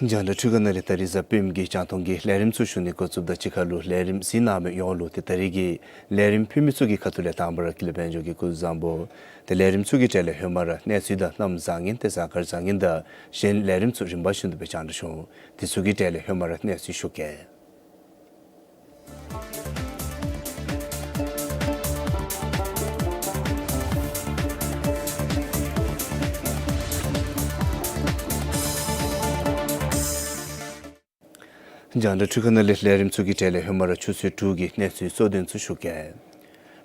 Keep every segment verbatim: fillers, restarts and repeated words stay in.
རྒྱང་བསྒྲགས་འཕྲུལ་ཁང་ནང་ལས་ད་རིས་གཟའ་སྤེནམ་གི་རྒྱང་མཐོང་གི་ལས་རིམ་ཚུ་ཞུ་ནི་འགོ་བཙུགསཔ་ད་གཅིག་ཁར་ལུ་ལས་རིམ་གཟིགས་གནང་མི་ཡོངས་ལུ་ཏེ་ད་རིས་ཀྱི་ལས་རིམ་ཕུལ་མི་ཚུ་གི་ཁ་ཐུག་ལས་དང་པ་ར་ཀུན་ལེགས་དཔལ་འབྱོར་གྱིས་སྐུ་གཟུགས་བཟང་པོ། ཏེ་ལས་རིམ་ཚུ་གི་གྲས་ལས་ཧེ་མ་ར་གནས་ཚུལ་དང་གནམ་བཟང་ངན་ཏེ་གཟའ་སྐར་བཟང་ངན་དང་གཞན་ལས་རིམ་ཚུ་རིམ་པ་བཞིན་དུ་སྦེ་རྒྱང་བསྒྲགས་ཞུ་འོང་། དེ་ཚུ་གི་གྲས་ལས་ཧེ་མ་ར་གནས་ཚུལ་ཞུ་གེ། རྒྱང་བསྒྲགས་འཕྲུལ་ཁང་ནང་ལས་ལས་རིམ་ཚུ་གི་གྲས་ལས་ཧེ་མ་ར་ཆུ་ཚོད་དྲུག་གི་གནས་ཚུལ་གཙོ་དོན་ཚུ་ཞུ་གེ།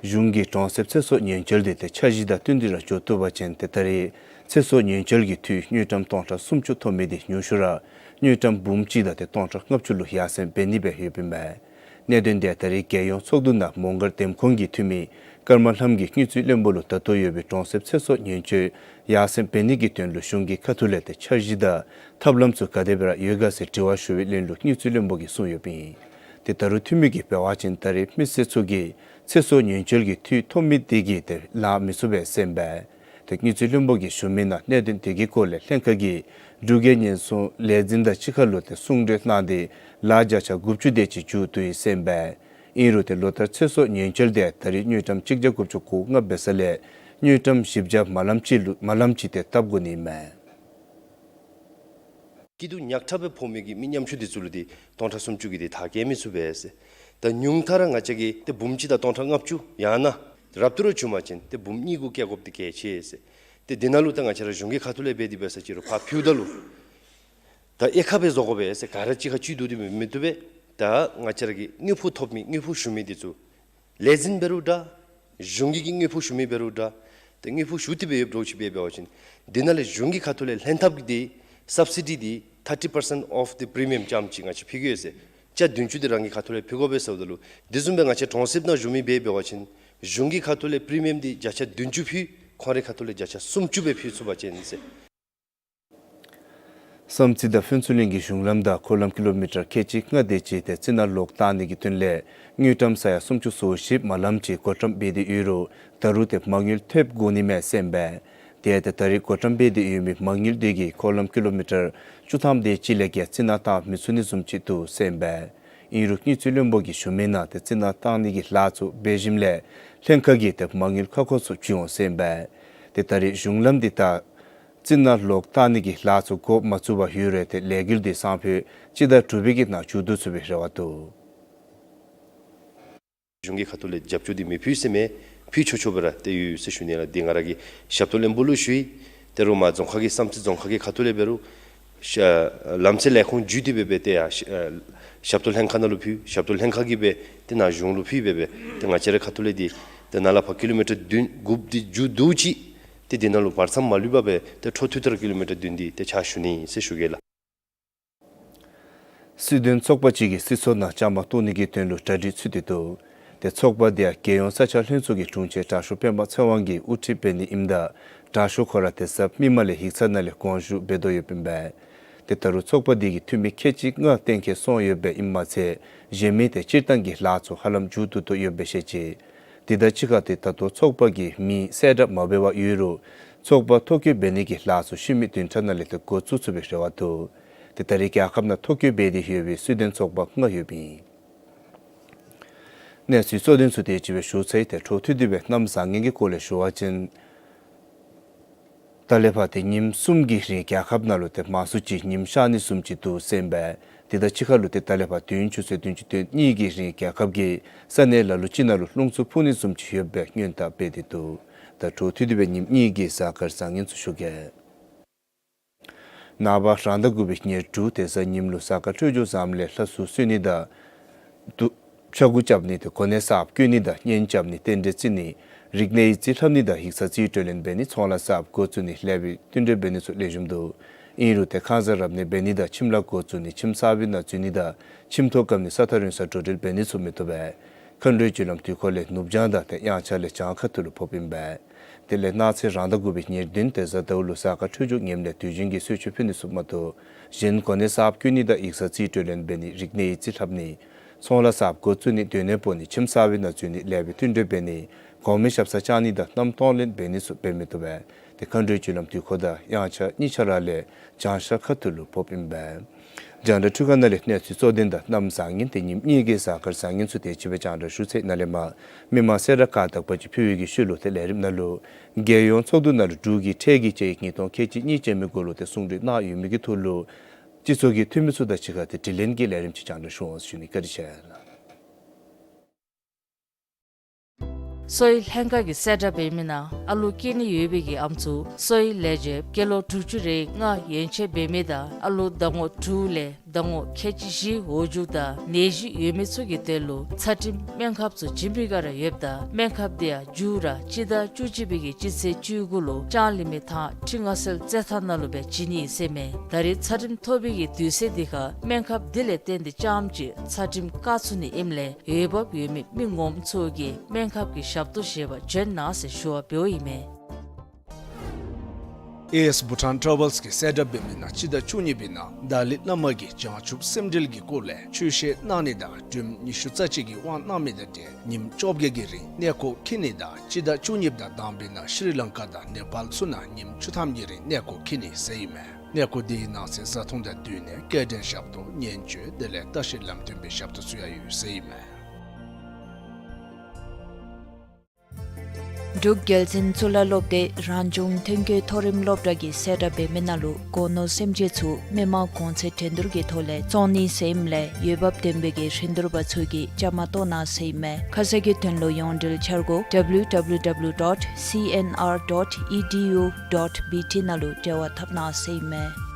གཞུང་གིས་གྲོང་གསེབ་ཚེ་སྲོག་ཉེན་བཅོལ་འདི་ཏེ་འཆར་གཞི་དང་བསྟུན་ཏེ་ར་འགྱོ་བཏུབ་པ་ཅིན་ཏེ་ད་རེས་ཚེ་སྲོག་ཉེན་བཅོལ་གྱི་འཐུས་དངུལ་ཀྲམ་སྟོང་ཕྲག་སུམ་ཅུ་ཐོབ་མི་འདི་ཉུང་ཤོས་ར་དངུལ་ཀྲམ་འབུམ་གཅིག་དང་ཏེ་སྟོང་ཕྲག་ལྔ་བཅུ་ལུ་ཡར་སེང་འབད་ནི་སྦེ་ཡོདཔ་ཨིན་མས། གནད་དོན་འདི་ད་རེས་རྒྱལ་ཡོངས་ཚོགས་འདུ་ནང་མོང་སྒར་འདེམས་ཁོངས་ཀྱི་འཐུས་མི་ཀརྨ་ལྷམ་གྱིས་དངུལ་རྩིས་བློན་པོ་ལུ་ད་ལྟོ་ཡོད་པའི་གྲོང་གསེབ་ཚེ་སྲོག་ཉེན་བཅོལ་ཡར་སེང་འབད་ནི་གི་དོན་ལུ་གཞུང་གི་ཁ་ཐུག་ལས་ཏེ་འཆར་གཞི་དང་ཐབས་ལམ་ཚུ་ག་དེ་སྦེ་ར་ཡོད་ག་ཟེར་དྲི་བ་ཞུ་བའི་ལན་ལུ་དངུལ་རྩིས་བློན་པོ་གིས་གསུངས་ཡོདཔ་ཨིན། ཏེ་ད་རུང་འཐུས་མི་གིས་འབད་བ་ཅིན་ད་རེས་མི་སེར་ཚུ་གིས་ཚེ་སྲོག་ཉེན་བཅོལ་གྱི་འཐུས་ཐོབ་མི་དེ་གིས་ཏེ་ལང་མི་ཚུགས་པས་ཟེར་ཨིན་པས། ཏེ་དངུལ་རྩིས་བློན་པོ་གིས་ཞུ་མི་ནང་གནད་དོན་དེ་གི་སྐོར་ལས་ལྷན་ཁག་གིས་འབྲུག་རྒྱལ་ཉེན་སྲུང་ལས་འཛིན་དང་གཅིག་ཁར་ལུ་ཏེ་གསུང་གྲོས་གནང་སྟེ་ལཱ་བརྒྱ་ཆ་དགུ་བཅུ་དེ་ཅིག་མཇུག་བསྡུ་ཡི་ཟེར་ཨིན་པས། ཨིན་རུང་ཏེ་ལོ་ལྟར་ཚེ་སྲོག་ཉེན་བཅོལ་འདི་ད་རེས་དངུལ་ཀྲམ་གཅིག་བརྒྱ་དགུ་བཅུ་གོ་ལྔ་འབད་ས་ལས་དངུལ་ཀྲམ་བཞི་བརྒྱ་མ་ལམ་ཅིག་ལུ་མ་ལམ་ཅིག་ཏེ་བཏབ་དགོ་ནི་མས། སྐྱིད་སྡུག་ཉག་ཕྲ་སྦེ་ཕོག་མི་གི་མི་ཉམ་ཆུང་འདི་ཚུ་ལུ་ཏེ་སྟོང་ཕྲག་སུམ་ཅུ་གིས་ཏེ་ཐག་བཅད་མི་ཚུགས་པས་ཟེར། ད་ཉུང་མཐའ་ར་ང་བཅས་ཀྱིས་ཏེ་འབུམ་གཅིག་དང་སྟོང་ཕྲག་ལྔ་བཅུ་ཡང་ན་རབ་ཏུ་ར་བྱུང་པ་ཅིན་ཏེ་འབུམ་གཉིས་གུ་བཀལ་དགོཔ་འདི་གལ་ཆེ་ཟེར། ཏེ་འདི་ནང་ལུ་ད་ང་བཅས་ར་གཞུང་གི་ཁ་ཐུག་ལས་འབད་དེ་འབད་ས་ཅིག་རུང་ཕར་ཕུལཝ་ད་ལུ་ད་དབྱེ་ཁག་སྦེ་བཟོ་དགོ་པས་ཟེར། ག་ར་གཅིག་ཁར་གཅིག་བསྡུ་སྟེ་མི་བཏུབ་པས། ད་ང་བཅས་ར་གི་དངུལ་ཕོགས་ཐོབ་མི་དངུལ་ཕོགས་ཞུ་མི་འདི་ཚུ་ལས་འཛིན་འབད་རུང་འདྲ། གཞུང་གི་གི་དངུལ་ཕོགས་ཞུ་མི་འབད་རུང་འདྲ། ཏེ་དངུལ་ཕོགས་ཞུ་སྟེ་སྦེ་ཡོདཔ་འདྲཝ་ཅིག་འབད་འབད་བ་ཅིན་འདི་ནང་ལས་གཞུང་གི་ཁ་ཐུག་ལས་ལྷན་ཐབས་ཀྱི་ཏེ་སབ་སི་ཌི་འདི་thirty percent of the premium ཙམ་ཅིག་ང་བཅས་ཕུལ་གེ་ཟེར། བརྒྱ་བདུན་ཅུ་འདི་རང་གི་ཁ་ཐུག་ལས་ཕུལ་དགོ་པས་ཟེརཝ་ད་ལུ་འདི་བཟུམ་སྦེ་ང་བཅས་གྲོང་གསེབ་ནང་བཞུགས་མི་འབད་འབད་བ་ཅིན་གཞུང་གི་ཁ་ཐུག་ལས་པི་རི་མི་ཡམ་འདི་བརྒྱ་ཆ་བདུན་ཅུ་ཕུལ། ཁོང་རའི་ཁ་ཐུག་ལས་བརྒྱ་ཆ་སུམ་ཅུ་སྦེ་ཕུལ་ཚུགས་པ་ཅིན་ཟེར། བསམ་རྩེ་དང་ཕུན་ཚོགས་གླིང་གི་གཞུང་ལམ་དང་འཁོར་ལམ་ཀི་ལོ་མི་ཊར་ཁལ་གཅིག་ལྔ་དེ་ཅིག་ཏེ་རྩི་ནག་ལོག་བཏང་ནི་གི་དོན་ལས་དངུལ་ཀྲམ་ས་ཡ་སུམ་ཅུ་སོ་བཞི་མ་ལམ་ཅིག་བགོ་བཀྲམ་འབད་དེ་ཡོད་རུང་ད་རུང་ཏེ་མ་དངུལ་ཐེབས་དགོ་ནི་མས་ཟེར་ཨིན་པས། དེ་ཡང་ཏེ་ད་རེས་བགོ་བཀྲམ་འབད་དེ་ཡོད་མི་མ་དངུལ་དེ་གིས་འཁོར་ལམ་ཀི་ལོ་མི་ཊར་བཅུ་ཐམ་དེ་ཅིག་ལས་བརྒལ་རྩི་ནག་བཏང་མི་ཚུགས་ནི་བཟུམ་ཅིག་འདུག་ཟེར་ཨིན་པས། ཨིན་རུང་དངུལ་རྩིས་བློན་པོ་གིས་ཞུ་མི་ནང་ཏེ་རྩི་ནག་བཏང་ནི་གི་ལཱ་ཚུ་འབད་ཞིནམ་ལས་ལྷན་ཁག་གིས་ཏེ་མ་དངུལ་ཁ་ཁོ་ཚུ་བྱིན་འོང་ཟེར་ཨིན་པས། ཏེ་ད་རེས་གཞུང་ལམ་འདི་དང་རྩི་ནག་ལོག་བཏང་ནི་གི་ལཱ་ཚུ་འགོ་མ་བཙུགས་པར་ཡོད་རུང་ཏེ་ལས་འགུལ་འདི་སང་ཕོད་སྤྱི་ཟླ་དྲུག་པའི་གི་ནང་མཇུག་བསྡུ་ཚུགས་པའི་རེ་བ་འདུག། གཞུང་གི་ཁ་ཐུག་ལས་རྒྱབ་སྐྱོར་འདི་མི་ཕུལ་ཟེར་མེན། ཕུལ་ཆོག་ཆོག་སྦེ་ར་ཏེ་ཡོད་ཟེར་ཞུ་ནི་ལགས། འདི་ང་ར་གིས་ཞབས་ཏོག་བློན་པོ་ལུ་ཞུ་ཡི། ཏེ་རུང་མར་རྫོང་ཁག་གི་བསམ་རྩེ་རྫོང་ཁག་གི་ཁ་ཐུག་ལས་འབད་རུང་ལམ་སེལ་ལས་ཁུངས་བརྒྱུད་དེ་སྦེ་སྦེ་ཏེ་ཡར་ཞབས་ཏོག་ལྷན་ཁག་ནང་ལུ་ཕུལ། ཞབས་ཏོག་ལྷན་ཁག་གིས་སྦེ་ཏེ་ནཱ་གཞུང་ལུ་ཕུལ་སྦེ་སྦེ་ཏེ་ང་བཅས་རའི་ཁ་ཐུག་ལས་འདི་ཏེ་ནཱ་ལས་ཕར་ཀི་ལོ་མི་ཊར་བདུན་དགུ་འདི་མཇུག་བསྡུ་ཅི། ཏེ་འདི་ནང་ལུ་བར་མཚམས་མ་ལུས་པར་སྦེ་ཏེ་འཕྲོ་མཐུད་དེ་ར་ཀི་ལོ་མི་ཊར་བདུན་འདི་ཏེ་ཕྱག་ཞུ་ནི་ཟེར་ཞུ་གེ་ལགས། སྲིད་དོན་ཚོགས་པ་ཅིག་གིས་སྲིད་ཚོགས་ནང་བཅའ་མར་གཏོགས་ནི་གི་དོན་ལུ་གྲ་སྒྲིག་ཚུད་དེ་འདུག། ཏེ་ཚོགས་པ་དེ་ཡང་རྒྱལ་ཡོངས་ས་ཆ་ལྷན་ཚོགས་ཀྱི་དྲུང་ཆེན་དྲག་ཤོས་སྤེན་པ་ཚེ་དབང་གིས་དབུ་ཁྲིད་འབད་ནི་ཨིནམ་ད་དྲག་ཤོས་ཁོ་ར་དེ་ཚབ་མི་མང་ལས་ཡིག་ཚང་ནང་ལས་དགོངས་ཞུ་འབད་དོ་ཡོདཔ་ཨིན་པས། ཏེ་ད་རུང་ཚོགས་པ་དེ་གིས་འཐུས་མི་ཁལ་གཅིག་ལྔ་གཏན་འཁེལ་སོང་ཡོདཔ་ཨིནམ་མ་ཚད་གཞན་མི་ཏེ་སྤྱིར་བཏང་གི་ལཱ་ཚུ་ཧ་ལམ་མཇུག་བསྡུ་དོ་ཡོདཔ་བཤད་ཅི། དེ་དང་གཅིག་ཁར་ཏེ་ད་ལྟོ་ཚོགས་པ་གིས་མི་གསལ་བསྒྲགས་མ་འབད་བར་ཡོད་རུང་ཚོགས་པ་ཐོ་བཀོད་འབད་ནི་གི་ལཱ་ཚུ་ཤུལ་མའི་བདུན་ཕྲག་ནང་ལས་ཏེ་འགོ་བཙུགས་ཚུགས་པའི་རེ་བ་འདུག། ཏེ་ད་རེས་རྒྱལ་ཁབ་ནང་ཐོ་བཀོད་འབད་དེ་ཡོད་པའི་སུ་ལྡན་ཚོགས་པ་ལྔ་ཡོདཔ་ཨིན། གནས་ཚུལ་གཙོ་དོན་ཚུ་དེ་ཅིག་སྦེ་ཞུ་ཚར་ཡི། ཏེ་འཕྲོ་མཐུད་དེ་སྦེ་གནམ་བཟང་ངན་གྱི་སྐོར་ལས་ཞུ་བ་ཅིན་ད་ལས་ཕར་ཏེ་ཉིནམ་གསུམ་གྱི་རིང་རྒྱལ་ཁབ་ནང་ལུ་ཏེ་མང་སུ་ཅིག་ཉིམ་ཤར་ནི་བཟུམ་ཅིག་འདུག་ཟེར་ཨིན་པས། དེ་དང་གཅིག་ཁར་ལུ་ཏེ་ད་ལས་ཕར་དུས་ཡུན་ཆུ་ཚོད་བདུན་ཅུ་དོན་གཉིས་ཀྱི་རིང་རྒྱལ་ཁབ་ཀྱི་ས་གནས་ལ་ལུ་ཅིག་ནང་ལུ་རླུང་འཚུབ་འཕུ་ནི་བཟུམ་ཅིག་ཡོདཔ་སྦེ་སྔོན་བརྡ་འབད་དེ་འདུག། ད་འཕྲོ་མཐུད་དེ་སྦེ་ཉིནམ་གཉིས་ཀྱི་གཟའ་སྐར་བཟང་ངན་ཚུ་ཞུ་གེ། ནངས་པ་རང་ཟླ་དགུ་པའི་ཉེར་དྲུག་ཏེ་གཟའ་ཉིམ་ལུ་གཟའ་སྐར་འཕྲོད་སྦྱོར་བཟངམ་ལས་ལྷ་གསོལ་གསོལ་ནི་དང་དུ་ཕྱྭ་འགུགས་རྐྱབ་ནི་ཏེ་གོ་གནས་གསརཔ་བསྐོ་ནི་དང་གཉེན་རྐྱབ་ནི་རྟེན་འབྲེལ་བརྩི་ནི་རིག་གནས་ཡིག་རྩིས་ལྷབ་ནི་དང་ཡིག་ཚང་རྩིས་སྤྲོད་ལེན་འབད་ནི་ཚོང་ལཱ་གསརཔ་འགོ་བཙུགས་ནི་ལེགས་པའི་བསྟུན་གྲོས་འབད་ནི་ཚུ་ལེགས་ཤོམ་འདུག། ཨིན་རུང་ཏེ་ཁང་གསར་རབ་གནས་འབད་ནི་དང་ཁྱིམ་ལཱ་འགོ་བཙུགས་ནི་ཁྱིམ་གསར་པའི་ནང་འཛུལ་ནི་དང་ཁྱིམ་ཐོག་བཀབ་ནི་ས་ཐག་རིང་སར་འགྲོ་འགྲུལ་འབད་ནི་ཚུ་མི་བཏུབ་པས། མཁའ་འགྲོའི་རྒྱུ་ལམ་དུས་འཁོར་ལས་ནུབ་བྱང་དང་ཏེ་དབྱངས་འཆར་ལས་བྱང་ཁ་ཐུག་ལུ་ཕོགཔ་ཨིན་པས། དེ་ལས་གནངས་ཚེ་རང་ཟླ་དགུ་པའི་ཉེར་བདུན་ཏེ་གཟའ་ཟླཝ་ལུ་གཟའ་སྐར་འཕྲོད་སྦྱོར་ངནམ་ལས་དུས་རྒྱུན་གྱི་གསོལ་མཆོད་ཕུལ་ནི་ཚུ་མ་གཏོགས་གཞན་གོ་གནས་གསརཔ་བསྐོ་ནི་དང་ཡིག་ཚང་རྩིས་སྤྲོད་ལེན་འབད་ནི་རིག་གནས་ཡིག་རྩིས་ལྷབ་ནི་ཚོང་ལཱ་གསརཔ་འགོ་བཙུགས་ནི་སྡོད་གནས་སྤོ་ནི་ཁྱིམ་གསར་པའི་ནང་འཛུལ་ནི་ལེགས་པའི་བསྟུན་གྲོས་འབད་ནི་གོང་མའི་ཞབས་སར་བཅར་ནི་དང་མནའམ་གཏོང་ལེན་འབད་ནི་ཚུ་འབད་མི་བཏུབ་པས། ཏེ་མཁའ་འགྲོའི་རྒྱུ་ལམ་དུས་འཁོར་དང་དབྱངས་འཆར་གཉིས་ཆ་ར་ལས་བྱང་ཤར་ཁ་ཐུག་ལུ་ཕོགཔ་ཨིན་པས། རྒྱང་བསྒྲགས་འཕྲུལ་ཁང་ནང་ལས་གནས་ཚུལ་གཙོ་དོན་དང་གནམ་བཟང་ངན་ཏེ་ཉིནམ་གཉིས་ཀྱི་གཟའ་སྐར་བཟང་ངན་ཚུ་དེ་ཅིག་སྦེ་རྒྱང་བསྒྲགས་ཞུ་ཚར་ཡི། ནཱ་ལས་མར་མི་མང་གསལ་བསྒྲགས་ཁག་དག་པ་ཅིག་ཕུལ་བའི་གི་ཤུལ་ལུ་ཏེ་ལས་རིམ་ནང་ལུ་རྒྱལ་ཡོངས་ཚོགས་འདུ་ནང་ལུ་འབྲུག་གི་ཁྲལ་གྱི་དཔྱད་ཡིག་ཉིས་སྟོང་ཁལ་གཅིག་གཉིས་ཅན་མའི་སྐོར་ལུ་ཏེ་གསུང་གྲོས་གནང་ཡོད་མི་གི་ཐོག་ལུ་སྤྱི་ཚོགས་ཀྱི་འཐུས་མི་ཚུ་དང་གཅིག་ཁར་ཏེ་དྲི་ལན་གྱི་ལས་རིམ་ཅིག་རྒྱང་བསྒྲགས་ཞུ་འོང་ཟེར་ཞུ་ནི། བཀའ་དྲིན་ཆེ། གསོ་བའི་ལྷན་ཁག་གིས་གསལ་བསྒྲགས་འབད་མི་ནང་ཨ་ལུ་སྐྱེ་ནི་ཡོད་པའི་གི་ཨམ་སྲུ་གསོ་བའི་ལས་བྱེདཔ་སྐྱེས་ལོ་དྲུག་ཅུ་རེ་ལྔ་ཡན་ཆད་འབད་མི་དང་ཨ་ལུ་ཟླ་ངོ་དྲུག་ལས་ཟླ་ངོ་ཁལ་གཅིག་བཞི་འོག་འཇུག་དང་ནད་གཞི་ཡོད་མི་ཚུ་གི་དོན་ལུ་ཚད་རིམས་སྨན་ཁབ་ཚུ་ཇི་མི་དགའ་ར་ཡོདཔ་ད་སྨན་ཁབ་དེ་ཡང་མཇུག་ར་སྤྱི་ཟླ་བཅུ་གཅིག་པའི་གི་སྤྱི་ཚེས་བཅུ་དགུ་ལུ་ལྕང་གླིང་མི་ཐང་ཁྲི་མངའ་གསལ་རྩེད་ཐང་ནང་ལུ་སྦེ་བྱིན་ནི་ཨིན་ཟེར་མས། ད་རེས་ཚད་རིམས་ཐོབ་པའི་གི་དུས་ཚོད་འདི་ཁར་སྨན་ཁབ་འདི་ལས་བརྟེན་ཏེ་རྐྱངམ་ཅིག་ཚད་རིམས་བཀག་ཚུགས་ནི་ཨིནམ་ལས་འོས་འབབ་ཡོད་མི་མི་ངོམ་ཚུ་གིས་སྨན་ཁབ་ཀྱི་ཞབས་ཏོག་བཞེས་པར་བྱོན་གནང་ཟེར་ཞུ་བ་འབདཝ་ཨིན་མས། ཨེ་ཨེས་བྷུ་ཊཱན་ཊ་རེ་ཝལསི་གིས་གསལ་བསྒྲགས་འབད་མི་ནང་སྤྱི་ཟླ་བཅུ་གཉིས་པའི་ནང་ཏཱ་ལའི་བླ་མ་གིས་བྱང་ཆུབ་སེམས་འགྲེལ་གྱི་སྐོར་ལས་ཆོས་བཤད་གནང་ནི་དང་སྒྲོལམ་ཉི་ཤུ་རྩ་གཅིག་གི་དབང་གནང་མི་དང་འབྲེལ་ཉིནམ་བཅོ་བརྒྱད་ཀྱི་རིང་གནས་སྐོར་འཁྱིད་ནི་དང་སྤྱི་ཟླ་བཅུ་གཉིས་དང་དང་པའི་ནང་ཤྲི་ལང་ཀ་དང་ནེ་པཱལ་ཚུ་ནང་ཉིནམ་བཅུ་ཐམ་གྱི་རིང་གནས་སྐོར་འཁྱིད་ནི་ཟེར་ཨིན་མས། གནས་སྐོར་དེའི་ནང་གསེས་བཟའ་འཐུང་དང་བསྟུན་ནས་སྐྱེལ་འདྲེན་ཞབས་ཏོག་ཉེན་བཅོལ་དེ་ལས་ལྟ་བཤལ་ལམ་སྟོན་པའི་ཞབས་ཏོག་ཚུ་ཡང་ཡོད་ཟེར་ཨིན་མས། འབྲུག་རྒྱལ་བཙུན་གཙུག་ལག་སློབ་སྡེ་རང་བྱུང་ཐོན་སྐྱེད་མཐོ་རིམ་སློབ་གྲྭ་གིས་གསལ་བསྒྲགས་འབད་མི་ནང་ལུ་སྒོ་ནོར་སེམས་ཅན་ཚུ་མི་དམངས་གོང་ཚད་འགྲན་བསྡུར་གྱི་ཐོག་ལས་བཙོང་ནི་ཟེར་ཨིནམ་ལས་འོས་འབབ་ལྡན་པའི་གི་རིན་བསྡུར་པ་ཚུ་གིས་བཅའ་མར་གཏོགས་གནང་ཟེར་ཨིན་མས། ཁ་གསལ་གྱི་དོན་ལུ་ཡོངས་འབྲེལ་འཆར་སྒོ་W W W dot C N R dot E D U dot B T ནང་ལུ་འབྲེལ་བ་འཐབ་གནང་ཟེར་ཨིན་མས།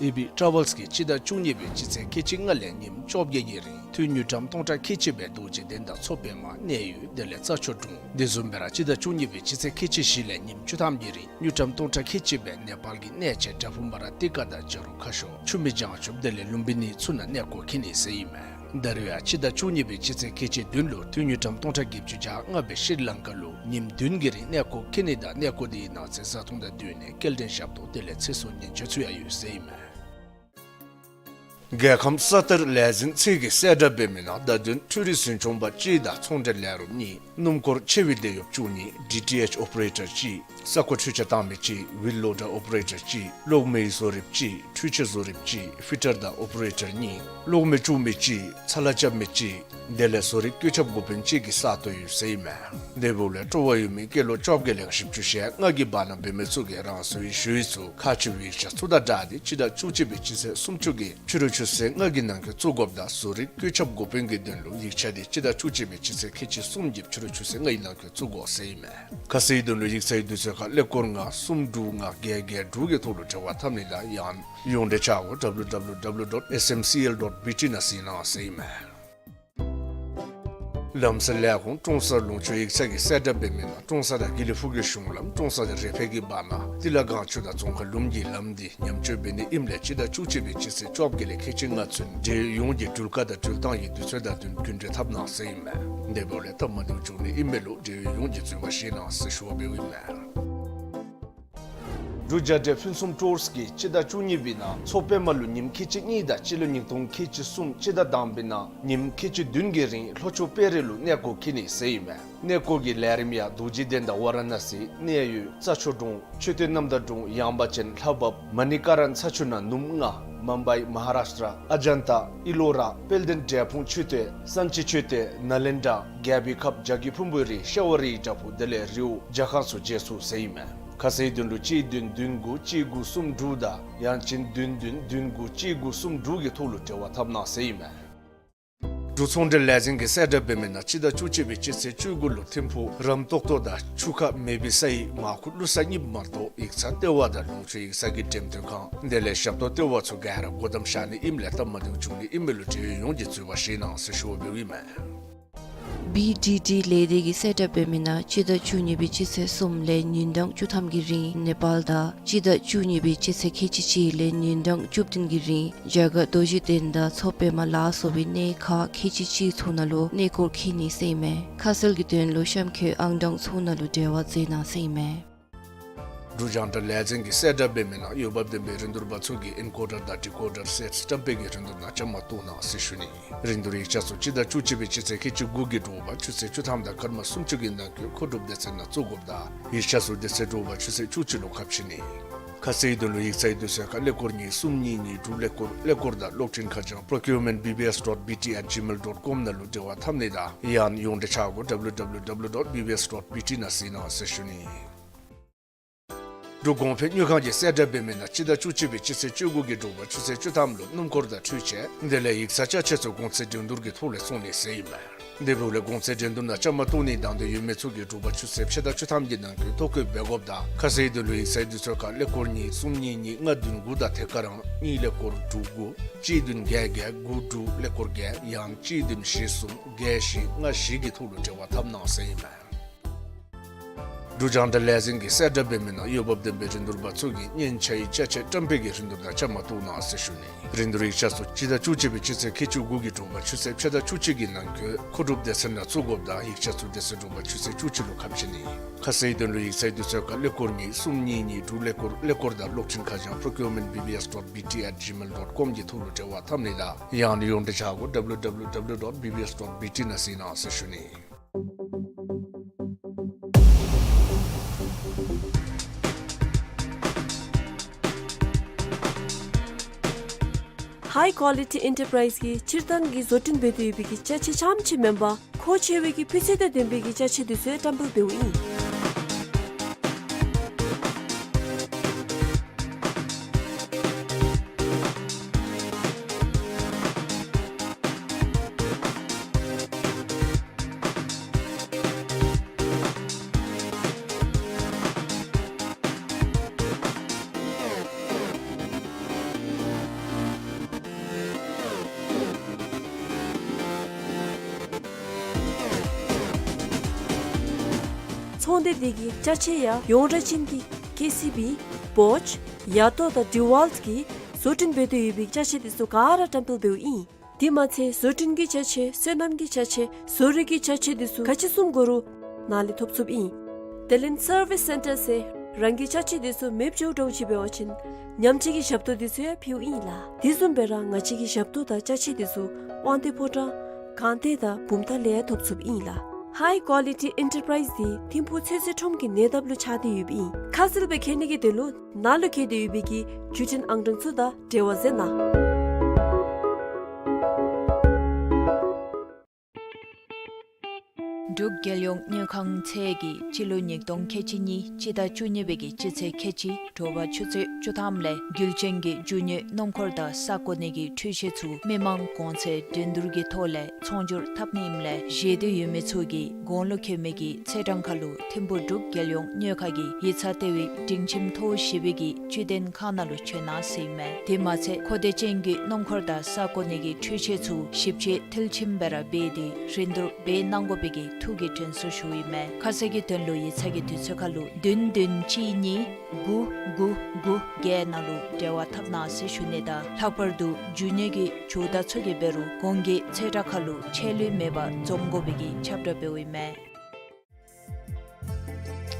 ཨེ་བི་ཊ་རེ་ཝལསི་གིས་སྤྱི་ཟླ་བཅུ་གཉིས་པའི་སྤྱི་ཚེས་ཁལ་གཅིག་ལྔ་ལས་ཉིནམ་བཅོ་བརྒྱད་ཀྱི་རིང་ཐུགས་དངུལ་ཀྲམ་སྟོང་ཕྲག་ཁལ་གཅིག་སྦེ་རྡོ་རྗེ་གདན་དང་མཚོ་པདྨ་གནས་ཡུལ་དེ་ལས་རྩྭ་མཆོག་གྲོང་དེ་བཟུམ་སྦེ་ར་སྤྱི་ཟླ་བཅུ་གཉིས་པའི་སྤྱི་ཚེས་ཁལ་གཅིག་བཞི་ལས་ཉིནམ་བཅུ་ཐམ་གྱི་རིང་དངུལ་ཀྲམ་སྟོང་ཕྲག་ཁལ་གཅིག་སྦེ་ནེ་པཱལ་གྱི་གནས་ཆེན་ཏྲ་ཕུ་མ་ར་ཏི་ཀ་དང་བྱ་རུང་ཁ་ཤོར་ཆུ་མིག་བྱང་ཆུབ་དེ་ལས་ལུམ་བི་ནི་ཚུ་ནང་གནས་སྐོར་འཁྱིད་ནི་ཟེར་ཨིན་མས། ད་རེས་ཡང་སྤྱི་ཟླ་བཅུ་གཉིས་པའི་སྤྱི་ཚེས་ཁལ་གཅིག་བདུན་ལུ་ཐུགས་དངུལ་ཀྲམ་སྟོང་ཕྲག་བརྒྱད་ཅུ་གྱ་ལྔ་སྦེ་ཤྲི་ལང་ཀ་ལུ་ཉིནམ་བདུན་གྱི་རིང་གནས་སྐོར་འཁྱིད་ནི་དང་གནས་སྐོར་དེའི་ནང་གསེས་བཟའ་འཐུང་དང་བསྟུན་ནས་སྐྱེལ་འདྲེན་ཞབས་ཏོག་དེ་ལས་ཚེ་སྲོག་ཉེན་བཅོལ་ཚུ་ཡང་ཡོད་ཟེར་ཨིན་མས། རྒྱལ་ཁམས་ས་གཏེར་ལས་འཛིན་ཚད་ཀྱིས་གསལ་བསྒྲགས་འབད་མི་ནང་བརྡ་དོན་འཕྲུལ་རིག་འཛིན་སྐྱོང་པ་གཅིག་དང་ཚོང་འབྲེལ་ལས་རོགསཔ་གཉིས། སྣུམ་འཁོར་ཆེ་བའི་དེད་གཡོགཔ་བཅུ་གཉིས། ཌི་ཊི་ཨེཆ་ཨོ་པ་རེ་ཊར་གཅིག། ས་རྐོ་འཕྲུལ་ཆས་བཏང་མི་གཅིག། ཝིལ་ལོ་ཌར་ཨོ་པ་རེ་ཊར་གཅིག། གློག་མེའི་བཟོ་རིགཔ་གཅིག། འཕྲུལ་ཆས་བཟོ་རིགཔ་གཅིག། ཕི་ཊར་དང་ཨོ་པ་རེ་ཊར་གཉིས། གློག་མེ་བཙུགས་མི་གཅིག། ཚ་ལ་རྐྱབ་མི་གཅིག། དེ་ལས་བཟོ་རིག་བཀོད་ཁྱབ་འགོ་དཔོན་གཅིག་གིས་གསར་གཏོད་ཡོད་ཟེར་ཨིན་མས། དེ་འབདཝ་ལས་སྤྲོ་བ་ཡོད་མི་སྐྱེས་ལོ་བཅོ་བརྒྱད་ལས་བཞི་བཅུ་ཞེ་ལྔ་གི་བར་ན་འབད་མི་ཚུ་གིས་རང་སོའི་ཞུ་ཡིག་ཚུ་ཁག་ཆེ་བའི་ཡིག་ཆ་ཚུ་དང་སྦྲགས་ཏེ་སྤྱི་ཟླ་བཅུ་གཅིག་པའི་སྤྱི་ཚེས་སུམ་ཅུ་གི་ཕྱི་རུ་ཆུ་ཚོད་ལྔ་གི་ནང་འཁོད་བཙུགས་དགོཔ་དང་བཟོ་རིག་བཀོད་ཁྱབ་འགོ་དཔོན་གྱི་དོན་ལུ་ཡིག་ཆ་དེ་སྤྱི་ཟླ་བཅུ་གཅིག་པའི་སྤྱི་ཚེས་ཁལ་གཅིག་གསུམ་གྱི་ཕྱི་རུ་ཆུ་ཚོད་ལྔའི་ནང་འཁོད་བཙུགས་དགོ་ཟེར་ཨིན་མས། ཁ་གསལ་དོན་ལུ་ཡིག་ཚང་གི་དུས་ཚོད་ཁར་ཀླད་ཀོར་ལྔ་གསུམ་དྲུག་ལྔ་བརྒྱད་བརྒྱད་དྲུག་གི་ཐོག་ལུ་འབྲེལ་བ་འཐབ་ནི་དང་ཡང་ན་ཡོངས་འབྲེལ་འཆར་སྒོ་W W W dot S M C L dot B T ནང་གཟིགས་གནང་ཟེར་ཨིན་མས། ལམ་སེལ་ལས་ཁུངས་ཀྲོང་གསར་ལུང་ཕྱོགས་ཡིག་ཚང་གི་གསལ་བསྒྲགས་འབད་མི་ནང་ཀྲོང་གསར་དང་དགེ་ལེགས་ཕུག་གི་གཞུང་ལམ་ཀྲོང་གསར་དང་རེ་ཕེ་གི་བར་ན་ཏི་ལ་སྒང་ཆུ་དང་ཙོང་ཁ་ལུམ་གྱི་ལམ་འདི་ཉམས་བཅོས་འབད་ནི་ཨིནམ་ལས་སྤྱི་ཟླ་བཅུ་གཅིག་པའི་སྤྱི་ཚེས་བཅོ་བརྒྱད་ལས་ཁལ་གཅིག་ལྔ་ཚུན་འབྲེལ་ཡོད་ཡོངས་ཀྱིས་འགྲུལ་བཀག་དང་འགྲུལ་བཏང་གི་དུས་ཚོད་དང་བསྟུན་རྒྱུན་འགྲུལ་འཐབ་གནང་ཟེར་ཨིན་མས། དེ་འབདཝ་ལས་སྟབས་མ་བདེཝ་བྱུང་ནི་ཨིན་མས་ལུ་འབྲེལ་ཡོད་ཡོངས་ཀྱིས་འཛོལ་མ་བཞེས་གནང་ཟེར་ཞུ་བ་འབདཝ་ཨིན་མས། འབྲུག་རྒྱལ་འབྲས་ཕུན་སུམ་ཊུརསི་གིས་སྤྱི་ཟླ་བཅུ་གཉིས་པའི་ནང་མཚོ་པདྨ་ལུ་ཉིནམ་ཁལ་གཅིག་གཉིས་དང་སྤྱི་ལོ་ཉིས་སྟོང་ཁལ་གཅིག་གསུམ་སྤྱི་ཟླ་དང་པའི་ནང་ཉིནམ་ཁལ་གཅིག་བདུན་གྱི་རིང་ལྷོ་ཕྱོགས་དཔལ་རི་ལུ་གནས་སྐོར་འཁྱིད་ནི་ཟེར་ཨིན་མས། གནས་སྐོར་གྱི་ལས་རིམ་ཡང་རྡོ་རྗེ་གདན་དང་ཝ་ར་ཎ་སི་གནས་ཡུལ་རྩྭ་མཆོག་གྲོང་མཆོད་རྟེན་རྣམ་དག་གྲོང་ཡངས་པ་ཅན་ལྷ་བབས་མ་ཎི་ཀ་ར་ན་ཚ་ཆུ་ནང་ནུབ་ལྔ་མུམ་བའི་མ་ཧཱ་རཱཤ་ཊ་ཨ་ཇན་ཏ་ཨི་ལོ་ར་དཔལ་ལྡན་འབྲས་སྤུངས་མཆོད་རྟེན་སན་ཅི་མཆོད་རྟེན་ནཱ་ལེནྡྲ་རྒྱལ་པོའི་ཁབ་རྒྱ་གི་ཕུང་པོའི་རི་ཤྭ་བ་རིའི་བྲག་ཕུག་དེ་ལས་རི་བོ་རྒྱ་གར་སོགས་མཇལ་ཚུགས་ཟེར་ཨིན་མས། ཁ་གསལ་དོན་ལུ་གཅིག་བདུན་བདུན་དགུ་གཅིག་དགུ་གསུམ་དྲུག་དང་ཡང་ཅིན་བདུན་བདུན་བདུན་དགུ་གཅིག་དགུ་གསུམ་དྲུག་གི་ཐོག་ལུ་འབྲེལ་བ་འཐབ་གནང་ཟེར་ཨིན་མས། འབྲུག་ཚོང་འབྲེལ་ལས་འཛིན་གྱིས་གསལ་བསྒྲགས་འབད་མི་ནང་སྤྱི་ཟླ་བཅུ་གཅིག་པའི་སྤྱི་ཚེས་བཅུ་དགུ་ལུ་ཐིམ་ཕུག་རམ་ཏོག་ཏོ་དང་ཆུ་ཁ་མེ་བི་སའི་མར་ཁུ་ཀླུ་གསར་གཉིས་མ་གཏོགས་ཡིག་ཚང་ལྟེ་བ་དང་ལུང་ཕྱོགས་ཡིག་ཚང་གི་འགྲེམས་སྟོན་ཁང་དེ་ལས་ཞབས་ཏོག་ལྟེ་བ་ཚུ་ག་ར་སྒོ་བསྡམ་བཞག་ནི་ཨིནམ་ལས་སྟབས་མ་བདེཝ་བྱུང་ནི་ཨིན་མས་ལུ་འབྲེལ་ཡོད་ཡོངས་ཀྱིས་འཛོལ་མ་བཞེས་གནང་ཟེར་ཞུ་བ་འབདཝ་ཨིན་མས། བི་ཌི་ཌི་ལས་སྡེ་གིས་གསལ་བསྒྲགས་འབད་མི་ནང་སྤྱི་ཟླ་བཅུ་གཉིས་པའི་སྤྱི་ཚེས་གསུམ་ལས་ཉིན་གྲངས་བཅུ་ཐམ་གྱི་རིང་ནེ་པཱལ་དང་སྤྱི་ཟླ་བཅུ་གཉིས་པའི་སྤྱི་ཚེས་ཁལ་གཅིག་གཅིག་ལས་ཉིན་གྲངས་བཅུ་བདུན་གྱི་རིང་རྒྱ་གར་རྡོ་རྗེ་གདན་དང་མཚོ་པདྨ་ལ་སོགས་པའི་གནས་ཁག་ཁལ་གཅིག་གཅིག་ཚུ་ནང་ལུ་གནས་སྐོར་འཁྱིད་ནི་ཟེར་ཨིན་མས། ཁ་གསལ་གྱི་དོན་ལུ་གཤམ་འཁོད་ཨང་གྲངས་ཚུ་ནང་ལུ་འབྲེལ་བ་མཛད་གནང་ཟེར་ཨིན་མས། འབྲུག་རྒྱང་བསྒྲགས་ལས་འཛིན་གྱིས་གསལ་བསྒྲགས་འབད་མི་ནང་འོས་འབབ་ལྡན་པའི་རིན་བསྡུར་པ་ཚུ་གིས་ཨིན་ཀོ་ཌར་དང་ཌི་ཀོ་ཌར་སེཊསི་བཀྲམ་སྤེལ་གྱི་རིན་བསྡུར་ནང་བཅའ་མར་གཏོགས་གནང་ཟེར་ཞུ་ནི། རིན་བསྡུར་ཡིག་ཆ་ཚུ་སྤྱི་ཟླ་བཅུ་གཅིག་པའི་སྤྱི་ཚེས་ཁལ་གཅིག་དགུ་གི་དྲོ་པ་ཆུ་ཚོད་བཅུ་ཐམ་དང་སྐར་མ་སུམ་ཅུ་གི་ནང་འཁོད་མཁོ་སྒྲུབ་སྡེ་ཚན་ནང་བཙུགས་དགོཔ་དང་ཡིག་ཆ་ཚུ་དེ་ཚེ་དྲོ་པ་ཆུ་ཚོད་བཅུ་གཅིག་ལུ་ཁ་ཕྱེ་ནི། ཁ་གསལ་དོན་ལུ་ཡིག་ཚང་གི་དུས་ཚོད་ཁར་ཀླད་ཀོར་གཉིས་གསུམ་གཉིས་གཉིས་དྲུག་ཀླད་ཀོར་ཀླད་ཀོར་དང་གློག་འཕྲིན་ཁ་བྱང་procurement B B S dot B T at gmail dot com ནང་ལུ་འབྲེལ་བ་འཐབ་ནི་དང་ཡང་ན་ཡོངས་འབྲེལ་ཆ་སྒོ་W W W dot B B S dot B T ནང་གཟིགས་གནང་ཟེར་ཞུ་ནི། འབྲུག་གོང་འཕེལ་དངུལ་ཁང་གིས་གསལ་བསྒྲགས་འབད་མི་ནང་སྤྱི་ཟླ་བཅུ་གཅིག་པའི་སྤྱི་ཚེས་བཅུ་དགུ་གི་དྲོ་པ་ཆུ་ཚོད་བཅུ་ཐམ་ལུ་སྣུམ་འཁོར་དང་འཕྲུལ་ཆས་དེ་ལས་ཡིག་ཚང་ཅ་ཆས་ཚུ་གོང་ཚད་འགྲན་བསྡུར་གྱི་ཐོག་ལས་བཙོང་ནི་ཟེར་ཨིན་མས། དེ་འབདཝ་ལས་གོང་ཚད་འགྲན་བསྡུར་ནང་བཅའ་མར་གཏོགས་ནིའི་དང་འདོད་ཡོད་མི་ཚུ་གིས་དྲོ་པ་ཆུ་ཚོད་ཕྱེད་དང་བཅུ་ཐམ་གྱི་ནང་འཁོད་ཐོ་བཀོད་འབད་དགོཔ་དང་ཁ་གསལ་དོན་ལུ་ཡིག་ཚང་གི་དུས་ཚོད་ཁར་ཀླད་ཀོར་གཉིས་གསུམ་གཉིས་གཉིས་ལྔ་བདུན་དགུ་དང་དེ་ཁར་གཉིས་ཀླད་ཀོར་དྲུག་དགུ་གཅིག་བདུན་བརྒྱད་བརྒྱད་དགུ་དྲུག་ཀླད་ཀོར་བརྒྱད་ཡང་གཅིག་བདུན་བཞི་གསུམ་བརྒྱད་བཞི་ལྔ་བཞི་གི་ཐོག་ལུ་འབྲེལ་བ་འཐབ་གནང་ཟེར་ཨིན་མས། འབྲུག་རྒྱང་བསྒྲགས་ལས་འཛིན་གྱིས་གསལ་བསྒྲགས་འབད་མི་ནང་འོས་འབབ་ལྡན་པའི་རིན་བསྡུར་པ་ཚུ་གིས་སྙན་ཆའི་ཅ་ཆས་བཀྲམ་སྤེལ་གྱི་རིན་བསྡུར་ནང་བཅའ་མར་གཏོགས་གནང་ཟེར་ཞུ་ནི། རིན་བསྡུར་ཡིག་ཆ་ཚུ་སྤྱི་ཟླ་བཅུ་གཅིག་པའི་སྤྱི་ཚེས་ཁལ་གཅིག་དགུ་གི་དྲོ་པ་ཆུ་ཚོད་ཕྱེད་དང་བཅུ་གཅིག་གི་ནང་འཁོད་མཁོ་སྒྲུབ་སྡེ་ཚན་ནང་བཙུགས་དགོཔ་དང་ཡིག་ཆ་ཚུ་དེ་ཚེ་དྲོ་པ་ཆུ་ཚོད་བཅུ་གཅིག་ལུ་ཁ་ཕྱེ་ནི། ཁ་གསལ་དོན་ལུ་ཡིག་ཚང་གི་དུས་ཚོད་ཁར་ཀླད་ཀོར་གཉིས་གསུམ་གཉིས་གཉིས་དྲུག་ཀླད་ཀོར་ཀླད་ཀོར་དང་གློག་འཕྲིན་ཁ་བྱང་procurement B B S dot B T at gmail dot com གི་ཐོག་ལུ་འབྲེལ་བ་འཐབ་ནི་དང་ཡང་ན་ཡོངས་འབྲེལ་ཆ་སྒོ W W W dot B B S dot B T ནང་གཟིགས་གནང་ཟེར་ཞུ་ནི། High Quality Enterprise གིས་སྤྱིར་བཏང་གི་བཟོ་སྐྲུན་འབད་དེ་ཡོད་པའི་གི་ཅ་ཆས་རྐྱངམ་ཅིག་མེན་པར་མཁོ་ཆེ་བའི་གི་སྤུས་ཚད་དང་ལྡན་པའི་གི་ཅ་ཆས་དེ་ཚུ་ཡང་བཀྲམ་སྤེལ་འབདཝ་ཨིན། ཚོང་སྡེ་འདི་གི་ཅ་ཆས་ཡང་ཡོངས་གྲགས་ཅན་གྱི་ཀེ་སི་བི་བོཆ་ཡ་ཏོ་དང་ཌི་ཝཱལཊ་གིས་བཟོ་སྐྲུན་འབད་དེ་ཡོད་པའི་ཅ་ཆས་དེ་ཚུ་ག་ར་བཀྲམ་སྤེལ་འབདཝ་ཨིན། དེ་མ་ཚད་བཟོ་སྐྲུན་གྱི་ཅ་ཆས་སོ་ནམ་གྱི་ཅ་ཆས་བཟོ་རིག་གི་ཅ་ཆས་དེ་ཚུ་ག་ཅི་བཟུམ་དགོ་རུང་ནཱ་ལས་ཐོབ་ཚུགསཔ་ཨིན། དེ་ལས་སར་བིསི་སེན་ཊར་ཟེར་རང་གི་ཅ་ཆས་དེ་ཚུ་མེདཔ་འགྱོཝ་འདྲཝ་ཅིག་འབད་བ་ཅིན་ཉམས་བཅོས་ཀྱི་ཞབས་ཏོག་དེ་ཚུ་ཡང་ཕུལཝ་ཨིན་ལགས། དེ་བཟུམ་སྦེ་ར་ང་བཅས་ཀྱི་ཞབས་ཏོག་དང་ཅ་ཆས་དེ་ཚུ་དབང་འདུས་ཕོ་བྲང་སྒང་སྟེང་དང་བུམ་ཐང་ལས་ཡང་ཐོབ་ཚུགསཔ་ཨིན་ལགས། High Quality Enterprise འདི་ཐིམ་ཕུག་ཚོད་བསྲེ་ཁྲོམ་གྱི་ཉེ་འདབས་ལུ་ཆགས་ཏེ་ཡོདཔ་ཨིན། ཁ་གསལ་སྦེ་མཁྱེན་ནི་གི་དོན་ལུ་ནཱ་ལུ་བཀོད་དེ་ཡོད་པའི་གི་བརྒྱུད་འཕྲིན་ཨང་གྲངས་ཚུ་དང་འབྲེལ་བ་མཛད་གནང་། འབྲུག་ རྒྱལ་ཡོངས་དངུལ་ཁང་ཚད་ཀྱིས་སྤྱི་ལོ་ཉིས་སྟོང་ཁལ་གཅིག་གཉིས་སྤྱི་ཟླ་བཅུ་གཉིས་པའི་གི་སྤྱི་ཚེས་ཁལ་གཅིག་དྲོ་པ་ཆུ་ཚོད་བཅུ་ཐམ་ལས་རྒྱུ་ཅན་གྱི་རྒྱུ་དངོས་སྣུམ་འཁོར་དང་ས་བཀོད་ནི་གི་འཕྲུལ་ཆས་ཚུ་མི་མང་གོང་ཚད་འགྲན་བསྡུར་གྱི་ཐོག་ལས་ཚོང་སྒྱུར་འཐབ་ནི་ཨིནམ་ལས་བཞེས་འདོད་ཡོད་མི་ཚུ་གིས་གོང་ལུ་འཁོད་མི་གི་ཚེས་གྲངས་ཁར་ལུ་ཐིམ་ཕུག་འབྲུག་རྒྱལ་ཡོངས་དངུལ་ཁང་གི་ཡིག་ཚང་ལྟེ་བའི་སྒྲིང་ཁྱིམ་མཐོ་བཞི་པའི་གི་བཅུད་ལྡན་ཁང་ནང་ལུ་བྱོན་གནང་ཟེར་ཨིན་མས། དེ་མ་ཚད་མཁོ་འདོད་ཅན་གྱི་སྣུམ་འཁོར་དང་ས་བཀོད་ནི་གི་འཕྲུལ་ཆས་ཚུ་ཞིབ་དཔྱད་མཐིལ་ཕྱིན་སྦེ་ར་འབད་དེ་རིན་བསྡུར་འབད་གནང་དགོ་པའི་གི་ཐུགས་ཀྱི་དྲན་གསོ་ཞུཝ་ཨིན་མས། ཁ་གསལ་གྱི་དོན་ལུ་ཡིག་ཚང་གི་དུས་ཚོད་ཁར་ལུ་བདུན་བདུན་གཅིག་གཉིས་དགུ་དགུ་དགུ་བརྒྱད་ནང་ལུ་འབྲེལ་བ་འཐབ་གནང་ཟེར་ཞུ་ནི་དང་ལྷག་པར་དུ་རྒྱུ་དངོས་ཀྱི་ཇུས་བརྡ་ཚུ་གིས་འབད་རུང་གོང་གི་ཚེས་གྲངས་ཁར་ལུ་ཆད་ལུས་མེད་པར་འཛོམས་དགོ་པའི་གི་ཁྱབ་བསྒྲགས་འབདཝ་ཨིན་མས།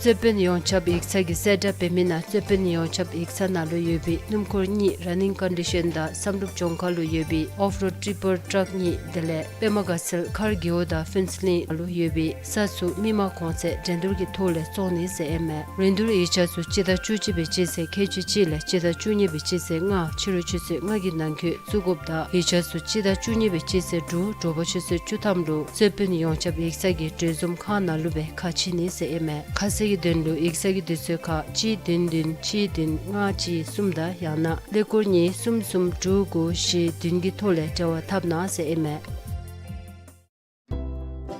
རྩོད་དཔོན་ཡོངས་ཁྱབ་ཡིག་ཚང་གིས་གསལ་བསྒྲགས་འབད་མི་ནང་རྩོད་དཔོན་ཡོངས་ཁྱབ་ཡིག་ཚང་ནང་ལུ་ཡོད་པའི་སྣུམ་འཁོར་གཉིས་ར་ནིང་ཀོན་ཌི་ཤཱན་དང་བསམ་གྲུབ་ལྗོངས་མཁར་ལུ་ཡོད་པའི་ཨོཕ་རོཌ་ཊི་པར་ཊཱག་གཉིས་དེ་ལས་པདྨ་དགའ་ཚལ་མཁར་རྒེད་འོག་དང་ཕུན་ཚོགས་གླིང་ལུ་ཡོད་པའི་ས་ཚུ་མི་མང་གོང་ཚད་འགྲན་བསྡུར་གྱི་ཐོག་ལས་བཙོང་ནི་ཟེར་ཨིན་མས། རིན་བསྡུར་ཡིག་ཆ་ཚུ་སྤྱི་ཟླ་བཅུ་གཅིག་པའི་སྤྱི་ཚེས་ཁལ་གཅིག་གཅིག་ལས་སྤྱི་ཟླ་བཅུ་གཉིས་པའི་སྤྱི་ཚེས་ལྔ་ཕྱི་རུ་ཆུ་ཚོད་ལྔ་གི་ནང་འཁོད་བཙུགས་དགོཔ་ད་ཡིག་ཆ་ཚུ་སྤྱི་ཟླ་བཅུ་གཉིས་པའི་སྤྱི་ཚེས་དྲུག་དྲོ་པ་ཆུ་ཚོད་བཅུ་ཐམ་ལུ་རྩོད་དཔོན་ཡོངས་ཁྱབ་ཡིག་ཚང་གི་གྲོས་འཛོམས་ཁང་ནང་ལུ་སྦེ་ཁ་ཕྱེ་ནི་ཟེར་ཨིན་མས། ཁ་གསལ་གྱི་དོན་ལུ་ཡིག་ཚང་གི་དུས་ཚོད་ཁར་གཅིག་བདུན་བདུན་གཅིག་བདུན་ལྔ་གཅིག་གསུམ་དང་ཡང་ན་ཀླད་ཀོར་གཉིས་གསུམ་གསུམ་དྲུག་དགུ་བཞི་བདུན་གྱི་ཐོག་ལས་འབྲེལ་བ་འཐབ་གནང་ཟེར་ཨིན་མས།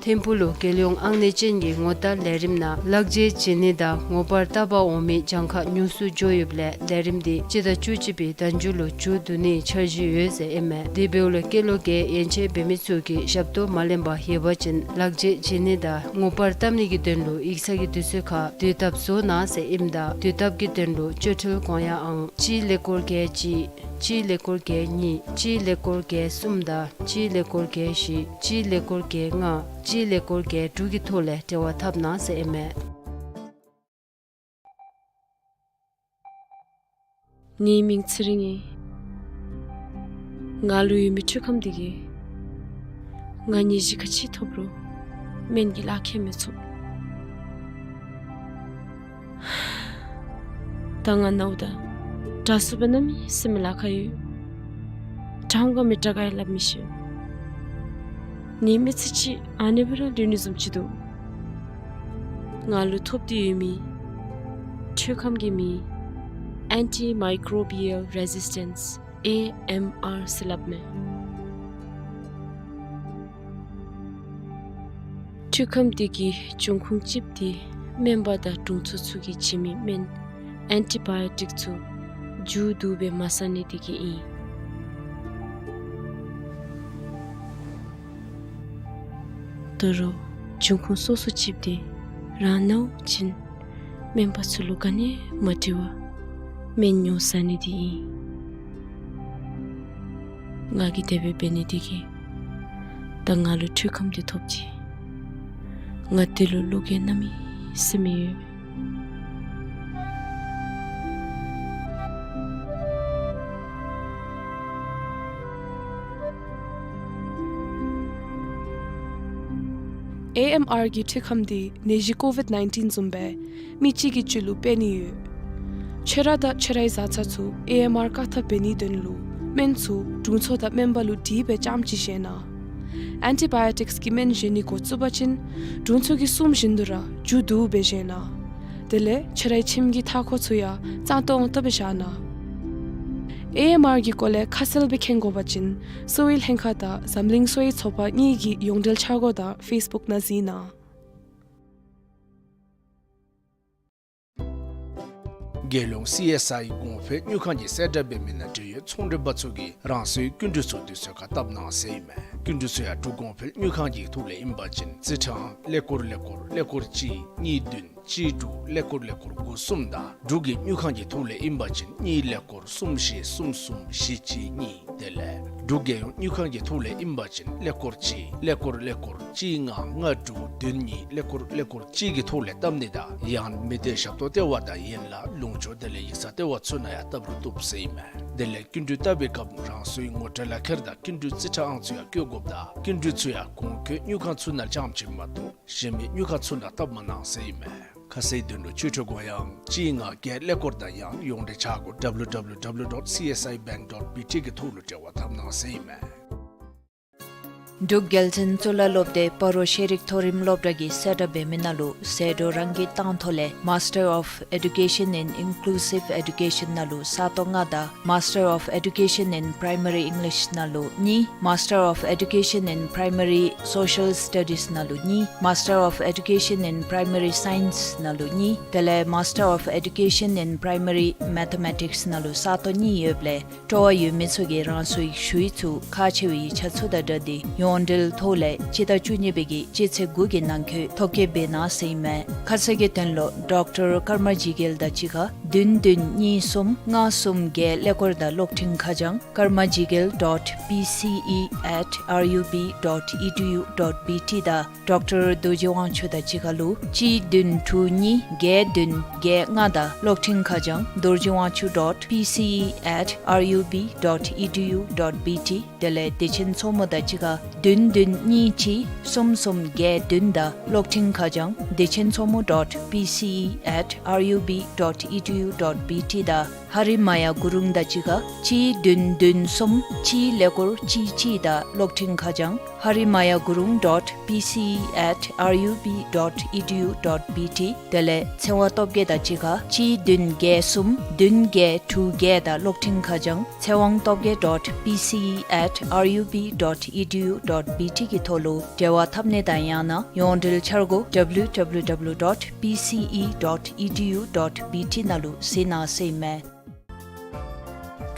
ཐིམ་ཕུག་ལུ་རྒྱལ་ཡོངས་ཨང་གནས་ཅན་གྱི་ངོ་རྟགས་ལས་རིམ་ནང་ལག་འཇལ་བྱིན་ནི་དང་ངོ་པར་བཏབ་པར་འོང་མི་གྱངས་ཁ་ཉུང་སུ་འགྱོ་ཡོདཔ་ལས་ལས་རིམ་འདི་སྤྱི་ཟླ་བཅུ་གཅིག་པའི་ཟླ་མཇུག་ལུ་མཇུག་བསྡུ་ནིའི་འཆར་གཞི་ཡོད་ཟེར་ཨིན་མས། དེ་འབདཝ་ལས་སྐྱེས་ལོ་བརྒྱད་ཡན་ཆད་འབད་མི་ཚུ་གིས་ཞབས་ཏོག་མ་ལེན་པར་ཡོད་པ་ཅིན་ལག་འཇལ་བྱིན་ནི་དང་ངོ་པར་བཏབ་ནི་གི་དོན་ལུ་ཡིག་ཚང་གི་དུས་ཚོད་ཁར་དུས་བཏབ་བཟོ་གནང་ཟེར་ཨིནམ་ད་དུས་བཏབ་ཀྱི་དོན་ལུ་སྤྱོད་ཁྲལ་དགོངས་ཡངས་ཨང་གཅིག་ཀླད་ཀོར་བརྒྱད་གཅིག་གཅིག་ཀླད་ཀོར་བརྒྱད་གཉིས་གཅིག་ཀླད་ཀོར་བརྒྱད་གསུམ་དང་གཅིག་ཀླད་ཀོར་བརྒྱད་བཞི་གཅིག་ཀླད་ཀོར་བརྒྱད་ལྔ་གཅིག་ཀླད་ཀོར་བརྒྱད་དྲུག་གི་ཐོག་ལས་འབྲེལ་བ་འཐབ་གནང་ཟེར་ཨིན་མས། ངེའི་མིང་ཚེ་རིང་ཨིན། ང་ལུ་ཡོད་མི་འཕྲུལ་ཁམས་འདི་གིས་ང་ནད་གཞི་ག་ཅི་ཐོབ་རུང་སྨན་གྱི་ལག་ཁྱེར་མི་ཚུགས། ད་ང་ནཝ་ད་དྲག་སུ་སྦེ་གནམ་མེད་ས་མེད་ལཱ་ཁག་ཡོད། དྲག་འོང་ག་མི་དྲག་ག་ཡང་སླབ་མི་ཤེས། ངེའི་མི་ཚེ་གཅིག་ཨ་ནི་སྦེ་ར་ལུས་ནི་བཟུམ་ཅིག་འདུག། ང་ལུ་ཐོབ་སྟེ་ཡོད་མི་འཕྲུལ་ཁམས་ཀྱི་མིང་Antimicrobial Resistance ཨེ་ཨེམ་ཨར་ཟེར་སླབ་མས། འཕྲུལ་ཁམས་འདི་གི་འབྱུང་ཁུངས་གཅིག་འདི་སྨན་པ་དང་དྲུང་འཚོ་ཚུ་གིས་བྱིན་མི་སྨན་ཨེན་ཊི་བཱ་ཡོ་ཊིཀ་ཚུ་མཇུག་བསྡུ་སྦེ་མ་ཟ་ནི་འདི་གིས་ཨིན། ད་རུང་འབྱུང་ཁུངས་སོ་སོ་ཅིག་འདི་རང་ནཝ་ཅིན་སྨན་པ་ཚུ་ལུ་ག་ནི་མ་དྲི་བར་སྨན་ཉོ་ཟ་ནི་འདི་ཨིན། ང་གིས་དེ་སྦེ་འབད་ནི་འདི་གིས་ད་ང་ལུ་འཕྲུལ་ཁམས་འདི་ཐོབ་ཅི། ང་འདི་ལུ་བློ་འགྱོད་གནམ་མེད་ས་མེད་ཡོད། ཨེ་ཨེམ་ཨར་གྱི་འཕྲུལ་ཁམས་འདི་ནད་གཞི་ཀོ་ཝིཌ་ནའིན་ཊིན་བཟུམ་སྦེ་མི་གཅིག་གི་རྒྱུད་ལུ་སྤེལ་ནི་ཡོད། ཁྱོད་ར་དང་ཁྱོད་རའི་བཟའ་ཚང་ཚུ་ཨེ་ཨེམ་ཨར་བཀག་ཐབས་འབད་ནིའི་དོན་ལུ་སྨན་ཚུ་དྲུང་འཚོ་དང་སྨན་པ་ལུ་དྲིས་སྦེ་རྐྱངམ་ཅིག་བཞེས་གནང་། ཨེན་ཊི་བཱ་ཡོ་ཊིཀསི་གི་སྨན་བཞེས་ནི་འགོ་བཙུགས་པ་ཅིན་དྲུང་འཚོ་གིས་གསུངམ་བཞིན་དུ་ར་མཇུག་བསྡུ་སྦེ་བཞེས་གནང་། དེ་ལས་ཁྱོད་རའི་ཁྱིམ་གྱི་མཐའ་འཁོར་ཚུ་ཡང་གཙང་ཏོག་ཏོ་སྦེ་བཞག་གནང་། ཨེ་ཨེམ་ཨར་གྱི་སྐོར་ལས་ཁ་གསལ་སྦེ་མཁྱེན་དགོ་པ་ཅིན་གསོ་བའི་ལྷན་ཁག་དང་འཛམ་གླིང་གསོ་བའི་ཚོགས་པ་གཉིས་ཀྱི་ཡོངས་འབྲེལ་འཆར་སྒོ་དང་ཕེསི་བུཀ་ནང་གཟིགས་གནང་། རྒྱལ་ཡོངས་སི་ཨེསི་ཨའི་གོང་འཕེལ་དངུལ་ཁང་གིས་གསལ་བསྒྲགས་འབད་མི་ནང་འབྲེལ་ཡོད་ཚོང་འབྲེལ་པ་ཚུ་གིས་རང་སོའི་སྐྱིན་འགྲུལ་ཚུ་དུས་ཚོད་ཁར་བཏབ་གནང་ཟེར་ཨིན་མས། སྐྱིན་འགྲུལ་ཚུ་ཡང་འབྲུག་གོང་འཕེལ་དངུལ་ཁང་གི་ཐོག་ལས་ཨིན་པ་ཅིན་རྩིས་ཁྲའང་ཀླད་ཀོར་ཀླད་ཀོར་ཀླད་ཀོར་གཅིག་གཉིས་བདུན་གཅིག་དྲུག་ཀླད་ཀོར་ཀླད་ཀོར་དགུ་གསུམ་དང་འབྲུག་གི་དངུལ་ཁང་གི་ཐོག་ལས་ཨིན་པ་ཅིན་གཉིས་ཀླད་ཀོར་གསུམ་བཞི་གསུམ་གསུམ་བཞི་གཅིག་གཉིས། དེ་ལས་འབྲུག་རྒྱལ་ཡོངས་དངུལ་ཁང་གི་ཐོག་ལས་ཨིན་པ་ཅིན་ཀླད་ཀོར་གཅིག་ཀླད་ཀོར་ཀླད་ཀོར་གཅིག་ལྔ་ལྔ་དྲུག་བདུན་གཉིས་ཀླད་ཀོར་ཀླད་ཀོར་གཅིག་གི་ཐོག་ལས་བཏབ་ནི་དང་ཡང་མི་སྡེ་ཞབས་ཏོག་ལྟེ་བ་དང་ཡན་ལག་ལུང་ཕྱོགས་དེ་ལས་ཡིག་ཚང་ལྟེ་བ་ཚུ་ནང་ཡང་བཏབ་རུང་བཏུབ་ཟེར་ཨིན་མས། དེ་ལས་སྐྱིན་འགྲུལ་བཏབ་པའི་སྐབས་རང་སོའི་ངོ་སྤྲོད་ལག་ཁྱེར་དང་སྐྱིན་འགྲུལ་རྩིས་ཁྲའང་ཚུ་ཡང་བཀོད་དགོཔ་དང་སྐྱིན་འགྲུལ་ཚུ་ཡང་གོང་འཁོད་དངུལ་ཁང་ཚུ་ནང་རྐྱངམ་ཅིག་མ་གཏོགས་གཞན་མི་དངུལ་ཁང་ཚུ་ནང་བཏབ་མ་གནང་ཟེར་ཨིན་མས། ཁ་གསལ་དོན་ལུ་སྤྱོད་ཁྲལ་དགོངས་ཡངས་གཅིག་ལྔ་བརྒྱད་ཀླད་ཀོར་དང་ཡང་ཡོངས་འབྲེལ་འཆར་སྒོ་W W W dot C S I bank dot B T གི་ཐོག་ལུ་འབྲེལ་བ་འཐབ་གནང་ཟེར་ཨིན་མས། འབྲུག་རྒྱལ་བཙུན་གཙུག་ལག་སློབ་སྡེ་སྤ་རོ་ཤེས་རིག་མཐོ་རིམ་སློབ་གྲྭ་གིས་གསལ་བསྒྲགས་འབད་མི་ནང་ལུ་ཟད་འགྲོ་རང་གིས་བཏང་ཐོག་ལས་Master of Education in Inclusive Education ནང་ལུ་ས་སྟོང་ལྔ་དང་Master of Education in Primary English ནང་ལུ་གཉིས། Master of Education in Primary Social Studies ནང་ལུ་གཉིས། Master of Education in Primary Science ནང་ལུ་གཉིས། དེ་ལས་Master of Education in Primary Mathematics ནང་ལུ་ས་སྟོང་གཉིས་ཡོདཔ་ལས་སྤྲོ་བ་ཡོད་མི་ཚུ་གིས་རང་སོའི་ཞུ་ཡིག་ཚུ་ཁག་ཆེ་བའི་ཡིག་ཆ་ཚུ་དང་སྦྲགས་ཏེ་ཡོངས་འབྲེལ་ཐོག་ལས་སྤྱི་ཟླ་བཅུ་གཉིས་པའི་གི་སྤྱི་ཚེས་དགུ་གི་ནང་འཁོད་ཐོ་བཀོད་འབད་གནང་ཟེར་ཨིན་མས། ཁ་གསལ་གྱི་དོན་ལུ་ཌོག་ཊར་ཀརྨ་ཇི་རྒྱལ་དང་གཅིག་ཁར་བདུན་བདུན་གཉིས་གསུམ་ལྔ་གསུམ་བརྒྱད་ཀླད་ཀོར་དང་གློག་འཕྲིན་ཁ་བྱང་karmajigel dot P C E at R U B dot E D U dot B T དང་ཌོག་ཊར་རྡོ་རྗེ་དབང་ཕྱུག་དང་གཅིག་ཁར་ལུ་གཅིག་བདུན་དྲུག་གཉིས་བརྒྱད་བདུན་བརྒྱད་ལྔ་དང་གློག་འཕྲིན་ཁ་བྱང་dorjiwangchuk dot P C E at R U B dot E D U dot B T དེ་ལས་བདེ་ཆེན་མཚོ་མོ་དང་གཅིག་ཁར་བདུན་བདུན་གཉིས་གཅིག་གསུམ་གསུམ་བརྒྱད་བདུན་དང་གློག་འཕྲིན་ཁ་བྱང་བདེ་ཆེན་མཚོ་མོ་dot P C E at R U B dot E D U dot B T དང་ཧ་རི་མ་ཡ་གུ་རུང་དང་གཅིག་ཁར་གཅིག་བདུན་བདུན་གསུམ་གཅིག་ཀླད་ཀོར་གཅིག་གཅིག་དང་གློག་འཕྲིན་ཁ་བྱང་ཧ་རི་མ་ཡ་གུ་རུང་dot P C E at R U B dot E D U dot B T དེ་ལས་ཚེ་དབང་སྟོབས་རྒྱས་དང་གཅིག་ཁར་གཅིག་བདུན་བརྒྱད་གསུམ་བདུན་བརྒྱད་དྲུག་བརྒྱད་དང་གློག་འཕྲིན་ཁ་བྱང་ཚེ་དབང་སྟོབས་རྒྱས་dot P C E at R U B dot E D U dot B T གི་ཐོག་ལུ་འབྲེལ་བ་འཐབ་ནི་དང་ཡང་ན་ཡོངས་འབྲེལ་འཆར་སྒོ་W W W dot P C E dot E D U dot B T ནང་ལུ་གཟིགས་གནང་ཟེར་ཨིན་མས།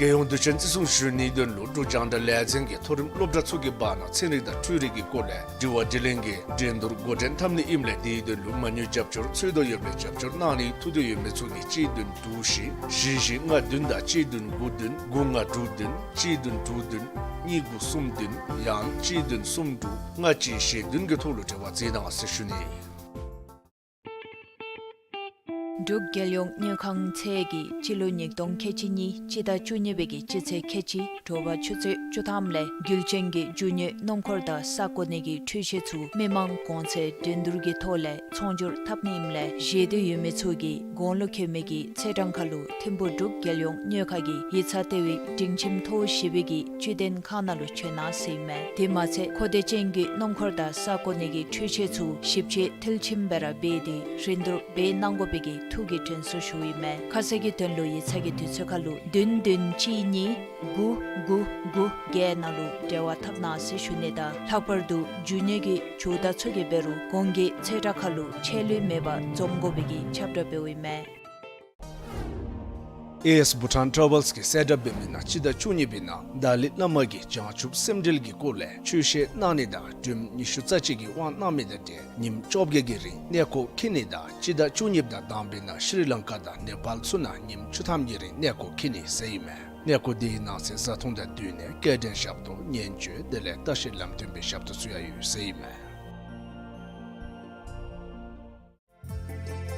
རྒྱལ་ཡོངས་དུས་ཆེན་བརྩི་སྲུང་ཞུ་ནིའི་དོན་ལུ་འབྲུག་རྒྱང་བསྒྲགས་ལས་འཛིན་གྱིས་མཐོ་རིམ་སློབ་གྲྭ་ཚུ་གི་བར་ན་ཚན་རིག་དང་འཕྲུལ་རིག་གི་སྐོར་ལས་དྲི་བ་དྲིས་ལན་གྱི་འགྲན་བསྡུར་འགོ་འདྲེན་འཐབ་ནི་ཨིནམ་ལས་དེའི་དོན་ལུ་མ་དངུལ་རྒྱབ་སྐྱོར་འཚོལ་དོ་ཡོདཔ་ལས་རྒྱབ་སྐྱོར་གནང་ནི་ཐུགས་འདོད་ཡོད་མི་ཚུ་གིས་གཅིག་བདུན་དྲུག་བཞི་བཞི་བཞི་ལྔ་བདུན་དང་གཅིག་བདུན་དགུ་བདུན་དགུ་ལྔ་དྲུག་བདུན་གཅིག་བདུན་དྲུག་བདུན་གཉིས་དགུ་གསུམ་བདུན་ཡང་གཅིག་བདུན་གསུམ་དྲུག་ལྔ་གཅིག་བཞི་བདུན་གྱི་ཐོག་ལུ་འབྲེལ་བ་མཛད་གནང་ཟེར་ཞུ་ནི། འབྲུག་རྒྱལ་ཡོངས་དངུལ་ཁང་ཚད་ཀྱིས་སྤྱི་ལོ་ཉིས་སྟོང་ཁལ་གཅིག་གཉིས་སྤྱི་ཟླ་བཅུ་གཉིས་པའི་གི་སྤྱི་ཚེས་ཁལ་གཅིག་དྲོ་པ་ཆུ་ཚོད་བཅུ་ཐམ་ལས་རྒྱུ་ཅན་གྱི་རྒྱུ་དངོས་སྣུམ་འཁོར་དང་ས་བཀོད་ནི་གི་འཕྲུལ་ཆས་ཚུ་མི་མང་གོང་ཚད་འགྲན་བསྡུར་གྱི་ཐོག་ལས་ཚོང་སྒྱུར་འཐབ་ནི་ཨིནམ་ལས་བཞེས་འདོད་ཡོད་མི་ཚུ་གིས་གོང་ལུ་འཁོད་མི་གི་ཚེས་གྲངས་ཁར་ལུ་ཐིམ་ཕུག་འབྲུག་རྒྱལ་ཡོངས་དངུལ་ཁང་གི་ཡིག་ཚང་ལྟེ་བའི་སྒྲིང་ཁྱིམ་ཐོག་བཞི་པའི་གི་བཅུད་ལྡན་ཁང་ནང་ལུ་བྱོན་གནང་ཟེར་ཨིན་མས། དེ་མ་ཚད་མཁོ་འདོད་ཅན་གྱི་སྣུམ་འཁོར་དང་ས་བཀོད་ནི་གི་འཕྲུལ་ཆས་ཚུ་ཞིབ་དཔྱད་མཐིལ་ཕྱིན་སྦེ་ར་འབད་དེ་རིན་བསྡུར་འབད་གནང་དགོ་པའི་གི་ཐུགས་ཀྱི་དྲན་གསོ་ཞུཝ་ཨིན་མས། ཁ་གསལ་གྱི་དོན་ལུ་ཡིག་ཚང་གི་དུས་ཚོད་ཁར་ལུ་བདུན་བདུན་གཅིག་གཉིས་དགུ་དགུ་དགུ་བརྒྱད་ནང་ལུ་འབྲེལ་བ་འཐབ་གནང་ཟེར་ཞུ་ནི་དང་ལྷག་པར་དུ་རྒྱུ་དངོས་ཀྱི་ཇུས་གཏོགས་ཚུ་གིས་འབད་རུང་གོང་གི་ཚེས་གྲངས་ཁར་ལུ་ཆད་ལུས་མེད་པར་འཛོམས་དགོ་པའི་གི་ཁྱབ་བསྒྲགས་འབདཝ་ཨིན་མས། ཨེ་ཨེས་བྷུ་ཊཱན་ཊ་རེ་ཝེལསི་གིས་གསལ་བསྒྲགས་འབད་མི་ནང་སྤྱི་ཟླ་བཅུ་གཉིས་པའི་ནང་ཏཱ་ལའི་བླ་མ་གིས་བྱང་ཆུབ་སེམས་འགྲེལ་གྱི་སྐོར་ལས་ཆོས་བཤད་གནང་ནི་དང་སྒྲོལམ་ཉི་ཤུ་རྩ་གཅིག་གི་དབང་གནང་མི་དང་འབྲེལ་ཉིནམ་བཅོ་བརྒྱད་ཀྱི་རིང་གནས་སྐོར་འཁྱིད་ནི་དང་སྤྱི་ཟླ་བཅུ་གཉིས་དང་དང་པའི་ནང་ཤྲི་ལང་ཀ་དང་ནེ་པཱལ་ཚུ་ནང་ཉིནམ་བཅུ་ཐམ་གྱི་རིང་གནས་སྐོར་འཁྱིད་ནི་ཟེར་ཨིན་མས། གནས་སྐོར་དེའི་ནང་གསེས་བཟའ་འཐུང་དང་བསྟུན་ནས་སྐྱེལ་འདྲེན་ཞབས་ཏོག་ཉེན་བཅོལ་དེ་ལས་ལྟ་བཤལ་ལམ་སྟོན་པའི་ཞབས་ཏོག་ཚུ་ཡང་ཡོད་ཟེར་ཨིན་མས།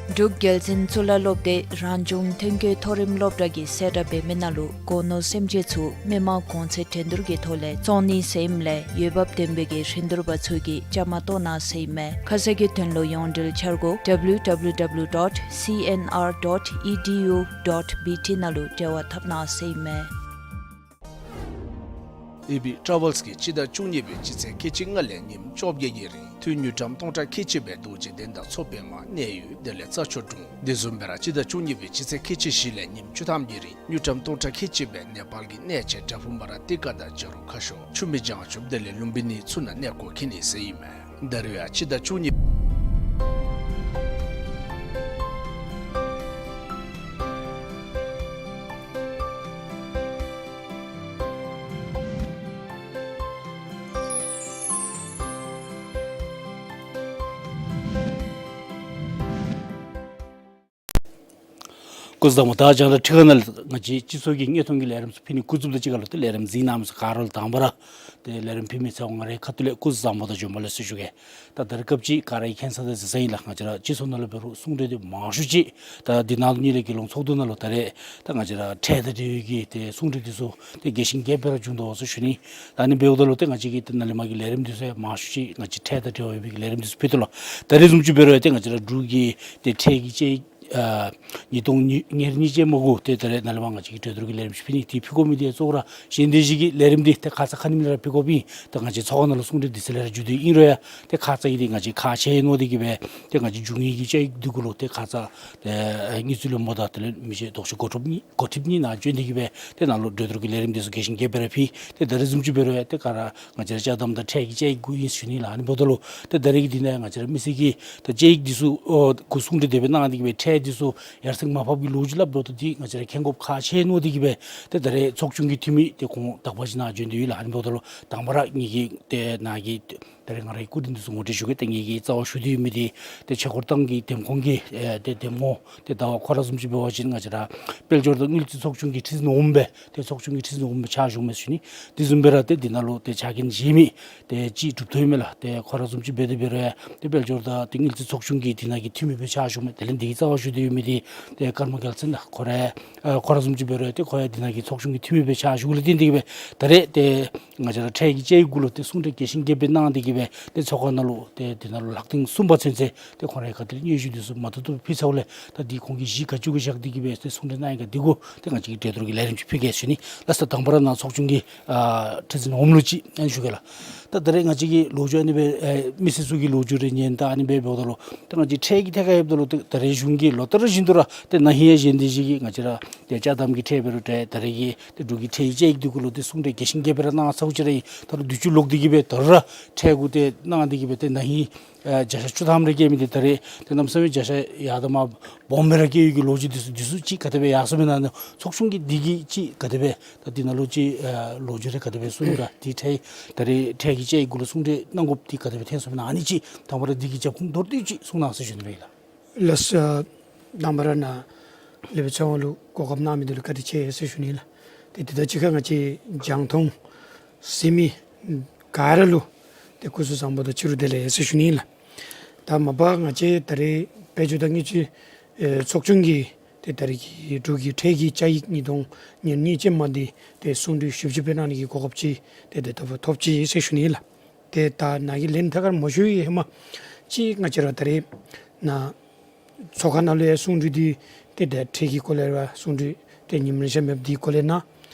འབྲུག་རྒྱལ་བཙུན་གཙུག་ལག་སློབ་སྡེ་རང་བྱུང་ཐོན་སྐྱེད་མཐོ་རིམ་སློབ་གྲྭ་གིས་གསལ་བསྒྲགས་འབད་མི་ནང་ལུ་སྒོ་ནོར་སེམས་ཅན་ཚུ་མི་མང་གོང་ཚད་འགྲན་བསྡུར་གྱི་ཐོག་ལས་བཙོང་ནི་ཟེར་ཨིནམ་ལས་འོས་འབབ་ལྡན་པའི་གི་རིན་བསྡུར་པ་ཚུ་གིས་བཅའ་མར་གཏོགས་གནང་ཟེར་ཨིན་མས། ཁ་གསལ་གྱི་དོན་ལུ་ཡོངས་འབྲེལ་འཆར་སྒོ་W W W dot C N R dot E D U dot B T ནང་ལུ་འབྲེལ་བ་འཐབ་གནང་ཟེར་ཨིན་མས། ཨེ་བི་ཊ་རེ་ཝེལསི་གིས་སྤྱི་ཟླ་བཅུ་གཉིས་པའི་སྤྱི་ཚེས་ཁལ་གཅིག་ལྔ་ལས་ཉིནམ་བཅོ་བརྒྱད་ཀྱི་རིང་ཐུན་དངུལ་ཀྲམ་སྟོང་ཕྲག་ཁལ་གཅིག་སྦེ་རྡོ་རྗེ་གདན་དང་མཚོ་པདྨ་གནས་ཡུལ་དེ་ལས་རྩྭ་མཆོག་གྲོང་དེ་བཟུམ་སྦེ་ར་སྤྱི་ཟླ་བཅུ་གཉིས་པའི་སྤྱི་ཚེས་ཁལ་གཅིག་བཞི་ལས་ཉིནམ་བཅུ་ཐམ་གྱི་རིང་དངུལ་ཀྲམ་སྟོང་ཕྲག་ཁལ་གཅིག་སྦེ་ནེ་པཱལ་གྱི་གནས་ཆེན་བྲག་ཕུག་མ་ར་ཏི་ཀ་དང་བྱ་རུང་ཁ་ཤོར་ཆུ་མིག་བྱང་ཆུབ་དེ་ལས་ལུམ་བི་ནི་ཚུ་ནང་གནས་སྐོར་འཁྱིད་ནི་ཟེར་ཨིན་མས། ད་རེས་ཡང་སྤྱི་ཟླ་བཅུ་གཉིས། སྐུ་གཟུགས་བཟང་པོ། ད་རྒྱང་བསྒྲགས་ཁྲི་ཁ་ནང་ལས་ང་བཅས་སྤྱི་ཚོགས་ཀྱི་དངོས་མཐོང་གི་ལས་རིམ་ཚུ་ཕུལ་ནི་འགོ་བཙུགསཔ་དང་གཅིག་ཁར་ལུ་ཏེ་ལས་རིམ་གཟིགས་གནང་མི་ཚུ་ག་ར་ལུ་དང་པ་ར་ཏེ་ལས་རིམ་ཕུལ་མི་ཚེ་དབང་ང་རའི་ཁ་ཐུག་ལས་སྐུ་གཟུགས་བཟང་པོ་དང་བྱོན་པ་ལེགས་སོ་ཞུ་གེ། ད་ད་རེས་སྐབས་ཅིག་ག་ར་གིས་མཁྱེན་གསལ་དང་གཟིགས་གསལ་ཨིན་ལགས། ང་བཅས་ར་སྤྱི་ཚོགས་ནང་ལུ་འབད་རུང་གསུང་གྲོས་འདི་མང་ཤོས་ཅིག་ད་འདི་ནང་ལུ་གཉིས་ལས་དགེ་སློང་ཚོགས་འདུ་ནང་ལུ་ད་རེས་ད་ང་བཅས་ར་ཁྲལ་དང་འབྲེལ་བའི་གི་ཏེ་གསུང་གྲོས་འདི་ཚུ་ཏེ་རྒྱས་ཤིང་རྒྱསཔ་སྦེ་ར་བྱུང་དོ་ཟེར་ཞུ་ནི། ད་ཨ་ནི་འབདཝ་ད་ལུ་ཏེ་ང་བཅས་ཀྱིས་ཏེ་ནཱ་ལས་མར་གྱི་ལས་རིམ་འདི་ཚུ་ཡང་མང་ཤོས་ཅིག་ང་བཅས་ཁྲལ་དང་འབྲེལ་བ་ཡོད་པའི་གི་ལས་རིམ་འདི་ཚུ་ཕུལ་དོ་ལགས། ད་རེས་བཟུམ་ཅིག་འབད་རུང་ཡང་ཏེ་ང་བཅས་ར་འབྲུག་གི་ཏེ་ཁྲལ་གྱི་དཔྱད་ ཨ་ཉིས་སྟོང་ཉེར་གཉིས་ཅན་མ་གུ་ཏེ་ད་རེས་ནཱ་ལས་མར་ང་བཅས་ཀྱིས་གྲོས་བསྡུར་གྱི་ལས་རིམ་ཅིག་ཕུལ་ནི། ཏེ་ཕུལ་དགོ་མི་འདི་གཙོ་བོ་ར་གཞན་སྡེ་བཞི་གི་ལས་རིམ་འདི་ཏེ་ཁ་ཙ་ཁ་ཉིནམ་ར་ཕུལ་དགོཔ་ཨིན། ཏེ་ང་བཅས་ཚོགས་ཁང་ནང་ལུ་གསུང་གྲོས་དུས་ཚོད་ལས་ར་མཇུག་བསྡུ་ཨིན་རུང་ཡང་ཏེ་ཁ་ཙ་གི་འདི་ང་བཅས་ཁག་ཆེ་ནི་འདི་གིས་སྦེ་ཏེ་ང་བཅས་འབྱུང་ཡི་གི་བཅའ་ཡིག་འདི་གུ་ལུ་ཏེ་ཁ་ཙ་ཏེ་དངུལ་རྩིས་བློན་པོ་དང་དེ་ལས་མི་རྗེ་ལྡོག་ཕྱོགས་འགོ་ཁྲིདཔ་གཉིས་འགོ་ཁྲིདཔ་གཉིས་ནཱ་བྱོན་ཏེ་གིས་སྦེ་ཏེ་ནཱ་ལུ་གྲོས་བསྡུར་གྱི་ལས་རིམ་འདི་ཚུ་རྒྱས་ཤིང་རྒྱས་པ་ར་ཕུལ། ཏེ་ད་རེས་བཟུམ་ཅིག་འབད་རུང་ཡང་ཏེ་ག་ར་ང་བཅས་ར་ཅ་དམ་དང་ཁྲལ་གྱི་བཅའ་ཡིག་གུ་ཨིན་ཟེར་ཞུ་ནི་ལགས། ཨ་ནི་འབདཝ་ད་ལུ་ཏེ་ད་རེས་ཀྱི་འདི་ནང་ང་བཅས་ར་མི་སེར་གྱི་ད་བཅའ་ཡིག་འདི་ཚུ་ཨོ་གུ་གསུང་གྲོས་དེ་སྦེ་གནང་སྟེ་གིས་སྦེ་ཁྲལ་འདི་ཚུ་ཡར་སེང་མར་ཕབ་ཀྱི་ལོ་རྒྱུས་སླབ་དོ་ད་འདི་ང་བཅས་ར་མཁྱེན་དགོཔ་ཁག་ཆེ་ནི་འདི་གིས་སྦེ་ཏེ་ད་རེས་ཚོགས་ཆུང་གི་འཐུས་མི་ཏེ་ཁོང་དག་པ་ཅིག་ནཱ་བྱོན་ཏེ་ཡོད་ལགས། ཨ་ནི་འབདཝ་ད་ལུ་དང་པ་ར་ངེ་གི་ཏེ་ནཱ་གི་ད་རེས་ང་རའི་སྐུ་མགྲོན་འདི་ཚུ་ངོ་སྤྲོད་ཞུ་གེ། ཏེ་ངེ་གི་རྩ་བ་ཞུ་སྟེ་ཡོད་མི་འདི་ཏེ་ཆོས་འཁོར་ཏང་གི་འདེམས་ཁོངས་ཀྱི་ཨེ་ཏེ་འདེམས་ངོ་ཏེ་ཟླ་བ་ཁོ་ར་བཟུམ་ཅིག་འབད་བ་ཅིན་ང་བཅས་ར་དཔལ་འབྱོར་དང་དངུལ་རྩིས་ཚོགས་ཆུང་གི་ཁྲི་འཛིན་འོགམ་སྦེ་ཏེ་ཚོགས་ཆུང་གི་ཁྲི་འཛིན་འོགམ་སྦེ་ཕྱག་ཞུཝ་མས་ཟེར་ཞུ་ནི། དེ་བཟུམ་སྦེ་ར་ཏེ་འདི་ནང་ལུ་ཏེ་ཕྱག་འགན་བཞེས་མི་ཏེ་ཅིག་གྲུབ་ཐོབ་ཨིན་མས་ལགས། ཏེ་ཁོ་ར་བཟུམ་ཅིག་འབད་དེ་འབད་རུང་ཡང་ཏེ་དཔལ་འབྱོར་དང་ཏེ་དངུལ་རྩིས་ཚོགས་ཆུང་གི་འདི་ནང་གི་འཐུས་མི་སྦེ་ཕྱག་ཞུཝ་མས། དེ་ལས་འདི་གི་རྩ་བ་ཞུ་སྟེ་ཡོད་མི་འདི་ཏེ་ཀརྨ་རྒྱལ་མཚན་ལགས། ཁོ་ར་ཨ་ཁོ་ར་བཟུམ་ཅིག་འབད་རུང་ཡང་ཏེ་ཁོ་ཡང་འདི་ནང་གི་ཚོགས་ཆུང་གི་འཐུས་མི་སྦེ་ཕྱག་ཞུཝ་ལས་བརྟེན་ཏེ་གིས་སྦེ་ད་རེས་ཏེ་ང་བཅས་ར་ཁྲལ་གྱི་བཅའ་ཡིག་གུ་ལུ་ཏེ་གསུང་གྲོས་རྒྱས་ཤིང་རྒྱས་པ་གནང་སྟེ་གིས་སྦེ་ཏེ་ཚོགས་ཁང་ནང་ལུ་ཏེ་འདི་ནང་ལུ་ལྷག་ཐེངས་གསུམ་པ་ཚུན་ཚོད་ཏེ་ཁོང་རའི་ཁ་ཐུག་ལས་སྙན་ཞུ་འདི་ཚུ་མ་ཐུབ་ཐུབ་ཕུལ་ཚརཝ་ལས་ད་འདི་ཁོང་གིས་གཞི་ག་ཅི་གུ་བཞག་སྟེ་གིས་སྦེ་ཏེ་གསུང་གྲོས་གནང་ཡི་ག་འདི་གུ་ཏེ་ང་བཅས་ཀྱིས་གྲོས་བསྡུར་གྱི་ལས་རིམ་ཅིག་ཕུལ་གེ་ཟེར་ཞུ་ནི་ལགས། ད་དང་པ་ར་ནཱ་ཚོགས་ཆུང་གི་ཨ་ཁྲི་འཛིན་འོགམ་ལུ་ཅིག་ཨ་ནི་ཞུ་གེ་ལགས། ད་ད་རེས་ང་བཅས་ཀྱི་ལོ་རྒྱུས་ཨ་ནི་སྦེ་ཨེ་མི་སེར་ཚུ་གི་ལོ་རྒྱུས་རེ་ཉན་ད་ཨ་ནི་སྦེ་འབདཝ་ད་ལུ་ད་ང་བཅས་ཁྲལ་གྱི་ཐད་ཁར་འབདཝ་ད་ལུ་ད་ད་རེས་གཞུང་གིས་ལོ་ལྟར་བཞིན་དུ་ར་ཏེ་ན་ཧིང་ཡང་གཞན་སྡེ་བཞི་གི་ང་བཅས་ར་ཏེ་ཅ་དམ་གྱི་ཁྲལ་འབད་རུང་ཏེ་ད་རེས་ཀྱི་ཏེ་འབྲུག་གི་ཁྲལ་གྱི་བཅའ་ཡིག་འདི་གུ་ལུ་ཏེ་གསུང་གྲོས་རྒྱས་ཤིང་རྒྱས་པ་ར་གནང་ཚརཝ་ཅིག་ར་ཨིན། ད་རུང་དུས་ཚོད་ལོག་སྟེ་གིས་སྦེ་ད་རུང་ར་ཁྲལ་གུ་ཏེ་གནང་སྟེ་གིས་སྦེ་ཏེ་ན་ཧིང་ཨ་བརྒྱ་ཆ་བཅུ་ཐམ་རེ་བཀལ་མི་འདི་ད་རེས་ཏེ་གནམ་མེད་ས་མེད་བརྒྱ་ཆ་ཡར་དང་མར་སྦོམ་སྦེ་ར་བཀལ་ཡོད་ཀྱི་ལོ་རྒྱུས་འདི་ཚུ་འདི་ཚུ་ཅིག་ག་དེ་སྦེ་ཡར་སོང་མི་ཨིན་ན་ནི་ཚོགས་ཆུང་གིས་འདི་གི་ཅིག་ག་དེ་སྦེ་ད་འདི་ནང་ལུ་ཅིག་ཨ་ལོ་རྒྱུས་རེ་ག་དེ་སྦེ་གསུངས་ག་འདི་ཁྲལ་ད་རེས་ཁྲལ་གྱི་བཅའ་ཡིག་གུ་ལུ་གསུང་གྲོས་གནང་དགོཔ་འདི་ག་དེ་སྦེ་ཐོན་སོང་མི་ཨིན་ན་ཨ་ནི་ཅིག་དང་པ་ར་འདི་གི་རྒྱབ་ཁུངས་མདོར་བསྡུས་ཅིག་གསུང་གནང་ཟེར་ཞུ་ནི་སྦེ་ཨིན་ལགས། ལགས་སོ། དང་པ་ར་ནཱ་ལས་སྦེ་ཚོགས་ཁང་ལུ་གོ་སྐབས་གནང་མི་འདི་ལུ་བཀའ་དྲིན་ཆེ་ཟེར་ཞུ་ནི་ལགས། ཏེ་དེ་དང་གཅིག་ཁར་ང་བཅས་རྒྱང་མཐོང་གཟིགས་མི་ག་ར་ལུ་ཏེ་སྐུ་གཟུགས་བཟང་པོ་དང་ཕྱི་རུ་བདེ་ལེགས་ཟེར་ཞུ་ནི་ལགས། ད་མ་པ་ང་བཅས་ད་རེས་དཔལ་འབྱོར་དང་དངུལ་རྩིས་ཨེ་ཚོགས་ཆུང་གིས་ཏེ་ད་རེས་ཀྱི་འབྲུག་གི་ཁྲལ་གྱི་བཅའ་ཡིག་ཉིས་སྟོང་ཉེར་གཉིས་ཅན་མ་འདི་ཏེ་གསུང་གྲོས་ཞིབ་ཞིབ་སྦེ་གནང་ནི་གི་གོ་སྐབས་ཅིག་ཏེ་དེ་ལྟ་བུ་ཐོབ་ཅི་ཟེར་ཞུ་ནི་ལགས། ཏེ་ད་ནཱ་གི་ལན་ཐད་ཁར་མ་ཞུ་བའི་ཧེ་མ་ཅིག་ང་བཅས་ར་ད་རེས་ནཱ་ཚོགས་ཁང་ནང་ལུ་ཡང་གསུང་གྲོས་འདི་ཏེ་ད་ཁྲལ་གྱི་སྐོར་ལས་ར་གསུང་གྲོས་ཏེ་ཉིནམ་རེ་ཆ་མེདཔ་འདི་སྐོར་ལས་གནང་།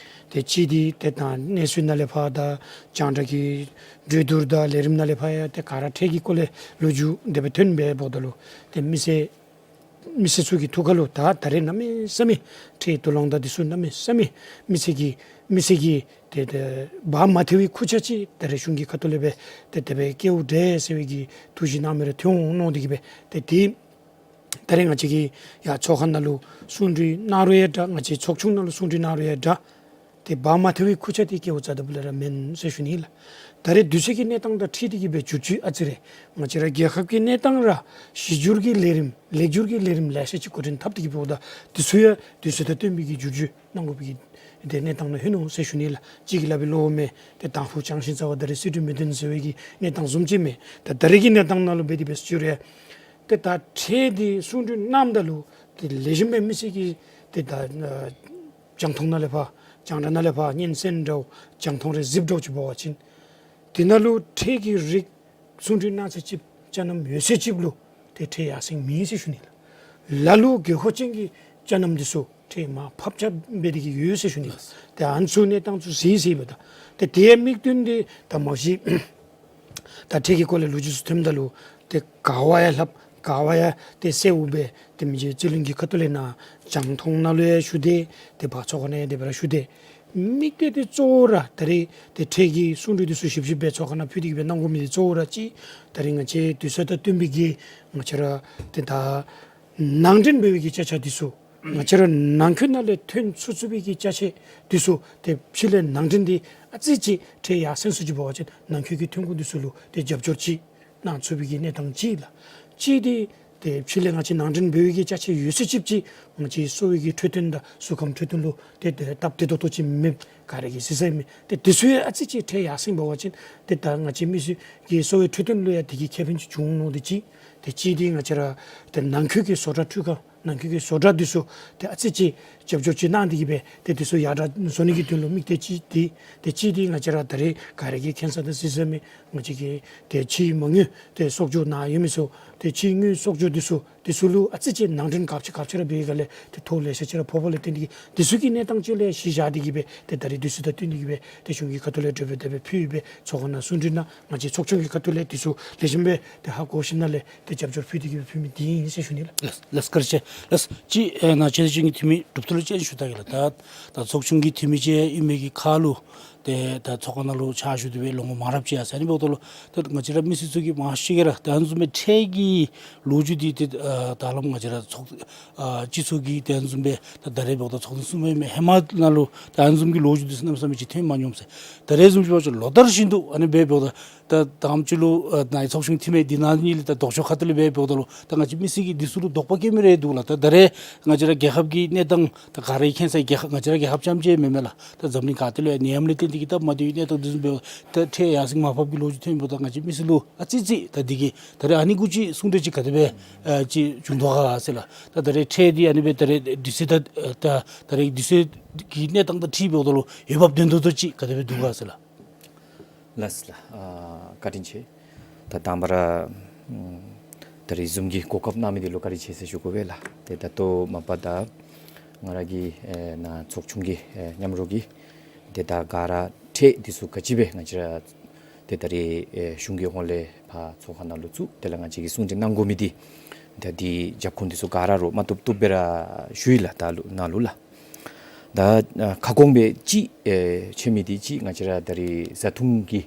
ཏེ་ཅིག་འདི་ཏེ་ད་གནས་ཚུལ་ནང་ལས་ཕར་དང་རྒྱང་བསྒྲགས་ཀྱི་གྲོས་བསྡུར་དང་ལས་རིམ་ནང་ལས་ཕར་ཡང་ཏེ་ག་ར་ཁྲལ་གྱི་སྐོར་ལས་ལོ་རྒྱུས་དེ་སྦེ་ཐོན་སྦེ་འབདཝ་ད་ལུ་ཏེ་མི་སེར་མི་སེར་ཚུ་གི་ཐུགས་ཁར་ལུ་ད་ད་རེས་གནམ་མེད་ས་མེད་ཁྲལ་དུ་ལོང་དང་འདི་ཚུ་གནམ་མེད་ས་མེད་མི་སེར་གྱི་མི་སེར་གྱི་ཏེ་ཏེ་བག་མ་ཐེག་པའི་ཁུར་ཆ་ཅིག་ད་རེས་གཞུང་གི་ཁ་ཐུག་ལས་སྦེ་ཏེ་དེ་སྦེ་བཀལཝ་འདྲས་ཟེར་བའི་གི་ཐུགས་བཞེད་གནང་མི་རེ་ཐོན་འོང་མནོ་སྟེ་གིས་སྦེ་ཏེ་དེ་ད་རེས་ང་བཅས་ཀྱིས་ཡར་ཚོགས་ཁང་ནང་ལུ་གསུང་གྲོས་གནང་རུང་ཡང་འདྲ། ང་བཅས་ཚོགས་ཆུང་ནང་ལུ་གསུང་གྲོས་གནང་རུང་ཡང་འདྲ། ཏེ་བག་མ་ཐེག་པའི་ཁུར་ཆ་འདི་བཀལཝ་རྩ་དང་པོ་ལས་ར་མེན་ཟེར་ཞུ་ནི་ལགས། ད་རེས་དུས་ཚོད་ཀྱི་གནས་སྟངས་དང་འཁྲིལ་ཏེ་གིས་སྦེ་བསྒྱུར་བཅོས་ཨ་ཙི་རེ་ང་བཅས་ར་རྒྱལ་ཁབ་ཀྱི་གནས་སྟངས་ར་གཞི་བསྒྱུར་གྱི་ལས་རིམ་ལེགས་བསྒྱུར་གྱི་ལས་རིམ་ལེ་ཤ་ཅིག་འགོ་འདྲེན་འཐབ་སྟེ་གིས་སྦེ་འོངམ་ད་དེ་ཚུ་ཡང་དུས་ཚོད་དང་བསྟུན་པའི་གི་བསྒྱུར་བཅོས་གནང་དགོ་པའི་གི་ཏེ་གནས་སྟངས་ནང་ལྷོད་ནུག་ཟེར་ཞུ་ནི་ལགས། གཅིག་གིས་སླབ་པའི་བློ་མེད་ཏེ་དང་ཕུ་ཅང་ཤིང་རྩ་བ་ད་རེས་སི་ཏུ་མི་བདུན་ཟེར་བའི་གི་གནས་སྟངས་བཟུམ་ཅིག་མས། ད་ད་རེས་ཀྱི་གནས་སྟངས་ནང་ལུ་འབད་དེ་སྦེ་བསྒྱུར་ཡང་ཏེ་ད་ཁྲལ་འདི་གསུང་གྲོས་གནངམ་ད་ལུ་ཏེ་ལེགས་ཤོམ་སྦེ་མི་སེར་གྱིས་ཏེ་ད་ཨ་རྒྱང་མཐོང་ནང་ལས་ཕར་རྒྱང་བསྒྲགས་ནང་ལས་ཕར་སྙན་གསན་འདྲཝ་རྒྱང་མཐོང་རེ་གཟིགས་འདྲཝ་ཅིག་འབད་བ་ཅིན་དེ་ནང་ལུ་ཁྲལ་གྱི་རིགས་གསུང་གྲོས་གནང་ཚར་ཅིག་ཅ་རྣམ་ཡོད་ཚད་ཅིག་ལུ་ཏེ་ཁྲལ་ཡར་སེང་མེད་ཟེར་ཞུ་ནི་ལགས། ལ་ལུ་དགོས་མཁོ་ཅན་གྱི་ཅ་རྣམ་འདི་ཚུ་ཁྲལ་མར་ཕབ་རྐྱབ་འབད་དེ་གིས་ཡོད་ཟེར་ཞུ་ནི་ལགས། ཏེ་ཨ་ནི་ཚུ་གནས་སྟངས་ཚུ་གཟིགས་ཟེར་ཨིན་པས། ད་ཏེ་དེ་ཡང་དམིགས་དོན་འདི་ད་མ་གཞི་ད་ཁྲལ་གྱི་སྐོར་ལས་ལོ་རྒྱུས་ཚུ་ཐོནམ་ད་ལུ་ཏེ་ག་བ་ཡང་ལྷབ་ག་བ་ཡང་ཏེ་གསལཝ་སྦེ་ཏེ་མི་རྗེ་རྩིས་བློན་གྱི་ཁ་ཐུག་ལས་ནཱ་རྒྱང་མཐོང་ནང་ལུ་ཡང་ཞུ་སྟེ་ཏེ་ཕར་ཚོགས་ཁང་ནང་ཡང་དེ་སྦེ་ར་ཞུ་སྟེ་དམིགས་གཏད་འདི་གཙོ་བོ་ར་ད་རེས་ཏེ་ཁྲལ་གྱི་གསུང་གྲོས་འདི་ཚུ་ཞིབ་ཞིབ་སྦེ་ཚོགས་ཁང་ནང་ཕུལ་ཏེ་གིས་སྦེ་གནང་དགོ་མི་འདི་གཙོ་བོ་ར་གཅིག་ད་རེས་ང་བཅས་དུས་ཚོད་དང་བསྟུན་པའི་གི་ང་བཅས་ར་ཏེ་ད་ནང་འདྲེན་འབད་བའི་གི་ཅ་ཆས་འདི་ཚུ་ང་བཅས་ར་ནང་འཁོད་ནང་ལས་ཐོན་ཚུགས་ཚུགས་པའི་གི་ཅ་ཆས་འདི་ཚུ་ཏེ་ཕྱི་ལས་ནང་འདྲེན་འདི་ཨ་ཙི་ཅིག་ཁྲལ་ཡར་སེང་སུ་ཅིག་འབད་བ་ཅིན་ནང་འཁོད་ཀྱི་ཐོན་ཁུངས་འདི་ཚུ་ལུ་ཏེ་རྒྱབ་སྐྱོར་ཅིག་གནང་ཚུགས་པའི་གི་གནས་སྟངས་ཅིག་ལགས། གཅིག་འདི་ཏེ་ཕྱི་ལས་ང་བཅས་ནང་འདྲེན་འབད་བའི་གི་ཅ་ཆས་ཡོད་ཚད་ཅིག་ཅིག་ང་བཅས་གསོ་བའི་གི་འཕྲོད་བསྟེན་དང་གཟུགས་ཁམས་འཕྲོད་བསྟེན་ལུ་ཏེ་ཏེ་སྟབས་བདེ་ཏོག་ཏོ་ཅིག་མེདཔ་ག་ར་གིས་གཟིགས་ས་ཨིན་མས། ཏེ་དེ་ཚུ་ཡང་ཨ་ཙི་ཅིག་ཁྲལ་ཡར་སེང་འབད་བ་ཅིན་ཏེ་ད་ང་བཅས་མི་སེར་གྱི་གསོ་བའི་འཕྲོད་བསྟེན་ལུ་ཡང་དེ་གིས་ཁེ་ཕན་ཅིག་འབྱུང་འོང་མནོ་སྟེ་གཅིག། ཏེ་གཅིག་འདི་ང་བཅས་ར་ཏེ་ནང་འཁོད་ཀྱི་བཟོ་གྲྭ་འཕྲུལ་ཁང་ནང་འཁོད་ཀྱི་བཟོ་གྲྭ་འདི་ཚུ་ཏེ་ཨ་ཙི་ཅིག་རྒྱབ་སྐྱོར་ཅིག་གནང་སྟེ་གིས་སྦེ་ཏེ་འདི་ཚུ་ཡར་དྲག་བཟོ་ནི་གི་དོན་ལུ་དམིགས་གཏད་ཅིག་འདི། ཏེ་གཅིག་འདི་ང་བཅས་ར་ད་རེས་ག་ར་གིས་མཁྱེན་ས་དང་གཟིགས་ས་མས། ང་བཅས་ཀྱི་ཏེ་ཕྱིའི་མ་དངུལ་ཏེ་གསོག་འཇོག་ནང་ཡོད་མི་ཚུ་ ཏེ་ཕྱི་དངུལ་གསོག་འཇོག་འདི་ཚུ་འདི་ཚུ་ལུ་ཨ་ཙི་ཅིག་ནང་འདྲེན་ག་ཅི་ག་ཅི་ར་འབད་བའི་སྒང་ལས་ཏེ་ཐོ་ལེ་ཤ་ཅིག་ར་ཕོགཔ་ལས་བརྟེན་ཏེ་གིས་འདི་ཚུ་གི་གནས་སྟངས་ཅིག་ལས་གཞི་བཞག་སྟེ་གིས་སྦེ་ཏེ་ད་རེས་འདི་ཚུ་དང་བསྟུན་ཏེ་གིས་སྦེ་ཏེ་གཞུང་གི་ཁ་ཐུག་ལས་གྲོས་འབུལ་དེ་སྦེ་ཕུལ་སྦེ་ཚོགས་ཁང་ནང་གསུང་གྲོས་ནང་ང་བཅས་ཚོགས་ཆུང་གི་ཁ་ཐུག་ལས་འདི་ཚུ་ལེགས་ཤོམ་སྦེ་ཏེ་ཧ་གོ་ཞིནམ་ལས་ཏེ་རྒྱབ་སྐྱོར་ཕུལ་ཏེ་གིས་སྦེ་ཕུལ་མི་འདི་ཨིན་ཟེར་ཞུ་ནི་ལགས། ལགས་ལགས་བཀའ་དྲིན་ཆེ་ལགས། ཅིག་ཨེ་ནཱ་ཆེད་བཅུ་གི་འཐུས་མི་གྲུབ་ཐོབ་ལུ་ཅིག་ཞུ་ད་གེ་ལགས། ད་ད་ཚོགས་ཆུང་གི་འཐུས་མི་ཅིག་ཨིན་མི་གི་ཁར་ལུ་ཏེ་ད་ཚོགས་ཁང་ནང་ལུ་ཕྱག་ཞུ་སྟེ་སྦེ་ལོ་ངོ་མང་རབས་ཅིག་ཡར་སོ་ནི་འབདཝ་ད་ལུ་ད་ང་བཅས་ར་མི་སེར་ཚུ་གིས་མང་ཤོས་ཀྱིས་ར་ད་ཨ་ནི་བཟུམ་སྦེ་ཁྲལ་གྱི་ལོ་རྒྱུས་འདི་ཏེ་ཨ་ད་ལམ་ང་བཅས་ར་ཚོགས་ཨ་སྤྱི་ཚོགས་ཀྱི་ད་ཨ་ནི་བཟུམ་སྦེ་ད་ད་རེས་འབདཝ་ད་ཚོགས་ཐེངས་གསུམ་པའི་ཧེ་མ་ནང་ལུ་ད་ཨ་ནི་བཟུམ་གྱི་ལོ་རྒྱུས་འདི་ཚུ་གནམ་མེད་ས་མེད་ཅིག་ཐོན་མ་མྱོང་ཟེར། ད་རེས་བཟུམ་ཅིག་འབད་བ་ཅིན་ལོ་ལྟར་བཞིན་དུ་ཨ་ནི་སྦེ་འབདཝ་ད་ད་དང་པ་ཅིག་ལུ་ཨ་ནཱ་ཚོགས་ཆུང་འཐུས་མི་འདི་ནང་ནི་ལས་ད་ལྡོག་ཕྱོགས་ཁ་ཐུག་ལས་སྦེ་འབདཝ་ད་ལུ་ད་ང་བཅས་མི་སེར་གྱིས་འདི་ཚུ་ལུ་དོགས་པ་སྐྱེ་མི་རེ་འདུག་ལགས། ད་ད་རེས་ང་བཅས་ར་རྒྱལ་ཁབ་ཀྱི་གནས་སྟངས་ད་ག་ར་མཁྱེན་ས་རྒྱལ་ཁབ་ང་བཅས་ར་རྒྱལ་ཁབ་རྐྱངམ་ཅིག་མེན་མས་ལགས། ད་འཛམ་གླིང་ག་ཏེ་ལུ་ཡང་ནད་ཡམས་ལས་བརྟེན་ཏེ་གིས་སྟབས་མ་བདེ་བའི་གནས་སྟངས་འདི་ཚུ་འབདཝ་ད་ཁྲལ་ཡར་སེང་མར་ཕབ་ཀྱི་ལོ་རྒྱུས་ཐོན་འབདཝ་ད་ང་བཅས་མི་སེར་ལུ་ཨ་ཙི་ཅིག་ད་འདི་གིས་ད་རེས་ཨ་ནི་གུ་ཅིག་གསུང་གྲོས་ཅིག་ག་དེ་སྦེ་ཨ་ཅིག་བྱུང་དོ་ག་ཟེར་ལགས། ད་ད་རེས་ཁྲལ་འདི་ཨ་ནི་སྦེ་ད་རེས་དུས་ཚོད་ད་ད་ད་རེས་དུས་ཚོད་ཀྱི་གནས་སྟངས་དང་འཁྲིལ་འབདཝ་ད་ལུ་འོས་འབབ་ལྡན་ཏོག་ཏོ་ཅིག་ག་དེ་སྦེ་འདུག་ག་ཟེར་ལགས། ལགས་ལགས། ཨ་བཀའ་དྲིན་ཆེ། ད་དང་པ་ར་ཨམ་ད་རེས་བཟུམ་གྱི་གོ་སྐབས་གནང་མི་འདི་ལུ་བཀའ་དྲིན་ཆེ་ཟེར་ཞུ་དགོ་པས་ལགས། ཏེ་ད་ལྟོ་མ་པ་ད་ང་ར་གི་ཨེ་ནཱ་ཚོགས་ཆུང་གི་ཨེ་མཉམ་རོགས་ཀྱིས་ཏེ་ད་ག་ར་ཁྲལ་འདི་ཚུ་ག་ཅི་སྦེ་ང་བཅས་ར་ཏེ་ད་རེས་ཨེ་གཞུང་གི་ཧོངས་ལས་ཕར་ཚོགས་ཁང་ནང་ལུ་བཙུགས་དེ་ལས་ང་བཅས་ཀྱིས་གསུང་གྲོས་གནང་དགོ་མི་འདི་ད་འདི་རྒྱབ་ཁུངས་འདི་ཚུ་ག་ར་རོགས་མ་བཏུབ་བཏུབ་སྦེ་ར་ཞུ་ཡི་ལགས། ད་ལུ་ནཱ་ལུ་ལགས། ད་ཨ་ཁ་སྐོང་སྦེ་ཅིག་ཨེ་ཆེ་མི་འདི་ཅིག་ང་བཅས་ར་ད་རེས་བཟའ་འཐུང་གི་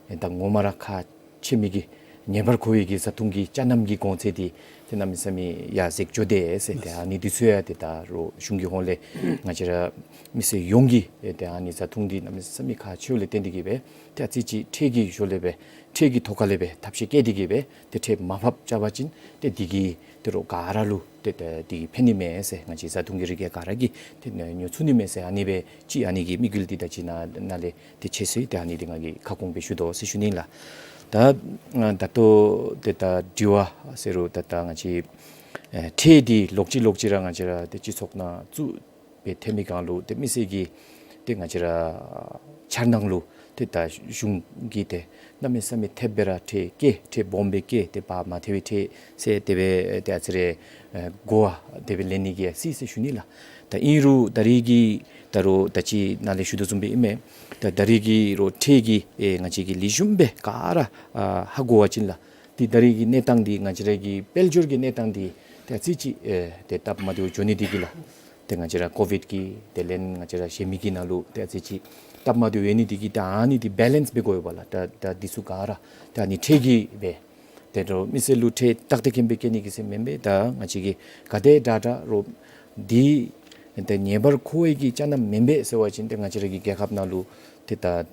ཨེ་ད་ངོ་མ་ར་ཁག་ཆེ་མི་གི་ཉེ་འབར་འཁོར་བའི་གི་བཟའ་འཐུང་གི་ཅ་རྣམ་གྱི་གོང་ཚད་འདི་ཏེ་གནམ་མེད་ས་མེད་ཡར་འཛེགས་འགྱོ་དེས་ཟེར། ཏེ་ཨ་ནི་འདི་ཚུ་ཡང་ཏེ་ད་རོགས་གཞུང་གི་ཧོངས་ལས་ང་བཅས་ར་མི་སེར་ཡོངས་ཀྱི་ཨེ་ཏེ་ཨ་ནི་བཟའ་འཐུང་འདི་གནམ་མེད་ས་མེད་ཁག་ཆེཝ་ལས་བརྟེན་ཏེ་གིས་སྦེ་ཏེ་ཨ་ཙི་ཅིག་ཁྲལ་གྱི་ཞོར་ལས་སྦེ་ཁྲལ་གྱི་ཐོག་ཁ་ལས་སྦེ་ཐབས་ཤེས་བཀལ་ཏེ་གིས་སྦེ་ཏེ་ཁྲལ་མར་ཕབ་རྐྱབ་པ་ཅིན་ཏེ་འདི་གིས་ཏེ་རོགས་ག་ར་ལུ་ཏེ་ཏེ་འདི་གིས་ཕན་ནི་མས་ཟེར། ང་བཅས་བཟའ་འཐུང་གི་རིགས་ཡང་ག་ར་གིས་ཏེ་ཉོ་ཚུགས་ནི་མས་ཟེར། ཨ་ནི་སྦེ་ཅིག་ཨ་ནི་གི་དམིགས་ཡུལ་འདི་ད་ཅི་ནཱ་ནཱ་ལས་ཏེ་ཆེ་ཤོས་ཏེ་ཨ་ནི་འདི་ང་གིས་ཁ་སྐོང་སྦེ་ཞུ་དོ་ཟེར་ཞུ་ནི་ལགས། ད་ད་ལྟོ་ཏེ་ད་དྲི་བ་ཟེར་རུང་ད་ད་ང་བཅས་ཨེ་ཁྲལ་འདི་ལོག་ཅི་ལོག་ཅི་ར་ང་བཅས་ར་ཏེ་སྤྱི་ཚོགས་ནང་བཙུགས་སྦེ་ཐོན་མི་སྒང་ལུ་ཏེ་མི་སེར་གྱི་ཏེ་ང་བཅས་ར་འཆར་སྣང་ལུ་ཏེ་ད་གཞུང་གིས་ཏེ་གནམ་མེད་ས་མེད་ཐེབས་སྦེ་ར་ཁྲལ་བཀལ་ཁྲལ་སྦོམ་སྦེ་བཀལ་ཏེ་བ་མ་ཐེག་པའི་ཁྲལ་ཟེར་དེ་སྦེ་ཏེ་ཨ་ཙི་རེ་ཨེ་གོ་བ་དེ་སྦེ་ལེན་ནི་གི་ཡང་སྲིད་ཟེར་ཞུ་ནི་ལགས། ད་ཨིན་རུང་ད་རེས་ཀྱི་ད་རོགས་ད་ཅི་ནཱ་ལས་ཞུ་དོ་བཟུམ་སྦེ་ཨིན་མས། ད་ད་རེས་ཀྱི་རོགས་ཁྲལ་གྱི་ཨེ་ང་བཅས་ཀྱིས་ལེགས་ཤོམ་སྦེ་ག་ར་ཨ་ཧ་གོ་བ་ཅིན་ལགས། ཏེ་ད་རེས་ཀྱི་གནས་སྟངས་འདི་ང་བཅས་ར་གི་དཔལ་འབྱོར་གྱི་གནས་སྟངས་འདི་ཏེ་ཨ་ཙི་ཅིག་ཨེ་ཏེ་སྟབས་མ་བདེཝ་འགྱོ་ནི་འདི་གིས་ལགས། ཏེ་ང་བཅས་ར་ཀོ་བིཌ་ཀྱི་དེ་ལས་ང་བཅས་ར་གཞན་མི་གི་ནང་ལུ་ཏེ་ཨ་ཙི་ཅིག་སྟབས་མ་བདེཝ་ཡོད་ནི་འདི་གིས་ད་ཨ་ནི་འདི་བེ་ལེནསི་འབད་དགོ་པས་ལགས། ད་ད་འདི་ཚུ་ག་ར་ད་ཨ་ནི་ཁྲལ་གྱི་སྦེ་ཏེ་རོགས་མི་སེར་ལུ་ཁྲལ་ཏག་ཏག་ཁེམ་སྦེ་བཀལ་ནི་གི་ཟེར་མེན་པས། ད་ང་བཅས་ཀྱིས་ག་དེ་དྲག་དྲག་རོགས་འདི་ཏེ་ཉེ་འབར་འཁོར་བའི་གི་ཅ་རྣམ་མེན་པས་ཟེར་བ་ཅིན་ཏེ་ང་བཅས་ར་གི་རྒྱལ་ཁབ་ནང་ལུ་ཏེ་ད་ཨ་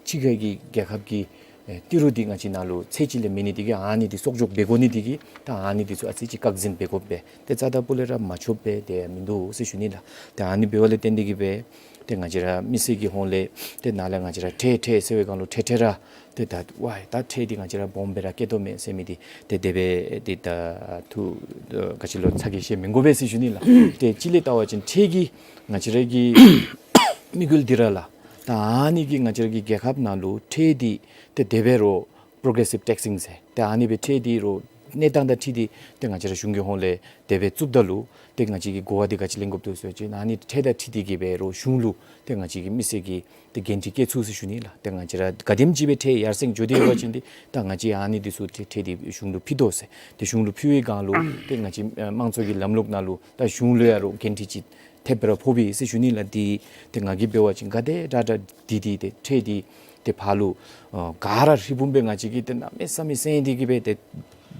ཕྱི་རྒྱལ་གྱི་རྒྱལ་ཁབ་ཀྱི་ཨེ་ཏི་རུ་འདི་ང་བཅས་ནང་ལུ་ཚད་ཅིག་ལས་མེད་ནི་འདི་གིས་ཨ་ནི་འདི་གསོག་འཇོག་འབད་དགོ་ནི་འདི་གིས་ད་ཨ་ནི་འདི་ཚུ་ཨ་ཙི་ཅིག་བཀག་འཛིན་འབད་དགོ་པས། ཏེ་རྩ་དང་པོ་ལས་ར་མ་ཆོག་པས་ཏེ་མིན་འདུག་ཟེར་ཞུ་ནི་ལགས། ཏེ་ཨ་ནི་འབདཝ་ལས་བརྟེན་ཏེ་གིས་སྦེ་ཏེ་ང་བཅས་ར་མི་སེར་གྱི་ཧོངས་ལས་ཏེ་ནཱ་ལས་ང་བཅས་ར་ཁྲལ་ཁྲལ་ཟེར་བའི་སྒང་ལུ་ཁྲལ་ཁྲལ་ར་ཏེ་ད་ཝའི་ད་ཁྲལ་འདི་ང་བཅས་ར་སྦོམ་སྦེ་ར་བཀལ་དོ་མས་ཟེར་མི་འདི་ཏེ་དེ་སྦེ་འདི་ད་ཐུགས་ག་ཅི་ལོ་ཚ་གྱང་བཞེས་མི་དགོ་པས་ཟེར་ཞུ་ནི་ལགས། ཏེ་སྤྱིར་ལས་བལྟ་བ་ཅིན་ཁྲལ་གྱི་ང་བཅས་ར་གི་དམིགས་ཡུལ་འདི་ར་ལགས། ད་ཨ་ནི་གིས་ང་བཅས་ར་གི་རྒྱལ་ཁབ་ནང་ལུ་ཁྲལ་འདི་ཏེ་དེ་སྦེ་རོགས་པོརོ་གེ་རེ་སིབ་ཊེག་སིང་ཟེར། ཏེ་ཨ་ནི་སྦེ་ཁྲལ་འདི་རོགས་གནས་སྟངས་དང་འཁྲིལ་ཏེ་ཏེ་ང་བཅས་ར་གཞུང་གི་ཧོངས་ལས་དེ་སྦེ་བཙུགསཔ་ད་ལུ་ཏེ་ང་བཅས་ཀྱིས་གོ་བ་འདི་ག་ཅི་ལེན་དགོཔ་འདུག་ཟེར་བ་ཅིན་ཨ་ནི་ཁྲལ་དང་འཁྲིལ་ཏེ་གིས་སྦེ་རོགས་གཞུང་ལུ་ཏེ་ང་བཅས་ཀྱིས་མི་སེར་གྱིས་ཏེ་འགན་འཁྲི་བཀལ་ཚུགས་ཟེར་ཞུ་ནི་ལགས། ཏེ་ང་བཅས་ར་ག་དེམ་ཅིག་སྦེ་ཁྲལ་ཡར་སེང་འགྱོ་སྟེ་ཡོད་པ་ཅིན་ཏེ་ད་ང་བཅས་ཨ་ནི་འདི་ཚུ་ཁྲལ་ཁྲལ་འདི་གཞུང་ལུ་ཕུལ་དོ་ཟེར། ཏེ་གཞུང་ལུ་ཕུལ་བའི་སྒང་ལུ་ཏེ་ང་བཅས་ཨ་དམངས་གཙོ་གི་ལམ་ལུགས་ནང་ལུ་ད་གཞུང་ལུ་ཡང་རོགས་འགན་འཁྲི་ཅིག་ཐེབས་སྦེ་ར་ཕོག་པས་ཟེར་ཞུ་ནི་ལགས། འདི་ཏེ་ང་གིས་འབད་བ་ཅིན་ག་དེ་དྲག་དྲག་འདི་འདི་ཏེ་ཁྲལ་འདི་ཏེ་ཕར་ལུ་ཨ་ག་ར་ཧྲིལ་བུམ་སྦེ་ང་བཅས་ཀྱིས་ཏེ་གནམ་མེད་ས་མེད་སེང་སྟེ་གིས་སྦེ་ཏེ་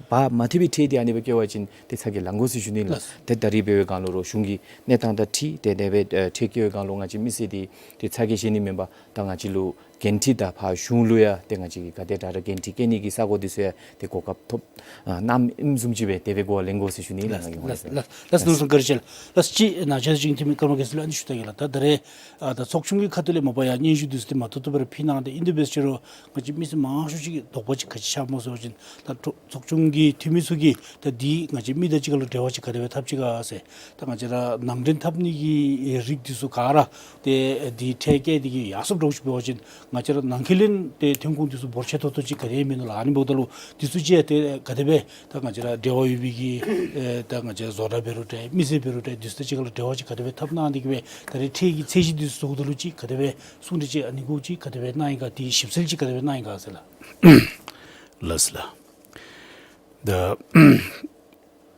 བ་མ་ཐེག་པའི་ཁྲལ་འདི་ཨ་ནི་སྦེ་བཀལ་བ་ཅིན་ཏེ་ཚ་གྱང་ལང་དགོ་ཟེར་ཞུ་ནི་ལགས། ལགས། ཏེ་ད་རིས་འབད་བའི་སྒང་ལུ་རོགས་གཞུང་གི་གནས་སྟངས་དང་འཁྲིལ་ཏེ་དེ་སྦེ་ཨ་ཁྲལ་བཀལ་བའི་སྒང་ལུ་ང་བཅས་མི་སེར་འདི་ཏེ་ཚ་གྱང་བཞེས་ནི་མེན་པར་ད་ང་བཅས་ལུ་འགན་འཁྲི་དང་ཕར་གཞུང་ལུ་ཡང་ཏེ་ང་བཅས་ཀྱིས་ག་དེ་དྲག་དྲག་འགན་འཁྲི་བཀལ་ནི་གི་ས་སྒོ་འདི་ཚུ་ཡང་ཏེ་གོ་སྐབས་ཐོབ་ཨ་གནངམ་ཨིནམ་བཟུམ་ཅིག་སྦེ་དེ་སྦེ་གོ་བ་ལེན་དགོ་ཟེར་ཞུ་ནི་ལགས། ལགས་ལགས་ལགས་ལགས། གནམ་མེད་ས་མེད་བཀའ་དྲིན་ཆེ་ལགས། ལགས་ཅིག་ནཱ་ཆེད་བཅུ་གི་འཐུས་མི་ཀརྨ་རྒྱལ་མཚན་ལུ་ཨ་ནི་ཞུ་ད་གེ་ལགས། ད་ད་རེས་ཨ་ད་ཚོགས་ཆུང་གི་ཁ་ཐུག་ལས་མ་པ་ཡང་སྙན་ཞུ་འདི་ཚུ་ཏེ་མ་ཐུབ་ཐུབ་སྦེ་ར་ཕུལ་གནང་སྟེ་ཨིན། དེ་འབད་རུང་ང་བཅས་མི་སེར་མང་ཤོས་ཅིག་གིས་དོགས་པ་ཅིག་ག་ཅི་ཤར་སྨོ་ཟེར་བ་ཅིན་ད་ཚོགས་ཆུང་གི་འཐུས་མི་ཚུ་གིས་ད་འདི་ང་བཅས་མི་དང་གཅིག་ཁར་ལུ་འབྲེལ་བ་ཅིག་ག་དེ་སྦེ་འཐབ་ཅི་ག་ཟེར། ད་ང་བཅས་ར་ནང་འདྲེན་འཐབ་ནི་གི་རིགས་འདི་ཚུ་ག་ར་ཏེ་འདི་ཁྲལ་བཀལ་ཏེ་གིས་ཡར་སོངམ་འདྲཝ་ཅིག་འབད་བ་ཅིན་ ང་བཅས་ར་ནང་འཁོད་ལས་ཏེ་ཐོན་ཁུངས་འདི་ཚུ་འབོར་ཆེ་ཏོག་ཏོ་ཅིག་ག་དེ་ཡང་མིན་ནུག་ལགས། ཨ་ནི་འབདཝ་ད་ལུ་འདི་ཚུ་ཅིག་ཡང་ཏེ་ག་དེ་སྦེ་ད་ང་བཅས་ར་འབྲེལ་བ་ཡོད་པའི་གི་ཨེ་ད་ང་བཅས་བཟོ་གྲྭ་འབད་རུང་འདྲ་མི་སེར་འབད་རུང་འདྲ་འདི་ཚུ་དང་གཅིག་ཁར་ལུ་འབྲེལ་བ་ཅིག་ག་དེ་སྦེ་འཐབ་གནང་སྟེ་གི་སྦེ་ད་རེས་འཕྲལ་གྱི་ཚད་གཞི་འདི་ཚུ་བཟོཝ་ད་ལུ་ཅིག་ག་དེ་སྦེ་གསུང་གྲོས་ཅིག་ཨ་ནི་གུ་ཅིག་ག་དེ་སྦེ་གནང་ཡི་ག་དེ་ཞིབ་འཚོལ་ཅིག་ག་དེ་སྦེ་གནང་ཡི་ག་ཟེར་ལགས། ལགས་སོ་ལགས། ད་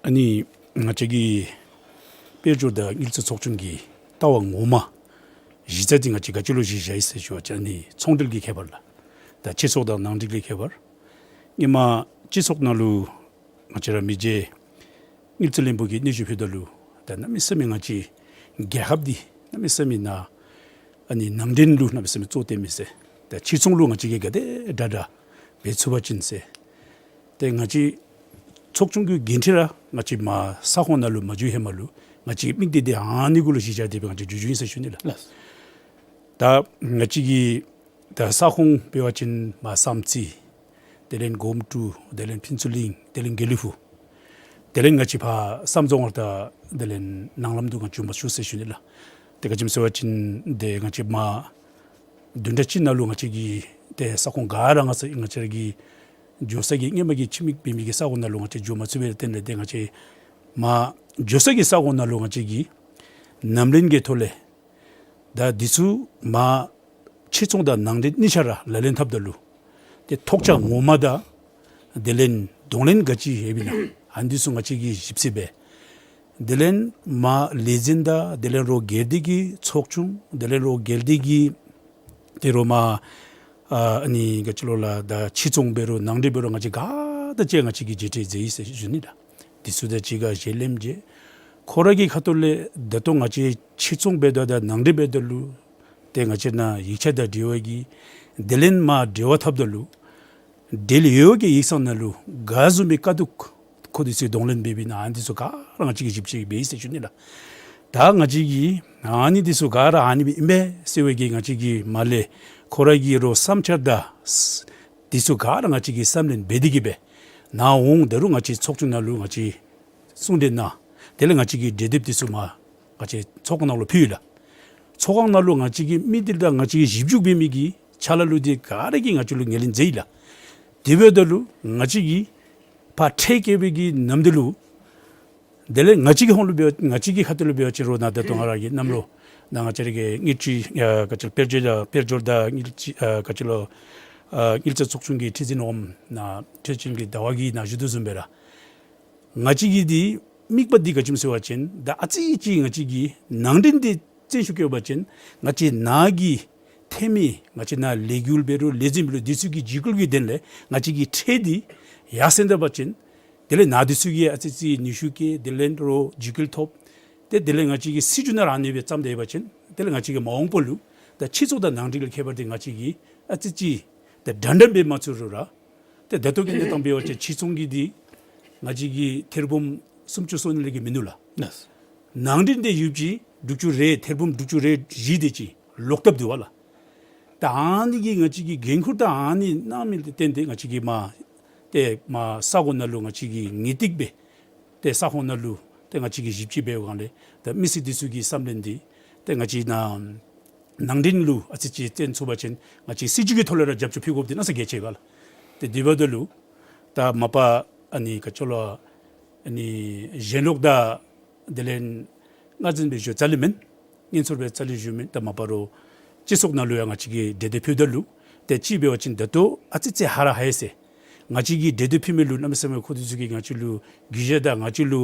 ཨ་ནི་ང་བཅས་ཀྱི་དཔལ་འབྱོར་དང་དངུལ་རྩིས་ཚོགས་ཆུང་གི་ལྟ་བ་ངོ་མ་གཞི་རྩ་འདི་ང་བཅས་ག་ཅི་ལུ་གཞི་བཞག་ཡི་ཟེར་ཞུ་བ་ཅིན་ཨ་ནི་ཚོང་འབྲེལ་གྱི་ཁྱད་པར་ལགས། ད་སྤྱི་ཚོགས་དང་ནང་འབྲེལ་གྱི་ཁྱད་པར། སྔོན་མ་སྤྱི་ཚོགས་ནང་ལུ་ང་བཅས་ར་མི་རྗེ་དངུལ་རྩིས་བློན་པོ་གིས་སྙན་ཞུ་ཕུལཝ་ད་ལུ་ད་གནམ་མེད་ས་མེད་ང་བཅས་རྒྱལ་ཁབ་འདི་གནམ་མེད་ས་མེད་ནཱ་ཨ་ནི་ནང་འདྲེན་ལུ་གནམ་མེད་ས་མེད་གཙོ་བཏོན་མི་ཟེར། ད་ཕྱིར་ཚོང་ལུ་ང་བཅས་ཀྱིས་ག་དེ་དྲག་དྲག་འབད་ཚུགས་པ་ཅིན་ཟེར། ཏེ་ང་བཅས་ཚོགས་ཆུང་གི་འགན་འཁྲི་ར་ང་བཅས་མར་ས་ཁོངས་ནང་ལུ་མ་འགྱོ་ཧེ་མ་ལུ་ང་བཅས་ཀྱི་དམིགས་གཏད་འདི་ཨ་ནི་གུ་ལུ་གཞི་བཞག་སྟེ་སྦེ་ང་བཅས་འགྱོ་འགྱོཝ་ཨིན་ཟེར་ཞུ་ནི་ལགས། ལགས། ད་ང་བཅས་ཀྱི་ད་ས་ཁོངས་འབད་བ་ཅིན་མར་བསམ་རྩེ། དེ་ལས་སྒོམ་ཀྲོའུ། དེ་ལས་ཕུན་ཚོགས་གླིང་། དེ་ལས་དགེ་ལེགས་ཕུག། དེ་ལས་ང་བཅས་ཕར་བསམ་རྫོང་བར་ད་དེ་ལས་ནང་ལམ་དུ་ང་བཅས་མར་ཞུ་ཟེར་ཞུ་ནི་ལགས། ཏེ་ག་ཅི་སྨོ་ཟེར་བ་ཅིན་ཏེ་ང་བཅས་མར་བདུན་ཕྲག་གཅིག་ནང་ལུ་ང་བཅས་ཀྱི་ཏེ་ས་ཁོངས་ག་ར་ང་བཅས་ང་བཅས་ར་གི་འགྱོ་ས་གི་སྔོན་མ་གི་ཕྱི་མིག་འབད་མི་གི་ས་ཁོངས་ནང་ལུ་ང་བཅས་འགྱོ་མ་ཚུགས་པའི་རྟེན་ལས་ཏེ་ང་བཅས་མར་འགྱོ་ས་གི་ས་ཁོངས་ནང་ལུ་ང་བཅས་ཀྱིས་ནམ་ལངས་ཀྱི་ཐོག་ལས་ད་འདི་ཚུ་མར་ཕྱིར་ཚོང་དང་ནང་འདྲེན་གཉིས་ཆ་ར་ལག་ལེན་འཐབ་ད་ལུ་ཏེ་ཐོགས་ཆགས་ངོ་མ་དང་དེ་ལས་གདོང་ལེན་ག་ཅི་ཡོདཔ་ཨིན་ན་ཨ་ནི་འདི་ཚུ་ང་བཅས་ཀྱིས་ཞིབ་འཚོལ་འབད། དེ་ལས་མར་ལས་འཛིན་དང་དེ་ལས་རོགས་སྒེར་སྡེ་གི་ཚོགས་ཆུང་དེ་ལས་རོགས་སྒེར་སྡེ་གི་ཏེ་རོགས་མར་ཨ་ནི་ག་ཅི་ལོ་ལགས་ད་ཕྱིར་ཚོང་འབད་རུང་ནང་འདྲེན་འབད་རུང་ང་བཅས་ག་དང་གཅིག་ཁར་ང་བཅས་ཀྱིས་མཇལ་འཕྲད་མཛད་ཡི་ཟེར་ཞུ་ནི་ལགས། འདི་ཚུ་དང་གཅིག་ཁར་ཞལ་ལས་མཇལ། ཁོ་ར་གི་ཁ་ཐུག་ལས་ད་ལྟོ་ང་བཅས་ཕྱིར་ཚོང་འབདཝ་ད་དང་ནང་འདྲེན་འབདཝ་ད་ལུ་ཏེ་ང་བཅས་ནཱ་ཡིག་ཆ་དང་འབྲེལ་བ་གི་དེ་ལས་མར་འབྲེལ་བ་འཐབ་ད་ལུ་འབྲེལ་ཡོད་ཀྱི་ཡིག་ཚང་ནང་ལུ་ག་བཟུམ་མའི་དཀའ་སྡུག་ཁོང་འདི་ཚུ་གདོང་ལེན་འབདཝ་ཨིན་ན་ཨ་ནི་འདི་ཚུ་ག་ར་ང་བཅས་ཀྱིས་ཞིབ་འཚོལ་འབད་ཡི་ཟེར་ཞུ་ནི་ལགས། ད་ང་བཅས་ཀྱིས་ཨ་ནི་འདི་ཚུ་ག་ར་ཨ་ནི་སྦེ་ཨིན་པས་ཟེར་བའི་གི་ང་བཅས་ཀྱིས་མར་ལས་ཁོ་ར་གི་རོགས་བསམ་འཆར་དང་འདི་ཚུ་ག་ར་ང་བཅས་ཀྱིས་བསམ་ལེན་འབད་དེ་གི་སྦེ་ནཱ་འོང་ད་རུང་ང་བཅས་ཚོགས་ཆུང་ནང་ལུ་ང་བཅས་གསུང་གྲོས་གནང་། དེ་ལས་ང་བཅས་ཀྱི་གྲོས་འདེབས་འདི་ཚུ་མར་ང་བཅས་ཚོགས་ཁང་ནང་ལུ་ཕུལ་ཡི་ལགས། ཚོགས་ཁང་ནང་ལུ་ང་བཅས་ཀྱི་མི་སྡེ་དང་ང་བཅས་ཀྱིས་ཞིབ་འཇུག་འབད་མི་གི་ཕྱག་ལཱ་ལུ་འདི་ག་ར་གིས་ང་བཅས་ལུ་ངོས་ལེན་མཛད་ཡི་ལགས། དེ་འབདཝ་ད་ལུ་ང་བཅས་ཀྱིས་ཕར་ཁྲལ་བཀལ་བའི་གི་ནམ་དུས་ལུ་དེ་ལས་ང་བཅས་ཀྱི་ཧོངས་ལུ་འབད་ང་བཅས་ཀྱི་ཁ་ཐུག་ལུ་འབད་བ་ཅིན་རོགས་ནཱ་ད་ལྟོ་ང་ར་གིས་གནམ་ལོ་ནཱ་ང་བཅས་ར་གི་དངུལ་རྩིས་ཨ་ག་ཅི་ལོ་དཔལ་འབྱོར་དང་དཔལ་འབྱོར་དང་དངུལ་རྩིས་ཨ་ག་ཅི་ལོ་ཨ་དངུལ་རྩིས་ཚོགས་ཆུང་གི་ཁྲི་འཛིན་འོགམ་ནཱ་ཁྲི་འཛིན་གྱི་ཟླ་བ་གིས་ནཱ་ཞུ་དོ་བཟུམ་སྦེ་ར་ང་བཅས་ཀྱི་འདི་དམིགས་པ་འདི་ག་ཅི་སྨོ་ཟེར་བ་ཅིན་ད་ཨ་ཙི་ཅིག་ང་བཅས་ཀྱིས་ནང་འདྲེན་འདི་བརྩོན་ཤུགས་བསྐྱེད་པ་ཅིན་ང་བཅས་ནཱ་གི་འཐུས་མི་ང་བཅས་ནཱ་ལས་འགུལ་འབད་རུང་ལས་འཛིན་འབད་རུང་འདི་ཚུ་གི་འཇིགས་སྐུལ་གྱི་དོན་ལས་ང་བཅས་ཀྱི་ཁྲལ་འདི་ཡར་སེང་ད་པ་ཅིན་དེ་ལས་ནཱ་འདི་ཚུ་གིས་ཨ་ཙི་ཅིག་ནུས་ཤུགས་བསྐྱེད་དེ་ལས་རོགས་འཇིགས་སྐུལ་ཐོབ། ཏེ་དེ་ལས་ང་བཅས་ཀྱི་སྲིད་བྱུས་ནང་ར་ཨ་ནི་སྦེ་བརྩམས་ད་ཡོད་པ་ཅིན་དེ་ལས་ང་བཅས་ཀྱིས་མ་འོངས་པ་ལུ་ད་སྤྱི་ཚོགས་དང་ནང་འགྲིག་ལུ་ཁྱད་པར་འདི་ང་བཅས་ཀྱིས་ཨ་ཙི་ཅིག་ད་འདྲན་འདྲ་འབད་མ་ཚུགས་རུང་ར་ཏེ་ད་ལྟོ་གི་གནས་སྟངས་འབད་བ་ཅིན་ཕྱིར་ཚོང་གི་འདི་ང་བཅས་ཀྱིས་ཐེར་འབུམ་སུམ་ཅུ་སོ་གཉིས་ལས་བརྒལ་མིན་འདུག་ལགས། ལགས། ནང་འདྲེན་འདི་ཡོདཔ་ཅིག་དྲུག་ཅུ་རེ་ཐེར་འབུམ་དྲུག་ཅུ་རེ་བཞི་དེ་ཅིག་ལོག་བཏབ་འདུག་པ་ལགས། ད་ཨ་ནི་གི་ང་བཅས་ཀྱིས་འགན་ཁུར་ད་ཨ་ནི་གནང་མི་ལུ་བརྟེན་ཏེ་ང་བཅས་ཀྱིས་མར་ཏེ་མར་ས་གོ་ནང་ལུ་ང་བཅས་ཀྱིས་ངེས་ཏིག་སྦེ་ཏེ་ས་ཁོངས་ནང་ལུ་ཏེ་ང་བཅས་ཀྱིས་ཞིབ་དཔྱད་འབད་བའི་སྒང་ལས་ད་མི་སེར་འདི་ཚུ་གི་བསམ་ལན་འདི་ཏེ་ང་བཅས་ནཱ་ནང་འདྲེན་ལུ་ཨ་ཙི་ཅིག་བརྟེན་ཚུགས་པ་ཅིན་ང་བཅས་སྲིད་བྱུས་ཀྱི་ཐོག་ལས་ར་རྒྱབ་སྐྱོར་ཕུལ་དགོཔ་འདི་གནམ་ས་གལ་ཆེ་ག་ལགས། ཏེ་དེ་འབདཝ་ད་ལུ་ད་མ་པ་ཨ་ནི་ག་ཅི་ལོ་ཨ་ནི་གཞན་ལུགས་དང་དེ་ལས་མངའ་འཛིན་སྦེ་ཞུ་རྩ་ལས་མེན། མངོན་ཚོར་སྦེ་རྩ་ལས་ཞུ་མེན། ད་མ་པ་རོགས་སྤྱི་ཚོགས་ནང་ལུ་ཡང་ང་བཅས་ཀྱིས་གྲོས་འདེབས་ཕུལཝ་ད་ལུ་ཏེ་གཅིག་འབད་བ་ཅིན་ད་ལྟོ་ཨ་ཙི་ཙི་ཧ་ར་ཧ་ཡེ་ཟེར། ང་བཅས་ཀྱིས་གྲོས་འདེབས་ཕུལ་མི་ལུ་གནམ་མེད་ས་མེད་ཁོང་འདི་ཚུ་གིས་ང་བཅས་ལུ་གུས་ཞབས་དང་ང་བཅས་ལུ་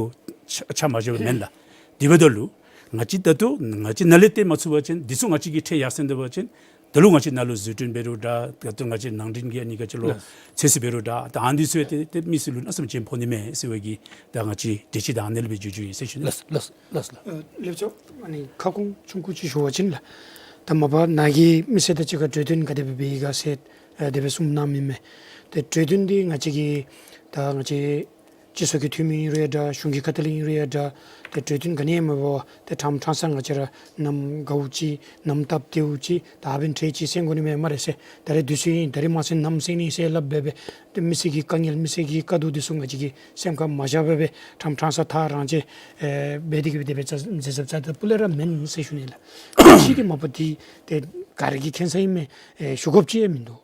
ཆ་ཆ་མ་བཞག་པ་མེན་ལགས། དེ་འབདཝ་ད་ལུ་ང་བཅས་ད་ལྟོ་ང་བཅས་ནཱ་ལས་བརྟེན་མ་ཚུགས་པ་ཅིན་འདི་ཚུ་ང་བཅས་ཀྱིས་ཁྲལ་ཡར་སེང་ད་པ་ཅིན་ད་ལྟོ་ང་བཅས་ནཱ་ལུ་བཟོ་སྐྲུན་འབད་རུང་འདྲ་ད་ལྟོ་ང་བཅས་ནང་འདྲེན་གྱི་ཨ་ནི་ག་ཅི་ལོ་ལགས། ཚོད་བསྲེ་འབད་རུང་འདྲ་ད་ཨ་ནི་ཚུ་ཏེ་ཏེ་མི་སེར་ལུ་གནམ་མེད་ས་མེད་ཕན་ཐོགས་ནི་མས་ཟེར་བའི་གི་ད་ང་བཅས་གྲོས་ཆོད་ད་ཨ་ནི་ལས་སྦེ་བརྗོད་བརྗོདཔ་ཨིན་ཟེར་ཞུ་ནི། ལགས་ལགས་ལགས་ལགས། ཨ་ལེགས་ཤོམ། ཨ་ནི་ཁ་སྐོང་ཆུང་ཀུ་ཅིག་ཞུ་བ་ཅིན་ལགས། ད་མ་པ་ནཱ་གི་མི་སེར་དང་གཅིག་ཁར་གྲོས་བསྟུན་ག་དེ་སྦེ་འབད་ཡི་ག་ཟེར་ཨ་དེ་སྦེ་གསུངས་གནང་མི་མས། ཏེ་གྲོས་བསྟུན་འདི་ང་བཅས་ཀྱིས་ད་ང་བཅས་སྤྱི་ཚོགས་ཀྱི་འཐུས་མི་ཨིན་རུང་ཡང་འདྲ་གཞུང་གི་ཁ་ཐུག་ལས་ཨིན་རུང་ཡང་འདྲ་ཏེ་གྲོས་བསྟུན་ག་ནི་ཡང་མ་འབད་བར་ཏེ་ཕྲང་ཕྲང་ས་ང་བཅས་ར་ནམ་དགའཝ་ཅིག་ནམ་སྟབས་བདེཝ་ཅིག་ད་ཨ་ཕན་ཁྲེལ་ཅིག་སེང་དགོ་ནི་མས་སྨ་རེ་ཟེར་ད་རེས་དུས་ཚོད་ཨིན་ད་རེས་མ་སེང་ནམ་སེང་ནི་ཟེར་སླབ་སྦེ་སྦེ་ཏེ་མི་སེར་གྱི་དཀའ་ངལ་མི་སེར་གྱི་དཀའ་སྡུག་འདི་ཚུ་ང་བཅས་ཀྱིས་སེམས་ཁར་མ་བཞག་པར་སྦེ་ཕྲང་ཕྲང་ས་ཐག་རང་བཅད་ཨེ་འབད་དེ་གི་སྦེ་དེ་སྦེ་མཛད་མཛད་མཛདཔ་ད་སྤུ་ལས་ར་མེན་ཟེར་ཞུ་ནི་ལགས། གཅིག་གིས་མ་པ་འདི་ཏེ་ ག་རེ་གི་ཁེ་སང་ཨིན་མས་ཨེ་ཞུ་དགོཔ་ཅིག་ཡང་མིན་འདུག།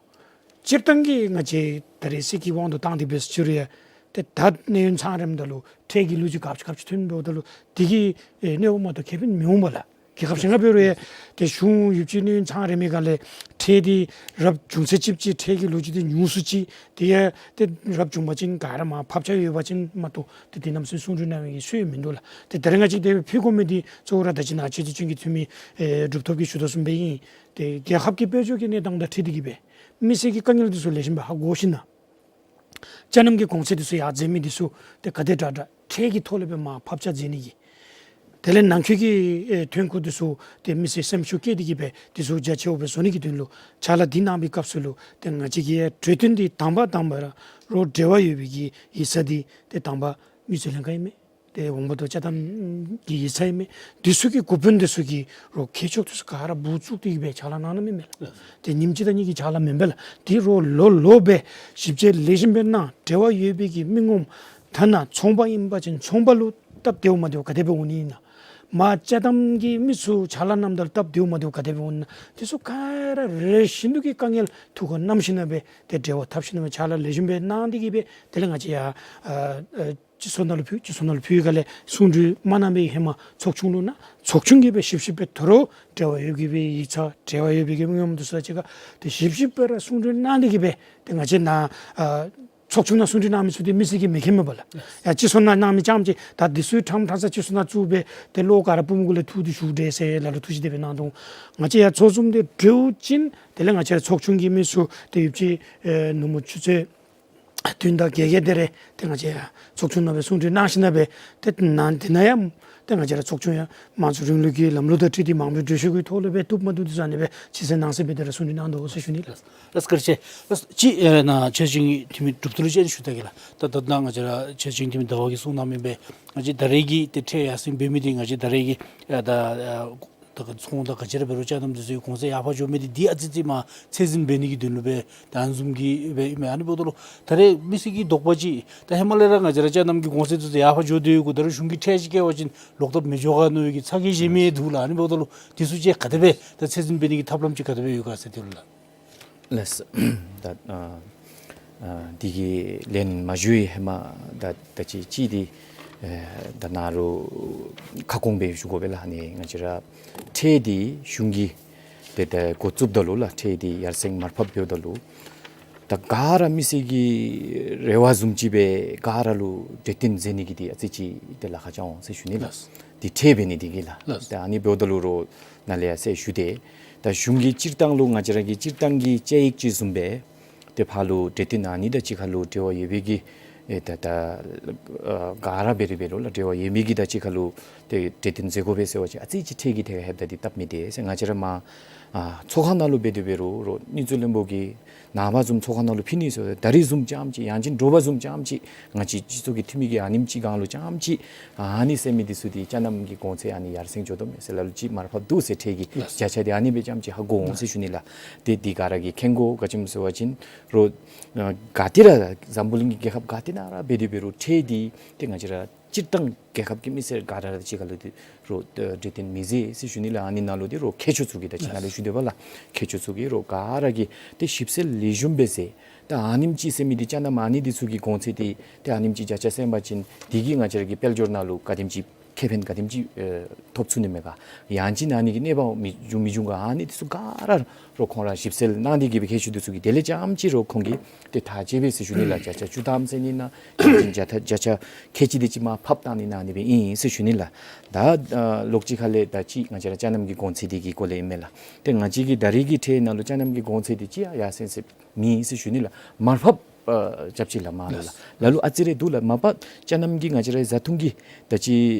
སྤྱིར་བཏང་གི་ང་བཅས་ད་རེས་སྲིད་ཀྱི་དབང་དུ་བཏང་སྟེ་འབད་ས་ཅིག་རུང་ཡང་ཏེ་ད་གནས་ཡུན་ཚང་རནམ་ད་ལུ་ཁྲལ་གྱི་ལོ་རྒྱུས་ག་ཅི་ག་ཅི་ཐོན་འབདཝ་ད་ལུ་དེ་གིས་ཨེ་གནོད་པ་མ་གཏོགས་ཁེ་ཕན་མི་འོང་པས་ལགས། རྒྱལ་ཁབ་གཞན་ཁར་འབད་རུང་ཡང་ཏེ་གཞུང་ཡོདཔ་ཅིག་གནས་ཡུན་ཚང་རན་མི་སྒང་ལས་ཁྲལ་འདི་རབ་བྱུང་ཚད་ཅིག་ཅིག་ཁྲལ་གྱི་ལོ་རྒྱུས་འདི་ཉུང་སུ་ཅིག་དེ་ཡང་ཏེ་རབ་བྱུང་པ་ཅིན་ག་ར་མར་ཕབ་ཆག་ཡོད་པ་ཅིན་མ་གཏོགས་ཏེ་དེ་ནམ་སེ་གསུང་གྲོས་གནང་བའི་གི་སྲོལ་མིན་འདུག་ལགས། ཏེ་ད་རེས་ང་བཅས་དེ་སྦེ་ཕུལ་དགོ་མི་འདི་གཙོ་བོ་ར་ད་ཅི་ནཱ་ཆོས་སྲིད་ལྗོངས་ཀྱི་འཐུས་མི་ཨེ་གྲུབ་ཐོབ་ཀྱིས་ཞུ་དོ་བཟུམ་སྦེ་ཨིན། ཏེ་རྒྱལ་ཁབ་ཀྱི་དཔལ་འབྱོར་གྱི་གནས་སྟངས་དང་འཁྲིལ་ཏེ་གིས་སྦེ་མི་སེར་གྱི་དཀའ་ངལ་འདི་ཚུ་ལེགས་ཤོམ་སྦེ་ཧ་གོ་ཞིན་ན་ཅ་ནམ་གྱི་གོང་ཚད་འདི་ཚུ་ཡར་འཛེགས་མི་འདི་ཚུ་ཏེ་ག་དེ་དྲག་དྲག་ཁྲལ་གྱི་ཐོག་ལས་སྦེ་མར་ཕབ་ཆག་མཛད་ནི་གི། དེ་ལས་ནང་འཁོད་ཀྱི་ཨེ་ཐོན་ཁུངས་འདི་ཚུ་ཏེ་མི་སེར་སེམས་ཤུགས་བསྐྱེད་དེ་གིས་སྦེ་འདི་ཚུ་རྒྱ་ཆེཝ་སྦེ་བཟོ་ནི་གི་དོན་ལུ་ཕྱག་ལཱ་འདི་གནང་བའི་སྐབས་སུ་ལུ་ཏེ་ང་བཅས་ཀྱི་ཡང་གྲོས་བསྟུན་འདི་དང་པ་དང་པ་ར་རོགས་འབྲེལ་བ་ཡོད་པའི་གི་ཡིག་ཚང་འདི་ཏེ་དང་པ་དངུལ་རྩིས་ལྷན་ཁག་ཨིན་མས། ཏེ་འོང་འབབ་དང་ཅ་དམ་གྱི་ཡིག་ཚང་ཨིན་མས། འདི་ཚུ་གི་འགོ་དཔོན་འདི་ཚུ་གིས་རོགས་མཁས་མཆོག་འདི་ཚུ་ག་ར་འབོ་བཙུགས་ཏེ་གིས་སྦེ་ཕྱག་ལཱ་གནང་གནངམ་ཨིན་མས་ལགས། ཏེ་ཉིནམ་གཅིག་དང་གཉིས་ཀྱི་ཕྱག་ལཱ་མེན་པས་ལགས། འདི་རོགས་ལོ་ལོ་སྦེ་ཞིབ་དཔྱད་ལེགས་ཤོམ་སྦེ་གནང་འབྲེལ་བ་ཡོད་པའི་གི་མི་ངོམ་ཐ་ན་ཚོང་པ་ཨིན་པ་ཅིན་ཚོང་པ་ལུ་སྟབས་བདེཝ་མ་བདེཝ་ག་དེ་སྦེ་འོང་ནི་ཨིན་ན། མར་ཅ་དམ་གྱི་མི་ཚུ་ཕྱག་ལཱ་གནངམ་ད་ལུ་སྟབས་བདེཝ་མ་བདེཝ་ག་དེ་སྦེ་འོང་ནི་ཨིན་ན། འདི་ཚུ་ག་ར་རེ་བཞིན་དུ་གི་དཀའ་ངལ་ཐུགས་ཁར་བསྣམས་ཞིན་ན་སྦེ་ཏེ་འབྲེལ་བ་འཐབ་ཞིན་ན་སྦེ་ཕྱག་ལཱ་ལེགས་ཤོམ་སྦེ་གནང་སྟེ་གིས་སྦེ་དེ་ལས་ང་བཅས་ཡང་ཨ་ཨ་སྤྱི་ཚོགས་ནང་ལུ་ཕུལ་སྤྱི་ཚོགས་ནང་ལུ་ཕུལ་བའི་སྒང་ལས་གསུང་གྲོས་མ་གནང་པའི་ཧེ་མ་ཚོགས་ཆུང་ལུ་གནང་། ཚོགས་ཆུང་གིས་སྦེ་ཞིབ་ཞིབ་སྦེ་དོ་རུང་འབྲེལ་བ་ཡོད་པའི་གི་ཡིག་ཚང་འབྲེལ་བ་ཡོད་པའི་གི་མི་ངོམ་འདི་ཚུ་གཅིག་ཁར་ཏེ་ཞིབ་ཞིབ་སྦེ་ར་གསུང་གྲོས་གནང་སྟེ་གིས་སྦེ་ཏེ་ང་བཅས་ནཱ་ཨ་ཚོགས་ཆུང་ནང་གསུང་གྲོས་གནང་མི་ཚུ་འདི་མི་སེར་གྱིས་མི་མཁྱེན་མས་པ་ལགས། ཡ་སྤྱི་ཚོགས་ནང་གནང་མི་རྐྱངམ་ཅིག་ད་འདི་ཚུ་ཕྲང་ཕྲང་ས་སྤྱི་ཚོགས་ནང་བཙུགས་སྦེ་ཏེ་ལོག་ག་ར་པུས་མོ་གུ་ལས་འཐུ་སྟེ་བཞུགས་དེས་ཟེར་ལ་ལུ་ཐུགས་བཞེད་དེ་སྦེ་གནང་དོ། ང་བཅས་ཡང་ཚོགས་འཛོམས་འདི་གྲོལ་ཞིན་དེ་ལས་ང་བཅས་ར་ཚོགས་ཆུང་གི་མི་ཚུ་ཏེ་ཡོདཔ་ཅིག་ཨེ་ནུབ་མོ་ཆུ་ཚོད་བདུན་དང་བརྒྱད་བརྒྱད་དེ་རེ་ཏེ་ང་བཅས་ཡང་ཚོགས་ཆུང་ནང་སྦེ་གསུང་གྲོས་གནང་ཞིན་ན་སྦེ་ཏེ་ནཱ་འདི་ནང་ཡང་ཏེ་ང་བཅས་ར་ཚོགས་ཆུང་ཡང་དམངས་གཙོ་རིང་ལུགས་ཀྱི་ལམ་ལུགས་དང་འཁྲིལ་ཏེ་མང་མོས་གྲོས་ཆོད་ཀྱི་ཐོག་ལས་སྦེ་བཏུབ་མ་བཏུབ་འདི་ཚུ་ཨ་ནི་སྦེ་ཕྱི་གསལ་ནང་གསལ་སྦེ་དེ་ར་གསུང་གྲོས་གནང་དོ་ཟེར་ཞུ་ནི་ལགས། ལགས་བཀའ་དྲིན་ཆེ། ལགས་ཅིག་ཨེ་ནཱ་ཆོས་སྲིད་ལྗོངས་ཀྱི་འཐུས་མི་གྲུབ་ཐོབ་ལུ་ཅིག་ཞུ་ད་གེ་ལགས། ད་ད་ནཱ་ང་བཅས་ར་ཆོས་སྲིད་ལྗོངས་འཐུས་མི་ཟླ་བ་གིས་གསུངས་གནང་མི་སྦེ་ང་བཅས་ད་རེས་ཀྱི་ཏེ་ཁྲལ་ཡར་སེང་འབད་མི་འདི་ང་བཅས་ད་རེས་ཀྱི་ཨ་ད་ཨ་ད་ཚོང་དང་ག་ཅི་ར་འབད་རུང་ཅ་དམ་འདི་ཚུ་གོང་ཚད་ཡར་འཕར་འགྱོ་མི་འདི་འདི་ཨ་ཙི་ཙི་མར་ཚད་འཛིན་འབད་ནི་གི་དོན་ལུ་སྦེ་ད་ཨ་ནི་བཟུམ་གྱི་སྦེ་ཨིན་མས། ཨ་ནི་འབདཝ་ད་ལུ་ད་རེས་མི་སེར་གྱི་དོགས་པ་ཅིག་ད་ཧེ་མ་ལས་ར་ང་བཅས་ར་ཅ་དམ་གྱི་གོང་ཚད་འདི་ཚུ་ཡར་འཕར་འགྱོ་སྟེ་ཡོད་གུ་ད་རུང་གཞུང་གིས་ཁྲལ་ཅིག་བཀལ་བ་ཅིན་ལོག་ལྟབ་མི་འགྱོ་ག་མནོ་བའི་གི་ཚ་གྱང་བཞེས་མི་འདུག་ལགས། ཨ་ནི་འབདཝ་ད་ལུ་འདི་ཚུ་ཅིག་ག་དེ་སྦེ་ད་ཚད་འཛིན་འབད་ནི་གི་ཐབས་ལམ་ཅིག་ག་དེ་སྦེ་ཡོད་ག་ཟེར་དེ་ལུ་ལགས། ལགས། ད་ཨ་ཨ་འདི་གི་ལན་མ་ཞུ་བའི་ཧེ་མ་ད་ད་ཅི་ཅིག་འདི་ཨེ་ད་ནཱ་རོགས་ཁ་སྐོང་སྦེ་ཞུ་དགོ་པས་ལགས། ཨ་ནི་ང་བཅས་ར་ཁྲལ་འདི་གཞུང་གིས་ཏེ་ད་འགོ་བཙུགསཔ་ད་ལུ་ལགས་ཁྲལ་འདི་ཡར་སེང་མར་ཕབ་འབདཝ་ད་ལུ་ད་ག་ར་མི་སེར་གྱི་རེ་བ་བཟུམ་ཅིག་སྦེ་ག་ར་ལུ་གྲོས་བསྟུན་མཛད་ནི་གི་འདི་ཨ་ཙི་ཅིག་ཏེ་ལཱ་ཁག་ཅིག་འོང་ཟེར་ཞུ་ནི་ལགས། ལགས། འདི་ཁྲལ་འབད་ནི་འདི་གིས་ལགས། ལགས། ད་ཨ་ནི་འབདཝ་ད་ལུ་རོགས་ནཱ་ལས་ཡར་ཟེར་ཞུ་སྟེ་ད་གཞུང་གི་སྤྱིར་བཏང་ལུ་ང་བཅས་ར་གི་སྤྱིར་བཏང་གི་བཅའ་ཡིག་ཅིག་བཟུམ་སྦེ་ཏེ་ཕར་ལུ་གྲོས་བསྟུན་ཨ་ནི་དང་གཅིག་ཁར་ལུ་འབྲེལ་བ་ཡོད་པའི་གི་ཨེ་ད་ད་ཨ་ག་ར་འབད་རུང་འབད་རུང་ལགས་འབྲེལ་བ་ཡོད་མི་གི་དང་གཅིག་ཁར་ལུ་ཏེ་གྲོས་བསྟུན་མཛད་དགོ་པས་ཟེར་བ་ཅིན་ཨ་ཙི་ཅིག་ཁྲལ་གྱི་ཐད་ཁར་ལྷོདཔ་ད་འདི་སྟབས་མི་བདེ་ཟེར། ང་བཅས་ར་མར་ཨ་ཚོགས་ཁང་ནང་ལུ་འབད་དེ་འབད་རུང་རོགས་དངུལ་རྩིས་བློན་པོ་གིས་ནངས་པ་བཟུམ་ཚོགས་ཁང་ནང་ལུ་ཕུལ་ནི་ཟེར་ད་རིས་བཟུམ་རྐྱངམ་ཅིག་ཡང་ཅིན་དྲོ་པ་བཟུམ་རྐྱངམ་ཅིག་ང་བཅས་སྤྱི་ཚོགས་ཀྱི་འཐུས་མི་གིས་ཨ་ནེམ་ཅིག་སྒང་ལུ་རྐྱངམ་ཅིག་ཨ་ནི་ཟེར་མི་འདི་ཚུ་འདི་ཅ་དམ་གྱི་གོང་ཚད་ཨ་ནི་ཡར་སེང་འགྱོ་དོ་མས་ཟེར་ལ་ལུ་ཅིག་མར་ཕབ་འདུག་ཟེར་ཁྲལ་གྱི་ལགས། བརྒྱ་ཆ་འདི་ཨ་ནི་སྦེ་རྐྱངམ་ཅིག་ཧ་གོ་འོང་ཟེར་ཞུ་ནི་ལགས། ཏེ་འདི་ག་ར་གིས་མཁྱེན་དགོ། ག་ཅི་སྨོ་ཟེར་བ་ཅིན་རོགས་ཨ་ག་ཏེ་ར་འཛམ་བུ་གླིང་གི་རྒྱལ་ཁབ་ག་ཏེ་ནང་ར་འབད་དེ་འབད་རུང་ཁྲལ་འདི་ཏེ་ང་བཅས་ར་སྤྱིར་བཏང་རྒྱལ་ཁབ་ཀྱི་མི་སེར་ག་ར་གཅིག་ཁར་ལུ་ཏེ་རོགས་ཨ་གྲོས་བསྟུན་མི་མཛད་ཟེར་ཞུ་ནི་ལགས། ཨ་ནི་ནང་ལུ་ཏེ་རོགས་མཁས་མཆོག་ཚུ་གིས་ད་ཅི་ནཱ་ལས་ཞུ་དོ་བ་ལགས། མཁས་མཆོག་ཚུ་གིས་རོགས་ག་ར་གིས་ཏེ་ཞིབ་འཚོལ་ལེགས་ཤོམ་སྦེ་མཛད། ད་ཨ་ནེམ་ཅིག་ཟེར་མི་འདི་ཅ་དམ་ཨ་ནི་འདི་ཚུ་གི་གོང་ཚད་འདི་ཏེ་ཨ་ནེམ་ཅིག་བརྒྱ་ཆ་སེང་བ་ཅིན་འདི་གིས་ང་བཅས་ར་གི་དཔལ་འབྱོར་ནང་ལུ་ག་དེམ་ཅིག་ཁེ་ཕན་ག་དེམ་ཅིག་ཨེ་ཐོབ་ཚུགས་ནི་མས་ག། ཡང་ཅིན་ཨ་ནི་གིས་གནོད་པ་མི་འབྱུང་མི་འབྱུང་ག། ཨ་ནི་འདི་ཚུ་ག་ར་རོགས་ཁོང་ར་ཞིབ་འཚོལ་གནང་སྟེ་གིས་སྦེ་མཁས་མཆོག་འདི་ཚུ་གིས་དེ་ལས་རྐྱངམ་ཅིག་རོགས་ཁོང་གིས་ཏེ་ཐག་བཅད་པས་ཟེར་ཞུ་ནི་ལགས། བརྒྱ་ཆ་བཅུ་ཐམ་ཟེར་ནི་ན་ཡང་ཅིན་བརྒྱ་ཆ་བརྒྱ་ཆ་ཁལ་གཅིག་དེ་ཅིག་མར་ཕབ་བཏང་ནི་ན་ཨ་ནི་སྦེ་ཨིན་ཟེར་ཞུ་ནི་ལགས། ད་ཨ་ལོགས་ཅིག་ཁ་ལས་ད་ཅི་ང་བཅས་ར་ཅ་དམ་གྱི་གོང་ཚད་འདི་གི་སྐོར་ལས་ཨིན་མས་ལགས། ཏེ་ང་བཅས་ཀྱི་ད་རེས་ཀྱི་ཁྲལ་ནང་ལུ་ཅ་དམ་གྱི་གོང་ཚད་འདི་ཅིག་ཡང་ཡར་སེང་ཟེར་མེད་ཟེར་ཞུ་ནི་ལགས། མར་ཕབ་ཨ་རྐྱབ་ཅི་ལགས་མར་ལུ་ལགས། ལ་ལུ་ཨ་ཙི་རེ་འདུག་ལགས། མ་པ་ཅ་དམ་གྱི་ང་བཅས་རའི་བཟའ་འཐུང་གི་ད་ཅི་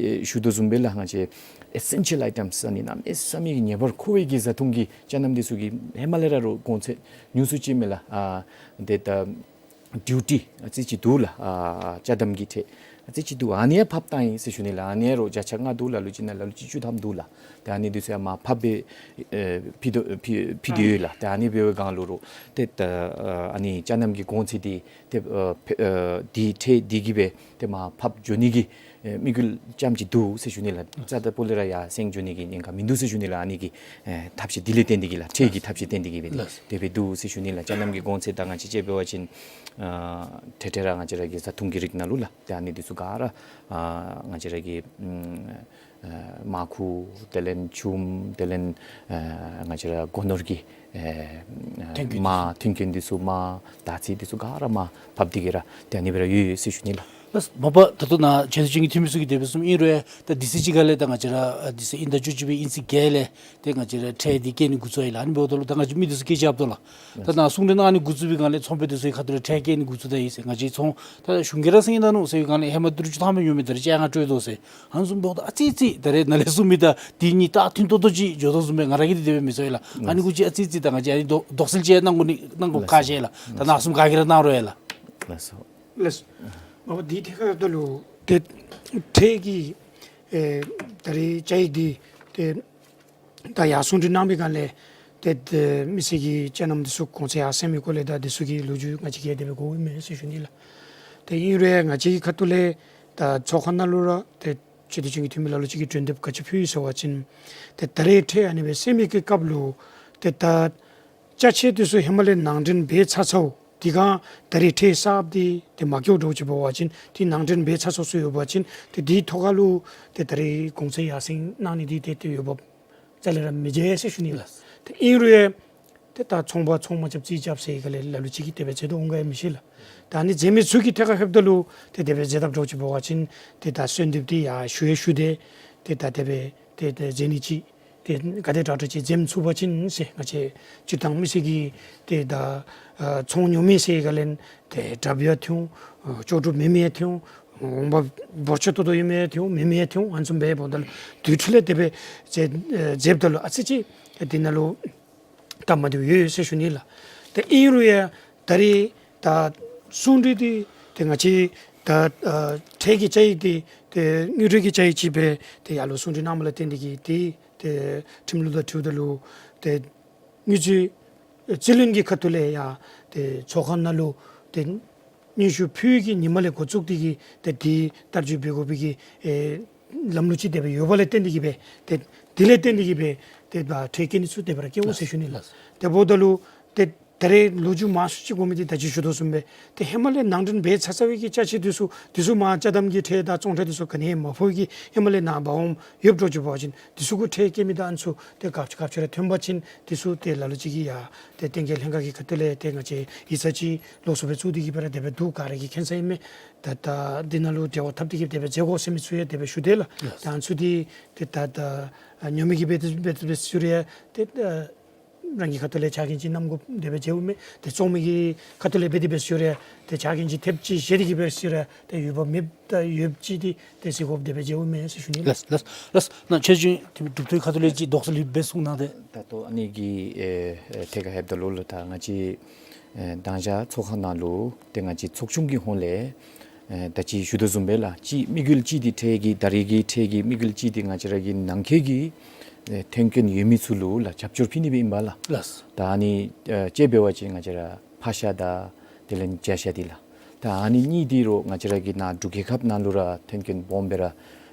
ཞུ་དོ་བཟུམ་སྦེ་ལགས། ང་བཅས་ཨེ་སེན་ཤལ་ཨའི་ཊམ་ཟེར་ནི་གནམ་མེད་ས་མེད་ཀྱི་ངེས་པར་མཁོ་བའི་གི་བཟའ་འཐུང་གི་ཅ་དམ་འདི་ཚུ་གི་ཧེ་མ་ལས་ར་རོགས་གོང་ཚད་ཉུང་སུ་ཅིག་མས་ལགས། ཨ་ཏེ་ད་ཌིའུ་ཊི་ཨ་ཙི་ཅིག་འདུག་ལགས། ཨ་ཅ་དམ་གྱི་ཁྲལ་ཨ་ཙི་ཅིག་འདུག། ཨ་ནི་ཡང་ཕབ་བཏང་ཡི་ཟེར་ཞུ་ནི་ལགས། ཨ་ནི་ཡང་རོགས་བརྒྱ་ཆ་ལྔ་འདུག། ལ་ལུ་ཅིག་ནང་ལ་ལུ་ཅིག་བཅུ་ཐམ་འདུག་ལགས། ཏེ་ཨ་ནི་འདི་ཚུ་ཡང་མར་ཕབ་སྦེ་ཨེ་ཕུལ་དོ་ཕུལ་ཕུལ་དོ་ཡོད་ལགས། ཏེ་ཨ་ནི་འབདཝ་སྒང་ལུ་རོགས་ཏེ་ད་ཨ་ནི་ཅ་དམ་གྱི་གོང་ཚད་འདི་ཏེ་ཨ་ཕེ་ཨ་འདི་ཁྲལ་འདི་གིས་སྦེ་ཏེ་མར་ཕབ་འགྱོ་ནི་གི་ ཨེ་དམིགས་ཡུལ་ཙམ་ཅིག་འདུག་ཟེར་ཞུ་ནི་ལགས། རྩ་དང་སྤུ་ལས་ར་ཡར་སེང་འགྱོ་ནི་གི་ཉེན་ཁ་མིན་འདུག་ཟེར་ཞུ་ནི་ལགས། ཨ་ནི་གི་ཨེ་ཐབས་ཤེས་འདི་ལས་བརྟེན་ཏེ་གིས་ལགས། ཁྲལ་གྱི་ཐབས་ཤེས་བརྟེན་ཏེ་གིས་སྦེ་ལགས། དེ་སྦེ་འདུག་ཟེར་ཞུ་ནི་ལགས། ཅ་ནམ་གྱི་གོང་ཚད་དང་ང་བཅས་དཔྱེ་འབད་བ་ཅིན་ཨ་ཐེངས་ཐེངས་ར་ང་བཅས་ར་གི་བཟའ་འཐུང་གི་རིགས་ནང་ལུ་ལགས། ཏེ་ཨ་ནི་འདི་ཚུ་ག་ར་ཨ་ང་བཅས་ར་གི་ཨམ་ཨ་མར་ཁུ་དེ་ལས་ཆུམ་དེ་ལས་ཨ་ང་བཅས་ར་སྒོ་ནོར་གྱི་ཨེ་མར་མཐུན་རྐྱེན་འདི་ཚུ་མར་དར་ཚིལ་འདི་ཚུ་ག་ར་མར་ཕབ་སྟེ་གིས་ར་ཏེ་ཨ་ནི་སྦེ་ར་ཡོད་ཡོད་ཟེར་ཞུ་ནི་ལགས། ལགས། མ་པ་ད་ལྟོ་ནཱ་ཆེ་ཚུ་ཅིག་གི་འཐུས་མི་ཚུ་གིས་དེ་སྦེ་གསུངམ་ཨིན་རུང་ད་དུས་ཚོད་ཅིག་ཁ་ལས་ད་ང་བཅས་ར་ཨ་དུས་ཚོད་ཨིན་ཟླ་བཅུ་གཅིག་པའི་ཨིན་ཚེས་བརྒྱད་ལས་ཏེ་ང་བཅས་ར་ཁྲལ་འདི་བཀལ་ནི་འགོ་བཙུགས་ཡི་ལགས། ཨ་ནི་འབདཝ་ད་ལུ་ད་ང་བཅས་མི་འདི་ཚུ་སྐད་ཆ་ལྷབ་དོ་ལགས། ད་ནཱ་གསུང་གྲོས་གནང་ནི་འགོ་བཙུགས་པའི་སྒང་ལས་ཚོང་པ་འདི་ཚུ་གི་ཁ་ཐུག་ལས་ཁྲལ་བཀལ་ནི་འགོ་བཙུགས་ད་ཡི་ཟེར། ང་བཅས་ཚོང་ད་གཞུང་གིས་ར་ཟེར་ཨིན་ད་ནུག་ཟེར་བའི་སྒང་ལས་ཧེ་མ་ཏི་རུ་བཅུ་ཐམ་སྦེ་ཉོ་མི་ད་རེས་བཅོ་ལྔ་སྤྲོད་དོ་ཟེར། ཨ་ནི་བཟུམ་འབདཝ་ད་ཨ་ཙི་ཙི་ད་རེས་ནཱ་ལས་གསུངས་མི་དང་འདི་གཉིས་ད་མཐུན་ཏོག་ཏོ་ཅིག་འགྱོ་དོ་བཟུམ་སྦེ་ང་ར་གིས་འདི་དེ་སྦེ་མི་ཚོར་ཡི་ལགས། ཨ་ནི་གུ་ཅིག་ཨ་ཙི་ཙི་ད་ང་བཅས་ཨ་ནི་དོ་དོགས་སེལ་ཅིག་གནང་དགོ་ནི་གནང་དགོཔ་ཁག་ཆེ་ལགས། ད་ནཱ་གསུངམ་ག་གིས་ར་གནང་རུང་ཡི་ལགས། ལགས་སོ། ལགས། མ་པ་འདི་ཐད་ཁར་ད་ལུ་ཏེ་ཁྲལ་གྱི་ཨེ་ད་རེས་བཅའ་ཡིག་འདི་ཏེ་ད་ཡར་གསུང་གྲོས་གནང་བའི་སྒང་ལས་ཏེ་ཏེ་མི་སེར་གྱི་ཅ་ནམ་འདི་ཚུ་གོང་ཚད་ཡར་སེང་མི་སྐོར་ལས་ད་འདི་ཚུ་གི་ལོ་རྒྱུས་ང་བཅས་ཀྱིས་དེ་སྦེ་གོཝ་མེད་ཟེར་ཞུ་ནི་ལགས། ཏེ་ཨིན་རུང་ང་བཅས་ཀྱི་ཁ་ཐུག་ལས་ད་ཚོགས་ཁང་ནང་ལུ་ར་ཏེ་སྤྱི་འཐུས་ཆེན་གྱི་འཐུས་མི་ལ་ལུ་ཅིག་གིས་གྲོས་འདེབས་ག་ཅི་ཕུལ་ཡི་ཟེར་བ་ཅིན་ཏེ་ད་རེས་ཁྲལ་ཨ་ནི་སྦེ་སེང་མི་གི་སྐབས་ལུ་ཏེ་ད་ཅ་ཆས་འདི་ཚུ་ཧེ་མ་ལས་ནང་འདྲེན་འབད་ཚར་ཚརཝ་དེ་སྒང་ད་རེས་ཁྲལ་གསརཔ་འདི་ཏེ་མ་བཀལཝ་འདྲཝ་ཅིག་འབད་བ་ཅིན་ཏེ་ནང་འདྲེན་འབད་ཚར་ཚརཝ་ཚུ་ཡོད་པ་ཅིན་ཏེ་དེའི་ཐོག་ཁ་ལུ་ཏེ་ད་རེས་གོང་ཚད་ཡར་སེང་གནང་ནི་འདི་ཏེ་ཏེ་འོས་འབབ་རྩ་ལས་ར་མི་མཇལ་ཟེར་ཞུ་ནི་ལགས། ཏེ་ཨིན་རུང་ཡང་ཏེ་ད་ཚོང་པ་ཚོང་མ་རྐྱབ་རྩིས་རྐྱབ་ཟེར་ག་ལས་ལ་ལུ་ཅིག་གིས་དེ་སྦེ་མཛད་དོ་འོང་ག་ཡང་མི་ཤེས་ལགས། ད་ཨ་ནི་མཛད་མི་ཚུ་གི་ཐད་ཁར་ལྷོདཔ་ད་ལུ་ཏེ་དེ་སྦེ་མཛད་དཔ་འདྲཝ་ཅིག་འབད་བ་ཅིན་ཏེ་ད་གསོལ་འདེབས་འདི་ཡར་ཞུ་ཡང་ཞུ་སྟེ་ཏེ་ད་དེ་སྦེ་ཏེ་ཏེ་མཛད་ནི་ཅིག་ཏེ་ག་དེ་དྲག་དྲག་ཅིག་འཛེམ་ཚུགས་པ་ཅིན་ཟེར། ང་བཅས་སྤྱིར་བཏང་མི་སེར་གྱིས་ཏེ་ད་ཨ་ཚོང་ཉོ་མི་ཟེར་ག་ལས་ཏེ་དྲགཔ་ཡང་ཐོན་འོང་། ལྕོགས་གྲུབ་མེད་མི་ཡང་ཐོན་འོང་། འོང་འབབ་འབོར་ཆེ་ཏོག་ཏོ་ཡོད་མི་ཡང་ཐོན་འོང་། མེད་མི་ཡང་ཐོན་འོང་། ཨ་ནི་བཟུམ་སྦེ་འབདཝ་ད་ལུ་དེ་འཕྲོ་ལས་དེ་སྦེ་མཛད་ཨེ་མཛདཔ་ད་ལུ་ཨ་ཙི་ཅིག་ཏེ་དེ་ནང་ལུ་སྟབས་མ་བདེཝ་ཡོད་ཡོད་ཟེར་ཞུ་ནི་ལགས། ཏེ་ཨིན་རུང་ཡང་ད་རེས་ད་གསུང་གྲོས་འདི་ཏེ་ང་བཅས་ད་ཨ་ཁྲལ་གྱི་བཅའ་ཡིག་འདི་ཏེ་དངུལ་འབྲེལ་གྱི་བཅའ་ཡིག་ཅིག་སྦེ་ཏེ་ཡར་ལུ་གསུང་གྲོས་གནངམ་ལས་བརྟེན་ཏེ་གིས་ཏེ་ཏེ་ཁྲིམས་ལུགས་དང་འཁྲིལཝ་ད་ལུ་ཏེ་དངུལ་རྩིས་རྩིས་བློན་གྱི་ཁ་ཐུག་ལས་ཡང་ཏེ་ཚོགས་ཁང་ནང་ལུ་ཏེ་སྙན་ཞུ་ཕུལ་གྱི་ཉིནམ་ལས་འགོ་བཙུགས་ཏེ་གིས་ཏེ་འདི་བསྟར་སྤྱོད་འབད་དགོ་པའི་གི་ཨེ་ལམ་ལུགས་ཅིག་དེ་སྦེ་ཡོདཔ་ལས་བརྟེན་ཏེ་གིས་སྦེ་ཏེ་དེ་ལས་བརྟེན་ཏེ་གིས་སྦེ་ཏེ་ད་ཁྲལ་བཀལ་ནི་ཚུ་དེ་སྦེ་ར་བཀལ་འོང་ཟེར་ཞུ་ནི་ལགས། དེ་འབདཝ་ད་ལུ་ཏེ་ད་རེས་ལོ་རྒྱུས་མང་སུ་ཅིག་གོ་མི་འདི་ད་ཅི་ཞུ་དོ་བཟུམ་སྦེ་ཏེ་ཧེ་མ་ལས་ནང་འདྲེན་འབད་ཚར་ཚར་བའི་གི་ཅ་ཆས་འདི་ཚུ་འདི་ཚུ་མར་ཅ་དམ་གྱི་ཁྲལ་དང་བཙོང་ཁྲལ་འདི་ཚུ་ག་ནི་ཡང་མ་ཕོག་གི་ཧེ་མ་ལས་ནཱ་འབག་འོངམ་ཡོདཔ་འདྲཝ་ཅིག་འབད་བ་ཅིན་འདི་ཚུ་གུ་ཁྲལ་བཀལ་མི་དང་ཨ་ནི་ཚུ་ཏེ་དགའ་ཚོར་དགའ་ཚོར་ར་ཐོན་པ་ཅིན་འདི་ཚུ་ཏེ་ལ་ལུ་ཅིག་གིས་ཡང་ཏེ་བསྟན་རྒྱས་ལྷན་ཁག་གི་ཁ་ཐུག་ལས་ཏེ་ང་བཅས་ཡིག་ཚང་ཅིག་ལོགས་སུ་སྦེ་བཙུགས་ཏེ་གིས་སྦེ་ར་དེ་སྦེ་འདུག། ག་ར་གིས་མཁྱེན་གསལ་ཨིན་མས། ད་ད་འདི་ནང་ལུ་འབྲེལ་བ་འཐབ་སྟེ་གིས་དེ་སྦེ་མཛད་དགོ་ཟེར་མི་ཚུ་ཡང་དེ་སྦེ་ཞུ་དེས་ལགས། ད་ཨ་ནི་ཚུ་འདི་ཏེ་ད་ད་ཉོ་མི་གིས་འབད་དེ་འབད་དེ་འབད་ཞུ་རུང་ཡང་ཏེ་ད་རང་གི་ཁ་ཐུག་ལས་ཆ་རྐྱེན་ཅིག་བསྣམ་དགོཔ་དེ་སྦེ་མཇལཝ་མས། ཏེ་བཙོང་མི་གི་ཁ་ཐུག་ལས་འབད་དེ་འབད་ཞུ་རུང་ཡང་ཏེ་ཆ་རྐྱེན་ཅིག་ཐེབས་ཅིག་བཞེས་ཏེ་གིས་འབད་ཞུ་རུང་ཡང་ཏེ་འོས་འབབ་མེདཔ་ད་ཡོདཔ་ཅིག་འདི་ཏེ་གཟིགས་དགོཔ་དེ་སྦེ་མཇལཝ་མས་ཟེར་ཞུ་ནི་ལགས། ལགས་ལགས། ནཱ་ཆེ་ཆུང་འཐུས་མི་གྲུབ་ཐོབ་ཁ་ཐུག་ལས་ཅིག་དོགས་སེལ་ཡོདཔ་སྦེ་གསུང་གནང་སྟེ། ད་ལྟོ་ཨ་ནི་གི་ཨེ་ཨེ་ཐད་ཁར་ལྷོདཔ་ད་ལུ་ལགས་ད་ང་བཅས་ཨེ་མདང་ཞག་ཚོགས་ཁང་ནང་ལུ་ཏེ་ང་བཅས་ཚོགས་ཆུང་གི་ཧོངས་ལས་ཨེ་ད་ཅི་ཞུ་དོ་བཟུམ་སྦེ་ལགས་ཅིག་དམིགས་ཡུལ་ཅིག་འདི་ཁྲལ་གྱི་ད་རེས་ཀྱི་ཁྲལ་གྱི་དམིགས་ཡུལ་ཅིག་འདི་ང་བཅས་ར་གི་ནང་འཁོད་ཀྱི་ཨེ་ཐོན་སྐྱེད་ཡོད་མི་ཚུ་ལུ་ལགས་རྒྱབ་སྐྱོར་ཕུལ་ནི་སྦེ་ཨིན་པས་ལགས། ལགས། ད་ཨ་ནི་ཨེ་དཔྱེ་འབད་བ་ཅིན་ང་བཅས་ར་ཕག་ཤ་དང་དེ་ལས་བྱ་ཤ་འདི་ལགས། ད་ཨ་ནི་གཉིས་འདི་རོགས་ང་བཅས་ར་གི་ནཱ་འབྲུག་རྒྱལ་ཁབ་ནང་ལུ་ར་ཐོན་སྐྱེད་སྦོམ་སྦེ་ར་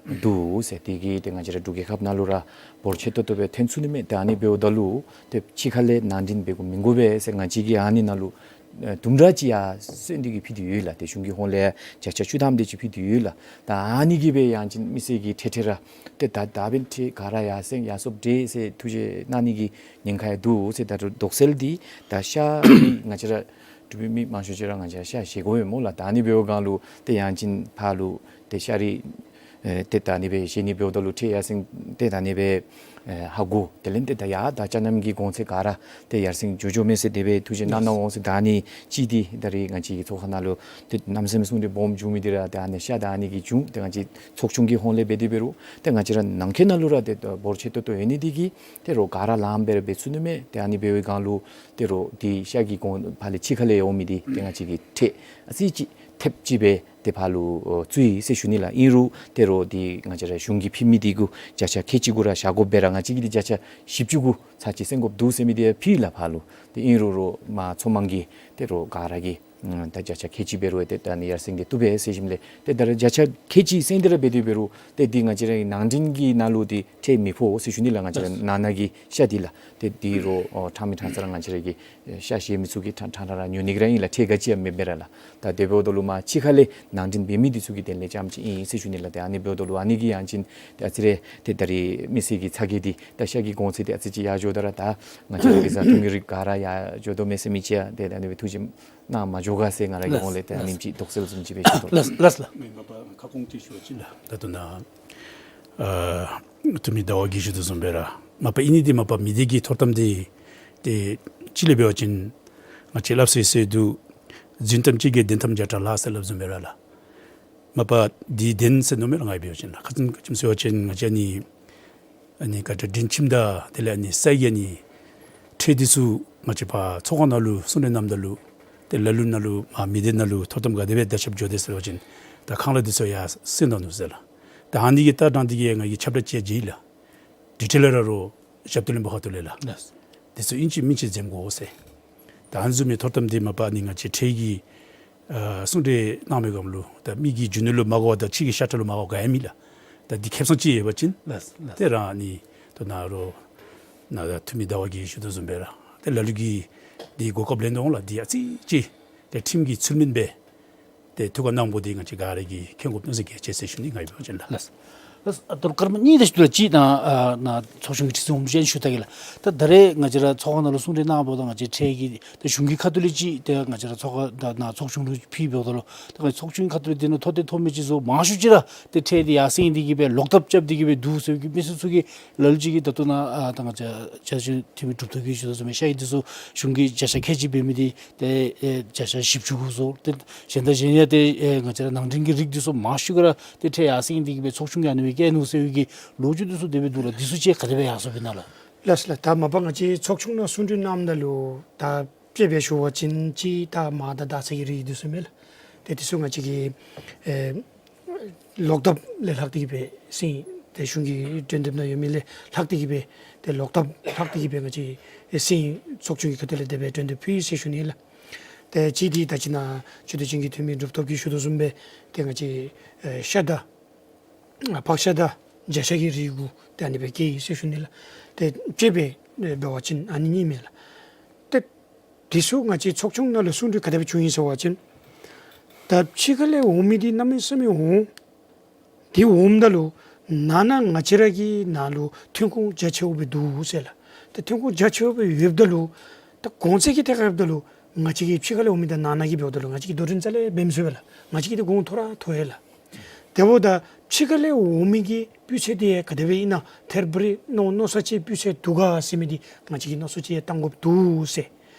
འདུག་ཟེར། དེ་གིས་ཏེ་ང་བཅས་ར་འབྲུག་རྒྱལ་ཁབ་ནང་ལུ་ར་འབོར་ཆེ་ཏོག་ཏོ་སྦེ་ཐོན་ཚུགས་ནི་མས། ཏེ་ཨ་ནི་འབདཝ་ད་ལུ་ཏེ་ཕྱི་ཁ་ལས་ནང་འདྲེན་འབད་དགོཔ་མི་དགོ་པས་ཟེར་ང་བཅས་ཀྱིས་ཨ་ནི་ནང་ལུ་ཨེ་དུམ་གྲ་ཅིག་ཡར་སོན་ཏེ་གིས་ཕུལ་ཏེ་ཡོད་ལགས། ཏེ་གཞུང་གི་ཧོངས་ལས་བརྒྱ་ཆ་བཅུ་ཐམ་དེ་ཅིག་ཕུལ་ཏེ་ཡོད་ལགས། ད་ཨ་ནི་གིས་སྦེ་ཡང་ཅིན་མི་སེར་གྱིས་ཐེངས་ཐེངས་ར་ཏེ་ད་ད་འབདན་ཁྲལ་ག་ར་ཡར་སེང་ཡར་སོངམ་འདྲས་ཟེར་ཐུགས་བཞེས་གནང་ནི་གི་ཉེན་ཁ་ཡང་འདུག་ཟེར། ད་རུང་དོགས་སེལ་འདི་ད་ཤ་རིགས་ང་བཅས་ར་འབྲུག་པའི་མི་མང་ཤོས་ཅིག་ར་ང་བཅས་ཤ་བཞེས་དགོ་པས་སྨོ་ལགས། ད་ཨ་ནི་འབདཝ་སྒང་ལུ་ཏེ་ཡང་ཅིན་ཕར་ལུ་ཏེ་ཤ་རིགས་ཨེ་ཏེ་ད་ཨ་ནི་སྦེ་བཞེས་ནི་འབདཝ་ད་ལུ་ཁྲལ་ཡར་སེང་ཏེ་ད་ཨ་ནི་སྦེ་ཨེ་ཧ་གོ། དེ་ལས་ཏེ་ད་ཡར་ད་ཅ་ནམ་གྱི་གོང་ཚད་ག་ར་ཏེ་ཡར་སེང་འགྱོ་འགྱོཝ་མས་ཟེར་དེ་སྦེ་ཐུགས་བཞེད་གནང་གནང་འོང་ཟེར། ད་ཨ་ནི་ཅིག་འདི་ད་རེས་ང་བཅས་ཀྱི་ཚོགས་ཁང་ནང་ལུ་ཏེ་གནམ་མེད་ས་མེད་གསུང་གྲོས་སྦོམ་བྱུང་མི་འདི་ར་ད་ཨ་ནི་ཤ་དང་ཨ་ནི་གིས་བྱུང་། ཏེ་ང་བཅས་ཚོགས་ཆུང་གི་ཧོངས་ལས་འབད་དེ་འབད་རུང་ཏེ་ང་བཅས་ར་ནང་འཁོད་ནང་ལུ་ར་ཏེ་འབོར་ཆེ་ཏོག་ཏོ་ཡོད་ནི་འདི་གིས་ཏེ་རོགས་ག་ར་ལངམ་སྦེ་ར་འབད་ཚུགས་ནི་མས། ཏེ་ཨ་ནི་འབད་བའི་སྒང་ལུ་ཏེ་རོགས་འདི་ཤ་གི་གོང་ཕར་ལས་ཕྱི་ཁ་ལས་འོང་མི་འདི་ཏེ་ང་བཅས་ཀྱིས་ཁྲལ་ཨ་ཙི་ཅིག་ཐེབས་ཅིག་སྦེ་ཏེ་ཕར་ལུ་ཨོ་བཙུགས་ཡི་ཟེར་ཞུ་ནི་ལགས། ཨིན་རུང་ཏེ་རོགས་འདི་ང་བཅས་ར་གཞུང་གིས་ཕུལ་མི་འདི་གུ་བརྒྱ་ཆ་ཁལ་གཅིག་གུ་ར་བཞག་དགོ་པས་ར་ང་བཅས་ཀྱིས་འདི་བརྒྱ་ཆ་བཞི་བཅུ་གུ་ཚར་གཅིག་སེང་དགོཔ་འདུག་ཟེར་མི་འདི་ཡང་ཕུལ་ལགས་ཕར་ལུ། ཏེ་ཨིན་རུང་རོགས་མར་ཚོང་དམངས་ཀྱིས་ཏེ་རོགས་ག་ར་གིས་ ཨ་ད་བརྒྱ་ཆ་ཁལ་གཅིག་འབད་རུང་ཏེ་ད་ཨ་ནི་ཡར་སེང་གེ་བཏུབ་པས་ཟེར་ཞིནམ་ལས་ཏེ་ད་ར་བརྒྱ་ཆ་ཁལ་གཅིག་སེང་ཏེ་ར་འབད་དེ་འབད་རུང་ཏེ་འདི་ང་བཅས་རའི་ནང་འདྲེན་གྱི་ནང་ལུ་འདི་ཁྲལ་མི་ཕོག་ཟེར་ཞུ་ནི་ལགས། ང་བཅས་ར་ནང་ན་གི་ཤ་འདི་ལགས། ཏེ་འདི་རོགས་ཨོ་ཕྲང་མི་ཕྲང་ས་ར་ང་བཅས་ར་གི་ཤ་བཞེས་མི་ཚུ་གིས་ཕྲང་ཕྲང་ཕྲང་ར་ཉོ་ནི་གི་ར་ཨིན་ལགས། ཁྲལ་ག་ཅི་ཡང་མེདཔ་སྦེ་ར་ལགས། ད་དེ་འབདཝ་ད་ལུ་མར་ཕྱི་ཁ་ལས་ནང་འདྲེན་འབད་མི་འདི་ཚུ་གི་དོན་ལས་རྐྱངམ་ཅིག་ཨིན་ཟེར་ཞུ་ནི་ལགས། ཏེ་ཨ་ནི་འབདཝ་ད་ལུ་ཨ་ནི་གི་ཡང་ཅིན་ཏེ་ཨ་ཙི་རེ་ཏེ་ད་རིས་མི་སེར་གྱི་ཚ་གྱང་འདི་ད་ཤ་གི་གོང་ཚད་འདི་ཨ་ཙི་ཅིག་ཡར་འགྱོཝ་ད་ར་ད་ང་བཅས་ར་གི་བཟའ་འཐུང་གི་རིགས་ག་ར་ཡར་འགྱོ་དོ་མས་ཟེར་མི་ཅིག་ཡང་ཏེ་ད་ཨ་ནི་སྦེ་ཐུགས་བཞེད་གནང་མ་འགྱོ་ག་ཟེར་ང་ར་གི་ལགས། ཧོང་ལས་ཏེ་ཨ་ནེམ་ཅིག་དོགས་སེལ་བཟུམ་ཅིག་སྦེ་ཞུ་དོ་ལགས། ལགས་ལགས་ལགས། མེན་མ་པ་ཁ་སྐོང་ཅིག་ཞུ་བ་ཅིན་ལགས། ད་ལྟོ་ནཱ་ཨ་འཐུས་མི་ཟླ་བ་གིས་ཞུ་དོ་བཟུམ་སྦེ་ར་མ་པ་ཨ་ནི་འདི་མ་པ་མི་སྡེ་གི་མཐོ་གཏམ་འདི་ཏེ་གཅིག་ལས་འབད་བ་ཅིན་ང་བཅས་སླབ་སྲོལ་ཟེར་འདུག། རྫུན་གཏམ་གཅིག་གིས་བདེན་གཏམ་བརྒྱ་ཕྲག་བརླག་ཟེར་སླབ་བཟུམ་སྦེ་ར་ལགས། མ་པ་འདི་བདེན་ཟེར་མནོཝ་མས་ལགས། ང་གིས་འབད་བ་ཅིན་ལགས། ག་ཅི་ག་ཅི་སྨོ་ཟེར་བ་ཅིན་ང་བཅས་ཨ་ནི་ཨ་ནི་བཀའ་དྲིན་ཆེ་ད་དེ་ལས་ཨ་ནི་ས་ཡི་ཨ་ནི་ཁྲལ་འདི་ཚུ་ང་བཅས་ཕར་ཚོགས་ཁང་ནང་ལུ་གསུང་གྲོས་གནངམ་ད་ལུ་ཏེ་ལ་ལུ་ནང་ལུ་མ་མི་སྡེ་ནང་ལུ་མཐོ་གཏམ་ག་དེ་སྦེ་བརྡ་ཁྱབ་འགྱོ་དེས་ཟེར་བ་ཅིན་ད་ཁང་གླ་འདི་ཚུ་ཡར་སེང་ད་ནུག་ཟེར་ལགས། ད་ཨ་ནི་གི་ལྟ་སྟངས་འདི་གིས་ང་གིས་ཁྱབ་བསྒྲགས་ཅིག་བྱིན་ཡི་ལགས། དེ་འཕྲལ་ལས་ར་རོགས་ཞབས་ཏོག་ལེན་པ་ཁ་ཐུག་ལས་ལགས། ལགས། འདི་ཚུ་ཨིན་ཅི་མིན་ཅི་འཛེམ་དགོ་ཟེར། ད་ཨ་ནི་བཟུམ་མའི་མཐོ་གཏམ་འདི་མ་པ་ཨ་ནི་ང་བཅས་ཁྲལ་གྱི་ཨ་གསུང་གྲོས་གནང་བའི་སྒང་ལུ་ད་མི་གི་རྒྱུ་ནོར་ལུ་མ་དགའ་བ་དང་ཕྱི་གི་ཤ་ཁྲག་ལུ་མ་དགའ་བ་ག་ཡང་མེད་ལགས། ད་འདི་ཁེ་བཟང་ཅིག་ཡོད་པ་ཅིན་ལགས་ལགས། ཏེ་རང་ཨ་ནི་ད་ནཱ་རོགས་ནཱ་ད་འཐུས་མི་ཟླ་བ་གིས་ཞུ་དོ་བཟུམ་སྦེ་ར་ཏེ་ལ་ལུ་གིས་འདི་གོ་སྐབས་ལེན་དོ་འོང་ལགས། འདི་ཨ་ཙི་ཅིག་ཏེ་ཁྲིམས་ཀྱི་ཚུལ་མིན་སྦེ་ཏེ་ཐུགས་ཁར་གནང་དགོཔ་འདི་ང་བཅས་ག་ར་གིས་མཁྱེན་དགོཔ་མནོ་ཚད་གལ་ཆེ་ཟེར་ཞུ་ནི་ང་ཡོད་པ་ཅིན་ལགས། ལགས། ལགས། ཨ་ད་རུང་སྐར་མ་གཉིས་དེ་ཅིག་ལུ་ཅིག་ནཱ་ཨ་ནཱ་ཚོགས་ཆུང་གི་ཁྲི་འཛིན་འོགམ་ཅིག་ཞུ་ད་གེ་ལགས། ད་ད་རེས་ང་བཅས་ར་ཚོགས་ཁང་ནང་ལུ་གསུང་གྲོས་གནངམ་ད་ང་བཅས་ཁྲལ་གྱི་ད་གཞུང་གི་ཁ་ཐུག་ལས་ཅིག་ཏེ་ང་བཅས་ར་ཚོགས་ཁང་ད་ནཱ་ཚོགས་ཆུང་ལུ་ཕུལཝ་ད་ལུ་ད་ང་ཚོགས་ཆུང་གི་ཁ་ཐུག་ལས་དེ་ནང་མཐོ་དེ་མཐོ་མི་ཅིག་བཟོ་མང་ཤོས་ཅིག་ར་ཏེ་ཁྲལ་འདི་ཡར་སེང་སྟེ་གི་སྦེ་ལོག་ཐབས་རྐྱབ་སྟེ་གི་སྦེ་འདུག་ཟེར་གི་མི་སེར་ཚུ་གིས་ལ་ལུ་ཅིག་གིས་ད་ལྟོ་ནཱ་ཨ་ད་ང་བཅས་བཅའ་ཆེན་འཐུས་མི་གྲུབ་ཐོབ་ཀྱིས་ཞུ་དོ་བཟུམ་སྦེ་ཤ་ཡི་འདི་ཚུ་གཞུང་གིས་བརྒྱ་ཆ་ཁལ་གཅིག་འབད་མི་འདི་ཏེ་ཨེ་བརྒྱ་ཆ་བཞི་བཅུ་བཟོ། ཏེ་གཞན་དང་གཞན་ཡང་ཏེ་ཨེ་ང་བཅས་ར་ནང་འདྲེན་གྱི་རིགས་འདི་ཚུ་མང་ཤོས་ཀྱིས་ར་ཏེ་ཁྲལ་ཡར་སེང་སྟེ་གི་སྦེ་ཚོགས་ཆུང་གིས་ཨ་ནི་སྦེ་བཀལ་ནུག་ཟེར་བའི་གི་ལོ་རྒྱུས་འདི་ཚུ་དེ་སྦེ་འདུག་ལགས། འདི་ཚུ་ཅིག་ག་དེ་སྦེ་ཡར་སོང་ཡི་ན་ལགས། ལགས་སོ་ལགས། ད་མ་པ་ང་བཅས་ཚོགས་ཆུང་ནང་གསུང་གྲོས་གནངམ་ད་ལུ་ད་དཔྱེ་སྦེ་ཞུ་བ་ཅིན་ཅིག་ད་མར་དང་དར་ཚད་ཀྱི་རིགས་འདི་ཚུ་མས་ལགས། ཏེ་འདི་ཚུ་ང་བཅས་ཀྱི་ཨེ་ལོག་ཐབས་ལས་ལྷག་སྟེ་གི་སྦེ་སེང་ཏེ་གཞུང་གི་གྲོས་འདེབས་ནང་ཡོད་མི་ལས་ལྷག་སྟེ་གི་སྦེ་ཏེ་ལོག་ཐབས་ལྷག་སྟེ་གི་སྦེ་ང་བཅས་ཨེ་སེང་ཚོགས་ཆུང་གི་ཁ་ཐུག་ལས་དེ་སྦེ་གྲོས་འདེབས་ཕུལ་ཡི་ཟེར་ཞུ་ནི་ལགས། ཏེ་གཅིག་འདི་ད་ཅི་ནཱ་ཆོས་དད་ཅན་གྱི་འཐུས་མི་གྲུབ་ཐོབ་ཀྱིས་ཞུ་དོ་བཟུམ་སྦེ་ཏེ་ང་བཅས་ཨེ་ཤ་དང་ཨ་ཕག་ཤ་དང་བྱ་ཤ་གི་རིགས་གུ་ཏེ་ཨ་ནི་སྦེ་བཀལ་ཡི་ཟེར་ཞུ་ནི་ལགས། ཏེ་དཔྱེ་སྦེ་འབད་བ་ཅིན་ཨ་ནི་གཉིས་མས་ལགས། ཏེ་འདི་ཚུ་ང་བཅས་ཚོགས་ཆུང་ནང་ལུ་གསུང་གྲོས་ག་དེ་སྦེ་བྱུང་ཡི་ཟེར་བ་ཅིན་ད་ཕྱི་ཁ་ལས་འོང་མི་འདི་གནམ་མེད་ས་མེད་འོང་། དེ་འོངམ་ད་ལུ་ནང་ན་ང་བཅས་ར་གི་ནང་ལུ་ཐོན་ཁུངས་རྒྱ་ཆེཝ་སྦེ་འདུག་ཟེར་ལགས། ཏེ་ཐོན་ཁུངས་རྒྱ་ཆེཝ་སྦེ་ཡོདཔ་ད་ལུ་ད་གོང་ཚད་ཀྱི་ཐད་ཁར་འབདཝ་ད་ལུ་ང་བཅས་ཀྱི་ཕྱི་ཁ་ལས་འོང་མི་དང་ནང་ན་གི་འབདཝ་ད་ལུ་ང་བཅས་ཀྱིས་དོ་འགྲན་རྩ་ལས་འབད་མི་ཚུགས་པས་ལགས། ང་བཅས་ཀྱིས་ཏེ་གོང་མཐོ་ར་མཐོ་ཡི་ལགས། དེ་འབདཝ་ད་ཕྱི་ཁ་ལས་འོང་མི་གི་སྤུས་ཚད་འདི་ག་དེ་སྦེ་ཨིན་ན་ཐེར་འབུམ་རེ་མནོ་མནོ་ས་ཅིག་སྤུས་ཚད་འདུག་ག་ཟེར་མི་འདི་ང་བཅས་ཀྱིས་མནོ་ས་ཅིག་བཏང་དགོཔ་འདུག་ཟེར།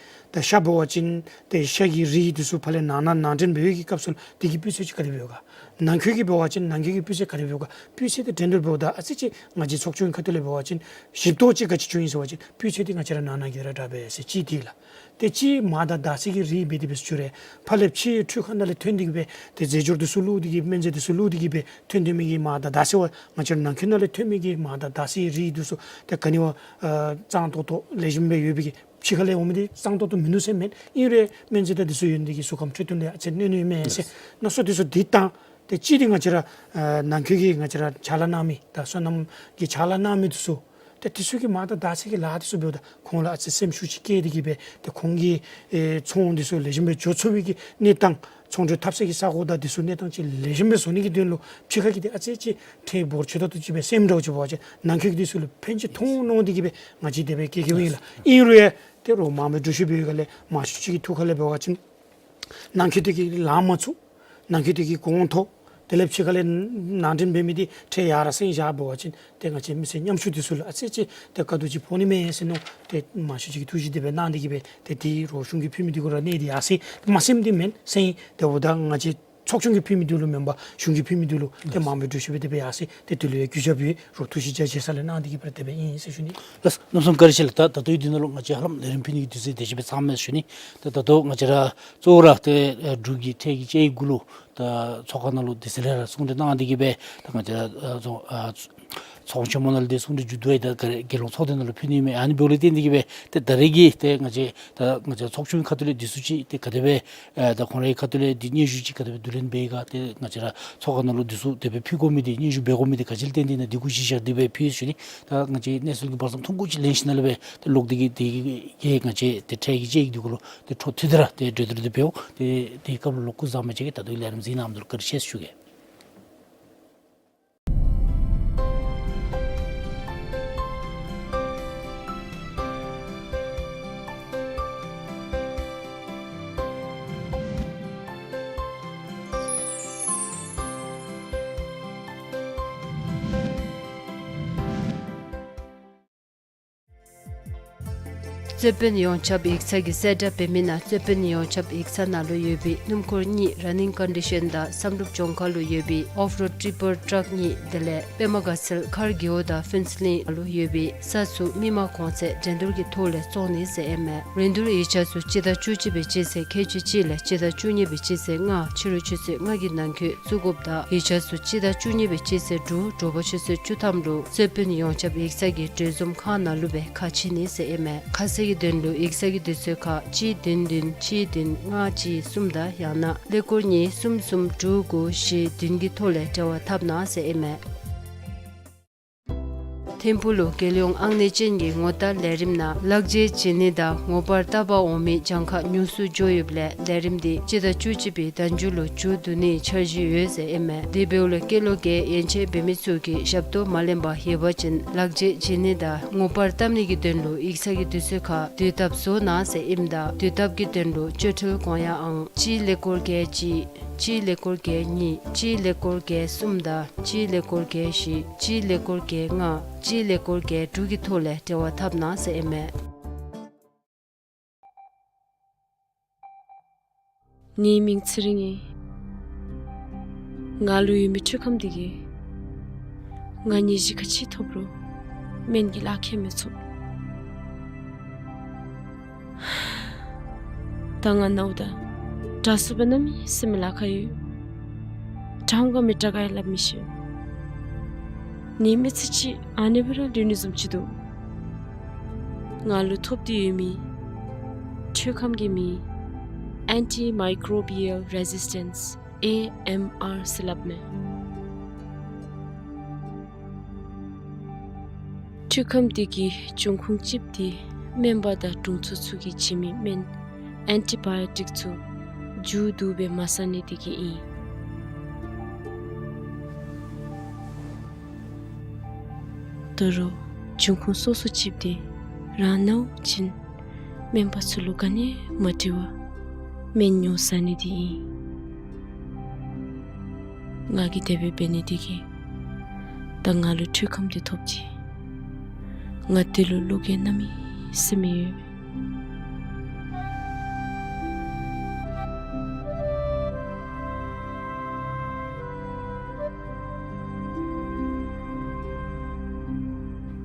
ད་ཤ་འབད་བ་ཅིན་ཏེ་ཤ་གི་རིགས་འདི་ཚུ་ཕར་ལས་ནང་ན་ནང་འདྲེན་འབད་བའི་གི་སྐབས་སུ་འདི་གི་སྤུས་ཚད་ཅིག་ག་དེ་སྦེ་ཡོད་ག། ནང་འཁོད་ཀྱི་འབད་བ་ཅིན་ནང་འཁོད་ཀྱི་སྤུས་ཚད་ག་དེ་སྦེ་ཡོད་ག། སྤུས་ཚད་འདི་འགྲན་བསྡུར་འབདཝ་ད་ཨ་ཙི་ཅིག་ང་བཅས་ཚོགས་ཆུང་གི་ཁ་ཐུག་ལས་འབད་བ་ཅིན་ཞིབ་ཏོག་ཅིག་ག་ཅི་བྱུང་ཡི་ཟེར་བ་ཅིན་སྤུས་ཚད་འདི་ང་བཅས་ར་ནང་ན་གི་ར་དྲག་པས་ཟེར་གཅིག་འདི་ལགས། ཏེ་གཅིག་མར་དང་དར་ཚད་ཀྱི་རིགས་འབད་དེ་སྦེ་བྱུང་རུང་ཕར་ལས་ཕྱི་འཕྲུལ་ཁང་ནང་ལས་ཐོན་ཏེ་གི་སྦེ་ཏེ་རྫས་སྦྱོར་འདི་ཚུ་བླུགས་ཏེ་གི་སྨན་རྫས་འདི་ཚུ་བླུགས་ཏེ་གི་སྦེ་ཐོན་ཐོན་མི་གི་མར་དང་དར་ཚད་བ་ང་བཅས་ར་ནང་འཁོད་ནང་ལས་ཐོན་མི་གི་མར་དང་དར་ཚད་རིགས་འདི་ཚུ་ཏེ་ག་ནི་བ་ཨ་གཙང་ཏོག་ཏོ་ལེགས་ཤོམ་སྦེ་ཡོད་པའི་གི་ཕྱི་ཁ་ལས་འོང་མི་འདི་གཙང་ཏོག་ཏོ་མིན་ནུག་ཟེར་མེན། ཨིན་རུང་སྨན་རྫས་དང་འདི་ཚུ་ཡོད་ནི་འདི་གིས་གཟུགས་ཁམས་འཕྲོད་བསྟེན་ལུ་ཡང་ཨ་ཙི་གནོད་ནི་མས་ཟེར་མནོ་བསམ་འདི་ཚུ་འདི་བཏང་། ཏེ་གཅིག་འདི་ང་བཅས་ར་ཨ་ནང་འཁོད་ཀྱི་ང་བཅས་ར་ཕྱག་ལཱ་གནང་མི་དང་སོ་ནམ་གྱི་ཕྱག་ལཱ་གནང་མི་འདི་ཚུ་ཏེ་འདི་ཚུ་གིས་མར་དང་དར་ཚད་ཀྱི་ལཱ་འདི་ཚུ་འབདཝ་ད་ཁོང་ལུ་ཨ་ཙི་སེམས་ཤུགས་ཅིག་བསྐྱེད་དེ་གི་སྦེ་ཏེ་ཁོང་གི་ཨེ་ཚོང་འདི་ཚུ་ལེགས་ཤོམ་སྦེ་འགྱོ་ཚུགས་པའི་གི་གནས་སྟངས་ཚོང་འབྲེལ་འཐབ་སའི་གི་ས་གོ་དང་འདི་ཚུ་གནས་སྟངས་ཅིག་ལེགས་ཤོམ་སྦེ་བཟོ་ནི་གི་དོན་ལུ་ཕྱི་ཁ་གི་འདི་ཨ་ཙི་ཅིག་ཁྲལ་འབོར་ཆེ་ཏོག་ཏོ་ཅིག་སྦེ་སེམས་འདྲཝ་ཅིག་འབད་བ་ཅིན་ནང་འཁོད་ཀྱི་འདི་ཚུ་ལུ་ཕན་ཅིག་ཐོགས་མནོ་སྟེ་གི་སྦེ་ང་བཅས་དེ་སྦེ་བཀལ་བཀལཝ་ཨིན་ལགས། ཨིན་རུང་ཡང་ཏེ་རོགས་མང་སྦེ་འགྲུལ་བཞུད་འབད་བའི་སྒང་ལས་མང་ཤོས་ཅིག་གི་ཐུགས་ཁ་ལས་འབད་བ་ཅིན་ནང་འཁོད་འདི་གིས་ལང་མ་ཚུགས། ནང་འཁོད་འདི་གིས་གོང་མཐོ། དེ་ལས་ཕྱི་ཁ་ལས་ནང་འདྲེན་འབད་མི་འདི་ཁྲལ་ཡར་ར་སེང་བཞག་འབད་བ་ཅིན་ཏེ་ང་བཅས་མི་སེར་ཉམ་ཆུང་འདི་ཚུ་ལུ་ཨ་ཙི་ཅིག་ཏེ་དཀའ་སྡུག་ཅིག་ཕོག་ནི་མས་ཟེར་མནོ། ཏེ་མང་ཤོས་ཅིག་གིས་ཐུགས་བཞེད་དེ་སྦེ་གནང་སྟེ་གི་སྦེ་ཏེ་འདི་རོགས་གཞུང་གི་འཕུལ་མི་འདི་གུ་ར་གནས་ཏེ་ཡར་སེང་མ་སེངམ་འདི་མེན། སེང་དེ་འབདཝ་ད་ང་བཅས་ཚོགས་ཆུང་གི་འཕུལ་མི་འདི་ལུ་མེན་པར་གཞུང་གི་འཕུལ་མི་འདི་ལུ་ཏེ་མང་པོའི་འགྲུལ་བཞུད་འབད་དེ་སྦེ་ཡར་སེང་ཏེ་འདི་ལུ་ཡང་གུས་ཞབས་ཡོད། རོགས་ཐུགས་བཞེད་རྒྱ་ཆེ་ས་ལས་གནང་སྟེ་གི་སྦེ་དེ་སྦེ་ཨིན་ཟེར་ཞུ་ནི། ལགས་སོ། གནམ་མེད་ས་མེད་བཀའ་དྲིན་ཆེ་ལགས། ད་ད་ལྟོའི་དུས་ནང་ལུ་ང་བཅས་ཧ་ལམ་ལས་རིམ་ཕུལ་ནི་གི་དུས་ཚོད་དེ་ཅིག་སྦེ་ཚང་མས་ཞུ་ནི། ད་ད་ལྟོ་ང་བཅས་ར་གཙོ་བོ་ར་ཏེ་ཨེ་འབྲུག་གི་ཁྲལ་གྱི་དཔྱད་ཡིག་གུ་ལུ་ད་ཚོགས་ཁང་ནང་ལུ་དེ་ཚེ་ལས་ར་གསུང་གྲོས་གནང་སྟེ་གི་སྦེ་ད་ང་བཅས་ར་ཨ་ཚོགས་ཨ་ ཚོགས་ཆེན་མོ་ནང་ལུ་ཏེ་གསུང་གྲོས་མཇུག་བསྡུ་ཡི། ད་ག་ར་རྒྱལ་ཡོངས་ཚོགས་སྡེ་ནང་ལུ་ཕུལ་ནི་མས། ཨ་ནི་འབདཝ་ལས་བརྟེན་ཏེ་གིས་སྦེ་ཏེ་ད་རེས་ཀྱི་ཏེ་ང་བཅས་ད་ང་བཅས་ཚོགས་ཆུང་ཁ་ཐུག་ལས་འདི་ཚུ་ཅིག་ཏེ་ག་དེ་སྦེ་ཨེ་ད་ཁོང་རའི་ཁ་ཐུག་ལས་འདི་སྙན་ཞུ་ཅིག་ག་དེ་སྦེ་བསྡུ་ལེན་འབད་ཡི་ག། ཏེ་ང་བཅས་ར་ཚོགས་ཁང་ནང་ལུ་འདི་ཚུ་དེ་སྦེ་ཕུལ་དགོ་མི་འདི་སྙན་ཞུ་འབད་དགོ་མི་འདི་ག་ཅི་ལས་བརྟེན་ཏེ་ཨིན་ན་འདི་གུ་གཞི་བཞག་སྟེ་སྦེ་ཕུལ་ཞུ་ནི། ད་ང་བཅས་གནས་ཚུལ་གྱི་བར་མཚམས་ཐུང་ཀུ་ཅིག་ལེན་ཞིནམ་ལས་སྦེ་ཏེ་ལོག་སྟེ་གིས་དེ་གི་ང་བཅས་ཏེ་འཕྲལ་གྱི་དཔྱད་ཡིག་འདི་གུ་ལུ་ཏེ་འཕྲོ་མཐུད་དེ་ར་ཏེ་གྲོས་བསྡུར་འདི་འབདཝ་ཏེ་དེའི་སྐབས་ལུ་ལོག་སྐུ་གཟུགས་བཟང་པོ་ཅིག་གིས་ད་ལྟོ་ལས་རིམ་གཟིགས་གནང་མི་འདི་ལུ་བཀའ་དྲིན་ཆེ་ཟེར་ཞུ་གེ། རྩོད་དཔོན་ཡོངས་ཁྱབ་ཡིག་ཚང་གིས་གསལ་བསྒྲགས་འབད་མི་ནང་རྩོད་དཔོན་ཡོངས་ཁྱབ་ཡིག་ཚང་ནང་ལུ་ཡོད་པའི་སྣུམ་འཁོར་གཉིས་ར་ནིང་ཀོན་ཌི་ཤཱན་དང་བསམ་གྲུབ་གྱོང་ཁ་ལུ་ཡོད་པའི་ཨོཕ་རོཌ་ཊི་པར་ཊཱག་གཉིས་དེ་ལས་པདྨ་དགའ་ཚལ་མཁར་རྒེད་འོག་དང་ཕུན་ཚོགས་གླིང་ལུ་ཡོད་པའི་ས་ཚུ་མི་མང་གོང་ཚད་འགྲན་བསྡུར་གྱི་ཐོག་ལས་བཙོང་ནི་ཟེར་ཨིན་མས། རིན་བསྡུར་ཡིག་ཆ་ཚུ་སྤྱི་ཟླ་བཅུ་གཅིག་པའི་སྤྱི་ཚེས་ཁལ་གཅིག་གཅིག་ལས་སྤྱི་ཟླ་བཅུ་གཉིས་པའི་སྤྱི་ཚེས་ལྔ་ཕྱི་རུ་ཆུ་ཚོད་ལྔ་གི་ནང་འཁོད་བཙུགས་དགོཔ་དང་ཡིག་ཆ་ཚུ་སྤྱི་ཟླ་བཅུ་གཉིས་པའི་སྤྱི་ཚེས་དྲུག་དྲོ་པ་ཆུ་ཚོད་བཅུ་ཐམ་ལུ་རྩོད་དཔོན་ཡོངས་ཁྱབ་ཡིག་ཚང་གི་གྲོས་འཛོམས་ཁང་ནང་ལུ་སྦེ་ཁ་ཕྱེ་ནི་ཟེར་ཨིན་མས། ཁ་གསལ་གྱི་དོན་ལུ་ཡིག་ཚང་གི་དུས་ཚོད་ཁར་གཅིག་བདུན་བདུན་གཅིག་བདུན་ལྔ་གཅིག་གསུམ་དང་ཡང་ན་ཀླད་ཀོར་གཉིས་གསུམ་གསུམ་དྲུག་དགུ་བཞི་བདུན་གྱི་ཐོག་ལས་འབྲེལ་བ་འཐབ་གནང་ཟེར་ཨིན་མས། ཐིམ་ཕུག་ལུ་རྒྱལ་ཡོངས་ཨང་གནས་ཅན་གྱི་ངོ་རྟགས་ལས་རིམ་ནང་ལག་འཇལ་བྱིན་ནི་དང་ངོ་པར་བཏབ་པར་འོང་མི་གྱངས་ཁ་ཉུང་སུ་འགྱོ་ཡོདཔ་ལས་ལས་རིམ་འདི་སྤྱི་ཟླ་བཅུ་གཅིག་པའི་ཟླ་མཇུག་ལུ་མཇུག་བསྡུ་ནིའི་འཆར་གཞི་ཡོད་ཟེར་ཨིན་མས། དེ་འབདཝ་ལས་སྐྱེས་ལོ་བརྒྱད་ཡན་ཆད་འབད་མི་ཚུ་གིས་ཞབས་ཏོག་མ་ལེན་པར་ཡོད་པ་ཅིན་ལག་འཇལ་བྱིན་ནི་དང་ངོ་པར་བཏབ་ནི་གི་དོན་ལུ་ཡིག་ཚང་གི་དུས་ཚོད་ཁར་དུས་ཐབས་བཟོ་གནང་ཟེར་ཨིནམ་ད་དུས་ཐབས་ཀྱི་དོན་ལུ་སྤྱོད་ཁྲལ་གོང་ཡ་ཨང་གཅིག་ཀླད་ཀོར་བརྒྱད་གཅིག་གཅིག་ཀླད་ཀོར་བརྒྱད་གཉིས་གཅིག་ཀླད་ཀོར་བརྒྱད་གསུམ་དང་གཅིག་ཀླད་ཀོར་བརྒྱད་བཞི་གཅིག་ཀླད་ཀོར་བརྒྱད་ལྔ་གཅིག་ཀླད་ཀོར་བརྒྱད་དྲུག་གི་ཐོག་ལས་འབྲེལ་བ་འཐབ་གནང་ཟེར་ཨིན་མས། ངེའི་མིང་ཚེ་རིང་ཨིན། ང་ལུ་ཡོད་མི་འཕྲུལ་ཁམས་འདི་གིས་ང་ནད་གཞི་ག་ཅི་ཐོབ་རུང་སྨན་གྱི་ལག་ཁྱེར་མི་ཚུགས། ད་ང་ནཝ་ད་དྲག་སུ་འབད་ནི་མེད་ཟེར་མི་ལཱ་ཁག་ཡོད། དྲག་འོང་ག་མི་དྲག་ག་ཡང་སླབ་མི་ཤེས། ངེའི་མི་ཚེ་གཅིག་ཨ་ནི་སྦེ་ར་ལུས་ནི་བཟུམ་ཅིག་འདུག། ང་ལུ་ཐོབ་སྟེ་ཡོད་མི་འཕྲུལ་ཁམས་ཀྱི་མིང་Antimicrobial Resistance ཨེ་ཨེམ་ཨར་ཟེར་སླབ་མས། འཕྲུལ་ཁམས་འདི་གི་འབྱུང་ཁུངས་གཅིགཔོ་འདི་སྨན་པ་དང་དྲུང་འཚོ་ཚུ་གིས་བྱིན་མི་སྨན་ཨེན་ཊི་བཱ་ཡོ་ཊིཀ་ཚུ་མཇུག་བསྡུ་སྦེ་མ་ཟ་ནི་འདི་གིས་ཨིན། ད་རུང་འབྱུང་ཁུངས་སོ་སོ་གཅིགཔོ་འདི་རང་ནཝ་ཅིན་སྨན་པ་ཚུ་ལུ་ག་ནི་མ་དྲི་བར་སྨན་ཉོ་ཟ་ནི་འདི་ཨིན། ང་གིས་དེ་སྦེ་འབད་ནི་འདི་གིས་ད་ང་ལུ་འཕྲུལ་ཁམས་འདི་ཐོབ་ཅི། ང་འདི་ལུ་བློ་འགྱོད་གནམ་མེད་ས་མེད་ཡོད།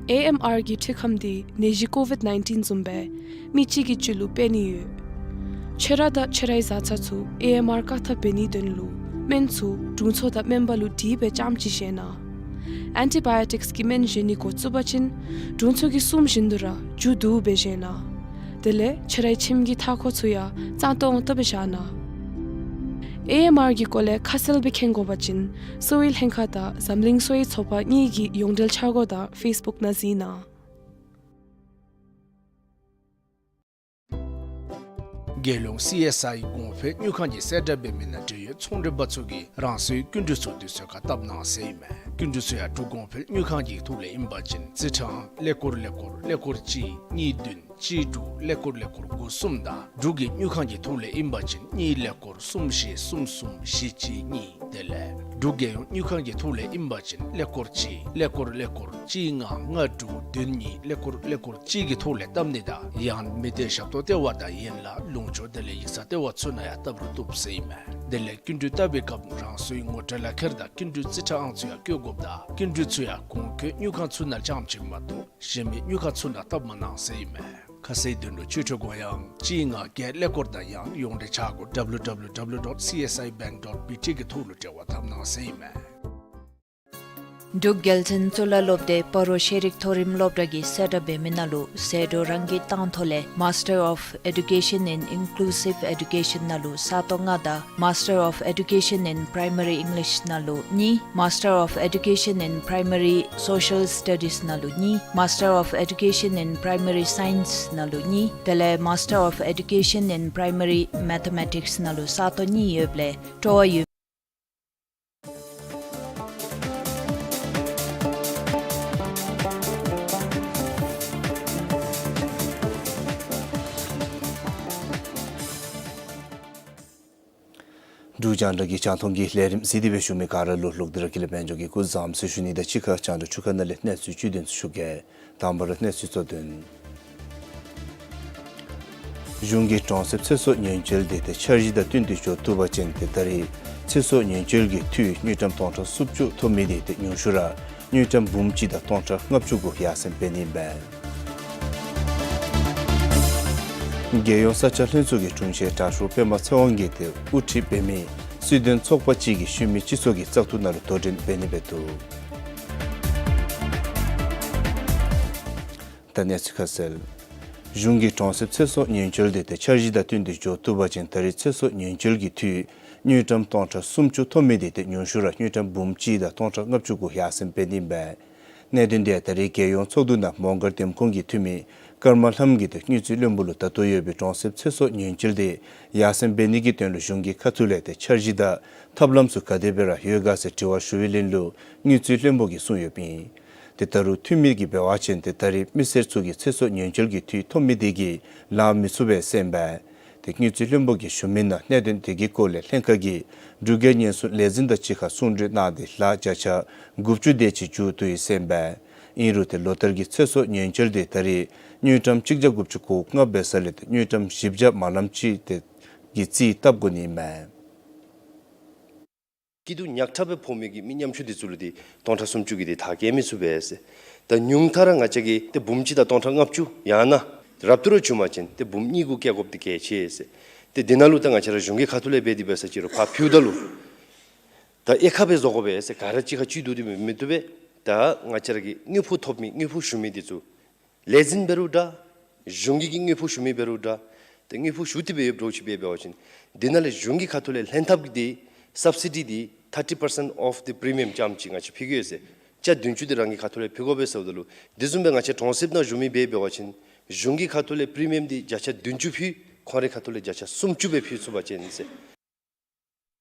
ཨེ་ཨེམ་ཨར་གྱི་འཕྲུལ་ཁམས་འདི་ནད་གཞི་ཀོ་ཝིཌ་ནའིན་ཊིན་བཟུམ་སྦེ་མི་གཅིག་གི་རྒྱུད་ལུ་འཕེལ་ནི་ཡོད། ཁྱོད་ར་དང་ཁྱོད་རའི་བཟའ་ཚང་ཚུ་ཨེ་ཨེམ་ཨར་བཀག་ཐབས་འབད་ནིའི་དོན་ལུ་སྨན་ཚུ་དྲུང་འཚོ་དང་སྨན་པ་ལུ་དྲིས་སྦེ་རྐྱངམ་ཅིག་བཞེས་གནང་། ཨེན་ཊི་བཱ་ཡོ་ཊིཀསི་གི་སྨན་བཞེས་ནི་འགོ་བཙུགས་པ་ཅིན་དྲུང་འཚོ་གིས་གསུངམ་བཞིན་དུ་ར་མཇུག་བསྡུ་སྦེ་བཞེས་གནང་། དེ་ལས་ཁྱོད་རའི་ཁྱིམ་གྱི་མཐའ་འཁོར་ཚུ་ཡང་གཙང་ཏོང་ཏོ་སྦེ་བཞག་གནང་། ཨེ་ཨེམ་ཨར་གྱི་སྐོར་ལས་ཁ་གསལ་སྦེ་མཁྱེན་དགོ་པ་ཅིན་གསོ་བའི་ལྷན་ཁག་དང་འཛམ་གླིང་གསོ་བའི་ཚོགས་པ་གཉིས་ཀྱི་ཡོངས་འབྲེལ་འཆར་སྒོ་དང་ཕེསི་བུཀ་ནང་གཟིགས་གནང་། རྒྱལ་ཡོངས་སི་ཨེསི་ཨའི་གོང་འཕེལ་དངུལ་ཁང་གིས་གསལ་བསྒྲགས་འབད་མི་ནང་འབྲེལ་ཡོད་ཚོང་འབྲེལ་པ་ཚུ་གིས་རང་སོའི་སྐྱིན་འགྲུལ་ཚུ་དུས་ཚོད་ཁར་བཏབ་གནང་ཟེར་ཨིན་མས། སྐྱིན་འགྲུལ་ཚུ་ཡང་འབྲུག་གོང་འཕེལ་དངུལ་ཁང་གི་ཐོག་ལས་ཨིན་པ་ཅིན་རྩིས་ཁྲའང་ཀླད་ཀོར་ཀླད་ཀོར་ཀླད་ཀོར་གཅིག་གཉིས་བདུན་གཅིག་དྲུག་ཀླད་ཀོར་ཀླད་ཀོར་དགུ་གསུམ་དང་འབྲུག་གི་དངུལ་ཁང་གི་ཐོག་ལས་ཨིན་པ་ཅིན་གཉིས་ཀླད་ཀོར་གསུམ་བཞི་གསུམ་གསུམ་བཞི་གཅིག་གཉིས། དེ་ལས་འབྲུག་རྒྱལ་ཡོངས་དངུལ་ཁང་གི་ཐོག་ལས་ཨིན་པ་ཅིན་ཀླད་ཀོར་གཅིག་ཀླད་ཀོར་ཀླད་ཀོར་གཅིག་ལྔ་ལྔ་དྲུག་བདུན་གཉིས་ཀླད་ཀོར་ཀླད་ཀོར་གཅིག་གི་ཐོག་ལས་བཏབ་ནི་དང་ཡང་མི་སྡེ་ཞབས་ཏོག་ལྟེ་བ་དང་ཡན་ལག་ལུང་ཕྱོགས་དེ་ལས་ཡིག་ཚང་ལྟེ་བ་ཚུ་ནང་ཡང་བཏབ་རུང་བཏུབ་ཟེར་ཨིན་མས། དེ་ལས་སྐྱིན་འགྲུལ་བཏབ་པའི་སྐབས་རང་སོའི་ངོ་སྤྲོད་ལག་ཁྱེར་དང་སྐྱིན་འགྲུལ་རྩིས་ཁྲ་ཨང་ཚུ་ཡང་བཀོད་དགོཔ་དང་སྐྱིན་འགྲུལ་ཚུ་ཡང་གོང་འཁོད་དངུལ་ཁང་ཚུ་ནང་རྐྱངམ་ཅིག་མ་གཏོགས་གཞན་མི་དངུལ་ཁང་ཚུ་ནང་བཏབ་མ་གནང་ཟེར་ཨིན་མས། ཁ་གསལ་དོན་ལུ་ཆོས་ཁྲི་གོ་ཡང་གཅིག་ལྔ་བརྒྱད་ཀླད་ཀོར་དང་ཡང་ཡོངས་འབྲེལ་འཆར་སྒོ་W W W dot C S I bank dot B T གི་ཐོག་ལུ་འབྲེལ་བ་འཐབ་གནང་ཟེར་ཨིན་མས། འབྲུག་རྒྱལ་བཙུན་གཙུག་ལག་སློབ་སྡེ་སྤ་རོ་ཤེས་རིག་མཐོ་རིམ་སློབ་གྲྭ་གིས་གསལ་བསྒྲགས་འབད་མི་ནང་ལུ་ཟད་འགྲོ་རང་གིས་བཏང་ཐོག་ལས་Master of Education in Inclusive Education ནང་ལུ་ས་སྟོང་ལྔ་དང་Master of Education in Primary English ནང་ལུ་གཉིས། Master of Education in Primary Social Studies ནང་ལུ་གཉིས། Master of Education in Primary Science ནང་ལུ་གཉིས། དེ་ལས་Master of Education in Primary Mathematics ནང་ལུ་ས་སྟོང་གཉིས་ཡོདཔ་ལས་སྤྲོ་བ་ཡོད། འབྲུག་རྒྱང་བསྒྲགས་ཀྱི་རྒྱང་མཐོང་གི་ལས་རིམ་གཟིགས་ཏེ་སྦེ་བཞུགས་མི་ག་ར་ལུ་ལོག་སྟེ་ར་ཀུན་ལེགས་དཔལ་འབྱོར་གྱིས་སྐུ་གཟུགས་བཟང་ཟེར་ཞུ་ནི་དང་གཅིག་ཁར་རྒྱང་བསྒྲགས་འཕྲུལ་ཁང་ནང་ལས་གནས་ཚུལ་བཅུད་དོན་ཚུ་ཞུ་གེ། དང་པ་ར་གནས་ཚུལ་གཙོ་དོན། གཞུང་གིས་གྲོང་གསེབ་ཚེ་སྲོག་ཉེན་བཅོལ་དེ་ཏེ་འཆར་གཞི་དང་བསྟུན་ཏེ་འགྱོ་བཏུབ་པ་ཅིན་ཏེ་ད་རེས་ཚེ་སྲོག་ཉེན་བཅོལ་གྱི་འཐུས་དངུལ་ཀྲམ་སྟོང་ཕྲག་སུམ་ཅུ་ཐོབ་མི་དེ་ཏེ་ཉུང་ཤོས་ར་དངུལ་ཀྲམ་འབུམ་གཅིག་དང་སྟོང་ཕྲག་ལྔ་བཅུ་གུ་ཡར་སེང་འབད་ནི་ཨིན་པས། རྒྱལ་ཡོངས་ས་ཆ་ལྷན་ཚོགས་ཀྱི་དྲུང་ཆེན་དྲག་ཤོས་པདྨ་ཚེ་དབང་གིས་ཏེ་དབུ་ཁྲིད་འབད་མི་སྲིད་དོན་ཚོགས་པ་ཅིག་གིས་ཤུལ་མའི་སྤྱི་ཚོགས་ཀྱི་བཙག་འཐུ་ནང་ལུ་དོ་འགྲན་འབད་ནི་འབད་འདུག། ད་གནས་ཚུལ་ཁ་གསལ། གཞུང་གིས་གྲོང་གསེབ་ཚེ་སྲོག་ཉེན་བཅོལ་དེ་ཏེ་འཆར་གཞི་དང་བསྟུན་ཏེ་འགྱོ་བཏུབ་པ་ཅིན་ད་རེས་ཚེ་སྲོག་ཉེན་བཅོལ་གྱི་འཐུས་དངུལ་ཀྲམ་སྟོང་ཕྲག་སུམ་ཅུ་ཐོབ་མི་དེ་ཏེ་ཉུང་ཤོས་ར་དངུལ་ཀྲམ་འབུམ་གཅིག་དང་སྟོང་ཕྲག་ལྔ་བཅུ་གུ་ཡར་སེང་འབད་ནི་ཨིན་པས། གནད་དོན་དེ་ད་རེས་རྒྱལ་ཡོངས་ཚོགས་འདུ་ནང་མོང་སྒར་འདེམས་ཁོངས་ཀྱི་འཐུས་མི་ཀརྨ་ལྷམ་གྱིས་ཏེ་དངུལ་རྩིས་བློན་པོ་ལུ་ད་ལྟོ་ཡོད་པའི་གྲོང་གསེབ་ཚེ་སྲོག་ཉེན་བཅོལ་དེ་ཡར་སེང་འབད་ནི་གི་དོན་ལུ་གཞུང་གི་ཁ་ཐུག་ལས་ཏེ་འཆར་གཞི་དང་ཐབས་ལམ་ཚུ་ག་དེ་སྦེ་ར་ཡོད་ག་ཟེར་དྲི་བ་ཞུ་བའི་ལན་ལུ་དངུལ་རྩིས་བློན་པོ་གིས་གསུངས་ཡོདཔ་ཨིན། ཏེ་ད་རུང་འཐུས་མི་གིས་འབད་བ་ཅིན་ཏེ་ད་རེས་མི་སེར་ཚུ་གིས་ཚེ་སྲོག་ཉེན་བཅོལ་གྱི་འཐུས་ཐོབ་མི་དེ་གིས་ལང་མི་ཚུགས་པས་ཟེར་ཨིན་པས། ཏེ་དངུལ་རྩིས་བློན་པོ་གིས་ཞུ་མི་ནང་གནད་དོན་དེ་གི་སྐོར་ལས་ལྷན་ཁག་གིས་འབྲུག་རྒྱལ་ཉེན་སྲུང་ལས་འཛིན་དང་གཅིག་ཁར་གསུང་གྲོས་གནང་སྟེ་ལཱ་བརྒྱ་ཆ་དགུ་བཅུ་དེ་ཅིག་མཇུག་བསྡུ་ཡི་ཟེར་ཨིན་པས། ཨིན་རུང་ཏེ་ལོ་ལྟར་གྱི་ཚེ་སྲོག་ཉེན་བཅོལ་དེ་ད་རེས་དངུལ་ཀྲམ་གཅིག་བརྒྱ་དགུ་བཅུ་གོ་ལྔ་འབད་ས་ལས་ཏེ་དངུལ་ཀྲམ་བཞི་བརྒྱ་མ་ལམ་ཅིག་དེ་གི་རྩིས་བཏབ་དགོ་ནི་ཨིན་མས། སྐྱིད་སྡུག་ཉག་ཕྲ་སྦེ་ཕོག་མི་གི་མི་ཉམ་ཆུང་དེ་ཚུ་ལུ་ཏེ་སྟོང་ཕྲག་སུམ་ཅུ་གི་ཏེ་ཐག་བཀལ་མི་ཚུགས་པས་ཟེར། ད་ཉུང་མཐའ་ར་ང་བཅས་ཀྱིས་ཏེ་འབུམ་གཅིག་དང་སྟོང་ཕྲག་ལྔ་བཅུ་ཡང་ན་རབ་ཏུ་ར་བྱུང་པ་ཅིན་ཏེ་འབུམ་གཉིས་གུ་བཀལ་དགོཔ་དེ་གལ་ཆེ་ཟེར། ཏེ་དེ་ནང་ལུ་ད་ང་བཅས་ར་གཞུང་གི་ཁ་ཐུག་ལས་འབད་དེ་འབད་ས་ཅིག་རུང་ཕར་ཕུལཝ་ད་ལུ་ད་དབྱེ་ཁག་སྦེ་བཟོ་དགོ་པས་ཟེར། ག་ར་གཅིག་ཁར་གཅིག་བསྡུ་སྟེ་མི་མི་བཏུབ་པས། ད་ང་བཅས་ར་གི་དངུལ་ཕོགས་ཐོབ་མི་དངུལ་ཕོགས་ཞུ་མི་དེ་ཚུ་ལས་འཛིན་འབད་རུང་འདྲ། གཞུང་གི་གི་དངུལ་ཕོགས་ཞུ་མི་འབད་རུང་འདྲ། ཏེ་དངུལ་ཕོགས་ཞུ་སྟེ་སྦེ་ཡོདཔ་འདྲཝ་ཅིག་འབད་འབད་བ་ཅིན་དེ་ནང་ལས་གཞུང་གི་ཁ་ཐུག་ལས་ལྷན་ཐབས་ཀྱི་དེ་སབ་སི་ཌི་དེ་thirty percent of the premium ཙམ་ཅིག་ང་བཅས་ཕུལ་གེ་ཟེར། ཆ་བདུན་ཅུ་དེ་རང་གི་ཁ་ཐུག་ལས་ཕུལ་དགོ་པས་ཟེརཝ་ད་ལུ་དེ་བཟུམ་སྦེ་ང་བཅས་གྲོང་གསེབ་ནང་བཞུགས་མི་འབད་འབད་བ་ཅིན་གཞུང་གི་ཁ་ཐུག་ལས་པི་རི་མི་ཡམ་དེ་བརྒྱ་ཆ་བདུན་ཅུ་ཕུལ། ཁོང་རའི་ཁ་ཐུག་ལས་བརྒྱ་ཆ་སུམ་ཅུ་སྦེ་ཕུལ་ཚུགས་པ་ཅིན་ཟེར།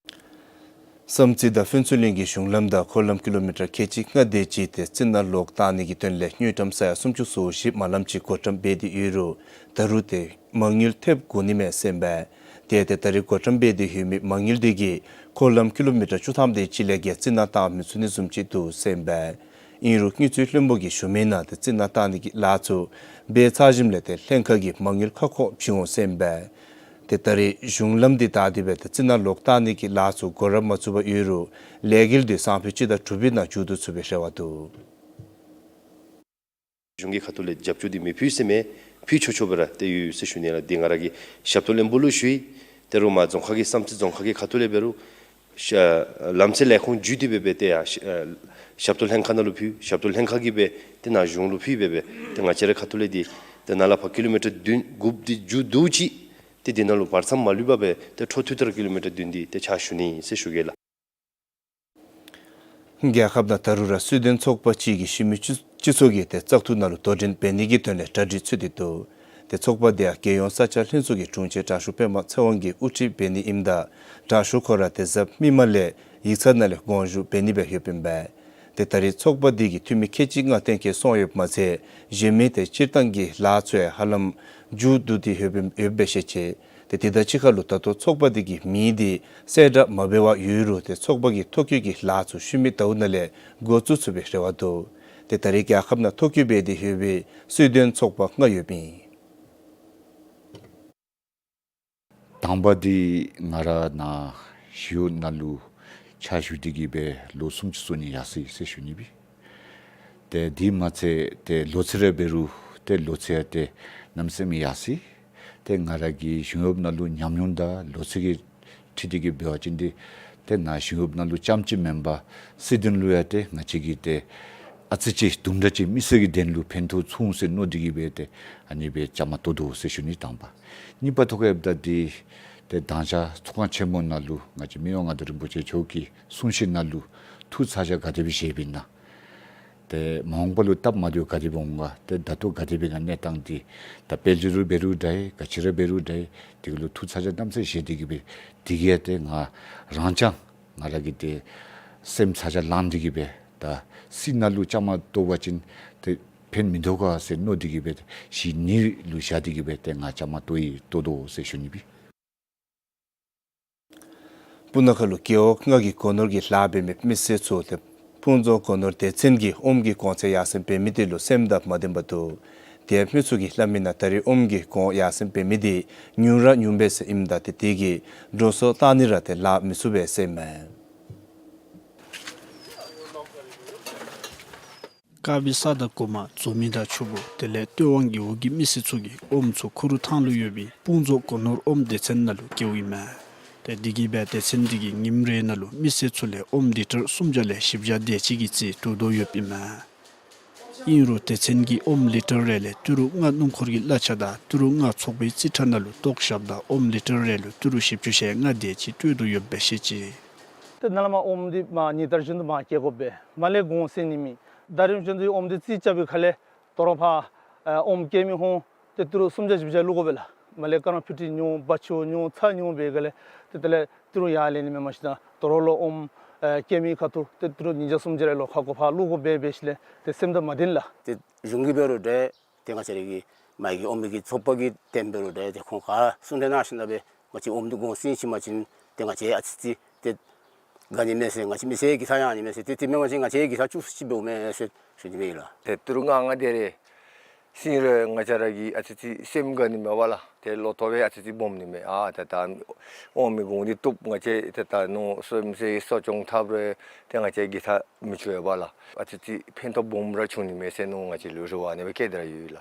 བསམ་རྩེ་དང་ཕུན་ཚོགས་གླིང་གི་གཞུང་ལམ་དང་འཁོར་ལམ་ཀི་ལོ་མི་ཊར་ཁལ་གཅིག་ལྔ་དེ་ཅིག་ཏེ་རྩི་ནག་ལོག་བཏང་ནི་གི་དོན་ལས་དངུལ་ཀྲམ་ས་ཡ་སུམ་ཅུ་སོ་བཞི་མ་ལམ་ཅིག་བགོ་བཀྲམ་འབད་དེ་ཡོད་རུང་ད་རུང་ཏེ་མ་དངུལ་ཐེབས་དགོ་ནི་མས་ཟེར་ཨིན་པས། ཏེ་ཏེ་ད་རེས་བགོ་བཀྲམ་འབད་དེ་ཡོད་མི་མ་དངུལ་དེ་གིས་འཁོར་ལམ་ཀི་ལོ་མི་ཊར་བཅུ་ཐམ་དེ་ཅིག་ལས་བརྒལ་རྩི་ནག་བཏང་མི་ཚུགས་ནི་བཟུམ་ཅིག་འདུག་ཟེར་ཨིན་པས། ཨིན་རུང་དངུལ་རྩིས་བློན་པོ་གིས་ཞུ་མི་ནང་ཏེ་རྩི་ནག་བཏང་ནི་གི་ལཱ་ཚུ་འབད་ཚར་ཞིནམ་ལས་ཏེ་ལྷན་ཁག་གིས་མ་དངུལ་ཁ་ཁོག་བྱིན་འོང་ཟེར་ཨིན་པས། ཏེ་ད་རེས་གཞུང་ལམ་འདི་བདའ་སྟེ་སྦེ་ཏེ་རྩི་ནག་ལོག་བཏང་ནི་གི་ལཱ་ཚུ་འགོ་ར་མ་བཙུགས་པར་ཡོད་རུང་ལས་འགུལ་འདི་སང་ཕོད་སྤྱི་ཟླ་དྲུག་པའི་ནང་མཇུག་བསྡུ་ཚུགས་པའི་རེ་བ་འདུག། གཞུང་གི་ཁ་ཐུག་ལས་རྒྱབ་སྐྱོར་འདི་མི་ཕུལ་ཟེར་མེན། ཕུལ་ཆོག་ཆོག་སྦེ་ར་ཏེ་ཡོད་ཟེར་ཞུ་ནི་ལགས། འདི་ང་ར་གིས་ཞབས་ཏོག་བློན་པོ་ལུ་ཞུ་ཡི། ཏེ་རུང་མར་རྫོང་ཁག་གི་བསམ་རྩེ་རྫོང་ཁག་གི་ཁ་ཐུག་ལས་འབད་རུང་ཤ་ལམ་སེལ་ལས་ཁུངས་བརྒྱུད་དེ་སྦེ་སྦེ་ཏེ་ཡར་ཤ་ཞབས་ཏོག་ལྷན་ཁག་ནང་ལུ་ཕུལ། ཞབས་ཏོག་ལྷན་ཁག་གིས་སྦེ་ཏེ་ནཱ་གཞུང་ལུ་ཕུལ་སྦེ་སྦེ་ཏེ་ང་བཅས་རའི་ཁ་ཐུག་ལས་འདི་ཏེ་ནཱ་ལས་ཕར་ཀི་ལོ་མི་ཊར་བདུན་དགུ་འདི་མཇུག་བསྡུ་ཅི། ཏེ་འདི་ནང་ལུ་བར་མཚམས་མ་ལུས་པར་སྦེ་ཏེ་འཕྲོ་མཐུད་དེ་ར་ཀི་ལོ་མི་ཊར་བདུན་འདི་ཏེ་ཕྱག་ཞུ་ནི་ཟེར་ཞུ་གེ་ལགས། རྒྱལ་ཁབ་ནང་ད་རུང་ར་སྲིད་དོན་ཚོགས་པ་ཅིག་གིས་ཤུལ་མའི་སྤྱི་སྤྱི་ཚོགས་ཀྱི་ཏེ་བཙག་འཐུ་ནང་ལུ་དོ་འགྲན་འབད་ནི་གི་དོན་ལས་གྲ་སྒྲིག་ཚུད་དེ་འདུག། ཏེ་ཚོགས་པ་དེ་ཡང་རྒྱལ་ཡོངས་ས་ཆ་ལྷན་ཚོགས་ཀྱི་དྲུང་ཆེན་དྲག་ཤོས་པདྨ་ཚེ་དབང་གིས་དབུ་ཁྲིད་འབད་ནི་ཨིནམ་ད་དྲག་ཤོས་ཁོ་ར་ཏེ་གཟའ་མིག་དམར་ལས་ཡིག་ཚང་ནང་ལས་དགོངས་ཞུ་འབད་ནི་སྦེ་ཡོདཔ་ཨིན་པས། ཏེ་ད་རེས་ཚོགས་པ་འདི་གི་འཐུས་མི་ཁལ་གཅིག་ལྔ་གཏན་འཁེལ་སོང་ཡོདཔ་མ་ཚད་གཞན་མི་ཏེ་སྤྱིར་བཏང་གི་ལཱ་ཚུ་ཡང་ཧ་ལམ་མཇུག་བསྡུ་སྟེ་ཡོདཔ་ཨིན་ཡོདཔ་སྦེ་བཤད་ཅི། ཏེ་དེ་དང་གཅིག་ཁར་ལུ་ད་ལྟོ་ཚོགས་པ་འདི་གི་མིང་འདི་གསལ་བསྒྲགས་མ་འབད་བར་ཡོད་རུང་ཏེ་ཚོགས་པ་གི་ཐོ་བཀོད་ཀྱི་ལཱ་ཚུ་ཤུལ་མའི་ཟླཝ་ནང་ལས་འགོ་བཙུགས་ཚུགས་པའི་རེ་བ་འདུག། ཏེ་ད་རེས་རྒྱལ་ཁབ་ནང་ཐོ་བཀོད་འབད་དེ་ཡོད་པའི་སྲིད་དོན་ཚོགས་པ་ལྔ་ཡོདཔ་ཨིན། དང་པ་འདི་ང་ར་ནཱ་ཞི་གཡོག་ནང་ལུ་ཕྱག་ཞུ་སྟེ་གི་སྦེ་ལོ་སུམ་ཅུ་སོ་གཉིས་ཡར་སོ་ཡི་ཟེར་ཞུ་ནི་སྦེ། ཏེ་དེ་མ་ཚད་ཏེ་ལོ་ཚད་ར་འབད་རུང་ཏེ་ལོ་ཚད་ཡང་ཏེ་གནམ་མེད་ས་མེད་ཡར་སོ་ཡི། ཏེ་ང་ར་གི་གཞུང་གཡོག་ནང་ལུ་ཉམས་མྱོང་དང་ལོ་ཚད་ཀྱི་འཁྲིལ་ཏེ་གི་འབད་བ་ཅིན་ཏེ་ ཏེ་ནཱ་ཞིང་སྒྲུབ་ནང་ལུ་རྐྱངམ་ཅིག་མེན་པར་སྲིད་དོན་ལུ་ཡང་ཏེ་ང་བཅས་ཀྱིས་ཏེ་ཨ་ཙི་ཅིག་དུམ་གྲ་ཅིག་མི་སེར་གྱི་དོན་ལུ་ཕན་ཐོགས་ཚུགས་འོང་ཟེར་མནོ་སྟེ་གིས་སྦེ་ཏེ་ཨ་ནི་སྦེ་བཅའ་མར་གཏོགས་དོ་ཟེར་ཞུ་ནི་དང་པ། གཉིས་པ་ཐོག་ཁར་འབདཝ་ད་འདི་ཏེ་མདང་ཞག་ཚོགས་ཁང་ཆེན་མོ་ནང་ལུ་ང་བཅས་མི་དབང་མངའ་བདག་རིན་པོ་ཆེ་མཆོག་གི་གསུང་བཤད་ནང་ལུ་ཐུགས་ཚ་གྱང་ག་དེ་སྦེ་བཞེསཔ་ཨིན་ན། ཏེ་མ་འོངས་པ་ལུ་སྟབས་མ་བདེཝ་ག་དེ་སྦེ་འོང་ག། ཏེ་ད་ལྟོ་ག་དེ་སྦེ་ག་གནས་སྟངས་འདི་ད་དཔལ་འབྱོར་འབད་རུང་འདྲ་ཡི་ག་ཅི་ར་འབད་རུང་འདྲ་ཡི་དེ་གུ་ལུ་ཐུགས་ཚ་གྱང་གནམ་མེད་ས་མེད་བཞེས་ཏེ་གིས་སྦེ་དེ་གིས་ཏེ་ང་རང་རྐྱང་ང་ར་གི་ཏེ་སེམས་ཚ་གྱང་ལངས་ཏེ་གིས་སྦེ་ད་སྲིད་ནང་ལུ་བཅའ་མར་གཏོགས་པ་ཅིན་ཏེ་ཕན་མི་ཐོགས་ག་ཟེར་མནོ་སྟེ་གིས་སྦེ་ཏེ་གཞི་ནི་ལུ་བཞག་སྟེ་གིས་སྦེ་ཏེ་ང་བཅའ་མར་གཏོགས་ཡི་གཏོགས་དོ་ཟེར་ཞུ་ནི་ཨིན། སྤུ་ན་ཁ་ལུ་རྒེད་འོག་ལྔ་གི་སྒོ་ནོར་གྱི་ལཱ་འབད་མི་མི་སེར་ཚུ་ཏེ་སྤུངས་རྫོང་སྒོ་ནོར་སྡེ་ཚན་གྱི་ཨོམ་གྱི་གོང་ཚད་ཡར་སེང་འབད་མི་དེ་ལུ་སེམས་དང་མ་བདེ་བར་འདུག། དེ་ཡང་མི་ཚུ་གིས་སླབ་མི་ནང་ད་རེས་ཨོམ་གྱི་གོང་ཡར་སེང་འབད་མི་དེ་ཉུང་ར་ཉུང་བས་ཟེར་ཨིནམ་ད་ཏེ་དེ་གིས་འགྲོ་སོང་བཏང་ནི་ར་ཏེ་ལཱ་མི་ཚུགས་པས་ཟེར་མས། དཀར་སྦིས་ས་དང་གོ་མ་འཛོམས་མི་དང་ཆུ་བོ་དེ་ལས་སྟོད་ཝང་རྒེད་འོག་གི་མི་སེར་ཚུ་གིས་ཨོམ་ཚུ་ཁུ་རུ་ཐང་ལུ་ཡོད་པའི་སྤུངས་རྫོང་སྒོ་ནོར་ཨོམ་སྡེ་ཚན་ནང་ལུ་བསྐྱལཝ་ཨིན་མས། ཏེ་དེ་གིས་སྦེ་སྡེ་ཚན་དེ་གིས་ཉིནམ་རེ་ནང་ལུ་མི་སེར་ཚུ་ལས་ཨོམ་ལི་ཊར་སུམ་བརྒྱ་ལས་བཞི་བརྒྱ་དེ་ཅིག་གི་རྩིས་བསྡུ་དོ་ཡོདཔ་ཨིན་མས། ཨིན་རུང་སྡེ་ཚན་གྱིས་ཨོམ་ལི་ཊར་རེ་ལས་ཏི་རུ་ལྔ་སྣུམ་འཁོར་གྱི་གླ་ཆ་དང་ཏི་རུ་ལྔ་ཚོགས་པའི་རྩིས་ཁྲ་ནང་ལུ་གཏོགས་བཞགཔ་ད་ཨོམ་ལི་ཊར་རེ་ལུ་ཏི་རུ་བཞི་བཅུ་ཞེ་ལྔ་དེ་ཅིག་སྤྲོད་དོ་ཡོདཔ་སྦེ་བཤད་ཅི། ཏེ་ནཱ་ལས་མར་ཨོམ་འདི་མར་ཉིན་ལྟར་བཞིན་དུ་མར་སྐྱེལ་དགོ་པས། མར་ལས་གོང་སེང་ནི་མེད། ད་རིས་བཞིན་དུ་ཨོམ་འདི་རྩིས་རྐྱབ་པའི་ཁ་ལས་དོ་རུང་ཕར་ཨོམ་སྐྱེལ་མི་ཧོང་ཏེ་ཏི་རུ་སུམ་བརྒྱ་བཞི་བརྒྱ་བླུག་དགོ་པས་ལགས། མར་ལས་ཀ་ར་ཕུད་ཏི་ཉུང་བ་ཆུ་ཉུང་ཚ་ཉུང་འབད་ག་ལས་ཏེ་དེ་ལས་ཏི་རུ་ཡར་ལེན་ནི་མེད། མ་གཞི་ད་དོ་རུང་ལུ་ཨོམ་སྐྱེལ་མི་ཁ་ཐུག་ཏེ་ཏི་རུ་ཉིས་བརྒྱ་སུམ་བརྒྱ་རེ་ལུ་ཁ་དགོ་ཕར་བླུག་དགོ་པས། འབད་ཞིནམ་ལས་ཏེ་སེམས་དང་མ་བདེ་ལགས། ཏེ་གཞུང་གིས་འབད་རུང་འདྲ། ཏེ་ང་བཅས་ར་གི་མ་གི་ཨོམ་གྱི་ཚོགས་པ་གི་དོན་འབད་རུང་འདྲ། ཏེ་ཁོང་ག་གསུང་གྲོས་གནང་ཞིནམ་ལས་ང་བཅས་ཨོམ་འདི་གོང་སེང་ཅིག་མ་ཅིན་ཏེ་ང་བཅས་ཨ་ཙི་ཅིག་ཏེ་དགའ་ནི་མས་ཟེར། ང་བཅས་མི་སེར་གྱི་ས་ཡང་ནི་མས་ཟེར། ཏེ་དེ་མེན་པ་ཅིན་ང་བཅས་ཀྱི་ས་བཅུ་གཅིག་འབདཝ་མས་ཟེར་ཞུ་ནི་མས་ལགས། ཏེ་ཏི་རུ་ལྔ་ལྔ་དེ་རེ་སེང་རུང་ང་བཅས་ར་གིས་ཨ་ཙི་ཅིག་སེམས་དགའ་ནི་མས་པ་ལགས། ཏེ་བློ་ཐོག་སྦེ་ཨ་ཙི་ཅིག་སྦོམ་ནི་མས། ཨ་ད་ད་ཨོམ་གྱི་གོང་འདི་བཏུབ། ང་བཅས་ཏེ་ད་ནོར་སེམས་ཅན་གསོ་སྐྱོང་འཐབ་རུང་ཏེ་ང་བཅས་ཀྱི་ས་མི་ཆུང་བས་པ་ལགས། ཨ་ཙི་ཅིག་ཕན་ཐོགས་སྦོམ་ར་བྱུང་ནི་མས་ཟེར་མནོ་ང་བཅས་ལུ་རེ་བ་ཨ་ནི་སྦེ་བསྐྱེད་དེ་ར་ཡོད་ལགས།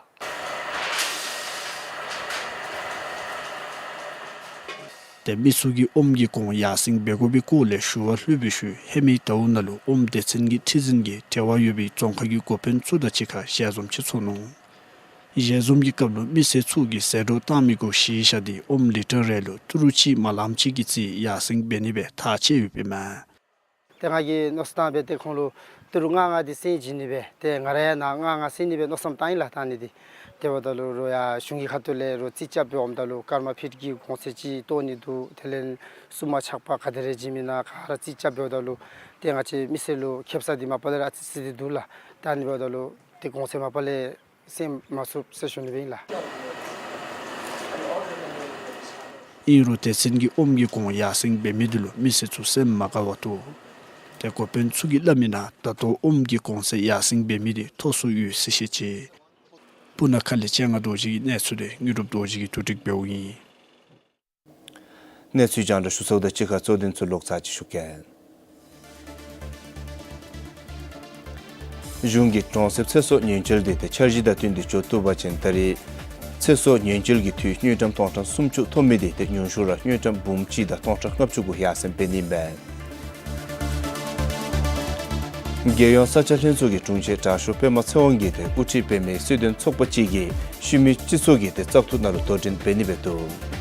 ཏེ་མི་ཚུ་གིས་ཨོམ་གྱི་གོང་ཡར་སེང་འབད་དགོ་པའི་སྐོར་ལས་ཞུ་བ་ལྷོད་པའི་ཤུལ་ཧེ་མའི་ཟླཝ་ནང་ལུ་ཨོམ་སྡེ་ཚན་གྱི་ཁྲི་འཛིན་གྱིས་འབྲེལ་བ་ཡོད་པའི་རྫོང་ཁག་གི་འགོ་དཔོན་ཚུ་དང་གཅིག་ཁར་ཞལ་འཛོམས་ཅིག་ཚོགས་ནུག། ཞལ་འཛོམས་ཀྱི་སྐབས་ལུ་མི་སེར་ཚུ་གིས་ཟད་འགྲོ་བཏང་མི་གུ་གཞི་བཞག་སྟེ་ཨོམ་ལི་ཊར་རེ་ལུ་ཏི་རུ་གཅིག་མ་ལངམ་ཅིག་གི་རྩིས་ཡར་སེང་འབད་ནི་སྦེ་ཐག་བཅད་ཡོདཔ་ཨིན་མས། ཏེ་ང་གིས་མནོ་བསམ་བཏང་སྦེ་ཏེ་ཁོང་ལུ་ཏི་རུ་ལྔ་ལྔ་འདི་སེང་བྱིན་ནི་སྦེ། ཏེ་ང་ར་ཡང་ནཱ་ལྔ་ལྔ་སེང་ནི་སྦེ་མནོ་བསམ་བཏང་ཡི་ལགས། བཏང་ནི་འདི་དེ་འབདཝ་ད་ལུ་རོགས་ཡར་གཞུང་གི་ཁ་ཐུག་ལས་རོགས་རྩིས་རྐྱབ་སྦེ་འོངམ་ད་ལུ་སྐར་མ་ཕིཊ་ཀྱི་གོང་ཚད་ཅིག་བཏོག་ནི་འདུག། དེ་ལས་སྲུང་མ་ཆག་པ་ག་དེ་རེ་བྱིན་མི་ནང་ག་ར་རྩིས་རྐྱབ་འབདཝ་ད་ལུ་ཏེ་ང་བཅས་མི་སེར་ལུ་ཁེབ་ས་འདི་མ་པ་ལས་ར་ཨ་ཙི་ཙི་འདི་འདུག་ལགས། ད་ཨ་ནི་འབདཝ་ད་ལུ་ཏེ་གོང་ཚད་མ་པ་ལས་སེང་མ་ཚུགས་ཟེར་ཞུ་ནི་སྦེ་ཨིན་ལགས། ཨིན་རུང་སྡེ་ཚན་གྱིས་ཨོམ་གྱི་གོང་ཡར་སེང་འབད་མི་འདི་ལུ་མི་སེར་ཚུ་སེམས་མ་དགའ་བར་འདུག། ཏེ་འགོ་དཔོན་ཚུ་གིས་སླབ་མི་ནང་ད་ལྟོ་ཨོམ་གྱི་གོང་ཚད་ཡར་སེང་འབད་མི་འདི་མཐོ་སུ་ཡོད་ཟེར་བཤད་ཅི། སྤུ་ན་ཁ་ལས་སྤྱན་སྔ་རྡོ་རྗེ་གི་གནས་ཚུལ་དེ་དངོས་གྲུབ་རྡོ་རྗེ་གིས་བསྡུ་སྒྲིག་འབདཝ་ཨིན། གནས་ཚུལ་རྒྱང་བསྒྲགས་ཞུ་ཚརཝ་དང་གཅིག་ཁར་གཙོ་དོན་ཚུ་ལོག་ཚར་ཅིག་ཞུ་གེ། གཞུང་གིས་གྲོང་གསེབ་ཚེ་སྲོག་ཉེན་བཅོལ་དེ་ཏེ་འཆར་གཞི་དང་བསྟུན་ཏེ་འགྱོ་བཏུབ་པ་ཅིན་ད་རེས་ཚེ་སྲོག་ཉེན་བཅོལ་གྱི་འཐུས་དངུལ་ཀྲམ་སྟོང་ཕྲག་སུམ་ཅུ་ཐོབ་མི་དེ་ཏེ་ཉུང་ཤོས་ར་དངུལ་ཀྲམ་འབུམ་གཅིག་དང་སྟོང་ཕྲག་ལྔ་བཅུ་གུ་ཡར་སེང་འབད་ནི་ཨིན་པས། རྒྱལ་ཡོངས་ས་ཆ་ལྷན་ཚོགས་ཀྱི་དྲུང་ཆེན་དྲག་ཤོས་པདྨ་ཚེ་དབང་གིས་ཏེ་དབུ་ཁྲིད་འབད་མི་སྲིད་དོན་ཚོགས་པ་ཅིག་གིས་ཤུལ་མའི་སྤྱི་ཚོགས་ཀྱི་ཏེ་བཙག་འཐུ་ནང་ལུ་དོ་འགྲན་འབད་ནི་སྦེ་འདུག།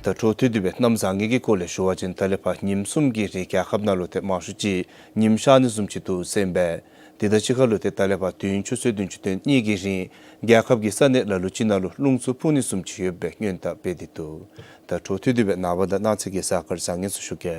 ད་འཕྲོ་མཐུད་དེ་སྦེ་གནམ་བཟང་ངན་གྱི་སྐོར་ལས་ཞུ་བ་ཅིན་ད་ལས་ཕར་ཉིནམ་གསུམ་གྱི་རིང་རྒྱལ་ཁབ་ནང་ལུ་ཏེ་མང་ཤོས་ཅིག་ཉིམ་ཤར་ནི་བཟུམ་ཅིག་འདུག་ཟེར་ཨིན་པས། དེ་དང་གཅིག་ཁར་ལུ་ཏེ་ད་ལས་ཕར་དུས་ཡུན་ཆུ་ཚོད་བདུན་ཅུ་དོན་གཉིས་ཀྱི་རིང་རྒྱལ་ཁབ་ཀྱི་ས་གནས་ལ་ལུ་ཅིག་ནང་ལུ་རླུང་འཚུབ་འཕུ་ནི་བཟུམ་ཅིག་ཡོད་པའི་སྔོན་བརྡ་སྤེལ་ཏེ་འདུག། ད་འཕྲོ་མཐུད་དེ་སྦེ་ནངས་པ་དང་གནངས་ཚེ་གི་གཟའ་སྐར་བཟང་ངན་ཚུ་ཞུ་གེ།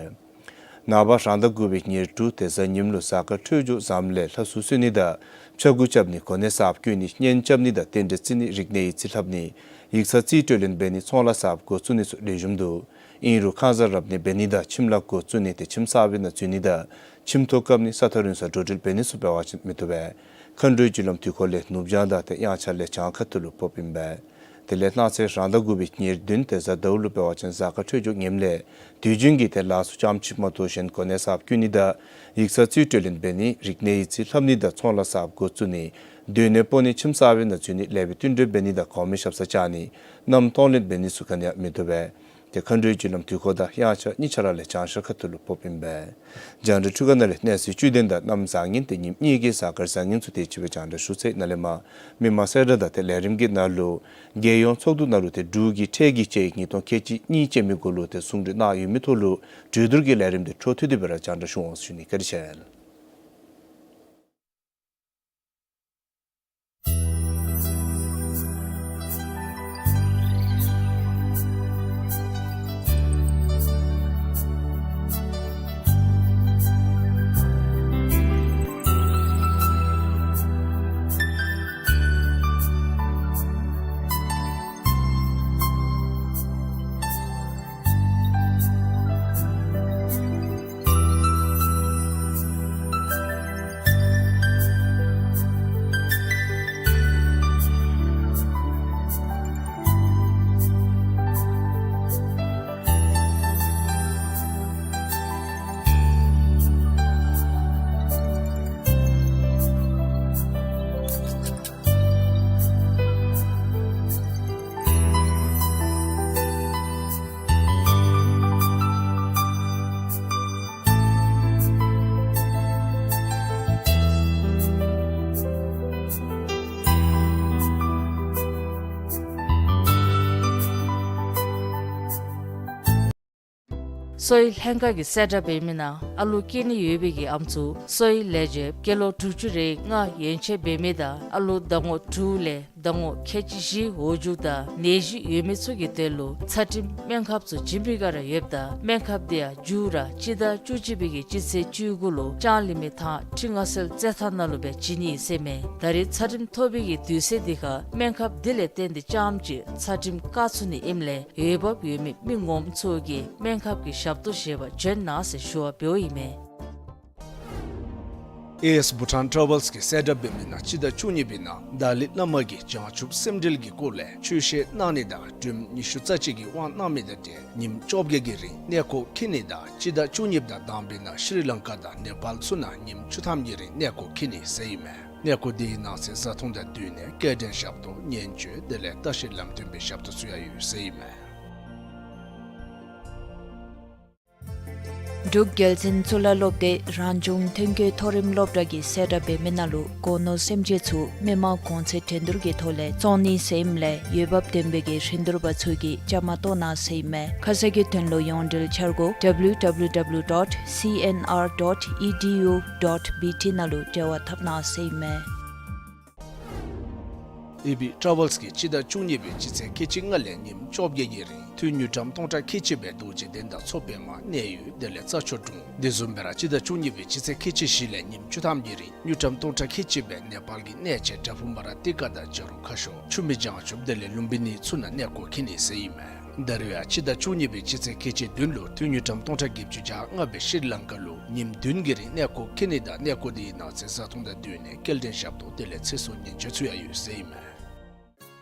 ནངས་པ་རང་ཟླ་དགུ་པའི་ཉེར་དྲུག་ཏེ་གཟའ་ཉིམ་ལུ་གཟའ་སྐར་འཕྲོད་སྦྱོར་བཟངམ་ལས་ལྷ་གསོལ་གསོལ་ནི་དང་ཕྱྭ་འགུགས་རྐྱབ་ནི་གོ་གནས་གསརཔ་བསྐོ་ནི་གཉེན་རྐྱབ་ནི་དང་རྟེན་འབྲེལ་བརྩི་ནི་རིག་གནས་ཡིག་རྩིས་ལྷབ་ནི་ཡིག་ཚང་རྩིས་སྤྲོད་ལེན་འབད་ནི་ཚོང་ལཱ་གསརཔ་འགོ་བཙུགས་ནི་ཚུ་ལེགས་ཤོམ་འདུག། ཨིན་རུང་ཁང་བཟང་རབ་གནས་འབད་ནི་དང་ཁྱིམ་ལཱ་འགོ་བཙུགས་ནི་ཏེ་ཁྱིམ་གསར་པའི་ནང་འཛུལ་ནི་དང་ཁྱིམ་ཐོག་བཀབ་ནི་ས་ཐག་རིང་སར་འགྲོ་འགྲུལ་འབད་ནི་ཚུ་འབད་བ་ཅིན་མི་བཏུབ་པས། མཁའ་འགྲོའི་རྒྱུ་ལམ་དུས་འཁོར་ལས་ནུབ་བྱང་དང་ཏེ་དབྱངས་འཆར་ལས་བྱང་ཁ་ཐུག་ལུ་ཕོགཔ་ཨིན་པས། དེ་ལས་གནངས་ཚེ་རང་ཟླ་དགུ་པའི་ཉེར་བདུན་ཏེ་གཟའ་ཟླཝ་ལུ་འབད་བ་ཅིན་གཟའ་སྐར་འཕྲོད་སྦྱོར་ངནམ་ལས་དུས་རྒྱུན་གྱི་ཏེ་ལཱ་ཚུ་རྐྱངམ་ཅིག་མ་གཏོགས་གཞན་གོ་གནས་གསརཔ་བསྐོ་ནི་དང་ཡིག་ཚང་རྩིས་སྤྲོད་ལེན་འབད་ནི་རིག་གནས་ཡིག་རྩིས་ལྷབ་ནི་དང་ཚོང་ལཱ་གསརཔ་འགོ་བཙུགས་ནི་སྡོད་གནས་སྤོ་ནི་ཁྱིམ་གསར་པའི་ནང་འཛུལ་ནི་ལེགས་པའི་བསྟུན་གྲོས་འབད་ནི་དང་གོང་མའི་ཞབས་སར་བཅར་ནི་མནའམ་གཏོང་ལེན་འབད་ནི་ཚུ་ག་ནི་ཡང་མི་བཏུབ་པས། ཏེ་མཁའ་འགྲོའི་རྒྱུ་ལམ་དུས་འཁོར་དང་དབྱངས་འཆར་གཉིས་ཆ་ར་ལས་བྱང་ཤར་ཁ་ཐུག་ལུ་ཕོགཔ་ཨིན་པས། རྒྱང་བསྒྲགས་འཕྲུལ་ཁང་ནང་ལས་གནས་ཚུལ་བཅུད་དོན་དང་གནམ་བཟང་ངན་ཏེ་ཉིནམ་གཉིས་ཀྱི་གཟའ་སྐར་བཟང་ངན་ཚུ་དེ་ཅིག་སྦེ་རྒྱང་བསྒྲགས་ཞུ་ཚར་ཡི། ནཱ་ལས་མར་མི་མང་གསལ་བསྒྲགས་དང་ཏེ་ལས་རིམ་གྱི་ནང་ལུ་རྒྱལ་ཡོངས་ཚོགས་འདུ་ནང་ལུ་ཏེ་འབྲུག་གི་ཁྲལ་གྱི་དཔྱད་ཡིག་ཉིས་སྟོང་ཁལ་གཅིག་གཉིས་ཅན་མའི་སྐོར་ལུ་ཏེ་གསུང་གྲོས་གནང་ཡོད་མི་ཐོག་ལུ་གྲོས་བསྡུར་གྱི་ལས་རིམ་དེ་འཕྲོ་མཐུད་དེ་སྦེ་ར་རྒྱང་བསྒྲགས་ཞུ་འོང་ཟེར་ཞུ་ནི། བཀའ་དྲིན་ཆེ། གསོ་བའི་ལྷན་ཁག་གིས་གསལ་བསྒྲགས་འབད་མི་ནང་ཨ་ལོ་སྐྱེ་ནི་ཡོད་པའི་གི་ཨམ་སྲུ་གསོ་བའི་ལས་བྱེདཔ་སྐྱེས་ལོ་དྲུག་ཅུ་རེ་ལྔ་ཡན་ཆད་འབད་མི་དང་ཨ་ལོ་ཟླ་ངོ་དྲུག་ལས་ཟླ་ངོ་ཁལ་གཅིག་བཞི་འོག་འཇུག་དང་ནད་གཞི་ཡོད་མི་ཚུ་གི་དོན་ལུ་ཚད་རིམས་སྨན་ཁབ་ཚུ་བྱིན་པའི་སྒང་ར་ཡོདཔ་ད་སྨན་ཁབ་དེ་ཡང་མཇུག་ར་སྤྱི་ཟླ་བཅུ་གཅིག་པའི་གི་སྤྱི་ཚེས་བཅུ་དགུ་ལུ་ལྕང་གླིང་མི་ཐང་ཁྲི་མངའ་གསལ་རྩེད་ཐང་ནང་ལུ་སྦེ་བྱིན་ནི་ཨིན་ཟེར་མས། ད་རེས་ཚད་རིམས་ཐོབ་པའི་གི་དུས་ཚོད་འདི་ཁར་སྨན་ཁབ་དེ་ལས་བརྟེན་ཏེ་རྐྱངམ་ཅིག་ཚད་རིམས་བཀག་ཚུགས་ནི་ཨིནམ་ལས་འོས་འབབ་ཡོད་མི་མི་ངོམ་ཚུ་གིས་སྨན་ཁབ་ཀྱི་ཞབས་ཏོག་བཞེས་པར་བྱོན་གནང་ཟེར་ཞུ་བ་འབདཝ་ཨིན་མས། ཨེ་ཨེས་བྷུ་ཊཱན་ཊ་རེ་ཝལསི་གིས་གསལ་བསྒྲགས་འབད་མི་ནང་སྤྱི་ཟླ་བཅུ་གཉིས་པའི་ནང་ཏཱ་ལའི་བླ་མ་གིས་བྱང་ཆུབ་སེམས་འགྲེལ་གྱི་སྐོར་ལས་ཆོས་བཤད་གནང་ནི་དང་སྒྲོལམ་ཉི་ཤུ་རྩ་གཅིག་གི་དབང་གནང་མི་དང་འབྲེལ་ཉིནམ་བཅོ་བརྒྱད་ཀྱི་རིང་གནས་སྐོར་འཁྱིད་ནི་དང་སྤྱི་ཟླ་བཅུ་གཉིས་པ་དང་དང་པའི་ནང་ཤྲི་ལང་ཀ་དང་ནེ་པཱལ་ཚུ་ནང་ཉིནམ་བཅུ་ཐམ་གྱི་རིང་གནས་སྐོར་འཁྱིད་ནི་ཟེར་ཨིན་མས། གནས་སྐོར་དེའི་ནང་གསེས་བཟའ་འཐུང་དང་བསྟུན་ནས་སྐྱེལ་འདྲེན་ཞབས་ཏོག་ཉེན་བཅོལ་དེ་ལས་ལྟ་བཤལ་ལམ་སྟོན་པའི་ཞབས་ཏོག་ཚུ་ཡང་ཡོད་ཟེར་ཨིན་མས། འབྲུག་རྒྱལ་བཙུན་གཙུག་ལག་སློབ་སྡེ་རང་བྱུང་ཐོན་སྐྱེད་མཐོ་རིམ་སློབ་གྲྭ་གིས་གསལ་བསྒྲགས་འབད་མི་ནང་ལུ་སྒོ་ནོར་སེམས་ཅན་ཚུ་མི་མང་གོང་ཚད་འགྲན་བསྡུར་གྱི་ཐོག་ལས་བཙོང་ནི་ཟེར་ཨིནམ་ལས་འོས་འབབ་ལྡན་པའི་གི་ཧྲིན་ཐུར་པ་ཚུ་གིས་བཅའ་མར་གཏོགས་གནང་ཟེར་ཨིན་མས། ཁ་གསལ་གྱི་དོན་ལུ་ཡོངས་འབྲེལ་འཆར་སྒོ་W W W dot C N R dot E D U dot B T ནང་ལུ་འབྲེལ་བ་འཐབ་གནང་ཟེར་ཨིན་མས། ཨེ་བི་ཊ་རེ་ཝལསི་གིས་སྤྱི་ཟླ་བཅུ་གཉིས་པའི་སྤྱི་ཚེས་ཁལ་གཅིག་ལྔ་ལས་ཉིནམ་བཅོ་བརྒྱད་ཀྱི་རིང་ཐོན་དངུལ་ཀྲམ་སྟོང་ཕྲག་ཁལ་གཅིག་སྦེ་རྡོ་རྗེ་གདན་དང་མཚོ་པདྨ་གནས་ཡུལ་དེ་ལས་རྩྭ་མཆོག་གྲོང་དེ་བཟུམ་སྦེ་ར་སྤྱི་ཟླ་བཅུ་གཉིས་པའི་སྤྱི་ཚེས་ཁལ་གཅིག་བཞི་ལས་ཉིནམ་བཅུ་ཐམ་གྱི་རིང་དངུལ་ཀྲམ་སྟོང་ཕྲག་ཁལ་གཅིག་སྦེ་ནེ་པཱལ་གྱི་གནས་ཆེན་བྲག་ཕུག་མ་ར་ཏི་ཀ་དང་བྱ་རུང་ཁ་ཤོར་ཆུ་མིག་བྱང་ཆུབ་དེ་ལས་ལུམ་བི་ནི་ཚུ་ནང་གནས་སྐོར་འཁྱིད་ནི་ཟེར་ཨིན་མས། ད་རེས་ཡང་སྤྱི་ཟླ་བཅུ་གཉིས་པའི་སྤྱི་ཚེས་ཁལ་གཅིག་བདུན་ལུ་ཐོན་དངུལ་ཀྲམ་སྟོང་ཕྲག་བརྒྱད་ཅུ་གྱ་ལྔ་སྦེ་ཤྲི་ལང་ཀ་ལུ་ཉིནམ་བདུན་གྱི་རིང་གནས་སྐོར་འཁྱིད་ནི་དང་གནས་སྐོར་དེའི་ནང་གསེས་བཟའ་འཐུང་དང་བསྟུན་ནས་སྐྱེལ་འདྲེན་ཞབས་ཏོག་དེ་ལས་ཚེ་སྲོག་ཉེན་བཅོལ་ཚུ་ཡང་ཡོད་ཟེར་ཨིན་མས།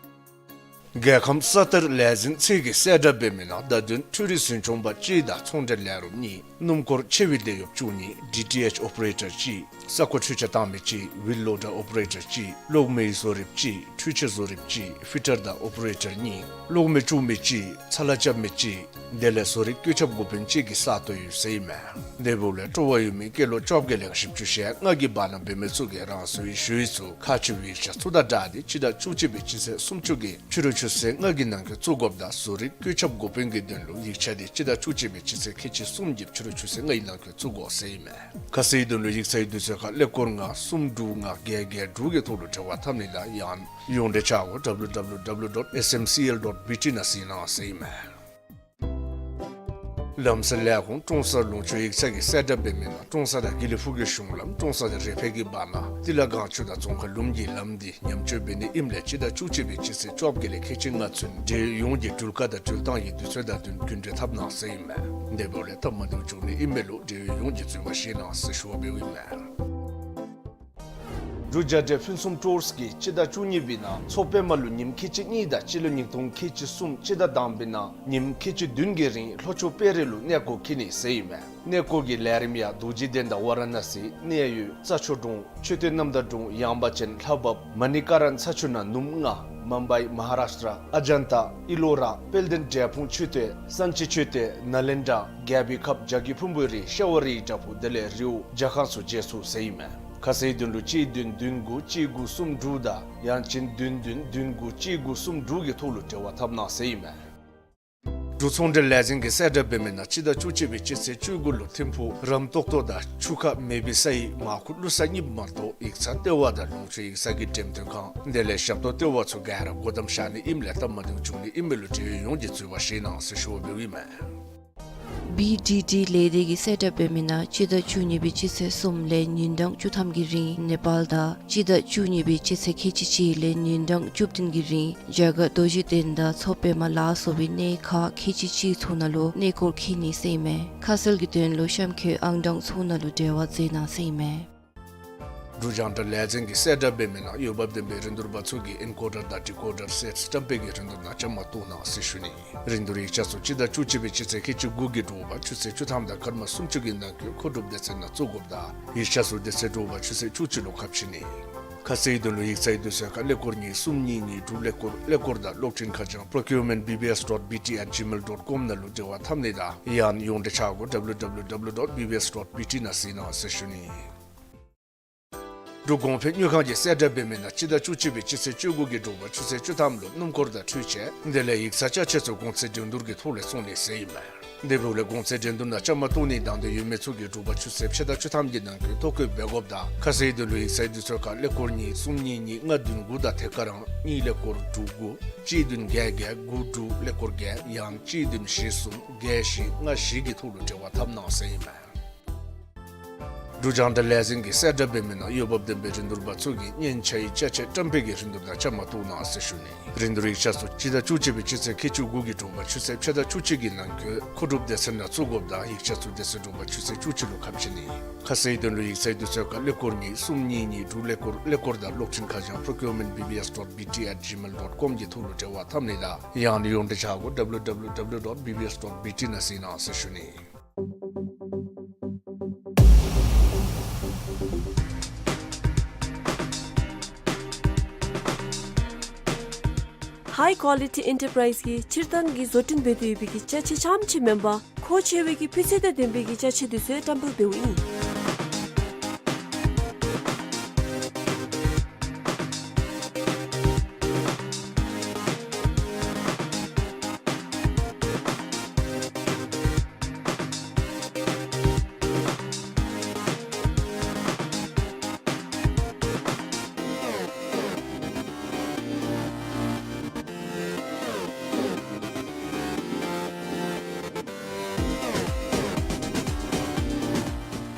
རྒྱལ་ཁམས་ས་གཏེར་ལས་འཛིན་ཚད་ཀྱིས་གསལ་བསྒྲགས་འབད་མི་ནང་བརྡ་དོན་འཕྲུལ་རིག་འཛིན་སྐྱོང་པ་གཅིག་དང་ཚོང་འབྲེལ་ལས་རོགསཔ་གཉིས། སྣུམ་འཁོར་ཆེ་བའི་འདེད་གཡོགཔ་བཅུ་གཉིས། ཌི་ཊི་ཨེཆ་ཨོ་པ་རེ་ཊར་གཅིག། ས་རྐོ་འཕྲུལ་ཆས་བཏང་མི་གཅིག། ཝིལ་ལོ་ཌར་ཨོ་པ་རེ་ཊར་གཅིག། གློག་མེའི་བཟོ་རིགཔ་གཅིག། འཕྲུལ་ཆས་བཟོ་རིགཔ་གཅིག། ཕི་ཊར་དང་ཨོ་པ་རེ་ཊར་གཉིས། གློག་མེ་བཙུགས་མི་གཅིག། ཚ་ལ་རྐྱབ་མི་གཅིག། དེ་ལས་བཟོ་རིག་བཀོད་ཁྱབ་འགོ་དཔོན་གཅིག་གི་ས་སྟོང་ཡོད་ཟེར་ཨིན་མས། དེ་འབདཝ་ལས་སྤྲོ་བ་ཡོད་མི་སྐྱེས་ལོ་བཅོ་བརྒྱད་ལས་བཞི་བཅུ་ཞེ་ལྔ་གི་བར་ན་འབད་མི་ཚུ་གིས་རང་སོའི་ཞུ་ཡིག་ཚུ་ཁག་ཆེ་བའི་ཡིག་ཆ་ཚུ་དང་སྦྲགས་ཏེ་སྤྱི་ཟླ་བཅུ་གཅིག་པའི་སྤྱི་ཚེས་སུམ་ཅུ་གི་ཕྱི་རུ་ཆུ་ཚོད་ལྔ་གི་ནང་འཁོད་བཙུགས་དགོཔ་དང་བཟོ་རིག་བཀོད་ཁྱབ་འགོ་དཔོན་གྱི་དོན་ལུ་ཡིག་ཆ་དེ་སྤྱི་ཟླ་བཅུ་གཅིག་པའི་སྤྱི་ཚེས་ཁལ་གཅིག་གསུམ་གྱི་ཕྱི་རུ་ཆུ་ཚོད་ལྔའི་ནང་འཁོད་བཙུགས་དགོ་ཟེར་ཨིན་མས། ཁ་གསལ་དོན་ལུ་ཡིག་ཚང་གི་དུས་ཚོད་ཁར་ཀླད་ཀོར་ལྔ་གསུམ་དྲུག་ལྔ་བརྒྱད་བརྒྱད་དྲུག་གི་ཐོག་ལུ་འབྲེལ་བ་འཐབ་ནི་དང་ཡང་ཡོངས་འབྲེལ་འཆར་སྒོ་W W W dot S M C L dot B T ནང་གཟིགས་གནང་ཟེར་ཨིན་མས། ལམ་སེལ་ལས་ཁུངས་ཀྲོང་གསར་ལུང་ཕྱོགས་ཡིག་ཚང་གིས་གསལ་བསྒྲགས་འབད་མི་ནང་ཀྲོང་གསར་དང་དགེ་ལེགས་ཕུག་གི་གཞུང་ལམ་ཀྲོང་གསར་དང་རེ་ཕེ་གི་བར་ན་ཏི་ལ་སྒང་ཆུ་དང་ཙོང་ཁ་ལུང་གི་ལམ་འདི་ཉམས་བཅོས་འབད་ནི་ཨིནམ་ལས་སྤྱི་ཟླ་བཅུ་གཅིག་པའི་སྤྱི་ཚེས་བཅོ་བརྒྱད་ལས་ཁལ་གཅིག་ལྔ་ཚུན་འབྲེལ་ཡོངས་ཀྱི་འགྲུལ་བཀག་དང་འགྲུལ་བཏང་གི་དུས་ཚོད་དང་བསྟུན་རྒྱུན་འགྲུལ་འཐབ་གནང་ཟེར་ཨིན་མས། དེ་འབདཝ་ལས་སྟབས་མ་བདེཝ་བྱུང་ནི་ཨིན་མས་ལུ་འབྲེལ་ཡོད་ཡོངས་ཀྱིས་འཛོལ་བ་བཞེས་གནང་ཟེར་ཞུ་བ་འབདཝ་ཨིན་མས། འབྲུག་རྒྱལ་འདྲེ་ཕུན་སུམ་ཊུརསི་གིས་སྤྱི་ཟླ་བཅུ་གཉིས་པའི་ནང་མཚོ་པདྨ་ལུ་ཉིནམ་ཁལ་གཅིག་གཉིས་དང་སྤྱི་ལོ་ཉིས་སྟོང་ཁལ་གཅིག་གསུམ་སྤྱི་ཟླ་དང་པའི་ནང་ཉིནམ་ཁལ་གཅིག་བདུན་གྱི་རིང་ལྷོ་ཕྱོགས་དཔལ་རི་ལུ་གནས་སྐོར་འཁྱིད་ནི་ཟེར་ཨིན་མས། གནས་སྐོར་གྱི་ལས་རིམ་ཡང་རྡོ་རྗེ་གདན་དང་ཝ་ར་ཎ་སི་གནས་ཡུལ་རྩྭ་མཆོག་གྲོང་མཆོད་རྟེན་རྣམ་དག་གྲོང་ཡངས་པ་ཅན་ལྷ་བབས་མ་ཎི་ཀ་ར་ཚ་ཆུ་ནང་ནུབ་ལྔ། མུམ་བྷའི་མ་ཧཱ་རཱཤ་ཊ་ར་ཨ་ཇན་ཏ་ཨི་ལོ་ར་དཔལ་ལྡན་འབྲས་སྤུངས་ཆོས་སྡེ་སན་ཅི་ཆོས་སྡེ་ན་ལེན་དྲ་རྒྱལ་པོའི་ཁབ་ཇ་གི་ཕུང་པོའི་རི་ཤ་བ་རིའི་བྲག་ཕུག་དེ་ལས་རི་བོ་ཇ་ཁང་སོགས་མཇལ་ཚུགས་ཟེར་ཨིན་མས། ཁ་གསལ་དོན་ལུ་གཅིག་བདུན་བདུན་དགུ་གཅིག་དགུ་གསུམ་དྲུག་དང་ཡང་ཅིན་བདུན་བདུན་བདུན་དགུ་གཅིག་དགུ་གསུམ་དྲུག་གི་ཐོག་ལུ་འབྲེལ་བ་འཐབ་གནང་ཟེར་ཨིན་མས། འབྲུག་ཚོང་འབྲེལ་ལས་འཛིན་གྱིས་གསལ་བསྒྲགས་འབད་མི་ནང་སྤྱི་ཟླ་བཅུ་གཅིག་པའི་སྤྱི་ཚེས་བཅུ་དགུ་ལུ་ཐིམ་ཕུག་རམ་ཏོག་ཏོ་དང་ཆུ་ཁ་མེ་བི་སའི་མར་ཁུ་ཀླུ་གསར་གཉིས་མ་གཏོགས་ཡིག་ཚང་ལྟེ་བ་དང་ལུང་ཕྱོགས་ཡིག་ཚང་གི་འགྲེམས་སྟོན་ཁང་དེ་ལས་ཞབས་ཏོག་ལྟེ་བ་ཚུ་ག་ར་སྒོ་བསྡམས་བཞག་ནི་ཨིནམ་ལས་སྟབས་མ་བདེཝ་བྱུང་ནི་ཨིན་མས་ལུ་འབྲེལ་ཡོད་ཡོངས་ཀྱིས་འཚོལ་བར་བཞེས་གནང་ཟེར་ཞུ་བ་འབདཝ་ཨིན་མས། བི་ཌི་ཌི་ལས་སྡེ་གིས་གསལ་བསྒྲགས་འབད་མི་ནང་སྤྱི་ཟླ་བཅུ་གཉིས་པའི་སྤྱི་ཚེས་གསུམ་ལས་ཉིན་གྲངས་བཅུ་ཐམ་གྱི་རིང་ནེ་པཱལ་དང་སྤྱི་ཟླ་བཅུ་གཉིས་པའི་སྤྱི་ཚེས་ཁལ་གཅིག་གཅིག་ལས་ཉིན་གྲངས་བཅུ་བདུན་གྱི་རིང་རྒྱ་གར་རྡོ་རྗེ་གདན་དང་མཚོ་པདྨ་ལ་སོགས་པའི་གནས་ཁག་ཁལ་གཅིག་གཅིག་ཚུ་ནང་ལུ་གནས་སྐོར་འཁྱིད་ནི་ཟེར་ཨིན་མས། ཁ་གསལ་གྱི་དོན་ལུ་གཤམ་འཁོད་ཨང་གྲངས་ཚུ་ནང་ལུ་འབྲེལ་བ་མཛད་གནང་ཟེར་ཨིན་མས། འབྲུག་རྒྱང་བསྒྲགས་ལས་འཛིན་གྱིས་གསལ་བསྒྲགས་འབད་མི་ནང་འོས་འབབ་ལྡན་པའི་རིན་བསྡུར་པ་ཚུ་གིས་ཨིན་ཀོ་ཌར་དང་ཌི་ཀོ་ཌར་སེཊ་བཀྲམ་སྤེལ་གྱི་རིན་བསྡུར་ནང་བཅའ་མར་གཏོགས་གནང་ཟེར་ཞུ་ནི། རིན་བསྡུར་ཡིག་ཆ་ཚུ་སྤྱི་ཟླ་བཅུ་གཅིག་པའི་སྤྱི་ཚེས་ཁལ་གཅིག་དགུ་གི་དྲོ་པ་ཆུ་ཚོད་བཅུ་ཐམ་དང་སྐར་མ་སུམ་ཅུ་གི་ནང་འཁོད་མཁོ་སྒྲུབ་སྡེ་ཚན་ནང་བཙུགས་དགོཔ་དང་ཡིག་ཆ་ཚུ་དེ་ཚེ་དྲོ་པ་ཆུ་ཚོད་བཅུ་གཅིག་ལུ་ཁ་ཕྱེ་ནི། ཁ་གསལ་དོན་ལུ་ཡིག་ཚང་དུས་ཚོད་ཁར་ཀླད་ཀོར་གཉིས་གསུམ་གཉིས་གཉིས་དྲུག་ཀླད་ཀོར་ཀླད་ཀོར་དང་གློག་འཕྲིན་ཁ་བྱང་procurement B B S dot B T at gmail dot com ནང་ལུ་འབྲེལ་བ་འཐབ་ནི་དང་ཡང་ན་ཡོངས་འབྲེལ་ཆ་སྒོ་W W W dot B B S dot B T ནང་གཟིགས་གནང་ཟེར་ཞུ་ནི། འབྲུག་གོང་འཕེལ་དངུལ་ཁང་གིས་གསལ་བསྒྲགས་འབད་མི་ནང་སྤྱི་ཟླ་བཅུ་གཅིག་པའི་སྤྱི་ཚེས་བཅུ་དགུ་གི་དྲོ་པ་ཆུ་ཚོད་བཅུ་ཐམ་ལུ་སྣུམ་འཁོར་དང་འཕྲུལ་ཆས་དེ་ལས་ཡིག་ཚང་ཅ་ཆས་ཚུ་གོང་ཚད་འགྲན་བསྡུར་གྱི་ཐོག་ལས་བཙོང་ནི་ཟེར་ཨིན་མས། དེ་འབདཝ་ལས་གོང་ཚད་འགྲན་བསྡུར་ནང་བཅའ་མར་གཏོགས་ནིའི་དང་འདོད་ཡོད་མི་ཚུ་གིས་དྲོ་པ་ཆུ་ཚོད་ཕྱེད་དང་བཅུ་ཐམ་གྱི་ནང་འཁོད་ཐོ་བཀོད་འབད་དགོཔ་དང་ཁ་གསལ་དོན་ལུ་ཡིག་ཚང་དུས་ཚོད་ཁར་ཀླད་ཀོར་གཉིས་གསུམ་གཉིས་གཉིས་ལྔ་བདུན་དགུ་དང་དེ་ཁར་རང་གཉིས་ཀླད་ཀོར་དྲུག་དགུ་གཅིག་བདུན་བརྒྱད་བརྒྱད་དགུ་དྲུག་ཀླད་ཀོར་བརྒྱད་ཡང་གཅིག་བདུན་བཞི་གསུམ་བརྒྱད་བཞི་ལྔ་བཞི་གི་ཐོག་ལུ་འབྲེལ་བ་འཐབ་གནང་ཟེར་ཨིན་མས། འབྲུག་རྒྱང་བསྒྲགས་ལས་འཛིན་གྱིས་གསལ་བསྒྲགས་འབད་མི་ནང་འོས་འབབ་ལྡན་པའི་རིན་བསྡུར་པ་ཚུ་གིས་མཉེན་ཆས་ཀྱི་ཅ་ཆས་བཀྲམ་སྤེལ་གྱི་རིན་བསྡུར་ནང་བཅའ་མར་གཏོགས་གནང་ཟེར་ཞུ་ནི། རིན་བསྡུར་ཡིག་ཆ་ཚུ་སྤྱི་ཟླ་བཅུ་གཅིག་པའི་སྤྱི་ཚེས་ཁལ་གཅིག་དགུ་གི་དྲོ་པ་ཆུ་ཚོད་ཕྱེད་དང་བཅུ་གཅིག་གི་ནང་འཁོད་མཁོ་སྒྲུབ་སྡེ་ཚན་ནང་བཙུགས་དགོཔ་དང་ཡིག་ཆ་ཚུ་དེ་ཚེ་དྲོ་པ་ཆུ་ཚོད་བཅུ་གཅིག་ལུ་ཁ་ཕྱེ་ནི། ཁ་གསལ་དོན་ལུ་ཡིག་ཚང་དུས་ཚོད་ཁར་ཀླད་ཀོར་གཉིས་གསུམ་གཉིས་གཉིས་དྲུག་ཀླད་ཀོར་ཀླད་ཀོར་དང་གློག་འཕྲིན་ཁ་བྱང་procurement B B S dot B T at gmail dot com གི་ཐོག་ལུ་འབྲེལ་བ་འཐབ་ནི་དང་ཡང་ན་ཡོངས་འབྲེལ་ཆ་སྒོ W W W dot B B S dot B T ནང་གཟིགས་གནང་ཟེར་ཞུ་ནི། High Quality Enterprise གིས་སྤྱིར་བཏང་གི་བཟོ་སྐྲུན་འབད་དེ་ཡོད་པའི་གི་ཅ་ཆས་རྐྱངམ་ཅིག་མེན་པར་མཁོ་ཆེ་བའི་གི་སྤུས་ཚད་དང་ལྡན་པའི་གི་ཅ་ཆས་དེ་ཚུ་བཀྲམ་སྤེལ་འབདཝ་ཨིན།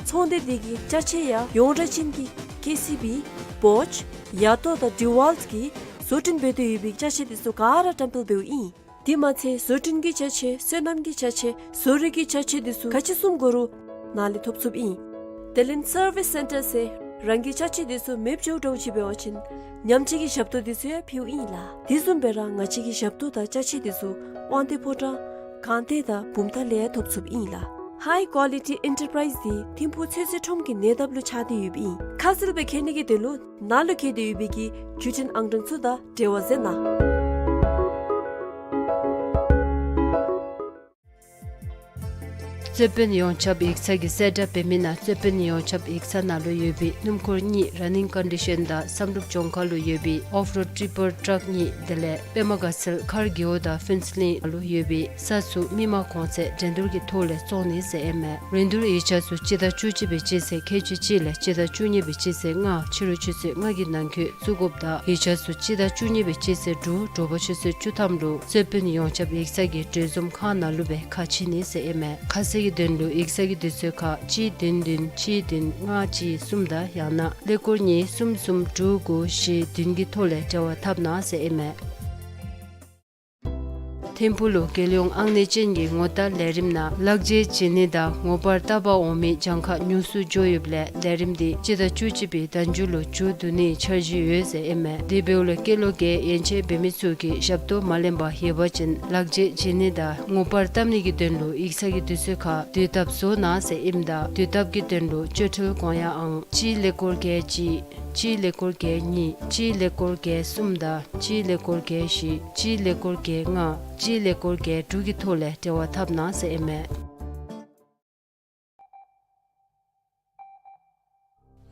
ཚོང་སྡེ་འདི་གི་ཅ་ཆས་ཡང་ཡོངས་གྲགས་ཅན་གྱི་ཀེ་སི་བི་བོཆ་ཡ་ཏོ་དང་ཌི་ཝཱལཊ་གིས་བཟོ་སྐྲུན་འབད་དེ་ཡོད་པའི་ཅ་ཆས་དེ་ཚུ་ག་ར་བཀྲམ་སྤེལ་འབདཝ་ཨིན། དེ་མ་ཚད་བཟོ་སྐྲུན་གྱི་ཅ་ཆས་སོ་ནམ་གྱི་ཅ་ཆས་བཟོ་རིག་གི་ཅ་ཆས་དེ་ཚུ་ག་ཅི་བཟུམ་དགོ་རུང་ནཱ་ལས་ཐོབ་ཚུགསཔ་ཨིན། དེ་ལས་སར་བིས་སེན་ཊར་ཟེར་རང་གི་ཅ་ཆས་དེ་ཚུ་མེདཔ་འགྱོཝ་འདྲཝ་ཅིག་འབད་བ་ཅིན་ཉམས་བཅོས་ཀྱི་ཞབས་ཏོག་དེ་ཚུ་ཡང་ཕུལཝ་ཨིན་ལགས། དེ་བཟུམ་སྦེ་ར་ང་བཅས་ཀྱི་ཞབས་ཏོག་དང་ཅ་ཆས་དེ་ཚུ་དབང་འདུས་ཕོ་བྲང་སྒང་སྟེང་དང་བུམ་ཐང་ལས་ཡང་ཐོབ་ཚུགསཔ་ཨིན་ལགས། High Quality Enterprise འདི་ཐིམ་ཕུག་ཚོད་བསྲེ་ཁྲོམ་གྱི་ཉེ་འདབས་ལུ་ཆགས་ཏེ་ཡོདཔ་ཨིན། ཁ་གསལ་སྦེ་མཁྱེན་ནི་གི་དོན་ལུ་ནཱ་ལུ་བཀོད་དེ་ཡོད་པའི་གི་བརྒྱུད་འཕྲིན་ཨང་གྲངས་ཚུ་དང་འབྲེལ་བ་མཛད་གནང་། རྩོད་དཔོན་ཡོངས་ཁྱབ་ཡིག་ཚང་གིས་གསལ་བསྒྲགས་འབད་མི་ནང་རྩོད་དཔོན་ཡོངས་ཁྱབ་ཡིག་ཚང་ནང་ལུ་ཡོད་པའི་སྣུམ་འཁོར་གཉིས་ར་ནིང་ཀོན་ཌི་ཤཱན་དང་བསམ་གྲུབ་ལྗོངས་མཁར་ལུ་ཡོད་པའི་ཨོཕ་རོཌ་ཊི་པར་ཊཱག་གཉིས་དེ་ལས་པདྨ་དགའ་ཚལ་མཁར་རྒེད་འོག་དང་ཕུན་ཚོགས་གླིང་ལུ་ཡོད་པའི་ས་ཚུ་མི་མང་གོང་ཚད་འགྲན་བསྡུར་གྱི་ཐོག་ལས་བཙོང་ནི་ཟེར་ཨིན་མས། རིན་བསྡུར་ཡིག་ཆ་ཚུ་སྤྱི་ཟླ་བཅུ་གཅིག་པའི་སྤྱི་ཚེས་ཁལ་གཅིག་གཅིག་ལས་སྤྱི་ཟླ་བཅུ་གཉིས་པའི་སྤྱི་ཚེས་ལྔ་ཕྱི་རུ་ཆུ་ཚོད་ལྔ་གི་ནང་འཁོད་བཙུགས་དགོཔ་དང་ཡིག་ཆ་ཚུ་སྤྱི་ཟླ་བཅུ་གཉིས་པའི་སྤྱི་ཚེས་དྲུག་དྲོ་པ་ཆུ་ཚོད་བཅུ་ཐམ་ལུ་རྩོད་དཔོན་ཡོངས་ཁྱབ་ཡིག་ཚང་གི་གྲོས་འཛོམས་ཁང་ནང་ལུ་སྦེ་ཁ་ཕྱེ་ནི་ཟེར་ཨིན་མས། ཁ་གསལ་གྱི་དོན་ལུ་ཡིག་ཚང་གི་དུས་ཚོད་ཁར་གཅིག་བདུན་བདུན་གཅིག་བདུན་ལྔ་གཅིག་གསུམ་དང་ཡང་ན་ཀླད་ཀོར་གཉིས་གསུམ་གསུམ་དྲུག་དགུ་བཞི་བདུན་གྱི་ཐོག་ལས་འབྲེལ་བ་འཐབ་གནང་ཟེར་ཨིན་མས། ཐིམ་ཕུག་ལུ་རྒྱལ་ཡོངས་ཨང་གནས་ཅན་གྱི་ངོ་རྟགས་ལས་རིམ་ནང་ལག་འཇལ་བྱིན་ནི་དང་ངོ་པར་བཏབ་པར་འོང་མི་གྱངས་ཁ་ཉུང་སུ་འགྱོ་ཡོདཔ་ལས་ལས་རིམ་འདི་སྤྱི་ཟླ་བཅུ་གཅིག་པའི་ཟླ་མཇུག་ལུ་མཇུག་བསྡུ་ནིའི་འཆར་གཞི་ཡོད་ཟེར་ཨིན་མས། དེ་འབདཝ་ལས་སྐྱེས་ལོ་བརྒྱད་ཡན་ཆད་འབད་མི་ཚུ་གིས་ཞབས་ཏོག་མ་ལེན་པར་ཡོད་པ་ཅིན་ལག་འཇལ་བྱིན་ནི་དང་ངོ་པར་བཏབ་ནི་གི་དོན་ལུ་ཡིག་ཚང་གི་དུས་ཚོད་ཁར་དུས་བཏབ་བཟོ་གནང་ཟེར་ཨིནམ་ད་དུས་བཏབ་ཀྱི་དོན་ལུ་སྤྱོད་འཕྲུལ་གོང་ཡངས་ཨང་གཅིག་ཀླད་ཀོར་བརྒྱད་གཅིག་ གཅིག་ཀླད་ཀོར་བརྒྱད་གཉིས་གཅིག་ཀླད་ཀོར་བརྒྱད་གསུམ་དང་གཅིག་ཀླད་ཀོར་བརྒྱད་བཞི་གཅིག་ཀླད་ཀོར་བརྒྱད་ལྔ་གཅིག་ཀླད་ཀོར་བརྒྱད་དྲུག་གི་ཐོག་ལས་འབྲེལ་བ་འཐབ་གནང་ཟེར་ཨིན་མས།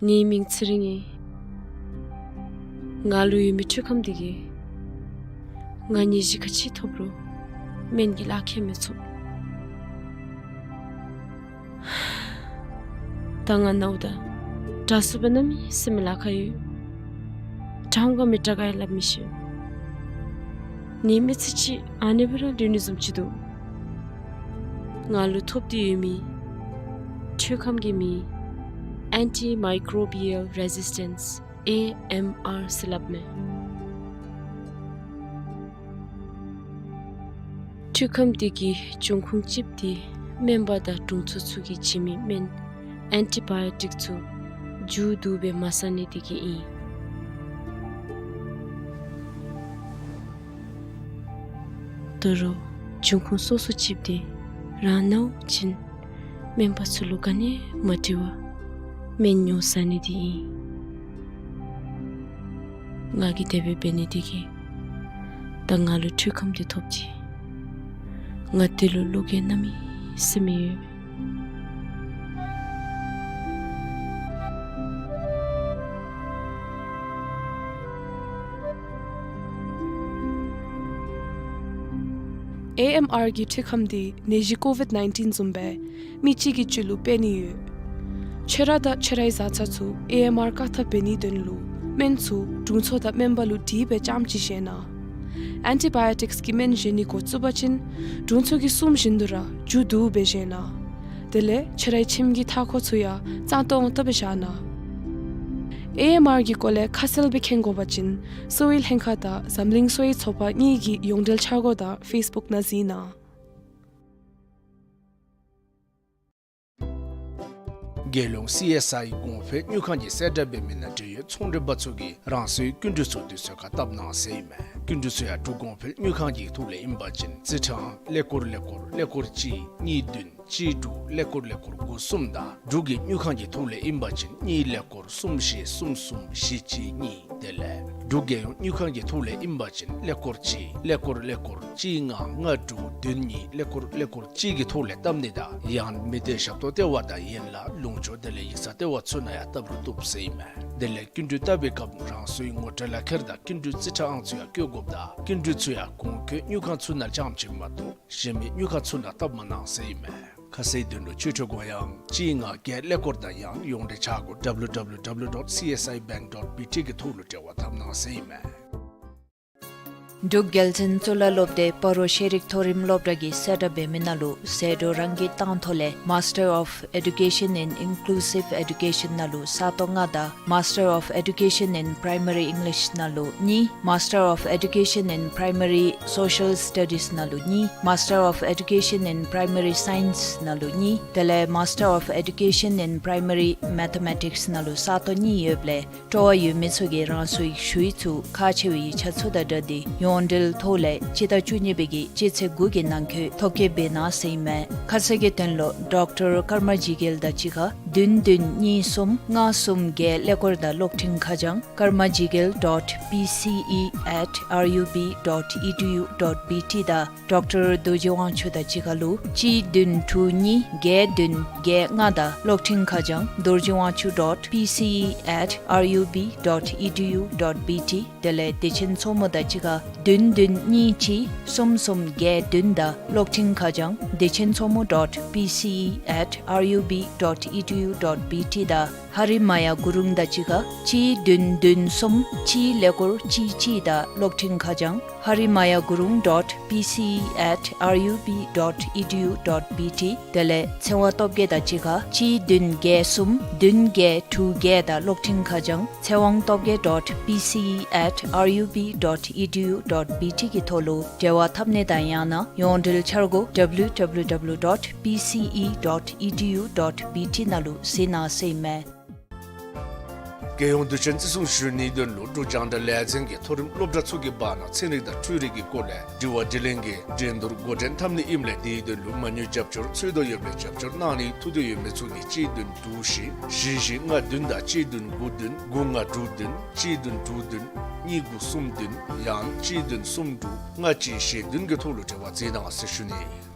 ངེའི་མིང་ཚེ་རིང་ཨིན། ང་ལུ་ཡོད་མི་འཕྲུལ་ཁམས་འདི་གིས་ང་ནད་གཞི་ག་ཅི་ཐོབ་རུང་སྨན་གྱི་ལག་ཁྱེར་མི་ཚུགས། ད་ང་ནཝ་ད་དྲག་སུ་སྦེ་གནམ་མེད་ས་མེད་ལཱ་ཁག་ཡོད། དྲག་འོང་ག་མི་དྲག་ག་ཡང་སླབ་མི་ཤེས། ངེའི་མི་ཚེ་ཅིག་ཨ་ནི་སྦེ་ར་ལུས་ནི་བཟུམ་ཅིག་འདུག། ང་ལུ་ཐོབ་སྟེ་ཡོད་མི་འཕྲུལ་ཁམས་ཀྱི་མིང་Antimicrobial Resistance ཨེ་ཨེམ་ཨར་ཟེར་སླབ་མས། འཕྲུལ་ཁམས་འདི་གི་འབྱུང་ཁུངས་གཅིག་འདི་སྨན་པ་དང་དྲུང་འཚོ་ཚུ་གིས་བྱིན་མི་སྨན་ཨེན་ཊི་བཱ་ཡོ་ཊིཀ་ཚུ་མཇུག་བསྡུ་སྦེ་མ་ཟ་ནི་འདི་གིས་ཨིན། ད་རུང་འབྱུང་ཁུངས་སོ་སོ་གཅིག་འདི་རང་ནཝ་ཅིན་སྨན་པ་ཚུ་ལུ་ག་ནི་མ་དྲི་བར་སྨན་ཉོ་ཟ་ནི་འདི་ཨིན། ང་གིས་དེ་སྦེ་འབད་ནི་འདི་གིས་ད་ང་ལུ་འཕྲུལ་ཁམས་འདི་ཐོབ་ཅི། ང་འདི་ལུ་བློ་འགྱོད་གནམ་མེད་ས་མེད་ཡོད། ཨེ་ཨེམ་ཨར་གྱི་འཕྲུལ་ཁམས་འདི་ནད་གཞི་ཀོ་ཝིཌ་ནའིན་ཊིན་བཟུམ་སྦེ་མི་གཅིག་གི་རྒྱུད་ལུ་འཕེལ་ནི་ཡོད། ཁྱོད་ར་དང་ཁྱོད་རའི་བཟའ་ཚང་ཚུ་ཨེ་ཨེམ་ཨར་བཀག་ཐབས་འབད་ནིའི་དོན་ལུ་སྨན་ཚུ་དྲུང་འཚོ་དང་སྨན་པ་ལུ་དྲིས་སྦེ་རྐྱངམ་ཅིག་བཞེས་གནང་། ཨེན་ཊི་བཱ་ཡོ་ཊིཀསི་གི་སྨན་བཞེས་ནི་འགོ་བཙུགས་པ་ཅིན་དྲུང་འཚོ་གིས་གསུངམ་བཞིན་དུ་ར་མཇུག་བསྡུ་སྦེ་བཞེས་གནང་། དེ་ལས་ཁྱོད་རའི་ཁྱིམ་གྱི་མཐའ་འཁོར་ཚུ་ཡང་གཙང་ཏོང་ཏོ་སྦེ་བཞག་གནང་། ཨེ་ཨེམ་ཨར་གྱི་སྐོར་ལས་ཁ་གསལ་སྦེ་མཁྱེན་དགོ་པ་ཅིན་གསོ་བའི་ལྷན་ཁག་དང་འཛམ་གླིང་གསོ་བའི་ཚོགས་པ་གཉིས་ཀྱི་ཡོངས་འབྲེལ་འཆར་སྒོ་དང་ཕེསི་བུཀ་ནང་གཟིགས་གནང་། རྒྱལ་ཡོངས་སི་ཨེསི་ཨའི་གོང་འཕེལ་དངུལ་ཁང་གིས་གསལ་བསྒྲགས་འབད་མི་ནང་འབྲེལ་ཡོད་ཚོང་འབྲེལ་པ་ཚུ་གིས་རང་སོའི་སྐྱིན་འགྲུལ་ཚུ་དུས་ཚོད་ཁར་བཏབ་གནང་ཟེར་ཨིན་མས། སྐྱིན་འགྲུལ་ཚུ་ཡང་འབྲུག་གོང་འཕེལ་དངུལ་ཁང་གི་ཐོག་ལས་ཨིན་པ་ཅིན་རྩིས་ཁྲའང་ཀླད་ཀོར་ཀླད་ཀོར་ཀླད་ཀོར་གཅིག་གཉིས་བདུན་གཅིག་དྲུག་ཀླད་ཀོར་ཀླད་ཀོར་དགུ་གསུམ་དང་འབྲུག་གི་དངུལ་ཁང་གི་ཐོག་ལས་ཨིན་པ་ཅིན་གཉིས་ཀླད་ཀོར་གསུམ་བཞི་གསུམ་གསུམ་བཞི་གཅིག་གཉིས། དེ་ལས་འབྲུག་རྒྱལ་ཡོངས་དངུལ་ཁང་གི་ཐོག་ལས་ཨིན་པ་ཅིན་ཀླད་ཀོར་གཅིག་ཀླད་ཀོར་ཀླད་ཀོར་གཅིག་ལྔ་ལྔ་དྲུག་བདུན་གཉིས་ཀླད་ཀོར་ཀླད་ཀོར་གཅིག་གི་ཐོག་ལས་བཏབ་ནི་དང་ཡང་མི་སྡེ་ཞབས་ཏོག་ལྟེ་བ་དང་ཡན་ལག་ལུང་ཕྱོགས་དེ་ལས་ཡིག་ཚང་ལྟེ་བ་ཚུ་ནང་ཡང་བཏབ་རུང་བཏུབ་ཟེར་ཨིན་མས། དེ་ལས་སྐྱིན་འགྲུལ་བཏབ་པའི་སྐབས་རང་སོའི་ངོ་སྤྲོད་ལག་ཁྱེར་དང་སྐྱིན་འགྲུལ་རྩིས་ཁྲ་ཨང་ཚུ་ཡང་བཀོད་དགོཔ་དང་སྐྱིན་འགྲུལ་ཚུ་ཡང་གོང་འཁོད་དངུལ་ཁང་ཚུ་ནང་རྐྱངམ་ཅིག་མ་གཏོགས་གཞན་མི་དངུལ་ཁང་ཚུ་ནང་བཏབ་མ་གནང་ཟེར་ཨིན་མས། ཁ་གསལ་དོན་ལུ་ཆོས་ཁྲོད་གོ་ཡང་གཅིག་ལྔ་བརྒྱད་ཀླད་ཀོར་དང་ཡང་ཡོངས་འབྲེལ་འཆར་སྒོ་W W W dot C S I bank dot B T གི་ཐོག་ལུ་འབྲེལ་བ་འཐབ་གནང་ཟེར་ཨིན་མས། འབྲུག་རྒྱལ་བཙུན་གཙུག་ལག་སློབ་སྡེ་སྤ་རོ་ཤེས་རིག་མཐོ་རིམ་སློབ་གྲྭ་གིས་གསལ་བསྒྲགས་འབད་མི་ནང་ལུ་ཟད་འགྲོ་རང་གིས་བཏང་ཐོག་ལས་Master of Education in Inclusive Education ནང་ལུ་ས་སྟོང་ལྔ་དང་Master of Education in Primary English ནང་ལུ་གཉིས། Master of Education in Primary Social Studies ནང་ལུ་གཉིས། Master of Education in Primary Science ནང་ལུ་གཉིས། དེ་ལས་Master of Education in Primary Mathematics ནང་ལུ་ས་སྟོང་གཉིས་ཡོདཔ་ལས་སྤྲོ་བ་ཡོད་མི་ཚུ་གིས་རང་སོའི་ཞུ་ཡིག་ཚུ་ཁག་ཆེ་བའི་ཡིག་ཆ་ཚུ་དང་སྦྲགས་ཏེ་ཡོངས་འབྲེལ་ཐོག་ལས་སྤྱི་ཟླ་བཅུ་གཉིས་པའི་གི་སྤྱི་ཚེས་དགུ་གི་ནང་འཁོད་ཐོ་བཀོད་འབད་གནང་ཟེར་ཨིན་མས། ཁ་གསལ་གྱི་དོན་ལུ་ཌོག་ཊར་ཀརྨ་ཇི་རྒྱལ་དང་གཅིག་ཁར་བདུན་བདུན་གཉིས་གསུམ་ལྔ་གསུམ་བརྒྱད་ཀླད་ཀོར་དང་གློག་འཕྲིན་ཁ་བྱང་karmajigel dot P C E at R U B dot E D U dot B T དང་ཌོག་ཊར་རྡོ་རྗེ་དབང་ཕྱུག་དང་གཅིག་ཁར་ལུ་གཅིག་བདུན་དྲུག་གཉིས་བརྒྱད་བདུན་བརྒྱད་ལྔ་དང་གློག་འཕྲིན་ཁ་བྱང་རྡོ་རྗེ་དབང་ཕྱུག་dot P C E at R U B dot E D U dot B T དེ་ལས་བདེ་ཆེན་མཚོ་མོ་དང་གཅིག་ཁར་བདུན་བདུན་གཉིས་གཅིག་གསུམ་གསུམ་བརྒྱད་བདུན་དང་གློག་འཕྲིན་ཁ་བྱང་བདེ་ཆེན་མཚོ་མོ་dot P C E at R U B dot E D U dot B T དང་ཧ་རི་མ་ཡ་གུ་རུང་དང་གཅིག་ཁར་གཅིག་བདུན་བདུན་གསུམ་གཅིག་ཀླད་ཀོར་གཅིག་གཅིག་དང་གློག་འཕྲིན་ཁ་བྱང་ཧ་རི་མ་ཡ་གུ་རུང་dot P C E at R U B dot E D U dot B T དེ་ལས་ཚེ་དབང་སྟོབས་རྒྱས་དང་གཅིག་ཁར་གཅིག་བདུན་བརྒྱད་གསུམ་བདུན་བརྒྱད་དྲུག་བརྒྱད་དང་གློག་འཕྲིན་ཁ་བྱང་ཚེ་དབང་སྟོབས་རྒྱས་dot P C E at R U B dot E D U dot B T གི་ཐོག་ལུ་འབྲེལ་བ་འཐབ་ནི་དང་ཡང་ན་ཡོངས་འབྲེལ་འཆར་སྒོ་W W W dot P C E dot E D U dot B T ནང་ལུ་གཟིགས་གནང་ཟེར་ཨིན་མས། རྒྱལ་ཡོངས་དུས་ཆེན་བརྩི་སྲུང་ཞུ་ནིའི་དོན་ལུ་འབྲུག་རྒྱང་བསྒྲགས་ལས་འཛིན་གྱིས་མཐོ་རིམ་སློབ་གྲྭ་ཚུ་གི་བར་ན་ཚན་རིག་དང་འཕྲུལ་རིག་གི་སྐོར་ལས་དྲི་བ་དྲིས་ལན་གྱི་འགྲན་བསྡུར་འགོ་འདྲེན་འཐབ་ནི་ཨིནམ་ལས་དེའི་དོན་ལུ་མ་དངུལ་རྒྱབ་སྐྱོར་འཚོལ་དོ་ཡོདཔ་ལས་རྒྱབ་སྐྱོར་གནང་ནི་ཐུགས་འདོད་ཡོད་མི་ཚུ་གིས་གཅིག་བདུན་དྲུག་བཞི་བཞི་བཞི་ལྔ་བདུན་དང་གཅིག་བདུན་དགུ་བདུན་དགུ་ལྔ་དྲུག་བདུན་གཅིག་བདུན་དྲུག་བདུན་གཉིས་དགུ་གསུམ་བདུན་ཡང་གཅིག་བདུན་གསུམ་དྲུག་ལྔ་གཅིག་བཞི་བདུན་གྱི་ཐོག་ལུ་འབྲེལ་བ་མཛད་གནང་ཟེར་ཞུ་ནི།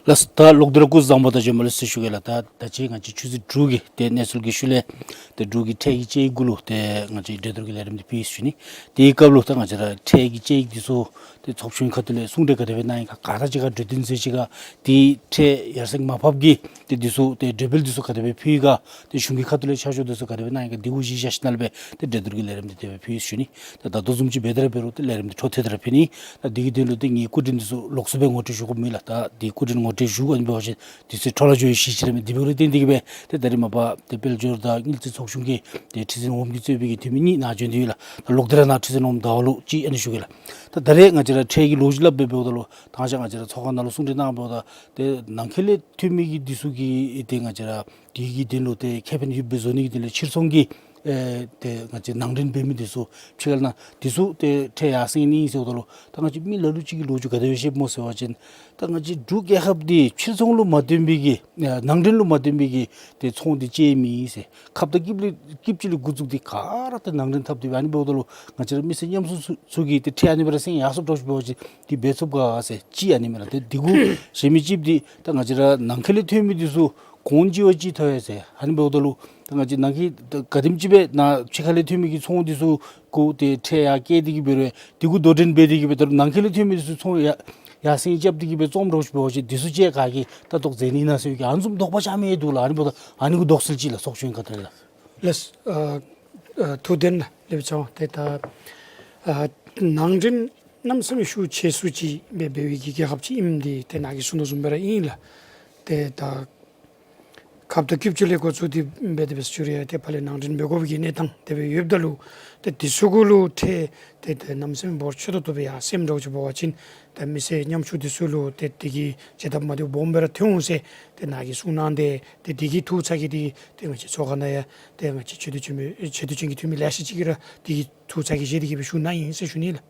ལགས། ད་ལོག་སྟེ་ར་སྐུ་གཟུགས་བཟང་པོ་དང་བྱོན་པ་ལེགས་སོ་ཞུ་གེ་ལགས། ད་ད་ཅི་ང་བཅས་ཆུ་ཚོད་དྲུག་གི་ཏེ་གནས་ཚུལ་གྱི་ཤུལ་ལས་ཏེ་འབྲུག་གི་ཁྲལ་གྱི་དཔྱད་ཡིག་གུ་ལུ་ཏེ་ང་བཅས་གྲོས་བསྡུར་གྱི་ལས་རིམ་འདི་ཕུལ་ཡི་ཟེར་ཞུ་ནི། དེའི་སྐབས་ལུ་ད་ང་བཅས་ར་ཁྲལ་གྱི་དཔྱད་ཡིག་འདི་ཚུ་ཏེ་ཚོགས་ཆུང་ཁ་ཐུག་ལས་གསུང་གྲོས་ག་དེ་སྦེ་གནང་ཡི་ག་ག་ར་གཅིག་ཁར་གྲོས་བསྟུན་མཛད་ཅི་ག་ཏེ་ཁྲལ་ཡར་སེང་མར་ཕབ་ཀྱི་ཏེ་འདི་ཚུ་ཏེ་གྲོས་འབུལ་འདི་ཚུ་ག་དེ་སྦེ་ཕུལ་ཡི་ག་ཏེ་གཞུང་གི་ཁ་ཐུག་ལས་ཆ་འཇོག་འདི་ཚུ་ག་དེ་སྦེ་གནང་ཡི་ག་འདི་གུ་གཞི་བཞག་ཞིནམ་ལས་སྦེ་ཏེ་གྲོས་བསྡུར་གྱི་ལས་རིམ་འདི་དེ་སྦེ་ཕུལ་ཡི་ཟེར་ཞུ་ནི། ད་ད་ལྟོ་བཟུམ་ཅིག་འབད་དེ་ར་འབད་རུང་ཏེ་ལས་རིམ་འདི་འཕྲོ་མཐུད་དེ་ར་ཕུལ་ནི། ད་འདི་གི་དོན་ལུ་ཏེ་ངེའི་སྐུ་མགྲོན་འདི་ཚུ་ལོགས་སུ་སྦེ་ངོ་སྤྲོད་ཞུ་དགོཔ་མེད་ལགས། ད་འདི་སྐུ་མགྲོན་ངོ་སྤྲོད་ཞུ་དགོ་ཨ་ནི་འབད་བ་ཅིན་དུས་ཚོད་འཕྲོ་བརླག་འགྱོ་ཡི་ཟེར་ཞུ་ནི། དེ་འབད་རུང་བརྟེན་ཏེ་གིས་སྦེ་ཏེ་ད་རིས་མ་པ་ཏེ་དཔལ་འབྱོར་དང་དངུལ་རྩིས་ཚོགས་ཆུང་གི་ཏེ་ཁྲི་འཛིན་འོགམ་གིས་གཙོས་པའི་གི་འཐུས་མི་གཉིས་ནཱ་བྱོན་ཏེ་ཡོད་ལགས། ད་ལོག་སྟེ་ར་ནཱ་ཁྲི་འཛིན་འོགམ་ཟླ་བ་ལུ་ཅིག་ཨ་ནི་ཞུ་གེ་ལགས། ད་ད་རེས་ང་བཅས་ར་ཁྲལ་གྱི་ལོ་རྒྱུས་སླབ་སྦེ་འབདཝ་ད་ལུ་ད་ང་བཅས་ར་ཚོགས་ཁང་ནང་ལུ་གསུང་གྲོས་གནང་འབདཝ་ད་ཏེ་ནང་འཁོད་ལས་ཐོན་མི་གི་འདི་ཚུ་གི་ཏེ་ང་བཅས་ར་དེ་གི་དོན་ལུ་ཏེ་ཁེ་ཕན་ཡོདཔ་སྦེ་བཟོ་ནི་གི་དོན་ལས་ཕྱིར་ཚོང་གི་ཨེ་ཏེ་ང་བཅས་ནང་འདྲེན་འབད་མི་འདི་ཚུ་ཕྱི་ཁ་ལས་ནཱ་འདི་ཚུ་ཏེ་ཁྲལ་ཡར་སེང་ནི་ཟེརཝ་ད་ལུ་ད་ང་བཅས་མི་ལ་ལུ་ཅིག་གིས་ལོ་རྒྱུས་ག་དེ་སྦེ་བཤདཔ་སྨོ་ཟེར་བ་ཅིན་ད་ང་བཅས་འབྲུག་རྒྱལ་ཁབ་འདི་ཕྱིར་ཚོང་ལུ་མ་བརྟེན་པའི་གི་ཨེ་ནང་འདྲེན་ལུ་མ་བརྟེན་པའི་གི་ཏེ་ཚོང་འདི་ཅིག་མེད་ཟེར། ཁབ་དང་སྐྱིབས་ལས་སྐྱིབས་ཅིག་ལས་འགོ་བཙུགས་ཏེ་ག་ར་ཏེ་ནང་འདྲེན་འཐབ་སྟེ་ཨ་ནི་འབདཝ་ད་ལུ་ང་བཅས་ར་མི་སེར་ཉམ་ཆུང་ཚུ་ཚུ་གི་ཏེ་ཁྲལ་ཨ་ནི་སྦེ་ར་སེང་ཡར་སོངམ་འདྲཝ་ཅིག་འབད་བ་ཅིན་འདི་འབད་ཚུགས་ག་ཟེར་ཅིག་ཨ་ནི་མས་ལགས། ཏེ་འདི་གུ་གཞན་མི་ཅིག་འདི་ད་ང་བཅས་ར་ནང་འཁོད་ལས་ཐོན་མི་འདི་ཚུ་གོང་ཅིག་བ་ཅིག་ཐོབ་ཡི་ཟེར། ཨ་ནི་འབདཝ་ད་ལུ་ད་ང་བཅས་ནང་གི་ད་ག་དེམ་ཅིག་སྦེ་ནཱ་ཕྱི་ཁ་ལས་ཐོན་མི་གི་ཚོང་འདི་ཚུ་གུ་ཏེ་ཁྲལ་ཡར་བཀལ་ཏེ་གིས་འབད་རུང་འདི་གུ་དོ་འགྲན་འབད་དེ་གིས་སྦེ་ད་རུང་ནང་འཁོད་ལས་ཐོན་མི་འདི་ཚུ་ཚོང་ཡར་ཡར་སེང་རྐྱབ་སྟེ་གིས་སྦེ་བཙོངམ་འདྲཝ་ཅིག་འབད་བ་ཅིན་འདི་ཚུ་ཅིག་ག་གིས་ལྟ་རྟོག་མཛད་ནི་ཨིན་ན་ཟེར་བའི་གི་ཨ་ནི་བཟུམ་དོགས་པ་ཆགས་མི་འདུག་ལགས། ཨ་ནི་འབདཝ་ད་ཨ་ནི་གུ་དོགས་སེལ་ཅིག་ལགས་ཚོགས་ཆུང་ཁ་ཐུག་ལས། ལགས། ཨ་ཨ་ཐུགས་བདེན་ལགས། ལེགས་པའི་ཚོགས་ཏེ་ད་ཨ་ནང་འདྲེན་གནམ་མེད་ས་མེད་ཤུགས་ཆེ་སུ་ཅིག་སྦེ་འབད་བའི་གི་རྒྱལ་ཁབ་ཅིག་ཨིནམ་འདི་ཏེ་ནཱ་གིས་གསུངས་དོ་བཟུམ་སྦེ་ར་ཨིན་ལགས། ཏེ་ད་ཁབ་དང་སྐྱིབས་ཅིག་ལས་འགོ་བཙུགས་ཏེ་འབད་དེ་སྦེ་ཚུར་ཡང་ཏེ་ཕར་ལས་ནང་འདྲེན་འབད་དགོ་པའི་གི་གནས་སྟངས་དེ་སྦེ་ཡོདཔ་ད་ལུ་ཏེ་འདི་ཚུ་གུ་ལུ་ཁྲལ་ཏེ་ཏེ་གནམ་མེད་ས་མེད་འབོར་ཆེ་ཏོག་ཏོ་སྦེ་ཡར་སེངམ་འདྲཝ་ཅིག་འབད་བ་ཅིན་ད་མི་སེར་ཉམ་ཆུང་འདི་ཚུ་ལུ་ཏེ་དེ་གི་བྱེད་ཐབས་མ་བདེཝ་སྦོམ་སྦེ་ར་ཐོན་འོང་ཟེར་ཏེ་ནཱ་གིས་གསུངས་གནང་སྟེ་ཏེ་དེ་གི་ཐུགས་ཚ་གྱང་འདི་ཏེ་ང་བཅས་ཚོགས་ཁང་ནང་ཡང་ཏེ་ང་བཅས་ཆེ་བསྟོད་ཅན་ཆེ་བསྟོད་ཅན་གྱི་འཐུས་མི་ལེ་ཤ་ཅིག་གིས་ར་དེ་གི་ཐུགས་ཚ་གྱང་བཞེས་ཏེ་གིས་སྦེ་ཞུ་གནང་ཡི་ཟེར་ཞུ་ནི་ལགས།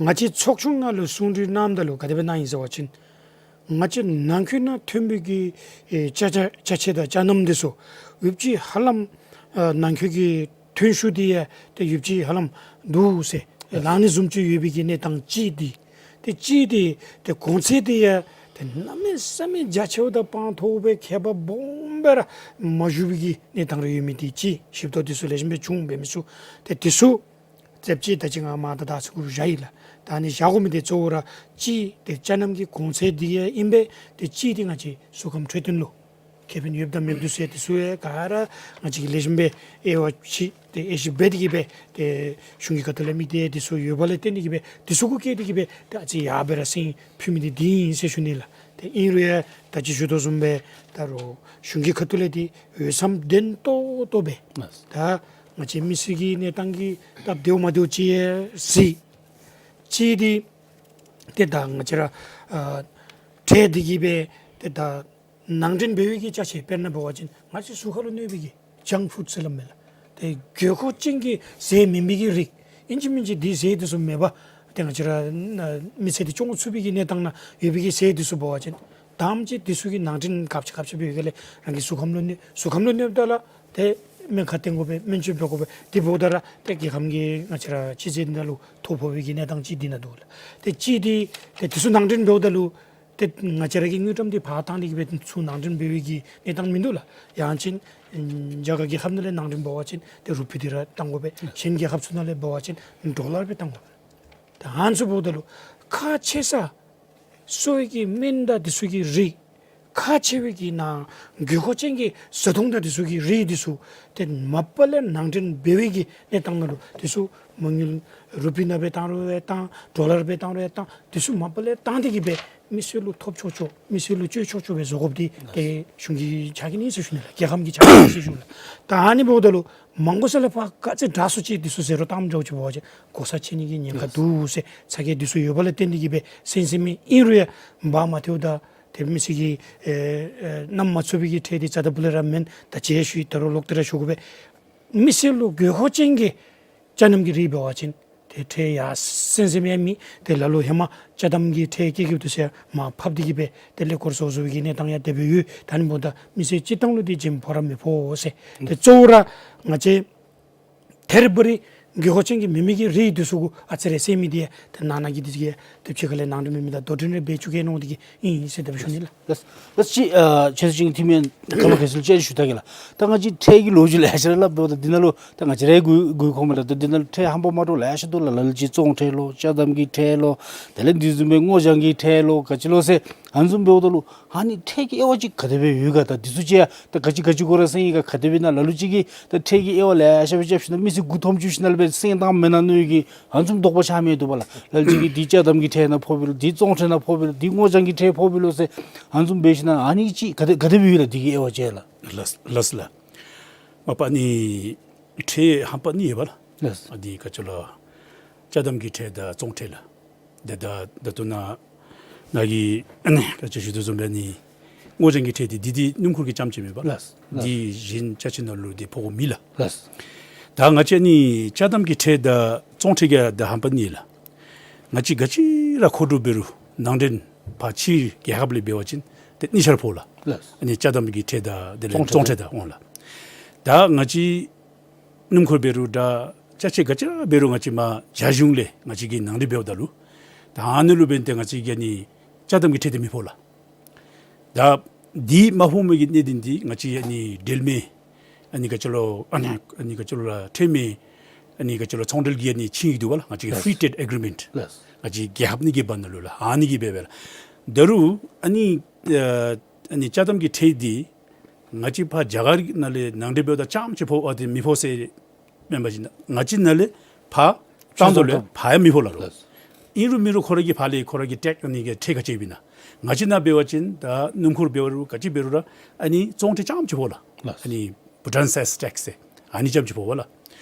ང་བཅས་ཚོགས་ཆུང་ནང་ལུ་གསུང་གྲོས་གནངམ་ད་ལུ་ག་དེ་སྦེ་གནང་ཡི་ཟེར་བ་ཅིན་ང་བཅས་ནང་འཁོད་ནང་ཐོན་པའི་གི་ཨེ་ཅ་ཅ་ཅ་ཆས་དང་ཅ་རྣམ་འདི་ཚུ་ཡོདཔ་ཅིག་ཧ་ལམ་ཨ་ནང་འཁོད་ཀྱི་ཐོན་ཤུགས་འདི་ཡང་ཏེ་ཡོདཔ་ཅིག་ཧ་ལམ་འདུག་ཟེར་ལང་ནི་བཟུམ་ཅིག་ཡོད་པའི་གི་གནས་སྟངས་ཅིག་འདི། ཏེ་གཅིག་འདི་ཏེ་གོང་ཚད་འདི་ཡང་ཏེ་གནམ་མེད་ས་མེད་རྒྱ་ཆེཝ་དང་སྤང་ཐོག་སྦེ་ཁྱད་པར་སྦོམ་སྦེ་ར་མ་བཞུགས་པའི་གི་གནས་སྟངས་ར་ཡོད་མི་འདི་གཅིག། ཞིབ་ཏོག་འདི་ཚུ་ལེགས་ཤོམ་སྦེ་བྱུང་འབད་མི་ཚུ་ཏེ་འདི་ཚུ་ཙེབ་ཅིག་ད་ཅི་ང་མར་ད་ད་ཚུ་གུ་བཞག་ཡི་ལགས། ད་ཨ་ནི་བཞག་དགོ་མི་འདི་གཙོ་བོ་ར་གཅིག་འདི་ཅ་རྣམ་གྱི་གོང་ཚད་འདི་ཡང་ཨིན་པས། ཏེ་གཅིག་འདི་ང་བཅས་གཟུགས་ཁམས་འཕྲོད་བསྟེན་ལུ་ཁེ་ཕན་ཡོདཔ་དང་མེདཔ་འདི་ཚུ་ཡང་འདི་ཚུ་ཡང་ག་ར་ང་བཅས་ཀྱིས་ལེགས་ཤོམ་སྦེ་དབྱེ་བ་ཕྱེ་ཏེ་དབྱེ་ཞིབ་འབད་དེ་གིས་སྦེ་ཏེ་གཞུང་གི་ཁ་ཐུག་ལས་དམིགས་གཏད་འདི་ཚུ་ཡོད་པ་ལས་བརྟེན་ཏེ་གིས་སྦེ་འདི་ཚུ་གུ་བཀལ་ཏེ་གིས་སྦེ་ཏེ་ཨ་ཙི་ཡར་སྦེ་ར་སེང་ཕུལ་མི་འདི་འདི་ཨིན་ཟེར་ཞུ་ནི་ལགས། ཏེ་ཨིན་རུང་ཡང་ད་ཅི་ཞུ་དོ་བཟུམ་སྦེ་ད་རུང་གཞུང་གི་ཁ་ཐུག་ལས་འདི་འོས་འཚམ་ལྡན་ཏོག་ཏོ་སྦེ་ལགས། ད་ང་བཅས་མི་སེར་གྱི་གནས་སྟངས་ཀྱི་སྟབས་བདེཝ་མ་བདེཝ་ཅིག་ཡང་གཟིགས། གཅིག་འདི་ཏེ་ད་ང་བཅས་ར་ཨ་ཁྲལ་འདི་གིས་སྦེ་ཏེ་ད་ནང་འདྲེན་འབད་བའི་གི་ཅ་ཆས་དཔེར་ན་འབད་བ་ཅིན་ང་བཅས་གཟུགས་ཁར་ལུ་གནོད་པའི་གི་ཇང་ཕུཌ་ཟེར་སླབ་མས་ལགས། ཏེ་དགོས་མཁོ་ཅན་གྱི་ཟས་མེན་པའི་གི་རིགས་ཨིན་ཅི་མིན་ཅི་འདི་ཟས་འདི་ཚུ་མེད་པར་ཏེ་ང་བཅས་ར་མི་ཚེ་འདི་སྐྱོང་ཚུགས་པའི་གི་གནས་སྟངས་ནང་ཡོད་པའི་གི་ཟས་འདི་ཚུ་འབད་བ་ཅིན་དང་པ་ཅིག་འདི་ཚུ་གི་ནང་འདྲེན་ག་ཅི་ག་ཅི་འབད་བའི་སྒང་ལས་རང་གི་གཟུགས་ཁམས་ལུ་གནོད། གཟུགས་ཁམས་ལུ་གནོདཔ་ད་ལུ་ཏེ་སྨན་ཁང་བསྟེན་དགོ་པས། སྨན་བཅོས་འབད་དགོ་པས། དེ་འབདཝ་ད་ར་ཏེ་རྒྱལ་ཁམས་ཀྱི་ང་བཅས་ར་སྤྱི་ཚེས་ནང་ལུ་ཐོ་ཕོག་པའི་གི་གནས་སྟངས་ཅིག་འདི་ནང་འདུག་ལགས། ཏེ་གཅིག་འདི་ཏེ་འདི་ཚུ་ནང་འདྲེན་འབདཝ་ད་ལུ་ཏེ་ང་བཅས་ར་གི་དངུལ་ཀྲམ་འདི་ཕར་བཏང་སྟེ་གི་སྦེ་ཚུར་ནང་འདྲེན་འབད་བའི་གི་གནས་སྟངས་མིན་འདུག་ལགས། ཡང་ཅིན་རྒྱ་གར་རྒྱལ་ཁབ་ནང་ལས་ནང་འདྲེན་འབད་བ་ཅིན་ཏེ་རུ་པི་འདི་ར་བཏང་དགོ་པས། གཞན་རྒྱལ་ཁབ་ཚུ་ནང་ལས་འབད་བ་ཅིན་ཌོ་ལར་སྦེ་བཏང་དགོ་པས། ད་ཨ་ནི་ཚུ་འབདཝ་ད་ལུ་ཁག་ཆེ་ས་གསོ་བའི་གི་སྨན་དང་འདི་ཚུ་གི་རིགས་ཁག་ཆེ་བའི་གི་ནང་དགོས་མཁོ་ཅན་གྱི་བཟའ་འཐུང་དང་འདི་ཚུ་གི་རིགས་འདི་ཚུ་ཏེ་མ་པ་ལས་ནང་འདྲེན་འབད་བའི་གི་གནས་སྟངས་ནང་ལུ་འདི་ཚུ་མ་དངུལ་རུ་པི་ནང་སྦེ་བཏང་རུང་ཡང་བཏང་ཌོ་ལར་སྦེ་བཏང་རུང་ཡང་བཏང་འདི་ཚུ་མ་པ་ལས་བཏང་སྟེ་གི་སྦེ་མི་སེར་ལུ་ཐོབ་ཆོག་ཆོག་མི་སེར་ལུ་སྤྱོད་ཆོག་ཆོག་སྦེ་བཟོ་དགོཔ་འདི་ཏེ་གཞུང་གི་ཕྱག་འགན་ཨིན་ཟེར་ཞུ་ནི་ལགས། རྒྱལ་ཁམས་ཀྱི་ཕྱག་འགན་ཨིན་ཟེར་ཞུ་ལགས། ད་ཨ་ནི་འབདཝ་ད་ལུ་མ་དགོ་ས་ལས་ཕར་ག་ཅི་དྲག་སུ་ཅིག་འདི་ཚུ་ཟེར་རུང་བཏངམ་འདྲཝ་ཅིག་འབད་བ་ཅིན་གོ་ས་ཆད་ནི་གི་ཉེན་ཁ་འདུག་ཟེར་ཚ་གྱང་འདི་ཚུ་ཡོད་པ་ལས་བརྟེན་ཏེ་གི་སྦེ་གསན་གསནམ་ཨིན་རུང་ཡང་འབག་མ་ཐེགཔ་ད་ཏེ་མི་སེར་གྱིས་ཨེ་ཨེ་བསྣམ་མ་ཚུགས་པའི་གི་ཁྲལ་འདི་རྩ་དང་པོ་ལས་ར་མེན། ད་ཅི་ཞུ་ཡི་ད་རུང་ལོག་སྟེ་ར་ཞུ་དགོ་པས། མི་སེར་ལུ་དགོས་མཁོ་ཅན་གྱི་ཅ་རྣམ་གྱི་རིགས་འབད་བ་ཅིན་ཏེ་ཁྲལ་ཡང་གསན་གསནམ་ཡང་མེད། ཏེ་ལ་ལུ་ཧེ་མ་ཅ་དམ་གྱི་ཁྲལ་བཀལ་བཀལཝ་འདུག་ཟེར་མར་ཕབ་སྟེ་གི་སྦེ་ཏེ་ཀླད་ཀོར་བཟོ་བཟོ་བའི་གི་གནས་སྟངས་ཡང་དེ་སྦེ་ཡོད། ད་ཨ་ནི་འབདཝ་ད་མི་སེར་སྤྱིར་བཏང་ལུ་འདི་བྱེམ་ཕོག་ར་མི་ཕོག་ཟེར། ཏེ་གཙོ་བོ་ར་ང་བཅས་ཐེར་བ་རི་དགོས་མཁོ་ཅན་གྱི་མེན་མི་གི་རིགས་འདི་ཚུ་གུ་ཨ་ཙི་རེ་གསན་མི་འདི་ཡང་ཏེ་ནང་ན་གི་འདི་གིས་ཏེ་ཕྱི་ཁ་ལས་ནང་འདྲེན་མེད་མི་དང་དོ་འགྲན་རེ་འབད་བཅུག་གེ་མནོ་སྟེ་གི་ཨིན་ཟེར་དེ་སྦེ་ཞུ་ནི་ལགས། ལགས་ལགས། ཅིག་ཨ་ཆོས་སྲིད་ཅན་གྱི་འཐུས་མི་ཁ་མ་ག་ཟེར་ཅིག་ཞུ་ད་གེ་ལགས། ད་ང་བཅས་ཁྲལ་གྱི་ལོ་རྒྱུས་ལེ་ཤ་ར་སླབ་འབདཝ་ད་འདི་ནང་ལུ་ད་ང་བཅས་ར་གུ་གུ་ཁོམ་ལགས། ད་འདི་ནང་ལུ་ཁྲལ་ཧམ་པ་མ་འདྲཝ་ལེ་ཤ་འདུག་ལགས། ལ་ལུ་ཅིག་བཙོང་ཁྲལ་ལོ་ཅ་དམ་གྱི་ཁྲལ་ལོ་དེ་ལས་འདི་བཟུམ་སྦེ་སྔོ་ལྗང་གི་ཁྲལ་ལོ་ག་ཅི་ལོ་ཟེར་ཨ་ནི་བཟུམ་འབདཝ་ད་ལུ་ཨ་ནི་ཁྲལ་གྱི་དབྱེ་བ་ཅིག་ག་དེ་སྦེ་ཡོད་ག། ད་འདི་ཚུ་ཅིག་ཡང་ད་ག་ཅི་ག་ཅི་གུ་ར་གསན་ཡི་ག་ག་དེ་སྦེ་ཨིན་ན། ལ་ལུ་ཅིག་གིས་ད་ཁྲལ་གྱི་དབྱེ་བ་ལེ་ཤ་སྦེ་རྐྱབ་ཞིན་ན་མི་སེར་མགུ་འཐོམ་བཅུག་ཞིན་ན་ལས་སྦེ་གསན་བཏངམ་མེན་ན་མནོ་བའི་གི་ཨ་ནི་བཟུམ་དོགས་པ་ཆགས་མི་འདུག་པ་ལགས། ལ་ལུ་ཅིག་གིས་འདི་ཅ་དམ་གྱི་ཁྲལ་ནང་ཕོགཔ་ཨིན་ལོ། འདི་བཙོང་ཁྲལ་ནང་ཕོགཔ་ཨིན་ལོ། འདི་སྔོ་ལྗང་གི་ཁྲལ་ཕོགཔ་ཨིན་ལོ་ཟེར་ཨ་ནི་བཟུམ་འབད་ཞིན་ན་ཨ་ནི་ཅིག་ག་དེ་ག་དེ་སྦེ་ཡོད་ལགས། འདི་གི་དབྱེ་བ་ཅིག་ལགས། ལགས་ལགས་ལགས། མ་པ་ཨ་ནི་ཁྲལ་ཧམ་པ་གཉིས་ཡོད་པ་ལགས། ལགས། ཨ་འདི་ག་ཅི་ལོ་ཅ་དམ་གྱི་ཁྲལ་དང་བཙོང་ཁྲལ་ལགས། དེ་ད་ད་ལྟོ་ནཱ་ནཱ་གིས་ཨ་ནི་ད་ཅི་ཞུ་དོ་བཟུམ་སྦེ་ཨ་ནི་སྔོ་ལྗང་གི་ཁྲལ་འདི་འདི་འདི་སྣུམ་འཁོར་གྱི་རྐྱངམ་ཅིག་མེན་པ། ལགས་ལགས། འདི་གཞན་ཅ་ཆས་ནང་ལུ་འདི་ཕོག་དགོཔ་མེད་ལགས། ལགས། ད་ང་བཅས་ཨ་ནི་ཅ་དམ་གྱི་ཁྲལ་དང་བཙོང་ཁྲལ་གྱི་ད་ཧམ་པ་གཉིས་ལགས། ང་བཅས་ག་ཅི་ར་མཁོ་སྒྲུབ་འབད་རུང་ནང་འདྲེན་ཕར་ཕྱིའི་རྒྱལ་ཁབ་ལས་འབད་བ་ཅིན་ཏེ་གཉིས་ཆ་ར་ཕོག་ལགས། ལགས། ཨ་ནི་ཅ་དམ་གྱི་ཁྲལ་དང་དེ་ལས་བཙོང་ཁྲལ་བཙོང་ཁྲལ་དང་འོང་ལགས། ད་ང་བཅས་སྣུམ་འཁོར་འབད་རུང་འདྲ་ཅ་ཆས་ག་ཅི་ར་འབད་རུང་ང་བཅས་མར་རྒྱ་གཞུང་ལས་ང་བཅས་ཀྱིས་ནང་འདྲེན་འབདཝ་ད་ལུ་ད་ཨ་ནི་ལུ་འབདན་ཏེ་ང་བཅས་ཀྱིས་ཨ་ནི་ཅ་དམ་གྱི་ཁྲལ་འདི་མི་ཕོག་ལགས། ད་འདི་མ་ཕོག་མི་གི་གནད་དོན་འདི་ང་བཅས་ཨ་ནི་འབྲེལ་མི་ཨ་ནི་ག་ཅི་ལོ་ཨ་ནི་ཨ་ནི་ག་ཅི་ལོ་ལགས་ཁྲལ་མི་ཨ་ནི་ག་ཅི་ལོ་ཚོང་འབྲེལ་གྱི་ཨ་ནི་ཆིངས་ཡིག་འདུག་པ་ལགས། ང་བཅས་ཀྱི་ལགས། ཕི་རི་ཊེཌ་ཨེག་རི་མེནཊ། ལགས། ང་བཅས་རྒྱལ་ཁབ་གཉིས་ཀྱི་བར་ན་ལུ་ལགས། ཨ་ནི་གིས་འབད་འབད་ལགས། ད་རུང་ཨ་ནི་ཨ་ཨ་ནི་ཅ་དམ་གྱི་ཁྲལ་འདི་ང་བཅས་ཕར་རྒྱ་གར་ནང་ལས་ནང་འདྲེན་འབདཝ་ད་རྐྱངམ་ཅིག་ཕོག་པ་འདི་མི་ཕོག་ཟེར་མེན་པ་ཅིན་ང་བཅས་ནང་ལས་ཕར་བཏང་དོ་ལས་ཕར་ཡང་མི་ཕོག་ལགས། ལགས། ཨིན་རུང་མེན་རུང་ཁོ་ར་གི་ཕར་ལས་ཁོ་ར་གི་ཊེགསི་ཨ་ནི་གི་ཁྲལ་ག་ཅི་ཡོདཔ་ཨིན་ན། ང་བཅས་ནཱ་འབད་བ་ཅིན་ད་སྣུམ་འཁོར་འབད་རུང་ག་ཅི་འབད་རུང་ར་ཨ་ནི་བཙོང་ཁྲལ་རྐྱངམ་ཅིག་ཕོག་ལགས། ལགས། ཨ་ནི་བྷུ་ཊཱན་སེལསི་ཊེགསི་ཟེར་ཨ་ནི་རྐྱངམ་ཅིག་ཕོག་པ་ལགས།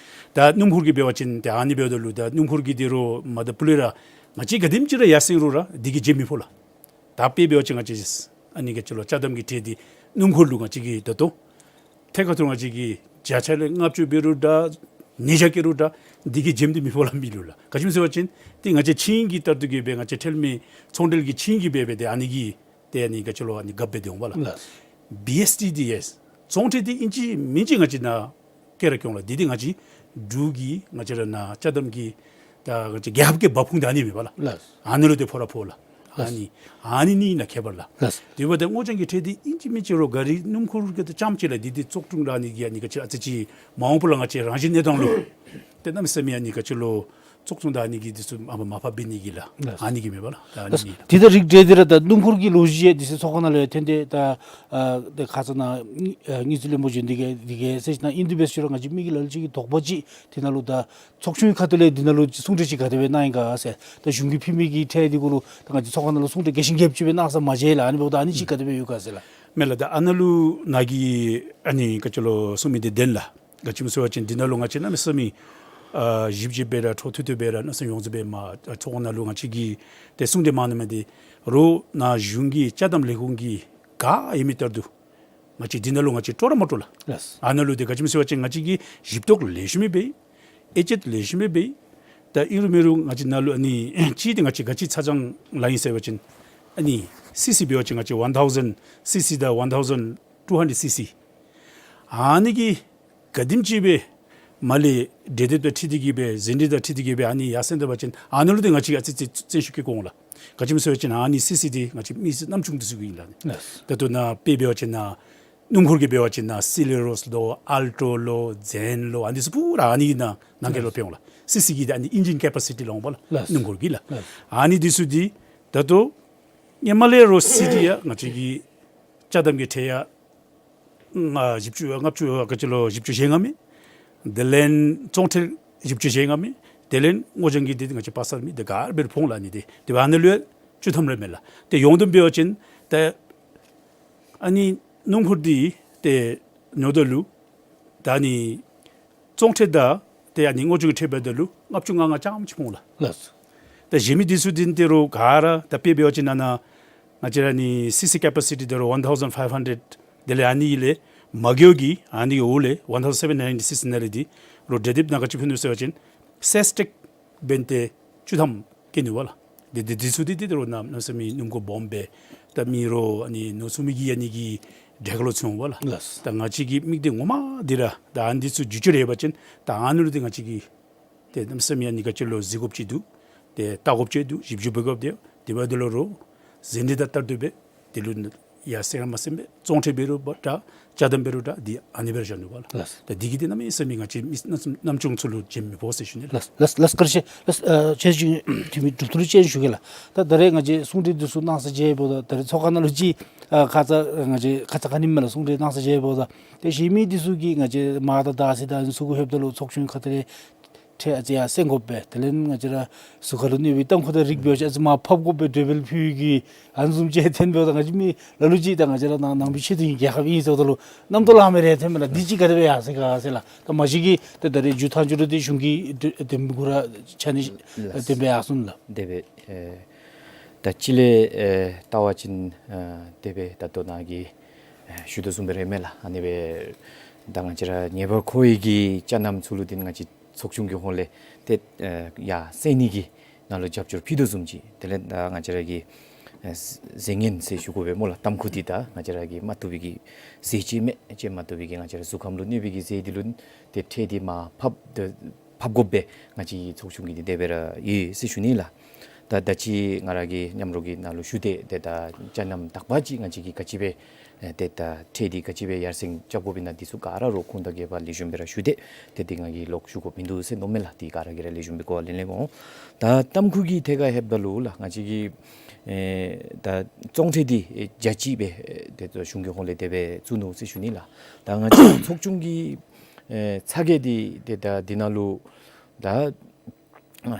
ད་སྣུམ་འཁོར་གྱི་འབད་བ་ཅིན་ཏེ་ཨ་ནི་འབདཝ་ད་ལུ་ད་སྣུམ་འཁོར་གྱི་འདི་རུང་མ་ད་པུ་ལས་ར་ང་བཅས་ག་དེམ་ཅིག་ར་ཡར་སེང་རུང་ར་འདི་གི་བྱེམ་མི་ཕོག་ལགས། ད་དཔེ་འབད་བ་ཅིན་ང་བཅས་ཨ་ནི་ག་ཅི་ལོ་ཅ་དམ་གྱི་ཁྲལ་འདི་སྣུམ་འཁོར་ལུ་ང་བཅས་ཀྱིས་ད་ལྟོ་ཐད་ཀར་དུ་ང་བཅས་ཀྱིས་བརྒྱ་ཆ་ལས་ལྔ་བཅུ་འབད་རུང་འདྲ་ཉིས་བརྒྱ་བཀལ་རུང་འདྲ་འདི་གི་བྱེམ་འདི་མི་ཕོག་ལགས། མི་ལུ་ལགས། ག་ཅི་སྨོ་ཟེར་བ་ཅིན་ཏེ་ང་བཅས་ཆིངས་ཀྱི་ལྟར་དུ་གི་སྦེ་ང་བཅས་ཁྲལ་མི་ཚོང་འབྲེལ་གྱི་ཆིངས་ཀྱི་སྦེ་སྦེ་ཏེ་ཨ་ནི་གི་ཏེ་ཨ་ནི་ག་ཅི་ལོ་ཨ་ནི་གབ་སྦེ་ཏེ་འོང་པ་ལགས། ལགས། བི་ཨེས་ཊི་འདི་ཡེས་བཙོང་ཁྲལ་འདི་ཨིན་ཅི་མིན་ཅི་ང་བཅས་ནཱ་བཀལ་ར་བཀལ་འོང་ལགས། འདི་འདི་ང་བཅས་འབྲུག་གི་ང་བཅས་ར་ནཱ་ཅ་དམ་གྱི་ད་ང་བཅས་རྒྱལ་ཁབ་ཀྱི་འབབ་ཁུངས་འདི་ཨ་ནི་མེན་པ་ལགས། ལགས། ཨ་ནི་ལུ་ཏེ་ཕོག་ར་ཕོག་ལགས། ལགས། ཨ་ནི་ཨ་ནི་གཉིས་ནང་ཁྱད་པར་ལགས། ལགས། དེ་འབདཝ་ད་སྔོ་ལྗང་གི་ཁྲལ་འདི་ཨིན་ཅི་མིན་ཅི་རུང་ག་རི་སྣུམ་འཁོར་གྱི་ད་རྐྱངམ་ཅིག་ལགས། འདི་འདི་བཙོག་ཀྲུང་ལགས། ཨ་ནི་གི་ཨ་ནི་ག་ཅི་ཨ་ཙི་ཅིག་མ་འོངས་པ་ལུ་ང་བཅས་རང་བཞིན་གནས་སྟངས་ལུ་ཏེ་གནམ་མེད་ས་མེད་ཨ་ནི་ག་ཅི་ལོ་ ཚོགས་ཆུང་དང་ཨ་ནི་གི་འདི་ཚུ་མ་མ་ཕབ་འབད་ནི་གི་ལཱ། ལགས། ཨ་ནི་གི་མེན་པ་ལགས། ད་ཨ་ནི་གི་ལཱ། དེ་དང་རིགས་འདྲ་དེ་ར་ད་སྣུམ་འཁོར་གྱི་ལོ་རྒྱུས་འདི་ཚུ་ཚོགས་ཁང་ནང་ལུ་ཡང་ཐོན་ཏེ་ད་ཨ་ད་ཁ་ཙ་ནཱ་ཨ་དངུལ་རྩིས་བློན་པོ་བྱོན་ཏེ་གིས་འདི་གིས་ཟེར་ཞིནམ་ལས་ཨིན་དེ་འབད་ཞུ་རུང་ང་བཅས་མི་གི་ལ་ལུ་ཅིག་གི་དོགས་པ་ཅིག་དེ་ནང་ལུ་ད་ཚོགས་ཆུང་གི་ཁ་ཐུག་ལས་འདི་ནང་ལུ་གསུང་གྲོས་ཅིག་ག་དེ་སྦེ་གནང་ཡི་ག་ཟེར། ད་གཞུང་གིས་ཕུལ་མི་གི་ཁྲལ་འདི་གུ་ལུ་ད་ང་བཅས་ཚོགས་ཁང་ནང་ལུ་གསུང་གྲོས་རྒྱས་ཤིང་རྒྱསཔ་ཅིག་སྦེ་གནང་ས་མ་མཇལ་ལགས། ཨ་ནི་འབདཝ་ད་ཨ་ནི་ཅིག་ག་དེ་སྦེ་ཡོད་ག་ཟེར་ལགས། མེན་ལགས། ད་ཨ་ནཱ་ལུ་ནཱ་གིས་ཨ་ནི་ག་ཅི་ལོ་གསུང་མི་འདི་བདེན་ལགས། ག་ཅི་སྨོ་ཟེར་བ་ཅིན་འདི་ནང་ལུ་ང་བཅས་གནམ་མེད་ས་མེད་ཨ་ཞིབ་དཔྱད་འབད་ར་འཕྲོ་མཐུད་དེ་འབད་ར་གནམ་མེད་ས་མེད་ཡོངས་རྫོགས་སྦེ་མ་ཨ་ཚོགས་ཁང་ནང་ལུ་ང་བཅས་ཀྱིས་ཏེ་གསུང་གྲོས་མ་གནང་མི་འདི་རོགས་ནཱ་གཞུང་གི་ཅ་དམ་ལས་ཁུངས་ཀྱིས་ག་ཡོད་མི་ལྟར་དུ་ང་བཅས་འདི་ནང་ལུ་ང་བཅས་སྤྲོ་ར་མ་སྤྲོ་ལགས། ལགས། ཨ་ནཱ་ལུ་ཏེ་ག་ཅི་སྨོ་ཟེར་བ་ཅིན་ང་བཅས་ཀྱིས་ཞིབ་འདོགས་ལེགས་ཤོམ་སྦེ་འབད་ཡི། དབྱེ་དཔྱད་ལེགས་ཤོམ་སྦེ་འབད་ཡི། ད་ཨིན་རུང་མེན་རུང་ང་བཅས་ནཱ་ལུ་ཨ་ནི་གཅིག་འདི་ང་བཅས་ག་ཅི་ཚ་གྱང་ལང་ཡི་ཟེར་བ་ཅིན་ཨ་ནི་སི་སི་འབད་བ་ཅིན་ང་བཅས་one thousand C C དང་one thousand two hundred C C། ཨ་ནི་གིས་ག་དེམ་ཅིག་སྦེ་མར་ལས་གྲོས་འདེབས་དང་འཁྲིལ་ཏེ་གིས་སྦེ་ཟིན་བྲིས་དང་འཁྲིལ་ཏེ་གིས་སྦེ་ཨ་ནི་ཡར་སེང་འཐབ་པ་ཅིན་ཨ་ནཱ་ལུ་ཏེ་ང་བཅས་ཨ་ཙི་ཙི་བརྩོན་ཤུགས་བསྐྱེད་དགོ་འོང་ལགས། ག་ཅི་སྨོ་ཟེར་བ་ཅིན་ཨ་ནི་སི་སི་འདི་ང་བཅས་མི་སེར་རྣམ་ཅོ་འདི་ཚུ་གི་ཨིན་ལགས། ལགས། ད་ལྟོ་ནཱ་དཔེ་འབད་བ་ཅིན་ནཱ་སྣུམ་འཁོར་གྱི་འབད་བ་ཅིན་ནཱ་སི་ལེ་རོསི་ལོ་ཨལ་ཊོ་ལོ་ཛེན་ལོ་ཨ་ནི་ཚུ་པུ་ར་ཨ་ནི་ནང་ནང་འཁོད་ལུ་ལགས། འབད་འོང་ལགས། སི་སི་གི་ད་ཨ་ནི་ཨིན་ཇིན་ཀེ་པ་སི་ཊི་ལོ་འབདཝ་ལགས། ལགས། སྣུམ་འཁོར་གྱི་ལགས། ལགས། ཨ་ནི་འདི་ཚུ་འདི་ད་ལྟོ་ཧེ་མ་ལས་རོགས་སི་ཊི་ཡང་ང་བཅས་ཀྱི་ཅ་དམ་གྱི་ཁྲལ་ཡང་ང་བཞི་བཅུ་ལྔ་བཅུ་ག་ཅི་ལོ་བཞི་བཅུ་ཞེ་ལྔ་མས། དེ་ལས་བཙོང་ཁྲལ་བཞི་བཅུ་ཞེ་ལྔ་མས། དེ་ལས་སྔོ་ལྗང་གི་འདི་ང་བཅས་པ་སར་མི་འདི་ག་ར་འབད་རུང་འཕོ་འོང་ལགས། ཨ་ནི་འདི་དེ་སྦེ་ཨ་ནཱ་ལུ་ཡང་བཅུ་ཐམ་རེ་མས་ལགས། ཏེ་ཡོངས་བསྡོམས་འབད་བ་ཅིན་ཏེ་ཨ་ནི་སྣུམ་འཁོར་འདི་ཏེ་ཉོཝ་ད་ལུ་ད་ཨ་ནི་བཙོང་ཁྲལ་དང་ཏེ་ཨ་ནི་སྔོ་ལྗང་གི་ཁྲལ་འབདཝ་ད་ལུ་ལྔ་བཅུ་ང་ལྔ་རྐྱངམ་ཅིག་འཕོ་འོང་ལགས། ལགས། ད་གཞན་མི་འདི་ཚུ་འདི་ཏེ་རོགས་ག་ར་ད་དཔེ་འབད་བ་ཅིན་ནཱ་ནཱ་ང་བཅས་ར་ཨ་ནི་སི་སི་ཀེ་པ་སི་ཊི་འདི་རོགས་one thousand five hundred། དེ་ལས་ཨ་ནི་ལས་མ་དགོ་གི་ཨ་ནི་འོག་ལས་one thousand seven ninety-six ནང་ལས་འདི་རོགས་གྲོས་འདེབས་ནང་ག་ཅི་ཕུལ་ནུག་ཟེར་བ་ཅིན་སེལསི་ཊེགསི་འབད་དེ་བཅུ་ཐམ་བཀལ་ནུག་པ་ལགས། འདི་འདི་འདི་ཚུ་འདི་འདི་རོགས་གནམ་མེད་ས་མེད་སྣུམ་འཁོར་སྦོམ་སྦེ་ད་མི་རོགས་ཨ་ནི་ནོར་ཚུགས་མི་གི་ཨ་ནི་གི་གྲལ་ཁར་ལུ་ཚུད་འོང་པ་ལགས། ལགས། ད་ང་བཅས་ཀྱི་དམིགས་གཏད་ངོ་མ་འདི་ར་ད་ཨ་ནི་འདི་ཚུ་བསྒྱུར་བཅོས་རེ་འབད་བ་ཅིན་ད་ཨ་ནཱ་ལུ་འདི་ང་བཅས་ཀྱི་ཏེ་གནམ་མེད་ས་མེད་ཨ་ནི་ག་ཅི་ལོ་གཟིགས་དགོཔ་ཅིག་འདུག། ཏེ་བལྟ་དགོཔ་ཅིག་འདུག། ཞིབ་འཇུག་འབད་དགོཔ་འདུག། དེ་འབདཝ་ད་ལུ་རོགས་ཟིན་བྲིས་དང་ལྟར་དུ་སྦེ་འདི་ལུ་ཡར་སེང་ར་མར་སེང་སྦེ་བཙོང་ཁྲལ་འབད་རུང་འདྲ་ཅ་དམ་འབད་རུང་འདྲ་འདི་ཨ་ནི་སྦེ་ར་བཞག་ནུག་པ་ལགས། ལགས། ད་འདི་གིས་འདི་གནམ་མེད་ས་མེད་ང་བཅས་མི་རྣམ་རྣམ་ཅོ་ཚུ་ལུ་བྱེམ་མི་ཕོག་ཟེར་ཞུ་ནི་ལགས། ལགས་ལགས་ལགས། བཀའ་དྲིན་ཆེ་ལགས། ཨ་ཁྱེད་ཀྱིས་དུས་མི་གྲུབ་ཐུབ་ཅིག་ཞུ་གེ་ལགས། ད་ད་རེས་ང་བཅས་གསུང་གྲོས་འདི་ཚུ་གནང་ས་མཇལཝ་ད་ད་རེས་ཚོགས་ཁང་ནང་ལུ་ཅིག་ཨ་ཁ་ཙ་ང་བཅས་ཁ་ཙ་ཁ་ཉིནམ་ལུ་གསུང་གྲོས་གནང་ས་མཇལཝ་ད་ཏེ་གཞན་མི་འདི་ཚུ་གིས་ང་བཅས་མར་དང་དར་ཚི་དང་ཚུ་གུ་ལྷོདཔ་ད་ལུ་ཚོགས་ཆུང་ཁ་ཐུག་ལས་ཁྲལ་ཨ་ཙི་ཡར་སེང་དགོ་པས། དེ་ལས་ང་བཅས་ར་གཟུགས་ཁར་ལུ་གནོད་པའི་ཏམ་ཁུ་དང་རིགས་འབད་བ་ཅིན་ཨ་ཙི་མར་ཕབ་དགོ་པས། འགྲེམས་སྤེལ་ཕུལ་གི་ཨ་ནི་བཟུམ་ཅིག་ཐོན་འབདཝ་ད་ང་བཅས་མི་ལ་ལུ་ཅིག་ད་ང་བཅས་ར་ནང་ནང་པའི་ཆོས་དད་ཀྱི་རྒྱལ་ཁབ་ཨིན་ཟེརཝ་ད་ལུ་རྣམ་རྟོག་ལངམ་སྦེ་ར་ཐོན་མས་ལགས། འདི་ཅིག་ག་དེ་སྦེ་ཡར་སོང་ཡི་ག་ཟེར་ལགས། ད་མ་གཞི་གིས་ཏེ་ད་རེས་མཇུག་མཐའ་མཇུག་ར་འདི་གཞུང་གི་འདི་འདེམས་ངོ་ར་ཆ་ནི་ལགས། དེ་སྦེ་ཡར་སོང་ལགས། དེ་སྦེ་ཨེ་ད་ཅི་ལས་ཨེ་བལྟ་བ་ཅིན་ཨེ་དེ་སྦེ་ད་ལྟོ་ནཱ་གིས་ཨེ་ཞུ་དོ་བཟུམ་སྦེ་ར་ཨིན་མས་ལགས། ཨ་ནི་སྦེ་ད་ང་བཅས་ར་ཉེ་བར་མཁོ་བའི་གི་ཅ་རྣམ་ཚུ་ལུ་འདི་ང་བཅས་ཚོགས་ཆུང་གི་ཧོངས་ལས་ཏེ་ཨེ་ཡར་སེང་ནི་གི་ནང་ལུ་རྒྱབ་སྐྱོར་ཕུལ་དོ་བཟུམ་ཅིག། དེ་ལས་ད་ང་བཅས་ར་གི་ཨེ་ཟས་ངན་ཟེར་ཞུ་དགོ་པས་སྨོ་ལགས། ཏམ་ཁུ་འདི་ད་ང་བཅས་ར་གིས་མ་བཏུབ་པའི་གི་ཟས་ཅིག་མས། ཅིག་མ་བཏུབ་པའི་གི་ང་བཅས་ར་གཟུགས་ཁམས་ལུ་གནོད་པའི་གི་ཟས་འདི་ལུ་ཏེ་ཁྲལ་འདི་མར་ཕབ་ཏེ་ཕབ་དགོ་པས། ང་བཅས་ཀྱི་ཚོགས་ཆུང་གིས་འདི་དེ་སྦེ་ར་ཡོད་ཟེར་ཞུ་ནི་ལགས། ད་ད་ཅི་ང་ར་གིས་མཉམ་རོགས་ཀྱི་ནང་ལུ་ཞུ་སྟེ་ཏེ་ད་ཅ་རྣམ་དག་པ་ཅིག་ང་བཅས་ཀྱིས་ག་ཅི་སྦེ་ཨེ་ཏེ་ད་ཁྲལ་འདི་ག་ཅི་སྦེ་ཡར་སེང་རྐྱབ་དགོཔ་ཨིན་ན་འདི་ཚུ་ག་ར་རོགས་ཁུངས་དང་རྒྱལ་ཁབ་ལེགས་ཤོམ་སྦེ་ར་ཞུ་སྟེ་ཏེ་འདི་ང་གིས་ལོག་ཞུ་དགོཔ་མིན་འདུག་ཟེར་མནོཝ་མས་ལགས། འདི་ག་ར་གིས་ར་ལེགས་ཤོམ་སྦེ་གོ་བ་ལེན་ལེན་འོང་། ད་ཏམ་ཁུ་གི་ཐད་ཁར་ལྷོདཔ་ད་ལུ་ལགས་ང་བཅས་ཀྱིས་ཨེ་ད་བཙོང་ཁྲལ་འདི་ཨེ་བརྒྱ་གཅིག་སྦེ་ཨེ་ཏེ་གཞུང་གི་ཧོངས་ལས་དེ་སྦེ་བཙུགས་ནུག་ཟེར་ཞུ་ནི་ལགས། ད་ང་བཅས་ཚོགས་ཆུང་གི་ཨེ་ཚ་གྱང་འདི་ཏེ་ད་འདི་ནང་ལུ་ད་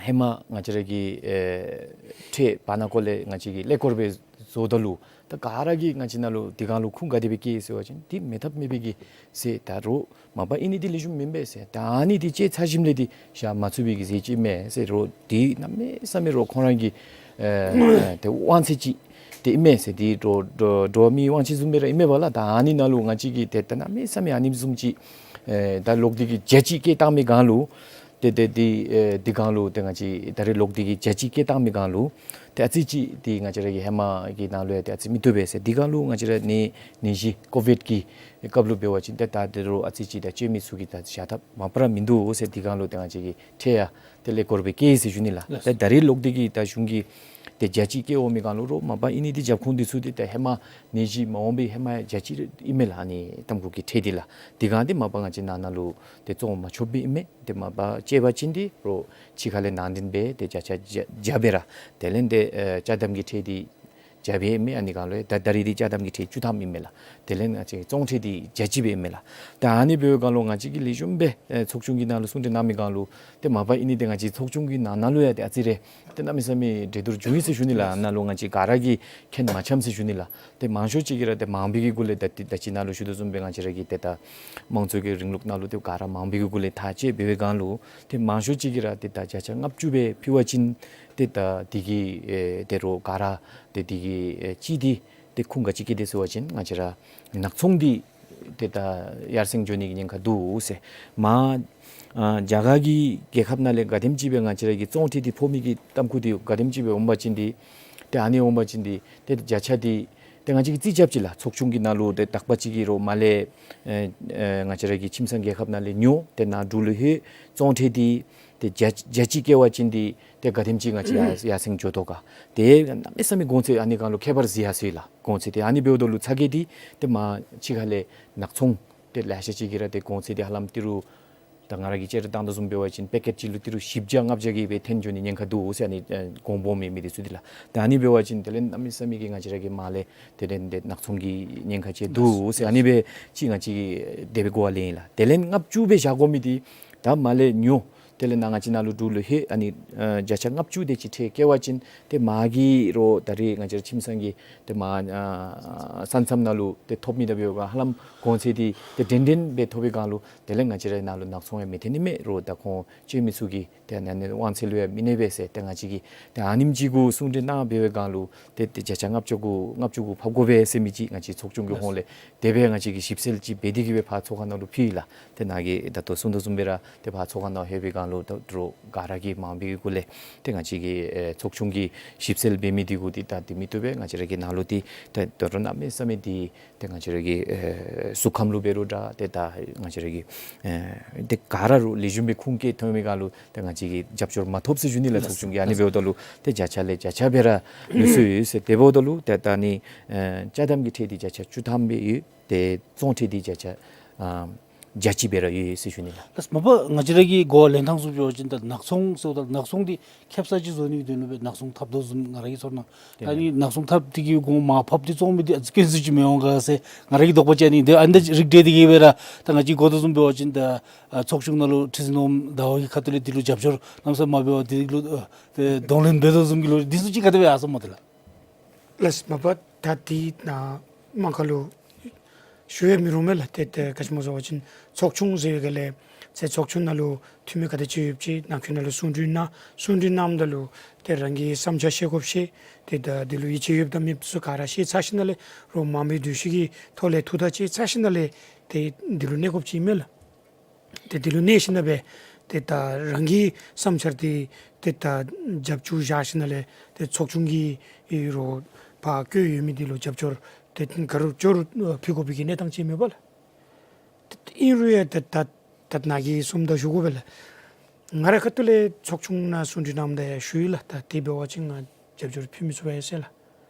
ཧེ་མ་ང་བཅས་ར་གི་ཨེ་ཁྲལ་བར་ན་ཀོ་ལས་ང་བཅས་ཀྱིས་ཀླད་ཀོར་སྦེ་བཟོཝ་ད་ལུ་ད་ག་ར་གིས་ང་བཅས་ནང་ལུ་འདི་སྒང་ལུ་ཁུངས་ག་དེ་སྦེ་བཀལ་ཟེར་བ་ཅིན་འདི་མེད་ཐབས་མེད་པའི་གི་ཟས་ད་རོགས་མ་པ་ཨིན་ནི་འདི་ལེགས་ཤོམ་མེན་པས་ཟེར། ད་ཨ་ནི་འདི་བཅད་ཚར་ཞིནམ་ལས་འདི་བཞག་མ་ཚུགས་པའི་གི་ཟས་ཅིག་མས་ཟེར། རོགས་འདི་གནམ་མེད་ས་མེད་རོགས་ཁོང་ར་གི་ཨེ་ཏེ་དབང་ཚད་ཅིག་ཏེ་ཨིན་མས་ཟེར། འདི་འགྲོ་འགྲོ་འགྲོ་བ་མིའི་དབང་ཆ་བཟུམ་སྦེ་ར་ཨིན་མས་པ་ལགས། ད་ཨ་ནི་ནང་ལུ་ང་བཅས་ཀྱིས་ཏེ་ད་གནམ་མེད་ས་མེད་ཨ་ནི་བཟུམ་ཅིག་ཨེ་ད་ལོག་སྟེ་གིས་བརྒྱ་གཅིག་བཀལ་བཏང་མི་སྒང་ལུ་ཏེ་ཏེ་འདི་ཨེ་འདི་སྒང་ལུ་ཏེ་ང་བཅས་ད་རེས་ལོག་སྟེ་གིས་བརྒྱ་གཅིག་བཀལ་བཏང་མི་སྒང་ལུ་ཏེ་ཨ་ཙི་ཅིག་འདི་ང་བཅས་ར་གི་ཧེ་མ་གི་ནང་ལུ་ཡང་ཏེ་ཨ་ཙི་མི་བཏུབ་པས་ཟེར། འདི་སྒང་ལུ་ང་བཅས་ར་ནད་ནད་གཞི་ཀོ་བིཌ་གི་སྐབས་ལུ་འབད་བ་ཅིན་ཏེ་ད་འདི་རོགས་ཨ་ཙི་ཅིག་ད་སྤྱོད་མི་ཚུ་གིས་ད་བཞག་ཐབས་མ་པ་ར་མིན་འདུག་ཟེར། འདི་སྒང་ལུ་ཏེ་ང་བཅས་ཀྱིས་ཁྲལ་ཡང་ཏེ་ཀླད་ཀོར་སྦེ་བཀལ་ཟེར་ཞུ་ནི་ལགས། ལགས། ཏེ་ད་རེས་ལོག་སྟེ་གིས་ད་གཞུང་གིས་ ཏེ་བརྒྱ་གཅིག་བཀལ་འོང་མི་སྒང་ལུ་རོགས་མ་པ་ཨིན་ནི་འདི་རྒྱབ་ཁུངས་འདི་ཚུ་འདི་ཏེ་ཧེ་མ་ནད་གཞི་མ་འོང་པའི་ཧེ་མ་བརྒྱ་གཅིག་ཨིན་མས་ལགས། ཨ་ནི་ཏམ་ཁུ་གི་ཁྲལ་འདི་ལགས། དེ་སྒང་འདི་མ་པ་ང་བཅས་ནང་ན་ལུ་ཏེ་བཙོང་མ་ཆོགཔ་སྦེ་ཨིན་མས། ཏེ་མ་པ་བཅད་པ་ཅིན་འདི་རོགས་ཕྱི་ཁ་ལས་ནང་འདྲེན་འབད་དེ་བརྒྱ་ཆ་བརྒྱ་བརྒྱ་སྦེ་ར་དེ་ལས་ཏེ་ཨེ་ཅ་དམ་གྱི་ཁྲལ་འདི་བརྒྱ་སྦེ་ཨིན་མས། ཨ་ནི་སྒང་ལུ་ད་ད་རེས་འདི་ཅ་དམ་གྱི་ཁྲལ་བཅུ་ཐམ་ཨིན་མས་ལགས། དེ་ལས་ང་བཅས་བཙོང་ཁྲལ་འདི་བརྒྱ་གཅིག་སྦེ་ཨིན་མས་ལགས། ད་ཨ་ནི་འབདཝ་སྒང་ལུ་ང་བཅས་ཀྱིས་ལེགས་ཤོམ་སྦེ་ཨེ་ཚོགས་ཆུང་གི་ནང་ལུ་གསུང་གྲོས་གནང་མི་སྒང་ལུ་ཏེ་མ་པ་ཨིན་ནི་འདི་ང་བཅས་ཚོགས་ཆུང་གི་ནང་ན་ལུ་ཡང་ཏེ་ཨ་ཙི་རེ་ཏེ་གནམ་མེད་ས་མེད་འགྲན་བསྡུར་འབྱུང་ཡི་ཟེར་ཞུ་ནི་ལགས། ནང་ལུ་ང་བཅས་ག་ར་གིས་མཁྱེན་མ་འཆམ་ཟེར་ཞུ་ནི་ལགས། ཏེ་མང་ཤོས་ཅིག་གིས་ར་ཏེ་མང་པའི་གི་གུ་ལས་ད་ཏེ་ད་ཅི་ནཱ་ལུ་ཞུ་དོ་བཟུམ་སྦེ་ང་བཅས་ར་གི་ཏེ་ད་དམངས་གཙོ་གི་རིང་ལུགས་ནང་ལུ་ཏེ་ག་ར་མང་པའི་གི་གུ་ལས་ཐག་བཅད་འབད་བའི་སྒང་ལུ་ཏེ་མང་ཤོས་ཅིག་གིས་ར་ཏེ་ད་བརྒྱ་ཆ་ལྔ་བཅུ་སྦེ་ཕུལ་བ་ཅིན་ཏེ་ད་འདི་གིས་ཨེ་ཏེ་རོགས་ག་ར་ཏེ་འདི་གིས་ཨེ་ཅིག་འདི་ཏེ་ཁུངས་ག་ཅི་བཀལ་དེས་ཟེར་བ་ཅིན་ང་བཅས་ར་ནག་ཚོང་འདི་ཏེ་ད་ཡར་སེང་འགྱོ་ནི་གི་ཉེན་ཁ་འདུག་ཟེར། མར་ཨ་རྒྱ་གར་གྱི་རྒྱལ་ཁབ་ནང་ལས་ག་དེམ་ཅིག་སྦེ་ང་བཅས་ར་གི་བཙོང་ཁྲལ་འདི་ཕོག་མི་གི་ཏམ་ཁུ་འདི་ག་དེམ་ཅིག་སྦེ་འོང་པ་ཅིན་འདི་ཏེ་ཨ་ནི་འོང་པ་ཅིན་འདི་ཏེ་བརྒྱ་ཆ་འདི་ཏེ་ང་བཅས་ཀྱིས་རྩིས་རྐྱབ་ཅི་ལགས། ཚོགས་ཆུང་གི་ནང་ལུ་ཏེ་དག་པ་ཅིག་གིས་རོགས་མར་ལས་ཨེ་ཨེ་ང་བཅས་ར་གི་ཁྱིམ་ཚང་རྒྱལ་ཁབ་ནང་ལས་ཉོ། ཏེ་ནཱ་འབྲུག་ལུ་ལྷོད། བཙོང་ཁྲལ་འདི་ཏེ་བརྒྱ་བརྒྱ་གཅིག་བཀལ་བ་ཅིན་འདི་ཏེ་ག་དེམ་ཅིག་ང་བཅས་ཡར་ཡར་སེང་འགྱོ་དོ་ག། ཏེ་གནམ་མེད་ས་མེད་གོང་ཚད་ཨ་ནི་སྒང་ལུ་ཁྱད་པར་གཟིགས་ཡར་སོ་ཡི་ལགས། གོང་ཚད་འདི་ཨ་ནི་འབདཝ་ད་ལུ་ཚ་གྱང་འདི་ཏེ་མར་ཕྱི་ཁ་ལས་ནག་ཚོང་ཏེ་ལེ་ཤ་ཅིག་གིས་ར་ཏེ་གོང་ཚད་འདི་ཧ་ལམ་ཏི་རུ་ད་ང་ར་གིས་ཅིག་ར་བཏང་དོ་བཟུམ་འབད་བ་ཅིན་པེ་ཀེཊ་ཅིག་ལུ་ཏི་རུ་བཞི་བརྒྱ་ལྔ་བརྒྱ་གི་སྦེ་འཐོན་འགྱོ་ནི་ཉེན་ཁ་འདུག་ཟེར། ཨ་ནི་ཨེ་གོང་སྦོམ་མི་མི་འདི་ཚུ་འདི་ལགས། ད་ཨ་ནི་འབད་བ་ཅིན་དེ་ལས་གནམ་མེད་ས་མེད་ཀྱི་ང་བཅས་ར་གི་མར་ལས་དེ་ལས་འདི་ནག་ཚོང་གི་ཉེན་ཁ་ཅིག་འདུག་ཟེར། ཨ་ནི་སྦེ་ཅིག་ང་བཅས་ཀྱིས་དེ་སྦེ་གོ་བ་ལེན་ཡི་ལགས། དེ་ལས་ལྔ་བཅུ་སྦེ་བཞག་དགོ་མི་འདི་ད་མར་ལས་ཉོ། དེ་ལས་ནཱ་ང་བཅས་ནཱ་ལུ་འབྲུག་ལུ་ལྷོད། ཨ་ནི་ཨ་བརྒྱ་ཆ་ལྔ་བཅུ་དེ་ཅིག་ཁྲལ་བཀལ་བ་ཅིན་ཏེ་མར་གྱི་རོགས་ད་རེས་ང་བཅས་ར་ཁྱིམ་ཚང་གི་ཏེ་མར་ཨ་ས་མཚམས་ནང་ལུ་ཏེ་ཐོབ་མི་ད་འབདཝ་ད་ཧ་ལམ་གོང་ཚད་འདི་ཏེ་འགྲན་འགྲན་སྦེ་ཐོབ་པའི་སྒང་ལུ་དེ་ལས་ང་བཅས་ར་ནཱ་ལུ་ནག་ཚོང་ཡང་མི་འཐོན་ནི་མས། རོགས་ད་ཁོང་སྤྱོད་མི་ཚུ་གི་ཏེ་ཨ་ནི་དབང་ཚད་ལུ་ཡང་མི་གནས་པས་ཟེར། ཏེ་ང་བཅས་ཀྱིས་ཏེ་ཨ་ནེམ་ཅིག་གུ་གསུང་གྲོས་གནང་འབད་བའི་སྒང་ལུ་ཏེ་ཏེ་བརྒྱ་ཆ་ལྔ་བཅུ་གུ་ལྔ་བཅུ་གུ་ཕབ་དགོ་པས་ཟེར་མི་ཅིག་ང་བཅས་ཚོགས་ཆུང་གི་ཧོངས་ལས་དེ་སྦེ་ང་བཅས་ཀྱིས་ཞིབ་འཚོལ་ཅིག་འབད་དེ་གིས་སྦེ་ཕར་ཚོགས་ཁང་ནང་ལུ་ཕུལ་ཡི་ལགས། ཏེ་ནཱ་གིས་ད་ལྟོ་གསུང་དོ་བཟུམ་སྦེ་ར་ཏེ་ཕར་ཚོགས་ཁང་ནང་ལྷོད་པའི་སྒང་ལུ་ད་རོགས་ག་ར་གིས་མང་པའི་གུ་ལས་ཏེ་ང་བཅས་ཀྱི་ཨེ་ཚོགས་ཆུང་གིས་ཞིབ་འཚོལ་འབད་མི་འདི་གུ་འདི་ད་འདི་མི་བཏུབ་པས། ང་བཅས་ར་གི་ནཱ་ལུ་འདི་ད་ད་རུང་གནམ་མེད་ས་མེད་འདི་ཏེ་ང་བཅས་ར་གི་ཨེ་གཟུགས་ཁམས་ལུ་འབད་རུང་འདྲ་ཏེ་ད་ང་བཅས་ར་གི་ཨེ་ཏེ་ག་ར་རུང་ལེགས་ཤོམ་སྦེ་ཁུངས་བཀལ་ཐོན་མི་སྒང་ལུ་ཏེ་ང་བཅས་ཀྱིས་རྒྱབ་སྐྱོར་མ་ཐོབ་ཟེར་ཞུ་ནི་ལགས། ཚོགས་ཆུང་གིས་ཨ་ནི་འབདཝ་ད་ལུ་ཏེ་བརྒྱ་ཆ་ལས་བརྒྱ་ཆ་སྦེ་ར་ལུས་སོ་ཡི་ཟེར། དེ་འབདཝ་ད་ལུ་ཏེ་ད་ནི་ཨེ་ཅ་དམ་གྱི་ཁྲལ་འདི་བརྒྱ་ཆ་བཅུ་ཐམ་སྦེ་ཡོད། ཏེ་བཙོང་ཁྲལ་འདི་བརྒྱ་ཆ་ཨ་བརྒྱ་གཅིག་སྦེ་ར་ཡོད་ཟེར་ཞུ་ནི་ལགས། ལགས་མ་པ་ང་བཅས་ར་གི་གོ་བ་ལེན་ཐངས་ཚུ་འབད་བ་ཅིན་ད་ནག་ཚོང་ཟེརཝ་ད་ནག་ཚོང་འདི་ཁེབ་ས་ཅིག་བཟོ་ནི་གི་དོན་ལུ་སྦེ་ནག་ཚོང་འཐབ་དོ་བཟུམ་ང་ར་གི་ཚོར་སྣང་། ད་ནི་ནག་ཚོང་འཐབ་སྟེ་གིས་གོང་མར་ཕབ་སྟེ་བཙོང་མི་འདི་ཨ་ཙི་དཀོན་སུ་ཅིག་མི་འོང་ག་ཟེར་ང་ར་གི་དོགས་པ་ཅིག་ཨ་ནི་འདི་ཨ་ནི་འདི་རིགས་འགྲེ་སྟེ་གིས་སྦེ་ར་ད་ང་བཅས་གོ་དོ་བཟུམ་འབད་བ་ཅིན་ད་ཨ་ཚོགས་ཆུང་ནང་ལུ་ཁྲི་འཛིན་འོགམ་ཟླ་བ་གི་ཁ་ཐུག་ལས་འདི་ལུ་རྒྱབ་སྐྱོར་གནམ་ས་མ་འབད་བར་འདི་ལུ་ཨ་ཏེ་གདོང་ལེན་འབད་དོ་བཟུམ་གྱི་ལོ་རྒྱུས་འདི་ཚུ་ཅིག་ག་དེ་སྦེ་ཡར་སོངམ་མས་དེ་ལགས། ལགས་མ་པ་ད་འདི་ནཱ་མ་ག་ལུ་ཞུ་ཡང་མི་རུང་མས་ལགས། ཏེ་ཏེ་ག་ཅི་སྨོ་ཟེར་བ་ཅིན་ཚོགས་ཆུང་ཟེར་བའི་སྒང་ལས་ཚེ་ཚོགས་ཆུང་ནང་ལུ་འཐུས་མི་ག་དེ་ཅིག་ཡོདཔ་ཅིག་ནང་འཁོད་ནང་ལུ་གསུང་གྲོས་གནང་། གསུང་གྲོས་གནངམ་ད་ལུ་ཏེ་རང་གི་བསམ་འཆར་བཤད་དགོཔ་བཤད། ཏེ་ད་འདི་ལུ་ཡིད་ཆེས་ཡོདཔ་དང་མེདཔ་ཚུ་ག་ར་བཤད་ཚར་ཞིནམ་ལས་རོགས་མང་པོའི་འདུ་ཤེས་ཀྱི་ཐོག་ལས་ཐུགས་ཐག་བཅད་ཚར་ཞིནམ་ལས་ཏེ་འདི་ལུ་གནས་དགོཔ་ཅིག་མས་ལགས། ཏེ་འདི་ལུ་གནས་ཞིནམ་སྦེ་ཏེ་ད་རང་གི་བསམ་འཆར་འདི་ཏེ་ད་རྒྱབ་བཅུག་བཞག་ཞིནམ་ལས་ཏེ་ཚོགས་ཆུང་གི་རོགས་ཕར་བསྐོས་ཡོད་མི་འདི་ལུ་རྒྱབ་སྐྱོར་ཏེ་ག་རུང་ཅོག་རུང་ཕུལ་དགོ་པའི་གི་གནས་སྟངས་ཅིག་མས་པ་ལགས། ཏེ་ཨིན་རུང་ཡང་ད་ད་ད་ནཱ་གིས་གསུངམ་ད་ཞུ་དགོ་པས་ལགས། ང་རའི་ཁ་ཐུག་ལས་ཚོགས་ཆུང་ནང་གསུང་གྲོས་གནངམ་ད་ཡང་ཞུ་ཡི་ལགས། ད་དེ་འབད་བ་ཅིན་ང་རྒྱབ་སྐྱོར་ཕུལ་མི་ཚུགས་པས་ཟེར་ལགས།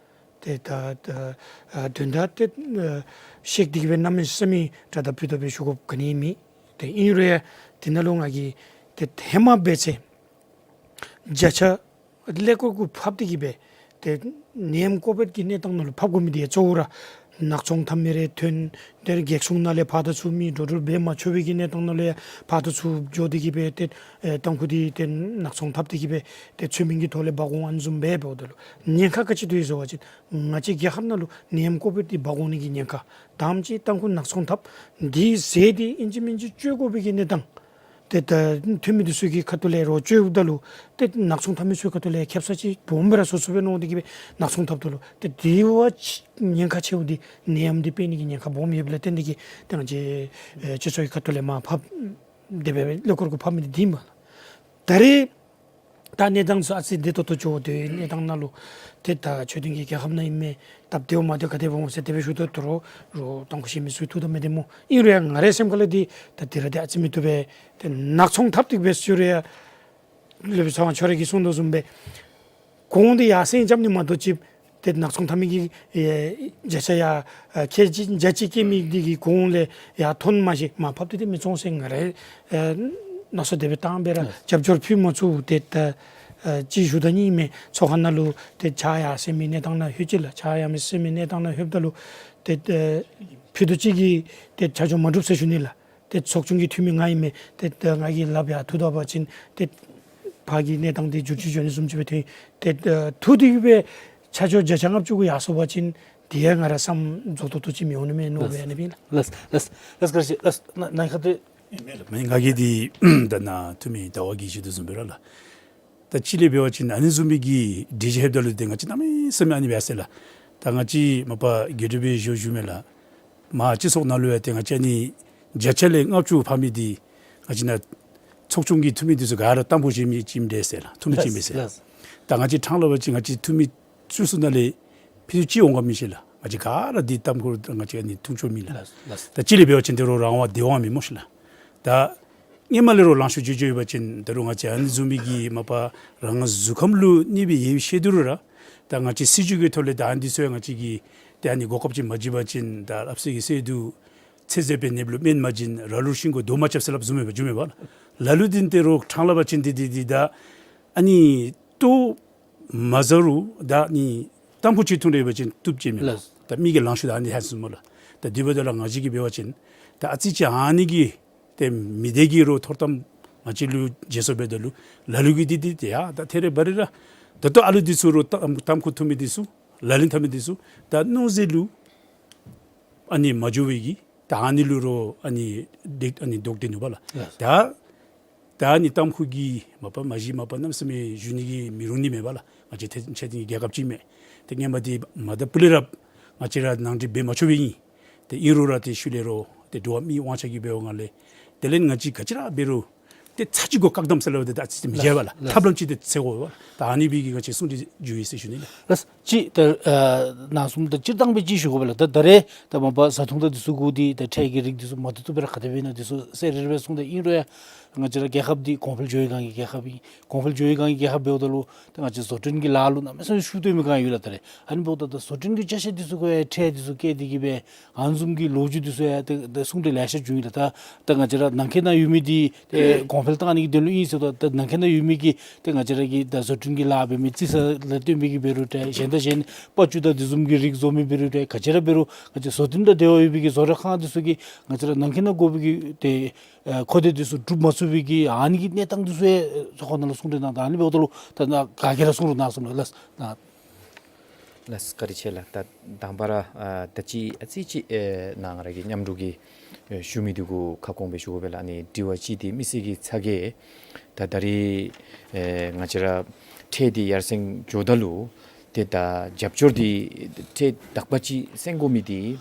ཏེ་ད་ད་ཨ་དོན་དག་ཏེ་ཨ་བཤད་དེ་གིས་སྦེ་གནམ་མེད་ས་མེད་དྲག་དྲག་ཕུ་ཐག་སྦེ་ཞུ་དགོཔ་ག་ནི་མེད། ཏེ་ཨིན་རུང་ཡང་དེ་ནང་ལུ་ང་གིས་ཏེ་ཧེ་མ་འབད་ཚེ་བརྒྱ་ཆ་ཀླད་ཀོར་གུ་ཕབ་སྟེ་གིས་སྦེ་ཏེ་ནད་ཡམས་ཀོ་བིཌ་ཀྱི་གནས་སྟངས་ནང་ལུ་ཕབ་དགོ་མི་འདི་ཡང་གཙོ་བོ་ར་ནག་ཚོང་འཐབ་མི་རེ་ཐོན། ཏེ་རྒྱལ་སྲུང་ནང་ལས་ཕར་དང་ཚུར་མི་འགྲོ་འགྲུལ་འབད་མ་ཆོག་པའི་གི་གནས་སྟངས་ནང་ལས་ཡང་ཕར་དང་ཚུར་འགྱོ་སྟེ་གིས་སྦེ་ཏེ་ཨེ་ཏམ་ཁུ་འདི་ཏེ་ནག་ཚོང་འཐབ་སྟེ་གིས་སྦེ་ཏེ་ཚུལ་མིན་གྱི་ཐོག་ལས་འབག་འོང་ཨ་ནི་བཟུམ་སྦེ་འབདཝ་ད་ལུ་ཉེན་ཁ་ག་ཅི་འདུག་ཟེར་བ་ཅིན་ང་བཅས་རྒྱལ་ཁབ་ནང་ལུ་ནད་ཡམས་ཀོ་བིཌ་འདི་འབག་འོང་ནི་གི་ཉེན་ཁ། དང་པ་ཅིག་ཏམ་ཁུ་ནག་ཚོང་འཐབ་འདི་ཟེར་ཏེ་ཨིན་ཅི་མིན་ཅི་བཅོས་དགོ་པའི་གི་གནས་སྟངས། ཏེ་ད་འཐུས་མི་འདི་ཚུ་གི་ཁ་ཐུག་ལས་རོགས་བཅོསཔ་ད་ལུ་ཏེ་ནག་ཚོང་འཐབ་མི་ཚུ་གི་ཁ་ཐུག་ལས་ཁེབ་ས་ཅིག་སྦོམ་སྦེ་ར་སོ་སོ་སྦེ་མནོ་སྟེ་གིས་སྦེ་ནག་ཚོང་འཐབ་ད་ལུ་ཏེ་དེ་བ་ཅིན་ཉེན་ཁ་ཆེཝ་འདི་ནད་ཡམས་འདི་འཕེལ་ནི་གི་ཉེན་ཁ་སྦོམ་ཡོདཔ་ལས་བརྟེན་ཏེ་གིས་ཏེ་ང་བཅས་ཨེ་སྤྱི་ཚོགས་ཀྱི་ཁ་ཐུག་ལས་མར་ཕབ་དེ་སྦེ་སྦེ་ཀླད་ཀོར་གུ་ཕབ་མི་འདི་འདི་མས། ད་རེས་ད་གནས་སྟངས་ཚུ་ཨ་ཙི་བདེ་ཏོག་ཏོ་འགྱོ་དོ་གནས་སྟངས་ནང་ལུ་ཏེ་ད་ཆོས་ལྡན་གྱི་རྒྱལ་ཁབ་ནང་ཨིན་མས། སྟབས་བདེཝ་མ་བདེཝ་ག་དེ་སྦེ་འོང་ཟེར་དེ་སྦེ་ཞུ་དོ་ད་རུང་རོགས་དང་ཁུ་ཤེས་མི་ཚུ་ཐུགས་དམ་མེད་དེ་སྨོ། ཨིན་རུང་ཡང་ང་རའི་སེམས་ཁ་ལས་འདི་ད་འདི་ར་འདི་ཨ་ཙི་མི་བཏུབ་པས། ཏེ་ནག་ཚོང་འཐབ་སྟེ་གིས་སྦེ་ཞུ་རུང་ཡང་སློབ་དཔོན་ཚེ་དབང་ཁྱོད་ར་གིས་གསུངས་དོ་བཟུམ་སྦེ་ གོང་འདི་ཡར་སེང་རྐྱབ་ནི་མ་གཏོགས་ཅིག་ཏེ་ནག་ཚོང་འཐབ་མི་གི་ཨེ་བརྒྱ་ཆ་ཡར་ཨེ་ཁལ་གཅིག་བརྒྱ་གཅིག་སྐྱེད་མི་འདི་གི་གོང་ལས་ཡར་ཐོན་མ་ཤེས་མར་ཕབ་སྟེ་ཏེ་མི་བཙོང་ཟེར་ང་ར་ཨེ་མནོ་བསམ་དེ་སྦེ་བཏང་སྦེ་ར་ཨ་རྒྱབ་སྐྱོར་ཕུལ་མ་ཚུགས། ཏེ་ད་ཨེ་ཅིག་ཞུ་ད་ནི་མེད། ཚོགས་ཁང་ནང་ལུ་ཏེ་ཕྱག་ཡར་སེང་མི་གནས་སྟངས་ནང་ལྷོད་ཅི་ལགས། ཕྱག་ཡར་མི་སེང་མི་གནས་སྟངས་ནང་ལྷོདཔ་ད་ལུ་ཏེ་ཨེ་ཕུད་རྡོག་གཅིག་གིས་ཏེ་ཆ་འཇོག་མ་གྲུབ་ཟེར་ཞུ་ནི་ལགས། ཏེ་ཚོགས་ཆུང་གི་འཐུས་མི་ང་ཨིན་མས། ཏེ་ད་ང་གིས་ལགཔ་ཡར་འཐུ་ད་པ་ཅིན་ཏེ་ཕར་གྱི་གནས་སྟངས་འདི་འགྱུར་ཅི་འགྱོ་ནི་བཟུམ་ཅིག་སྦེ་ཐོན། ཏེ་ད་འཐུ་སྟེ་གི་སྦེ་ཆ་འཇོག་བརྒྱ་ཆ་ལྔ་བཅུ་གུ་ཡར་སོང་པ་ཅིན་དེ་ཡང་ང་ར་བསམ་རྫོགས་ཏོག་ཏོ་ཅིག་མི་འོང་ནི་མས་མནོ་སྦེ་ཨ་ནི་སྦེ་ལགས། ལགས་ལགས་ལགས་བཀའ་དྲིན་ཆེ་ལགས། ན་ན་ཁ་ཏེ་མེན་ལགས། མེན་ང་གིས་འདི་ད་ནཱ་འཐུས་མི་ཟླ་བ་གིས་ཞུ་དོ་བཟུམ་སྦེ་ར་ལགས། ད་ཅི་ལས་འབད་བ་ཅིན་ཨ་ནི་བཟུམ་མའི་གི་སྒྲིག་གཞི་ལྷོདཔ་ད་ལུ་ཏེ་ང་བཅས་གནམ་མེད་ས་མེད་ཨ་ནི་སྦེ་ཟེར་ལགས། ད་ང་བཅས་མ་པ་དགེ་ཕྲུག་སྦེ་བཞུགས་བཞུགས་མས་ལགས། མར་སྤྱི་ཚོགས་ནང་ལུ་ཡང་ཏེ་ང་བཅས་ཨ་ནི་བརྒྱ་ཆ་ལས་ལྔ་བཅུ་འཕང་མི་འདི་ང་བཅས་ནཱ་ཚོགས་ཆུང་གི་འཐུས་མི་འདི་ཚུ་ག་ར་གཏམ་ཁུ་བྱིན་མི་ཅིག་ཨིནམ་འདྲས་ཟེར་ལགས། འཐུ་མི་ཅིག་ཨིན་པས་ཟེར། ལགས། ད་ང་བཅས་ཕྲང་སླབ་པ་ཅིན་ང་བཅས་འཐུས་མི་བཅུ་གསུམ་ནང་ལས་ཕུད་རྡོག་གཅིག་འོང་ག་མི་ཤེས་ལགས། ང་བཅས་ག་ར་འདི་གཏམ་ཁུ་ང་བཅས་ཨ་ནི་འཐུང་ཆོག་མི་ལགས། ལགས་ལགས། ད་ཅི་ལས་འབད་བ་ཅིན་ཏེ་རོགས་རང་དབང་བདེ་དབང་མེད་སྨོ་ཤེས་ལགས། ད་སྔོན་མ་ལས་རོགས་ལང་ཤོར་འགྱོ་འགྱོ་ཡོད་པ་ཅིན་ད་རུང་ང་བཅས་ཨ་ནི་བཟུམ་མའི་གི་མ་པ་རང་གཟུགས་ཁམས་ལུ་གནོདཔ་ཡོདཔ་ཤེས་ཏེ་རུང་ར་ད་ང་བཅས་སྲིད་བྱུས་ཀྱི་ཐོག་ལས་ད་ཨ་ནི་འདི་ཚུ་ཡང་ང་བཅས་ཀྱིས་ཏེ་ཨ་ནི་གོ་སྐབས་ཅིག་མ་བྱིན་པ་ཅིན་ད་སླབ་སྲོལ་གྱི་སྲོལ་འདུག། ཚེ་ཟད་པའི་ནདཔ་ལུ་སྨན་མ་བྱིན། ར་ལུག་ཤིང་གུ་རྡོ་མ་རྐྱབ་ཟེར་སླབ་བཟུམ་མས་པ་བཟུམ་མས་པ་ལགས། ལ་ལུ་འདི་ཏེ་རོགས་ཕྲང་སླབ་པ་ཅིན་འདི་འདི་འདི་ད་ཨ་ནི་ལྟོ་མ་ཟ་རུང་ད་ཨ་ནི་གཏམ་ཁུ་ཅིག་འཐུང་རུང་འབད་བ་ཅིན་བཏུབ་ཅི་མས་ལགས། ལགས། ད་མི་གི་ལང་ཤོར་ད་ཨ་ནི་ཧན་སུ་མོ་ལགས། ད་དེ་འབདཝ་ད་ལུ་ང་བཅས་ཀྱིས་འབད་བ་ཅིན་ད་ཨ་ཙི་ཅིག་ཨ་ནི་གི་ཏེ་མི་སྡེ་གི་རོགས་མཐོ་གཏམ་ང་བཅས་ལུ་བརྗེ་སོར་འབདཝ་ད་ལུ་ལ་ལུ་གི་འདི་འདི་ཏེ་ཡ་ད་ཐད་རི་བ་རི་ར་ད་ལྟོ་ཨ་ལུ་འདི་ཚུ་རོགས་གཏམ་གཏམ་ཁུ་འཐུང་མི་འདི་ཚུ་ལག་ལེན་འཐབ་མི་འདི་ཚུ་ད་མནོ་ཟད་ལུ་ཨ་ནི་མ་འགྱོ་བའི་གི་ད་ཨ་ནི་ལུ་རོགས་ཨ་ནི་དེ་ཨ་ནི་དོགས་དེ་ནུག་པ་ལགས། ལགས། ད་ད་ཨ་ནི་གཏམ་ཁུ་གིས་མ་པ་མ་གཞི་མ་པ་གནམ་མེད་ས་མེད་ཞུ་ནི་གི་མི་རུང་ནི་མེད་པ་ལགས། ང་བཅས་ཏེ་ཆ་ཏེ་རྒྱལ་ཁབ་ཅིག་མས། ཏེ་སྔོན་མ་འདི་མ་ད་སྤུ་ལས་ར་ང་བཅས་ར་ནང་འགྲིག་འབད་མ་ཆོགཔ་ཨིན། ཏེ་ཨིན་རུང་ར་ཏེ་ཤུལ་ལས་རོགས་ཏེ་འགྲོ་བ་མིའི་དབང་ཆ་གིས་འབདཝ་ལས་དེ་ལས་ང་བཅས་ག་ཅི་ར་འབད་རུང་ཏེ་ཚར་གཅིག་གུ་བཀག་དམ་ཟེར་སླབ་ད་ཨ་ཙི་ཅིག་མི་འགྱོ་བས་ལགས། ལགས། ཐབས་ལམ་ཅིག་ཏེ་འཚོལ་དགོ་པས། ད་ཨ་ནི་སྦེ་གི་ང་བཅས་གསུང་གྲོས་ཞུ་ཡི་ཟེར་ཞུ་ནི་ལགས། ལགས། ཅིག་ད་ཨ་ནཱ་གསུངམ་ད་སྤྱིར་བཏང་སྦེ་ཅིག་ཞུ་དགོ་པས་ལགས། ད་ད་རེས་ད་མ་པ་བཟའ་འཐུང་དང་འདི་ཚུ་གུ་འདི་ད་ཁྲལ་གྱི་རིགས་འདི་ཚུ་མ་བཏུབ་བཏུབ་སྦེ་ར་ག་དེ་སྦེ་ཨིན་ན་འདི་ཚུ་གསལ་རི་རི་སྦེ་གསུངས་ད། ཨིན་རུང་ཡང་ང་བཅས་ར་རྒྱལ་ཁབ་འདི་གོང་འཕེལ་འགྱོ་བའི་སྒང་གི་རྒྱལ་ཁབ་ཨིན། གོང་འཕེལ་འགྱོ་བའི་སྒང་གི་རྒྱལ་ཁབ་འབདཝ་ད་ལུ་ད་ང་བཅས་བཟོ་སྐྲུན་གྱི་ལཱ་ལུ་གནམ་མེད་ས་མེད་ཤུགས་བཏོན་མི་ག་ཡོད་ལགས་ད་རེས། ཨ་ནི་འབདཝ་ད་ད་བཟོ་སྐྲུན་གྱི་ཅ་ཆས་འདི་ཚུ་གུ་ཡང་ཁྲལ་འདི་ཚུ་བཀལ་ཏེ་གི་སྦེ་ཨ་ནི་བཟུམ་གྱི་ལོ་རྒྱུས་འདི་ཚུ་ཡང་ཏེ་ཏེ་གསུང་གྲོས་ལེ་ཤ་བྱུང་ཡི་ལགས། ད་ད་ང་བཅས་ར་ནང་འཁོད་ནང་ཡོད་མི་འདི་ཏེ་གོང་འཕེལ་བཏང་ནི་གི་དོན་ལུ་ཨིན་ཟེརཝ་ད་ད་ནང་འཁོད་ནང་ཡོད་མི་གི་ཏེ་ང་བཅས་ར་གི་ད་བཟོ་སྐྲུན་གྱི་ལཱ་འབད་མི་རྩི་ས་ལས་བརྟེན་པའི་གི་འབད་རུང་ཏེ་གཞན་དང་གཞན་པར་བཅུག་ད་འདི་བཟུམ་གྱི་རིགས་བཟོ་མི་འབད་རུང་ཏེ་ག་ཅི་ར་འབད་རུང་ང་བཅས་བཟོ་སྐྲུན་དང་འབྲེལ་བ་ཡོད་པའི་གི་བཟོ་གྲྭ་ཁང་འདི་ཚུ་གིས་ང་བཅས་ར་ནང་འཁོད་ནང་དགོ་པའི་གི་ཏེ་ཨེ་མཁོ་འདོད་འདི་ཚུ་སྒྲུབ་མ་ཚུགས་པའི་གི་ཨ་ནི་གི་གནས་སྟངས་འདི་ཚུ་ཡང་ཚོགས་ཁང་ནང་ལུ་གསུང་གྲོས་གནང་ད། ཨ་ནི་འབདཝ་ད་ལུ་ད་ནཱ་ག་གིས་ར་གསུང་རོགས་གནང་གསུངམ་ལགས། ལགས་ལགས། བཀའ་དྲིན་ཆེ་ལགས། ད་དང་པ་ར་ཨ་ད་ཅི་ཨ་ཙི་ཅིག་ཨེ་ནཱ་ང་ར་གི་མཉམ་རོགས་ཀྱིས་ཨེ་ཞུ་མི་འདི་གུ་ཁ་སྐོང་སྦེ་ཞུ་དགོ་པས་ལགས། ཨ་ནི་དྲི་བ་ཅིག་འདི་མི་སེར་གྱི་ཚ་གྱང་ད་ད་རེས་ཨེ་ང་བཅས་ར་ཁྲལ་འདི་ཡར་སེང་འགྱོཝ་ད་ལུ་ཏེ་ད་རྒྱབ་སྐྱོར་འདི་ཁྲལ་དག་པ་ཅིག་སེང་དགོ་མི་འདི་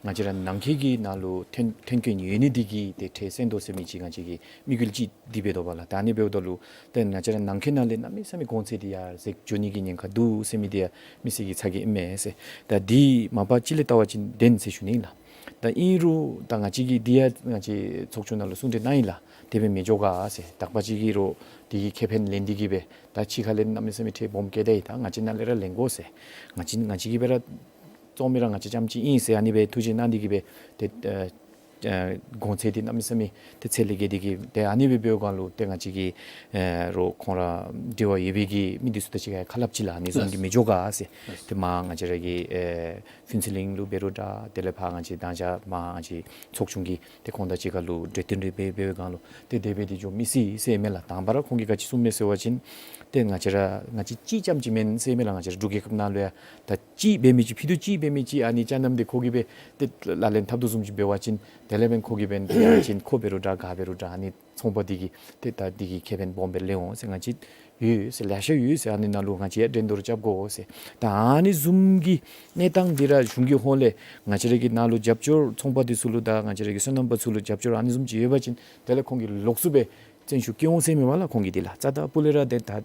ང་བཅས་ར་ནང་འཁོད་ཀྱི་ནང་ལུ་ཐོན་ཐོན་སྐྱེད་ཡོད་ནི་འདི་གིས་ཏེ་ཁྲལ་སེང་དོ་ཟེར་མི་ཅིག་ང་བཅས་ཀྱི་དམིགས་ཡུལ་ཅིག་འདི་འབད་དོ་བ་ལགས། ད་ཨ་ནི་འབདཝ་ད་ལུ་ཏེ་ང་བཅས་ར་ནང་འཁོད་ནང་ལས་གནམ་མེད་ས་མེད་གོང་ཚད་འདི་ཡར་སེང་འགྱོ་ནི་གི་ཉེན་ཁ་འདུག་ཟེར་མི་འདི་ཡང་མི་སེར་གྱི་ཚ་གྱང་ཨིན་མས་ཟེར། ད་འདི་མ་པ་ཅིག་ལས་བལྟ་བ་ཅིན་བདེན་ཟེར་ཞུ་ནི་ཨིན་ལགས། ད་ཨིན་རུང་ད་ང་བཅས་ཀྱིས་འདི་ཡང་ང་བཅས་ཚོགས་ཆུང་ནང་ལུ་གསུང་གྲོས་གནང་ཡི་ལགས། དེ་སྦེ་མི་འགྱོ་ག་ཟེར། དག་པ་ཅིག་གིས་རོགས་འདི་གི་ཁེ་ཕན་ལེན་ཏེ་གི་སྦེ་ད་ཕྱི་ཁ་ལས་གནམ་མེད་ས་མེད་ཁྲལ་སྦོམ་བཀལ་ད་ཡི། ད་ང་བཅས་ནང་ལས་ར་ལེན་དགོ་ཟེར། ང་བཅས་ང་བཅས་ཀྱིས་སྦེ་ར་བཙོང་མི་ར་ང་བཅས་རྐྱངམ་ཅིག་ཨིན་ཟེར་ཨ་ནི་སྦེ་ཐུགས་རྗེ་གནང་སྟེ་གི་སྦེ་ཏེ་ཨ་ཨ་གོང་ཚད་འདི་གནམ་མེད་ས་མེད་ཏེ་ཚད་ལས་བརྒལ་ཏེ་གི་ཏེ་ཨ་ནི་སྦེ་འབདཝ་སྒང་ལུ་ཏེ་ང་བཅས་ཀྱིས་ཨ་རོགས་ཁོང་ར་འབྲེལ་བ་ཡོད་པའི་གི་མི་འདི་ཚུ་དང་གཅིག་ཁར་ཁ་སླབ་ཅི་ལགས། ཨ་ནི་བཟུམ་གྱིས་མི་འགྱོ་ག་ཟེར། ཏེ་མར་ང་བཅས་ར་གི་ཨ་ཕུན་ཚོགས་གླིང་ལུ་འབད་རུང་འདྲ་དེ་ལས་ཕར་ང་བཅས་ད་ཅི་མར་ང་བཅས་ཚོགས་ཆུང་གི་ཏེ་ཁོང་དང་གཅིག་ཁར་ལུ་གྲོས་བསྟུན་རེ་འབད་འབད་བའི་སྒང་ལུ་ཏེ་དེ་སྦེ་འདི་འགྱོ་མི་སྲིད་ཟེར་མས་ལགས། དང་པ་ར་ཁོང་གིས་ག་ཅི་གསུངམ་མས་ཟེར་བ་ཅིན་ཏེ་ང་བཅས་ར་ང་བཅས་གཅིག་རྐྱངམ་ཅིག་མེན་ཟེར་མས་ལགས། ང་བཅས་ར་འབྲུག་རྒྱལ་ཁབ་ནང་ལུ་ཡང་ད་གཅིག་འབད་མི་ཅིག་ཕུད་རྡོག་གཅིག་འབད་མི་ཅིག་ཨ་ནི་ཅ་ནམ་འདི་ཁོ་གིས་སྦེ་ཏེ་ལག་ལེན་འཐབ་དོ་བཟུམ་ཅིག་འབད་བ་ཅིན་དེ་ལས་འབདན་ཁོ་གིས་འབདན་ཏེ་ཡང་ཅིན་ཁོ་འབད་རུང་འདྲ་ག་འབད་རུང་འདྲ་ཨ་ནི་ཚོང་པ་འདི་གིས་ཏེ་ད་འདི་གི་ཁེ་ཕན་སྦོམ་སྦེ་ལེན་འོང་ཟེར། ང་བཅས་ཡོད་ཟེར་ལེ་ཤ་ཡོད་ཟེར། ཨ་ནི་ནང་ལུ་ང་བཅས་ཡང་འགྲན་བསྡུར་རྐྱབ་དགོ་ཟེར། ད་ཨ་ནི་བཟུམ་གྱི་གནས་སྟངས་འདི་ར་གཞུང་གི་ཧོངས་ལས་ང་བཅས་ར་གི་ནང་ལུ་རྒྱབ་སྐྱོར་ཚོང་པ་འདི་ཚུ་ལུ་དང་ང་བཅས་ར་གི་སོ་ནམ་པ་ཚུ་ལུ་རྒྱབ་སྐྱོར་ཨ་ནི་བཟུམ་ཅིག་ཡོད་པ་ཅིན་དེ་ལས་ཁོང་གིས་ལོགས་སུ་སྦེ་བཙན་ཤུགས་བསྐྱེད་འོང་ཟེར་མས་པ་ལགས། ཁོང་གིས་འདི་ལགས་རྩ་དང་སྤུ་ལས་ར་ཏེ་ད་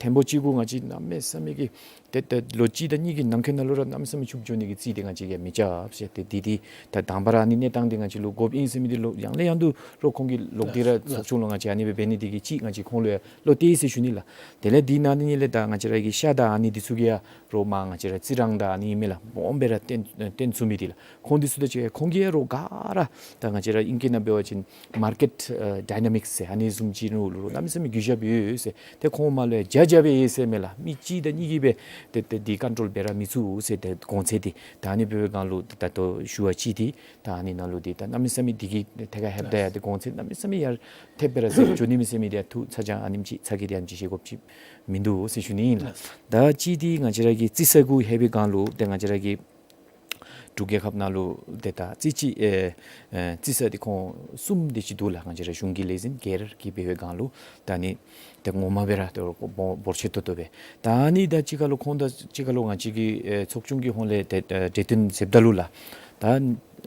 ཐེངས་པོ་གཅིག་གུ་ང་བཅས་གནམ་མེད་ས་མེད་ཀྱི་ཏེ་ཏེ་ལོ་གཅིག་དང་གཉིས་ཀྱི་ནང་འཁོད་ནང་ལུ་ར་གནམ་མེད་ས་མེད་ཆུ་འགྱོ་ནི་གི་རྩིས་འདི་ང་བཅས་ཀྱིས་མི་རྐྱབ་ཟེར། ཏེ་འདི་འདི་ད་དང་པ་ར་ཨ་ནི་གནས་སྟངས་འདི་ང་བཅས་ལུ་དགོཔ་ཨིན་ཟེར་མི་འདི་ལུ་ཡང་ལས་ཡང་དུ་རོགས་ཁོང་གི་ལོག་སྟེ་ར་ཚོགས་ཆུང་ལུ་ང་བཅས་ཨ་ནི་སྦེ་འབད་ནི་འདི་གིས་ཅིག་ང་བཅས་ཁོང་ལུ་ཡང་བློ་གཏད་ཟེར་ཞུ་ནི་ལགས། དེ་ལས་འདི་ནང་ནི་ལས་ད་ང་བཅས་ར་གི་ཤ་དང་ཨ་ནི་འདི་ཚུ་གི་ཡང་རོགས་མར་ང་བཅས་ར་རྩི་རང་དང་ཨ་ནི་ཨིན་མས་ལགས། སྦོམ་སྦེ་ར་བཏོན་བཏོན་ཚུགས་མི་འདི་ལགས། ཁོང་འདི་ཚུ་དང་གཅིག་ཁར་ཁོང་གིས་ཡང་རོགས་ག་ར་ད་ང་བཅས་ར་ཨིང་སྐད་ནང་འབད་བ་ཅིན་མར་ཀེཊ་ཨེ་ཌའི་ནཱ་མིཀསི་ཟེར་ཨ་ནི་བཟུམ་ཅིག་ནང་ལུ་རོགས་གནམ་མེད་ས་མེད་གུས་ཞབས་ཡོད་ཟེར། ཏེ་ཁོང་མར་ལུ་ཡང་རྒྱ་རྒྱ་སྦེ་ཡོད་ཟེར་མས་ལགས། མི་གཅིག་དང་གཉིས་ཀྱིས་སྦེ་ཏེ་ཏེ་འདི་ཀོན་ཊོལ་འབད་ར་མི་ཚུགས་ཟེར། ཏེ་གོང་ཚད་འདི་ད་ཨ་ནི་འབད་བའི་སྒང་ལུ་ད་ལྟོ་ཞུ་བ་ཅིན་འདི་ད་ཨ་ནི་ནང་ལུ་འདི་ད་གནམ་མེད་ས་མེད་འདི་གིས་ཐད་ཀར་ལྷོདཔ་ད་ཡང་ཏེ་གོང་ཚད་གནམ་མེད་ས་མེད་ཡར་ཐེབས་སྦེ་ར་ཟེར་འགྱོ་ནི་མས་ཟེར་མི་འདི་ཡང་ཐུགས་ཚ་གྱང་ཨ་ནེམ་ཅིག་ཚ་གྱང་འདི་ཨ་ནེམ་ཅིག་བཞེས་དགོཔ་ཅིག་མིན་འདུག་ཟེར་ཞུ་ནི་ཨིན་ལགས། ད་གཅིག་འདི་ང་བཅས་ར་གི་རྩི་ས་གུ་ལྷོད་པའི་སྒང་ལུ་ཏེ་ང་བཅས་ར་གི་འབྲུག་རྒྱལ་ཁབ་ནང་ལུ་ཏེ་ད་རྩི་ཅིག་ཨེ་ཨེ་རྩི་ས་འདི་ཁོང་གསུམ་དེ་ཅིག་འདུག་ལགས། ང་བཅས་ར་གཞུང་གི་ལས་འཛིན་སྒེར་གྱི་འབད་བའི་སྒང་ལུ་ད་ཨ་ནི་ཏེ་ངོ་མ་སྦེ་ར་ཏེ་འབོར་འབོར་ཆེ་ཏོག་ཏོ་སྦེ། ད་ཨ་ནི་དང་གཅིག་ཁར་ལུ་ཁོང་དང་གཅིག་ཁར་ལུ་ང་བཅས་ཀྱི་ཨེ་ཚོགས་ཆུང་གི་ཧོངས་ལས་ཏེ་ཨེ་གྲོས་བསྟུན་མཛདཔ་ད་ལུ་ལགས། ད་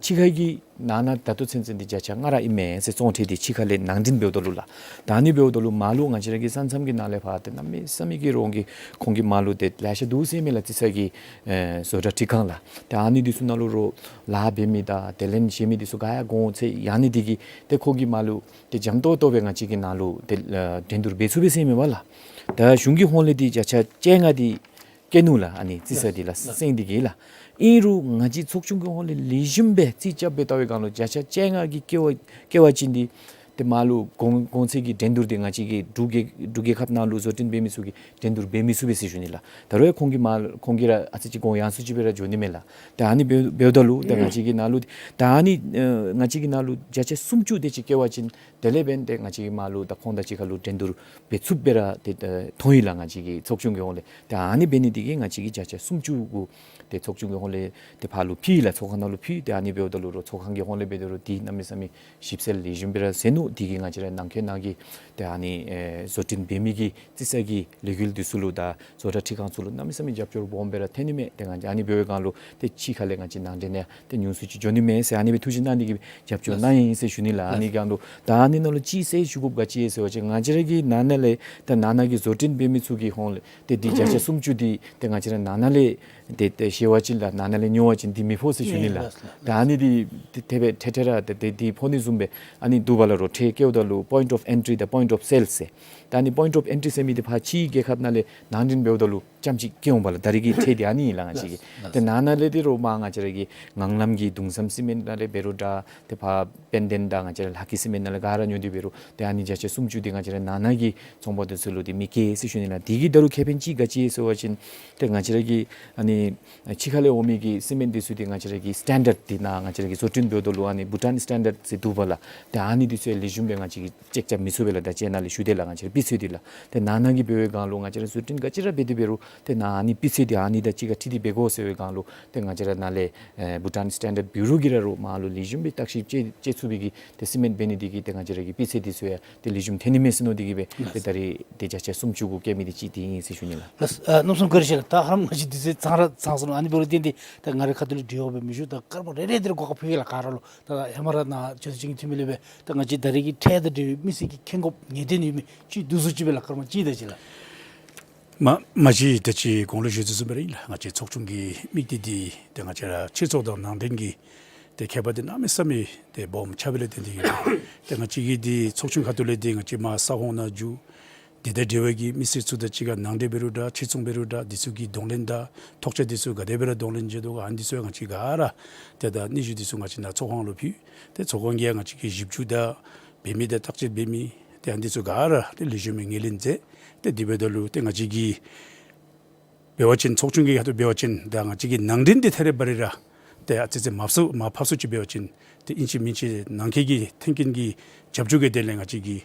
ཕྱི་ཁ་གི་ནང་ན་ད་ལྟོ་ཚུན་ཚོད་འདི་བརྒྱ་ཆ་ལྔ་ར་ཨིན་མས་ཟེར་བཙོང་ཁྲལ་འདི་ཕྱི་ཁ་ལས་ནང་འདྲེན་འབདཝ་ད་ལུ་ལགས། ད་ཨ་ནི་འབདཝ་ད་ལུ་མར་ལུ་ང་བཅས་ར་གི་ས་མཚམས་ཀྱི་ནང་ལས་ཕར་ཏེ་གནམ་མེད་ས་མེད་ཀྱི་རོགས་ཀྱིས་ཁོང་གི་མར་ལུ་ཏེ་ལེ་ཤ་འདུག་ཟེར་མས་ལགས། རྩི་ས་གི་ཨེ་བཟོ་གྲྭ་འཕྲུལ་ཁང་ལགས། ཏེ་ཨ་ནི་འདི་ཚུ་ནང་ལུ་རོགས་ལཱ་འབད་མི་དང་དེ་ལས་བྱེད་མི་འདི་ཚུ་ག་ཡང་གོང་ཚད་ཡང་ནི་འདི་གིས་ཏེ་ཁོང་གི་མར་ལུ་ཏེ་འཇམ་ཏོག་ཏོ་སྦེ་ང་བཅས་ཀྱི་ནང་ལུ་ཏེ་ཨེ་འགྲན་བསྡུར་འབད་ཚུགས་པས་ཟེར་མས་པ་ལགས། ད་གཞུང་གི་ཧོངས་ལས་འདི་བརྒྱ་ཆ་བཅོ་ལྔ་འདི་བཀལ་ནུག་ལགས། ཨ་ནི་རྩི་ས་འདི་ལགས། ལགས། སེང་འདི་གིས་ལགས། ཨིན་རུང་ང་བཅས་ཚོགས་ཆུང་གི་ཧོངས་ལས་ལེགས་ཤོམ་སྦེ་རྩིས་རྐྱབ་སྦེ་བལྟ་བའི་སྒང་ལུ་བརྒྱ་ཆ་བཅོ་ལྔ་གི་བཀལ་བ་བཀལ་བ་ཅིན་འདི་ཏེ་མར་ལུ་གོང་གོང་ཚད་ཀྱི་འགྲན་བསྡུར་འདི་ང་བཅས་ཀྱི་འབྲུག་རྒྱལ་འབྲུག་རྒྱལ་ཁབ་ནང་ལུ་བཟོ་སྐྲུན་འབད་མི་ཚུ་གིས་འགྲན་བསྡུར་འབད་མི་ཚུགས་པས་ཟེར་ཞུ་ནི་ལགས། ད་རུང་ཁོང་གི་མར་ཁོང་གིས་ར་ཨ་ཙི་ཅིག་གོང་ཡངས་སུ་ཅིག་སྦེ་ར་འགྱོ་ནི་མས་ལགས། ད་ཨ་ནི་འབདཝ་འབདཝ་ད་ལུ་ད་ང་བཅས་ཀྱི་ནང་ལུ་ད་ཨ་ནི་ཨེ་ང་བཅས་ཀྱི་ནང་ལུ་བརྒྱ་ཆ་སུམ་ཅུ་དེ་ཅིག་བཀལ་བ་ཅིན་དེ་ལས་འབདན་ཏེ་ང་བཅས་ཀྱི་མར་ལུ་ད་ཁོང་དང་གཅིག་ཁར་ལུ་འགྲན་བསྡུར་འབད་ཚུགསཔ་སྦེ་ར་ཏེ་ཨེ་མཐོང་ཡི་ལགས། ང་བཅས་ཀྱི་ཚོགས་ཆུང་གི་ཧོངས་ལས། ཏེ་ཨ་ནི་འབད་ནི་འདི་གིས་ང་བཅས་ཀྱིས་བརྒྱ་ཆ་སུམ་ཅུ་གུ་ཏེ་ཚོགས་ཆུང་གི་ཧོངས་ལས་ཏེ་ཕར་ལུ་ཕུལ་ཡི་ལགས། ཚོགས་ཁང་ནང་ལུ་ཕུལ། ཏེ་ཨ་ནི་འབདཝ་ད་ལུ་རོགས་ཚོགས་ཁང་གི་ཧོངས་ལས་འབད་དོ་རུང་འདི་གནམ་མེད་ས་མེད་ཞིབ་གསལ་ལེགས་ཤོམ་སྦེ་ར་མཛད་ནུག། འདི་གིས་ང་བཅས་ར་ནང་འཁོད་ནང་གི་ཏེ་ཨ་ནི་ཨེ་བཟོ་སྐྲུན་འབད་མི་གི་རྩི་ས་གི་ལས་འགུལ་འདི་ཚུ་ལུ་དང་བཟོ་གྲྭ་འཕྲུལ་ཁང་ཚུ་ལུ་གནམ་མེད་ས་མེད་རྒྱབ་སྐྱོར་སྦོམ་སྦེ་ར་ཐོན་ནི་མས། ཏེ་ང་བཅས་ཨ་ནི་འབད་བའི་སྒང་ལུ་ཏེ་ཕྱི་ཁ་ལས་ང་བཅས་ནང་འདྲེན་ཡང་ཏེ་ཉུང་སུ་ཅིག་འགྱོ་ནི་མས་ཟེར་ཨ་ནི་སྦེ་ཐུགས་བཞེད་གནང་ནི་གི་རྒྱབ་སྐྱོར་གནང་ཡི་ཟེར་ཞུ་ནི་ལགས། ཨ་ནི་སྒང་ལུ་ད་ཨ་ནི་ནང་ལུ་ཅིག་གསལ་ཞུ་དགོཔ་ག་ཅི་ཡོད་ཟེར་བ་ཅིན་ང་བཅས་ར་གི་ནང་ན་ལས་ད་ནང་ན་གི་བཟོ་སྐྲུན་འབད་མི་ཚུ་གི་ཧོངས་ལས་ཏེ་འདི་བརྒྱ་ཆ་སུམ་ཅུ་འདི་ཏེ་ང་བཅས་ར་ནང་ན་ལས་ཏེ་ཏེ་བཤལ་བ་ཅིན་ལགས་ནང་ན་ལས་ཉོ་བ་ཅིན་འདི་མི་ཕོག་ཟེར་ཞུ་ནི་ལགས། ཨིན་ལགས། ད་ཨ་ནི་འདི་ཏེ་དེ་སྦེ་འཕྲལ་འཕྲལ་ར་ཏེ་ཏེ་འདི་ཕོག་ནི་བཟུམ་སྦེ་ཨ་ནི་འདུག་པ་ལགས། རོགས་ཁྲལ་བཀལཝ་ད་ལུ་པོའིནཊ་ཨོཕ་ཨེན་ཊི་དང་པོའིནཊ་ཨོཕ་སེལསི་ཟེར། ད་ཨ་ནི་པོའིནཊ་ཨོཕ་ཨེན་ཊི་ཟེར་མི་འདི་ཕར་ཕྱི་རྒྱལ་ཁབ་ནང་ལས་ནང་འདྲེན་འབདཝ་ད་ལུ་རྐྱངམ་ཅིག་བཀལ་འོང་པ་ལགས། ད་རེས་ཀྱི་ཁྲལ་འདི་ཨ་ནི་ཨིན་ལགས་ང་བཅས་ཀྱི། ལགས། ཏེ་ནང་ན་ལས་འདི་རོགས་མར་ང་བཅས་ར་གི་ངང་ལམ་གྱི་དུང་བསམ་སི་མེནཊ་ནང་ལས་འབད་རུང་འདྲ་ཏེ་ཕར་དཔལ་ལྡན་དང་ང་བཅས་ར་ལྷ་སྐྱིད་སི་མེནཊ་ནང་ལས་ག་ར་ཉོ་སྟེ་འབད་རུང་ཏེ་ཨ་ནི་བརྒྱ་ཆ་སུམ་ཅུ་འདི་ང་བཅས་ར་ནང་ན་གི་ཚོང་པ་འདི་ཚུ་ལུ་འདི་མི་བཀལ་ཟེར་ཞུ་ནི་ལགས། འདི་གིས་ད་རུང་ཁེ་ཕན་ཅིག་ག་ཅི་ཡོད་ཟེར་བ་ཅིན་ཏེ་ང་བཅས་ར་གི་ཨ་ནི་ཕྱི་ཁ་ལས་འོང་མི་གི་སི་མེནཊ་འདི་ཚུ་འདི་ང་བཅས་ར་གི་སི་ཊེན་ཌརཌ་འདི་ནང་ང་བཅས་ར་གི་བཟོ་སྐྲུན་འབདཝ་ད་ལུ་ཨ་ནི་བྷུ་ཊཱན་སི་ཊེན་ཌརཌ་ཟེར་འདུག་པ་ལགས། ཏེ་ཨ་ནི་འདི་ཚུ་ཡང་ལེགས་ཤོམ་སྦེ་ང་བཅས་ཀྱིས་ཅེཀ་རྐྱབ་མི་ཚུགས་པས་ལགས། ད་ཅི་ནཱ་ལས་ཞུ་དེས་ལགས། ང་བཅས་ར་སྤུས་ཚད་འདི་ལགས། ཏེ་ནང་ན་གི་འབད་བའི་སྒང་ལུ་ང་བཅས་ར་བཟོ་སྐྲུན་ག་ཅི་ར་འབད་དེ་འབད་རུང་ཏེ་ནང་ཨ་ནི་སྤུས་ཚད་འདི་ཨ་ནི་དང་གཅིག་ཁར་འཁྲིལ་ཏེ་འབད་དགོ་ཟེར་བའི་སྒང་ལུ་ཏེ་ང་བཅས་ར་ནཱ་ལས་ཨེ་བྷུ་ཊཱན་སི་ཊེན་ཌརཌ་བིའུ་རོ་གིས་ར་རོགས་མར་ལུ་ལེགས་ཤོམ་སྦེ་བརྟག་ཞིབ་དཔྱད་དཔྱད་ཚུགས་པའི་གི་ཏེ་སི་མེནཊ་འབད་ནི་འདི་གིས་ཏེ་ང་བཅས་ར་གི་སྤུས་ཚད་འདི་ཚུ་ཡང་ཏེ་ལེགས་ཤོམ་ཐོན་ནི་མས་ཟེར་མནོ་སྟེ་གིས་སྦེ་ཏེ་ད་རེས་ཏེ་བརྒྱ་ཆ་སུམ་ཅུ་གུ་བཀལ་མི་འདི་གཅིག་འདི་ཨིན་ཟེར་ཞུ་ནི་ལགས། ལགས། ཨ་གནམ་མེད་ས་མེད་བཀའ་དྲིན་ཆེ་ལགས། ད་ཧ་ལམ་ང་བཅས་དུས་ཚོད་ཚང་ར་ཚང་སོང་ལགས། ཨ་ནི་འབད་རུང་ཏན་ཏན་ད་ང་རའི་ཁ་ཐུག་ལས་དྲི་བ་སྦེ་མི་ཞུ། ད་སྐར་མ་རེ་རེ་དེ་ར་གོ་སྐབས་ཕུལ་གེ་ལགས། ག་ར་ལུ་ད་ཧེ་མ་ར་ནཱ་ཆོས་སྲིད་བྱེད་ཀྱི་འཐུས་མི་ལས་སྦེ་ད་ང་བཅས་ད་རེས་ཀྱི་ཁྲལ་དང་འབྲེལ་བའི་མི་སེར་གྱི་ཁེ་དགོངས་ངེས་གཏན་ཡོད་མི་ཅིག་བསྡུ་ས་ཅིག་སྦེ་ལགས། སྐར་མ་གཅིག་དེ་ཅིག་ལགས། མ་མ་གཞི་ད་ཅི་གོང་ལུ་ཞུ་དོ་བཟུམ་སྦེ་ར་ཨིན་ལགས། ང་བཅས་ཚོགས་ཆུང་གི་དམིགས་གཏད་འདི་ཏེ་ང་བཅས་ར་ཕྱི་ཚོགས་དང་ནང་འདྲེན་གྱི་ཏེ་ཁྱད་པར་འདི་གནམ་མེད་ས་མེད་ཏེ་སྦོམ་ཆགས་པ་ལས་བརྟེན་ཏེ་གིས་ཏེ་ང་བཅས་ཀྱི་འདི་ཚོགས་ཆུང་ཁ་ཐུག་ལས་འདི་ང་བཅས་མར་ས་ཁོངས་ནང་འགྱོ། འདི་དང་འབྲེལ་བའི་གི་མི་སེར་ཚུ་དང་གཅིག་ཁར་ནང་འདྲེན་འབད་རུང་འདྲ་ཕྱི་ཚོང་འབད་རུང་འདྲ་འདི་ཚུ་གི་གདོང་ལེན་དང་ཐོགས་ཆ་འདི་ཚུ་ག་དེ་སྦེ་ར་གདོང་ལེན་མཛད་དོ་ག་ཨ་ནི་འདི་ཚུ་ཡང་ང་བཅས་ག་ར་ཏེ་ད་སྙན་ཞུ་འདི་ཚུ་ང་བཅས་ནཱ་ཚོགས་ཁང་ལུ་ཕུལ། ཏེ་ཚོགས་ཁང་གིས་ཡང་ང་བཅས་ཀྱི་ཞིབ་འཇུག་དང་འབད་མི་དང་བརྟག་དཔྱད་འབད་མི་ཏེ་ཨ་ནི་འདི་ཚུ་ག་ར་ཏེ་ལེགས་ཤོམ་སྦེ་ངོས་ལེན་མཛད། ཏེ་དེ་འབདཝ་ད་ལུ་ཏེ་ང་བཅས་ཀྱི་འབད་བ་ཅིན་ཚོགས་ཆུང་གི་ཁ་ཐུག་འབད་བ་ཅིན་ད་ང་བཅས་ཀྱི་ནང་འདྲེན་འདི་ཐད་རི་བ་རི་ར་ཏེ་ཨ་ཙི་ཙི་མར་ཕབ་མར་ཕབ་སུ་ཅིག་འབད་བ་ཅིན་ཏེ་ཨིན་ཅི་མིན་ཅི་ནང་འཁོད་ཀྱི་མཐུན་རྐྱེན་གྱི་རྒྱབ་སྐྱོར་གྱི་དོན་ལས་ང་བཅས་ཀྱིས་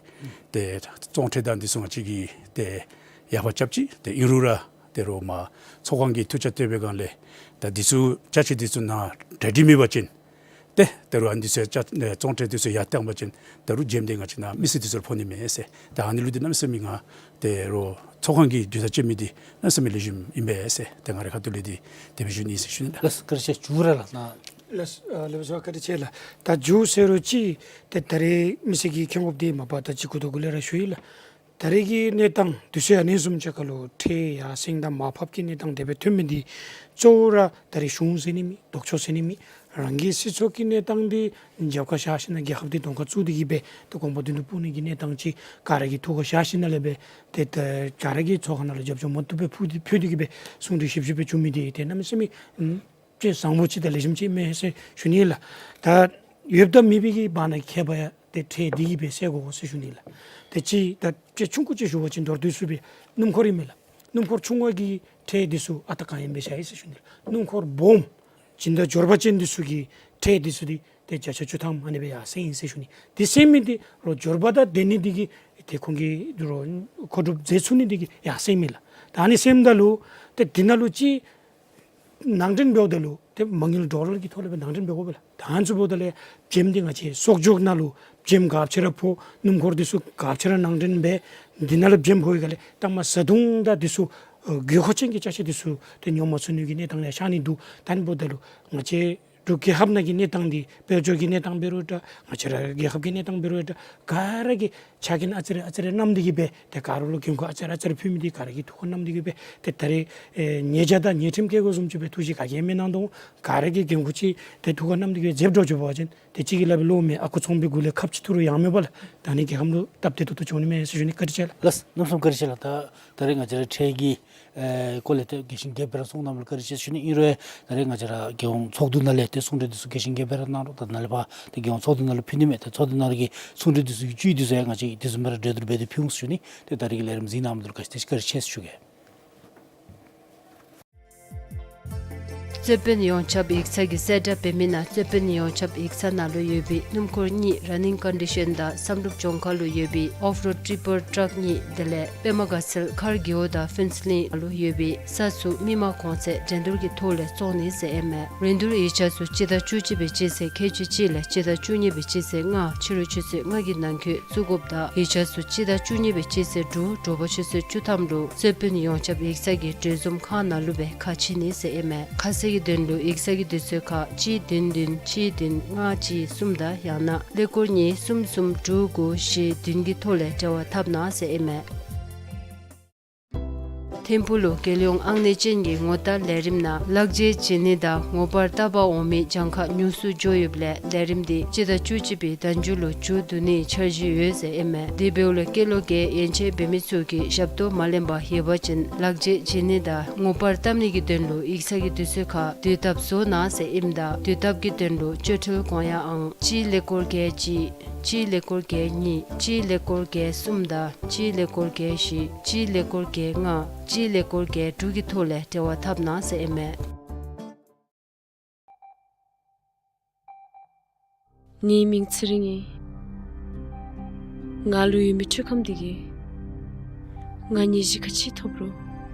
ཏེ་བཙོང་ཁྲལ་དང་འདི་ཚུ་ང་བཅས་ཀྱིས་ཏེ་ཡར་ཕབ་རྐྱབ་ཅི། ཏེ་ཨིན་རུང་ར་ཏེ་རོགས་མར་ཚོགས་ཁང་གིས་ཐུགས་རྩ་གཏད་པའི་སྒང་ལས་ད་འདི་ཚུ་ཅ་ཆས་འདི་ཚུ་ནང་གྲ་སྒྲིག་མེད་པ་ཅིན་ཏེ་ད་རུང་ཨ་ནི་ཚུ་ཡང་བཙོང་ཁྲལ་འདི་ཚུ་ཡར་བཏང་པ་ཅིན་ད་རུང་རྗེས་མ་འདི་ང་བཅས་ནཱ་མི་སེར་འདི་ཚུར་ཕོག་ནི་མས་ཟེར། ད་ཨ་ནི་ལུ་འདི་གནམ་མེད་ས་མེད་ང་ད་རུང་ཚོགས་ཁང་གིས་གྲོས་ཐག་བཅད་མི་འདི་གནམ་མེད་ས་མེད་ལེགས་ཤོམ་ཨིན་པས་ཟེར་ད་ང་རའི་ཁ་ཐུག་ལས་འདི་དེ་སྦེ་ཞུ་ནི་ཟེར་ཞུ་ནི་ལགས། ལགས་སོ། བཀའ་དྲིན་ཆེ་ལགས། ལགས་སོ། ཨ་ལེགས་པ་ཞུ་བ་བཀའ་དྲིན་ཆེ་ལགས། ད་མཇུག་ཟེར་རུང་ཅིག་ཏེ་ད་རེས་མི་སེར་གྱི་ཁེ་དགོངས་འདི་མ་པ་ད་ཅི་གུ་དོ་གུ་ལས་ར་ཞུ་ཡི་ལགས། ད་རེས་ཀྱི་གནས་སྟངས་དུས་ཚོད་ཨ་ནི་བཟུམ་ཅིག་ཁར་ལུ་ཁྲལ་ཡར་སེང་དང་མར་ཕབ་ཀྱི་གནས་སྟངས་དེ་སྦེ་ཐོན་མི་འདི་གཙོ་བོ་ར་ད་རེས་གཞུང་ཟེར་ནི་མེད། ལྡོག་ཕྱོགས་ཟེར་ནི་མེད། རང་གི་སྲིད་ཚོགས་ཀྱི་གནས་སྟངས་འདི་རྒྱབ་ཁར་བཞག་ཞིནམ་ལས་རྒྱལ་ཁབ་འདི་གདོང་ཁར་བཙུགས་ཏེ་གིས་སྦེ་ཏེ་གོང་བུ་མདུན་དུ་སྤུངས་ནི་གི་གནས་སྟངས་ཅིག་ག་ར་གི་ཐུགས་ཁར་བཞག་ཞིནམ་ལས་སྦེ་ཏེ་ད་ག་ར་གི་ཚོགས་ཁང་ནང་ལུ་རྒྱབ་ལྗོངས་མ་བཏུབ་པའི་ཕུལ་ཏེ་ཕུལ་ཏེ་གིས་སྦེ་གསུང་གྲོས་ཞིབ་ཞིབ་སྦེ་བྱུང་མི་འདི་ཏེ་གནམ་མེད་ས་མེད་ཨམ་ཅིག་བཟང་པོ་ཅིག་དང་ལེགས་ཤོམ་ཅིག་མས་ཟེར་ཞུ་ནི་ལགས། ད་ཡོདཔ་དང་མེད་པའི་གི་བར་ན་ཁྱད་པར་ཡང་ཏེ་ཁྲལ་འདི་གིས་སྦེ་སེལ་དགོ་ཟེར་ཞུ་ནི་ལགས། ཏེ་ཅིག་ད་ཁྲལ་ཆུང་ཀུ་ཅིག་ཞུ་བ་ཅིན་མདོར་བསྡུས་སུ་སྦེ་སྣུམ་འཁོར་ཨིན་མས་ལགས། སྣུམ་འཁོར་ཆུང་བ་གི་ཁྲལ་འདི་ཚུ་ཨ་རྟག་གང་ཡིན་སྦེ་བཞག་ཡི་ཟེར་ཞུ་ནི་ལགས། སྣུམ་འཁོར་སྦོམ་སྦྱིན་བདག་འབྱོར་པ་ཅན་འདི་ཚུ་གི་ཁྲལ་འདི་ཚུ་འདི་ཏེ་བརྒྱ་ཆ་བཅུ་ཐམ་ཨ་ནི་སྦེ་ཡར་སེང་ཡི་ཟེར་ཞུ་ནི། འདི་སེང་མི་འདི་རོགས་འབྱོར་པ་དང་ལྡན་ནི་འདི་གིས་ཏེ་ཁོང་གིས་རོགས་མཁོ་སྒྲུབ་མཛད་ཚུགས་ནི་འདི་གིས་ཡར་སེང་མས་ལགས། ད་ཨ་ནི་སེངམ་ད་ལུ་ཏེ་འདི་ནང་ལུ་ཅིག་ནང་འདྲེན་འབདཝ་ད་ལུ་ཏེ་མ་དངུལ་ཌོ་ལར་གྱི་ཐོག་ལས་སྦེ་ནང་འདྲེན་འབད་དགོ་པས་ལགས། ད་ཨ་ནི་ཚུ་འབདཝ་ད་ལས་བྱེམ་འདི་ང་བཅས་གསོག་འཇོག་ནང་ལུ་བྱེམ་ག་ཅི་ར་ཕོག། སྣུམ་འཁོར་འདི་ཚུ་ག་ཅི་ར་ནང་འདྲེན་འབད། འདི་ནང་ལུ་བྱེམ་ཕོག་པའི་སྒང་ལས་ད་མ་བཟའ་འཐུང་དང་འདི་ཚུ་ཨ་དགོས་མཁོ་ཅན་གྱི་ཅ་ཆས་འདི་ཚུ་ཏེ་ཉོ་མ་ཚུགས་ནི་གི་གནས་སྟངས་ཡང་ཤར་ནི་འདུག། ད་ཨ་ནི་འབདཝ་ད་ལུ་ང་བཅས་འབྲུག་རྒྱལ་ཁབ་ནང་གི་གནས་སྟངས་འདི་དཔལ་འབྱོར་གྱི་གནས་སྟངས་འབད་རུང་འདྲ་ང་བཅས་ར་རྒྱལ་ཁབ་ཀྱི་གནས་སྟངས་འབད་རུང་འདྲ་ག་ར་གིས་ཆ་རྐྱེན་ཨ་ཙི་རེ་ཨ་ཙི་རེ་བསྣམས་ཏེ་གིས་སྦེ་ཏེ་ག་ར་ལུ་འགན་ཁུར་ཨ་ཙི་རེ་ཨ་ཙི་རེ་ཕུལ་མི་འདི་ག་ར་གིས་ཐུགས་ཁར་བསྣམས་ཏེ་གིས་སྦེ་ཏེ་ད་རེས་ཨེ་ཉེས་བྱ་དང་ཉེས་ཁྲིམས་བཀལ་དགོཔ་བཟུམ་ཅིག་སྦེ་ཐུགས་བཞེད་ག་གིས་མེན་གནང་དོ། ག་ར་གིས་འགན་ཁུར་ཅིག་ཏེ་ཐུགས་ཁར་བསྣམས་ཏེ་གིས་མཛདཔ་འདྲཝ་ཅིག་འབད་བ་ཅིན་ཏེ་གཅིག་གིས་སླབ་པའི་བློ་མེད་ཨ་ཁུ་ཚོང་པའི་མགུ་ལས་ཁབ་ཅིག་འཐུ་རུང་ཡང་མེད་པ་ལགས། ད་ཨ་ནི་རྒྱལ་ཁམས་ལུ་སྟབས་བདེ་ཏོག་ཏོ་འགྱོ་ནི་མས་ཟེར་ཞུ་ནི། བཀའ་དྲིན་ཆེ་ལགས། ལགས་རྣམ་གསུམ་བཀའ་དྲིན་ཆེ་ལགས། ད་ད་རེས་ང་བཅས་ར་ཁྲལ་གྱི་ཨེ་སྐོར་ལས་ཏེ་རྒྱས་ཤིང་རྒྱས་པ་སྦེ་ར་གསུངས་གནངམ་ལུ་བཀའ་དྲིན་ཆེ་ཞུ་ནི། ཨིན་རུང་ད་རེས་ང་བཅས་ར་རྒྱལ་ཡོངས་ཚོགས་འདུ་ནང་ལས་ཏེ་གསུང་གྲོས་འདི་ཚུ་རྒྱས་ཤིང་རྒྱས་པ་སྦེ་ར་གནང་རོགས། ད་ནཱ་ལས་ཕར་ཏེ་རྒྱལ་ཡོངས་ཚོགས་འདུ་ནང་ལུ་ཕུལ་ནི་མས། ཏེ་ཚོགས་འདུ་ནང་ལུ་གི་གསུང་གྲོས་འདི་ཚུ་གི་བཅུད་འདི་ཚུ་ཡང་ང་བཅས་ཀྱིས་དེ་བཟུམ་སྦེ་ར་གྲོས་བསྡུར་འབད་དེ་ཕུལ་འོང་ཟེར་ཞུ་ནི། ཏེ་ད་རེས་ཀྱི་ལས་རིམ་གཟིགས་གནང་མི་འདི་ལུ་བཀའ་དྲིན་ཆེ་ཞུ་གེ། རྩོད་དཔོན་ཡོངས་ཁྱབ་ཡིག་ཚང་གིས་གསལ་བསྒྲགས་འབད་མི་ནང་རྩོད་དཔོན་ཡོངས་ཁྱབ་ཡིག་ཚང་ནང་ལུ་ཡོད་པའི་སྣུམ་འཁོར་གཉིས་ར་ནིང་ཀོན་ཌི་ཤཱན་དང་བསམ་གྲུབ་གྱོང་ཁ་ལུ་ཡོད་པའི་ཨོཕ་རོཌ་ཊི་པར་ཊཱག་གཉིས་དེ་ལས་པདྨ་དགའ་ཚལ་མཁར་རྒེད་འོག་དང་ཕུན་ཚོགས་གླིང་ལུ་ཡོད་པའི་ས་ཚུ་མི་མང་གོང་ཚད་འགྲན་བསྡུར་གྱི་ཐོག་ལས་བཙོང་ནི་ཟེར་ཨིན་མས། རིན་བསྡུར་ཡིག་ཆ་ཚུ་སྤྱི་ཟླ་བཅུ་གཅིག་པའི་སྤྱི་ཚེས་ཁལ་གཅིག་གཅིག་ལས་སྤྱི་ཟླ་བཅུ་གཉིས་པའི་སྤྱི་ཚེས་ལྔ་ཕྱི་རུ་ཆུ་ཚོད་ལྔ་གི་ནང་འཁོད་བཙུགས་དགོཔ་དང་ཡིག་ཆ་ཚུ་སྤྱི་ཟླ་བཅུ་གཉིས་པའི་སྤྱི་ཚེས་དྲུག་དྲོ་པ་ཆུ་ཚོད་བཅུ་ཐམ་ལུ་རྩོད་དཔོན་ཡོངས་ཁྱབ་ཡིག་ཚང་གི་གྲོས་འཛོམས་ཁང་ནང་ལུ་སྦེ་ཁ་ཕྱེ་ནི་ཟེར་ཨིན་མས། ཁ་གསལ་གྱི་དོན་ལུ་ཡིག་ཚང་གི་དུས་ཚོད་ཁར་གཅིག་བདུན་བདུན་གཅིག་བདུན་ལྔ་གཅིག་གསུམ་དང་ཡང་ན་ཀླད་ཀོར་གཉིས་གསུམ་གསུམ་དྲུག་དགུ་བཞི་བདུན་གྱི་ཐོག་ལས་འབྲེལ་བ་འཐབ་གནང་ཟེར་ཨིན་མས། ཐིམ་ཕུག་ལུ་རྒྱལ་ཡོངས་ཨང་གནས་ཅན་གྱི་ངོ་རྟགས་ལས་རིམ་ནང་ལག་འཇལ་བྱིན་ནི་དང་ངོ་པར་བཏབ་པར་འོང་མི་གྱངས་ཁ་ཉུང་སུ་འགྱོ་ཡོདཔ་ལས་ལས་རིམ་འདི་སྤྱི་ཟླ་བཅུ་གཅིག་པའི་ཟླ་མཇུག་ལུ་མཇུག་བསྡུ་ནིའི་འཆར་གཞི་ཡོད་ཟེར་ཨིན་མས། དེ་འབདཝ་ལས་སྐྱེས་ལོ་བརྒྱད་ཡན་ཆད་འབད་མི་ཚུ་གིས་ཞབས་ཏོག་མ་ལེན་པར་ཡོད་པ་ཅིན་ལག་འཇལ་བྱིན་ནི་དང་ངོ་པར་བཏབ་ནི་གི་དོན་ལུ་ཡིག་ཚང་གི་དུས་ཚོད་ཁར་དུས་ཐབས་བཟོ་གནང་ཟེར་ཨིནམ་ད་དུས་ཐབས་ཀྱི་དོན་ལུ་བཅོལ་འཕྲོལ་གོང་ཡངས་ཨང་གཅིག་ཀླད་ཀོར་བརྒྱད་གཅིག་གཅིག་ཀླད་ཀོར་བརྒྱད་གཉིས་གཅིག་ཀླད་ཀོར་བརྒྱད་གསུམ་དང་གཅིག་ཀླད་ཀོར་བརྒྱད་བཞི་གཅིག་ཀླད་ཀོར་བརྒྱད་ལྔ་གཅིག་ཀླད་ཀོར་བརྒྱད་དྲུག་གི་ཐོག་ལས་འབྲེལ་བ་འཐབ་གནང་ཟེར་ཨིན་མས། ངེའི་མིང་ཚེ་རིང་ཨིན། ང་ལུ་ཡོད་མི་འཕྲུལ་ཁམས་འདི་གིས་ང་ནད་གཞི་ག་ཅི་ཐོབ་རུང་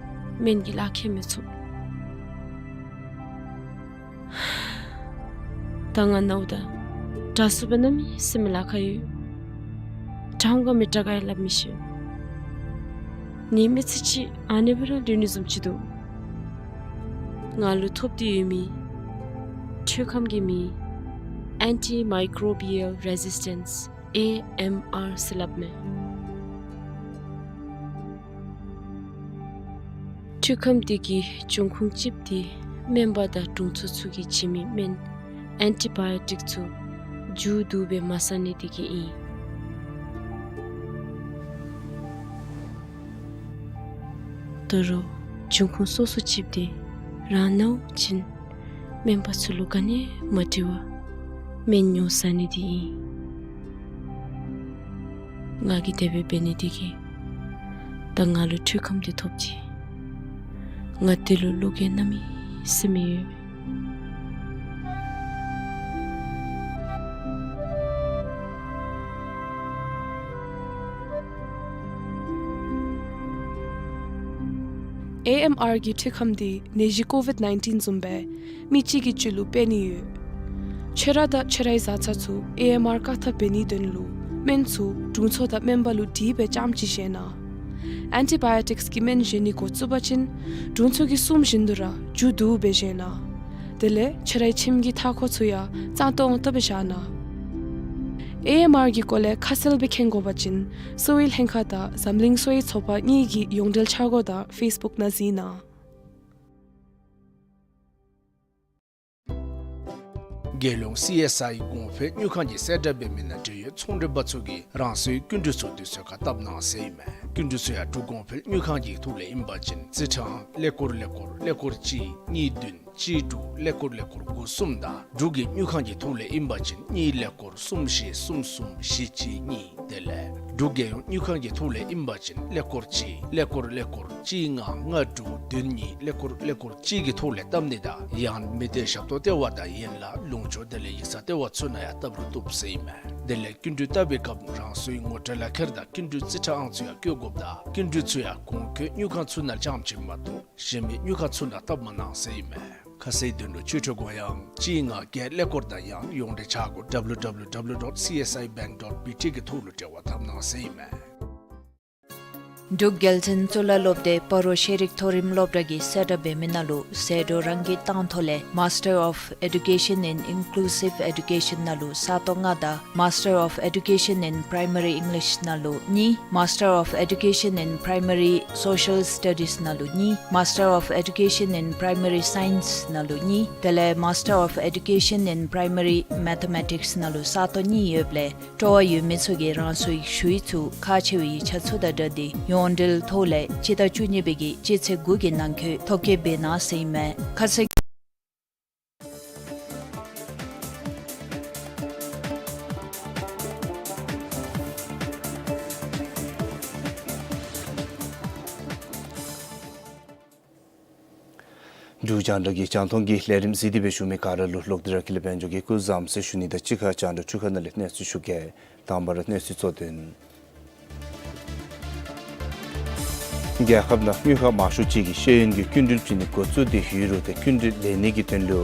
སྨན་གྱི་ལག་ཁྱེར་མི་ཚུགས། ད་ང་ནཝ་ད་དྲག་སུ་སྦེ་གནམ་མེད་ས་མེད་ལཱ་ཁག་ཡོད། དྲག་འོང་ག་མི་དྲག་ག་ཡང་སླབ་མི་ཤེས། ངེའི་མི་ཚེ་གཅིག་ཨ་ནེ་སྦེ་ར་ལུས་ནི་བཟུམ་ཅིག་འདུག། ང་ལུ་ཐོབ་སྟེ་ཡོད་མི་འཕྲུལ་ཁམས་ཀྱི་མིང་ཨེན་ཊི་མའི་ཀོརོ་བི་ཡལ་རེ་ཟིས་ཊེནསི་ཨེ་ཨེམ་ཨར་ཟེར་སླབ་མས། འཕྲུལ་ཁམས་འདི་གི་འབྱུང་ཁུངས་གཅིག་འདི་སྨན་པ་དང་དྲུང་འཚོ་ཚུ་གིས་བྱིན་མི་སྨན་ཨེན་ཊི་བཱ་ཡོ་ཊིཀ་ཚུ་མཇུག་བསྡུ་སྦེ་མ་ཟ་ནི་འདི་གིས་ཨིན། ད་རུང་འབྱུང་ཁུངས་སོ་སོ་གཅིག་འདི་རང་ནཝ་ཅིན་སྨན་པ་ཚུ་ལུ་ག་ནི་མ་དྲི་བར་སྨན་ཉོ་ཟ་ནི་འདི་ཨིན། ང་གིས་དེ་སྦེ་འབད་ནི་འདི་གིས་ད་ང་ལུ་འཕྲུལ་ཁམས་འདི་ཐོབ་ཅི། ང་འདི་ལུ་བློ་འགྱོད་གནམ་མེད་ས་མེད་ཡོད། ཨེ་ཨེམ་ཨར་གྱི་འཕྲུལ་ཁམས་འདི་ནད་གཞི་ཀོ་ཝིཌ་ནའིན་ཊིན་བཟུམ་སྦེ་མི་གཅིག་གི་རྒྱུད་ལུ་སྤེལ་ནི་ཡོད། ཁྱོད་ར་དང་ཁྱོད་རའི་བཟའ་ཚང་ཚུ་ཨེ་ཨེམ་ཨར་བཀག་ཐབས་འབད་ནིའི་དོན་ལུ་སྨན་ཚུ་དྲུང་འཚོ་དང་སྨན་པ་ལུ་དྲིས་སྦེ་རྐྱངམ་ཅིག་བཞེས་གནང་། ཨེན་ཊི་བཱ་ཡོ་ཊིཀསི་གི་སྨན་བཞེས་ནི་འགོ་བཙུགས་པ་ཅིན་དྲུང་འཚོ་གིས་གསུངམ་བཞིན་དུ་ར་མཇུག་བསྡུ་སྦེ་བཞེས་གནང་། དེ་ལས་ཁྱོད་རའི་ཁྱིམ་གྱི་མཐའ་འཁོར་ཚུ་ཡང་གཙང་ཏོག་ཏོ་སྦེ་བཞག་གནང་། ཨེ་ཨེམ་ཨར་གྱི་སྐོར་ལས་ཁ་གསལ་སྦེ་མཁྱེན་དགོ་པ་ཅིན་གསོ་བའི་ལྷན་ཁག་དང་འཛམ་གླིང་གསོ་བའི་ཚོགས་པ་གཉིས་ཀྱི་ཡོངས་འབྲེལ་འཆར་སྒོ་དང་ཕེསི་བུཀ་ནང་གཟིགས་གནང་། རྒྱལ་ཡོངས་སི་ཨེསི་ཨའི་གོང་འཕེལ་དངུལ་ཁང་གིས་གསལ་བསྒྲགས་འབད་མི་ནང་འབྲེལ་ཡོད་ཚོང་འབྲེལ་པ་ཚུ་གིས་རང་སོའི་སྐྱིན་འགྲུལ་ཚུ་དུས་ཚོད་ཁར་བཏབ་གནང་ཟེར་ཨིན་མས། སྐྱིན་འགྲུལ་ཚུ་ཡང་འབྲུག་གོང་འཕེལ་དངུལ་ཁང་གི་ཐོག་ལས་ཨིན་པ་ཅིན་རྩིས་ཁྲའང་ཀླད་ཀོར་ཀླད་ཀོར་ཀླད་ཀོར་གཅིག་གཉིས་བདུན་གཅིག་དྲུག་ཀླད་ཀོར་ཀླད་ཀོར་དགུ་གསུམ་དང་འབྲུག་གི་དངུལ་ཁང་གི་ཐོག་ལས་ཨིན་པ་ཅིན་གཉིས་ཀླད་ཀོར་གསུམ་བཞི་གསུམ་གསུམ་བཞི་གཅིག་གཉིས། དེ་ལས་འབྲུག་རྒྱལ་ཡོངས་དངུལ་ཁང་གི་ཐོག་ལས་ཨིན་པ་ཅིན་ཀླད་ཀོར་གཅིག་ཀླད་ཀོར་ཀླད་ཀོར་གཅིག་ལྔ་ལྔ་དྲུག་བདུན་གཉིས་ཀླད་ཀོར་ཀླད་ཀོར་གཅིག་གི་ཐོག་ལས་བཏབ་ནི་དང་ཡང་མི་སྡེ་ཞབས་ཏོག་ལྟེ་བ་དང་ཡན་ལག་ལུང་ཕྱོགས་དེ་ལས་ཡིག་ཚང་ལྟེ་བ་ཚུ་ནང་ཡང་བཏབ་རུང་བཏུབ་ཟེར་ཨིན་མས། དེ་ལས་སྐྱིན་འགྲུལ་བཏབ་པའི་སྐབས་རང་སོའི་ངོ་སྤྲོད་ལག་ཁྱེར་དང་སྐྱིན་འགྲུལ་རྩིས་ཁྲའང་ཚུ་ཡང་བཀོད་དགོཔ་དང་སྐྱིན་འགྲུལ་ཚུ་ཡང་གོང་འཁོད་དངུལ་ཁང་ཚུ་ནང་རྐྱངམ་ཅིག་མ་གཏོགས་གཞན་མི་དངུལ་ཁང་ཚུ་ནང་བཏབ་མ་གནང་ཟེར་ཨིན་མས། ཁ་གསལ་དོན་ལུ་ཆོས་འཕྲུལ་གོ་ཡང་གཅིག་ལྔ་བརྒྱད་ཀླད་ཀོར་དང་ཡང་ཡོངས་འབྲེལ་འཆར་སྒོ་W W W dot C S I bank dot B T གི་ཐོག་ལུ་འབྲེལ་བ་འཐབ་གནང་ཟེར་ཨིན་མས། འབྲུག་རྒྱལ་བཙུན་གཙུག་ལག་སློབ་སྡེ་སྤ་རོ་ཤེས་རིག་མཐོ་རིམ་སློབ་གྲྭ་གིས་གསལ་བསྒྲགས་འབད་མི་ནང་ལུ་ཟད་འགྲོ་རང་གིས་བཏང་ཐོག་ལས་Master of Education in Inclusive Education ནང་ལུ་ས་སྟོང་ལྔ་དང་Master of Education in Primary English ནང་ལུ་གཉིས། Master of Education in Primary Social Studies ནང་ལུ་གཉིས། Master of Education in Primary Science ནང་ལུ་གཉིས། དེ་ལས་Master of Education in Primary Mathematics ནང་ལུ་ས་སྟོང་གཉིས་ཡོདཔ་ལས་སྤྲོ་བ་ཡོད་མི་ཚུ་གིས་རང་སོའི་ཞུ་ཡིག་ཚུ་ཁག་ཆེ་བའི་ཡིག་ཆ་ཚུ་དང་སྦྲགས་ཏེ་ཡོངས་འབྲེལ་ཐོག་ལས་སྤྱི་ཟླ་བཅུ་གཉིས་པའི་གི་སྤྱི་ཚེས་དགུ་གི་ནང་འཁོད་ཐོ་བཀོད་འབད་གནང་ཟེར་ཨིན་མས། ཁ་གསལ། འབྲུག་རྒྱང་བསྒྲགས་ཀྱི་རྒྱང་མཐོང་གི་ལས་རིམ་གཟིགས་ཏེ་སྦེ་བཞུགས་མི་ག་ར་ལུ་ལོག་སྟེ་ར་དགེ་ལེགས་དཔལ་འབྱོར་གྱིས་སྐུ་གཟུགས་བཟང་ཟེར་ཞུ་ནི་དང་གཅིག་ཁར་རྒྱང་བསྒྲགས་འཕྲུལ་ཁང་ནང་ལས་གནས་ཚུལ་ཞུ་གེ། དང་པ་ར་གནས་ཚུལ་གཙོ་དོན། རྒྱལ་ཁབ་ནང་དངུལ་ཁང་མང་ཤོས་ཅིག་གིས་ཤེས་ཡོན་གྱི་སྐྱིན་འགྲུལ་བྱིན་ནི་འགོ་བཙུགས་ཏེ་ཡོད་རུང་ཏེ་སྐྱིན་འགྲུལ་ལེན་ནི་གི་དོན་ལུ་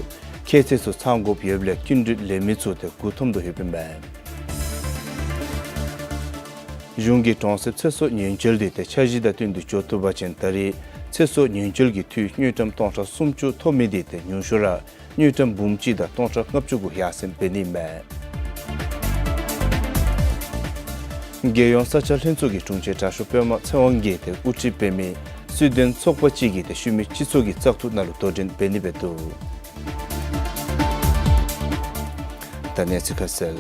ཁྱད་ཚད་ཚུ་ཚང་དགོཔ་ཡོདཔ་ལས་སྐྱིན་འགྲུལ་ལེན་མི་ཚུ་ཏེ་མགུ་འཐོམ་དོ་ཡོདཔ་ཨིན་མས། གཞུང་གིས་གྲོང་གསེབ་ཚེ་སྲོག་ཉེན་བཅོལ་འདི་ཏེ་འཆར་གཞི་དང་བསྟུན་ཏེ་འགྱོ་བཏུབ་པ་ཅིན་ད་རེས་ཚེ་སྲོག་ཉེན་བཅོལ་གྱི་འཐུས་དངུལ་ཀྲམ་སྟོང་ཕྲག་སུམ་ཅུ་ཐོབ་མི་འདི་ཏེ་ཉུང་ཤོས་ར་དངུལ་ཀྲམ་འབུམ་གཅིག་དང་སྟོང་ཕྲག་ལྔ་བཅུ་གུ་ཡར་སེང་འབད་ནི་མས། རྒྱལ་ཡོངས་ས་ཆ་ལྷན་ཚོགས་ཀྱི་དྲུང་ཆེ་དྲག་ཤོས་པདྨ་ཚེ་དབང་གིས་ཏེ་དབུ་ཁྲིད་འབད་མི་སུའེ་ཌེན་ཚོགས་པ་ཅིག་གིས་ཏེ་ཤུལ་མའི་སྤྱི་ཚོགས་ཀྱི་བཙག་འཐུ་ནང་ལུ་དོ་འགྲན་འབད་ནི་སྦེ་འདུག། ད་གནས་ཚུལ་ཁ་གསལ།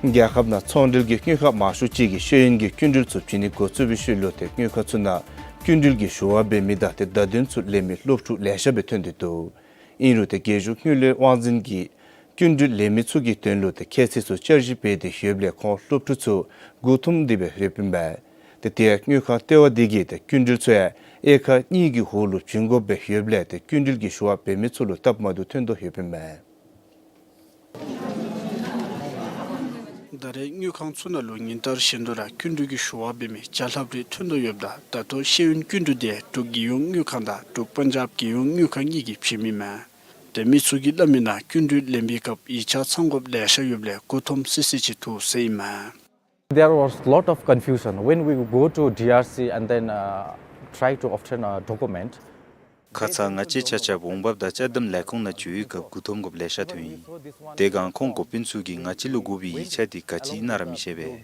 རྒྱལ་ཁབ་ནང་ཚོང་འབྲེལ་གྱི་དངུལ་ཁང་མང་ཤོས་ཅིག་གིས་ཤེས་ཡོན་གྱི་སྐྱིན་འགྲུལ་ཚུ་བྱིན་ནི་འགོ་བཙུགས་པའི་ཤུལ་ལུ་ཏེ་དངུལ་ཁང་ཚུ་ནང་སྐྱིན་འགྲུལ་གྱི་ཞུ་བ་འབད་མི་དང་ཏེ་བརྡ་དོན་ཚུ་ལེན་མི་སློབ་ཕྲུག་ལེ་ཤ་སྦེ་ཐོན་ཏེ་འདུག། ཨིན་རུང་ཏེ་རྒྱལ་གཞུང་དངུལ་ལས་དབང་འཛིན་གྱིས་སྐྱིན་འགྲུལ་ལེན་མི་ཚུ་གི་དོན་ལུ་ཏེ་ཁྱད་ཚད་ཚུ་བསྐྱར་ཞིབ་འབད་དེ་ཡོདཔ་ལས་ཁོང་སློབ་ཕྲུག་ཚུ་མགུ་འཐོམ་སྟེ་སྦེ་ཡོདཔ་ཨིན་པས། ཏེ་དེ་ཡང་དངུལ་ཁང་ལྟེ་བ་འདི་གིས་ཏེ་སྐྱིན་འགྲུལ་ཚུ་ཡང་དབྱེ་ཁག་གཉིས་ཀྱི་འོག་ལུ་བྱིན་དགོཔ་སྦེ་ཡོདཔ་ལས་ཏེ་སྐྱིན་འགྲུལ་གྱི་ཞུ་བ་འབད་མི་ཚུ་ལུ་སྟབས་མ་བདེཝ་ཐོན་དོ་ཡོདཔ་ཨིན་མས། ད་རེས་དངུལ་ཁང་ཚུ་ནང་ལུ་ཉིན་ལྟར་བཞིན་དུ་ར་སྐྱིན་འགྲུལ་གྱི་ཞུ་བ་འབད་མི་བརྒྱ་ལྷགཔ་རེ་ཐོན་དོ་ཡོདཔ་ད་ད་ལྟོ་ཤེས་ཡོན་སྐྱིན་འགྲུལ་དེ་འབྲུག་རྒྱལ་ཡོངས་དངུལ་ཁང་དང་འབྲུག་པན་ཇབ་རྒྱལ་ཡོངས་དངུལ་ཁང་གཉིས་ཀྱིས་བྱིན་མི་མས། ཏེ་མི་ཚུ་གིས་སླབ་མི་ནང་སྐྱིན་འགྲུལ་ལེན་པའི་སྐབས་ཡིག་ཆ་ཚང་དགོཔ་ལེ་ཤ་ཡོདཔ་ལས་མགུ་འཐོམ་སི་སི་ཅིག་འདུག་ཟེར་ཨིན་མས། There was lot of confusion when we go to D R C and then, uh, try to obtain a document. ཁ་ཙ་ང་བཅས་ཆ་ཁྱབ་འོང་འབབ་དང་ཅ་དམ་ལས་ཁུངས་ནང་འགྱོ་བའི་སྐབས་མགུ་འཐོམ་དགོཔ་ལེ་ཤ་ཐོན་ཡི། དེ་སྒང་ཁོང་འགོ་དཔོན་ཚུ་གིས་ང་བཅས་ལུ་དགོ་པའི་ཡིག་ཆ་འདི་ག་ཅི་ཨིན་ན་ར་མི་ཤེས་པས།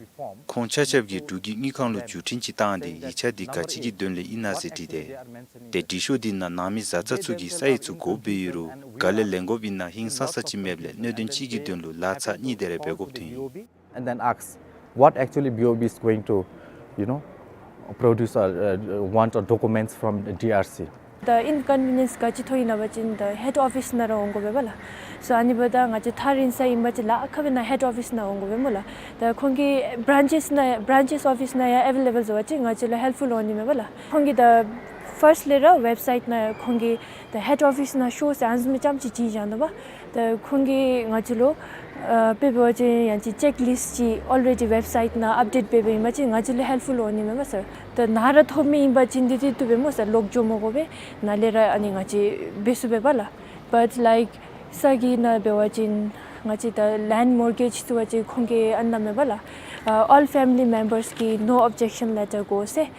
ཁོང་ཆ་ཁྱབ་ཀྱིས་འབྲུག་གི་དངུལ་ཁང་ལུ་བརྒྱུད་འཕྲིན་ཅིག་བཏང་སྟེ་ཡིག་ཆ་འདི་ག་ཅི་གི་དོན་ལས་ཨིན་ན་ཟེར་དྲིས་ཏེ། ཏེ་འབྲི་ཤོག་འདི་ནང་ནང་མི་བཟའ་ཚང་ཚུ་གིས་ས་ཡིག་ཚུ་དགོཔ་སྦེ་ཡོད་རུང་ག་ལས་ལེན་དགོཔ་ཨིན་ན་ཧིང་སང་ས་ཅིག་མེདཔ་ལས་སྣོད་དོན་ཅིག་གི་དོན་ལུ་ལག་ཚ་གཉིས་དེ་རེ་འབད་དགོཔ་ཐོན་ཡི། And then ask what actually B O B is going to, you know, produce or, uh, want or documents from the D R C. ད་ཨིན་ཀོན་བི་ནེནསི་ག་ཅི་ཐོན་ཡི་ན་པ་ཅིན་ད་ཧེཌ་ཨོ་ཕིསི་ནང་ར་འོང་དགོ་པས་པ་ལགས། སོ་ཨ་ནི་འབདཝ་ད་ང་བཅས་ཐག་རིང་ས་ཨིན་པ་ཅིན་ལཱ་ཁག་སྦེ་ནཱ་ཧེཌ་ཨོ་ཕིསི་ནང་འོང་དགོ་པས་སྨོ་ལགས། ད་ཁོང་གི་བརཱནཆེསི་ནང་བརཱནཆེསི་ཨོ་ཕིསི་ནང་ཡང་ཨ་ཝེ་ལེ་བཱལ་བཟོ་བ་ཅིན་ང་བཅས་ལུ་ཧེལཔ་ཕུལ་འོང་ནི་མས་པ་ལགས། ཁོང་གིས་ད་ཕརསཊ་ལས་ར་ཝེབ་སའིཊ་ནང་ཁོང་གིས་ད་ཧེཌ་ཨོ་ཕིསི་ནང་ཤོག་ཟེར་ཨ་ནི་བཟུམ་མའི་རྐྱངམ་ཅིག་བྱིན་བཞག་ནུག་པ། ད་ཁོང་གིས་ང་བཅས་ལུ་ཨ་དཔེ་འབད་བ་ཅིན་ཡང་ཅིན་ཅེཀ་ལིསཊ་ཅིག་ཨོལ་རེ་ཌི་ཝེབ་སའིཊ་ནང་ཨཔ་ཌེཊ་འབད་འབདཝ་ཨིན་པ་ཅིན་ང་བཅས་ལུ་ཧེལཔ་ཕུལ་འོང་ནི་མས་པ་སར། ད་ནཱ་ར་ཐོབ་མི་ཨིན་པ་ཅིན་འདི་འདི་བཏུབ་པས་སྨོ་སར། ལོག་འགྱོ་མ་དགོ་པས། ནཱ་ལས་ར་ཨ་ནི་ང་བཅས་འབད་ཚུགས་པས་པ་ལགས། བཊ་ལའིཀ་ས་གི་ནང་འབད་བ་ཅིན་ང་བཅས་ད་ལེནཌ་མོར་གེཇ་ཟེར་བ་ཅིན་ཁོང་གིས་ཨ་ནི་གནངམ་མས་པ་ལགས། ཨ་all family members གིས་no objection letter དགོ་ཟེར།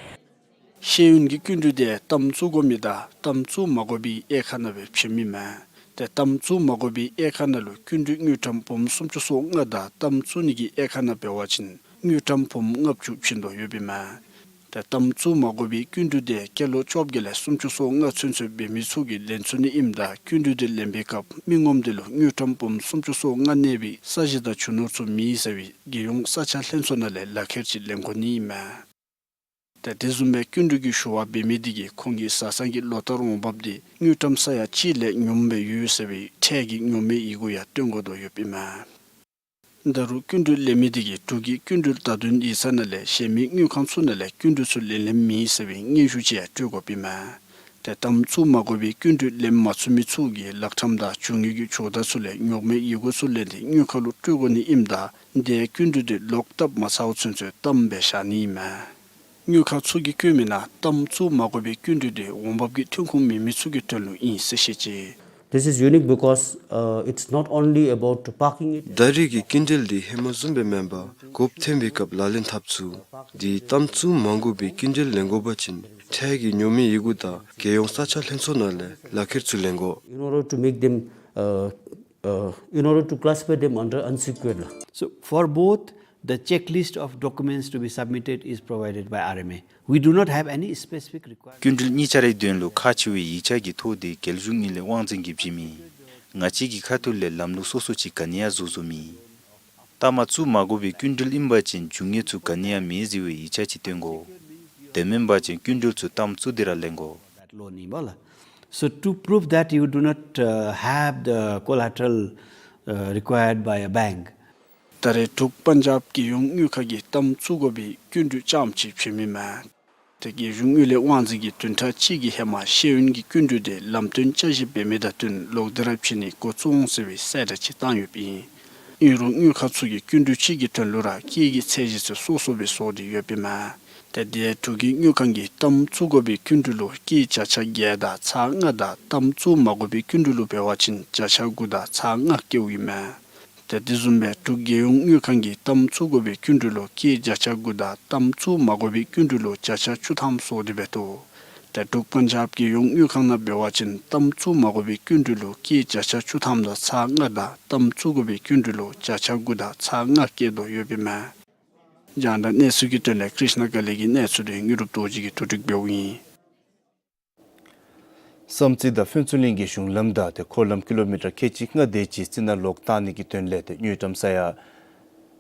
ཤེས་ཡོན་གྱི་སྐྱིན་འགྲུལ་དེ་གཏའམ་བཙུགས་དགོ་མི་དང་གཏའམ་བཙུགས་མ་དགོ་པའི་དབྱེ་ཁག་ནང་སྦེ་བྱིན་མི་མས། ཏེ་གཏའམ་བཙུགས་མ་དགོ་པའི་དབྱེ་ཁག་ནང་ལུ་སྐྱིན་འགྲུལ་དངུལ་ཀྲམ་འབུམ་སུམ་ཅུ་སོ་ལྔ་དང་གཏའམ་བཙུགས་ནི་གི་དབྱེ་ཁག་ནང་འབད་བ་ཅིན་དངུལ་ཀྲམ་འབུམ་ལྔ་བཅུ་བྱིན་དོ་ཡོདཔ་ཨིན་མས། ཏེ་གཏའམ་བཙུགས་མ་དགོ་པའི་སྐྱིན་འགྲུལ་དེ་སྐྱེས་ལོ་བཅོ་བརྒྱད་ལས་སུམ་ཅུ་སོ་ལྔ་ཚུན་ཚོད་འབད་མི་ཚུ་གིས་ལེན་ཚུགས་ནི་ཨིནམ་ད་སྐྱིན་འགྲུལ་དེ་ལེན་པའི་སྐབས་མི་ངོམ་དེ་ལུ་དངུལ་ཀྲམ་འབུམ་སུམ་ཅུ་སོ་ལྔ་གནས་པའི་ས་གཞི་དང་རྒྱུ་ནོར་ཚུ་མེད་ཟེར་བའི་རྒྱལ་ཡོངས་ས་ཆ་ལྷན་ཚོགས་ནང་ལས་ལག་ཁྱེར་ཅིག་ལེན་དགོ་ནི་ཨིན་མས། ཏེ་དེ་བཟུམ་སྦེ་སྐྱིན་འགྲུལ་གྱི་ཞུ་བ་འབད་མི་དེ་གིས་ཁོང་གི་བཟའ་ཚང་གི་ལོ་ལྟར་འོང་འབབ་དེ་དངུལ་ཀྲམ་ས་ཡ་གཅིག་ལས་ཉུངམ་སྦེ་ཡོད་ཟེར་བའི་ཁྲལ་གྱི་ཉོག་མེད་ཡི་གུ་ཡང་སྟོན་དགོ་དོ་ཡོདཔ་ཨིན་མས། ད་རུང་སྐྱིན་འགྲུལ་ལེན་མི་དེ་གིས་འབྲུག་གི་སྐྱིན་འགྲུལ་བདག་འདོན་ཡིག་ཚང་ནང་ལས་གཞན་མི་དངུལ་ཁང་ཚུ་ནང་ལས་སྐྱིན་འགྲུལ་ཚུ་ལེན་ལེནམ་མེད་ཟེར་བའི་སྙན་ཞུ་ཅིག་ཡང་སྤྲོད་དགོཔ་ཨིན་མས། ཏེ་གཏའམ་བཙུགས་མ་དགོ་པའི་སྐྱིན་འགྲུལ་ལེན་མ་ཚུགས་མི་ཚུ་གིས་ལག་ཁྲམ་དང་རྒྱུ་དངོས་ཀྱི་ཇོ་བདག་ཚུ་ལས་ཉོག་མེད་ཡི་གུ་ཚུ་ལེན་ཏེ་དངུལ་ཁང་ལུ་སྤྲོད་དགོ་ནི་ཨིནམ་ད་དེ་སྐྱིན་འགྲུལ་དེ་ལོག་བཏབ་མ་ཚརཝ་ཚུན་ཚོད་གཏའམ་སྦེ་བཞག་ནི་ཨིན་མས། དངུལ་ཁང་ཚུ་གིས་བཀོད་མི་ནང་གཏའམ་བཙུགས་མ་དགོ་པའི་སྐྱིན་འགྲུལ་དེ་འོང་འབབ་ཀྱི་ཐོན་ཁུངས་མེད་མི་ཚུ་གི་དོན་ལུ་ཨིན་ཟེར་བཤད་ཅི། This is unique because, uh, it's not only about parking it. ད་རེས་ཀྱི་སྐྱིན་འགྲུལ་འདི་ཧེ་མ་བཟུམ་སྦེ་མེན་པར་དགོཔ་ཐོན་པའི་སྐབས་ལག་ལེན་འཐབ་ཚུགས། དེ་གཏའམ་བཙུགས་མ་དགོ་པའི་སྐྱིན་འགྲུལ་ལེན་དགོ་པ་ཅིན་ཁྲལ་གྱི་ཉོག་མེད་ཡི་གུ་དང་རྒྱལ་ཡོངས་ས་ཆ་ལྷན་ཚོགས་ནང་ལས་ལག་ཁྱེར་ཚུ་ལེན་དགོ། In order to make them, uh, uh, in order to classify them under unsecured loan. So for both, the checklist of documents to be submitted is provided by R M A. We do not have any specific requirement. སྐྱིན་འགྲུལ་གཉིས་ཆ་རའི་དོན་ལུ་ཁག་ཆེ་བའི་ཡིག་ཆ་གི་ཐོ་དེ་རྒྱལ་གཞུང་དངུལ་ལས་དབང་འཛིན་གྱིས་བྱིན་མི། ང་བཅས་ཀྱི་ཁ་ཐུག་ལས་ལམ་ལུགས་སོ་སོ་ཅིག་ག་ནི་ཡང་བཟོ་བཟོཝ་མེད། གཏའམ་བཙུགས་མ་དགོ་པའི་སྐྱིན་འགྲུལ་ཨིན་པ་ཅིན་རྒྱུ་དངོས་ཚུ་ག་ནི་ཡང་མེད་ཟེར་བའི་ཡིག་ཆ་ཅིག་སྟོན་དགོ། དེ་མེན་པ་ཅིན་སྐྱིན་འགྲུལ་ཚུ་གཏའམ་བཙུགས་ཏེ་ར་ལེན་དགོ། That loan ནི་སྦ་ལ། So to prove that you do not, uh, have the collateral, uh, required by a bank. ད་རེས་འབྲུག་པན་ཇབ་རྒྱལ་ཡོངས་དངུལ་ཁང་གིས་གཏའམ་བཙུགས་དགོ་པའི་སྐྱིན་འགྲུལ་རྐྱངམ་ཅིག་བྱིན་མི་མས། ཏེ་རྒྱལ་གཞུང་དངུལ་ལས་དབང་འཛིན་གྱིས་བདུན་ཕྲག་གཅིག་གི་ཧེ་མ་ཤེས་ཡོན་གྱི་སྐྱིན་འགྲུལ་དེ་ལམ་སྟོན་བསྐྱར་ཞིབ་འབད་མི་དང་བསྟུན་ལོག་སྟེ་ར་བྱིན་ནི་འགོ་བཙུགས་འོང་ཟེར་བའི་གསལ་བསྒྲགས་ཅིག་བཏང་ཡོདཔ་ཨིན། ཨིན་རུང་དངུལ་ཁང་ཚུ་གིས་སྐྱིན་འགྲུལ་ཅིག་གི་དོན་ལུ་ར་སྐྱེད་ཀྱི་ཚད་གཞི་ཚུ་སོ་སོ་སྦེ་བཟོ་སྟེ་ཡོདཔ་ཨིན་མས། ཏེ་དེ་འབྲུག་གི་དངུལ་ཁང་གིས་གཏའམ་བཙུགས་དགོ་པའི་སྐྱིན་འགྲུལ་ལུ་སྐྱེད་བརྒྱ་ཆ་བརྒྱད་དང་ཚག་ལྔ་དང་གཏའམ་བཙུགས་མ་དགོ་པའི་སྐྱིན་འགྲུལ་ལུ་འབད་བ་ཅིན་བརྒྱ་ཆ་དགུ་དང་ཚག་ལྔ་བཀལཝ་ཨིན་མས། ཏེ་དེ་བཟུམ་སྦེ་འབྲུག་རྒྱལ་ཡོངས་དངུལ་ཁང་གིས་གཏའམ་བཙུགས་དགོ་པའི་སྐྱིན་འགྲུལ་ལུ་སྐྱེད་བརྒྱ་ཆ་དགུ་དང་གཏའམ་བཙུགས་མ་དགོ་པའི་སྐྱིན་འགྲུལ་ལུ་བརྒྱ་ཆ་བཅུ་ཐམ་བཟོ་སྟེ་འབད་དོ། ཏེ་འབྲུག་པན་ཇབ་རྒྱལ་ཡོངས་དངུལ་ཁང་ནང་འབད་བ་ཅིན་གཏའམ་བཙུགས་མ་དགོ་པའི་སྐྱིན་འགྲུལ་ལུ་སྐྱེད་བརྒྱ་ཆ་བཅུ་ཐམ་དང་ཚག་ལྔ་དང་གཏའམ་བཙུགས་དགོ་པའི་སྐྱིན་འགྲུལ་ལུ་བརྒྱ་ཆ་དགུ་དང་ཚག་ལྔ་བཀལ་དོ་ཡོདཔ་ཨིན་མས། རྒྱང་བསྒྲགས་གནས་ཚུལ་གྱི་དོན་ལས་ཀྲིཤ་ན་ཀ་ལི་གི་གནས་ཚུལ་དེ་དངོས་གྲུབ་རྡོ་རྗེ་གིས་བསྡུ་སྒྲིག་འབདཝ་ཨིན། བསམ་རྩེ་དང་ཕུན་ཚོགས་གླིང་གི་གཞུང་ལམ་དང་ཏེ་འཁོར་ལམ་ཀི་ལོ་མི་ཊར་ཁལ་གཅིག་ལྔ་དེ་ཅིག་རྩི་ནག་ལོག་བཏང་ནི་གི་དོན་ལས་ཏེ་དངུལ་ཀྲམ་ས་ཡ་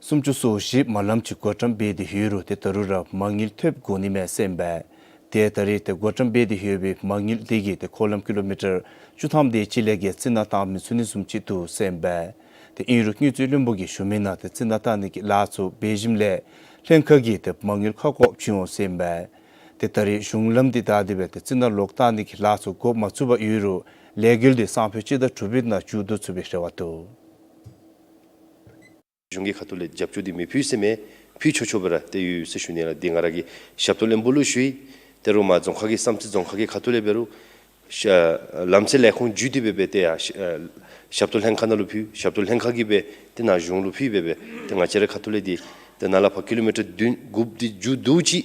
སུམ་ཅུ་སོ་བཞི་མ་ལམ་ཅིག་བགོ་བཀྲམ་འབད་དེ་ཡོད་རུང་ཏེ་ད་རུང་ར་མ་དངུལ་ཐོབ་དགོ་ནི་མས་ཟེར་ཨིན་པས། ཏེ་ད་རེས་ཏེ་བགོ་བཀྲམ་འབད་དེ་ཡོད་པའི་མ་དངུལ་དེ་གིས་ཏེ་འཁོར་ལམ་ཀི་ལོ་མི་ཊར་བཅུ་ཐམ་དེ་ཅིག་ལས་བརྒལ་རྩི་ནག་བཏང་མི་ཚུགས་ནི་བཟུམ་ཅིག་འདུག་ཟེར་ཨིན་པས། ཏེ་ཨིན་རུང་དངུལ་རྩིས་བློན་པོ་གིས་ཞུ་མི་ནང་ཏེ་རྩི་ནག་བཏང་ནི་གི་ལཱ་ཚུ་འབད་ཞིནམ་ལས་ལྷན་ཁག་གིས་ཏེ་མ་དངུལ་ཁ་སྐོང་བྱིན་འོང་ཟེར་ཨིན་པས། ཏེ་ད་རེས་གཞུང་ལམ་འདི་བདའ་སྟེ་སྦེ་ཏེ་རྩི་ནག་ལོག་བཏང་ནི་གི་ལཱ་ཚུ་འགོ་མ་བཙུགས་པར་ཡོད་རུང་ལས་འགུལ་འདི་སང་ཕོད་སྤྱི་ཟླ་དྲུག་པའི་ནང་མཇུག་བསྡུ་ཚུགས་པའི་རེ་བ་འདུག། གཞུང་གི་ཁ་ཐུག་ལས་རྒྱབ་སྐྱོར་འདི་མི་ཕུལ་ཟེར་མེན། ཕུལ་ཆོག་ཆོག་སྦེ་ར་ཏེ་ཡོད་ཟེར་ཞུ་ནི་ལགས། འདི་ང་ར་གིས་ཞབས་ཏོག་བློན་པོ་ལུ་ཞུ་ཡི། ཏེ་རུང་མར་རྫོང་ཁག་གི་བསམ་རྩེ་རྫོང་ཁག་གི་ཁ་ཐུག་ལས་འབད་རུང་ཤ་ལམ་སེལ་ལས་ཁུངས་བརྒྱུད་དེ་སྦེ་སྦེ་ཏེ་ཡར་ཤ་ཞབས་ཏོག་ལྷན་ཁག་ནང་ལུ་ཕུལ། ཞབས་ཏོག་ལྷན་ཁག་གིས་སྦེ་ཏེ་ནཱ་གཞུང་ལུ་ཕུལ་སྦེ་སྦེ་ཏེ་ང་བཅས་རའི་ཁ་ཐུག་ལས་འདི་ཏེ་ནཱ་ལས་ཕར་ཀི་ལོ་མི་ཊར་བདུན་དགུ་འདི་མཇུག་བསྡུ་ཅི།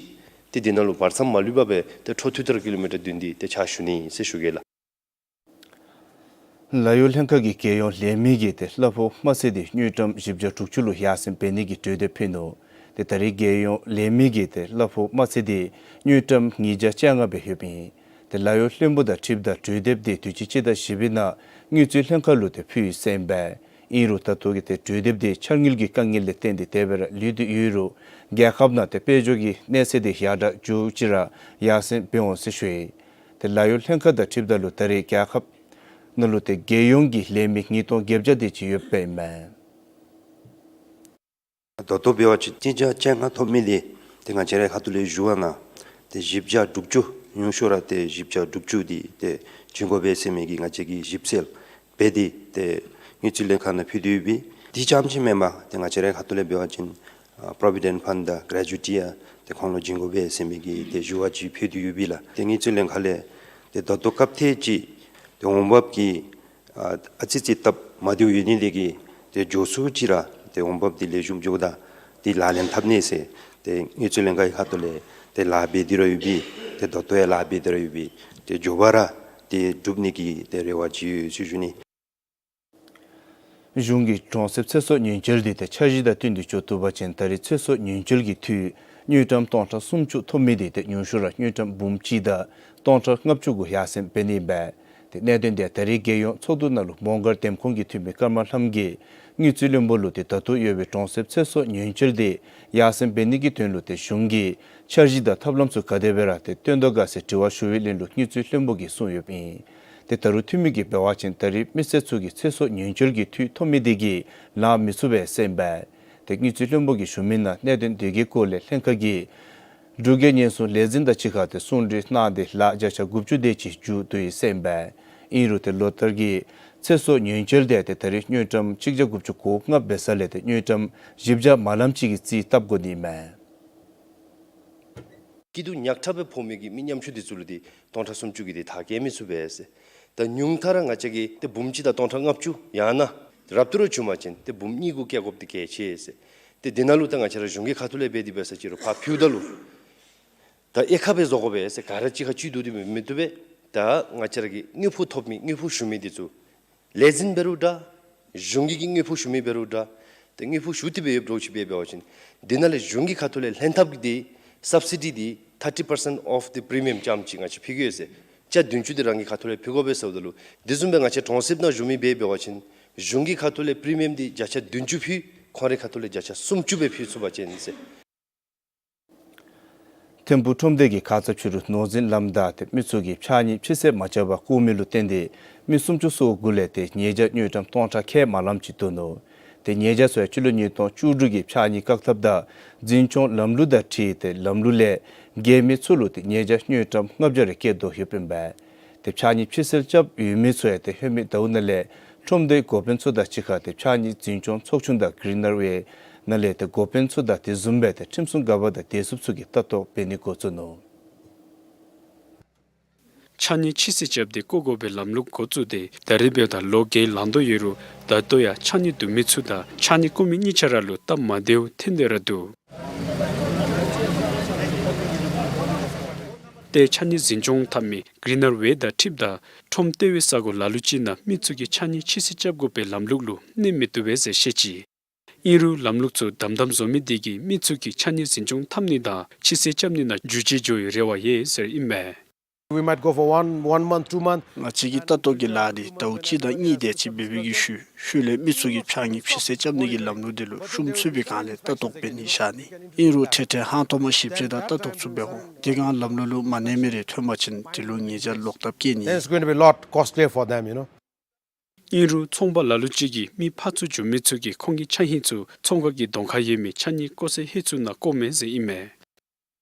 ཏེ་འདི་ནང་ལུ་བར་མཚམས་མ་ལུས་པར་སྦེ་ཏེ་འཕྲོ་མཐུད་དེ་ར་ཀི་ལོ་མི་ཊར་བདུན་འདི་ཏེ་ཕྱག་ཞུ་ནི་ཨིན་ཟེར་ཞུ་གེ་ལགས། ལཱ་གཡོག་ལྷན་ཁག་གི་རྒྱལ་ཡོངས་ལས་མི་གིས་ཏེ་གླ་ཕོགས་དམའ་ཚད་དེ་དངུལ་ཀྲམ་བཞི་བརྒྱ་དྲུག་ཅུ་ལུ་ཡར་སེང་འབད་ནི་གི་གྲོས་འདེབས་ཕུལ་ནུག། ཏེ་ད་རེས་རྒྱལ་ཡོངས་ལས་མི་གིས་ཏེ་གླ་ཕོགས་དམའ་ཚད་དེ་དངུལ་ཀྲམ་ཉིས་བརྒྱ་བཅོ་ལྔ་སྦེ་ཡོདཔ་ཨིན། ཏེ་ལཱ་གཡོག་བློན་པོ་དང་འཁྲིལཝ་ད་གྲོས་འདེབས་དེ་དུས་ཅི་སྤྱི་ཟླ་བཞི་པའི་ནང་དངུལ་རྩིས་ལྷན་ཁག་ལུ་ཏེ་ཕུལ་ཡི་ཟེར་ཨིན་པས། ཨིན་རུང་ད་ལྟོ་གི་ཏེ་གྲོས་འདེབས་དེ་འཆར་དངུལ་གྱི་དཀའ་ངལ་ལས་བརྟེན་ཏེ་དེ་སྦེ་ར་ལུས་ཏེ་ཡོད་རུང་རྒྱལ་ཁབ་ནང་ཏེ་དཔལ་འབྱོར་གྱི་གནས་ཚད་དེ་ཡར་དྲག་འགྱོ་ཅི་ར་ཡར་སེང་འབད་འོང་ཟེར་ཞུ་ཡི། ཏེ་ལཱ་གཡོག་ལྷན་ཁག་དང་འཁྲིལཝ་ད་ལུ་ད་རེས་རྒྱལ་ཁབ་ནང་ལུ་ཏེ་རྒྱལ་ཡོངས་ཀྱི་ལས་མི་ཉིས་སྟོང་བརྒྱད་བརྒྱ་དེ་ཅིག་ཡོདཔ་ཨིན་མས། ད་ལྟོ་འབད་བ་ཅིན་གཅིག་བརྒྱ་བཅོ་ལྔ་ཐོབ་མི་དེ་ཏེ་ང་བཅས་རའི་ཁ་ཐུག་ལས་ཞུ་བ་ནང་ཏེ་བཞི་བརྒྱ་དྲུག་ཅུ་ཉུང་ཤོས་ར་ཏེ་བཞི་བརྒྱ་དྲུག་ཅུ་དེ་ཏེ་བྱིན་དགོ་པས་ཟེར་མི་གི་ང་བཅས་ཀྱིས་ཞིབ་འཚོལ་འབད་དེ་ཏེ་དངུལ་རྩིས་ལྷན་ཁག་ནང་ཕུལ་ཏེ་ཡོད་པས། དེ་རྐྱངམ་ཅིག་མེན་པར་ཏེ་ང་བཅས་རའི་ཁ་ཐུག་ལས་འབད་བ་ཅིན་ཨ་Provident Fund དང་Gratuity ཡང་ཏེ་ཁོང་ལུ་བྱིན་དགོ་པས་ཟེར་མི་གི་ཏེ་ཞུ་བ་ཅིག་ཕུལ་ཏེ་ཡོད་པས་ལགས། ཏེ་དངུལ་རྩིས་ལྷན་ཁག་ལས་ཏེ་ད་ལྟོ་སྐབས་ཐད་ཅིག་ཏེ་འོང་འབབ་ཀྱི་ཨ་ཨ་ཙི་ཅིག་སྟབས་མ་བདེཝ་ཡོད་ནི་དེ་གིས་ཏེ་མགྱོགས་སུ་ཅིག་ར་ཏེ་འོང་འབབ་དེ་ལེགས་ཤོམ་འགྱོཝ་ད་ཏེ་ལག་ལེན་འཐབ་ནི་ཟེར་ཏེ་དངུལ་རྩིས་ལྷན་ཁག་གི་ཁ་ཐུག་ལས་ཏེ་ལཱ་འབད་དེ་ར་ཡོད་པས། ཏེ་ད་ལྟོ་ཡང་ལཱ་འབད་དེ་ར་ཡོད་པས། ཏེ་མགྱོགས་པ་ར་ཏེ་འགྲུབ་ནི་གི་ཏེ་རེ་བ་ཅིག་ཡོད་ཟེར་ཞུ་ནི། གཞུང་གིས་གྲོང་གསེབ་ཚེ་སྲོག་ཉེན་བཅོལ་འདི་ཏེ་འཆར་གཞི་དང་བསྟུན་ཏེ་འགྱོ་བཏུབ་པ་ཅིན་ད་རེས་ཚེ་སྲོག་ཉེན་བཅོལ་གྱི་འཐུས་དངུལ་ཀྲམ་སྟོང་ཕྲག་སུམ་ཅུ་ཐོབ་མི་འདི་ཏེ་ཉུང་ཤོས་ར་དངུལ་ཀྲམ་འབུམ་གཅིག་དང་སྟོང་ཕྲག་ལྔ་བཅུ་གུ་ཡར་སེང་འབད་ནི་ཨིན་པས། ཏེ་གནད་དོན་འདི་ད་རེས་རྒྱལ་ཡོངས་ཚོགས་འདུ་ནང་ལུ་མོང་སྒར་འདེམས་ཁོངས་ཀྱི་འཐུས་མི་ཀརྨ་ལྷམ་གྱིས་དངུལ་རྩིས་བློན་པོ་ལུ་ཏེ་ད་ལྟོ་ཡོད་པའི་གྲོང་གསེབ་ཚེ་སྲོག་ཉེན་བཅོལ་འདི་ཡར་སེང་འབད་ནི་གི་དོན་ལུ་ཏེ་གཞུང་གིས་འཆར་གཞི་དང་ཐབས་ལམ་ཚུ་ག་དེ་སྦེ་ར་ཏེ་སྟོན་དོ་ག་ཟེར་དྲི་བ་ཞུ་བའི་ལན་ལུ་དངུལ་རྩིས་བློན་པོ་གིས་གསུངས་ཡོདཔ་ཨིན། ཏེ་ད་རུང་འཐུས་མི་གིས་འབད་བ་ཅིན་ད་རེས་མི་སེར་ཚུ་གིས་ཚེ་སྲོག་ཉེན་བཅོལ་གྱི་འཐུས་ཐོབ་མི་འདི་གིས་ལང་མི་ཚུགས་པས་ཟེར་ཨིན་པས། ཏེ་དངུལ་རྩིས་བློན་པོ་གིས་ཞུ་མི་ནང་གནད་དོན་འདི་གི་སྐོར་ལས་ལྷན་ཁག་གིས་འབྲུག་རྒྱལ་ཉེན་སྲུང་ལས་འཛིན་དང་གཅིག་ཁར་ཏེ་གསུང་གྲོས་གནང་སྟེ་ལཱ་བརྒྱ་ཆ་དགུ་བཅུ་དེ་ཅིག་མཇུག་བསྡུ་ཡི་ཟེར་ཨིན་པས། ཨིན་རུང་ཏེ་ལོ་ལྟར་གྱི་ཚེ་སྲོག་ཉེན་བཅོལ་འདི་ཏེ་ད་རེས་དངུལ་ཀྲམ་གཅིག་བརྒྱ་དགུ་བཅུ་གོ་ལྔ་འབད་ས་ལས་ཏེ་དངུལ་ཀྲམ་བཞི་བརྒྱ་མ་ལངམ་ཅིག་གི་རྩིས་བཏབ་དགོ་ནི་ཨིན་མས། སྐྱིད་སྡུག་ཉག་ཕྲ་སྦེ་ཕོག་མི་གི་མི་ཉམ་ཆུང་འདི་ཚུ་ལུ་ཏེ་སྟོང་ཕྲག་སུམ་ཅུ་གིས་ཏེ་ཐག་བཀལ་མི་ཚུགས་པས་ཟེར། ད་ཉུང་མཐའ་ར་ང་བཅས་ཀྱིས་ཏེ་འབུམ་གཅིག་དང་སྟོང་ཕྲག་ལྔ་བཅུ་ཡང་ན་རབ་ཏུ་ར་བྱུང་པ་ཅིན་ཏེ་འབུམ་གཉིས་གུ་བཀལ་དགོཔ་འདི་གལ་ཆེ་ཟེར། ཏེ་འདི་ནང་ལུ་ད་ང་བཅས་ར་གཞུང་གི་ཁ་ཐུག་ལས་འབད་དེ་འབད་ས་ཅིག་རུང་ཕར་ཕུལཝ་ད་ལུ་ད་དབྱེ་ཁག་སྦེ་བཟོ་དགོ་པས་ཟེར། ག་ར་གཅིག་ཁར་གཅིག་བསྡུ་སྟེ་མི་མི་བཏུབ་པས། ད་ང་བཅས་ར་གི་དངུལ་ཕོགས་ཐོབ་མི་དངུལ་ཕོགས་ཞུ་མི་འདི་ཚུ་ལས་འཛིན་འབད་རུང་འདྲ། གཞུང་གི་གི་དངུལ་ཕོགས་ཞུ་མི་འབད་རུང་འདྲ། ཏེ་དངུལ་ཕོགས་ཞུ་སྟེ་སྦེ་ཡོདཔ་འདྲཝ་ཅིག་འབད་འབད་བ་ཅིན་འདི་ནང་ལས་གཞུང་གི་ཁ་ཐུག་ལས་ལྷན་ཐབས་ཀྱི་འདི་སབ་སི་ཌི་འདི་thirty percent of the premium ཙམ་ཅིག་ང་བཅས་ཕུལ་གེ་ཟེར། བརྒྱ་བདུན་ཅུ་འདི་རང་གི་ཁ་ཐུག་ལས་ཕུལ་དགོ་པས་ཟེརཝ་ད་ལུ་འདི་བཟུམ་སྦེ་ང་བཅས་གྲོང་གསེབ་ནང་བཞུགས་མི་འབད་འབད་བ་ཅིན་གཞུང་གི་ཁ་ཐུག་ལས་པི་རི་མི་ཡམ་འདི་བརྒྱ་ཆ་བདུན་ཅུ་ཕུལ། ཁོང་རའི་ཁ་ཐུག་ལས་བརྒྱ་ཆ་སུམ་ཅུ་སྦེ་ཕུལ་ཚུགས་པ་ཅིན་ཟེར། ཐིམ་ཕུག་ཁྲོམ་སྡེ་གིས་ཁ་ཙ་ཕྱི་རུ་ནོར་འཛིན་ལམ་བདའ་སྟེ་མི་ཚུ་གིས་ཕྱགས་སྙིགས་ཕྱི་བསད་མ་རྐྱབ་པར་བཀོ་མི་ལུ་བརྟེན་ཏེ་མི་སུམ་ཅུ་སོ་དགུ་ལས་ཏེ་ཉེས་བྱ་དངུལ་ཀྲམ་སྟོང་ཕྲག་ཁལ་མ་ལངམ་ཅིག་བཏོན་ནུག། ཏེ་ཉེས་བྱ་ཚུ་ཡང་སྤྱི་ལོ་ཉིས་སྟོང་བཅུ་དྲུག་གི་ཕྱགས་སྙིགས་བཀག་ཐབས་དང་འཛིན་སྐྱོང་ལམ་ལུགས་དང་འཁྲིལ་ཏེ་ལམ་ལུགས་ལས་འགལ་མི་ཚུ་ལུ་ཏེ་ཉེས་བྱ་དངུལ་ཀྲམ་ལྔ་བརྒྱ་རེ་བཀལ་དོ་ཡོདཔ་ཨིན་པས། ཏེ་ཕྱགས་སྙིགས་ཕྱི་བསད་རྐྱབ་ཡོད་མི་ཚུ་ཡང་ཏེ་ལྷོད་མི་ཟླཝ་ནང་ལས་ཁྲོམ་སྡེའི་འགོ་དཔོན་ཚུ་དང་གཅིག་ཁར་ཏེ་ཕྱགས་སྙིགས་འཛིན་སྐྱོང་ཚོགས་ཆུང་དང་གི་རི་ནར་ཝེ་ནང་ལས་ཏེ་འགོ་དཔོན་ཚུ་དང་དེ་བཟུམ་སྦེ་ཏེ་ཁྲིམས་སྲུང་འགག་པ་དང་བདེ་སྲུངཔ་ཚུ་གིས་ལྟ་རྟོག་འབད་ནི་འགོ་བཙུགས་ནུག། ཕྱགས་སྙིགས་ཕྱི་བསད་རྐྱབ་སྟེ་བཀོ་དགོ་པའི་ལམ་ལུགས་འགོ་བཙུགས་ཏེ་ད་རེས་འབདཝ་ད་ལོ་བརྒྱད་ལང་དོ་ཡོད་རུང་ད་ལྟོ་ཡང་ཕྱགས་སྙིགས་བསྡུ་མི་ཚུ་དང་ཕྱགས་སྙིགས་བཀོ་མི་གཉིས་ཆ་ར་ལུ་སྟབས་མ་བདེཝ་ཐོན་ཏེ་ར་འདུག། ཏེ་ཕྱགས་སྙིགས་འཛིན་སྐྱོང་འཐབ་མི་གི་རི་ནར་ཝེ་དང་འཁྲིལཝ་ད་ཁྲོམ་ལྟེ་བའི་ས་གོ་ལ་ལུ་ཅིག་ནང་མི་ཚུ་གིས་ཕྱགས་སྙིགས་ཕྱི་བསད་རྐྱབ་དགོ་པའི་ལམ་ལུགས་ལུ་གནས་མི་བཏུབ་པས་ཟེར་བཤད་ཅི། ཨིན་རུང་ལམ་ལུགས་ཚུ་དམ་དམ་བཟོ་མི་འདི་གིས་མི་ཚུ་གིས་ཕྱགས་སྙིགས་འཛིན་སྐྱོང་འཐབ་ནི་དང་ཕྱི་བསད་རྐྱབ་ནི་ནང་འགྱུར་བཅོས་འགྱོ་བའི་རེ་བ་ཡོད་ཟེར་ཨིན་མས། We might go for one, one month, two month. ང་བཅས་ཀྱི་ལྟ་རྟོག་གི་ལཱ་འདི་ཟླཝ་གཅིག་དང་གཉིས་དེ་ཅིག་འབད་བའི་གི་ཤུལ་ཤུལ་ལས་མི་ཚུ་གིས་ཕྱགས་སྙིགས་ཕྱི་བསད་རྐྱབ་ནི་གི་ལམ་ལུགས་འདི་ལུ་ཤུགས་ཚུད་པའི་སྒང་ལས་ལྟ་རྟོག་འབད་ནི་བཞག་ནི། ཨིན་རུང་ཐེངས་ཐེངས་ཧང་སྟོང་མ་ཞིབ་དཔྱད་དང་ལྟ་རྟོག་ཚུ་འབད་འོང་། དེ་སྒང་ལམ་ལུགས་ལུ་མ་གནས་མི་རེ་ཐོན་པ་ཅིན་དེ་ལུ་ཉེས་བྱ་ལོག་ལྟབ་བཀལ་ནི། Then it's going to be a lot costlier for them, you know. ཨིན་རུང་ཚོང་པ་ལ་ལུ་ཅིག་གིས་མི་ཕར་ཚུར་འགྱོ་མི་ཚུ་གིས་ཁོང་གི་ཕྱགས་སྙིགས་ཚུ་ཚོང་ཁང་གི་གདོང་ཁར་ཡོད་མི་ཕྱགས་སྙིགས་བཀོ་སའི་ཧེ་ཚུ་ནང་བཀོ་མས་ཟེར་ཨིན་མས།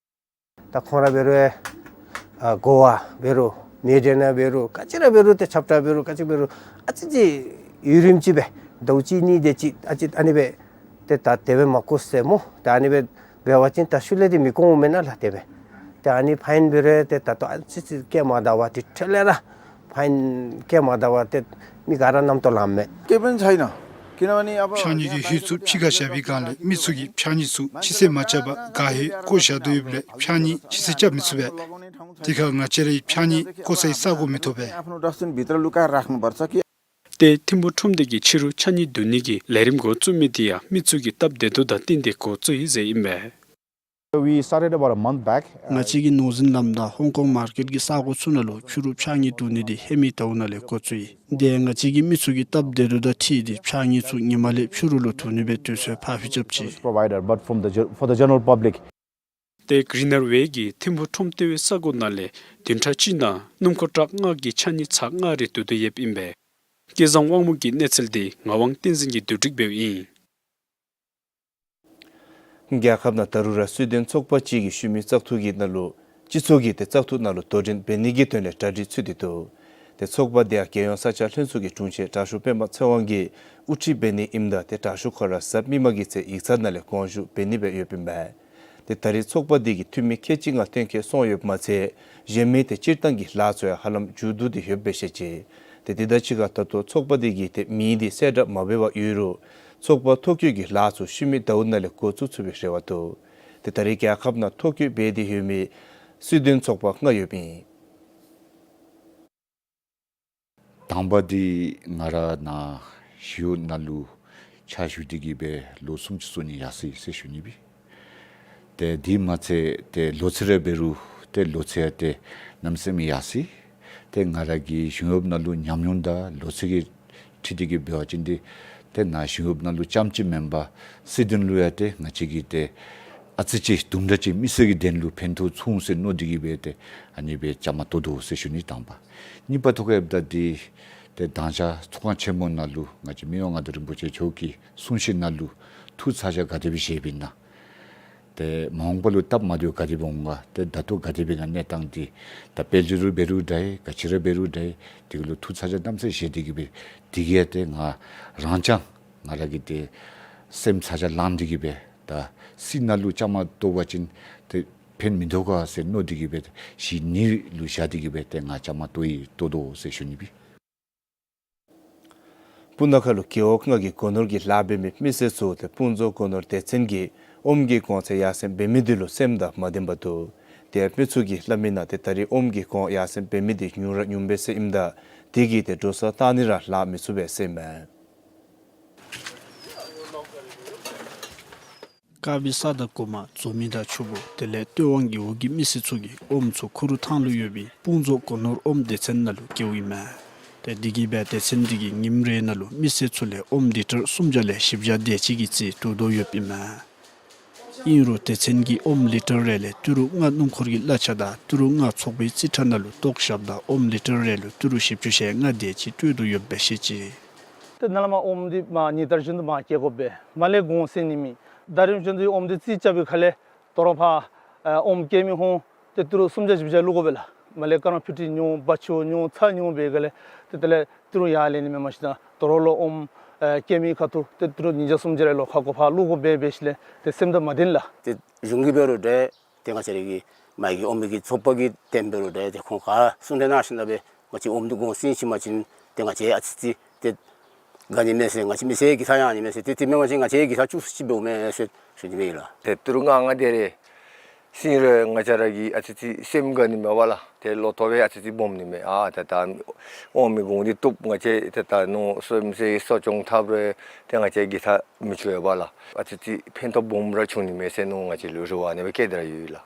ད་ཁོང་ར་འབད་རུང་ཨ་གོ་བ་འབད་རུང་མི་སྡེ་ནང་འབད་རུང་ག་ཅི་ར་འབད་རུང་ཏེ་ཁྱབ་བསྒྲགས་འབད་རུང་ག་ཅི་འབད་རུང་ཨ་ཙི་ཅིག་ཡུན་རིངམོ་ཅིག་སྦེ་ཟླཝ་གཅིག་གཉིས་དེ་ཅིག་ཨ་ཙི་ཨ་ནི་སྦེ་ཏེ་ད་དེ་སྦེ་མ་བཀོ་ཟེར་སྨོ། ད་ཨ་ནི་སྦེ་འབད་བ་ཅིན་ད་ཤུལ་ལས་ཏེ་མི་བཀོ་འོང་མེན་ན་ལགས། དེ་སྦེ་ཏེ་ཨ་ནི་ཕའིན་འབད་རུང་ཏེ་ད་ལྟོ་ཨ་ཙི་ཅིག་བཀལ་མ་ད་པར་ཏེ་འཕྲལ་ལས་ར་ཕའིན་བཀལ་མ་ད་པར་ཏེ་མི་ག་ར་རྣམ་རྟོག་ལངམ་མས། Given China. ཕྱགས་སྙིགས་ཀྱི་ཧེ་ཚུ་ཕྱི་ཁར་བཞག་པའི་སྒང་ལས་མི་ཚུ་གིས་ཕྱགས་སྙིགས་ཚུ་ཕྱི་བསད་མ་རྐྱབ་པར་ག་ཧེ་བཀོ་བཞག་དོ་ཡོདཔ་ལས་ཕྱགས་སྙིགས་ཕྱི་བསད་རྐྱབ་མི་ཚུགས་པས། དེ་ཁར་ང་བཅས་རའི་ཕྱགས་སྙིགས་བཀོ་སའི་ས་གོ་མི་ཐོབ་པས། आफ्नो डस्टबिनभित्र लुकाएर राख्नुपर्छ कि। ཏེ་ཐིམ་ཕུག་ཁྲོམ་སྡེ་གིས་ཕྱི་རུ་ཕྱགས་སྙིགས་བསྡུ་ནི་གི་ལས་རིམ་འགོ་བཙུགས་མི་དེ་ཡང་མི་ཚུ་གི་སྟབས་བདེ་ཏོག་ཏོ་དང་བསྟུན་ཏེ་འགོ་བཙུགས་ཡི་ཟེར་ཨིན་པས། We started about a month back. ང་བཅས་ཀྱིས་ནོར་འཛིན་ལམ་དང་ཧོང་ཀོང་མར་ཀེཊ་ཀྱི་ས་གོ་ཚུ་ནང་ལུ་ཕྱི་རུ་ཕྱགས་སྙིགས་བསྡུ་ནི་འདི་ཧེ་མའི་ཟླཝ་ནང་ལས་འགོ་བཙུགས་ཡི། དེ་ཡང་ང་བཅས་ཀྱིས་མི་ཚུ་གི་སྟབས་བདེ་ཏོག་དང་འཁྲིལ་ཏེ་ཕྱགས་སྙིགས་ཚུ་ཉིན་མ་ལས་ཕྱི་རུ་ལུ་བསྡུ་ནི་སྦེ་དུས་ཚོད་ཕར་འགྱངས་རྐྱབ་ཅི། Provider, but from the ge-, for the general public. ཏེ་གི་རི་ནར་ཝེ་གིས་ཐིམ་ཕུག་ཁྲོམ་ལྟེ་བའི་ས་གོ་ནང་ལས་སྣུམ་འཁོར་ཊག་ལྔ་གི་ཕྱགས་སྙིགས་ཚར་ལྔ་རེ་བསྡུ་དོ་ཡོདཔ་ཨིན་པས། སྐལ་བཟང་དབང་མོ་གི་གནས་ཚུལ་འདི་ངག་དབང་བསྟན་འཛིན་གྱིས་བསྡུ་སྒྲིག་འབདཝ་ཨིན། རྒྱལ་ཁབ་ནང་ད་རུང་ར་སུའེ་ཌེན་ཚོགས་པ་ཅིག་གིས་ཤུལ་མའི་བཙག་འཐུ་གི་ནང་ལུ་སྤྱི་ཚོགས་ཀྱི་ཏེ་བཙག་འཐུ་ནང་ལུ་དོ་འགྲན་འབད་ནི་གི་དོན་ལས་གྲ་སྒྲིག་ཚུད་དེ་འདུག། ཏེ་ཚོགས་པ་དེ་ཡང་རྒྱལ་ཡོངས་ས་སྐྱ་ལྷན་ཚོགས་ཀྱི་དྲུང་ཆེན་དྲག་ཤོས་པདྨ་ཚེ་དབང་གིས་དབུ་ཁྲིད་འབད་ནི་ཨིནམ་ད་ཏེ་དྲག་ཤོས་ཁོ་ར་གཟའ་མིག་དམར་གྱི་ཚེ་ཡིག་ཚང་ནང་ལས་དགོངས་ཞུ་འབད་ནི་སྦེ་ཡོདཔ་ཨིན་པས། ཏེ་ད་རེས་ཚོགས་པ་དེ་གི་འཐུས་མི་ཁལ་གཅིག་ལྔ་གཏན་འཁེལ་སོང་ཡོདཔ་མ་ཚད་གཞན་མི་ཏེ་སྤྱིར་བཏང་གི་ལཱ་ཚུ་ཡང་ཧ་ལམ་མཇུག་བསྡུ་སྟེ་ཡོདཔ་སྦེ་བཤད་ཅི། ཏེ་དེ་དང་གཅིག་ཁར་ད་ལྟོ་ཚོགས་པ་དེ་གིས་ཏེ་མིང་འདི་གསལ་བསྒྲགས་མ་འབད་བར་ཡོད་རུང་ཚོགས་པ་ཐོ་བཀོད་ཀྱི་ལཱ་ཚུ་ཤུལ་མའི་ཟླཝ་ནང་ལས་འགོ་བཙུགས་ཚུགས་པའི་རེ་བ་འདུག། ཏེ་ད་རེས་རྒྱལ་ཁབ་ནང་ཐོ་བཀོད་འབད་དེ་ཡོད་མི་སུའེ་ཌེན་ཚོགས་པ་ལྔ་ཡོདཔ་ཨིན། དང་པ་འདི་ང་ར་ནཱ་ ཞི་གཡོག་ནང་ལུ་ཕྱག་ཞུ་སྟེ་གི་སྦེ་ལོ་སུམ་ཅུ་སོ་གཉིས་ཡར་སོ་ཡི་ཟེར་ཞུ་ནི་སྦེ། ཏེ་དེ་མ་ཚད་ཏེ་ལོ་ཚད་ར་འབད་རུང་ཏེ་ལོ་ཚད་ཡང་ཏེ་གནམ་མེད་ས་མེད་ཡར་སོ་ཡི། ཏེ་ང་ར་གི་གཞུང་གཡོགཔ་ནང་ལུ་ཉམས་མྱོང་དང་ལོ་ཚད་ཀྱི་འཁྲིལ་ཏེ་གི་འབད་བ་ཅིན་ཏེ་ཏེ་ནཱ་གཞུང་གཡོགཔ་ནང་ལུ་རྐྱངམ་ཅིག་མེན་པར་སྲིད་དོན་ལུ་ཡང་ཏེ་ང་བཅས་ཀྱིས་ཏེ་ཨ་ཙི་ཅིག་དུམ་གྲ་ཅིག་མི་སེར་གྱི་དོན་ལུ་ཕན་ཐོགས་ཚུགས་འོང་ཟེར་མནོ་སྟེ་གི་སྦེ་ཏེ་ཨ་ནི་སྦེ་བཅའ་མར་གཏོགས་དོ་ཟེར་ཞུ་ནི་དང་པ། གཉིས་པ་ཐོག་ཁར་འབདཝ་ད་ཏེ་ཏེ་མདང་ཞག་ཚོགས་ཁང་ཆེན་མོ་ནང་ལུ་ང་བཅས་མི་དབང་མངའ་བདག་རིན་པོ་ཆེ་མཆོག་གི་གསུང་བཤད་ནང་ལུ་ཐུགས་ཚ་གྱང་ག་དེ་སྦེ་བཞེས་པས་ན། ཏེ་མ་འོངས་པ་ལུ་སྟབས་མ་བདེཝ་ག་དེ་སྦེ་འོང་ག། ཏེ་ད་ལྟོ་ག་དེ་སྦེ་ག་གནས་སྟངས་འདི་ད་དཔལ་འབྱོར་ར་འབད་རུང་འདྲ་ཡི་ག་ཅི་ར་འབད་རུང་འདྲ་ཡི་དེ་གི་ལུ་ཐུགས་ཚ་གྱང་གནམ་མེད་ས་མེད་བཞེས་ཏེ་གི་སྦེ་དེ་གིས་ཏེ་ང་རང་རྐྱང་ང་ར་གིས་ཏེ་སེམས་ཚ་གྱང་ལངས་ཏེ་གི་སྦེ་ད་སྲིད་ནང་ལུ་བཅའ་མར་གཏོགས་པ་ཅིན་ཏེ་ཕན་མི་ཐོགས་ག་ཟེར་མནོ་སྟེ་གི་སྦེ་ཏེ་གཞི་ནི་ལུ་བཞག་སྟེ་གི་སྦེ་ཏེ་ང་བཅའ་མར་གཏོགས་ཡི་གཏོགས་དོ་ཟེར་ཞུ་ནི་སྦེ། སྤུ་ན་ཁ་ལུ་རྒེད་འོག་ལྔ་གི་སྒོ་ནོར་གྱི་ལཱ་འབད་མི་མི་སེར་ཚུ་ཏེ་སྤུངས་རྫོང་སྒོ་ནོར་སྡེ་ཚན་གྱིས་ཨོམ་གྱི་གོང་ཚད་ཡར་སེང་འབད་མི་འདི་ལུ་སེམས་དང་མ་བདེན་པར་འདུག། ཏེ་མི་ཚུ་གིས་སླབ་མི་ནང་ཏེ་ད་རེས་ཨོམ་གྱི་གོང་ཡར་སེང་འབད་མི་འདི་ཉུང་ར་ཉུངམ་སྦེ་ཟེར་ཨིནམ་ད་དེ་གིས་ཏེ་འགྲོ་སོང་བཏང་ནི་ར་ལཱ་མི་ཚུགས་པས་ཟེར་ཨིན་མས། དཀར་སྦིས་ས་དང་གོ་མ་མཛོ་མི་དང་ཆུ་བོ་དེ་ལས་སྟོད་དབང་གི་འོག་གི་མི་སེར་ཚུ་གིས་ཨོམ་ཚུ་ཁུ་རུ་ཐང་ལུ་ཡོད་པའི་སྤུངས་རྫོང་སྒོ་ནོར་ཨོམ་སྡེ་ཚན་ནང་ལུ་བསྐྱལཝ་ཨིན་མས། ཏེ་དེ་གིས་སྦེ་སྡེ་ཚན་འདི་གིས་ཉིནམ་རེ་ནང་ལུ་མི་སེར་ཚུ་ལས་ཨོམ་ལི་ཊར་སུམ་བརྒྱ་ལས་བཞི་བརྒྱ་དེ་ཅིག་གི་རྩིས་བསྡུ་དོ་ཡོདཔ་ཨིན་མས། ཨིན་རུང་སྡེ་ཚན་གྱིས་ཨོམ་ལི་ཊར་རེ་ལས་ཏི་རུ་ལྔ་སྣུམ་འཁོར་གྱི་གླ་ཆ་དང་ཏི་རུ་ལྔ་ཚོགས་པའི་རྩིས་ཁྲ་ནང་ལུ་བཏོག་བཞགཔ་ད་ཨོམ་ལི་ཊར་རེ་ལུ་ཏི་རུ་བཞི་བཅུ་ཞེ་ལྔ་དེ་ཅིག་སྤྲོད་དོ་ཡོདཔ་སྦེ་བཤད་ཅི། ཏེ་ནཱ་ལས་མར་ཨོམ་འདི་མར་ཉིན་ལྟར་བཞིན་དུ་མར་སྐྱེལ་དགོ་པས། མར་ལས་གོང་ཟད་ནི་མེད། ཟླ་རིམ་བཞིན་དུ་ཨོམ་འདི་རྩིས་རྐྱབ་པའི་ཁ་ལས་དོ་རུང་ཕར་ཨ་ཨོམ་སྐྱེལ་མི་ཧོང་ཏེ་ཏི་རུ་སུམ་བརྒྱ་བཞི་བརྒྱ་བླུག་དགོ་པས་ལགས། མར་ལས་སྐར་མ་ཕུད་ཏི་ཉུང་བ་ཆུ་ཉུང་ཚ་ཉུང་འབད་ག་ལས་ཏེ་དེ་ལས་ཏི་རུ་ཡར་ལེན་ནི་མེད། མ་གཞི་ད་དོ་རུང་ལོག་ཨོམ་ཨ་སྐྱེལ་མི་ཁ་ཐུག་ཏེ་ཏི་རུ་ཉིས་བརྒྱ་སུམ་བརྒྱ་རེ་ལོག་ཁ་དགོ་ཕར་བླུག་དགོ་པས། འབད་ཞིནམ་ལས་ཏེ་སེམས་དང་མ་བདེན་ལགས། ཏེ་གཞུང་གིས་འབད་རུང་འདྲ་ཏེ་ང་བཅས་ར་གི་མར་གྱི་ཨོམ་གྱི་ཚོགས་པ་གིས་ཏེ་འབད་རུང་འདྲ་ཏེ་ཁོང་ག་གསུང་གྲོས་གནང་ཞིནམ་ལས་འབད་ང་བཅས་ཨོམ་འདི་གོང་ཟད་ཕྱིན་པ་ཅིན་ཏེ་ང་བཅས་ཨ་ཙི་ཅིག་ཏེ་དགའ་ནི་མས་ཟེར། ང་བཅས་མི་སེར་གྱི་ས་ཡང་ནི་མས་ཟེར། ཏེ་དེ་མེན་པ་ཅིན་ང་བཅས་ཀྱི་ས་བཅུ་གསུམ་ཅིག་འབདཝ་མས་ཟེར་ཞུ་ནི་སྦེ་ཨིན་ལགས། ཏེ་ཏི་རུ་ལྔ་ལྔ་དེ་རེ་ཟད་རུང་ང་བཅས་ར་གི་ཨ་ཙི་ཅིག་སེམས་དགའ་ནི་མས་པ་ལགས། ཏེ་ལོ་ཐོག་སྦེ་ཨ་ཙི་ཅིག་སྦོམ་ནི་མས། ཨ་ད་ད་ཨོམ་གྱི་གོང་འདི་བཏོགཔ་ང་བཅས་ཏེ་ད་ནོར་སེམས་ཅན་གསོ་སྐྱོང་འཐབ་རུང་ཏེ་ང་བཅས་ཀྱི་ས་མི་ཆོག་པས་ལགས། ཨ་ཙི་ཅིག་ཕན་ཐོགས་སྦོམ་ར་བྱུང་ནི་མས་ཟེར་མནོ་ང་བཅས་ལུ་རེ་བ་ཨ་ནི་སྦེ་བསྐྱེད་དེ་ར་ཡོད་ལགས།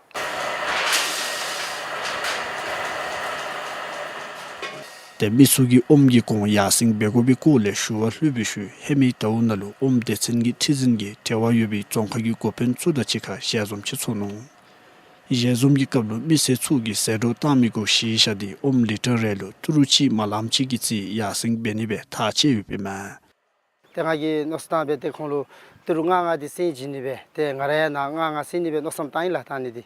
ཏེ་མི་ཚུ་གིས་ཨོམ་གྱི་གོང་ཡར་སེང་འབད་དགོ་པའི་སྐོར་ལས་ཞུ་བ་ལྷོད་པའི་ཤུལ་ཧེ་མའི་ཟླཝ་ནང་ལུ་ཨོམ་སྡེ་ཚན་གྱི་ཁྲི་འཛིན་གྱིས་འབྲེལ་བ་ཡོད་པའི་རྫོང་ཁག་གི་འགོ་དཔོན་ཚུ་དང་གཅིག་ཁར་ཞལ་འཛོམས་ཅིག་ཚོགས་ནུག། ཞལ་འཛོམས་ཀྱི་སྐབས་ལུ་མི་སེར་ཚུ་གིས་ཟད་འགྲོ་བཏང་མི་གུ་གཞི་བཞག་སྟེ་ཨོམ་ལི་ཊར་རེ་ལུ་ཏི་རུ་གཅིག་མ་ལངམ་ཅིག་གི་རྩིས་ཡར་སེང་འབད་ནི་སྦེ་ཐག་བཅད་ཡོདཔ་ཨིན་མས། ཏེ་ང་གིས་མནོ་བསམ་བཏང་སྦེ་ཏེ་ཁོང་ལུ་ཏི་རུ་ལྔ་ལྔ་འདི་སེང་བྱིན་ནི་སྦེ་ཏེ་ང་ར་ཡང་ནཱ་ལྔ་ལྔ་སེང་ནི་སྦེ་མནོ་བསམ་བཏང་ཡི་ལགས། བཏང་ནི་འདི་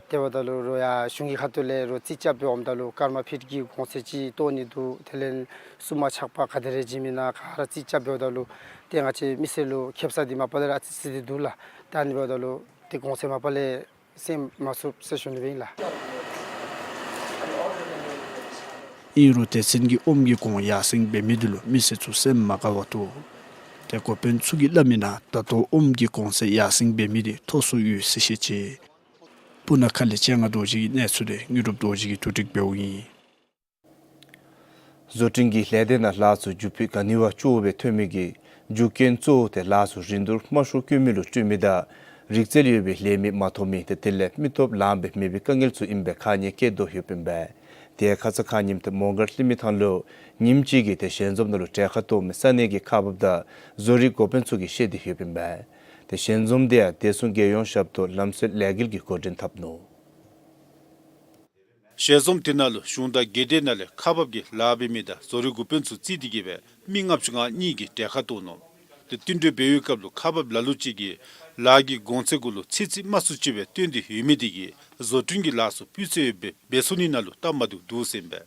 དེ་འབདཝ་ད་ལུ་རོགས་ཡར་གཞུང་གི་ཁ་ཐུག་ལས་རོགས་རྩིས་རྐྱབ་སྦེ་འོངམ་ད་ལུ་སྐར་མ་ཕིཊ་ཀྱི་གོང་ཚད་ཅིག་བཏོག་ནི་འདུག། དེ་ལས་སྲུངམ་ཆག་པ་ག་དེ་རེ་བྱིན་མི་ན་ག་ར་རྩིས་རྐྱབ་འབདཝ་ད་ལུ་ཏེ་ང་བཅས་མི་སེར་ལུ་ཁེབ་ས་འདི་མ་པ་ལས་ར་ཨ་ཙི་ཙི་འདི་འདུག་ལགས། ད་ཨ་ནི་འབདཝ་ད་ལུ་ཏེ་གོང་ཚད་མ་པ་ལས་སེང་མ་ཚུགས་ཟེར་ཞུ་ནི་སྦེ་ཨིན་ལགས། ཨིན་རུང་སྡེ་ཚན་གྱིས་ཨོམ་གྱི་གོང་ཡར་སེང་འབད་མི་འདི་ལུ་མི་སེར་ཚུ་སེམས་མ་དགའ་བར་འདུག། ཏེ་འགོ་དཔོན་ཚུ་གིས་སླབ་མི་ནང་ད་ལྟོ་ཨོམ་གྱི་གོང་ཚད་ཡར་སེང་འབད་མི་འདི་མཐོ་སུ་ཡོད་ཟེར་བཤད་ཅི། སྤུ་ན་ཁ་ལས་སྤྱན་སྔ་རྡོ་རྗེ་གི་གནས་ཚུལ་འདི་དངོས་གྲུབ་རྡོ་རྗེ་གིས་བསྡུ་སྒྲིག་འབདཝ་ཨིན། བཟོ་སྐྲུན་གྱི་ལས་སྡེ་ནང་ལཱ་ཚུ་མཇུག་ཕུད་ག་ནི་བ་ལྕོགས་སྦེ་ཐོན་མི་གི་རྒྱུ་རྐྱེན་གཙོ་བོ་ཏེ་ལཱ་ཚུ་རིན་བསྡུར་དམའ་ཤོས་བཀོད་མི་ལུ་སྤྲོད་མི་དང་རིག་རྩལ་ཡོད་པའི་ལས་མི་མ་ཐོབ་མི་ཏེ་དེ་ལས་མི་སྟོབས་ལངམ་སྦེ་མེད་པའི་དཀའ་ངལ་ཚུ་ཨིནམ་སྦེ་ཁ་ཉེས་བཀལ་དོ་ཡོདཔ་ཨིན་པས། དེ་ཡང་ཁ་ཙ་ཁ་ཉིནམ་ཏེ་མོང་སྒར་ལྷི་མི་ཐང་ལུ་ཉིནམ་གཅིག་གི་ཏེ་ཞལ་འཛོམས་ནང་ལུ་གྲལ་ཁར་གཏོགས་མི་ས་གནས་ཀྱི་ཁག་འབགཔ་དང་བཟོ་རིག་འགོ་དཔོན་ཚུ་གིས་བཤད་དེ་ཡོདཔ་ཨིན་པས། ཏེ་ཞལ་འཛོམས་དེ་ཡང་བདེ་སྲུང་རྒྱལ་ཡོངས་ཞབས་ཏོག་ལམ་སྲོལ་ལས་འགུལ་གྱིས་འགོ་འདྲེན་འཐབ་ནུག། ཞལ་འཛོམས་དེ་ནང་ལུ་གཞུང་དང་སྒེར་སྡེ་ནང་ལས་ཁག་འབགཔ་གི་ལཱ་འབད་མི་དང་བཟོ་རིག་འགོ་དཔོན་ཚུ་བརྩིས་ཏེ་གི་སྦེ་མི་ལྔ་བཅུ་ང་གཉིས་ཀྱིས་གྲལ་ཁར་གཏོགས་ནུག། ཏེ་བསྟུན་གྲོས་འབད་བའི་སྐབས་ལུ་ཁག་འབགཔ་ལ་ལུ་ཅིག་གིས་ལཱ་གི་གོང་ཚད་གུ་ལུ་ཚོད་རྩིས་དམའ་སུ་ཅིག་སྦེ་བཏོན་ཏེ་ཡོད་མི་དེ་གིས་བཟོ་སྐྲུན་གྱི་ལཱ་ཚུ་སྤུས་ཚད་ཡོདཔ་སྦེ་འབད་ཚུགས་ནི་ནང་ལུ་སྟབས་མ་བདེཝ་འདུག་ཟེར་ཨིན་པས།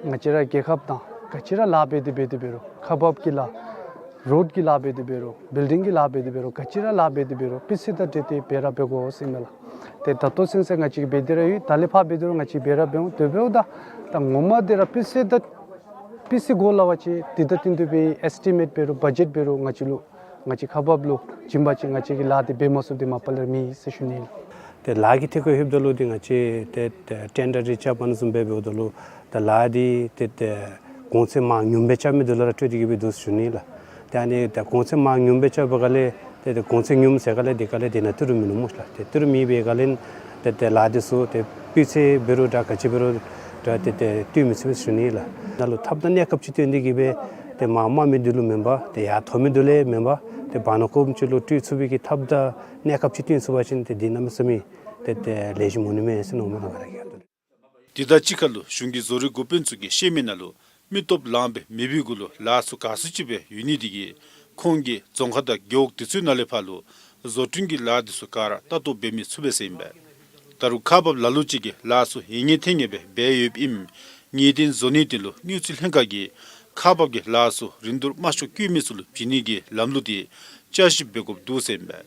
ང་བཅས་ར་རྒྱལ་ཁབ་ནང་ག་ཅི་ར་ལཱ་འབད་དེ་འབད་དེ་འབད་རུང་ཁག་འབགཔ་གི་ལཱ་རོཌ་ཀྱི་ལཱ་འབད་དེ་འབད་རུང་བིལ་ཌིང་གི་ལཱ་འབད་དེ་འབད་རུང་ག་ཅི་ར་ལཱ་འབད་དེ་འབད་རུང་སྤུས་ཚད་དང་འཁྲིལ་ཏེ་འབད་ར་འབད་དགོ་ཟེར་ཨིན་མས་ལགས། ཏེ་ད་ལྟོ་ཚུན་ཚོད་ང་བཅས་ཀྱིས་འབད་དེ་ར་ཡོད། ད་ལས་ཕར་འབད་དེ་རུང་ང་བཅས་འབད་ར་འབད་འོང་། དེ་འབདཝ་ད་ད་ངོ་མ་འདི་ར་སྤུས་ཚད་དང་སྤུས་ཚད་གོ་སླ་བ་ཅིག་འདི་ད་བསྟུན་གྲོས་འབད་ཨེས་ཊི་མེཊ་འབད་རུང་བ་ཇེཊ་འབད་རུང་ང་བཅས་ལུ་ང་བཅས་ཁག་འབགཔ་ལུ་བྱིན་པ་ཅིན་ང་བཅས་ཀྱིས་ལཱ་འདི་འབད་མ་ཚུགསཔ་འདི་མ་པ་ལས་མེད་ཟེར་ཞུ་ནི་ཨིན། ཏེ་ལཱ་གི་ཐད་ཁར་ལྷོདཔ་ད་ལུ་འདི་ང་བཅས་ཏེ་ཏེ་ཊེན་ཌར་རེ་རྐྱབ་ཨ་ནི་བཟུམ་སྦེ་འབདཝ་ད་ལུ་ད་ལཱ་འདི་ཏེ་ཏེ་གོང་ཚད་མར་ཉུངམ་སྦེ་རྐྱབ་མི་འདི་ལུ་ར་སྤྲོད་དེ་གི་སྦེ་འདུག་ཟེར་ཞུ་ནི་ལགས། ཏེ་ཨ་ནི་ཏེ་གོང་ཚད་མར་ཉུངམ་སྦེ་རྐྱབ་པའི་སྒང་ལས་ཏེ་ཏེ་གོང་ཚད་ཉུངམ་ཟེར་སྒང་ལས་དེ་སྒང་ལས་དེ་ནང་ཏི་རུ་མིན་ནུག་སྨོ་ལགས། ཏེ་ཏི་རུ་མེད་པའི་སྒང་ལས་ཏེ་ཏེ་ལཱ་འདི་ཚུ་ཏེ་སྤུས་ཚད་འབད་རུང་འདྲ་ག་ཅི་འབད་རུང་འདྲ་ཏེ་ཏེ་སྟོན་མི་ཚུགས་པས་ཟེར་ཞུ་ནི་ལགས། ནཱ་ལུ་ཐབས་དང་གནས་སྐབས་ཅིག་བཏོན་ཏེ་གིས་སྦེ་ཏེ་མར་དམའ་མི་འདི་ལུ་མེན་པར་ཏེ་ཡར་མཐོ་མི་འདི་ལུ་མེན་པར་ཏེ་བར་ན་ཀོམ་ཅིག་ལུ་སྤྲོད་ཚུགས་པའི་གི་ཐབས་དང་གནས་སྐབས་ཅིག་བཏོན་ཚུགས་པ་ཅིན་ཏེ་འདི་གནམ་མེད་ས་མེད་ཏེ་ཏེ་ལེགས་ཤོམ་འོང་ནི་མས་ཟེར་མནོཝ་མས་ལགས། དེ་དང་གཅིག་ཁར་ལུ་གཞུང་གི་བཟོ་རིག་འགོ་དཔོན་ཚུ་གིས་བཤད་མི་ནང་ལུ་མི་སྟོབས་ལངམ་སྦེ་མེད་པའི་གུ་ལུ་ལཱ་ཚུ་ག་ཚོད་ཅིག་སྦེ་ཡོད་ནི་དེ་གིས་ཁོང་གིས་རྫོང་ཁག་དང་རྒེད་འོག་དེ་ཚུ་ནང་ལས་ཕར་ལུ་བཟོ་སྐྲུན་གྱི་ལཱ་འདི་ཚུ་ག་ར་ལྟ་རྟོག་འབད་མི་ཚུགས་པས་ཟེར་ཨིན་པས། ད་རུང་ཁག་འབགཔ་ལ་ལུ་ཅིག་གིས་ལཱ་ཚུ་ཡིན་ངེས་ཐོན་ངེས་སྦེ་འབད་ཡོདཔ་ཨིནམ་ངེས་གཏན་བཟོ་ནིའི་དོན་ལུ་དངུལ་རྩིས་ལྷན་ཁག་གིས་ཁག་འབགཔ་གི་ལཱ་ཚུ་རིན་བསྡུར་དམའ་ཤོས་བཀོད་མི་ཚུ་ལུ་བྱིན་ནི་གི་ལམ་ལུགས་དེ་བསྐྱར་ཞིབ་འབད་དགོཔ་འདུག་ཟེར་ཨིན་པས།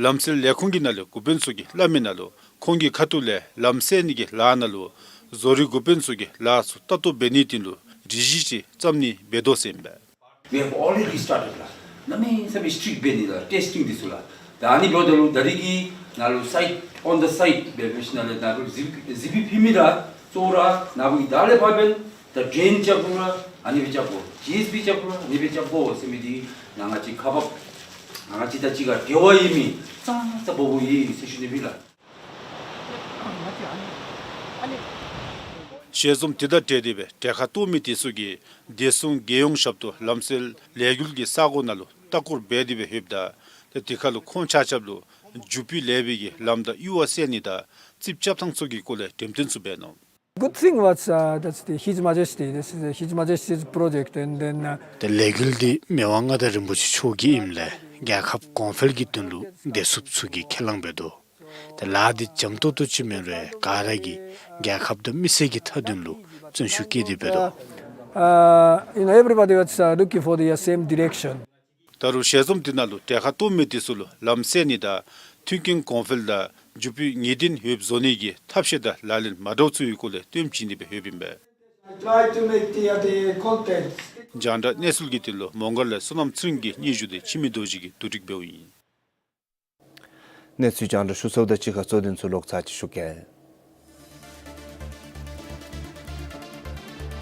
ལམ་སེལ་ལས་ཁུངས་ཀྱི་ནང་ལས་འགོ་དཔོན་ཚུ་གིས་སླབ་མི་ནང་ལུ་ཁོང་གི་ཁ་ཐུག་ལས་ལམ་སེལ་ནི་གི་ལཱ་ནང་ལུ་བཟོ་རིག་འགོ་དཔོན་ཚུ་གིས་ལཱ་ཚུ་ལྟ་རྟོག་འབད་ནིའི་དོན་ལུ་སྒྲིག་གཞི་ཅིག་བརྩམ་ནི་འབད་དོ་ཟེར་ཨིན་པས། We have already started ལགས། གནམ་མེད་ས་མེད་སི་ཊིག་འབད་ནི་ལགས་ཊེསི་ཊིང་འདི་ཚུ་ལགས། ད་ཨ་ནི་འབདཝ་ད་ལུ་ད་རིས་ཀྱི་ནཱ་ལུ་སའིཊ་on the site འབད་བའི་ཤུལ་ལས་ནཱ་ལུ་ཟི་ཟི་པི་ཕུལ་མི་ར་གཙོ་བོ་ར་ནཱ་བུ་གི་ད་ལས་ཕར་འབདན་ད་ཌྲེན་རྐྱབ་དགོ་ར་ཨ་ནི་སྦེ་རྐྱབ་དགོ། ཇི་ཨེསི་བི་རྐྱབ་དགོ་ར་ཨ་ནི་སྦེ་རྐྱབ་དགོ་ཟེར་མི་འདི་ང་བཅས་ཁག་འབགཔ་ང་བཅས་དང་གཅིག་ཁར་འབྲེལ་བ་ཡོད་མི་ཙང་ཙ་འབད་འབདཝ་ཨིན་ཟེར་ཞུ་ནི་ཨིན་ལགས། ཞལ་འཛོམས་དེ་དང་འབྲེལ་ཏེ་སྦེ་གྲལ་ཁར་གཏོགས་མི་དེ་ཚུ་གིས་བདེ་སྲུང་རྒྱལ་ཡོངས་ཞབས་ཏོག་ལམ་སེལ་ལས་འགུལ་གྱི་ས་གོ་ནང་ལུ་ལྟ་སྐོར་འབད་དེ་སྦེ་ཡོདཔ་ད་ཏེ་དེ་ཁར་ལུ་ཁོང་ཆ་ཁྱབ་ལུ་རྒྱུ་སྤུས་ལེགས་པའི་གི་ལམ་དང་གཡུར་བ་སེལ་ནི་དང་རྩིགཔ་རྐྱབ་ཐངས་ཚུ་གི་སྐོར་ལས་འགྲེམས་སྟོན་ཚུ་འབད་ནུག། Good thing was, uh, that's the His Majesty. This is the His Majesty's project, and then, uh, ཏེ་ལས་འགུལ་འདི་མི་དབང་མངའ་བདག་རིན་པོ་ཆེ་མཆོག་གི་ཨིནམ་ལས་རྒྱལ་ཁབ་གོང་འཕེལ་གྱི་དོན་ལུ་བདེ་སྲུངཔ་ཚུ་གིས་ཁས་བླངས་འབད་དོ། ཏེ་ལཱ་འདི་འཇམ་ཏོང་ཏོ་ཅིག་མེན་རུང་ག་ར་གིས་རྒྱལ་ཁབ་དང་མི་སེར་གྱི་མཐའ་དོན་ལུ་བརྩོན་ཤུགས་བསྐྱེད་དེ་འབད་དོ། Uh, you know, everybody was, uh, looking for the, uh, same direction. ད་རུང་ཞལ་འཛོམས་དེ་ནང་ལུ་གྲལ་ཁར་གཏོགས་མི་དེ་ཚུ་ལུ་ལམ་སེལ་ནི་དང་མཐུན་རྐྱེན་གོང་འཕེལ་དང་རྒྱུ་སྤུས་ངེས་གཏན་ཡོདཔ་བཟོ་ནི་གི་ཐབས་ཤེས་དང་ལག་ལེན་མ་འདྲཝ་ཚུ་གི་སྐོར་ལས་སྟོན་བྱིན་ཏེ་སྦེ་ཡོདཔ་ཨིན་པས། Try to make the, uh, the content. རྒྱང་བསྒྲགས་གནས་ཚུལ་གྱི་དོན་ལུ་མོང་སྒར་ལས་བསོད་ནམས་ཚེ་རིང་གི་སྙན་ཞུ་དེ་འཆི་མེད་རྡོ་རྗེ་གིས་བསྡུ་སྒྲིག་འབདཝ་ཨིན། གནས་ཚུལ་རྒྱང་བསྒྲགས་ཞུ་ཚརཝ་དང་གཅིག་ཁར་གཙོ་དོན་ཚུ་ལོག་ཚར་ཅིག་ཞུ་གེ།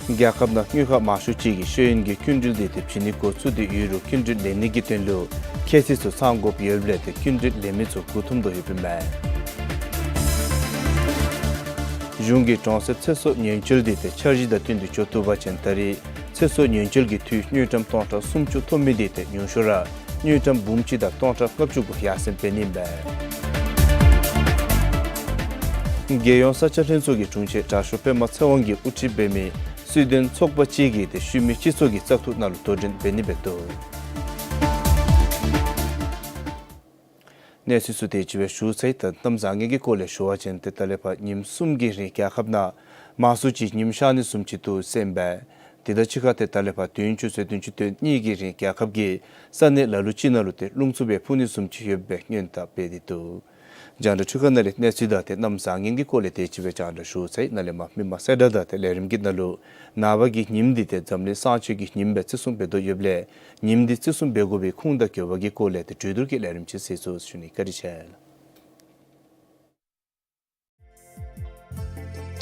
རྒྱལ་ཁབ་ནང་དངུལ་ཁང་མང་ཤོས་ཅིག་གིས་ཤེས་ཡོན་གྱི་སྐྱིན་འགྲུལ་འདི་ཏེ་བྱིན་ནི་འགོ་བཙུགས་ཏེ་ཡོད་རུང་སྐྱིན་འགྲུལ་ལེན་ནི་གི་དོན་ལུ་ཁྱད་ཚད་ཚུ་ཚང་དགོཔ་ཡོདཔ་ལས་ཏེ་སྐྱིན་འགྲུལ་ལེན་མི་ཚུ་མགུ་འཐོམ་དོ་ཡོདཔ་ཨིན་མས། གཞུང་གིས་གྲོང་གསེབ་ཚེ་སྲོག་ཉེན་བཅོལ་འདི་ཏེ་འཆར་གཞི་དང་བསྟུན་ཏེ་འགྱོ་བཏུབ་པ་ཅིན་ད་རེས་ཚེ་སྲོག་ཉེན་བཅོལ་གྱི་འཐུས་དངུལ་ཀྲམ་སྟོང་ཕྲག་སུམ་ཅུ་ཐོབ་མི་འདི་ཏེ་ཉུང་ཤོས་ར་དངུལ་ཀྲམ་འབུམ་གཅིག་དང་སྟོང་ཕྲག་ལྔ་བཅུ་གུ་ཡར་སེང་འབད་ནི་ཨིན་པས། རྒྱལ་ཡོངས་ས་ཆ་ལྷན་ཚོགས་ཀྱི་དྲུང་ཆེན་དྲག་ཤོས་པདྨ་ཚེ་དབང་གིས་དབུ་ཁྲིད་འབད་མི་སུའི་ཌེན་ཚོགས་པ་ཅིག་གིས་ཏེ་ཤུལ་མའི་སྤྱི་ཚོགས་ཀྱི་བཙག་འཐུ་ནང་ལུ་དོ་འགྲན་འབད་ནི་འབད་དོ། གནས་ཚུལ་ཚུ་དེ་ཅིག་སྦེ་ཞུ་ཚར་ཡི། ད་གནམ་བཟང་ངན་གྱི་སྐོར་ལས་ཞུ་བ་ཅིན་ཏེ་ད་ལས་ཕར་ཉིནམ་གསུམ་གྱི་རིང་རྒྱལ་ཁབ་ནང་མང་སུ་ཅིག་ཉིམ་ཤར་ནི་བཟུམ་ཅིག་འདུག་ཟེར་ཨིན་པས། དེ་དང་གཅིག་ཁར་ཏེ་ད་ལས་ཕར་བདུན་ཅུ་ཚེས་བདུན་ཅུ་དོན་གཉིས་ཀྱི་རིང་རྒྱལ་ཁབ་ཀྱི་ས་གནས་ལ་ལུ་ཅིག་ནང་ལུ་ཏེ་རླུང་འཚུབ་སྦེ་འཕུ་ནི་བཟུམ་ཅིག་ཡོདཔ་སྦེ་སྔོན་བརྡ་འབད་དེ་འདུག། རྒྱང་བསྒྲགས་འཕྲུལ་ཁང་ནང་ལས་གནས་ཚུལ་དང་ཏེ་གནམ་བཟང་ངན་གྱི་སྐོར་ལས་དེ་ཅིག་སྦེ་རྒྱང་བསྒྲགས་ཞུ་ཚར་ཡི། ནཱ་ལས་མར་མི་མང་གསལ་བསྒྲགས་དང་ཏེ་ལས་རིམ་གྱི་ནང་ལུ་ནངས་པ་གི་ཉིནམ་འདི་ཏེ་འཛམ་གླིང་གསང་སྤྱོད་ཀྱི་ཉིནམ་སྦེ་བརྩི་སྲུང་འབད་དོ་ཡོདཔ་ལས་ཉིནམ་འདི་བརྩི་སྲུང་འབད་དགོ་པའི་ཁུངས་དང་དགོས་པ་གི་སྐོར་ལས་ཏེ་གྲོས་བསྡུར་གྱི་ལས་རིམ་ཅིག་གཟིགས་ཚུགས་ཞུ་ནི། བཀའ་དྲིན་ཆེ་ལགས།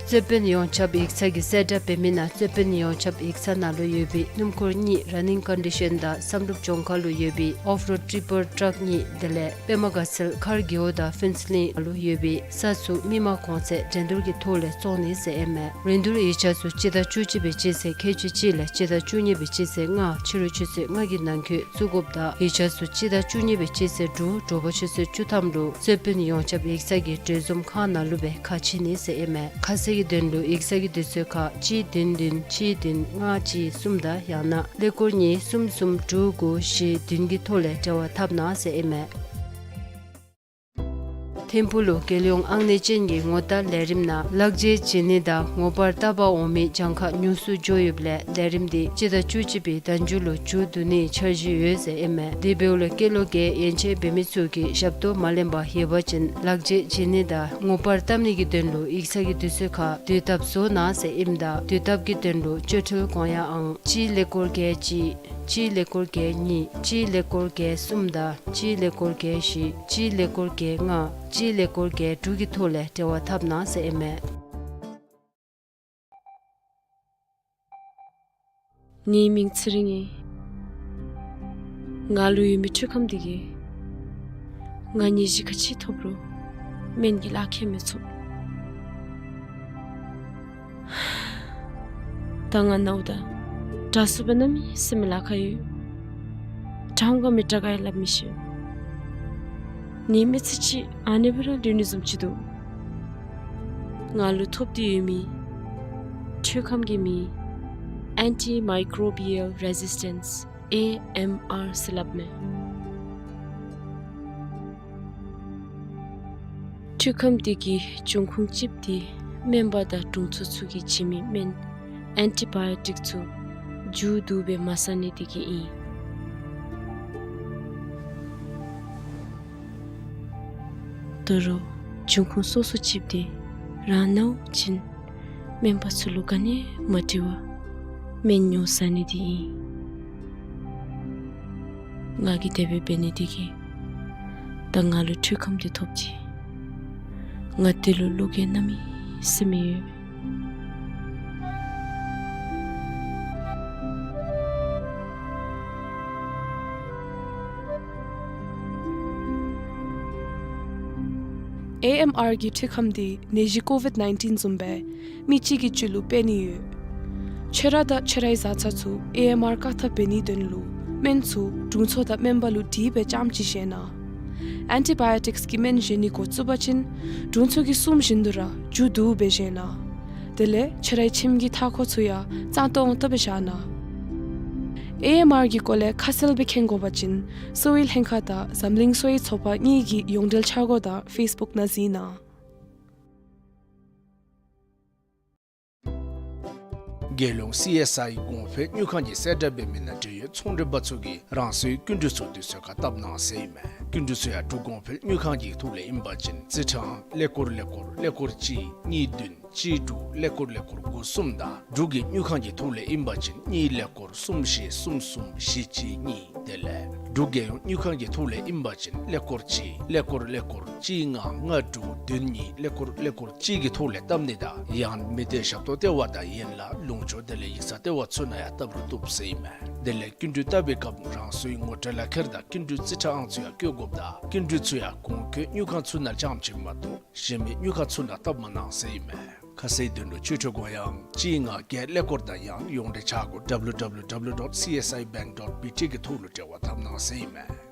རྩོད་དཔོན་ཡོངས་ཁྱབ་ཡིག་ཚང་གིས་གསལ་བསྒྲགས་འབད་མི་ནང་རྩོད་དཔོན་ཡོངས་ཁྱབ་ཡིག་ཚང་ནང་ལུ་ཡོད་པའི་སྣུམ་འཁོར་གཉིས་ར་ནིང་ཀོན་ཌི་ཤཱན་དང་བསམ་གྲུབ་ལྗོངས་མཁར་ལུ་ཡོད་པའི་ཨོཕ་རོཌ་ཊི་པར་ཊརཀ་གཉིས་དེ་ལས་པདྨ་དགའ་ཚལ་མཁར་དགེ་འོག་དང་ཕུན་ཚོགས་གླིང་ལུ་ཡོད་པའི་ས་ཚུ་མི་མང་གོང་ཚད་འགྲན་བསྡུར་གྱི་ཐོག་ལས་བཙོང་ནི་ཟེར་ཨིན་མས། རིན་བསྡུར་ཡིག་ཆ་ཚུ་སྤྱི་ཟླ་བཅུ་གཅིག་པའི་སྤྱི་ཚེས་ཁལ་གཅིག་གཅིག་ལས་སྤྱི་ཟླ་བཅུ་གཉིས་པའི་སྤྱི་ཚེས་ལྔ་ཕྱི་རུ་ཆུ་ཚོད་ལྔ་གི་ནང་འཁོད་བཙུགས་དགོཔ་དང་ཡིག་ཆ་ཚུ་སྤྱི་ཟླ་བཅུ་གཉིས་པའི་སྤྱི་ཚེས་དྲུག་དྲོ་པ་ཆུ་ཚོད་བཅུ་ཐམ་ལུ་རྩོད་དཔོན་ཡོངས་ཁྱབ་ཡིག་ཚང་གི་གྲོས་འཛོམས་ཁང་ནང་ལུ་སྦེ་ཁ་ཕྱེ་ནི་ཟེར་ཨིན་མས། ཁ་གསལ་གྱི་དོན་ལུ་ཡིག་ཚང་གི་དུས་ཚོད་ཁར་གཅིག་བདུན་བདུན་གཅིག་བདུན་ལྔ་གཅིག་གསུམ་དང་ཡང་ན་ཀླད་ཀོར་གཉིས་གསུམ་གསུམ་དྲུག་དགུ་བཞི་བདུན་གྱི་ཐོག་ལས་འབྲེལ་བ་འཐབ་གནང་ཟེར་ཨིན་མས། ཐིམ་ཕུག་ལུ་རྒྱལ་ཡོངས་ཨང་གནས་ཅན་གྱི་ངོ་རྟགས་ལས་རིམ་ནང་ལག་འབྲེལ་བྱིན་ནི་དང་ངོ་པར་བཏབ་པར་འོང་མི་གྱངས་ཁ་ཉུང་སུ་འགྱོ་ཡོདཔ་ལས་ལས་རིམ་འདི་སྤྱི་ཟླ་བཅུ་གཅིག་པའི་ཟླ་མཇུག་ལུ་མཇུག་བསྡུ་ནིའི་འཆར་གཞི་ཡོད་ཟེར་ཨིན་མས། དེ་འབདཝ་ལས་སྐྱེས་ལོ་བརྒྱད་ཡན་ཆད་འབད་མི་ཚུ་གིས་ཞབས་ཏོག་མ་ལེན་པར་ཡོད་པ་ཅིན་ལག་འབྲེལ་བྱིན་ནི་དང་ངོ་པར་བཏབ་ནི་གི་དོན་ལུ་ཡིག་ཚང་གི་དུས་ཚོད་ཁར་དུས་བཏབ་བཟོ་གནང་ཟེར་ཨིནམ་ད་དུས་བཏབ་ཀྱི་དོན་ལུ་སྤྱོད་འཕྲུལ་གོང་ཡངས་ཨང་གཅིག་ཀླད་ཀོར་བརྒྱད་གཅིག་གཅིག་ཀླད་ཀོར་བརྒྱད་གཉིས་གཅིག་ཀླད་ཀོར་བརྒྱད་གསུམ་དང་གཅིག་ཀླད་ཀོར་བརྒྱད་བཞི་གཅིག་ཀླད་ཀོར་བརྒྱད་ལྔ་གཅིག་ཀླད་ཀོར་བརྒྱད་དྲུག་གི་ཐོག་ལས་འབྲེལ་བ་འཐབ་གནང་ཟེར་ཨིན་མས། ངེའི་མིང་ཚེ་རིང་ཨིན། ང་ལུ་ཡོད་མི་འཕྲུལ་ཁམས་འདི་གིས་ང་ནད་གཞི་ག་ཅི་ཐོབ་རུང་སྨན་གྱི་ལག་ཁྱེར་མི་ཚུགས། ད་ང་ནཝ་ད་དྲག་སུ་སྦེ་གནམ་མེད་ས་མེད་ལཱ་ཁག་ཡོད། དྲག་འོང་ག་མི་དྲག་ག་ཡང་སླབ་མི་ཤེས། ནི་མི་ཚེ་གཅིག་ཨ་ནི་སྦེ་ར་ལུས་ནི་བཟུམ་ཅིག་འདུག། ང་ལུ་ཐོབ་སྟེ་ཡོད་མི་འཕྲུལ་ཁམས་ཀྱི་མིང་Antimicrobial Resistance ཨེ་ཨེམ་ཨར་ཟེར་སླབ་མས། འཕྲུལ་ཁམས་འདི་གི་འབྱུང་ཁུངས་གཅིག་འདི་སྨན་པ་དང་དྲུང་འཚོ་ཚུ་གིས་བྱིན་མི་སྨན་ཨེན་ཊི་བཱ་ཡོ་ཊིཀ་ཚུ་མཇུག་བསྡུ་སྦེ་མ་ཟ་ནི་འདི་གིས་ཨིན། ད་རུང་འབྱུང་ཁུངས་སོ་སོ་གཅིག་འདི་རང་ནཝ་ཅིན་སྨན་པ་ཚུ་ལུ་ག་ནི་མ་དྲི་བར་སྨན་ཉོ་ཟ་ནི་འདི་ཨིན། ང་གིས་དེ་སྦེ་འབད་ནི་འདི་གིས་ད་ང་ལུ་འཕྲུལ་ཁམས་འདི་ཐོབ་ཅི། ང་འདི་ལུ་བློ་འགྱོད་གནམ་མེད་ས་མེད་ཡོད། ཨེ་ཨེམ་ཨར་གྱི་འཕྲུལ་ཁམས་འདི་ནད་གཞི་ཀོ་ཝིཌ་ནའིན་ཊིན་བཟུམ་སྦེ་མི་གཅིག་གི་རྒྱུད་ལུ་འཕེལ་ནི་ཡོད། ཁྱོད་ར་དང་ཁྱོད་རའི་བཟའ་ཚང་ཚུ་ཨེ་ཨེམ་ཨར་བཀག་ཐབས་འབད་ནིའི་དོན་ལུ་སྨན་ཚུ་དྲུང་འཚོ་དང་སྨན་པ་ལུ་དྲིས་སྦེ་རྐྱངམ་ཅིག་བཞེས་གནང་། ཨེན་ཊི་བཱ་ཡོ་ཊིཀསི་གི་སྨན་བཞེས་ནི་འགོ་བཙུགས་པ་ཅིན་དྲུང་འཚོ་གིས་གསུངམ་བཞིན་དུ་ར་མཇུག་བསྡུ་སྦེ་བཞེས་གནང་། དེ་ལས་ཁྱོད་རའི་ཁྱིམ་གྱི་མཐའ་འཁོར་ཚུ་ཡང་གཙང་ཏོང་ཏོ་སྦེ་བཞག་གནང་། ཨེ་ཨེམ་ཨར་གྱི་སྐོར་ལས་ཁ་གསལ་སྦེ་མཁྱེན་དགོ་པ་ཅིན་གསོ་བའི་ལྷན་ཁག་དང་འཛམ་གླིང་གསོ་བའི་ཚོགས་པ་གཉིས་ཀྱི་ཡོངས་འབྲེལ་འཆར་སྒོ་དང་ཕེསི་བུཀ་ནང་གཟིགས་གནང་། རྒྱལ་ཡོངས་སི་ཨེསི་ཨའི་གོང་འཕེལ་དངུལ་ཁང་གིས་གསལ་བསྒྲགས་འབད་མི་ནང་འབྲེལ་ཡོད་ཚོང་འབྲེལ་པ་ཚུ་གིས་རང་སོའི་སྐྱིན་འགྲུལ་ཚུ་དུས་ཚོད་ཁར་བཏབ་གནང་ཟེར་ཨིན་མས། སྐྱིན་འགྲུལ་ཚུ་ཡང་འབྲུག་གོང་འཕེལ་དངུལ་ཁང་གི་ཐོག་ལས་ཨིན་པ་ཅིན་རྩིས་ཁྲའང་ཀླད་ཀོར་ཀླད་ཀོར་ཀླད་ཀོར་གཅིག་གཉིས་བདུན་གཅིག་དྲུག་ཀླད་ཀོར་ཀླད་ཀོར་དགུ་གསུམ་དང་འབྲུག་གི་དངུལ་ཁང་གི་ཐོག་ལས་ཨིན་པ་ཅིན་གཉིས་ཀླད་ཀོར་གསུམ་བཞི་གསུམ་གསུམ་བཞི་གཅིག་གཉིས། དེ་ལས་འབྲུག་རྒྱལ་ཡོངས་དངུལ་ཁང་གི་ཐོག་ལས་ཨིན་པ་ཅིན་ཀླད་ཀོར་གཅིག་ཀླད་ཀོར་ཀླད་ཀོར་གཅིག་ལྔ་ལྔ་དྲུག་བདུན་གཉིས་ཀླད་ཀོར་ཀླད་ཀོར་གཅིག་གི་ཐོག་ལས་བཏབ་ནི་དང་ཡང་མི་སྡེ་ཞབས་ཏོག་ལྟེ་བ་དང་ཡན་ལག་ལུང་ཕྱོགས་དེ་ལས་ཡིག་ཚང་ལྟེ་བ་ཚུ་ནང་ཡང་བཏབ་རུང་བཏུབ་ཟེར་ཨིན་མས། དེ་ལས་སྐྱིན་འགྲུལ་བཏབ་པའི་སྐབས་རང་སོའི་ངོ་སྤྲོད་ལག་ཁྱེར་དང་སྐྱིན་འགྲུལ་རྩིས་ཁྲ་ཨང་ཚུ་ཡང་བཀོད་དགོཔ་དང་སྐྱིན་འགྲུལ་ཚུ་ཡང་གོང་འཁོད་དངུལ་ཁང་ཚུ་ནང་རྐྱངམ་ཅིག་མ་གཏོགས་གཞན་མི་དངུལ་ཁང་ཚུ་ནང་བཏབ་མ་གནང་ཟེར་ཨིན་མས། ཁ་གསལ་དོན་ལུ་ཆོས་ཁྲོད་གོ་ཡང་གཅིག་ལྔ་བརྒྱད་ཀླད་ཀོར་དང་ཡང་ཡོངས་འབྲེལ་འཆར་སྒོ་W W W dot C S I bank dot B T གི་ཐོག་ལུ་འབྲེལ་བ་འཐབ་གནང་ཟེར་ཨིན་མས།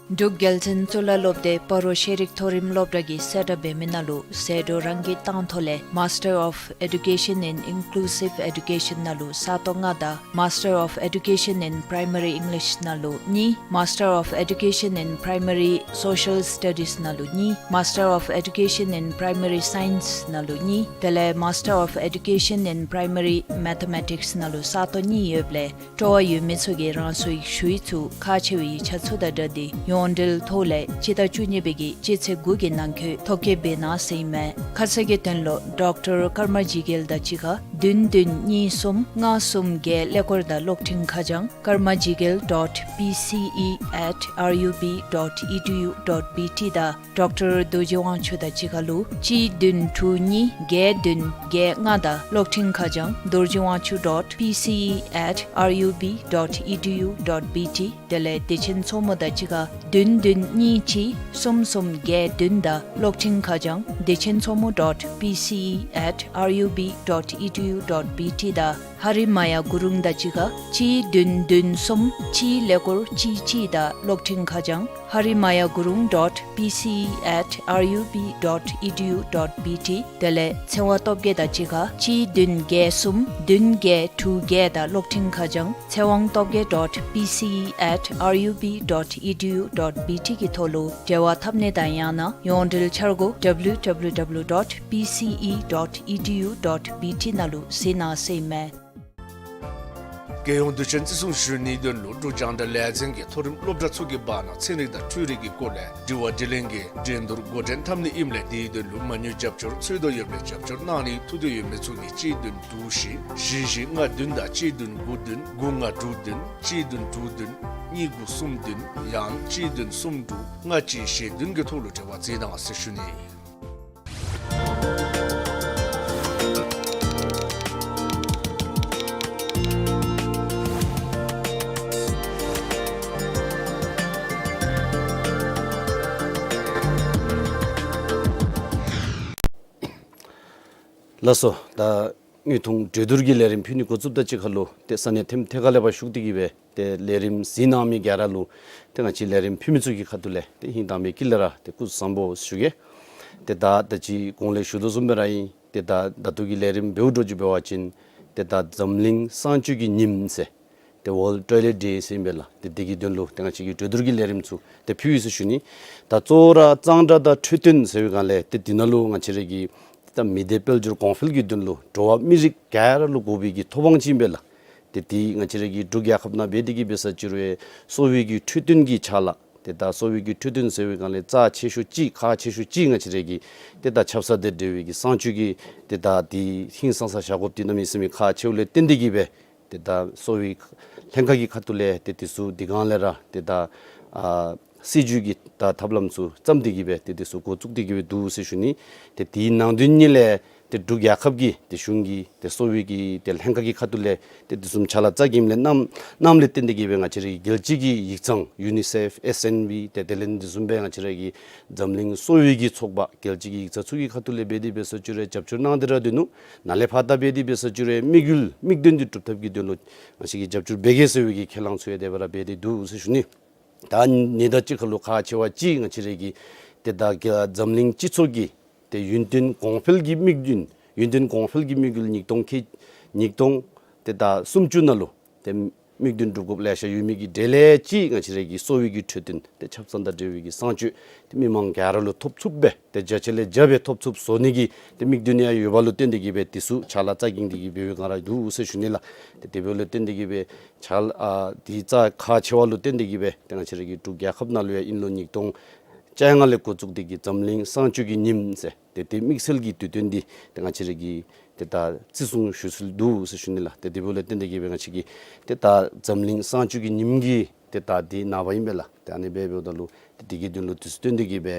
འབྲུག་རྒྱལ་བཙུན་གཙུག་ལག་སློབ་སྡེ་སྤ་རོ་ཤེས་རིག་མཐོ་རིམ་སློབ་གྲྭ་གིས་གསལ་བསྒྲགས་འབད་མི་ནང་ལུ་ཟད་འགྲོ་རང་གིས་བཏང་ཐོག་ལས་Master of Education in Inclusive Education ནང་ལུ་ས་སྟོང་ལྔ་དང་Master of Education in Primary English ནང་ལུ་གཉིས། Master of Education in Primary Social Studies ནང་ལུ་གཉིས། Master of Education in Primary Science ནང་ལུ་གཉིས། དེ་ལས་Master of Education in Primary Mathematics ནང་ལུ་ས་སྟོང་གཉིས་ཡོདཔ་ལས་སྤྲོ་བ་ཡོད་མི་ཚུ་གིས་རང་སོའི་ཞུ་ཡིག་ཚུ་ཁག་ཆེ་བའི་ཡིག་ཆ་ཚུ་དང་སྦྲགས་ཏེ་ཡོངས་འབྲེལ་ཐོག་ལས་སྤྱི་ཟླ་བཅུ་གཉིས་པའི་གི་སྤྱི་ཚེས་དགུ་གི་ནང་འཁོད་ཐོབ་སྐྱེལ་འབད་གནང་ཟེར་ཨིན་མས། ཁ་གསལ་གྱི་དོན་ལུ་ཌོག་ཊར་ཀརྨ་ཇི་རྒྱལ་དང་གཅིག་ཁར་བདུན་བདུན་གཉིས་གསུམ་ལྔ་གསུམ་བརྒྱད་ཀླད་ཀོར་དང་གློག་འཕྲིན་ཁ་བྱང་karmajigel dot P C E at R U B dot E D U dot B T དང་ཌོག་ཊར་རྡོ་རྗེ་དབང་ཕྱུག་དང་གཅིག་ཁར་ལུ་གཅིག་བདུན་དྲུག་གཉིས་བརྒྱད་བདུན་བརྒྱད་ལྔ་དང་གློག་འཕྲིན་ཁ་བྱང་dorjiwangchuck dot P C E at R U B dot E D U dot B T དེ་ལས་བདེ་ཆེན་མཚོ་མོ་དང་གཅིག་ཁར་བདུན་བདུན་གཉིས་གཅིག་གསུམ་གསུམ་བརྒྱད་བདུན་དང་གློག་འཕྲིན་ཁ་བྱང་བདེ་ཆེན་མཚོ་མོ་dot P C E at R U B dot E D U dot B T དང་ཧ་རི་མ་ཡ་གུ་རུང་དང་གཅིག་ཁར་གཅིག་བདུན་བདུན་གསུམ་གཅིག་ཀླད་ཀོར་གཅིག་གཅིག་དང་གློག་འཕྲིན་ཁ་བྱང་harima ya gurung dot P C E at R U B dot E D U dot B T དེ་ལས་ཚེ་དབང་སྟོབས་རྒྱས་དང་གཅིག་ཁར་གཅིག་བདུན་བརྒྱད་གསུམ་བདུན་བརྒྱད་དྲུག་བརྒྱད་དང་གློག་འཕྲིན་ཁ་བྱང་tsewanggtobge dot P C E at R U B dot E D U dot B T གི་ཐོག་ལུ་འབྲེལ་བ་འཐབ་ནི་དང་ཡང་ན་ཡོངས་འབྲེལ་འཆར་སྒོ་W W W dot P C E dot E D U dot B T ནང་ལུ་གཟིགས་གནང་ཟེར་ཨིན་མས། རྒྱལ་ཡོངས་དུས་ཆེན་བརྩི་སྲུང་ཞུ་ནིའི་དོན་ལུ་འབྲུག་རྒྱང་བསྒྲགས་ལས་འཛིན་གྱིས་མཐོ་རིམ་སློབ་གྲྭ་ཚུ་གི་བར་ན་ཚན་རིག་དང་འཕྲུལ་རིག་གི་སྐོར་ལས་དྲི་བ་དྲིས་ལན་གྱི་འགྲན་བསྡུར་འགོ་འདྲེན་འཐབ་ནི་ཨིནམ་ལས་དེའི་དོན་ལུ་མ་དངུལ་རྒྱབ་སྐྱོར་འཚོལ་དོ་ཡོདཔ་ལས་རྒྱབ་སྐྱོར་གནང་ནི་ཐུགས་འདོད་ཡོད་མི་ཚུ་གིས་གཅིག་བདུན་དྲུག་བཞི་བཞི་བཞི་ལྔ་བདུན་དང་གཅིག་བདུན་དགུ་བདུན་དགུ་ལྔ་དྲུག་བདུན་གཅིག་བདུན་དྲུག་བདུན་གཉིས་དགུ་གསུམ་བདུན་ཡང་གཅིག་བདུན་གསུམ་དྲུག་ལྔ་གཅིག་བཞི་བདུན་གྱི་ཐོག་ལུ་འབྲེལ་བ་འཛིན་གནང་ཟེར་ཞུ་ནི། ལགས་སོ། ད་དངོས་མཐོང་གྲོས་བསྡུར་གྱི་ལས་རིམ་ཕུལ་ནི་འགོ་བཙུགསཔ་དང་གཅིག་ཁར་ལུ་ཏེ་ས་གནས་ཐེམ་ཐེ་ཁ་ལས་ཕར་ཞུགས་ཏེ་གི་སྦེ་ཏེ་ལས་རིམ་གཟིགས་གནང་མི་ག་ར་ལུ་ཏེ་ང་བཅས་ལས་རིམ་ཕུལ་མི་ཚུ་གི་ཁ་ཐུག་ལས་ཏེ་ཧིང་དྭངས་པའི་དཀྱིལ་ལས་ར་ཏེ་སྐུ་གཟུགས་བཟང་པོ་ཞུ་གེ། ཏེ་ད་ད་ཅི་གོང་ལས་ཞུ་དོ་བཟུམ་སྦེ་ར་ཨིན། ཏེ་ད་ད་ལྟོ་གི་ལས་རིམ་འབདཝ་འདྲཝ་ཅིག་འབད་བ་ཅིན་ཏེ་ད་འཛམ་གླིང་གསང་སྤྱོད་ཀྱི་ཉིནམ་ཟེར་ཏེ་World Toilet Day ཟེར་ཨིན་པས་ལགས། ཏེ་དེ་གི་དོན་ལུ་ཏེ་ང་བཅས་ཀྱིས་གྲོས་བསྡུར་གྱི་ལས་རིམ་ཚུ་ཏེ་ཕུལ་ཡི་ཟེར་ཞུ་ནི། ད་གཙོ་བོ་ར་གཙང་སྦྲ་དང་འཕྲོད་བསྟེན་ཟེར་བའི་སྒང་ལས་ཏེ་དེ་ནང་ལུ་ང་བཅས་ར་གི་ད་མི་སྡེ་དཔལ་འབྱོར་གོང་འཕེལ་གྱི་དོན་ལུ་འགྲོ་བ་མི་རིགས་ག་ར་ལུ་དགོ་པའི་གི་ཐོབ་དབང་ཅིག་ཨིན་པས་ལགས། ཏེ་དེ་ང་བཅས་ར་གི་འབྲུག་རྒྱལ་ཁབ་ནང་འབད་དེ་གི་འབད་ས་ཅིག་རུང་གསོ་བའི་གི་འཕྲོད་བསྟེན་གྱི་ཕྱག་ལཱ་ཏེ་ད་གསོ་བའི་གི་འཕྲོད་བསྟེན་ཟེར་བའི་སྒང་ལས་རྩ་ཆེ་ཤོས་ཅིག་ཁག་ཆེ་ཤོས་ཅིག་ང་བཅས་ར་གི་ཏེ་ད་ཆབ་གསང་དང་འབྲེལ་བའི་གི་གསང་སྤྱོད་ཀྱི་ཏེ་ད་དེ་ཧིང་སངས་ས་བཞག་དགོཔ་དེ་གནམ་མེད་ས་མེད་ཁག་ཆེཝ་ལས་བརྟེན་ཏེ་གི་སྦེ་ཏེ་ད་གསོ་བའི་ལྷན་ཁག་གི་ཁ་ཐུག་ལས་ཏེ་དེ་ཚུ་དེ་སྒང་ལས་ར་ཏེ་ད་ཨ་སྲིད་བྱུས་ཀྱི་ད་ཐབས་ལམ་ཚུ་བརྩམས་ཏེ་གི་སྦེ་ཏེ་དེ་ཚུ་འགོ་བཙུགས་ཏེ་གི་སྦེ་འདུག་ཟེར་ཞུ་ནི། ཏེ་དེའི་ནང་དོན་ཉིད་ལས་ཏེ་འབྲུག་རྒྱལ་ཁབ་ཀྱི་ཏེ་གཞུང་གི་ཏེ་གསོ་བའི་གི་ཏེ་ལྷན་ཁག་གི་ཁ་ཐུག་ལས་ཏེ་དེ་བཟུམ་ཕྱག་ལཱ་རྩ་འགེངས་ལས་གནངམ་གནངམ་ལས་བརྟེན་ཏེ་གི་སྦེ་ང་བཅས་ར་གི་རྒྱལ་སྤྱི་གི་ཡིག་ཚང་ཡུ་ནི་སེཕ་ཨེས་ཨེན་བི་ཏེ་དེ་ལས་དེ་བཟུམ་སྦེ་ང་བཅས་ར་གི་འཛམ་གླིང་གསོ་བའི་གི་ཚོགས་པ་རྒྱལ་སྤྱི་གི་ཡིག་ཚང་ཚུ་གི་ཁ་ཐུག་ལས་འབད་དེ་འབད་ས་ཅིག་རུང་རྒྱབ་སྐྱོར་གནང་སྟེ་ར་སྡོད་ནུག། ནཱ་ལས་ཕར་ད་འབད་དེ་འབད་ས་ཅིག་རུང་དམིགས་ཡུལ་དམིགས་དོན་འདི་གྲུབ་ཐབས་ཀྱི་དོན་ལུ་ང་བཅས་ཀྱིས་རྒྱབ་སྐྱོར་འབད་གེ་ཟེར་བའི་གི་ཁས་བླངས་ཚུ་ཡང་དེ་སྦེ་ར་འབད་དེ་འདུག་ཟེར་ཞུ་ནི། ད་ཨ་ནི་དང་གཅིག་ཁར་ལུ་ཁག་ཆེ་བ་ཅིག་ང་བཅས་ར་གི་ཏེ་ད་ག་འཛམ་གླིང་སྤྱི་ཚོགས་ཀྱི་ཏེ་ཡུན་བརྟན་གོང་འཕེལ་གྱི་དམིགས་ཡུན་ཡུན་བརྟན་གོང་འཕེལ་གྱི་དམིགས་ཡུལ་ཉིས་སྟོང་ཁལ་ཉིས་སྟོང་ཏེ་ད་སུམ་ཅུ་ནང་ལུ་ཏེ་དམིགས་དོན་སྒྲུབ་དགོཔ་ལེ་ཤ་ཡོད་མི་གི་གྲས་ལས་ཅིག་ང་བཅས་ར་གི་གསོ་བའི་གི་འཕྲོད་བསྟེན་ཏེ་ཆབ་གསང་དང་འབྲེལ་བའི་གི་གསང་སྤྱོད་ཏེ་མི་མང་ག་ར་ལུ་ཐོབ་ཚུགསཔ་སྦེ་ཏེ་རྒྱ་ཆེ་ལས་རྒྱ་སྦེ་ཐོབ་ཚུགསཔ་བཟོ་ནི་གི་ཏེ་དམིགས་དོན་ཡང་ཡོདཔ་ལུ་བརྟེན་ཏེ་གི་སྦེ་དེ་ཚུ་ཕྱག་ལཱ་རྩ་འགེངས་ཏེ་གི་འབད་བའི་སྒང་ར་འདུག་ཟེར་ཞུ་ནི་ལགས། ཏེ་དེ་འབདཝ་ལུ་བརྟེན་ཏེ་གི་སྦེ་ཕྱག་ལཱ་ཨ་དེ་རྩ་ཁག་ཆེ་བ་ལུ་བརྟེན་ཏེ་གི་སྦེ་ཏེ་ང་བཅས་ར་གི་འབྲུག་རྒྱལ་ཁབ་ནང་ལུ་ཡང་དབྱིན་ལོ་ཉིས་སྟོང་བཅོ་ལྔ་ལས་འགོ་བཙུགས་ཏེ་གི་འཛམ་གླིང་གསང་སྤྱོད་ཀྱི་ཉིནམ་ཟེར་ཏེ་དེ་དམིགས་བསལ་གྱི་དུས་སྟོན་འདི་ཏེ་ང་བཅས་ར་གིས་ཏེ་ད་བརྩི་སྲུང་ཞུ་སྲོལ་འདུག་ཟེར་ཞུ་ནི་ལགས། ཏེ་དེ་འབདཝ་ལས་བརྟེན་ཏེ་གི་སྦེ་ང་བཅས་ཀྱིས་ཏེ་ད་འཛམ་གླིང་གསང་སྤྱོད་ཀྱི་ཉིནམ་གྱི་ཏེ་ད་དེ་ནངས་པ་ཨིན་པས་ལགས། ཏེ་ཨ་ནི་སྦེ་འབདཝ་ད་ལུ་ཏེ་དེ་གི་དོན་ལུ་དུས་སུ་བཏོན་ཏེ་གི་སྦེ་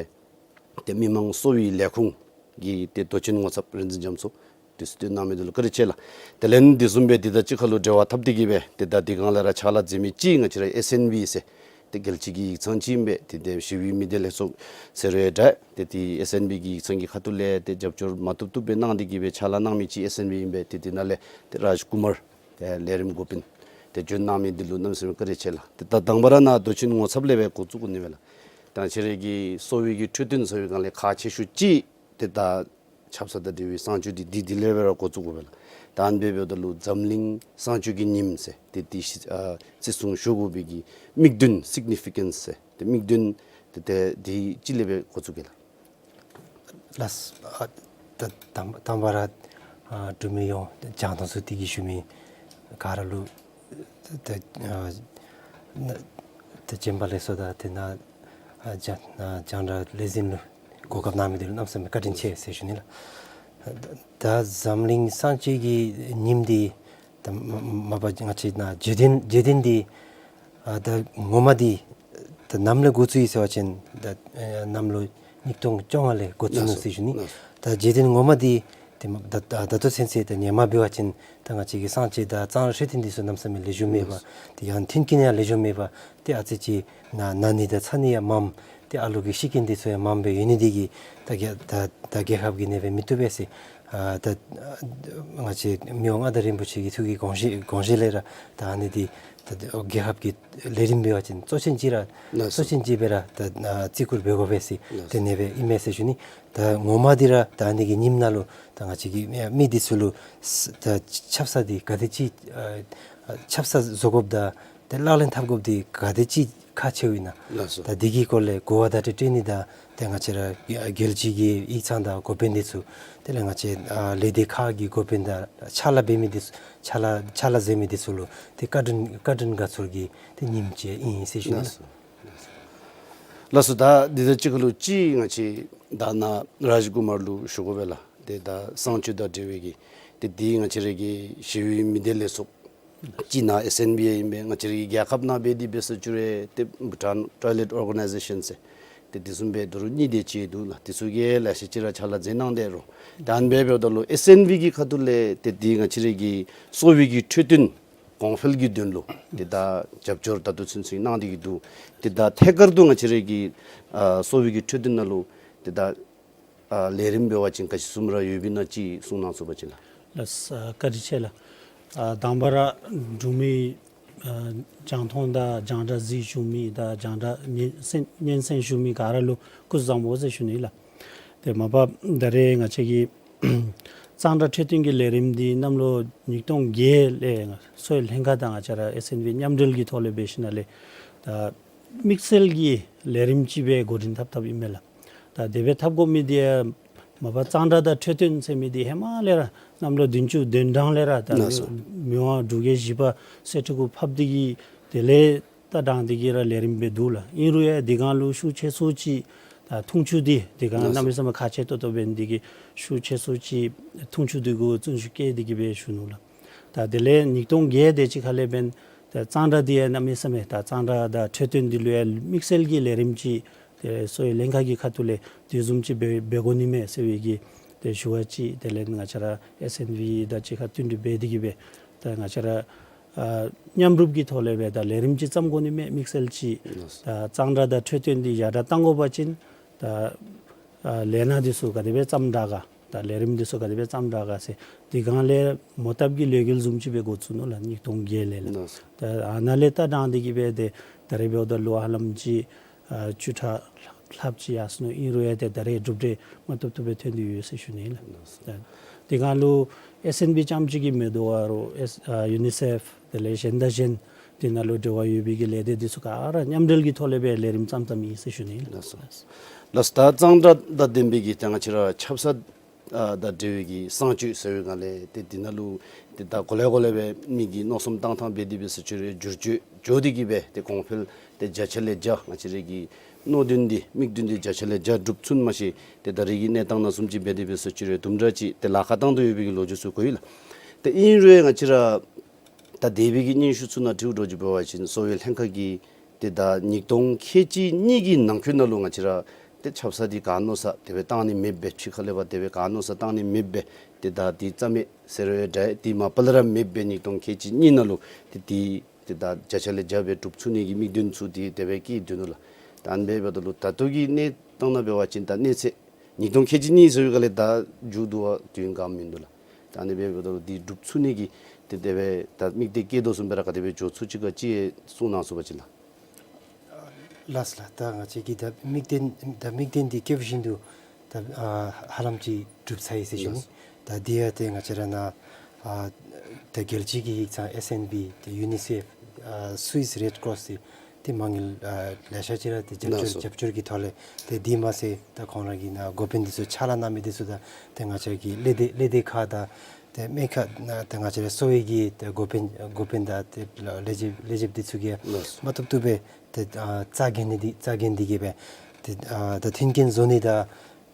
ཏེ་མི་མང་གསོ་བའི་ལས་ཁུངས་ཀྱི་ཏེ་མདོ་ཆེན་ངོ་ཚབ་རིག་འཛིན་རྒྱ་མཚོ་དུས་སུ་བཏོན་གནང་མི་འདི་ལུ་བཀའ་དྲིན་ཆེ་ལགས། དེ་ལས་དེ་བཟུམ་སྦེ་འདི་དང་གཅིག་ཁར་ལུ་འབྲེལ་བ་འཐབ་སྟེ་གི་སྦེ་ཏེ་ད་འདི་སྒང་ལས་ར་ཕྱག་ལཱ་མཛད་མི་ཅིག་ང་བཅས་ར་ཨེས་ཨེན་བི་ཟེར་ཏེ་རྒྱལ་སྤྱི་གི་ཡིག་ཚང་ཅིག་ཨིན་པས། ཏེ་དེ་ཞི་བའི་མི་སྡེ་ལྷན་ཚོགས་ཟེར་རུང་འདྲ། ཏེ་དེ་ཨེས་ཨེན་བི་གི་ཡིག་ཚང་གི་ཁ་ཐུག་ལས་ཏེ་རྒྱབ་སྐྱོར་མ་བཏུབ་བཏུབ་སྦེ་གནང་སྟེ་གི་སྦེ་ཕྱག་ལཱ་གནང་མི་ཅིག་ཨེས་ཨེན་བི་ཨིན་པས། ཏེ་དེ་ནང་ལས་ཏེ་རཱཇ་ཀུ་མར་ཏེ་ལས་རིམ་འགོ་དཔོན་ཏེ་བྱོན་གནང་མི་འདི་ལུ་གནམ་མེད་ས་མེད་བཀའ་དྲིན་ཆེ་ལགས། ཏེ་ད་དང་པ་ར་ནཱ་མདོ་ཆེན་ངོ་ཚབ་ལས་སྦེ་འགོ་བཙུགས་དགོ་ནི་མས་ལགས། ད་ང་བཅས་ར་གི་གསོ་བའི་གི་འཕྲོད་བསྟེན་ཟེར་བའི་སྒང་ལས་ཁག་ཆེ་ཤོས་ཅིག་ཏེ་ད་ཆབ་གསང་དང་འབྲེལ་བའི་གསང་སྤྱོད་འདི་འདི་འདི་ལས་སྦེ་ར་འགོ་བཙུགས་དགོ་པས་ལགས། ད་ཨ་ནི་སྦེ་འབདཝ་ད་ལུ་འཛམ་གླིང་གསང་སྤྱོད་ཀྱི་ཉིནམ་ཟེར་ཏེ་འདི་ཨ་བརྩི་སྲུང་ཞུ་དགོ་པའི་གི་དམིགས་དོན་སིག་ནི་ཕི་ཀེནསི་ཟེར་ཏེ་དམིགས་དོན་ཏེ་ཏེ་འདི་ཅིག་ལས་སྦེ་འགོ་བཙུགས་གེ་ལགས། ལགས། ཨ་ད་དང་དང་པ་ར་ཨ་འབྲུག་མི་ཡོངས་རྒྱང་མཐོང་ཚུ་འདི་གིས་ཞུ་མི་ག་ར་ལུ་ཏེ་ཨ་ཏེ་བྱོན་པ་ལེགས་སོ་དང་ཏེ་ནཱ་ཨ་རྒྱང་ཨ་རྒྱང་བསྒྲགས་ལས་འཛིན་ལུ་གོ་སྐབས་གནང་མི་འདི་ལུ་གནམ་མེད་ས་མེད་བཀའ་དྲིན་ཆེ་ཟེར་ཞུ་ནི་ལགས། ད་འཛམ་གླིང་གསང་སྤྱོད་ཀྱི་ཉིནམ་འདི་ད་མ་མ་པ་ང་བཅས་ནཱ་བརྗོད་དོན་བརྗོད་དོན་འདི་ཨ་ད་ངོ་མ་འདི་ད་ནམ་ལས་འགོ་བཙུགས་ཡི་ཟེར་བ་ཅིན་ད་ཨེ་གནམ་ལོ་ཉིས་སྟོང་བཅོ་ལྔ་ལས་འགོ་བཙུགས་ནུག་ཟེར་ཞུ་ནི། ལགས་སོ། ད་བརྗོད་དོན་ངོ་མ་འདི་ཏེ་མ་ད་ད་ད་ལྟོ་ཚུན་ཚོད་ད་ཧེ་མ་འབད་བ་ཅིན་ད་ང་བཅས་ཀྱི་གསང་སྤྱོད་དང་གཙང་སྦྲ་འཕྲོད་བསྟེན་འདི་ཚུ་གནམ་མེད་ས་མེད་ལེགས་ཤོམ་མེད་པ། ལགས་སོ། ཏེ་ཡང་མཐུན་རྐྱེན་ཡང་ལེགས་ཤོམ་མེད་པ། ཏེ་ཨ་ཙི་ཅིག་ན་ན་ནི་དང་ཚ་ནི་ཡང་མངམ། ཏེ་ཨ་ལོ་གི་ཤི་རྐྱེན་འདི་ཚུ་ཡང་མངམ་སྦེ་ཡོད་ནི་འདི་གིས་ད་རྒྱལ་ད་ད་རྒྱལ་ཁབ་ཀྱིས་ཨ་ནི་སྦེ་མི་བཏུབ་པས་ཟེར། ཨ་ད་ཨ་ང་བཅས་མི་དབང་མངའ་བདག་རིན་པོ་ཆེ་གི་ཐུགས་ཀྱི་དགོངས་བཞེད་དགོངས་བཞེད་ལས་ར་ད་ཨ་ནི་འདི་ད་རྒྱལ་ཁབ་ཀྱི་ལས་རིམ་འབད་བ་ཅིན་གཙོ་ཆེན་ཅིག་ར། ལགས་སོ། གཙོ་ཆེན་ཅིག་སྦེ་ར་ད་ཨ་བརྩི་བཀུར་འབད་དགོ་པས་ཟེར། ལགས་སོ། ཏེ་ཨ་ནི་སྦེ་ཨིན་མས་ཟེར་ཞུ་ནི། ད་ངོ་མ་འདི་ར་ད་ཨ་ནི་གི་ཉིནམ་ནང་ལུ་ད་ང་བཅས་ཀྱི་མི་འདི་ཚུ་ལུ་ད་ཆབ་གསང་འདི་ག་དེ་ཅིག་ཨ་ཨ་ཆབ་གསང་བཟོ་དགོཔ་དང་ཏེ་ལག་ལེན་འཐབ་དགོཔ་འདི་ག་དེ་ཅིག་ཁག་ཆེཝ་ཨིན་ན། ལགས་སོ། ད་འདི་གི་སྐོར་ལས་གོ་བ་བརྡ་སྤྲོད་སྤྲོད་ནི་དང་ཏེ་ང་བཅས་ར་རྒྱལ་སྤྱི་གི་ཡིག་ཚང་དང་འགོ་དཔོན་འདི་ཚུ་དེ་ལས་ང་བཅས་ཨ་ལས་སྡེ་ཁག་གི་འགོ་དཔོན་དང་ཕྱག་ལཱ་འབད་མི་འདི་ཚུ་ཕྱག་ལཱ་ཕྱག་ལཱ་མཛད་མི་འདི་ཚུ་ལུ་ཏེ་བཀའ་དྲིན་བཀའ་དྲིན་དགའ་ཚོར་གྱི་ཏེ་ཉིནམ་ཅིག་ཨིན་ཟེར་ཞུ་ནི། ལགས་སོ། ལགས་སོ། ད་འདི་དང་གཅིག་ཁར་ལུ་ཅིག་ང་བཅས་ད་ནཱ་རཱཇ་ཀུ་མར་ལུ་ཞུ་དགོ་པས་ལགས། ཏེ་ད་གསང་སྤྱོད་དང་འབྲེལ་བའི་གི་ཏེ་འདི་ང་བཅས་ར་གི་ཞི་བའི་མི་སྡེ་ལས་ཚོགས་ཅིག་ནཱ་ཨེས་ཨེན་བི་ཨིན་པས། ང་བཅས་ར་གི་རྒྱལ་ཁབ་ནང་འབད་དེ་འབད་ས་ཅིག་རུང་ཏེ་བྷུ་ཊཱན་ཊོའི་ལེཊ་ཨོར་ག་ནའི་ཟེ་ཤཱན་ཟེར་ཏེ་དེ་བཟུམ་སྦེ་ད་རུང་གཉིས་དེ་ཅིག་འདུག་ལགས། དེ་ཚུ་གིས་ལེ་ཤ་ཅིག་ར་ཕྱག་ལཱ་མཛད་གནང་དེ་རུང་ད་ཨ་ནི་སྦེ་འབདཝ་ད་ལུ་ཨེས་ཨེན་བི་གི་ཁ་ཐུག་ལས་ཏེ་འདི་ང་བཅས་ར་གི་གསོ་བའི་གི་འཕྲོད་བསྟེན་གོང་འཕེལ་གྱི་དོན་ལུ་ཏེ་ད་རྒྱབ་སྐྱོར་ད་ལྟོ་ཚུན་ཚོད་གནང་སྟེ་གི་འདུག། ཏེ་ད་ཐད་ཀར་དུ་ང་བཅས་ར་གི་ཨ་གསོ་བའི་གི་འཕྲོད་བསྟེན་ནང་ལུ་ཏེ་ད་ ཨ་ལས་རིམ་འབད་བ་ཅིན་ག་ཅི་བཟུམ་ར་ཡོདཔ་ཨིན་ན་ཅིག་གསུང་གནང་ཚུགས་པ་ཅིན་ལགས། ལགས་སོ། བཀའ་དྲིན་ཆེ་ལགས། ཨ་དང་པ་ར་འབྲུག་མི་ཨ་རྒྱང་མཐོང་དང་རྒྱང་བསྒྲགས་གཟིགས་བཞུགས་མི་དང་རྒྱང་བསྒྲགས་སྙན་སེང་སྙན་སེང་ཞུ་མི་ག་ར་ལུ་སྐུ་གཟུགས་བཟང་པོ་ཟེར་ཞུ་ནི་ལགས། ཏེ་མ་པ་ད་རེས་ང་བཅས་ཀྱི་གཙང་སྦྲ་འཕྲོད་བསྟེན་གྱི་ལས་རིམ་འདི་གནམ་ལོ་ཉིས་སྟོང་བརྒྱད་ལས་གསོ་བའི་ལྷན་ཁག་དང་ང་བཅས་ར་ཨེསི་ཨེན་བི་མཉམ་འབྲེལ་གྱི་ཐོག་ལས་འབད་ཞིནམ་ལས་ད་དམིགས་བསལ་གྱི་ལས་རིམ་ཅིག་སྦེ་འགོ་འདྲེན་འཐབ་འཐབཔ་ཨིན་མས་ལགས། ད་དེ་སྦེ་འཐབ་དགོ་མི་འདི་ཡང་མ་པ་གཙང་སྦྲ་དང་འཕྲོད་བསྟེན་ཟེར་མི་འདི་ཧེ་མ་ལས་ར་གནམ་ལོ་བདུན་ཅུ་དོན་གྲངས་ལས་ར་ད་ལགས་སོ། མི་དབང་འབྲུག་རྒྱལ་བཞི་པ་གསེར་ཁྲི་གུ་ཕབ་སྟེ་གི་དེ་ལས་ད་དྲངས་ཏེ་གི་ར་ལས་རིམ་སྦེ་འདུག་ལགས། ཨིན་རུང་ཡང་དེ་སྒང་ལུ་ཤུགས་ཆེ་སུ་ཅིག་ད་འཐུང་ཆུ་འདི་དེ་སྒང་ལགས་སོ། གནམ་མེད་ས་མེད་ཁག་ཆེ་ཏོག་ཏོ་འབད་ནི་དེ་གིས་ཤུགས་ཆེ་སུ་ཅིག་འཐུང་ཆུ་འདི་གུ་བརྩོན་ཤུགས་བསྐྱེད་དེ་གི་སྦེ་ཞུ་ནུག་ལགས། ད་དེ་ལས་ཉིས་སྟོང་བརྒྱད་དེ་ཅིག་ཁ་ལས་འབདན་ད་གཙང་སྦྲ་འདི་ཡང་གནམ་མེད་ས་མེད་ད་གཙང་སྦྲ་དང་འཕྲོད་བསྟེན་འདི་ལུ་ཡང་དམིགས་བསལ་གྱི་ལས་རིམ་ཅིག་ཏེ་གསོ་བའི་ལྷན་ཁག་གི་ཁ་ཐུག་ལས་དེ་བཟུམ་ཅིག་འབད་འབད་དགོ་ནི་མས་ཟེར་བའི་གི་ཏེ་ཞུ་བ་ཅིག་དེ་ལས་ང་བཅས་ར་ཨེསི་ཨེན་བི་དང་གཅིག་ཁར་བསྟུན་གྲོས་འབད་དེ་གི་སྦེ་ད་ང་བཅས་ར་ཨ་མཉམ་རུབ་ཀྱི་ཐོག་ལས་སྦེ་ད་ལས་རིམ་ཅིག་བརྩམ་དགོ་ནི་མས་དམིགས་བསལ་ཅིག། ལགས་སོ། ད་གཙང་སྦྲ་དང་འཕྲོད་བསྟེན་འདི་ཡར་དྲག་གཏང་དགོ་པ་ཅིན་ད་ཨ་ལས་སྣ་འདི་ཚུ་ག་དེ་སྦེ་བརྩམ་དྲག་ག་ད་ལས་རིམ་འདི་ཚུ་ག་དེ་སྦེ་བརྩམ་དྲག་ག་ཟེར་དེ་སྒང་ལས་མོ་བཏབ་ཀྱི་ལས་འགུལ་བཟུམ་ཅིག་སྦེ་འགོ་བཙུགས་ནུག་ལགས། ཉིས་སྟོང་བརྒྱད་ལས་ལགས། ལགས་སོ། ད་ཨ་ནཱ་ལས་ད་དྲངས་ཏེ་གི་སྦེ་ཏེ་ད་རེས་འབདཝ་ད་ལུ་ཧ་ལམ་ཅིག་ཨ་བཅུ་ཕྲག་ལྷགཔ་ཅིག་ཡར་སོ་ནུག། ཨིན་རུང་ཡང་ཏེ་ད་རེས་གྲུབ་འབྲས་མ་བཏུབ་བཏུབ་སྦེ་ཐོན་ཏེ་ཡོད་ཟེར་ཞུ་ནི་ལགས། ད་དེ་སྒང་ལུ་ཨེསི་ཨེན་བི་རྐྱངམ་ཅིག་གིས་མི་དོ་བ་རུང་ཨེསི་ཨ་ཡུ་ནི་སེཕ་དེ་ལས་གཞན་དང་གཞན་དེ་ནང་ལུ་འབྲེལ་བ་ཡོད་པའི་གི་ལས་སྡེ་འདི་ཚུ་ག་ར་མཉམ་འབྲེལ་གྱི་ཐོག་ལས་སྦེ་ལས་རིམ་བརྩམ་བརྩམ་ཨིན་ཟེར་ཞུ་ནི་ལགས། ལགས་སོ། ལགས་སོ། ད་གཙང་སྦྲ་དང་ལྡན་པའི་གི་ད་ང་བཅས་ར་ཆབ་གསང་ཨ་དང་འབྲེལ་བའི་གི་གསང་སྤྱོད་ཟེར་བའི་སྒང་ལས་ཏེ་འདི་ནང་ལུ་ཏེ་ད་གོ་ལེ་གོ་ལེ་སྦེ་མི་གི་མནོ་བསམ་བཏང་ཐངས་འབད་དེ་སྦེ་ཟེར་ཅི་རུང་བསྒྱུར་བཅོས་འགྱོ་སྟེ་གི་སྦེ་ཏེ་གོང་འཕེལ་ཏེ་བརྒྱ་ཆ་ལས་བརྒྱ་ང་བཅས་རའི་གི་སྣོད་དོན་འདི་དམིགས་དོན་འདི་བརྒྱ་ཆ་ལས་བརྒྱ་འགྲུབ་ཚུགས་ནི་མ་གཞི་ཏེ་ད་རེས་ཀྱི་གནས་སྟངས་ནང་བཟུམ་ཅིག་འབད་དེ་སྦེ་ཟེར་ཅི་རུང་དུམ་གྲ་ཅིག་ཏེ་ལཱ་ཁག་བཏང་དོ་ཡོད་པའི་གི་ལོ་རྒྱུས་ཚུ་གོ་ཡི་ལགས། ཏེ་ཨིན་རུང་ང་བཅས་ར་ད་འདས་པའི་གི་སྙན་ཞུ་ཚུ་ནང་འབྲིཝ་འདྲཝ་ཅིག་འབད་བ་ཅིན་གསོ་བའི་ལྷན་ཁག་གིས་ཏེ་ད་ཉིས་སྟོང་ཁལ་གཅིག་གཉིས་ཀྱི་ནང་འཁོད་ནང་ལུ་ང་བཅས་ར་ཏེ་ཆབ་གསང་འདི་ག་མནོ་ས་དེ་སྦེ་བཏང་ནི་མེདཔ་སྦེ་ཕྱི་ཁ་ལས་ཕར་དེ་སྦེ་ག་མནོ་ས་བཏང་ནི་མེདཔ་སྦེ་ཏེ་ད་འདི་རྩ་མེད་ཟེར་རུང་འདྲ་འདི་མ་པ་ལས་ར་མེདཔ་སྦེ་ཉིས་སྟོང་ཁལ་གཅིག་གཉིས་ནང་ལུ་ཏེ་འདི་ཏེ་ད་བརྒྱ་ཆ་ལས་བརྒྱ་སྦེ་འགྲུབ་ཚུགས་ནི་གི་དམིགས་དོན་ཚུ་འདི་དེ་སྦེ་བསྐྱེད་སྡོད་ནུག་ལགས། ད་ཨ་ནི་སྦེ་འབདཝ་ད་ལུ་ད་ལྟོ་གི་གནས་སྟངས་ནང་འབད་བ་ཅིན་ད་གནས་ཚད་ཉིས་སྟོང་ཁལ་གཅིག་གཉིས་ཟེར་བའི་སྒང་ལས་ད་མཇུག་བསྡུ་བར་དུས་ཡུན་གང་མིན་འདུག་ལགས། ད་ཨ་ནི་སྦེ་འབདཝ་ད་ལུ་འདི་འགྲུབ་ཚུགས་ནི་གི་ཏེ་དེ་སྦེ་ད་དམིགས་གཏད་བསྐྱེད་དོ་བཟུམ་སྦེ་ར་ག་དེ་སྦེ་འགྱོ་ཚུགས་ཅི་ག་ཅིག་གསུང་གནང་ཚུགས་པ་ཅིན་ལགས། ལགས་ལགས། ད་ང་བཅས་ཀྱིས་ད་དམིགས་གཏད་ད་དམིགས་གཏད་འདི་བསྐྱེད་བཞིན་དུ་ད་ཨ་ཧ་ལམ་ཅིག་འགྲུབ་ཚར་ཡི་ཟེར་ཞུ་ནི། ལགས། ད་འདི་ཡང་ཏེ་ང་བཅས་ར་ནཱ་ཨ་ད་རྒྱལ་སྤྱི་གི་ཡིག་ཚང་ཨེསི་ཨེན་བི་ཏེ་ཡུ་ནི་སེཕ་ཨ་སུའིས་རེཌ་ཀོརོསི་ཏེ་མ་དངུལ་ཨ་ལེ་ཤ་ཅིག་ར་ཏེ་རྒྱབ་སྐྱོར་ལགས་སོ། རྒྱབ་སྐྱོར་གྱི་ཐོག་ལས་ཏེ་འདི་མ་ཚད་ད་ཁོང་ར་གི་ནཱ་འགོ་དཔོན་འདི་ཚུ་ཕྱག་ལཱ་གནང་མི་འདི་ཚུ་དང་ཏེ་ང་བཅས་ཀྱི་ཀླད་དེ་ཀླད་དེ་ཁག་དང་ཏེ་སྨན་ཁང་ནང་ཏེ་ང་བཅས་ར་གསོ་བའི་གི་ཏེ་འགོ་དཔོན་འགོ་དཔོན་དང་ཏེ་ལས་བྱེདཔ་ལས་བྱེདཔ་འདི་ཚུ་གིས་ལགས་སོ། མ་བཏུབ་བཏུབ་སྦེ་ཏེ་ཨ་རྩ་འགེངས་ནི་འདི་རྩ་འགེངས་ཏེ་གི་སྦེ་ཏེ་ཨ་ད་མཐུན་རྐྱེན་བཟོ་ནི་དང་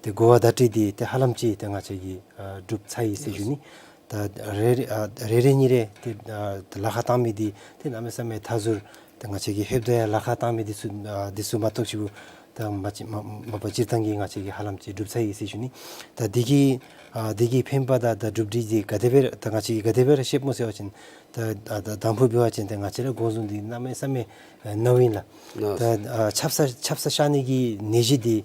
ཏེ་གོ་བ་བརྡ་སྤྲོད་འདི་ཏེ་ཧ་ལམ་ཅིག་ཏེ་ང་བཅས་ཀྱིས་ཨ་འགྲུབ་ཚར་ཡི་ཟེར་ཞུ་ནི། ད་རེ་རེ་ཨ་རེ་རེ་གཉིས་རེ་ཏེ་ཨ་ད་ལཱ་ཁག་བཏང་མི་འདི་ཏེ་གནམ་མེད་ས་མེད་མཐའ་ཟུར་ད་ང་བཅས་ཀྱིས་ལྷོདཔ་ད་ཡང་ལཱ་ཁག་བཏང་མི་འདི་ཚུ་ཨ་འདི་ཚུ་མ་གཏོགས་ཅིག་པུ་ད་མ་ཅི་མ་མ་པ་སྤྱིར་བཏང་གི་ང་བཅས་ཀྱིས་ཧ་ལམ་ཅིག་འགྲུབ་ཚར་ཡི་ཟེར་ཞུ་ནི། ད་འདི་གི་ཨ་འདི་གི་ཕན་པ་དང་ད་གྲུབ་འབྲས་འདི་ག་དེ་སྦེ་ད་ང་བཅས་ཀྱིས་ག་དེ་སྦེ་ར་ཤེསཔ་སྨོ་ཟེར་བ་ཅིན་ད་ཨ་ད་དང་ཕུ་འབད་བ་ཅིན་ད་ང་བཅས་ར་འགོ་བཟུང་འདི་གནམ་མེད་ས་མེད་ཨ་གནང་བ་ཨིན་ལགས། ལགས། ད་ཨ་ཆབ་གསང་ཆབ་གསང་གཤག་ནི་གི་ནད་གཞི་འདི་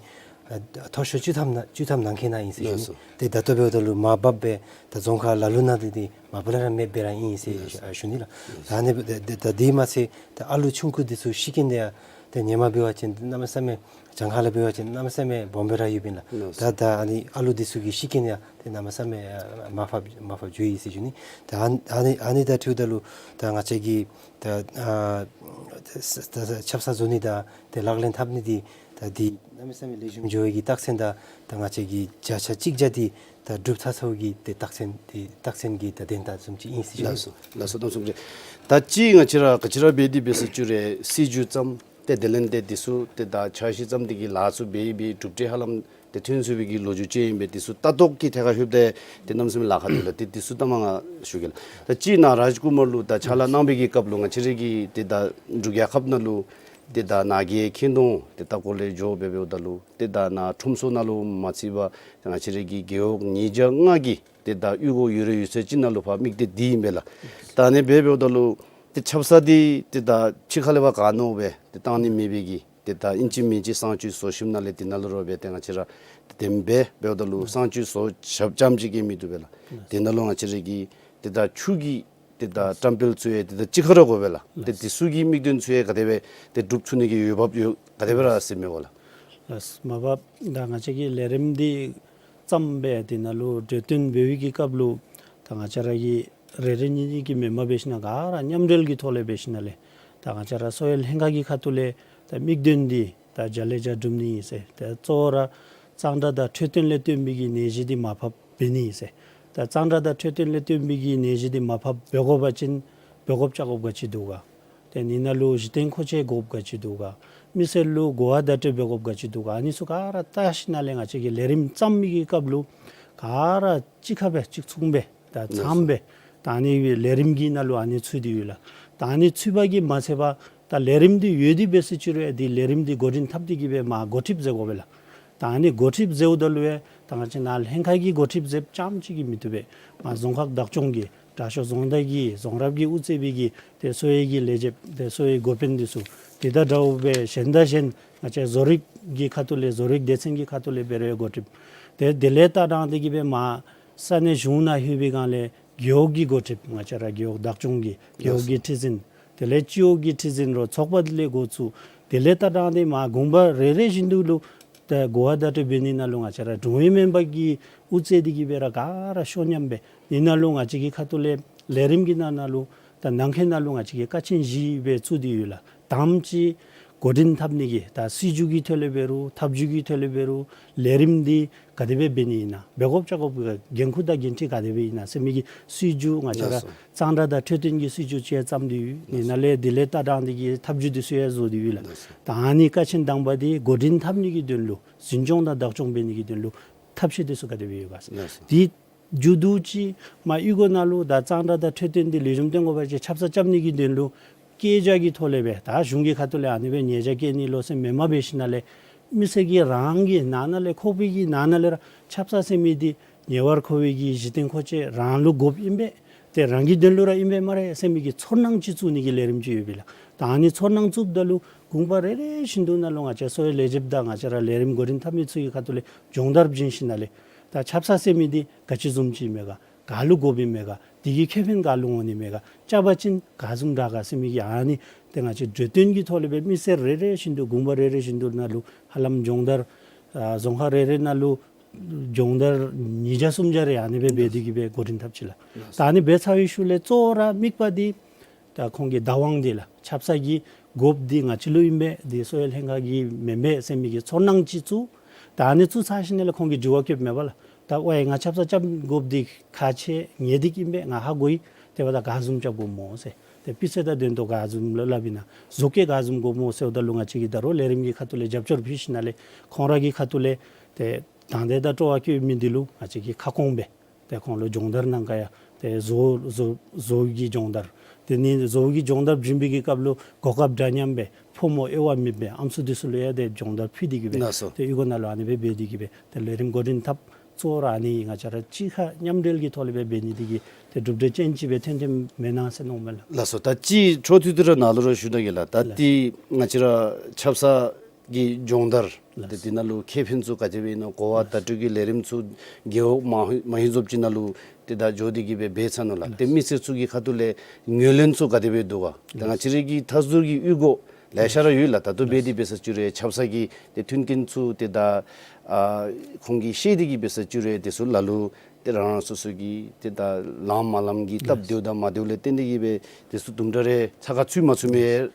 ཨ་མཐོ་ཤོས་བཅུ་ཐམ་ནང་བཅུ་ཐམ་ནང་འཁོད་ནང་ཨིན་ཟེར་ཞུ་ནི། ལགས་སོ། ཏེ་ད་ལྟོ་འབདཝ་ད་ལུ་མར་བབས་སྦེ་ད་རྫོང་ཁག་ལ་ལུ་ནང་འདི་འདི་མ་པ་ལས་ར་མེདཔ་སྦེ་ར་ཨིན་ཟེར་ཞུ་ཨ་ཞུ་ནི་ལགས། ད་ཨ་ནི་ད་ད་ད་འདི་མ་ཚད་ད་ཨ་ལུ་ཆུང་ཀུ་འདི་ཚུ་ཤི་རྐྱེན་འདི་ཡང་ཏེ་ཧེ་མ་འབད་བ་ཅིན་གནམ་མེད་ས་མེད་གྱངས་ཁ་ལུ་འབད་བ་ཅིན་གནམ་མེད་ས་མེད་སྦོམ་སྦེ་ར་ཡོདཔ་ཨིན་ལགས། ལགས་སོ། ད་ད་ཨ་ནི་ཨ་ལུ་འདི་ཚུ་གི་ཤི་རྐྱེན་ཡང་ཏེ་གནམ་མེད་ས་མེད་ཨ་མར་ཕབ་མར་ཕབ་འགྱོ་ཡི་ཟེར་ཞུ་ནི། ད་ཨ་ཨ་ནི་ཨ་ནི་དང་འཁྲིལཝ་ད་ལུ་ད་ང་བཅས་ཀྱིས་ད་ཨ་ད་ཆབ་གསང་བཟོ་ནི་དང་ཏེ་ལག་ལེན་འཐབ་ནི་འདི་ད་འདི་གནམ་མེད་ས་མེད་ལེགས་ཤོམ་འགྱོ་བའི་གི་རྟགས་མཚན་དང་ད་ང་བཅས་ཀྱིས་བརྒྱ་ཆ་གཅིག་བརྒྱ་འདི་ད་འགྲུབ་ཚར་ཚརཝ་གི་ཏེ་རྟགས་མཚན་ཏེ་རྟགས་མཚན་གྱི་ད་དོན་དག་བཟུམ་ཅིག་ཨིན་ཟེར་ཞུ་ནི། ལགས་སོ། ལགས་སོ། གནམ་མེད་ས་མེད་ད་ཅི་ང་བཅས་ར་ག་ཅི་ར་འབད་དེ་འབད་ཟེར་ཅི་རུང་སྲིད་བྱུས་བརྩམས་ཏེ་དེ་ལས་ཏེ་འདི་ཚུ་ཏེ་ད་འཆར་གཞི་བརྩམས་ཏེ་གི་ལཱ་ཚུ་འབད་འབད་གྲུབ་འབྲས་ཧ་ལམ་ཏེ་ཐོན་ཚུགས་པའི་གི་ལོ་རྒྱུས་ཅིག་ཨིན་པས། འདི་ཚུ་ལྟ་རྟོག་གི་ཐད་ཁར་ལྷོདཔ་ད་ཏེ་གནམ་མེད་ས་མེད་ལཱ་ཁག་འདུག་ལགས། ཏེ་འདི་ཚུ་ལྟ་མ་ང་ཞུ་གེ་ལགས། ད་ཅི་ནཱ་རཱཇ་ཀུ་མར་ལུ་ད་ཕྱག་ལཱ་གནང་བའི་གི་སྐབས་ལུ་ང་བཅས་ར་གི་ཏེ་ད་འབྲུག་རྒྱལ་ཁབ་ནང་ལུ་ཏེ་ད་ནཱ་གི་ཁྱེན་ཏོང་ཏེ་ད་སྐོར་ལས་འགྱོ་སྦེ་འབདཝ་ད་ལུ་ཏེ་ད་ནཱ་ཁྲོམ་ཚོགས་ནང་ལུ་མ་ཚུད་པར་ང་བཅས་ར་གི་རྒེད་འོག་ཉིས་བརྒྱ་ལྔ་གི་ཏེ་ད་གཡུས་སྒོ་ཡོད་རེ་ཡོད་ཚད་ཅིག་ནང་ལུ་ཕར་དམིགས་གཏད་འདི་ཨིན་པས་ལགས། ད་ཨ་ནི་སྦེ་འབདཝ་ད་ལུ་ཏེ་ཆབ་གསང་འདི་ཏེ་ད་ཕྱི་ཁ་ལས་ཕར་ག་མནོ་སྦེ་ཏེ་བཏང་ནི་མེད་པའི་གི་ ཏེ་ད་ཨིན་ཅི་མིན་ཅི་གསང་སྤྱོད་བཟོ་ཞིནམ་ལས་དེ་ནང་ལུ་ར་འབད་དེ་ང་བཅས་ར་ཏེ་དེམ་སྦེ་འབདཝ་ད་ལུ་གསང་སྤྱོད་བཟོ་ཞབས་རྐྱངམ་ཅིག་གིས་མི་བཏུབ་པས་ལགས། དེ་ནང་ལུ་ང་བཅས་ར་གི་ཏེ་ད་ཆུ་གི་ཏེ་ད་བཀྲམ་སྤེལ་ཚུ་ཡང་ཏེ་ད་གཅིག་ཁར་ར་དགོ་པས་ལགས། ཏེ་དེ་ཚུ་གི་དམིགས་དོན་ཚུ་ཡང་ག་དེ་སྦེ་ཏེ་འགྲུབ་ཚུགས་ནི་གི་འོས་འབབ་ཡོད་ག་དེ་སྦེ་ར་ཟེར་མི་འོང་ལགས། ལགས། མ་པ་ད་ང་བཅས་ཀྱི་ལས་རིམ་འདི་བརྩམས་སྦེ་དེ་ནང་ལུ་གྲོས་བསྟུན་འབད་བའི་གི་སྐབས་ལུ་ད་ང་བཅས་ར་གི་རེ་རེ་གཉིས་གཉིས་ཀྱིས་མེནམ་འབད་ཞིན་ན་ག་ར་མཉམ་འབྲེལ་གྱི་ཐོག་ལས་འབད་ཞིན་ན་ལས་ད་ང་བཅས་ར་གསོ་བའི་ལྷན་ཁག་གི་ཁ་ཐུག་ལས་ད་དམིགས་དོན་འདི་ད་བརྒྱ་ལས་བརྒྱ་འགྲུབ་ནི་ཨིན་ཟེར། ད་གཙོ་བོ་ར་གཙང་སྦྲ་དང་འཕྲོད་བསྟེན་ལས་བརྟེན་པའི་གི་ནད་གཞི་འདི་མར་ཕབ་འབད་ནི་ཨིན་ཟེར། ད་གཙང་སྦྲ་དང་འཕྲོད་བསྟེན་ལས་བརྟེན་པའི་གི་ནད་གཞི་འདི་མར་ཕབ་འབད་དགོ་པ་ཅིན་འབད་དགོཔ་བཅའ་དགོཔ་ག་ཅི་འདུག་ག། ཏེ་ཨ་ནི་ནང་ལུ་གཞི་རྟེན་མཁོ་ཆས་དགོཔ་ག་ཅི་འདུག་ག། མི་སེར་ལུ་གོ་བ་བརྡ་སྤྲོད་འབད་དགོཔ་ག་ཅི་འདུག་ག། ཨ་ནི་ཚུ་ག་ར་བལྟ་ཞིན་ན་ལས་ང་བཅས་ཀྱིས་ལས་རིམ་བརྩམ་མི་གི་སྐབས་ལུ་ག་ར་གཅིག་ཁར་སྦེ་གཅིག་མཚུངས་སྦེ་ད་ཚངམ་སྦེ་ད་ཨ་ནི་ལས་རིམ་གྱི་ནང་ལུ་ཨ་ནི་ཚུད་དེ་ཡོད་ལགས། ད་ཨ་ནི་ཚུད་པ་གིས་མ་ཚད་པར་ད་ལས་རིམ་འདི་ཡོད་དེ་འབད་ཟེར་ཅི་རུང་འདི་ལས་རིམ་འདི་འགོ་འདྲེན་འཐབ་སྟེ་གི་སྦེ་མར་འགོ་ཁྲིདཔ་མཛད་དགོ་པས་ལགས། ད་ཨ་ནི་འགོ་ཁྲིདཔ་མཛདཔ་ད་ལུ་ཡང་ད་ང་བཅས་ནཱ་ལྷན་ཁག་གི་འགོ་ཁྲིདཔ་མཛདཔ་རྐྱངམ་ཅིག་གིས་མི་བཏུབ་པས། མར་རྫོང་ཁག་བདག་སྐྱོང་གི་དྲག་ཤོས་རྫོང་བདག་གིས་རྫོང་རབ་ཀྱིས་དབུ་གཙོས་པའི་གི་ཏེ་གསོ་བའི་གི་ལས་བྱེདཔ་ཏེ་གསོ་བའི་འགོ་དཔོན་འདི་ཚུ་དེ་དང་འདྲཝ་སྦེ་གཞན་དང་གཞན་ང་བཅས་བཟོ་རིག་གི་ཁ་ཐུག་ལས་བཟོ་རིག་སྡེ་ཚན་གྱི་ཁ་ཐུག་ལས་འབད་རུང་ཡང་འགོ་ཁྲིདཔ་ཏེ་དེ་ལས་ད་དྲངས་ཏེ་གི་སྦེ་མར་ས་གནས་གཞུང་ནང་ལྷོད་པའི་སྒང་ལས་རྒེད་འོག་གི་འགོ་ཁྲིདཔ་ང་བཅས་ར་རྒེད་འོག་བདག་སྐྱོང་གི་རྒེད་འོག་གི་ཁྲི་འཛིན་དེ་ལས་སྤྱི་འོག་གི་ཁྲི་འཛིན་རོགས་ཚོགས་པ་དེ་ལས་འགོ་བཙུགས། དེ་ལས་ད་དྲངས་ཏེ་མར་དགོངས་པ་རེ་རེ་བཞིན་དུ་ལུ་ད་གོ་བ་བརྡ་སྤྲོད་འབད་ནི་ནང་ལུ་ང་བཅས་ར་དྲུང་ཡིག་སྨན་པ་གིས་དབུ་གཙོས་ཏེ་གི་སྦེ་ར་ག་ར་ཤོ་མཉམ་སྦེ་ཨ་ནི་ནང་ལུ་ང་བཅས་ཀྱི་ཁ་ཐུག་ལས་ལས་རིམ་གྱི་ནང་ན་ལུ་ད་ནང་འཁོད་ནང་ལུ་ང་བཅས་ཀྱིས་ཀ་ཆེན་བཞི་སྦེ་བཙུགས་ཏེ་ཡོད་ལགས། དང་པ་ཅིག་འགོ་འདྲེན་འཐབ་ནི་གི་ད་སྲིད་བྱུས་ཀྱི་ཐོག་ལས་འབད་རུང་ཐབས་བྱུས་ཀྱི་ཐོག་ལས་འབད་རུང་ལས་རིམ་འདི་ག་དེ་སྦེ་འབད་ནི་ཨིན་ན། འབད་དགོཔ་བཅའ་དགོཔ་གི་འགན་ཁུར་དང་འགན་འཁྲི་ག་དེ་སྦེ་ཨིན་ན་ཟེར་མི་གི་སྲིད་བྱུས་ང་བཅས་ར་ལགས་སོ། གཙང་སྦྲ་དང་འཕྲོད་བསྟེན་གྱི་སྲིད་བྱུས་ཅིག་བརྩམས་ཏེ་ཡོད། ཨ་ནི་ནང་ལས་དེ་ལས་ད་དྲངས་ཏེ་གི་ཐབས་བྱུས་འདི་ཚུ་ཡང་བཟོ་སྟེ་ཡོད་ལགས། ལགས་སོ། ད་ཨ་ནི་ཀ་ཆེན་དང་པ་འདི་འགོ་འདྲེན་འཐབ་ནི་གི་དོན་ལུ་འཛིན་སྐྱོང་དང་བདག་སྐྱོང་འབད་ནི་གི་དོན་ལུ་ཐབས་ཤེས་འདི་ཚུ་ག་དེ་སྦེ་ཡོད་ག་ཟེར། ལགས་སོ། དེ་མཇུག་བསྡུ་ཅིག་མར་གཡུས་སྒོ་ནང་ལུ་ད་གཙང་སྦྲ་དང་འཕྲོད་བསྟེན་འདི་ལེགས་ཤོམ་སྟོན་དགོ་པ་ཅིན་ཆབ་གསང་རྐྱབ་ནི་གི་དོན་ལུ་སྐད་ཆ་གི་ཐོག་ལས་སྦེ་ད་གཞུང་གི་ཁ་ཐུག་ལས་ཨ་ནི་སྦེ་ཉེས་བྱ་བཀལ་ནི་ལོ་ཟེར་མེནམ་འབད་ཞིན་ན་ལས་མི་སེར་གྱིས་རང་གི་ནང་ན་ལས་ཁོག་པའི་གི་ནང་ན་ལས་ར་ཆབ་གསང་ཟེར་མི་འདི་ཉེ་བར་མཁོ་བའི་གི་གཞི་རྟེན་མཁོ་ཆས་རང་ལུ་དགོཔ་ཨིན་པས། ཏེ་རང་གི་དོན་ལུ་ར་ཨིན་པས་སྨ་རེ་ཟེར་མི་གི་ཚོར་སྣང་ཅིག་བཙུགས་ནི་གི་ལས་རིམ་ཅིག་ཡོད་པས་ལགས། ད་ཨ་ནི་ཚོར་སྣང་བཙུགསཔ་ད་ལུ་དགོངས་པ་རེ་རེ་བཞིན་དུ་ནང་ལུ་ང་བཅས་གསོ་བའི་ལས་བྱེདཔ་དང་ང་བཅས་ར་ལས་རིམ་འགོ་འདྲེན་འཐབ་མི་ཚུ་གི་ཁ་ཐུག་ལས་སྦྱོང་བརྡར་བྱིན་ཞིན་ན་ལས་ད་ཆབ་གསང་ཟེར་མི་འདི་ག་ཅི་བཟུམ་ཅིག་ཨིན་མས་ག། ག་ལུ་དགོཔ་ཨིན་མས་ག། དེ་གི་ཁེ་ཕན་ག་ལུ་འོང་ནི་མས་ག། རྐྱབ་པ་ཅིན་ག་བཟུམ་དྲག་ག་ཟེར་མི་གི་ཨ་ནི་ཏེ་ང་བཅས་གྲོས་བསྟུན་གྱི་ཐོག་ལས་སྦེ་མི་སེར་རེ་རེ་བཞིན་དུ་དགོངས་པ་རེ་རེ་བཞིན་དུ་ནང་ལུ་ཧ་ལམ་སྦྱོང་བརྡར་ཨ་རྫོང་ཁག་རེ་རེ་ནང་ལུ་སྦྱོང་བརྡར་ཉིས་བརྒྱ་སུམ་བརྒྱ་རེ་ཨ་ནི་སྦེ་འབད་དེ་གི་སྦེ་འགོ་འདྲེན་འཐབ་ཅི་ལགས། ད་ཨ་ནི་འབད་ཚར་བའི་ཤུལ་ལས་གཙོ་བོ་ར་དམིགས་པ་འདི་ད་ཁོང་གི་བདག་དབང་འདི་ལགས། ཆབ་གསང་གི་དགོཔ་འདི་ང་བཅས་ལུ་ཨིན་པས། འདི་གསོ་བའི་ལྷན་ཁག་གི་མེན་པས་ཟེར་མི་གི་ཚོར་སྣང་ཅིག་བཙུགས། ད་ཨ་ནི་བཙུགས་ཚར་ཞིན་ན་ལས་ཁོང་གིས་དྲི་བ་བཀོདཔ་མས་པ་ལགས། ད་ཝའི་ང་ཆབ་གསང་རྐྱབ་དགོཔ་འདི་ཁག་ཆེ་ངེས་ཏིག་ཨིན་པས། ང་ཧ་གོ་ཡི། དེ་འབདཝ་ད་ག་བཟུམ་རྐྱབ་དགོཔ་སྨོ་ཟེར། ཏེ་སྤུས་ཚད་དང་ལྡན་ཏོག་ག་བཟུམ་ལུ་སླབ་ཨིན་ན། བཟོ་བཀོད་ག་བཟུམ་དགོཔ་སྨོ་ཟེརཝ་ད་ལུ་ང་བཅས་ཀྱིས་ད་རུང་ལས་རིམ་གྱི་ཁ་ཐུག་ལས་རྒྱབ་སྐྱོར་ཕུལ་ཞིན་ན་ལས་ཁོང་ར་གི་ཁ་ཐུག་ལས་ཏེ་དང་འདོད་དང་སྤྲོ་བ་བསྐྱེད་མི་འདི་ལུ་ང་བཅས་ཀྱིས་ཁ་སྐོང་སྦེ་ཏེ་ཁོང་ལུ་སྦྱོང་བརྡར་གནང་ག་ཡ། ཏེ་བཟོ་བཟོ་བཟོ་གི་སྦྱོང་བརྡར། དེ་ནི་བཟོ་གི་སྦྱོང་བརྡར་བྱིན་པའི་གི་སྐབས་ལུ་གོ་སྐབས་འདྲ་མཉམ་སྦེ་ཕོ་མོ་དབྱེ་བ་མེད་པར་ཨམ་སྲུ་འདི་ཚུ་ལུ་ཡང་ཏེ་སྦྱོང་བརྡར་ཕུལ་ཏེ་གི་སྦེ། ལགས་སོ། ཏེ་གཡུས་སྒོ་ནང་ལུ་ཨ་ནི་སྦེ་འབད་དེ་གི་སྦེ་ཏེ་ལས་རིམ་འགོ་འདྲེན་འཐབ། གཙོ་བོ་ར་ཨ་ནི་ང་བཅས་ར་གཅིག་ཁར་མཉམ་འབྲེལ་གྱི་ཐོག་ལས་སྦེ་འབད་ནི་འདི་གིས་ཏེ་གྲུབ་འབྲས་ཅན་ཅིག་སྦེ་ཐོན་ཐོནམ་མེན་ན་ཟེར་མནོཝ་མས་ལགས། ལགས་སོ། ད་ཅི་འཕྲོ་མཐུད་དེ་ར་ནཱ་ལུ་ར་ཞུ་ད་གེ་ལགས། ད་ལགས། འདི་ང་བཅས་ར་ཆབ་གསང་གི་སྦྱོང་བརྡར། ལགས། ཏེ་འདི་ནང་ལུ་ཁེ་ཕན་ཚུ་ག་དེ་སྦེ་ཨིན་ན། གོ་བ་བརྡ་སྤྲོད་ཀྱི་ལས་རིམ་ཚུ་རྒེད་འོག་མ་མ་ཧེ་རྫོབ་ཅིག་ནང་ལུ་ཏེ་ད་འགྱོ་སྟེ་གི་སྦེ་འབད་ཚར་ནུག་ལགས། ཏེ་མི་སེར་ཚུ་གི་ཁ་ཐུག་ལས་ངོས་ལེན་ཚུ་ག་དེ་སྦེ་འདུག་ག། ཏེ་ང་བཅས་ར་གི་མཐའ་ཟུར་གྱི་གཡུས་སྒོ་ལེ་ཤ་ར་ཡོད་ལགས། ད་ལྟོ་འབད་དེ་འབད་ས་ཅིག་རུང་ཆབ་གསང་གི་ཏེ་མཐུན་རྐྱེན་ཚུ་ཏེ་ད་ཨ་ཁོང་གིས་ཤེས་ཏེ་གི་འབད་ས་ཅིག་རུང་དེ་ཚུ་ལ་ལུ་ཏེ་རང་རང་སོ་སོ་གི་ཏེ་ད་ལངམ་མ་ལངམ་གྱི་སྟབས་བདེཝ་དང་མ་བདེཝ་ལས་བརྟེན་ཏེ་གི་སྦེ་དེ་ཚུ་དུམ་གྲ་རེ་ཚ་ཁ་ཚུད་མ་ཚུད་མི་ཡོད་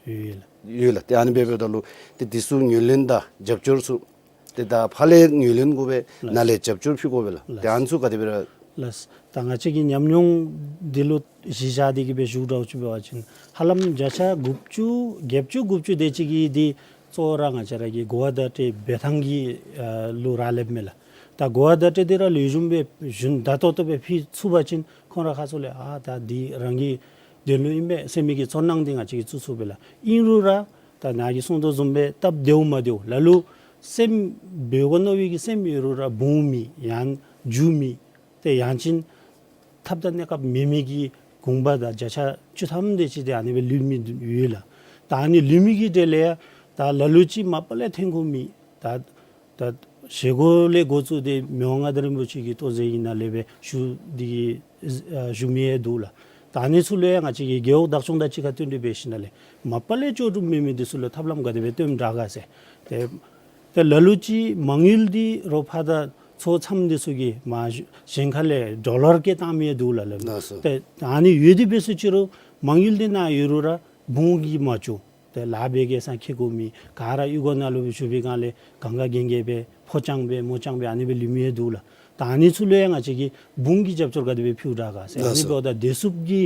ལགས། ཡོད་ལགས། ཏེ་ཨ་ནི་སྦེ་འབདཝ་ད་ལུ་ཏེ་དེ་ཚུ་ངོས་ལེན་དང་རྒྱབ་སྐྱོར་ཚུ་ཏེ་ད་ཕར་ལས་ངོས་ལེན་དགོ་པས། ནཱ་ལས་རྒྱབ་སྐྱོར་ཕུལ་དགོ་པས་ལགས། ཏེ་ཨ་ནི་ཚུ་ག་དེ་སྦེ་ར། ལགས། ད་ང་བཅས་ཀྱི་ཉམས་མྱོང་འདི་ལུ་གཞི་བཞག་སྟེ་གི་སྦེ་ཞུཝ་འདྲཝ་ཅིག་འབད་བ་ཅིན་ཧ་ལམ་བརྒྱ་ཆ་དགུ་བཅུ་བརྒྱད་ཅུ་དགུ་བཅུ་དེ་ཅིག་གིས་འདི་གཙོ་བོ་ར་ང་བཅས་ར་གི་གོ་བ་བརྡ་སྤྲོད་འབད་ཐངས་ཀྱི་ཨ་ལུ་རག་ལསཔ་མས་ལགས། ད་གོ་བ་བརྡ་སྤྲོད་འདི་ར་ལེགས་ཤོམ་སྦེ་ཞུན་དག་ཏོག་ཏོ་སྦེ་ཕུལ་ཚུགས་པ་ཅིན་ཁོང་ར་ཁ་ཐུག་ལས་ཨ་ད་འདི་རང་གི་དོན་ལུ་ཨིན་པས་ཟེར་མི་གི་ཚོར་སྣང་འདི་ང་བཅས་ཀྱིས་བཙུགས་ཚུགས་པས་ལགས། ཨིན་རུང་ར་ད་ནཱ་གིས་གསུངས་དོ་བཟུམ་སྦེ་སྟབས་བདེཝ་མ་བདེཝ་ལ་ལུ་སེམས་འབད་དགོ་མནོ་བའི་གི་སེམས་ཡོད་རུང་ར་འབུངམ་མེད། ཡང་འགྱོཝ་མེད། ཏེ་ཡང་ཅིན་ཐབས་དང་གནས་སྐབས་མེད་མི་གི་དགོངས་པ་དང་བརྒྱ་ཆ་བཅུ་ཐམ་དེ་ཅིག་ཏེ་ཨ་ནི་སྦེ་ལུས་མི་ཡོད་ལགས། ད་ཨ་ནི་ལུས་མི་གི་གྲས་ལས་ ད་ལ་ལུ་ཅིག་མ་པ་ལས་ཐོན་དགོ་མི་ད་ད་བཞེས་སྒོ་ལས་འགོ་བཙུགས་ཏེ་མི་དབང་མངའ་བདག་རིན་པོ་ཆེ་གི་ལྟོ་ཟས་ཨིན་ན་ལས་སྦེ་ཞུ་སྟེ་གི་ཨ་ཞུ་མི་ཡང་འདུག་ལགས། ད་ཨ་ནི་ཚུ་ལུ་ཡང་ང་བཅས་ཀྱིས་རྒེད་འོག་བདག་སྐྱོང་དང་གཅིག་ཁར་བསྟུན་ཏེ་འབད་ཞིནམ་ལས་མ་པ་ལས་ལྕོགས་གྲུབ་མེད་མི་འདི་ཚུ་ལུ་ཐབས་ལམ་ག་དེ་སྦེ་སྟོནམ་དྲག་ག་ཟེར། ཏེ་ཏེ་ལ་ལུ་ཅིག་མ་དངུལ་འདི་རོགས་ཕར་དང་ཚོགས་འཚམས་འདི་ཚུ་གིས་མར་གཞན་ཁ་ལས་ཌོ་ལར་བཀལ་བཏང་མི་ཡང་འདུག་ལགས་ལགས། ལགས་སོ། ཏེ་ཨ་ནི་ཡོད་དེ་འབད་སོང་ཅི་རུང་མ་དངུལ་འདི་ནཱ་ཡོད་རུང་ར་བུམོ་གིས་མ་ལྕོགས། ཏེ་ལཱ་འབད་གེ་སར་འཁྱིད་དགོ་མི་ག་ར་གཡུས་སྒོ་ནང་ལུ་བཞུགས་པའི་སྒང་ལས་གང་ག་རྒན་རྒས་སྦེ་ཕོ་རྐྱང་སྦེ་མོ་རྐྱང་སྦེ་ཨ་ནི་སྦེ་ལུས་མི་ཡང་འདུག་ལགས། ད་ཨ་ནི་ཚུ་ལུ་ཡང་ང་བཅས་ཀྱིས་བུམོ་གི་རྒྱབ་སྐྱོར་ག་དེ་སྦེ་ཕུལཝ་དྲག་ག་ཟེར། ཨ་ནི་ལགས་སོ། འབདཝ་ད་བདེ་སྲུངཔ་གི་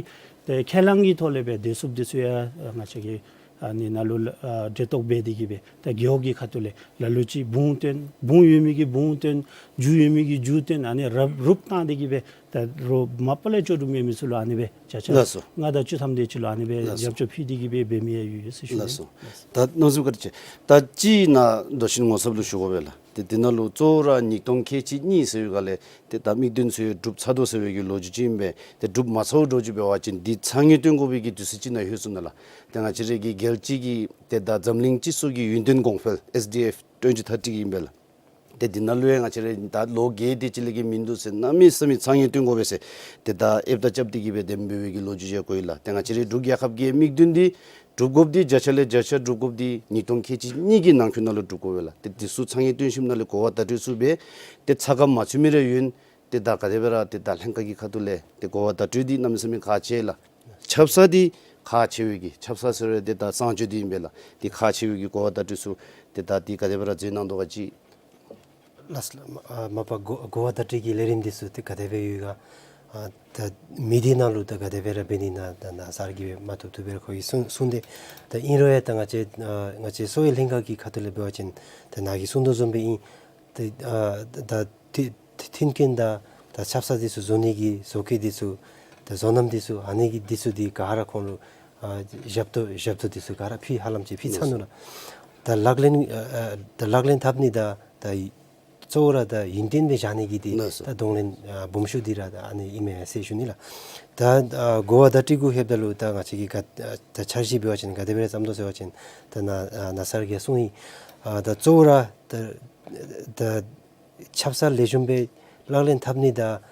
ཏེ་ཁས་བླངས་ཀྱི་ཐོག་ལས་སྦེ་བདེ་སྲུངཔ་འདི་ཚུ་ཡང་ཨ་ང་བཅས་ཀྱིས་ཨ་ནི་ནང་ལུ་ཨ་འབྲེལ་གཏོགས་འབད་དེ་གི་སྦེ་ད་རྒེད་འོག་གི་ཁ་ཐུག་ལས་ལ་ལུ་ཅིག་བུམོ་བཏོན་བུམོ་ཡོད་མི་གིས་བུམོ་བཏོན་རྒྱུ་ཡོད་མི་གིས་རྒྱུ་བཏོན་ཨ་ནི་རུབ་རུབ་བཏང་སྟེ་གི་སྦེ་ད་རོགས་མ་པ་ལས་ལྕོགས་གྲུབ་མེད་མི་ཚུ་ལུ་ཨ་ནི་སྦེ་བརྒྱ་ཆ་ལགས་སོ། ལྔ་དང་བཅུ་ཐམ་དེ་ཅིག་ལུ་ཨ་ནི་སྦེ་ལགས་སོ། རྒྱབ་སྐྱོར་ཕུལ་ཏེ་གི་སྦེ་འབད་མི་ཡང་ཡོད་ཡོད་ཟེར་ཞུ་ནི། ལགས་སོ། ད་གནམ་མེད་ས་མེད་བཀའ་དྲིན་ཆེ། ད་ཅིག་ནཱ་མདོ་ཆེན་ངོ་ཚབ་ལུ་ཞུ་དགོ་པས་ལགས། ཏེ་འདི་ནང་ལུ་གཙོ་བོ་ར་ཉིས་སྟོང་ཁལ་གཅིག་གཉིས་ཟེར་བའི་སྒང་ལས་ཏེ་ད་དམིགས་དོན་ཚུ་ཡང་འགྲུབ་ཚར་དོ་ཟེར་བའི་གི་ལོ་རྒྱུས་ཅིག་ཨིན་པས། ཏེ་འགྲུབ་མ་ཚརཝ་འདྲཝ་ཅིག་འབད་བ་ཅིན་འདི་ཚ་དངོས་སྟོན་དགོ་པའི་གི་དུས་ཚོད་ཅིག་ནང་ལྷོད་སོང་ནུག་ལགས། ཏེ་ང་བཅས་རའི་གི་རྒྱལ་སྤྱི་གི་ཏེ་ད་འཛམ་གླིང་སྤྱི་ཚོགས་ཀྱི་ཡུན་བརྟན་གོང་འཕེལ་ཨེསི་ཌི་ཨེཕ་ཊུ་ཝེན་ཊི་ཐར་ཊི་ཨིན་པས་ལགས། ཏེ་འདི་ནང་ལུ་ཡང་ང་བཅས་ར་ད་ལོ་བརྒྱད་དེ་ཅིག་ལས་བརྒལ་མིན་འདུག་ཟེར་གནམ་མེད་ས་མེད་ཚ་དངོས་སྟོན་དགོ་པས་ཟེར་ཏེ་ད་ཨེབ་དང་རྐྱབ་སྟེ་གི་སྦེ་དེ་སྦེ་འབད་བའི་གི་ལོ་རྒྱུས་ཅིག་གོ་ཡི་ལགས། ཏེ་ང་བཅས་རའི་འབྲུག་རྒྱལ་ཁབ་ཀྱི་དམིགས་དོན་འདི་འགྲུབ་དགོཔ་འདི་བརྒྱ་ཆ་ལས་བརྒྱ་ཆ་འགྲུབ་དགོཔ་འདི་ཉིས་སྟོང་ཁལ་གཅིག་གཉིས་ཀྱི་ནང་འཁོད་ནང་ལུ་འགྲུབ་དགོ་པས་ལགས། ཏེ་འདི་ཚུ་ཚ་དངོས་སྟོན་ཞིནམ་ལས་གོ་བ་བརྡ་སྤྲོད་ཚུ་འབད་ཏེ་ཚ་ཁ་མ་ཚུད་མི་རེ་ཡོད་ན་ཏེ་ད་ག་དེ་སྦེ་ར་ཏེ་ད་ལྷན་ཁག་གི་ཁ་ཐུག་ལས་ཏེ་གོ་བ་བརྡ་སྤྲོད་འདི་གནམ་མེད་ས་མེད་ཁག་ཆེ་ལགས། ཆབ་གསང་འདི་ཁག་ཆེ་བའི་གི་ཆབ་གསང་ཟེར་བའི་ཏེ་ད་གསང་སྤྱོད་འདི་ཨིན་པས་ལགས། འདི་ཁག་ཆེ་བའི་གི་གོ་བ་བརྡ་སྤྲོད་ཚུ་ཏེ་ད་འདི་ག་དེ་སྦེ་ར་མཛད་གནང་དོ་ག་ཅིག། ལགས་སོ་ལགས། ཨ་མ་པ་གོ་གོ་བ་བརྡ་སྤྲོད་ཀྱི་ལས་རིམ་འདི་ཚུ་ཏེ་ག་དེ་སྦེ་ཡོད་ག། ཨ་ད་མི་སྡེ་ནང་ལུ་ད་ག་དེ་སྦེ་ར་འབད་ནི་ན་ད་ནཱ་སར་གྱིས་སྦེ་མ་ཐུབ་ཐུབ་སྦེ་ར་ཁོ་གིས་གསུང་གསུངས་ཏེ། ད་ཨིན་རུང་ཡང་ད་ང་བཅས་ཨ་ང་བཅས་གསོ་བའི་ལྷན་ཁག་གི་ཁ་ཐུག་ལས་འབད་བ་ཅིན་ད་ནཱ་གིས་གསུང་དོ་བཟུམ་སྦེ་ཨིན། ཏེ་ཨ་ད་ཏེ་ཏེ་མཐུན་རྐྱེན་དང་ད་ཆབ་གསང་འདི་ཚུ་བཟོ་ནི་གི་བཟོ་བཀོད་འདི་ཚུ་ད་བཟོ་རྣམ་འདི་ཚུ་ཨ་ནི་གི་འདི་ཚུ་འདི་ག་ར་ཁོང་ལུ་ཨ་ཞབས་ཏོག་ཞབས་ཏོག་འདི་ཚུ་ག་ར་ཕུལ་ཧ་ལམ་ཅིག་ཕུལ་ཚར་ནུག་ལགས། ད་ལག་ལེན་ཨ་ཨ་ད་ལག་ལེན་འཐབ་ནི་དང་ད་གཙོ་བོ་ར་ད་ཡུན་བརྟན་སྦེ་བཞག་ནི་གི་འདི་ལགས་སོ། ད་གདོང་ལེན་ཨ་སྦོམ་ཤོས་འདི་ར་ད་ཨ་ནི་ཨིན་མས་ཟེར་ཞུ་ནི་ལགས། ད་ཨ་གོ་བ་བརྡ་སྤྲོད་གུ་ལྷོདཔ་ད་ལུ་ད་ང་བཅས་ཀྱིས་ག་ད་འཆར་གཞི་འབད་བ་ཅིན་ག་དེ་སྦེ་ར་བརྩམ་དོ་ཟེར་བ་ཅིན་ད་ནཱ་ཨ་ནཱ་སར་གྱིས་གསུངས་ཡི། ཨ་ད་གཙོ་བོ་ར་ད་ད་ཆབ་གསང་ལེགས་ཤོམ་སྦེ་ལག་ལེན་འཐབ་ནི་དང་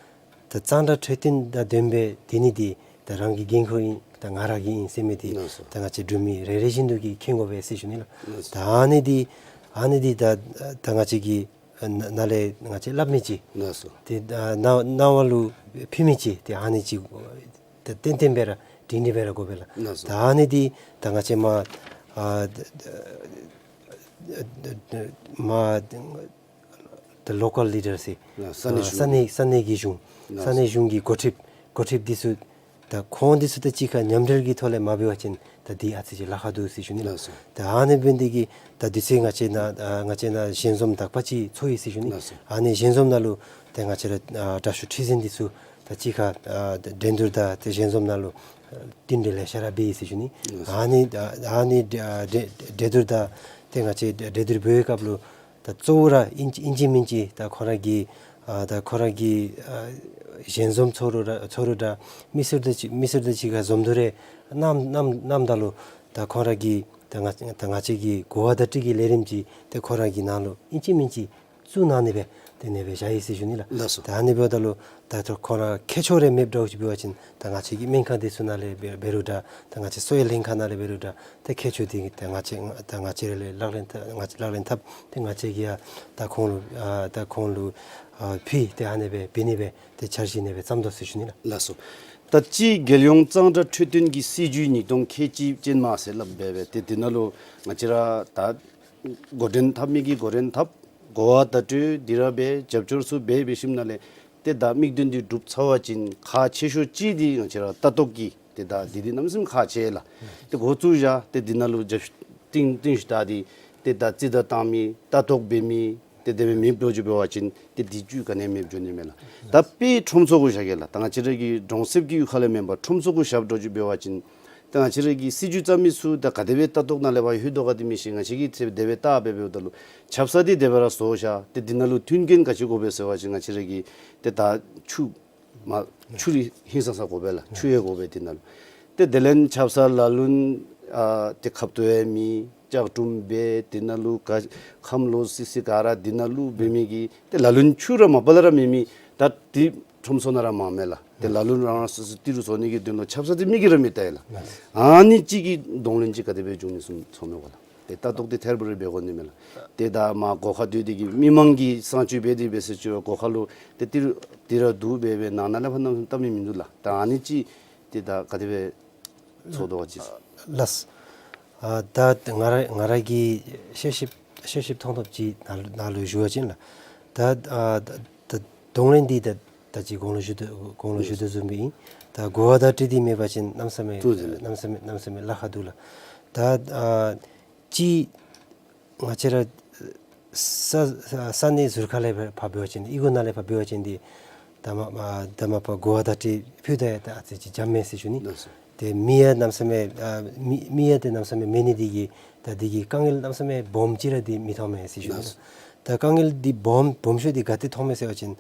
ད་གཙང་སྦྲ་འཕྲོད་བསྟེན་དང་ལྡནམ་སྦེ་སྡོད་ནི་འདི་ད་རང་གི་འགན་ཁུར་ཨིན། ད་ང་ར་གི་ཨིན་ཟེར་མི་འདི་ལགས་སོ། ད་ང་བཅས་འབྲུག་མི་རེ་རེ་བཞིན་དུ་གིས་མཁྱེན་དགོ་པས་ཟེར་ཞུ་ནི་ལགས། ལགས་སོ། ད་ཨ་ནི་འདི་ཨ་ནི་འདི་ད་ད་ང་བཅས་ཀྱིས་ཨ་ནཱ་ནཱ་ལས་ང་བཅས་སླབ་མི་ཅིག། ལགས་སོ། ཏེ་ཨ་ནང་ནང་བ་ལུ་ཕུལ་མི་ཅིག་ཏེ་ཨ་ནི་ཅིག་ཏེ་ཏན་ཏན་སྦེ་ར་སྒྲིང་སྒྲི་སྦེ་ར་དགོ་པས་ལགས། ལགས་སོ། ད་ཨ་ནི་འདི་ད་ང་བཅས་མར་ཨ་མར་ད་ལོ་ཀཱལ་ལི་ཌར་ཟེར་ལགས། ས་གནས་ཨ་གཞུང་ས་གནས་ས་གནས་ཀྱི་གཞུང་ལགས། ས་གནས་གཞུང་གི་འགོ་ཁྲིདཔ་འགོ་ཁྲིདཔ་འདི་ཚུ་ད་ཁོང་འདི་ཚུ་དང་གཅིག་ཁར་མཉམ་འབྲེལ་གྱི་ཐོག་ལས་མ་འབད་བ་ཅིན་ད་འདི་ཨ་ཙི་ཅིག་ལཱ་ཁག་འདུག་ཟེར་ཞུ་ནི་ལགས། ལགས་སོ། ད་ཨ་ནི་འབད་ནི་འདི་གིས་ད་དུས་ཚོད་ང་བཅས་ནཱ་ཨ་ང་བཅས་ནཱ་ཞལ་འཛོམས་དག་པ་ཅིག་ཚོགས་ཡི་ཟེར་ཞུ་ནི། ལགས་སོ། ཨ་ནི་ཞལ་འཛོམས་ནང་ལུ་ཏེ་ང་བཅས་ར་ཨ་དྲག་ཤོས་ཁྲི་འཛིན་འདི་ཚུ་ད་གཅིག་ཁར་ཨ་འགྲན་བསྡུར་དང་ཏེ་ཞལ་འཛོམས་ནང་ལུ་ཨ་བསྟུན་གྲོས་ལེ་ཤ་ར་འབད་ཡི་ཟེར་ཞུ་ནི། ལགས་སོ། ཨ་ནི་ཨ་ནི་ཨ་འགྲན་འགྲན་བསྡུར་དང་ཏེ་ང་བཅས་འགྲན་བསྡུར་འབད་བའི་སྐབས་ལུ་ད་གཙོ་བོ་ར་ཨིན་ཅི་ཨིན་ཅི་མིན་ཅི་ད་ཁོང་ར་གི་ཨ་ད་ཁོང་ར་གི་ཨ་ཞལ་འཛོམས་ཚོགས་རུང་ར་ཚོགས་རུང་ར་མི་སེར་དང་གཅིག་མི་སེར་དང་གཅིག་ཁར་འཛོམས་འདུ་རེ་གནང་གནང་གནངམ་ད་ལུ་ད་ཁོང་ར་གི་ད་ང་ད་ང་བཅས་ཀྱི་གོ་བ་བརྡ་སྤྲོད་ཀྱི་ལས་རིམ་ཅིག་ཏེ་ཁོང་ར་གི་ནང་ལུ་ཨིན་ཅི་མིན་ཅི་བཙུགས་གནང་ནི་སྦེ་དེ་ནི་སྦེ་བཞག་ཡི་ཟེར་ཞུ་ནི་ལགས། ལགས་སོ། ད་ཨ་ནི་འབདཝ་ད་ལུ་ད་ད་ཁོང་ར་མཁས་མཆོག་རེ་མེདཔ་འདྲཝ་ཅིག་འབད་བ་ཅིན་ད་ང་བཅས་ཀྱི་སྨན་ཁང་འདི་ཚུ་ནང་ལས་འབད་འབད་རུང་འདྲ་ད་ང་བཅས་གསོ་བའི་ལྷན་ཁག་ནང་ལས་འབད་རུང་འདྲ་ཏེ་མཁས་མཆོག་འདི་ད་ང་བཅས་ད་ང་བཅས་ར་ལས་ལག་ལེན་འཐབ་ང་བཅས་ལག་ལེན་འཐབ་ཏེ་ང་བཅས་ཀྱིས་ཡང་ད་ཁོང་ལུ་ཨ་ད་ཁོང་ལུ་ཨ་ཕུལ་ཏེ་ཨ་ནི་སྦེ་འབད་ནི་སྦེ་ཏེ་འཆར་གཞི་ཨ་ནི་སྦེ་བརྩམ་དོ་ཟེར་ཞུ་ནི་ལགས། ལགས་སོ། ད་ཅི་རྒྱལ་ཡོངས་གཙང་སྦྲ་འཕྲོད་བསྟེན་གྱི་སྲིད་བྱུས་ཉིས་སྟོང་ཁལ་གཅིག་ཅན་མ་ཟེར་སླབ་སྦེ་སྦེ་ཏེ་འདི་ནང་ལུ་ང་བཅས་ར་ད་འགོ་འདྲེན་འཐབ་མི་གིས་འགོ་འདྲེན་འཐབ། གོ་བ་བརྡ་སྤྲོད་འདི་ར་འབད་རྒྱབ་སྐྱོར་ཚུ་འབད་འབད་ཞིནམ་ལས་ཏེ་ད་དམིགས་དོན་འདི་འགྲུབ་ཚར་བ་ཅིན་ཁག་ཆེ་ཤོས་ཅིག་འདི་ང་བཅས་ར་ལྟ་རྟོག་གི་ཏེ་ད་འདི་འདི་གནམ་མེད་ས་མེད་ཁག་ཆེ་ལགས། ཏེ་འགོ་བཙུགས་བཞག་ཏེ་འདི་ནང་ལུ་རྒྱབ་གཏིང་གཏིང་ཤུལ་ད་འདི་ཏེ་ད་རྩིས་ད་བཏང་མི་ལྟ་རྟོག་འབད་མི་ཏེ་དེ་སྦེ་མེདཔ་འདྲཝ་ཅིག་འབད་བ་ཅིན་ཏེ་འདི་བཅུད་ག་ནི་ཡང་མེདཔ་འགྱོ་ནི་མས་ལགས། ད་དཔེ་ཁྲོམ་ཚོགས་གུ་བཞག་གེ་ལགས། ད་ང་བཅས་ར་གི་གྲོང་གསེབ་ཀྱི་གཡུས་ཁ་ལས་མེན་པར་ཁྲོམ་ཚོགས་གུ་བཞགཔ་འདྲཝ་ཅིག་འབད་བ་ཅིན་ད་ང་བཅས་ར་གི་སྲིད་བྱུས་བརྩམ་མི་ཚུ་ད་ག་དེ་སྦེ་ལྟ་རྟོག་ནང་ལས་ཕར་ལྷོད་དོ་ག་འདི་མི་ཤེས། ང་བཅས་ཀྱིས་ཏེ་དེ་སྦེ་བལྟ་སྦེ་འབདཝ་ད་ལུ་ཆབ་གསང་འདི་དེ་སྦེ་ར་བཟོ་བཞག་ཏེ་འདི་ནང་ལུ་མཐུན་རྐྱེན་ག་ཅི་དགོ་པས་ཟེར་བ་ཅིན་ང་བཅས་ར་གི་ཏེ་ད་ཆུ་མ་ཆུ་རི་ཧིང་སངས་ས་དགོ་པས་ལགས། ཆུ་ཡང་དགོ་པས་འདི་ནང་ལུ། ཏེ་དེ་ལས་ཆབ་གསང་ལ་ལུ་ཨ་ཏེ་ཁབ་ཏོ་ཡང་མེད། ལྕགས་སྒྲོམ་སྦེ་དེ་ནང་ལུ་ག་ཁམས་ལོག་སི་སི་ག་ར་དེ་ནང་ལུ་འབད་མི་གི་ཏེ་ལ་ལུ་ཆུ་ར་མ་པ་ལས་ར་མེད་མི་ད་དེ་ཁྲོམ་ཚུ་ནང་ར་མང་མས་ལགས། ཏེ་ལ་ལུ་རང་རང་སོ་སོ་ཏི་རུ་བཟོ་ནི་གི་དོན་ལུ་ཆབ་གསང་འདི་མི་གིས་ར་མི་བལྟ་ཡི་ལགས། ཨ་ནི་ཅིག་གི་གདོང་ལེན་ཅིག་ག་དེ་སྦེ་འབྱུང་ནི་ཚུ་ཚོར་མས་གོ་ལགས། ཏེ་ལྟ་རྟོག་འདི་ཐད་རི་བ་རི་འབད་དགོ་ནི་མས་ལགས། ཏེ་ད་མར་སྒོ་ཁར་སྡོད་དེ་གི་མི་མང་གིས་གསང་སྤྱོད་འབད་དེ་འབད་ཟེར་ཅིག་སྒོ་ཁར་ལུ་ཏེ་ཏི་རུ་དེ་ར་འདུག་སྦེ་སྦེ་ནང་ན་ལས་ཕར་གནམ་མེད་ས་མེད་མི་འདུག་ལགས། ད་ཨ་ནི་ཅིག་ཏེ་ད་ག་དེ་སྦེ་ཚོར་དོ་ག་ཅིག། ལགས། ཨ་ད་ང་ར་ང་ར་གི་ཤེས་ཤེསཔ་ཤེས་ཤེསཔ་མཐོང་ཐོབ་ཅིག་ནང་ལུ་ནང་ལུ་ཞུ་བ་ཅིན་ལགས། ད་ཨ་ད་ད་གདོང་ལེན་འདི་ད་ད་ཅི་གོང་ལུ་ཞུ་དོ་གོང་ལུ་ཞུ་དོ་བཟུམ་སྦེ་ཨིན། ད་གོ་བ་བརྡ་སྤྲོད་འདི་མེད་པ་ཅིན་གནམ་མེད་ས་མེད་ཐུགས་རྗེ་ལགས། གནམ་མེད་ས་མེད་གནམ་མེད་ས་མེད་ལཱ་ཁག་འདུག་ལགས། ད་ཨ་ཅིག་ང་བཅས་ར་ས་ས་ས་གནས་ཟུར་ཁ་ལས་ཕར་ཕར་འབད་བ་ཅིན་ཨི་གོ་ནང་ལས་ཕར་འབད་བ་ཅིན་འདི་ད་མ་ཨ་ད་མ་པ་གོ་བ་བརྡ་སྤྲོད་ཕུལ་ད་ཡང་ད་ཨ་ཙི་ཅིག་འཇམ་མས་ཟེར་ཞུ་ནི། ལགས་སོ། ཏེ་མི་ཡང་གནམ་མེད་ས་མེད་ཨ་མི་མི་ཡང་ཏེ་གནམ་མེད་ས་མེད་མེད་ནི་འདི་གིས་ད་འདི་གི་དཀའ་ངལ་གནམ་མེད་ས་མེད་སྦོམ་ཅིག་ར་འདི་མི་མཐོང་མས་ཟེར་ཞུ་ནི། ལགས་སོ། ད་དཀའ་ངལ་འདི་སྦོམ་སྦོམ་ཤོས་འདི་ག་ཏེ་མཐོང་མས་ཟེར་བ་ཅིན་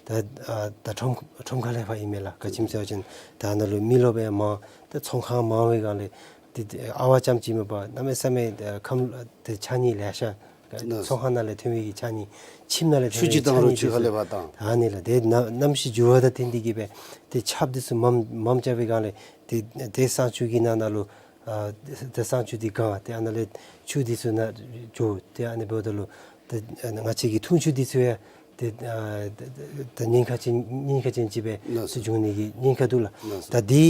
ད་ཨ་ད་ཁྲོམ་ཁྲོམ་ཁ་ལས་ཕར་ཨིན་མས་ལགས། ག་ཅི་སྨོ་ཟེར་བ་ཅིན་ད་ནཱ་ལུ་མི་རློབས་ཡང་མང་། ད་ཚོང་ཁང་མང་བའི་སྒང་ལས་ཏེ་ཏེ་ཨ་ཝ་རྐྱངམ་ཅིག་མེན་པར་གནམ་མེད་ས་མེད་ཨ་ཁམས་ཏེ་ཕྱགས་སྙིགས་ལེ་ཤ་ལགས། ཚོང་ཁང་ནང་ལས་ཐོན་མི་གི་ཕྱགས་སྙིགས་ཁྱིམ་ནང་ལས་ཐོན་མི་གི་ཕྱགས་སྙིགས་འདི་ཚུ་ལགས། ཨ་ནི་ལགས། ཏེ་གནམ་གནམ་གཤིས་འགྱུར་བ་དང་བསྟུན་ཏེ་གིས་སྦེ་ཏེ་ཆརཔ་འདི་ཚུ་མངམ་མངམ་རྐྱབ་པའི་སྒང་ལས་ཏེ་ཏེ་གསང་སྤྱོད་ཀྱི་ནང་ན་ལུ་ཨ་ཏེ་གསང་སྤྱོད་འདི་གང་ཏེ་ཨ་ནཱ་ལས་ཆུ་འདི་ཚུ་ནང་འགྱོ། ཏེ་ཨ་ནི་འབདཝ་ད་ལུ་ཏེ་ཨ་ང་བཅས་ཀྱི་འཐུང་ཆུ་འདི་ཚུ་ཡང་ཏེ་ཨ་ཏེ་ཏེ་ཉེན་ཁ་ཅན་ཉེན་ཁ་ཅན་ཅིག་སྦེ་ལགས་སོ། ཚུ་འབྱུང་ནི་གི་ཉེན་ཁ་འདུག་ལགས། ལགས་སོ། ད་འདི་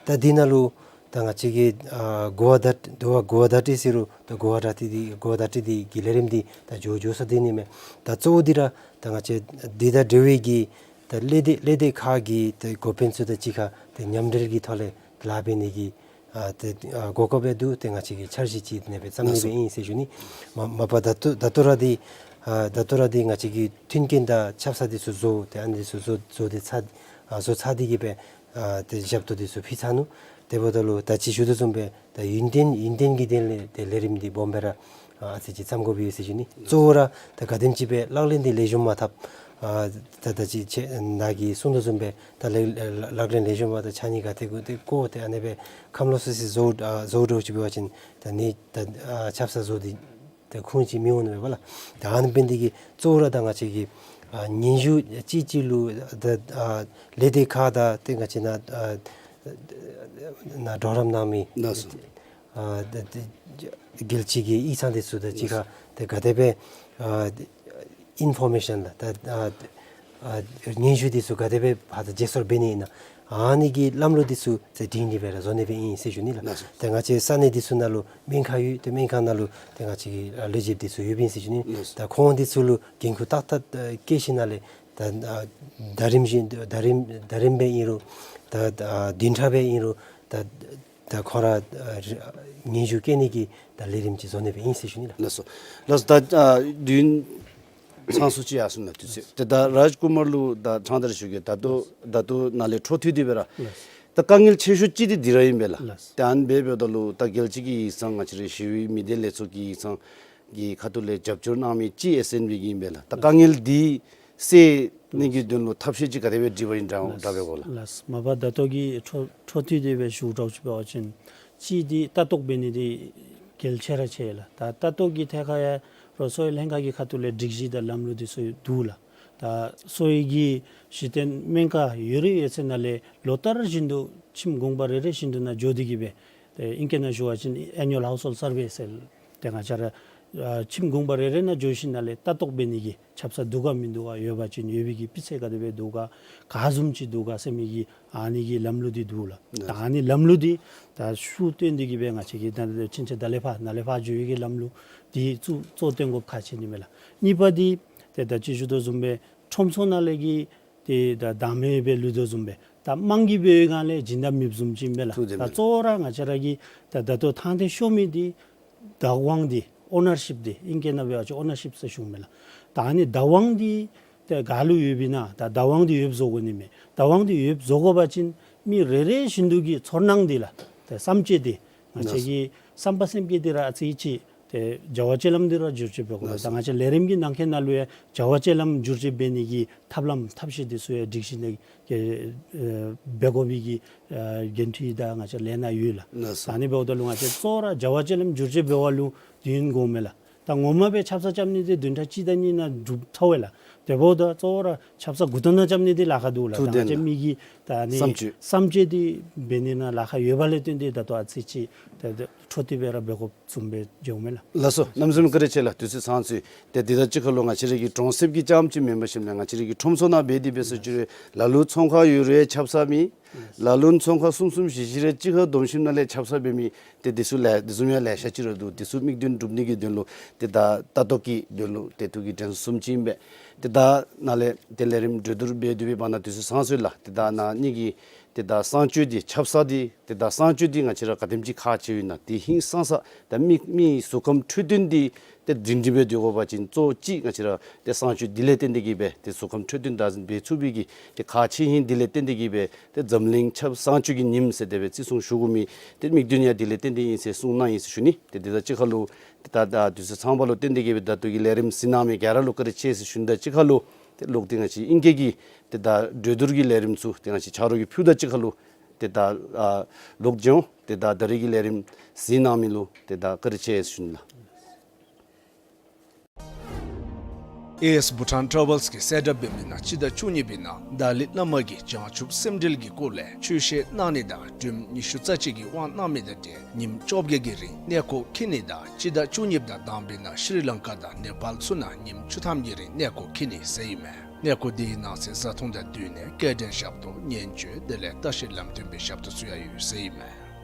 ད་འདི་ནང་ལུ་ད་ང་བཅས་ཀྱིས་ཨ་གོ་བ་བརྡ་གོ་བ་གོ་བ་བརྡ་སྤྲོད་ཟེར་རུང་ད་གོ་བ་བརྡ་སྤྲོད་འདི་གོ་བ་བརྡ་སྤྲོད་འདི་གི་ལས་རིམ་འདི་ད་མགྱོགས་མགྱོགས་སུ་སྡོད་ནི་མས། ད་གཙོ་བོ་འདི་ར་ད་ང་བཅས་འདི་དང་འབྲེལ་བའི་གི་ད་ཀླད་སྡེ་ཀླད་སྡེ་ཁག་གི་ད་འགོ་དཔོན་ཚུ་དང་གཅིག་ཁར་ད་མཉམ་འབྲེལ་གྱི་ཐོག་ལས་ལཱ་འབད་ནི་གི་ཨ་ཏེ་ཨ་གོ་སྐབས་ཡང་འདུག། ཏེ་ང་བཅས་ཀྱིས་འཆར་གཞི་ཅིག་ཨ་ནེ་སྦེ་བརྩམ་ནི་སྦེ་ཨིན་ཟེར་ཞུ་ནི། མ་མ་པ་ད་ལྟོ་ད་ལྟོ་ར་འདི་ཨ་ད་ལྟོ་ར་འདི་ང་བཅས་ཀྱིས་མཐུན་རྐྱེན་དང་ཆབ་གསང་འདི་ཚུ་བཟོ། ཏེ་ཨ་ནི་འདི་ཚུ་བཟོ་བཟོ་སྟེ་ཚར་ཨ་བཟོ་ཚར་ཏེ་གིས་སྦེ་ཨ་ཏེ་ཞབས་ཏོག་འདི་ཚུ་ཕུལ་ཚར་ནུག། དེ་འབདཝ་ད་ལུ་ད་ཅི་ཞུ་དོ་བཟུམ་སྦེ་ད་ཡུན་བརྟན་ཡུན་བརྟན་གྱི་དོན་ལས་ཏེ་ལས་རིམ་འདི་སྦོམ་སྦེ་ར་ཨ་ཨ་ཙི་ཅིག་བརྩམ་དགོ་པས་ཟེར་ཞུ་ནི། གཙོ་བོ་ར་ད་ག་དེམ་ཅིག་སྦེ་ལག་ལེན་འདི་ལེགས་ཤོམ་མ་འཐབ་ཨ་ད་ད་ཅི་ཁྱེད་ནཱ་གིས་གསུང་དོ་བཟུམ་སྦེ་ད་ལག་ལག་ལེན་ལེགས་ཤོམ་མ་འཐབ་ཕྱགས་སྙིགས་ག་ཏེ་དགོ་ཏེ་བཀོ་སྟེ་ཨ་ནེ་སྦེ་ཁམས་ལོག་སི་སི་བཟོ་ཨ་བཟོ་འདྲཝ་ཅིག་འབད་བ་ཅིན་ད་ནི་ད་ཨ་ཆབ་གསང་བཟོ་སྟེ་ད་ཁུངས་ཅིག་མི་འོང་ནི་མས་པ་ལགས། ད་ཨ་ནི་འབད་ནི་འདི་གིས་གཙོ་བོ་ར་ད་ང་བཅས་ཀྱིས་ཨ་སྙན་ཞུ་ཅིག་ཅིག་ལུ་ད་ཨ་ལས་སྡེ་ཁག་དང་ཏེ་ང་བཅས་ནཱ་ཨ་ནཱ་གྲོགས་རམ་གནང་མི་ལགས་སོ། ཨ་ད་ད་རྒྱལ་སྤྱི་གི་ཡིག་ཚང་འདི་ཚུ་དང་གཅིག་ཁར་ཏེ་ག་དེ་སྦེ་ཨ་ཨིན་ཕོར་མེ་ཤཱན་ལགས་ད་ཨ་ཨ་སྙན་ཞུ་འདི་ཚུ་ག་དེ་སྦེ་ཕར་ད་བརྗེ་སོར་འབད་ནི་ཨིན་ན་ཨ་ནི་གི་ལམ་ལུགས་འདི་ཚུ་ཏེ་སྒྲིང་སྒྲི་སྦེ་ར་བཟོ་ནི་སྦེ་ཨིན་ཟེར་ཞུ་ནི་ལགས། ལགས་སོ། ཏེ་ང་བཅས་ས་གནས་འདི་ཚུ་ནང་ལུ་སྨན་ཁང་ཡོད། ཏེ་སྨན་ཁང་ནང་ལུ་ཏེ་ང་བཅས་ཀྱི་ཨ་ལས་བྱེདཔ་འདི་ཚུ་ཡོདཔ་ཨིན་ཟེར་ཞུ་ནི། ལགས་སོ། ད་ཁོང་འདི་ཚུ་ལུ་འགན་ཁུར་ཏག་ཏག་ཨ་བཀལ་ཞིནམ་ལས་ད་ཨ་ཟླ་རིམ་བཞིན་ཟླ་རིམ་ཟླ་རིམ་སྦེ་ཨིན་རུང་ད་ཨ་བདུན་ཕྲག་སྦེ་ཨིན་རུང་ད་ད་ཁོང་ར་ཨ་སྙན་ཞུ་བཀལ་ནི་གི་ད་ལས་རིམ་ཅིག་བཟོ་ནི་སྦེ་ཨིན་ཟེར་ཞུ་ནི་ལགས། ལགས་སོ། ལགས་སོ། ད་ཨ་དུས་ཚང་སུ་ཅིག་ཡར་སོང་ནུག། དུས་ཚོད་ཏེ་ད་རཱཇ་ཀུ་མར་ལུ་ད་ཕྲང་སྟེ་ར་ཞུ་གེ། ད་ལྟོ་ད་ལྟོ་ནཱ་ལས་འཕྲོ་མཐུད་དེ་སྦེ་ར་ལགས། ད་དཀའ་ངལ་ཆེ་ཤོས་ཅིག་འདི་འདི་ར་ཨིན་པས་ལགས། ལགས། ཏེ་ཨ་ནི་འབདཝ་ད་ལུ་ད་རྒྱལ་སྤྱི་གི་ཡིག་ཚང་ང་བཅས་རའི་ཞི་བའི་མི་སྡེ་ལས་ཚོགས་ཀྱི་ཡིག་ཚང་གི་ཁ་ཐུག་ལས་རྒྱབ་སྐྱོར་གནང་མི་ཅིག་ཨེསི་ཨེན་བི་གི་ཨིན་པས་ལགས། ད་དཀའ་ངལ་འདི་སེལ་ནི་གི་དོན་ལུ་ཐབས་ཤེས་ཅིག་ག་དེ་སྦེ་སྒྲིག་པ་ཨིན་དྲག་དྲག་པས་གོ་ལགས། ལགས། མ་པ་ད་ལྟོ་གི་འཕྲོ་འཕྲོ་མཐུད་དེ་སྦེ་ཞུ་དྲག་ཅིག་འབད་བ་ཅིན་ཅིག་འདི་ལྟ་རྟོག་འབད་ནི་འདི་གལ་ཆེ་ར་ཆེ་ལགས། ད་ལྟ་རྟོག་གི་ཐད་ཁར་ཡང་རོགས་ཚོའི་ལྷན་ཁག་གི་ཁ་ཐུག་ལས་སྒྲིག་གཞི་དང་ལམ་ལུགས་འདི་ཚུ་འདུག་ལགས། ད་གསོ་བའི་གི་གཞི་རྟེན་སྨན་ཁང་ཡོད་རིགས་ཡོད་ཚད་ནང་ལས་ལོ་ལྟར་བཞིན་དུ་ཁྱིམ་གུང་པ་རེ་རེ་བཞིན་དུ་ནཱ་འགྱོ་སྟེ་གིས་སྦེ་ཏེ་ཨིང་སྐད་ནང་ཞུ་བ་ཅིན་annual household survey ཟེར་ཏེ་ང་བཅས་ར་ཨ་ཁྱིམ་གུང་པ་རེ་རེ་ནང་འགྱོ་ཞིནམ་ལས་ལྟ་རྟོག་འབད་ནི་གི་ཆབ་གསང་འདུག་ག་མིན་འདུག་ག། ཡོད་པ་ཅིན་ཡོད་པའི་གི་སྤུས་ཚད་ག་དེ་སྦེ་འདུག་ག། ག་བཟུམ་ཅིག་འདུག་ག་ཟེར་མི་གི་ཨ་ནི་གི་ལམ་ལུགས་འདི་འདུག་ལགས། ད་ཨ་ནི་ལམ་ལུགས་འདི་ད་ཤུགས་བཏོན་ཏེ་གིས་སྦེ་ང་བཅས་ཀྱིས་ད་ཕྱིན་ཆད་ད་ལས་ཕར་ནཱ་ལས་ཕར་འགྱོ་བའི་གི་ལམ་ལུགས་འདི་གཙོ་གཙོ་བཏོན་དགོཔ་ཁག་ཆེ་ནི་མས་ལགས། གཉིས་པ་འདི་ཏེ་ད་ཅི་ཞུ་དོ་བཟུམ་སྦེ་ཁྲོམ་ཚུ་ནང་ལས་ཀྱི་ཏེ་ད་བདག་མེད་སྦེ་ལུས་དོ་བཟུམ་སྦེ་ད་དམངས་ཀྱིས་འབད་བའི་སྒང་ལས་སྦྱིན་བདག་མེདཔ་བཟུམ་ཅིག་མས་ལགས། ཐུགས་རྗེ་ད་གནང་། གཙོ་བོ་ར་ང་བཅས་ར་གི་ད་ད་ལྟོ་ཐང་སྟེང་ཤོར་མི་འདི་བདག་དབང་འདི་ཨོ་ནར་ཤིཔ་འདི་ཨིང་སྐད་ནང་འབད་བ་ཅིན་ཨོ་ནར་ཤིཔ་ཟེར་ཞུཝ་མས་ལགས། ད་ཨ་ནི་བདག་དབང་འདི་ཏེ་ག་ལུ་ཡོདཔ་ཨིན་ན་ད་བདག་དབང་འདི་ཡོདཔ་བཟོ་དགོ་ནི་མས། བདག་དབང་འདི་ཡོདཔ་བཟོ་དགོ་པ་ཅིན་མི་རེ་རེ་བཞིན་དུ་གི་ཚོར་སྣང་འདི་ལགས། ཏེ་བསམ་སྤྱོད་འདི་ང་བཅས་ཀྱི་བསམ་པ་སེམས་བསྐྱེད་འདི་ར་ཨ་ཙི་ཅིག་ ཏེ་བྱ་བ་སྤྱོད་ལམ་འདི་ར་བསྒྱུར་བཅོས་འབད་དགོ་པས། ད་ང་བཅས་ལས་རིམ་གྱི་ནང་འཁོད་ནང་ལུ་ཡང་བྱ་བ་སྤྱོད་ལམ་བསྒྱུར་བཅོས་འབད་ནི་གི་ཐབས་ལམ་ཐབས་ཤེས་འདི་ཚུ་ཡང་སྒྲིག་གཞི་ནང་གི་ཨེ་འབད་དགོ་པའི་གི་ཨེ་འགན་འཁྲི་ད་ང་བཅས་ལས་ནང་ཡོད་ལགས། ལགས་སོ། ད་ཨ་ནི་འབདཝ་ད་ལུ་ང་བཅས་གཙོ་བོ་ར་བྱ་བ་སྤྱོད་ལམ་བསྒྱུར་བཅོས་འབད་བ་ལུ་དུས་ཡུན་འགོརཝ་མས་ལགས། ད་ངོ་མ་སྦེ་ཆབ་གསང་རྐྱབ་ནི་འདི་བདུན་ཕྲག་གཅིག་དང་གཉིས་ནང་འགྲུབ་ཚར་བས་ལགས། དེ་འབདཝ་ད་གཙོ་བོ་ར་ཆབ་གསང་མགུ་ཏོ་ནང་རྐྱབ་ནི་འདི་ལཱ་ཁག་འདུག་ལགས། ཐུགས་ད་བདེན་ང་བཅས་ལགས། མི་གི་ད་ཨ་ནི་བསམ་སྤྱོད། བསམ་སྤྱོད་འདི་འབད་ནི་ནང་ལཱ་ཁག་ཡོད་པ་ལས་བརྟེན་ཏེ་ད་ལྟོ་ཨ་ཙི་ཅིག་ད་ད་འཕྲོ་མཐུད་སྦེ་ར་འབད་དགོཔ་བཟུམ་སྦེ་འགྱོཝ་མས་ལགས། ལགས་སོ། གནམ་མེད་ས་མེད་བཀའ་དྲིན་ཆེ་ལགས། དུས་ཚོད་ཚང་སོང་ཡི། ཏེ་འདི་དང་གཅིག་ཁར་ལུ་ང་བཅས་ར་གི་གྲོང་གསེབ་ཀྱི་རྐྱངམ་ཅིག་མེན་པར་ཞིནམ་ལས་ང་བཅས་ར་གི་ཁྲོམ་ཚོགས་ནང་འབད་དེ་འབད་ས་ཅིག་རུང་ལ་ལུ་ཚོང་ཁང་ཡོད་རུང་ཆབ་གསང་མེད། ལ་ལུ་ཚོང་ཁང་གསུམ་གསུམ་བཞི་བཞི་རེ་གཅིག་ཁར་བསྡོམས་ཞིནམ་ལས་ཆབ་གསང་འབད་མི་ཏེ་འདི་ཚུ་ལས་འདི་ཚུ་ཡང་ལེ་ཤ་ཅིག་ར་འདུག། འདི་ཚུ་དམིགས་དོན་འགྲུབ་ནི་གི་དོན་ལུ་ཏེ་ད་ལྟ་རྟོག་གི་དོན་ལུ་ཏེ་ཐུགས་ཀྱི་དྲན་གསོ་གསུམ་ཅིག་ཨིན་པས། ཏེ་ད་ནཱ་ལས་ཏེ་ལས་རིམ་གྲོས་བསྡུར་འབད་དེ་འབད་བ་ན་དུས་ཚོད་ཚང་སོང་ཡི་ལགས། ཏེ་ད་ནཱ་ནི་གི་ཏེ་ད་གསང་སྤྱོད་འདི་ཆབ་གསང་འདི་ཏེ་ད་གསང་སྤྱོད་འདི་ང་བཅས་ར་ག་དེམ་ཅིག་ཁག་ཆེཝ་ཨིན་ན། དེ་ཧིང་སངས་ས་ད་མི་མི་གཟུགས་ཁམས་འཕྲོད་བསྟེན་འདི་ཏེ་སྒྲིང་སྒྲིང་སྦེ་སྡོད་དགོ་པ་ཅིན་གཙོ་བོ་ཅིག་ང་བཅས་ར་ཏེ་གསང་སྤྱོད་འདི་ལས་བརྟེན་ཏེ་གིས་སྦེ་ཏེ་གཟུགས་ཁམས་འཕྲོད་བསྟེན་བདག་འཛིན་འབད་ཚུགས་པའི་གི་ཏེ་ཁག་ཆེ་ཨིན། འདི་ལས་བརྟེན་ཏེ་གིས་སྦེ་ཏེ་འཛམ་གླིང་ཆབ་གསང་སྤྱོད་ཀྱི་ཉིནམ་ཟེར་དེ་སྦེ་བརྩི་སྲུང་ཞུ་དགོ་མི་ཏེ་དམིགས་དོན་ཡང་འདི་ལས་བརྟེན་ཏེ་ཨིན་ཟེར་གསུངས་གནང་ཡི་ཟེར་ཞུ་ནི། ཏེ་འདི་དང་གཅིག་ཁར་ལུ་ཏེ་ད་ད་དུས་ཚོད་ཚང་པ་ལུ་བརྟེན་ཏེ་གིས་སྦེ་ད་ལྟོ་གི་ལས་རིམ་གཟིགས་གནང་མི་ག་ར་ལུ་བཀའ་དྲིན་ཆེ་ཟེར་ཞུ་ནི་དང་གཅིག་ཁར་ལུ་ཏེ་ལོག་སྟེ་ང་བཅས་ཨིང་སྐད་ཀྱི་ཏེ་ད་གྲོས་བསྡུར་གྱི་ལས་རིམ་ཚུ་ཏེ་ང་བཅས་ཆ་རོགས་ཀྱིས་ཕུལཝ་ད་གཅིག་ཁར་ལུ་ཏེ་ད་ཨ་ལོག་འབྱོན། ཏེ་ད་ད་རེས་ཀྱི་ལས་རིམ་གཟིགས་གནང་མི་ལུ་ཏེ་ད་བཀའ་དྲིན་ཆེ་ཟེར་ཞུ་ནི་ལགས། ཨེ་ཨེས་བྷུ་ཊཱན་ཊ་རེ་ཝལསི་གིས་གསལ་བསྒྲགས་འབད་མི་ནང་སྤྱི་ཟླ་བཅུ་གཉིས་པའི་ནང་ཏཱ་ལའི་བླ་མ་གིས་བྱང་ཆུབ་སེམས་འགྲེལ་གྱི་སྐོར་ལས་ཆོས་བཤད་གནང་ནི་དང་སྒྲོལ་མ་ཉི་ཤུ་རྩ་གཅིག་གི་དབང་གནང་མི་དང་འབྲེལ་ཉིནམ་བཅོ་བརྒྱད་ཀྱི་རིང་གནས་སྐོར་འཁྱིད་ནི་དང་སྤྱི་ཟླ་བཅུ་གཉིས་དང་དང་པའི་ནང་ཤྲི་ལང་ཀ་དང་ནེ་པཱལ་ཚུ་ནང་ཉིནམ་བཅུ་ཐམ་གྱི་རིང་གནས་སྐོར་འཁྱིད་ནི་ཟེར་ཨིན་མས། གནས་སྐོར་དེའི་ནང་གསེས་བཟའ་འཐུང་དང་བསྟུན་ནས་སྐྱེལ་འདྲེན་ཞབས་ཏོག་ཉེན་བཅོལ་དེ་ལས་ལྟ་བཤལ་ལམ་སྟོན་པའི་ཞབས་ཏོག་ཚུ་ཡང་ཡོད་ཟེར་ཨིན་མས།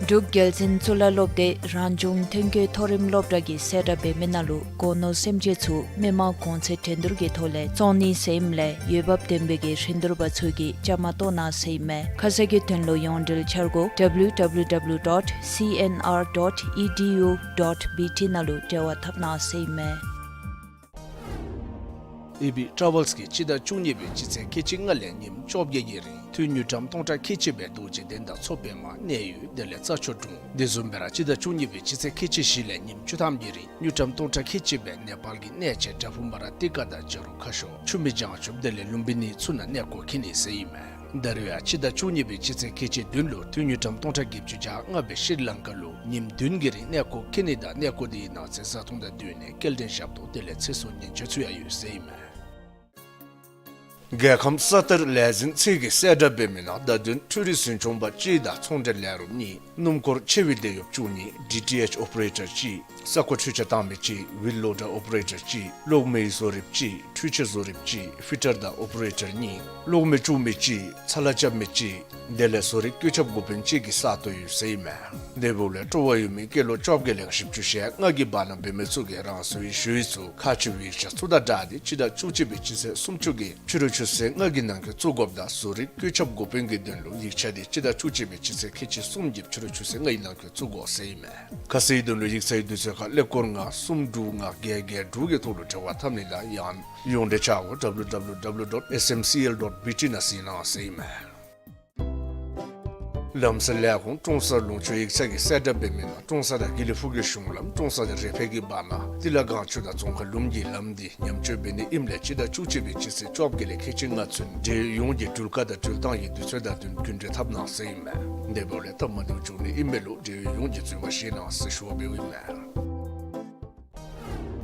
འབྲུག་རྒྱལ་བཙུན་གཙུག་ལག་སློབ་སྡེ་རང་བྱུང་ཐོན་སྐྱེད་མཐོ་རིམ་སློབ་གྲྭ་གིས་གསལ་བསྒྲགས་འབད་མི་ནང་ལུ་སྒོ་ནོར་སེམས་ཅན་ཚུ་མི་མང་གོང་ཚད་འགྲན་བསྡུར་གྱི་ཐོག་ལས་བཙོང་ནི་ཟེར་ཨིནམ་ལས་འོས་འབབ་ལྡན་པའི་གི་རིན་བསྡུར་པ་ཚུ་གིས་བཅའ་མར་གཏོགས་གནང་ཟེར་ཨིན་མས། ཁ་གསལ་གྱི་དོན་ལུ་ཡོངས་འབྲེལ་འཆར་སྒོ་W W W dot C N R dot E D U dot B T ནང་ལུ་འབྲེལ་བ་འཐབ་གནང་ཟེར་ཨིན་མས། ཨེ་བི་ཊ་རེ་ཝལསི་གིས་སྤྱི་ཟླ་བཅུ་གཉིས་པའི་སྤྱི་ཚེས་ཁལ་གཅིག་ལྔ་ལས་ཉིནམ་བཅོ་བརྒྱད་ཀྱི་རིང་ཐུན་དངུལ་ཀྲམ་སྟོང་ཕྲག་ཁལ་གཅིག་སྦེ་རྡོ་རྗེ་གདན་དང་མཚོ་པདྨ་གནས་ཡུལ་དེ་ལས་རྩྭ་མཆོག་གྲོང་དེ་བཟུམ་སྦེ་ར་སྤྱི་ཟླ་བཅུ་གཉིས་པའི་སྤྱི་ཚེས་ཁལ་གཅིག་བཞི་ལས་ཉིནམ་བཅུ་ཐམ་གྱི་རིང་དངུལ་ཀྲམ་སྟོང་ཕྲག་ཁལ་གཅིག་སྦེ་ནེ་པཱལ་གྱི་གནས་ཆེན་བྲག་ཕུག་མ་ར་ཏི་ཀ་དང་བྱ་རུང་ཁ་ཤོར་ཆུ་སྨད་བྱང་ཆུབ་དེ་ལས་ལུམ་བི་ནི་ཚུ་ནང་གནས་སྐོར་འཁྱིད་ནི་ཟེར་ཨིན་མས། ད་རེས་ཡང་སྤྱི་ཟླ་བཅུ་གཉིས་པའི་སྤྱི་ཚེས་ཁལ་གཅིག་བདུན་ལུ་ཐུན་དངུལ་ཀྲམ་སྟོང་ཕྲག་བརྒྱད་ཅུ་གྱ་ལྔ་སྦེ་ཤྲི་ལང་ཀ་ལུ་ཉིནམ་བདུན་གྱི་རིང་གནས་སྐོར་འཁྱིད་ནི་དང་གནས་སྐོར་དེའི་ནང་གསེས་བཟའ་འཐུང་དང་བསྟུན་ནས་སྐྱེལ་འདྲེན་ཞབས་ཏོག་དེ་ལས་ཚེ་སྲོག་ཉེན་བཅོལ་ཚུ་ཡང་ཡོད་ཟེར་ཨིན་མས། རྒྱལ་ཁམས་ས་ཐར་ལས་འཛིན་ཚད་ཀྱིས་གསལ་བསྒྲགས་འབད་མི་ནང་བརྡ་དོན་འཕྲུལ་རིག་འཛིན་སྐྱོང་པ་གཅིག་དང་ཚོང་འབྲེལ་ལས་རོགསཔ་གཉིས། སྣུམ་འཁོར་ཆེ་བའི་དེད་གཡོགཔ་བཅུ་གཉིས། ཌི་ཊི་ཨེཆ་ཨོ་པ་རེ་ཊར་གཅིག། ས་གོ་འཕྲུལ་ཆས་བཏང་མི་གཅིག། ཝིལ་ལོ་ཌར་ཨོ་པ་རེ་ཊར་གཅིག། གློག་མེའི་བཟོ་རིགཔ་གཅིག། འཕྲུལ་ཆས་བཟོ་རིགཔ་གཅིག། ཕི་ཊར་དང་ཨོ་པ་རེ་ཊར་གཉིས། གློག་མེ་བཙུགས་མི་གཅིག། ཚ་ལ་རྐྱབ་མི་གཅིག། དེ་ལས་བཟོ་རིག་བཀོད་ཁྱབ་འགོ་དཔོན་གཅིག་གི་ས་སྟོང་ཡོད་ཟེར་ཨིན་མས། དེ་འབདཝ་ལས་སྤྲོ་བ་ཡོད་མི་སྐྱེས་ལོ་བཅོ་བརྒྱད་ལས་བཞི་བཅུ་ཞེ་ལྔ་གི་བར་ན་འབད་མི་ཚུ་གིས་རང་སོའི་ཞུ་ཡིག་ཚུ་ཁག་ཆེ་བའི་ཡིག་ཆ་ཚུ་དང་སྦྲགས་ཏེ་སྤྱི་ཟླ་བཅུ་གཅིག་པའི་སྤྱི་ཚེས་སུམ་ཅུ་གི་ཕྱི་རུ་ཆུ་ཚོད་ལྔ་གི་ནང་འཁོད་བཙུགས་དགོཔ་དང་བཟོ་རིག་བཀོད་ཁྱབ་འགོ་དཔོན་གྱི་དོན་ལུ་ཡིག་ཆ་དེ་སྤྱི་ཟླ་བཅུ་གཅིག་པའི་སྤྱི་ཚེས་ཁལ་གཅིག་གསུམ་གྱི་ཕྱི་རུ་ཆུ་ཚོད་ལྔ་གི་ནང་འཁོད་བཙུགས་དགོ་ཟེར་ཨིན་མས། ཁ་གསལ་དོན་ལུ་ཡིག་ཚང་གི་དུས་ཚོད་ཁར་ཀླད་ཀོར་ལྔ་གསུམ་དྲུག་ལྔ་བརྒྱད་བརྒྱད་དྲུག་གི་ཐོག་ལུ་འབྲེལ་བ་འཐབ་ནི་དང་ཡང་ཡོངས་འབྲེལ་ཆ་སྒོ་W W W dot S M C L dot B T ནང་གཟིགས་གནང་ཟེར་ཨིན་མས། ལམ་སེལ་ལས་ཁུངས་ཀྲོང་གསར་ལུང་ཕྱོགས་ཡིག་ཚང་གིས་གསལ་བསྒྲགས་འབད་མི་ནང་ཀྲོང་གསར་དང་དགེ་ལེགས་ཕུག་གི་གཞུང་ལམ་ཀྲོང་གསར་དང་རེ་ཕེ་གི་བར་ན་ཏི་ལ་སྒང་ཆུ་དང་ཙོང་ཁ་ལུང་གི་ལམ་འདི་ཉམས་བཅོས་འབད་ནི་ཨིནམ་ལས་སྤྱི་ཟླ་བཅུ་གཅིག་པའི་སྤྱི་ཚེས་བཅོ་བརྒྱད་ལས་ཁལ་གཅིག་ལྔ་ཚུན་འབྲེལ་ཡོངས་ཀྱི་འགྲུལ་བཀག་དང་འགྲུལ་བཏང་གི་དུས་ཚོད་དང་བསྟུན་རྒྱུན་འགྲུལ་འཐབ་གནང་ཟེར་ཨིན་མས། དེ་འབདཝ་ལས་སྟབས་མ་བདེཝ་བྱུང་ནི་ཨིན་མས་ལུ་འབྲེལ་ཡོད་ཡོངས་ཀྱིས་འཛོལ་བ་བཞེས་གནང་ཟེར་ཞུ་བ་འབདཝ་ཨིན་མས།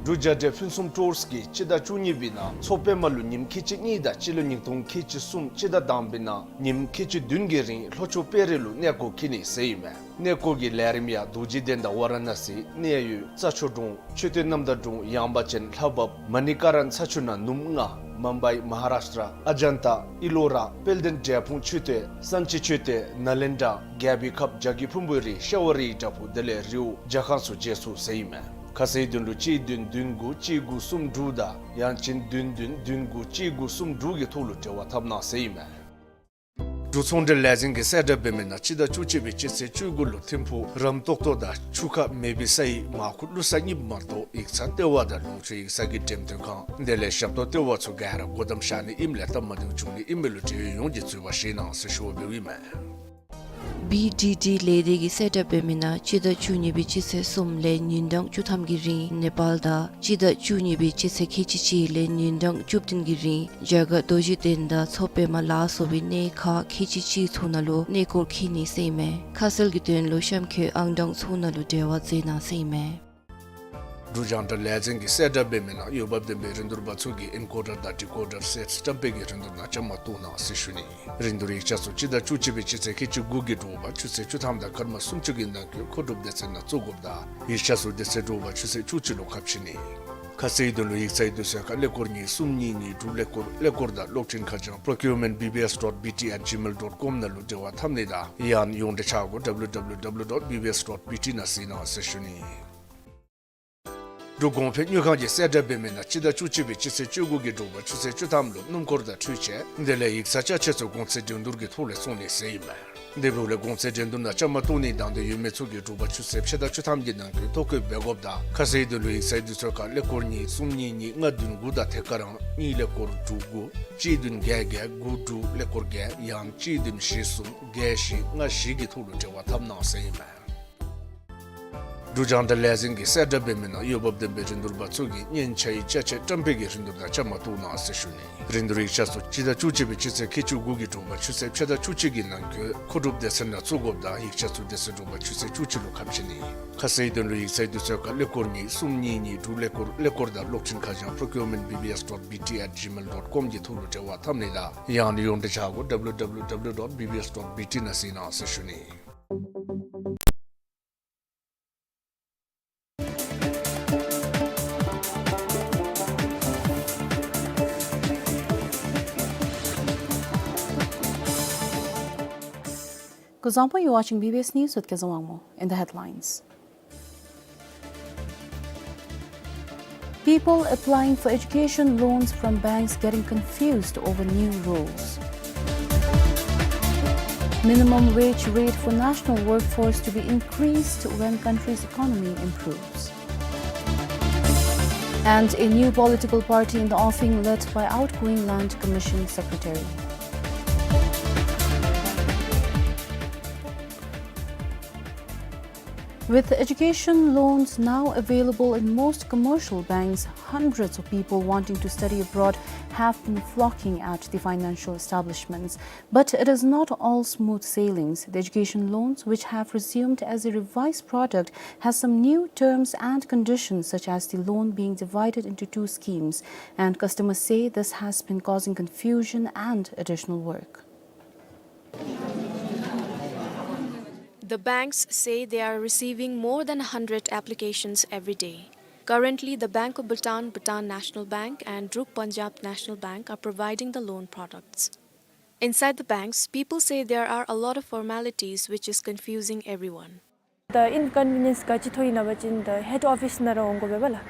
འབྲུག་རྒྱལ་འདྲེ་ཕུན་སུམ་ཊོརསི་གིས་སྤྱི་ཟླ་བཅུ་གཉིས་པའི་ནང་མཚོ་པདྨ་ལུ་ཉིནམ་ཁལ་གཅིག་གཉིས་དང་སྤྱི་ལོ་ཉིས་སྟོང་ཁལ་གཅིག་གསུམ་སྤྱི་ཟླ་དང་པའི་ནང་ཉིནམ་ཁལ་གཅིག་བདུན་གྱི་རིང་ལྷོ་ཕྱོགས་དཔལ་རི་ལུ་གནས་སྐོར་འཁྱིད་ནི་ཟེར་ཨིན་མས། གནས་སྐོར་གྱི་ལས་རིམ་ཡང་རྡོ་རྗེ་གདན་དང་ཝ་ར་ཎ་སི་གནས་ཡུལ་རྩྭ་མཆོག་གྲོང་མཆོད་རྟེན་རྣམ་དག་གྲོང་ཡངས་པ་ཅན་ལྷ་བབས་མ་ནི་ཀ་རན་ས་ཆུ་ནང་ནུབ་ལྔ་མུམ་བའི་མ་ཧཱ་རཱཤ་ཏྲ་ཨ་ཇན་ཏ་ཨི་ལོ་ར་དཔལ་ལྡན་འབྲས་སྤུངས་མཆོད་རྟེན་ས་འཛིན་མཆོད་རྟེན་ནཱ་ལེནྡྲ་རྒྱལ་པོའི་ཁབ་ཇ་གི་ཕུན་པོའི་རི་ཤ་བ་རིའི་བྲག་ཕུག་དེ་ལས་རི་བོ་ཇ་ཁང་ཚུ་མཇལ་ཚུགས་ཟེར་ཨིན་མས། ཁ་གསལ་དོན་ལུ་གཅིག་བདུན་བདུན་དགུ་གཅིག་དགུ་གསུམ་དྲུག་དང་ཡང་ཅིན་བདུན་བདུན་བདུན་དགུ་གཅིག་དགུ་གསུམ་དྲུག་གི་ཐོག་ལུ་འབྲེལ་བ་འཐབ་གནང་ཟེར་ཨིན་མས། འབྲུག་ཚོང་འབྲེལ་ལས་འཛིན་གྱིས་གསལ་བསྒྲགས་འབད་མི་ནང་སྤྱི་ཟླ་བཅུ་གཅིག་པའི་སྤྱི་ཚེས་བཅུ་དགུ་ལུ་ཐིམ་ཕུག་རམ་ཏོག་ཏོ་དང་ཆུ་ཁ་མེ་བི་སའི་མར་ཁུ་བླུག་ས་གཉིས་མ་གཏོགས་ཡིག་ཚང་ལྟེ་བ་དང་ལུང་ཕྱོགས་ཡིག་ཚང་གི་འགྲེམས་སྟོན་ཁང་དེ་ལས་ཞབས་ཏོག་ལྟེ་བ་ཚུ་ག་ར་སྒོ་བསྡམས་བཞག་ནི་ཨིནམ་ལས་སྟབས་མ་བདེཝ་བྱུང་ནི་ཨིན་མས་ལུ་འབྲེལ་ཡོད་ཡོངས་ཀྱིས་འཛོལ་བ་བཞེས་གནང་ཟེར་ཞུ་བ་འབདཝ་ཨིན་མས། བི་ཌི་ཌི་ལས་སྡེ་གིས་གསལ་བསྒྲགས་འབད་མི་ནང་སྤྱི་ཟླ་བཅུ་གཉིས་པའི་སྤྱི་ཚེས་གསུམ་ལས་ཉིན་གྲངས་བཅུ་ཐམ་གྱི་རིང་ནེ་པཱལ་དང་སྤྱི་ཟླ་བཅུ་གཉིས་པའི་སྤྱི་ཚེས་ཁལ་གཅིག་གཅིག་ལས་ཉིན་གྲངས་བཅུ་བདུན་གྱི་རིང་རྒྱ་གར་རྡོ་རྗེ་གདན་དང་མཚོ་པདྨ་ལ་སོགས་པའི་གནས་ཁག་ཁལ་གཅིག་གཅིག་ཚུ་ནང་ལུ་གནས་སྐོར་འཁྱིད་ནི་ཟེར་ཨིན་མས། ཁ་གསལ་གྱི་དོན་ལུ་གཤམ་འཁོད་ཨང་གྲངས་ཚུ་ནང་ལུ་འབྲེལ་བ་མཛད་གནང་ཟེར་ཨིན་མས། འབྲུག་རྒྱང་བསྒྲགས་ལས་འཛིན་གྱིས་གསལ་བསྒྲགས་འབད་མི་ནང་འོས་འབབ་ལྡན་པའི་རིན་བསྡུར་པ་ཚུ་གིས་ཨེན་ཀོ་ཌར་དང་ཌི་ཀོ་ཌར་སེཊ་བཀྲམ་སྤེལ་གྱི་རིན་བསྡུར་ནང་བཅའ་མར་གཏོགས་གནང་ཟེར་ཞུ་ནི། རིན་བསྡུར་ཡིག་ཆ་ཚུ་སྤྱི་ཟླ་བཅུ་གཅིག་པའི་སྤྱི་ཚེས་ཁལ་གཅིག་དགུ་གི་དྲོ་པ་ཆུ་ཚོད་བཅུ་ཐམ་དང་སྐར་མ་སུམ་ཅུ་གི་ནང་འཁོད་མཁོ་སྒྲུབ་སྡེ་ཚན་ནང་བཙུགས་དགོཔ་དང་ཡིག་ཆ་ཚུ་དེ་ཚེ་དྲོ་པ་ཆུ་ཚོད་བཅུ་གཅིག་ལུ་ཁ་ཕྱེ་ནི། ཁ་གསལ་དོན་ལུ་ཡིག་ཚང་གི་དུས་ཚོད་ཁར་ཀླད་ཀོར་གཉིས་གསུམ་གཉིས་གཉིས་དྲུག་ཀླད་ཀོར་ཀླད་ཀོར་དང་གློག་འཕྲིན་ཁ་བྱང་procurement B B S dot B T at gmail dot com ནང་ལུ་འབྲེལ་བ་འཐབ་ནི་དང་ཡང་ན་ཡོངས་འབྲེལ་ཆ་སྒོ་W W W dot B B S dot B T ནང་གཟིགས་གནང་ཟེར་ཞུ་ནི། འབྲུག་གོང་འཕེལ་དངུལ་ཁང་གིས་གསལ་བསྒྲགས་འབད་མི་ནང་སྤྱི་ཟླ་བཅུ་གཅིག་པའི་སྤྱི་ཚེས་བཅུ་དགུ་གི་དྲོ་པ་ཆུ་ཚོད་བཅུ་ཐམ་ལུ་སྣུམ་འཁོར་དང་འཕྲུལ་ཆས་དེ་ལས་ཡིག་ཚང་ཅ་ཆས་ཚུ་གོང་ཚད་འགྲན་བསྡུར་གྱི་ཐོག་ལས་བཙོང་ནི་ཟེར་ཨིན་མས། དེ་འབདཝ་ལས་གོང་ཚད་འགྲན་བསྡུར་ནང་བཅའ་མར་གཏོགས་ནིའི་དང་འདོད་ཡོད་མི་ཚུ་གིས་དྲོ་པ་ཆུ་ཚོད་ཕྱེད་དང་བཅུ་ཐམ་གྱི་ནང་འཁོད་ཐོ་བཀོད་འབད་དགོཔ་དང་ཁ་གསལ་དོན་ལུ་ཡིག་ཚང་གི་དུས་ཚོད་ཁར་ཀླད་ཀོར་གཉིས་གསུམ་གཉིས་གཉིས་ལྔ་བདུན་དགུ་དང་ཐད་ཀར་ཡང་གཉིས་ཀླད་ཀོར་དྲུག་དགུ་གཅིག་བདུན་བརྒྱད་བརྒྱད་དགུ་དྲུག་ཀླད་ཀོར་བརྒྱད་ཡང་གཅིག་བདུན་བཞི་གསུམ་བརྒྱད་བཞི་ལྔ་བཞི་གི་ཐོག་ལུ་འབྲེལ་བ་འཐབ་གནང་ཟེར་ཨིན་མས། འབྲུག་རྒྱང་བསྒྲགས་ལས་འཛིན་གྱིས་གསལ་བསྒྲགས་འབད་མི་ནང་འོས་འབབ་ལྡན་པའི་རིན་བསྡུར་པ་ཚུ་གིས་གཉེན་ཆ་ཡི་ཅ་ཆས་བཀྲམ་སྤེལ་གྱི་རིན་བསྡུར་ནང་བཅའ་མར་གཏོགས་གནང་ཟེར་ཞུ་ནི། རིན་བསྡུར་ཡིག་ཆ་ཚུ་སྤྱི་ཟླ་བཅུ་གཅིག་པའི་སྤྱི་ཚེས་ཁལ་གཅིག་དགུ་གི་དྲོ་པ་ཆུ་ཚོད་ཕྱེད་དང་བཅུ་གཅིག་གི་ནང་འཁོད་མཁོ་སྒྲུབ་སྡེ་ཚན་ནང་བཙུགས་དགོཔ་དང་ཡིག་ཆ་ཚུ་དེ་ཚེ་དྲོ་པ་ཆུ་ཚོད་བཅུ་གཅིག་ལུ་ཁ་ཕྱེ་ནི། ཁ་གསལ་དོན་ལུ་ཡིག་ཚང་གི་དུས་ཚོད་ཁར་ཀླད་ཀོར་གཉིས་གསུམ་གཉིས་གཉིས་དྲུག་ཀླད་ཀོར་ཀླད་ཀོར་དང་གློག་འཕྲིན་ཁ་བྱང་procurement B B S dot B T at gmail dot com གྱི་ཐོག་ལུ་འབྲེལ་བ་འཐབ་ནི་དང་ཡང་ན་ཡོངས་འབྲེལ་ཆ་སྒོ་W W W dot B B S dot B T ནང་གཟིགས་གནང་ཟེར་ཞུ་ནི། Kuzuzangpo, you're watching B B S News with Kezang Wangmo. In the headlines, people applying for education loans from banks getting confused over new rules. Minimum wage rate for national workforce to be increased when country's economy improves. And a new political party in the offing led by outgoing Land Commission Secretary. With education loans now available in most commercial banks, hundreds of people wanting to study abroad have been flocking at the financial establishments. But it is not all smooth sailings. The education loans, which have resumed as a revised product, has some new terms and conditions, such as the loan being divided into two schemes, and customers say this has been causing confusion and additional work. The banks say they are receiving more than a hundred applications every day. Currently, the Bank of Bhutan, Bhutan National Bank, and Druk Punjab National Bank are providing the loan products. Inside the banks, people say there are a lot of formalities which is confusing everyone. The inconvenience ག་ཅི་ཐོན་ཡི་ན་པ་ཅིན་the head office ནང་ར་འོང་དགོ་པས་པ་ལགས།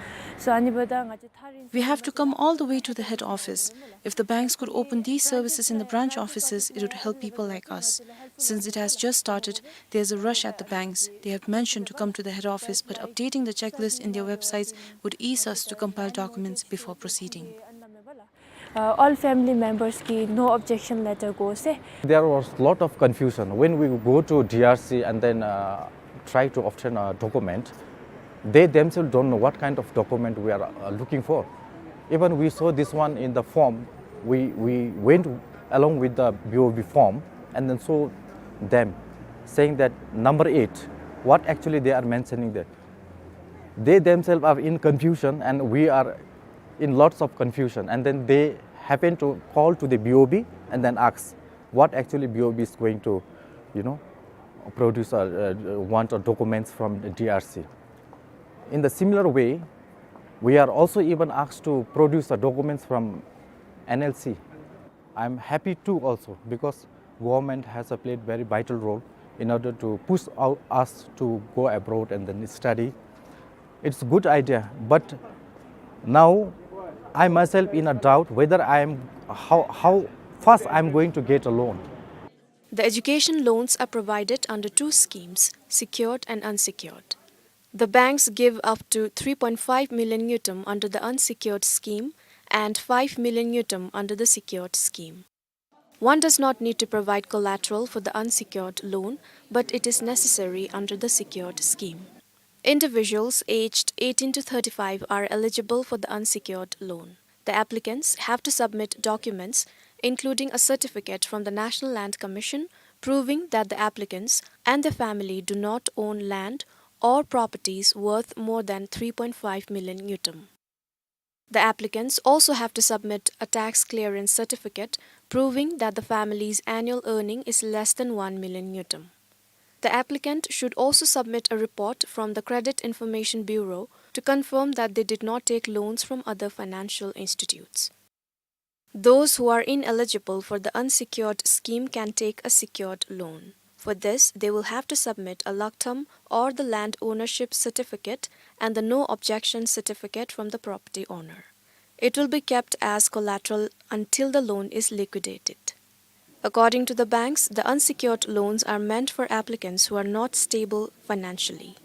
So ཨ་ནི་འབདཝ་ད་ང་བཅས་ཐག་རིང་། We have to come all the way to the head office. If the banks could open these services in the branch offices, it would help people like us. Since it has just started, there's a rush at the banks. They have mentioned to come to the head office, but updating the checklist in their websites would ease us to compile documents before proceeding. Uh, all family members ཀྱིས་no objection letter དགོ་ཟེར། There was lot of confusion when we go to D R C and then, uh, try to obtain a document. They themselves don't know what kind of document we are, uh, looking for. Even we saw this one in the form, we, we went along with the B O B form and then saw them saying that number eight, what actually they are mentioning there. They themselves are in confusion and we are in lots of confusion. And then they happen to call to the B O B and then ask what actually B O B is going to, you know, produce or, uh, want or documents from the D R C. In the similar way, we are also even asked to produce the documents from N L C. I'm happy too also because government has, uh, played very vital role in order to push out us to go abroad and then study. It's a good idea, but now I myself in a doubt whether I am, how, how fast I'm going to get a loan. The education loans are provided under two schemes, secured and unsecured. The banks give up to three point five million ngultrum under the unsecured scheme and five million ngultrum under the secured scheme. One does not need to provide collateral for the unsecured loan, but it is necessary under the secured scheme. Individuals aged eighteen to thirty-five are eligible for the unsecured loan. The applicants have to submit documents, including a certificate from the National Land Commission proving that the applicants and their family do not own land or properties worth more than three point five million ngultrum. The applicants also have to submit a tax clearance certificate proving that the family's annual earning is less than one million ngultrum. The applicant should also submit a report from the Credit Information Bureau to confirm that they did not take loans from other financial institutes. Those who are ineligible for the unsecured scheme can take a secured loan. For this, they will have to submit a lagtham or the land ownership certificate and the no objection certificate from the property owner. It will be kept as collateral until the loan is liquidated. According to the banks, the unsecured loans are meant for applicants who are not stable financially.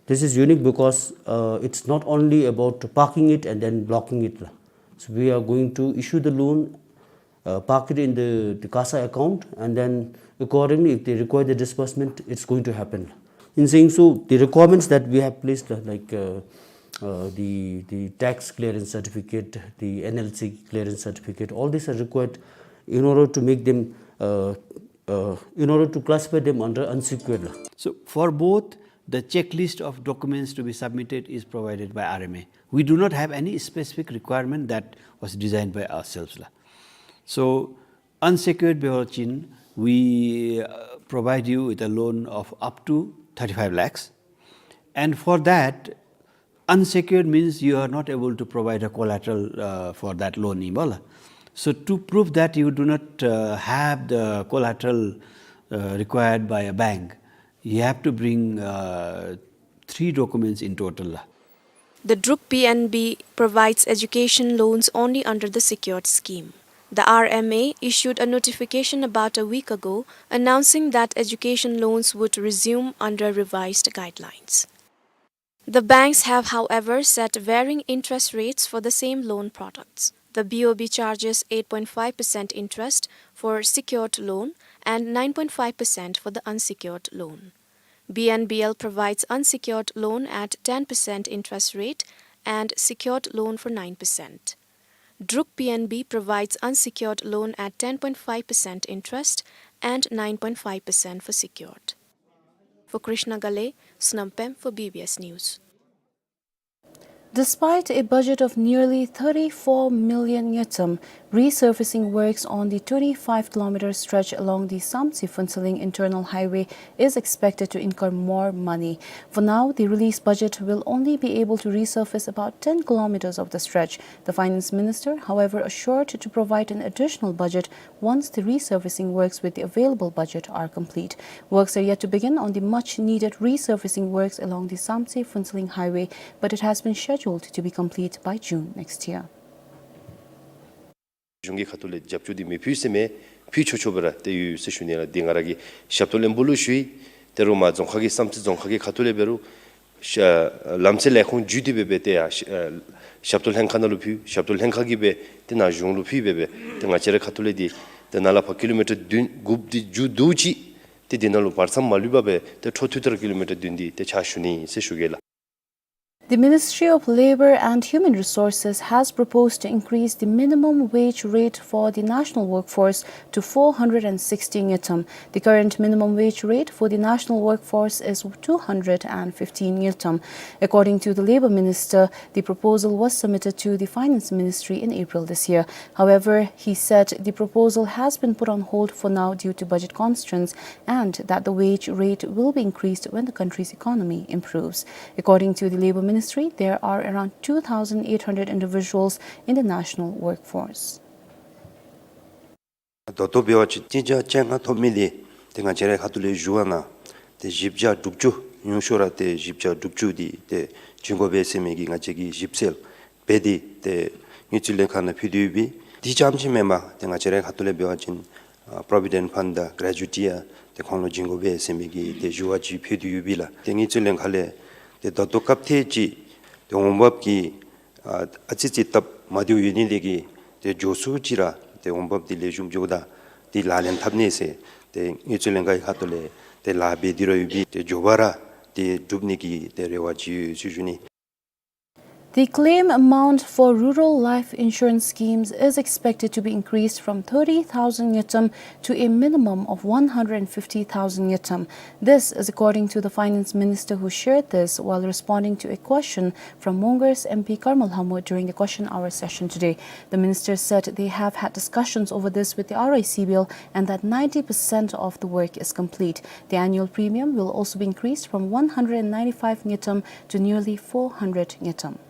This is unique because, uh, it's not only about parking it and then blocking it, la. So we are going to issue the loan, uh, park it in the, the CASA account, and then accordingly, if they require the disbursement, it's going to happen. In saying so, the requirements that we have placed, uh, like, uh, uh, the, the tax clearance certificate, the N L C clearance certificate, all these are required in order to make them, uh, uh, in order to classify them under unsecured, la. So, for both, the checklist of documents to be submitted is provided by R M A. We do not have any specific requirement that was designed by ourselves, la. So, unsecured biochar, we, uh, provide you with a loan of up to thirty-five lakhs. And for that, unsecured means you are not able to provide a collateral, uh, for that loan, ning bala. So to prove that you do not, uh, have the collateral, uh, required by a bank, you have to bring, uh, three documents in total, la. The DRUK P N B provides education loans only under the secured scheme. The R M A issued a notification about a week ago announcing that education loans would resume under revised guidelines. The banks have, however, set varying interest rates for the same loan products. The B O B charges eight point five percent interest for secured loan and nine point five percent for the unsecured loan. B N B L provides unsecured loan at ten percent interest rate and secured loan for nine percent. DRUK P N B provides unsecured loan at ten point five percent interest and nine point five percent for secured. For Krishna Ghale, Sonam Pem for B B S News. Despite a budget of nearly thirty-four million ngultrum, resurfacing works on the twenty-five kilometer stretch along the Samtse-Phuentsholing internal highway is expected to incur more money. For now, the released budget will only be able to resurface about ten kilometers of the stretch. The finance minister, however, assured to provide an additional budget once the resurfacing works with the available budget are complete. Works are yet to begin on the much needed resurfacing works along the Samtse-Phuentsholing highway, but it has been scheduled to be complete by June next year. གཞུང་གི་ཁ་ཐུག་ལས་རྒྱབ་སྐྱོར་འདི་མེད་ཕུལ་ཟེར་མེན། ཕུལ་ཆོག་ཆོག་སྦེ་ར་ཏེ་ཡོད་ཟེར་ཞུ་ནི་ལགས། འདི་ང་ར་གིས་ཞབས་ཏོག་བློན་པོ་ལུ་ཞུ་ཡི། ཏེ་རུང་མར་རྫོང་ཁག་གི་བསམ་རྩེ་རྫོང་ཁག་གི་ཁ་ཐུག་ལས་འབད་རུང་ཤ་ལམ་སེལ་ལས་ཁུངས་བརྒྱུད་དེ་སྦེ་སྦེ་ཏེ་ཡར་ཤ་ཞབས་ཏོག་ལྷན་ཁག་ནང་ལུ་ཕུལ། ཞབས་ཏོག་ལྷན་ཁག་གིས་སྦེ་ཏེ་ནཱ་གཞུང་ལུ་ཕུལ་སྦེ་སྦེ་ཏེ་ང་བཅས་རའི་ཁ་ཐུག་ལས་འདི་ཏེ་ནཱ་ལས་ཕར་ཀི་ལོ་མི་ཊར་བདུན་དགུ་འདི་མཇུག་བསྡུ་ཅི། ཏེ་འདི་ནང་ལུ་བར་མཚམས་མ་ལུས་པར་སྦེ་ཏེ་འཕྲོ་མཐུད་དེ་ར་ཀི་ལོ་མི་ཊར་བདུན་འདི་ཏེ་ཕྱག་ཞུ་ནི་ཨིན་ཟེར་ཞུ་གེ་ལགས། The Ministry of Labour and Human Resources has proposed to increase the minimum wage rate for the national workforce to four hundred and sixty ngultrum. The current minimum wage rate for the national workforce is two hundred and fifteen ngultrum. According to the Labour Minister, the proposal was submitted to the Finance Ministry in April this year. However, he said the proposal has been put on hold for now due to budget constraints and that the wage rate will be increased when the country's economy improves. According to the Labour Ministry, there are around two thousand eight hundred individuals in the national workforce. ད་ལྟོ་འབད་བ་ཅིན་གཅིག་བརྒྱ་བཅོ་ལྔ་ཐོབ་མི་འདི་ཏེ་ང་བཅས་རའི་ཁ་ཐུག་ལས་ཞུ་བ་ནང་ཏེ་བཞི་བརྒྱ་དྲུག་ཅུ་ཉུང་ཤོས་ར་ཏེ་བཞི་བརྒྱ་དྲུག་ཅུ་འདི་ཏེ་བྱིན་དགོ་པས་ཟེར་མི་གི་ང་བཅས་ཀྱི་ཞིབ་འཚོལ་འབད་དེ་ཏེ་དངུལ་རྩིས་ལྷན་ཁག་ནང་ཕུལ་ཏེ་ཡོད་པས། དེ་ཙམ་ཅིག་མེན་པར་ཏེ་ང་བཅས་རའི་ཁ་ཐུག་ལས་འབད་བ་ཅིན་ཨ་པོ་རོ་བི་ཌེནཊ་ཕཱན་དང་གྲེ་ཅུ་ཊི་ཡང་ཏེ་ཁོང་ལུ་བྱིན་དགོ་པས་ཟེར་མི་གི་ཏེ་ཞུ་བ་ཅིག་ཕུལ་ཏེ་ཡོད་པས་ལགས། ཏེ་དངུལ་རྩིས་ལྷན་ཁག་ལས་ཏེ་ད་ལྟོ་སྐབས་ཐད་ཅིག་ཏེ་འོང་འབབ་ཀྱི་ཨ་ཨ་ཙི་ཅིག་སྟབས་མ་བདེཝ་ཡོད་ནི་དེ་གིས་ཏེ་མགྱོགས་སུ་ཅིག་ར་ཏེ་འོང་འབབ་འདི་ལེགས་ཤོམ་འགྱོཝ་ད་ འདི་ལག་ལེན་འཐབ་ནི་ཟེར་ཏེ་དངུལ་རྩིས་ལྷན་ཁག་གི་ཁ་ཐུག་ལས་ཏེ་ལཱ་འབད་དེ་ར་ཡོད་པས། ཏེ་མགྱོགས་པ་ར་འདི་འགྲུབ་ནི་གི་ཏེ་རེ་བ་ཅིག་ཡོད་ཟེར་ཞུ་ནི། The claim amount for rural life insurance schemes is expected to be increased from thirty thousand ngultrum to a minimum of one hundred fifty thousand ngultrum. This is according to the Finance Minister, who shared this while responding to a question from Mongar's M P Karma Lamho during the question hour session today. The minister said they have had discussions over this with the R I C Bill and that ninety percent of the work is complete. The annual premium will also be increased from one hundred ninety-five ngultrum to nearly four hundred ngultrum.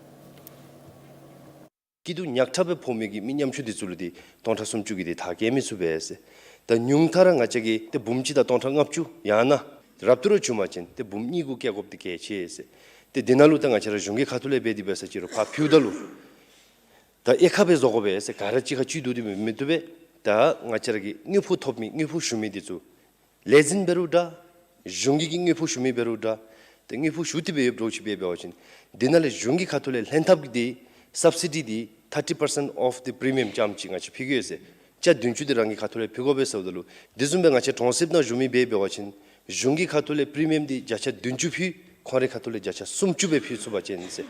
སྐྱིད་སྡུག་ཉག་ཕྲ་སྦེ་ཕོག་མི་གི་མི་ཉམ་ཆུང་འདི་ཚུ་ལུ་འདི་སྟོང་ཕྲག་སུམ་ཅུ་གིས་འདི་ཐག་བཀལ་མི་ཚུགས་པས་ཟེར། ད་ཉུང་མཐའ་ར་ང་བཅས་ཀྱིས་ཏེ་འབུམ་གཅིག་དང་སྟོང་ཕྲག་ལྔ་བཅུ་ཡང་ན་རབ་ཏུ་ར་བྱུང་པ་ཅིན་ཏེ་འབུམ་གཉིས་གུ་བཀལ་དགོཔ་འདི་གལ་ཆེ་ཟེར། ཏེ་འདི་ནང་ལུ་ད་ང་བཅས་ར་གཞུང་གི་ཁ་ཐུག་ལས་འབད་དེ་འབད་ས་ཅིག་རུང་ཕར་ཕུལཝ་ད་ལུ་ད་དབྱེ་ཁག་སྦེ་བཟོ་དགོ་པས་ཟེར། ག་ར་གཅིག་ཁར་བཅུད་བསྡུ་སྟེ་མི་བཏུབ་པས། ད་ང་བཅས་ར་གིས་དངུལ་ཕོགས་ཐོབ་མི་དངུལ་ཕོགས་ཞུ་མི་འདི་ཚུ་ལས་འཛིན་འབད་རུང་འདྲ། གཞུང་གི་གི་དངུལ་ཕོགས་ཞུ་མི་འབད་རུང་འདྲ། ཏེ་དངུལ་ཕོགས་ཞུ་སྟེ་སྦེ་ཡོདཔ་འདྲཝ་ཅིག་སྦེ་འབད་བ་ཅིན་འདི་ནང་ལས་གཞུང་གི་ཁ་ཐུག་ལས་ལྷན་ཐབས་ཀྱི་འདི་སབ་སི་ཌི་འདི་thirty percent of the premium ཙམ་ཅིག་ང་བཅས་ཕུལ་གེ་ཟེར། བརྒྱ་བདུན་ཅུ་འདི་རང་གི་ཁ་ཐུག་ལས་ཕུལ་དགོ་པས་ཟེརཝ་ད་ལུ་དེ་བཟུམ་སྦེ་ང་བཅས་གྲོང་གསེབ་ནང་བཞུགས་མི་འབད་འབད་བ་ཅིན་གཞུང་གི་ཁ་ཐུག་ལས་པི་རི་མི་ཡམ་འདི་བརྒྱ་ཆ་བདུན་ཅུ་ཕུལ། ཁོང་རའི་ཁ་ཐུག་ལས་བརྒྱ་ཆ་སུམ་ཅུ་སྦེ་ཕུལ་ཚུགས་པ་ཅིན་ཟེར།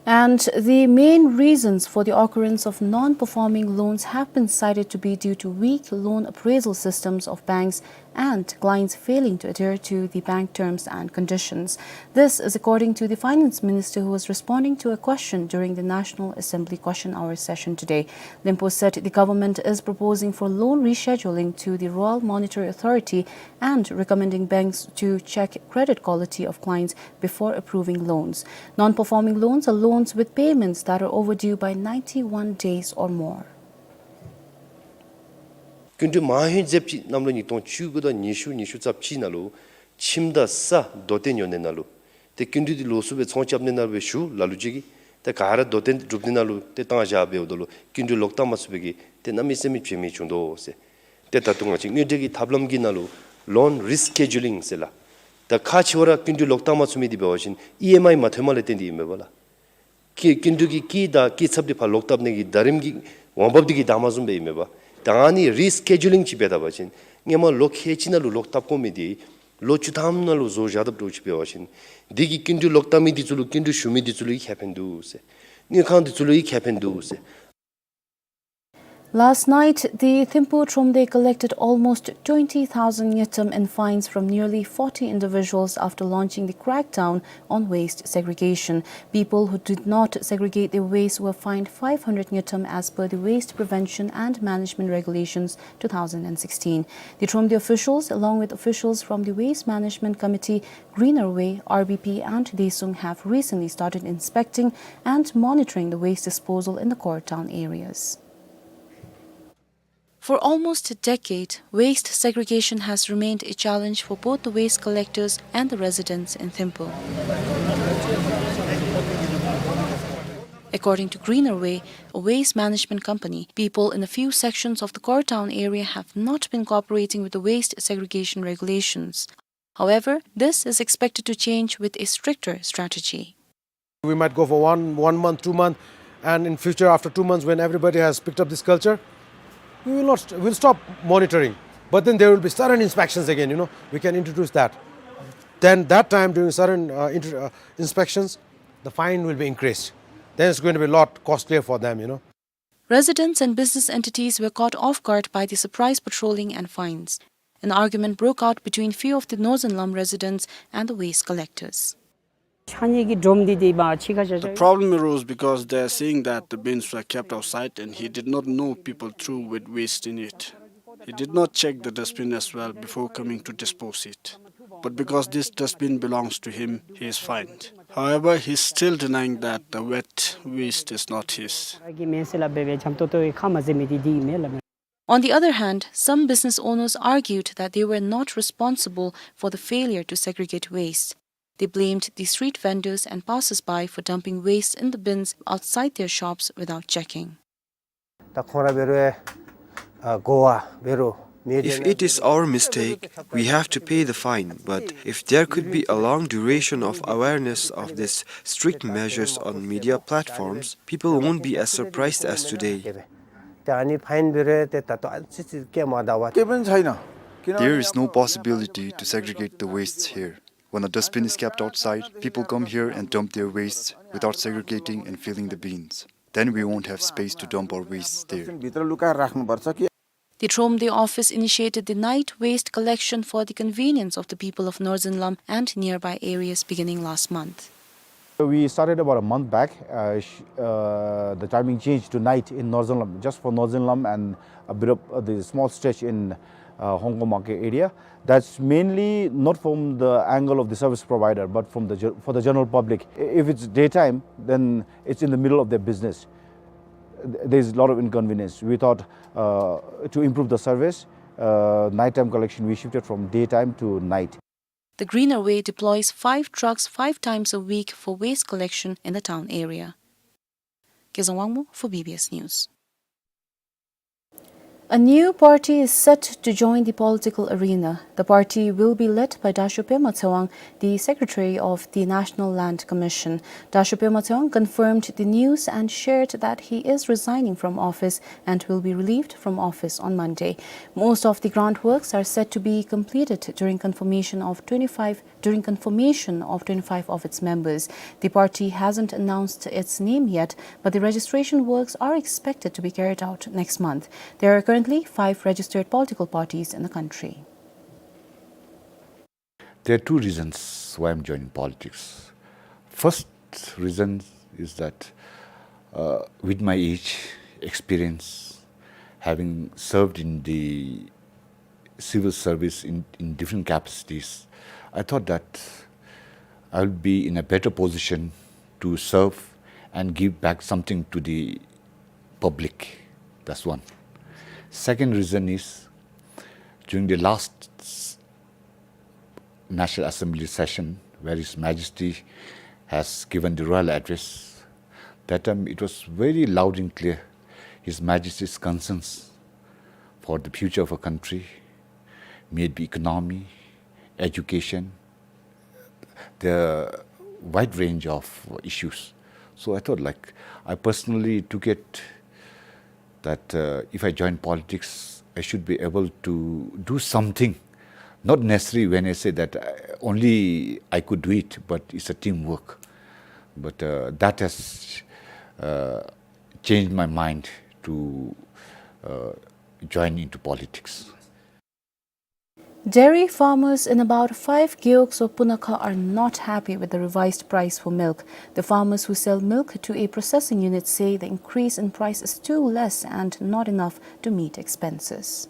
And the main reasons for the occurrence of non-performing loans have been cited to be due to weak loan appraisal systems of banks and clients failing to adhere to the bank terms and conditions. This is according to the finance minister, who was responding to a question during the National Assembly question hour session today. Lamho said the government is proposing for loan rescheduling to the Royal Monetary Authority and recommending banks to check credit quality of clients before approving loans. Non-performing loans are loans with payments that are overdue by ninety-one days or more. སྐྱིན་འགྲུལ་མང་ཧེང་ཟེརཝ་ཅིག་གནམ་ལོ་ཉིས་སྟོང་བཅུ་དགུ་དང་ཉི་ཤུ་ཉི་ཤུ་རྩ་གཅིག་ནང་ལུ་ཁྱིམ་དང་ས་རྡོ་ཏེ་ཉོ་ནི་ནང་ལུ་ཏེ་སྐྱིན་འགྲུལ་འདི་ལོགས་སུ་སྦེ་ཚོང་རྐྱབ་ནི་ནང་ལུ་སྦེ་ཞུ་ལ་ལུ་ཅིག་གིས་ཏེ་ག་ར་རྡོ་ཏེ་སྒྲུབ་ནི་ནང་ལུ་ཏེ་བཏང་བཞག་འབདཝ་ད་ལུ་སྐྱིན་འགྲུལ་ལོག་བཏབ་མ་ཚུགས་པའི་གི་ཏེ་གནམ་མེད་ས་མེད་བྱེལ་མི་བྱུང་དོ་ཟེར། ཏེ་ད་ལྟོ་ང་བཅས་དངུལ་འབྲེལ་གྱི་ཐབས་ལམ་གྱི་ནང་ལུ་ལོན་རི་སི་ཀེ་ཇུ་ལིང་ཟེར་ལགས། ད་ཁག་ཆེ་བ་ར་སྐྱིན་འགྲུལ་ལོག་བཏབ་མ་ཚུགས་མི་འདི་འབད་བ་ཅིན་ཨི་ཨེམ་ཨའི་མ་ཐོནམ་ལས་བརྟེན་ཏེ་ཨིན་མས་པ་ལགས། སྐྱི་སྐྱིན་འགྲུལ་གྱི་སྐྱིད་དང་སྐྱིད་ཚབ་འདི་ཕར་ལོག་བཏབ་ནི་གི་ཟླ་རིམ་གྱི་འོང་འབབ་འདི་གིས་བདའ་མ་བཟུང་པས་ཨིན་མས་པ། ད་ཨ་ནི་རི་སི་ཀེ་ཇུ་ལིང་ཅིག་འབད་ད་པ་ཅིན་སྔོན་མ་ལོ་ཁལ་གཅིག་ནང་ལུ་ལོག་བཏབ་དགོ་མི་འདི་ལོ་བཅུ་ཐམ་ནང་ལུ་བཟོ་བཞག་དཔ་འདྲཝ་ཅིག་འབད་བ་ཅིན་འདི་གིས་སྐྱིན་འགྲུལ་ལོག་བཏབ་མི་འདི་ཚུ་ལུ་སྐྱིན་འགྲུལ་ཞུ་མི་འདི་ཚུ་ལུ་ཡང་ཁེ་ཕན་འདུག་ཟེར། དངུལ་ཁང་འདི་ཚུ་ལུ་ཡང་ཁེ་ཕན་འདུག་ཟེར། Last night, the Thimphu Thromde collected almost twenty thousand ngultrum in fines from nearly forty individuals after launching the crackdown on waste segregation. People who did not segregate their waste were fined five hundred ngultrum as per the Waste Prevention and Management Regulations two thousand and sixteen. The Thromde officials, along with officials from the Waste Management Committee, Greener Way, R B P and Desung have recently started inspecting and monitoring the waste disposal in the core town areas. For almost a decade, waste segregation has remained a challenge for both the waste collectors and the residents in Thimphu. According to Greener Way, a waste management company, people in a few sections of the core town area have not been cooperating with the waste segregation regulations. However, this is expected to change with a stricter strategy. We might go for one, one month, two month, and in future, after two months, when everybody has picked up this culture, we will not, we'll stop monitoring. But then there will be sudden inspections again, you know, we can introduce that. Then that time, during sudden, uh, inter-, uh, inspections, the fine will be increased. Then it's going to be a lot costlier for them, you know. Residents and business entities were caught off guard by the surprise patrolling and fines. An argument broke out between few of the Northern Lam residents and the waste collectors. The problem arose because they are saying that the bins were kept outside and he did not know people threw with waste in it. He did not check the dustbin as well before coming to dispose it. But because this dustbin belongs to him, he is fined. However, he is still denying that the wet waste is not his. On the other hand, some business owners argued that they were not responsible for the failure to segregate waste. They blamed the street vendors and passers-by for dumping waste in the bins outside their shops without checking. ད་ཁོང་ར་འབད་རུང་ཨ་གོ་བ་འབད་རུང་མེད། If it is our mistake, we have to pay the fine, but if there could be a long duration of awareness of this strict measures on media platforms, people won't be as surprised as today. ད་ཨ་ནི་ཕ་ཡིན་འབད་རུང་ཏེ་ད་ལྟོ་ཨ་ཙི་ཙི་སྐྱེལ་མ་ད་པ། केही पनि छैन। किन There is no possibility to segregate the wastes here. When a dustbin is kept outside, people come here and dump their wastes without segregating and filling the bins. Then we won't have space to dump our wastes there. डस्टबिनभित्र लुकाएर राख्नुपर्छ कि The Thromde office initiated the night waste collection for the convenience of the people of Northern Lam and nearby areas beginning last month. We started about a month back. Uh, sh- uh, the timing changed to night in Northern Lam, just for Northern Lam and a bit of uh, the small stretch in uh, Hong Kong market area. That's mainly not from the angle of the service provider, but from the ge- for the general public. I- If it's daytime, then it's in the middle of their business. Th- There's a lot of inconvenience. We thought uh, to improve the service, uh, nighttime collection we shifted from daytime to night. The Greener Way deploys five trucks five times a week for waste collection in the town area. Kezang Wangmo for B B S News. A new party is set to join the political arena. The party will be led by Dasho Pema Tshewang, the secretary of the National Land Commission. Dasho Pema Tshewang confirmed the news and shared that he is resigning from office and will be relieved from office on Monday. Most of the groundworks are set to be completed during confirmation of twenty-five during confirmation of twenty-five of its members. The party hasn't announced its name yet, but the registration works are expected to be carried out next month. There are currently five registered political parties in the country. There are two reasons why I'm joining politics. First reason is that uh, with my age, experience, having served in the civil service in, in different capacities, I thought that I will be in a better position to serve and give back something to the public. That's one. Second reason is, during the last National Assembly session, where His Majesty has given the royal address, that time it was very loud and clear His Majesty's concerns for the future of a country, may it be economy, education, the wide range of issues. So I thought, like, I personally took it that uh, if I join politics, I should be able to do something. Not necessarily when I say that uh, only I could do it, but it's a teamwork. But uh, that has uh, changed my mind to uh, join into politics. Dairy farmers in about five gewogs of Punakha are not happy with the revised price for milk. The farmers who sell milk to a processing unit say the increase in price is too less and not enough to meet expenses.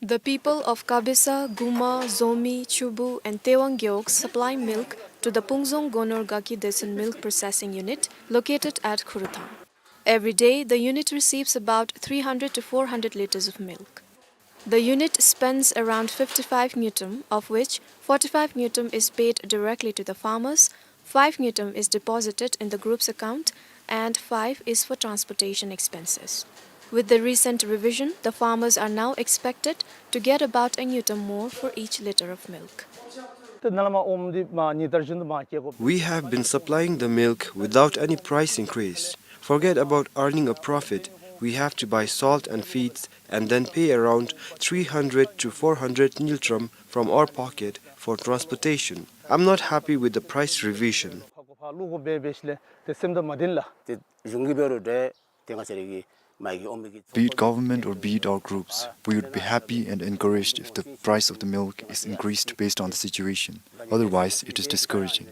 The people of Kabesa, Guma, Zomi, Chubu, and Tewang gewogs supply milk to the Pungzong Gonor Gaki Desen Milk Processing Unit located at Khuruthang. Every day, the unit receives about three hundred to four hundred liters of milk. The unit spends around fifty-five ngultrum, of which forty-five ngultrum is paid directly to the farmers, five ngultrum is deposited in the group's account, and five is for transportation expenses. With the recent revision, the farmers are now expected to get about a ngultrum more for each litre of milk. We have been supplying the milk without any price increase. Forget about earning a profit. We have to buy salt and feeds and then pay around three hundred to four hundred ngultrum from our pocket for transportation. I'm not happy with the price revision. Be it government or be it our groups, we would be happy and encouraged if the price of the milk is increased based on the situation. Otherwise, it is discouraging.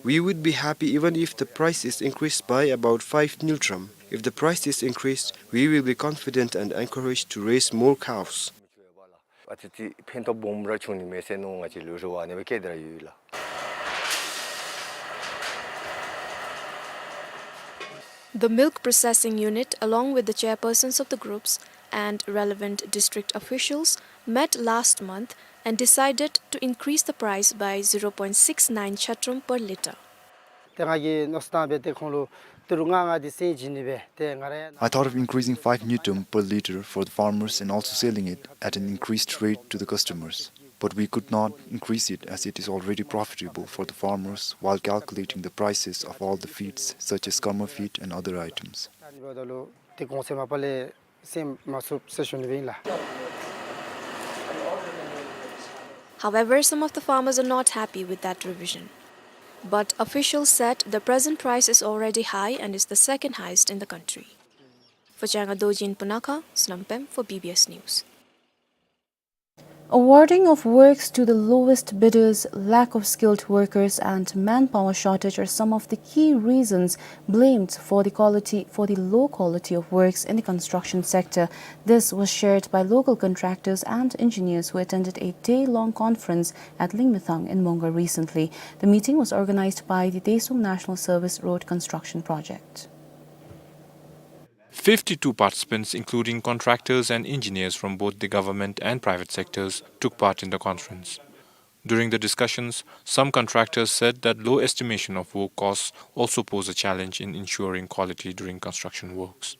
We would be happy even if the price is increased by about five ngultrum. If the price is increased, we will be confident and encouraged to raise more cows. ཨ་ཙི་ཙི་ཕན་ཐོགས་སྦོམ་ར་བྱུང་ནི་མས་ཟེར་མནོ་ང་བཅས་ལུ་རེ་བ་ཨ་ནི་སྦེ་བསྐྱེད་དེ་ར་ཡོད་ལགས། The milk processing unit, along with the chairpersons of the groups and relevant district officials, met last month and decided to increase the price by zero point six nine chatrum per litre. ཏེ་ང་གིས་མནོ་བསམ་བཏང་སྦེ་ཏེ་ཁོང་ལུ་ཏི་རུ་ལྔ་ལྔ་འདི་སེང་བྱིན་ནི་སྦེ་ཏེ་ང་ར་ཡང་། I thought of increasing five ngultrum per litre for the farmers and also selling it at an increased rate to the customers. But we could not increase it as it is already profitable for the farmers while calculating the prices of all the feeds, such as korma feed and other items. However, some of the farmers are not happy with that revision. But officials said the present price is already high and is the second highest in the country. For Changa Dorji in Punakha, Sonam Pem for B B S News. Awarding of works to the lowest bidders, lack of skilled workers and manpower shortage are some of the key reasons blamed for the quality, for the low quality of works in the construction sector. This was shared by local contractors and engineers who attended a day-long conference at Lingmethang in Mongar recently. The meeting was organized by the Desung National Service Road Construction Project. Fifty-two participants, including contractors and engineers from both the government and private sectors, took part in the conference. During the discussions, some contractors said that low estimation of work costs also pose a challenge in ensuring quality during construction works.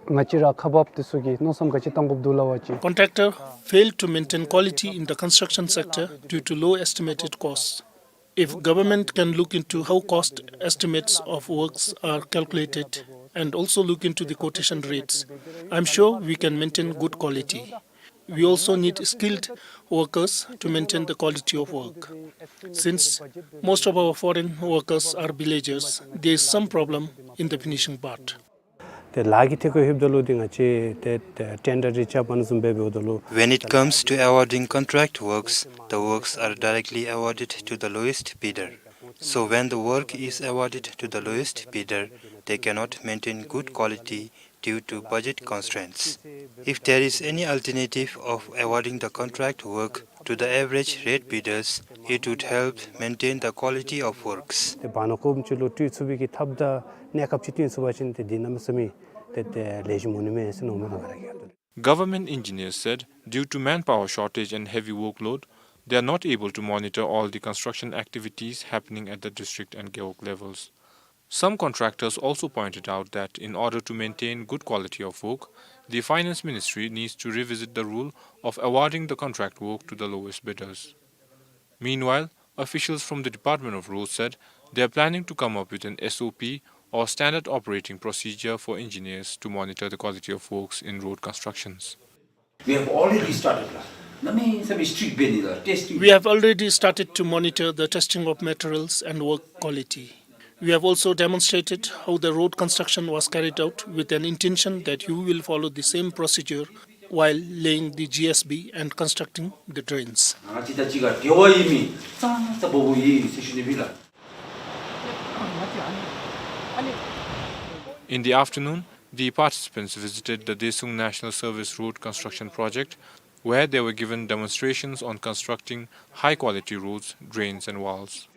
ང་བཅས་ར་ཁག་འབགཔ་འདི་ཚུ་གིས་མནོ་བསམ་ག་ཅི་བཏང་དགོཔ་འདུག་ལབ་པ་ཅིན། Contractor failed to maintain quality in the construction sector due to low estimated costs. If government can look into how cost estimates of works are calculated and also look into the quotation rates, I'm sure we can maintain good quality. We also need skilled workers to maintain the quality of work. Since most of our foreign workers are villagers, there is some problem in the finishing part. ཏེ་ལཱ་གི་ཐད་ཁར་ལྷོདཔ་ད་ལུ་འདི་ང་བཅས་ཏེ་ཏེ་ཊེན་ཌར་རེ་རྐྱབ་པ་ནང་བཟུམ་སྦེ་འབདཝ་ད་ལུ། When it comes to awarding contract works, the works are directly awarded to the lowest bidder. So when the work is awarded to the lowest bidder, they cannot maintain good quality due to budget constraints. If there is any alternative of awarding the contract work to the average rate bidders, it would help maintain the quality of works. ཏེ་བར་ན་ཀོམ་ཅིག་ལུ་སྤྲོད་ཚུགས་པའི་གི་ཐབས་དང་གནས་སྐབས་ཅིག་བཏོན་ཚུགས་པ་ཅིན་ཏེ་འདི་གནམ་མེད་ས་མེད་ཏེ་ཏེ་ལེགས་ཤོམ་འོང་ནི་མས་ཟེར་མནོཝ་མས་ང་ར་གིས། Government engineers said due to manpower shortage and heavy workload, they are not able to monitor all the construction activities happening at the district and gewog levels. Some contractors also pointed out that in order to maintain good quality of work, the Finance Ministry needs to revisit the rule of awarding the contract work to the lowest bidders. Meanwhile, officials from the Department of Roads said they are planning to come up with an S O P or standard operating procedure for engineers to monitor the quality of works in road constructions. We have already started, la. Nami sami strict beni la testing. We have already started to monitor the testing of materials and work quality. We have also demonstrated how the road construction was carried out with an intention that you will follow the same procedure while laying the G S B and constructing the drains. Nga chi ta chi ka dewa yi mi, sa sa bobo yi, se shuni bila. In the afternoon, the participants visited the Desung National Service Road Construction Project, where they were given demonstrations on constructing high-quality roads, drains and walls.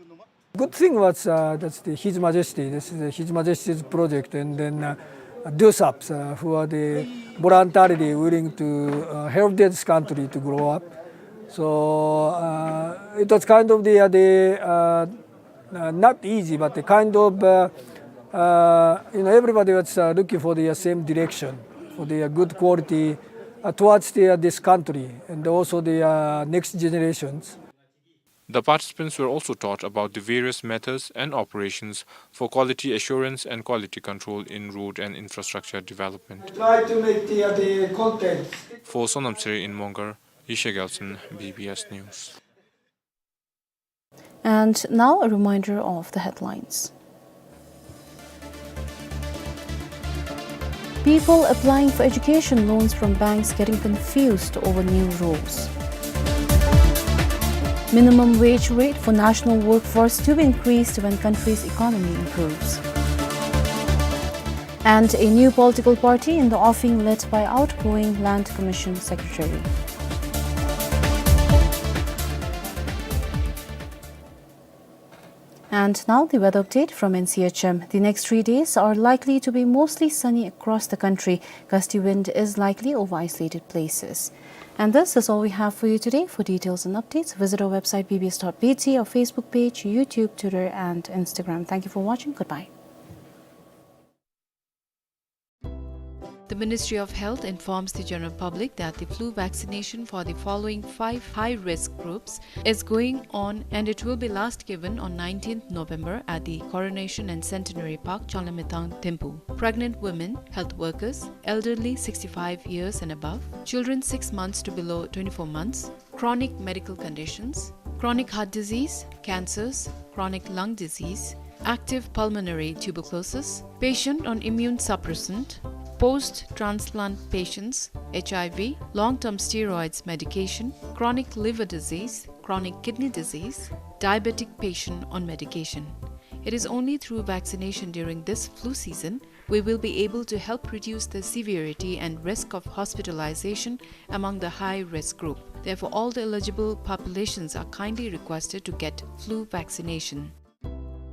Good thing was, uh, that's the, His Majesty, this is the His Majesty's project, and then, uh, DUSAPs, uh, who are the voluntarily willing to, uh, help this country to grow up. So, uh, it was kind of the, uh, the, uh, uh, not easy, but the kind of, uh, uh, you know, everybody was, uh, looking for the, uh, same direction, for the, uh, good quality, uh, towards the, uh, this country and also the, uh, next generations. The participants were also taught about the various methods and operations for quality assurance and quality control in road and infrastructure development. Try to make the, uh, the content. For Sonam Tsere in Mongar, Yishe Gelson, B B S News. And now a reminder of the headlines. People applying for education loans from banks getting confused over new rules. Minimum wage rate for national workforce to be increased when country's economy improves. And a new political party in the offing led by outgoing Land Commission Secretary. And now the weather update from N C H M. The next three days are likely to be mostly sunny across the country. Gusty wind is likely over isolated places. And this is all we have for you today. For details and updates, visit our website B B S dot B T, our Facebook page, YouTube, Twitter, and Instagram. Thank you for watching. Goodbye. The Ministry of Health informs the general public that the flu vaccination for the following five high-risk groups is going on, and it will be last given on nineteenth November at the Coronation and Centenary Park, Chonglangmeitang, Thimphu. Pregnant women, health workers, elderly sixty-five years and above, children six months to below twenty-four months, chronic medical conditions, chronic heart disease, cancers, chronic lung disease, active pulmonary tuberculosis, patient on immune suppressant, post-transplant patients, H I V, long-term steroids medication, chronic liver disease, chronic kidney disease, diabetic patient on medication. It is only through vaccination during this flu season we will be able to help reduce the severity and risk of hospitalization among the high-risk group. Therefore, all the eligible populations are kindly requested to get flu vaccination.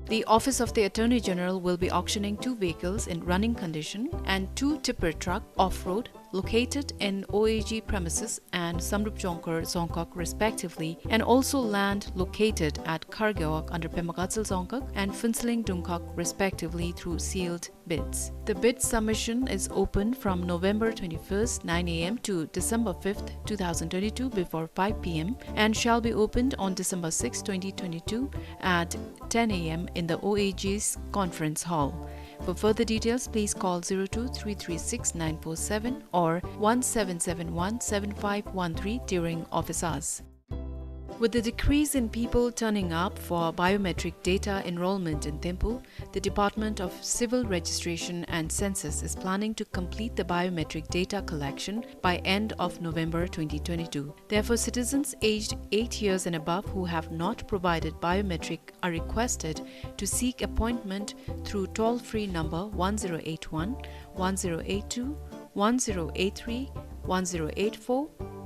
The Office of the Attorney General will be auctioning two vehicles in running condition and two tipper truck off-road located in O A G premises and Samdrup Jongkhar Dzongkhag respectively, and also land located at Khargewog under Pema Gatshel Dzongkhag and Phuentsholing Dungkhag respectively through sealed bids. The bid submission is open from November twenty-first, nine A M to December fifth, two thousand twenty-two, before five P M, and shall be opened on December sixth, twenty twenty-two, at ten A M in the O A G's conference hall. For further details, please call zero two three three six nine four seven or one seven seven one seven five one three during office hours. With the decrease in people turning up for biometric data enrollment in Thimphu, the Department of Civil Registration and Census is planning to complete the biometric data collection by end of November twenty twenty-two. Therefore, citizens aged eight years and above who have not provided biometric are requested to seek appointment through toll-free number one zero eight one, one zero eight two, one zero eight three, one zero eight four,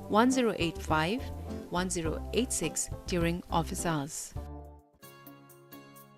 one zero eight five, one zero eight six during office hours.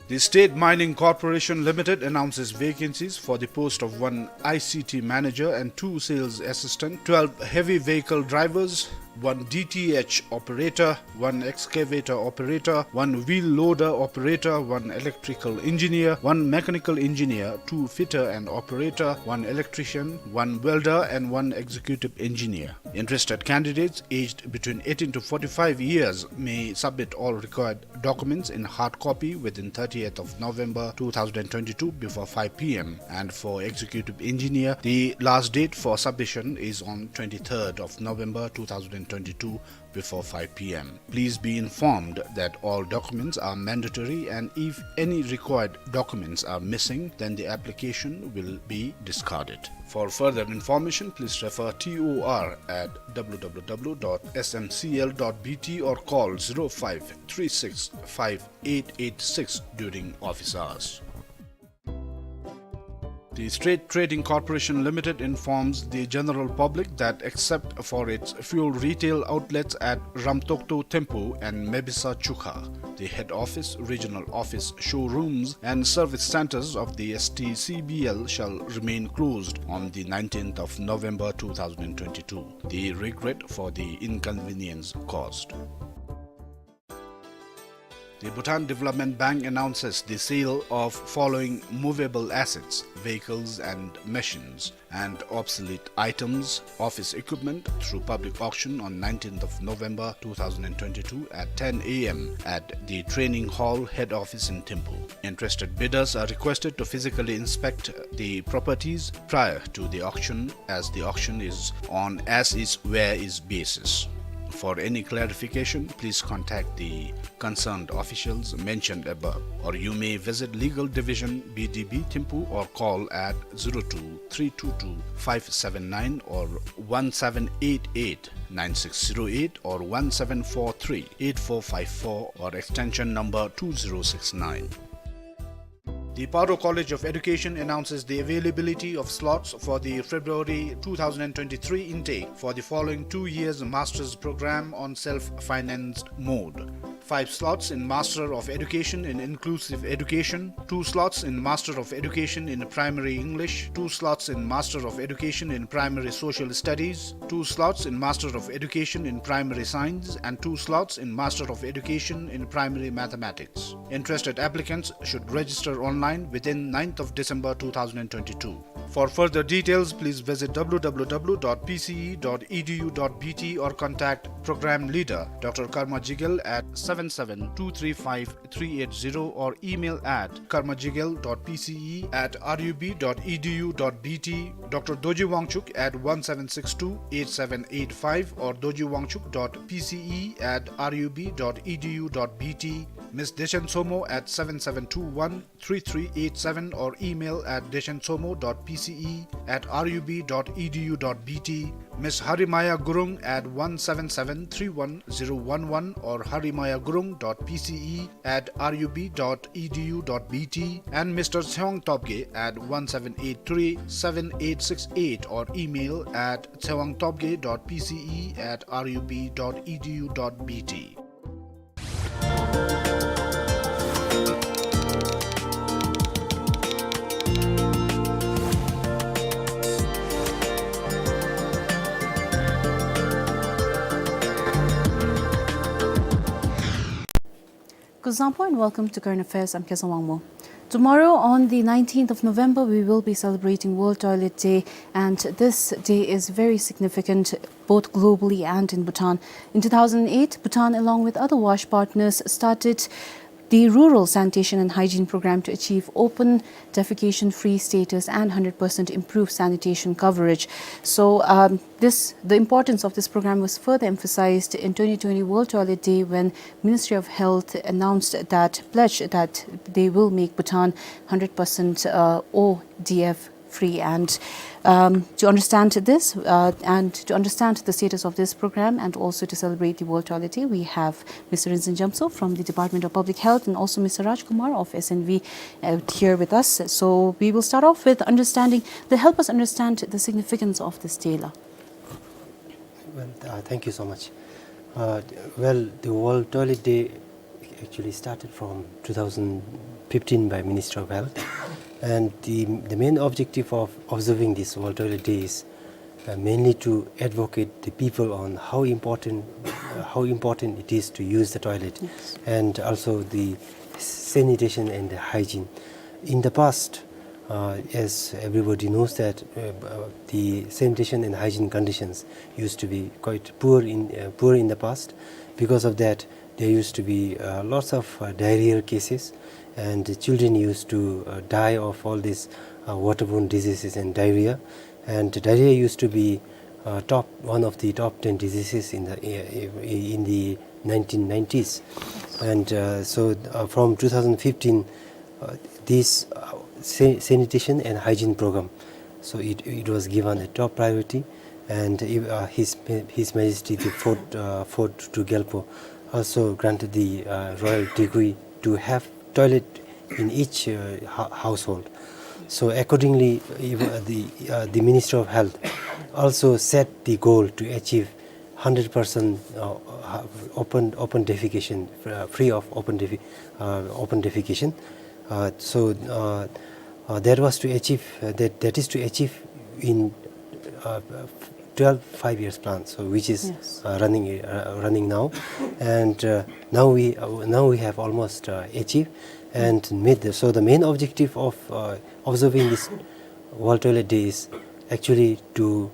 The State Mining Corporation Limited announces vacancies for the post of one I C T manager and two sales assistant, twelve heavy vehicle drivers, one D T H operator, one excavator operator, one wheel loader operator, one electrical engineer, one mechanical engineer, two fitter and operator, one electrician, one welder, and one executive engineer. Interested candidates aged between eighteen to forty-five years may submit all required documents in hard copy within thirtieth of November two thousand twenty-two before five P M, and for executive engineer, the last date for submission is on twenty-third of November two thousand twenty-two before five P M. Please be informed that all documents are mandatory, and if any required documents are missing, then the application will be discarded. For further information, please refer T O R at W W W dot S M C L dot B T or call zero five three six five eight eight six during office hours. The State Trading Corporation Limited informs the general public that, except for its fuel retail outlets at Ramtokto Thimphu and Mebisa Chukha, the head office, regional office, showrooms, and service centers of the S T C B L shall remain closed on the nineteenth of November two thousand twenty-two. The regret for the inconvenience caused. The Bhutan Development Bank announces the sale of following movable assets, vehicles and machines, and obsolete items, office equipment, through public auction on nineteenth of November two thousand twenty-two at ten A M at the training hall head office in Thimphu. Interested bidders are requested to physically inspect the properties prior to the auction, as the auction is on as is where is basis. For any clarification, please contact the concerned officials mentioned above, or you may visit Legal Division, B D B Thimphu, or call at zero two three two two five seven nine or one seven eight eight nine six zero eight or one seven four three eight four five four or extension number two zero six nine. The Paro College of Education announces the availability of slots for the February two thousand twenty-three intake for the following two years master's program on self-financed mode. five slots in Master of Education in Inclusive Education, two slots in Master of Education in Primary English, two slots in Master of Education in Primary Social Studies, two slots in Master of Education in Primary Science, and two slots in Master of Education in Primary Mathematics. Interested applicants should register online within ninth of December two thousand twenty-two. For further details, please visit W W W dot P C E dot E D U dot B T or contact Program Leader, Doctor Karma Jigel, at seven seven two three five three eight zero or email at karmajigel dot P C E at R U B dot E D U dot B T, Doctor Dorji Wangchuk at one seven six two eight seven eight five or dorji wangchuk dot P C E at R U B dot E D U dot B T, Miss Dechen Somo at seven seven two one three three eight seven or email at dechen somo dot P C E at R U B dot E D U dot B T, Miss Harimaya Gurung at one seven seven three one zero one one or harimaya gurung dot P C E at R U B dot E D U dot B T, and Mister Tsewang Topge at one seven eight three seven eight six eight or email at tsewang topge dot P C E at R U B dot E D U dot B T. Kuzuzangpo and welcome to Current Affairs. I'm Kesa Wangmo. Tomorrow, on the nineteenth of November, we will be celebrating World Toilet Day, and this day is very significant both globally and in Bhutan. In two thousand eight, Bhutan, along with other WASH partners, started the Rural Sanitation and Hygiene Program to achieve open defecation-free status and hundred percent improved sanitation coverage. So, um, this, the importance of this program was further emphasized in twenty twenty World Toilet Day, when Ministry of Health announced that pledge that they will make Bhutan hundred percent, uh, O D F free. And, um, to understand this, uh, and to understand the status of this program and also to celebrate the World Toilet Day, we have Mister Rinzin Jamso from the Department of Public Health and also Mister Raj Kumar of S N V, uh, here with us. So we will start off with understanding, the, help us understand the significance of this day, la. Well, uh, thank you so much. Uh, well, the World Toilet Day actually started from two thousand fifteen by Ministry of Health, and the, the main objective of observing this World Toilet Day is, uh, mainly to advocate the people on how important, uh, how important it is to use the toilet, yes, and also the sanitation and the hygiene. In the past, uh, as everybody knows that, uh, uh, the sanitation and hygiene conditions used to be quite poor in, uh, poor in the past. Because of that, there used to be, uh, lots of, uh, diarrheal cases, and the children used to, uh, die of all these, uh, waterborne diseases and diarrhea. And diarrhea used to be, uh, top, one of the top ten diseases in the, uh, in the nineteen nineties. And, uh, so, uh, from two thousand fifteen, uh, this, uh, sa-, sanitation and hygiene program, so it, it was given a top priority, and, uh, His, His Majesty the Fourth, uh, Fourth Tutu Gyalpo also granted the, uh, royal decree to have toilet in each, uh, hou-, household. So accordingly, ev-, uh, the, uh, the Ministry of Health also set the goal to achieve hundred percent, uh, uh, open, open defecation, uh, free of open defe-, uh, open defecation. Uh, so, uh, uh, that was to achieve, uh, that, that is to achieve in, uh, twelve five years plan, so which is, yes, uh, running, uh, running now. And, uh, now we, uh, now we have almost, uh, achieved and made the, so the main objective of, uh, observing this World Toilet Day is actually to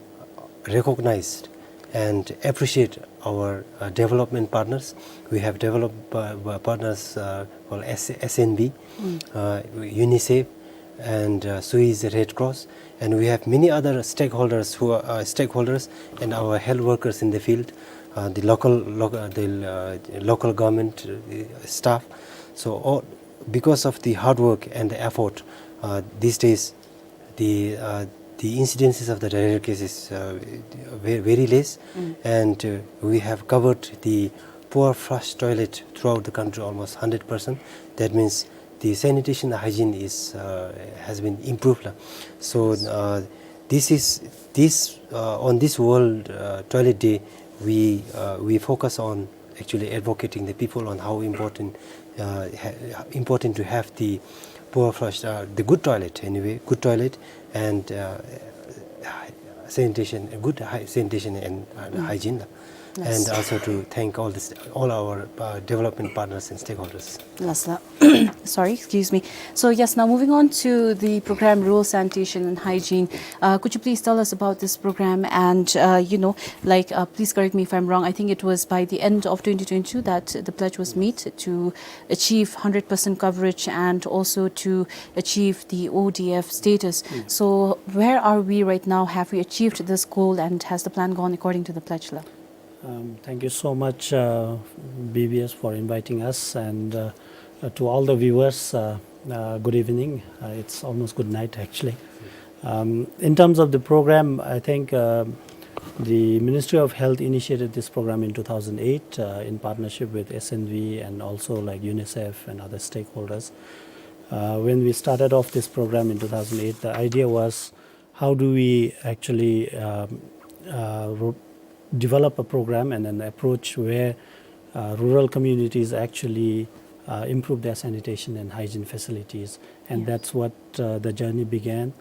recognize and appreciate our, uh, development partners. We have developed, uh, uh, partners, uh, called S-, S N B, mm, uh, UNICEF, and, uh, Swiss Red Cross, and we have many other stakeholders who are, uh, stakeholders and our health workers in the field, uh, the local, loc-, uh, the, uh, local government, uh, staff. So all, because of the hard work and the effort, uh, these days the, uh, the incidences of the diarrheal cases, uh, ve-, very less, mm, and, uh, we have covered the poor flush toilet throughout the country almost hundred percent. That means the sanitation hygiene is, uh, has been improved, la. So, uh, this is, this, uh, on this World, uh, Toilet Day, we, uh, we focus on actually advocating the people on how important, uh, ha- important to have the poor flush, uh, the good toilet anyway, good toilet and, uh, sanitation, a good hy- sanitation and, uh, hygiene. And also to thank all this, all our, uh, development partners and stakeholders. Yes, sir. Sorry, excuse me. So yes, now moving on to the program Rural Sanitation and Hygiene. Uh, could you please tell us about this program? And, uh, you know, like, uh, please correct me if I'm wrong. I think it was by the end of twenty twenty-two that the pledge was made to achieve hundred percent coverage and also to achieve the O D F status. So where are we right now? Have we achieved this goal and has the plan gone according to the pledge, la? Um, thank you so much, uh, B B S, for inviting us, and, uh, uh, to all the viewers, uh, uh, good evening. Uh, it's almost good night, actually. Um, in terms of the program, I think, uh, the Ministry of Health initiated this program in two thousand eight, uh, in partnership with S N V and also, like, UNICEF and other stakeholders. Uh, when we started off this program in two thousand eight, the idea was, how do we actually, um, uh, ro- develop a program and an approach where, uh, rural communities actually, uh, improve their sanitation and hygiene facilities? And that's what, uh, the journey began.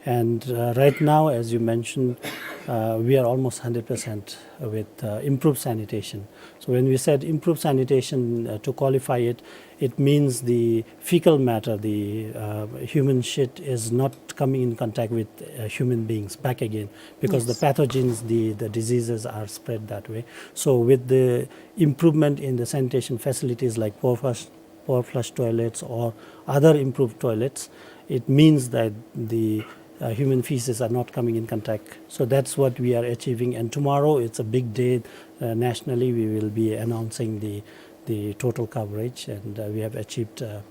And, uh, right now, as you mentioned, uh, we are almost hundred percent with, uh, improved sanitation. So when we said improved sanitation, uh, to qualify it, it means the fecal matter, the, uh, human shit, is not coming in contact with, uh, human beings back again, because the pathogens, the, the diseases are spread that way. So with the improvement in the sanitation facilities like poor flush, poor flush toilets or other improved toilets, it means that the, uh, human feces are not coming in contact. So that's what we are achieving. And tomorrow, it's a big day, uh, nationally. We will be announcing the the total coverage, and, uh, we have achieved, uh,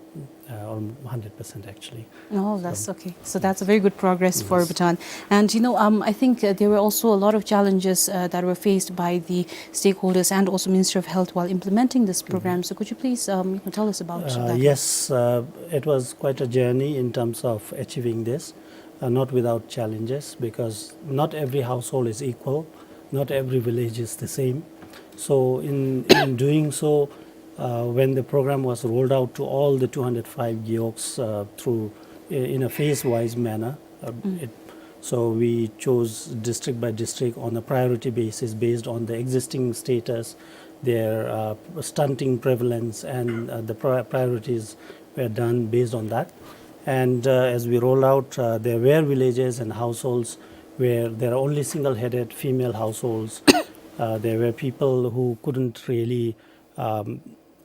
uh, almost hundred percent, actually. Oh, that's okay. So that's a very good progress for Bhutan. And, you know, um, I think, uh, there were also a lot of challenges, uh, that were faced by the stakeholders and also Ministry of Health while implementing this program. So could you please, um, you know, tell us about Uh, that? Yes, uh, it was quite a journey in terms of achieving this, uh, not without challenges, because not every household is equal, not every village is the same. So in, in doing so, uh, when the program was rolled out to all the two hundred five gewogs, uh, through, in a phase-wise manner, uh, it, so we chose district by district on a priority basis based on the existing status, their, uh, stunting prevalence, and, uh, the pri- priorities were done based on that. And, uh, as we roll out, uh, there were villages and households where there are only single-headed female households. Uh, there were people who couldn't really, um,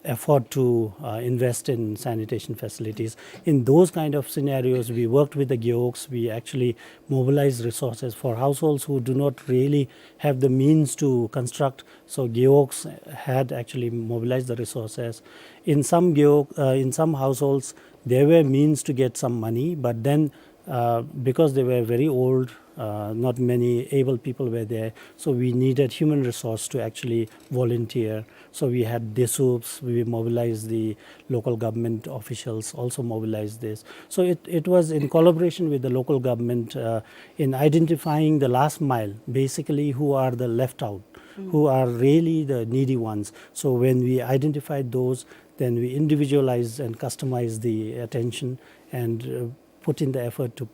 afford to, uh, invest in sanitation facilities. In those kind of scenarios, we worked with the gewogs. We actually mobilized resources for households who do not really have the means to construct. So gewogs had actually mobilized the resources. In some gewog, uh, in some households, there were means to get some money, but then, uh, because they were very old, uh, not many able people were there, so we needed human resource to actually volunteer. So we had DESUPs, we mobilized the local government officials, also mobilized this. So it, it was in collaboration with the local government, uh, in identifying the last mile, basically, who are the left out, who are really the needy ones. So when we identified those, then we individualize and customize the attention and, uh, put in the effort to,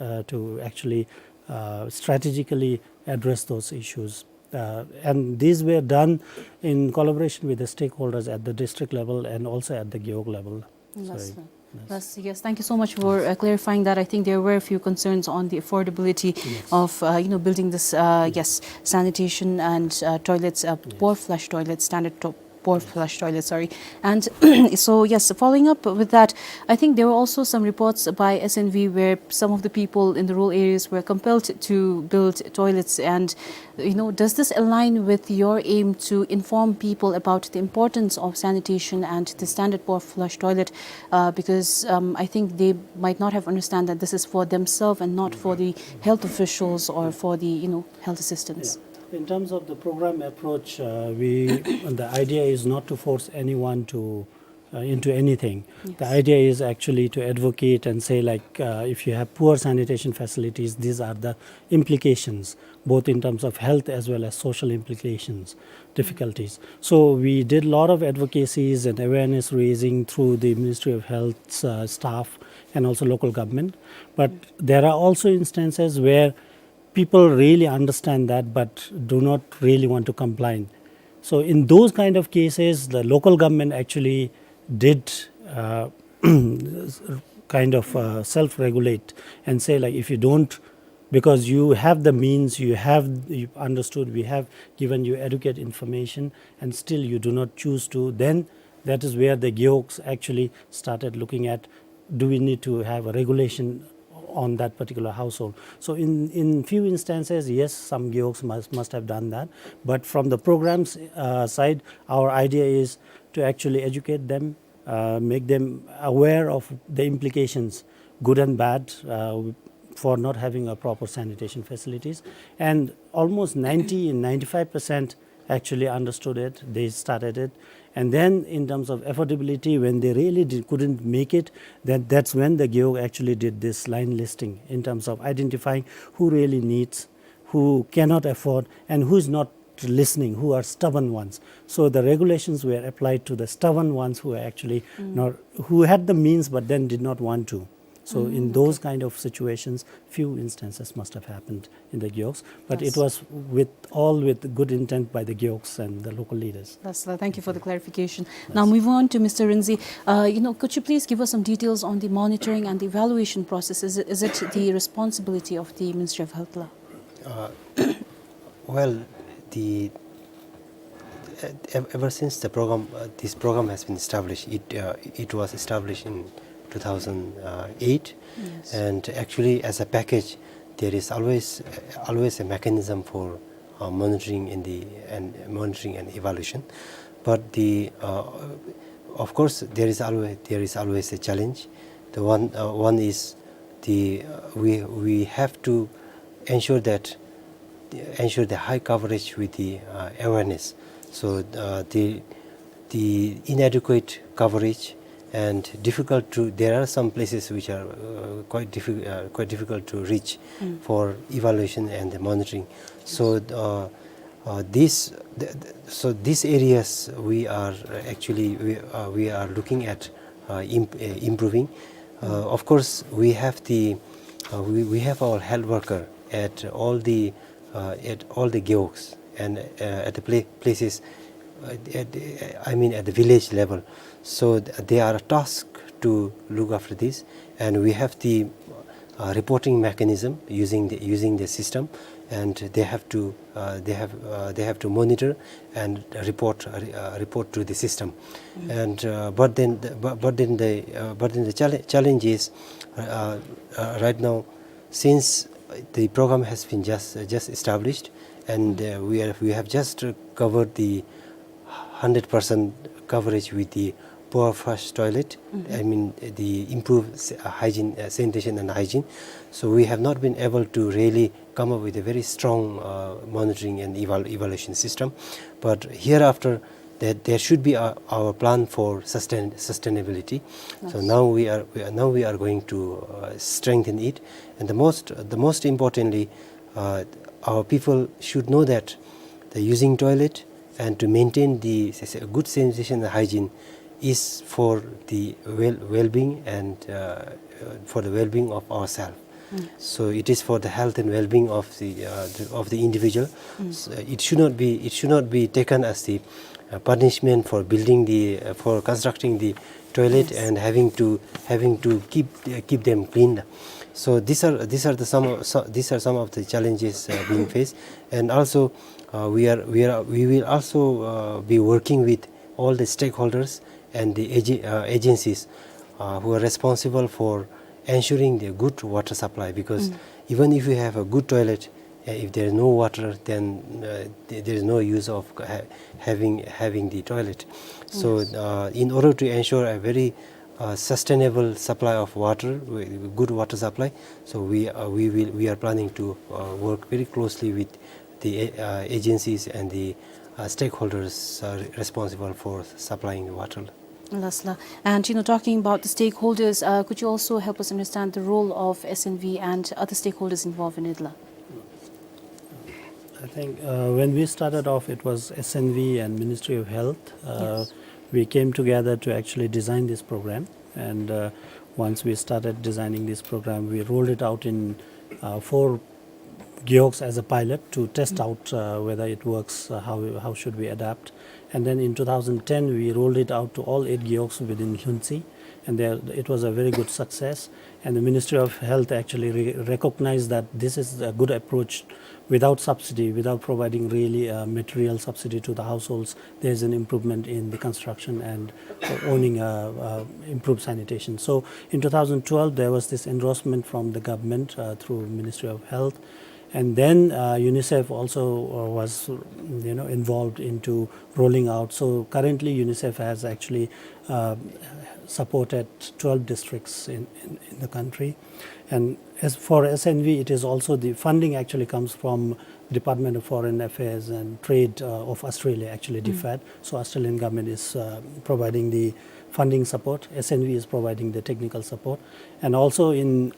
uh, to actually, uh, strategically address those issues. Uh, and these were done in collaboration with the stakeholders at the district level and also at the gewog level. Yes, sir. Yes, yes. Thank you so much for, uh, clarifying that. I think there were a few concerns on the affordability of, uh, you know, building this, uh, yes, sanitation and, uh, toilets, uh, poor flush toilets, standard to- poor flush toilets, sorry. And so, yes, following up with that, I think there were also some reports by S N V where some of the people in the rural areas were compelled to build toilets. And, you know, does this align with your aim to inform people about the importance of sanitation and the standard poor flush toilet? Uh, because, um, I think they might not have understand that this is for themselves and not for the health officials or for the, you know, health assistants. Yeah. In terms of the program approach, uh, we, the idea is not to force anyone to, uh, into anything. The idea is actually to advocate and say, like, uh, if you have poor sanitation facilities, these are the implications, both in terms of health as well as social implications, difficulties. So we did a lot of advocacies and awareness raising through the Ministry of Health's, uh, staff and also local government. But there are also instances where people really understand that but do not really want to comply. So in those kind of cases, the local government actually did, uh, kind of, uh, self-regulate and say, like, if you don't, because you have the means, you have, you understood, we have given you adequate information, and still you do not choose to, then that is where the gewog actually started looking at, do we need to have a regulation on that particular household? So in, in few instances, yes, some gewog must, must have done that. But from the program's, uh, side, our idea is to actually educate them, uh, make them aware of the implications, good and bad, uh, for not having a proper sanitation facilities. And almost ninety and ninety-five percent actually understood it, they started it. And then in terms of affordability, when they really did, couldn't make it, then that's when the gewog actually did this line listing in terms of identifying who really needs, who cannot afford, and who is not listening, who are stubborn ones. So the regulations were applied to the stubborn ones who were actually not, who had the means but then did not want to. So in those kind of situations, few instances must have happened in the gewogs, but it was with, all with good intent by the gewogs and the local leaders. That's, uh, thank you for the clarification. Now, moving on to Mister Rinzi, uh, you know, could you please give us some details on the monitoring and the evaluation process? Is it, is it the responsibility of the Ministry of Health la? Uh, well, the, uh, ev-, ever since the program, uh, this program has been established, it, uh, it was established in two thousand eight, and actually, as a package, there is always, uh, always a mechanism for, uh, monitoring in the, and monitoring and evaluation. But the, uh, of course, there is always, there is always a challenge. The one, uh, one is the, uh, we, we have to ensure that, ensure the high coverage with the, uh, awareness. So, uh, the, the inadequate coverage and difficult to, there are some places which are, uh, quite diffi-, uh, quite difficult to reach for evaluation and the monitoring. So, uh, uh, these, th-, th-, so these areas we are, uh, actually, we, uh, we are looking at, uh, imp-, uh, improving. Uh, of course, we have the, uh, we, we have our health worker at all the, uh, at all the gewogs and, uh, at the pla-, places, uh, at, I mean, at the village level. So th-, they are tasked to look after this, and we have the, uh, reporting mechanism using the, using the system, and they have to, uh, they have, uh, they have to monitor and report, uh, re-, uh, report to the system. And, uh, but then the, but, but then the, uh, but then the challenge, challenge is, uh, uh, right now, since the program has been just, uh, just established, and, uh, we are, we have just, uh, covered the hundred percent coverage with the power flush toilet, I mean, the improved s-, uh, hygiene, uh, sanitation and hygiene. So we have not been able to really come up with a very strong, uh, monitoring and eval-, evaluation system. But hereafter, that there should be a, our plan for sustain-, sustainability. So now we are, we are, now we are going to, uh, strengthen it. And the most, the most importantly, uh, our people should know that the using toilet and to maintain the s-, s-, good sanitation and hygiene is for the well, well-being and, uh, uh, for the well-being of ourselves. So it is for the health and well-being of the, uh, the, of the individual. So it should not be, it should not be taken as the, uh, punishment for building the, uh, for constructing the toilet and having to, having to keep, uh, keep them clean. So these are, these are the some of, so, these are some of the challenges, uh, being faced. And also, uh, we are, we are, we will also, uh, be working with all the stakeholders and the ag-, uh, agencies, uh, who are responsible for ensuring the good water supply, because even if we have a good toilet, uh, if there is no water, then, uh, th-, there is no use of ha-, having, having the toilet. So, uh, in order to ensure a very, uh, sustainable supply of water, wi-, good water supply, so we, uh, we will, we are planning to, uh, work very closely with the, uh, agencies and the, uh, stakeholders, uh, re-, responsible for supplying the water. Lasla. And, you know, talking about the stakeholders, uh, could you also help us understand the role of S N V and other stakeholders involved in it, la? I think, uh, when we started off, it was S N V and Ministry of Health. Uh, Yes. We came together to actually design this program. And, uh, once we started designing this program, we rolled it out in, uh, four gewogs as a pilot to test out, uh, whether it works, uh, how, how should we adapt. And then in two thousand ten, we rolled it out to all eight gewogs within Lhuentse, and there, it was a very good success. And the Ministry of Health actually re-, recognized that this is a good approach without subsidy, without providing really, uh, material subsidy to the households. There's an improvement in the construction and owning, uh, uh, improved sanitation. So in two thousand twelve, there was this endorsement from the government, uh, through Ministry of Health. And then, uh, UNICEF also, uh, was, you know, involved into rolling out. So currently, UNICEF has actually, uh, supported twelve districts in, in, in the country. And as for S N V, it is also, the funding actually comes from Department of Foreign Affairs and Trade, uh, of Australia, actually, DFAT. So Australian government is, uh, providing the funding support. S N V is providing the technical support. And also in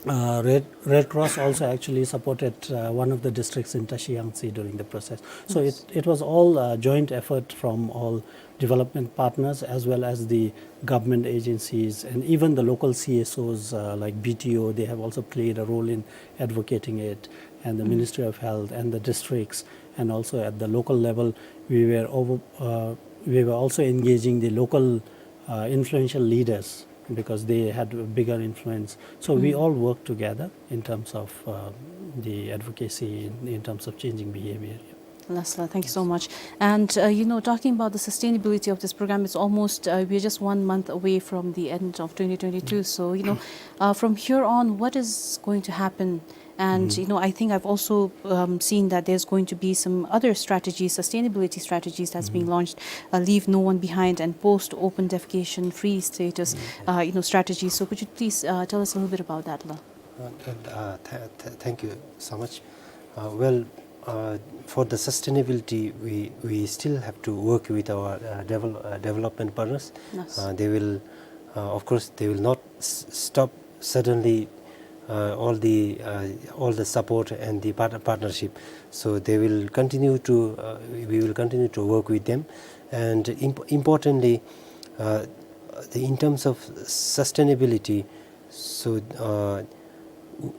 uh, Red, Red Cross also actually supported, uh, one of the districts in Tashi Yangtse during the process. So Yes. it, it was all, uh, joint effort from all development partners as well as the government agencies and even the local C S Os, uh, like B T O, they have also played a role in advocating it, and the Ministry of Health and the districts, and also at the local level, we were over, uh, we were also engaging the local, uh, influential leaders because they had a bigger influence. So we all work together in terms of, uh, the advocacy, in, in terms of changing behavior. Lasla, thank you so much. And, uh, you know, talking about the sustainability of this program, it's almost, uh, we're just one month away from the end of twenty twenty-two. So, you know, uh, from here on, what is going to happen? And, you know, I think I've also, um, seen that there's going to be some other strategies, sustainability strategies that's being launched, uh, Leave No One Behind and post open defecation free status, uh, you know, strategies. So could you please, uh, tell us a little bit about that, la? Uh, and, uh, th-, th-, thank you so much. Uh, well, uh, for the sustainability, we, we still have to work with our, uh, devel-, uh, development partners. Yes. Uh, they will, uh, of course, they will not s-, stop suddenly, uh, all the, uh, all the support and the part-, partnership. So they will continue to, uh, we will continue to work with them. And imp-, importantly, uh, the, in terms of sustainability, so, uh, w-,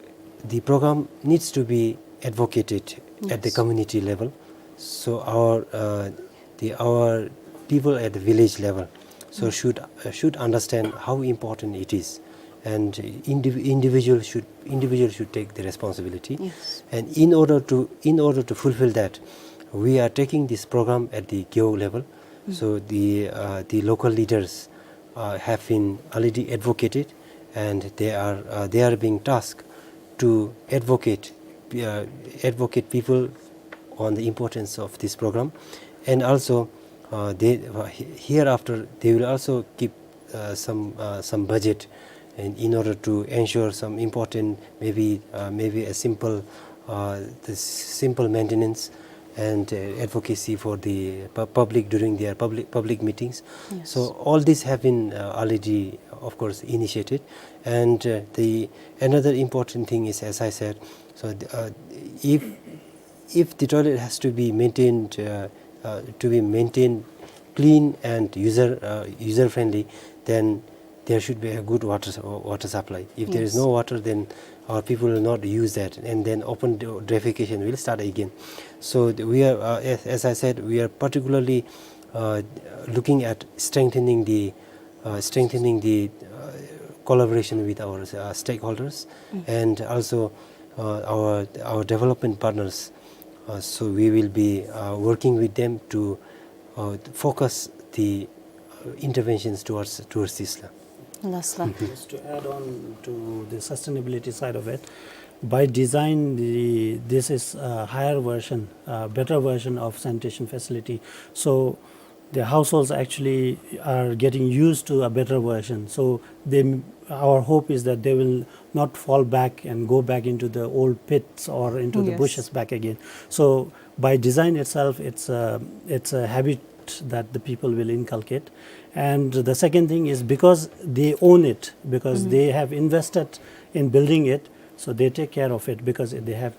the program needs to be advocated at the Yes. community level. So our, uh, the, our people at the village level, so should, uh, should understand how important it is, and indiv-, individual should, individual should take the responsibility. Yes. And in order to, in order to fulfill that, we are taking this program at the gewog level. So the, uh, the local leaders, uh, have been already advocated, and they are, uh, they are being tasked to advocate, uh, advocate people on the importance of this program. And also, uh, they, uh, he-, hereafter, they will also keep, uh, some, uh, some budget in, in order to ensure some important, maybe, uh, maybe a simple, uh, the simple maintenance and, uh, advocacy for the pu-, public during their public, public meetings. Yes. So all these have been, uh, already, of course, initiated. And, uh, the another important thing is, as I said, so the, uh, if, if the toilet has to be maintained, uh, uh, to be maintained clean and user, uh, user friendly, then there should be a good water su-, water supply. If there is Yes. no water, then our people will not use that, and then open de-, defecation will start again. So the, we are, uh, as, as I said, we are particularly, uh, looking at strengthening the, uh, strengthening the, uh, collaboration with our, uh, stakeholders and also, uh, our, our development partners. Uh, so we will be, uh, working with them to, uh, focus the, uh, interventions towards, towards this. Lasla. Just to add on to the sustainability side of it, by design, the, this is a higher version, a better version of sanitation facility. So the households actually are getting used to a better version. So they, our hope is that they will not fall back and go back into the old pits or into the Yes. bushes back again. So by design itself, it's a, it's a habit trust that the people will inculcate. And the second thing is because they own it, because they have invested in building it, so they take care of it because they have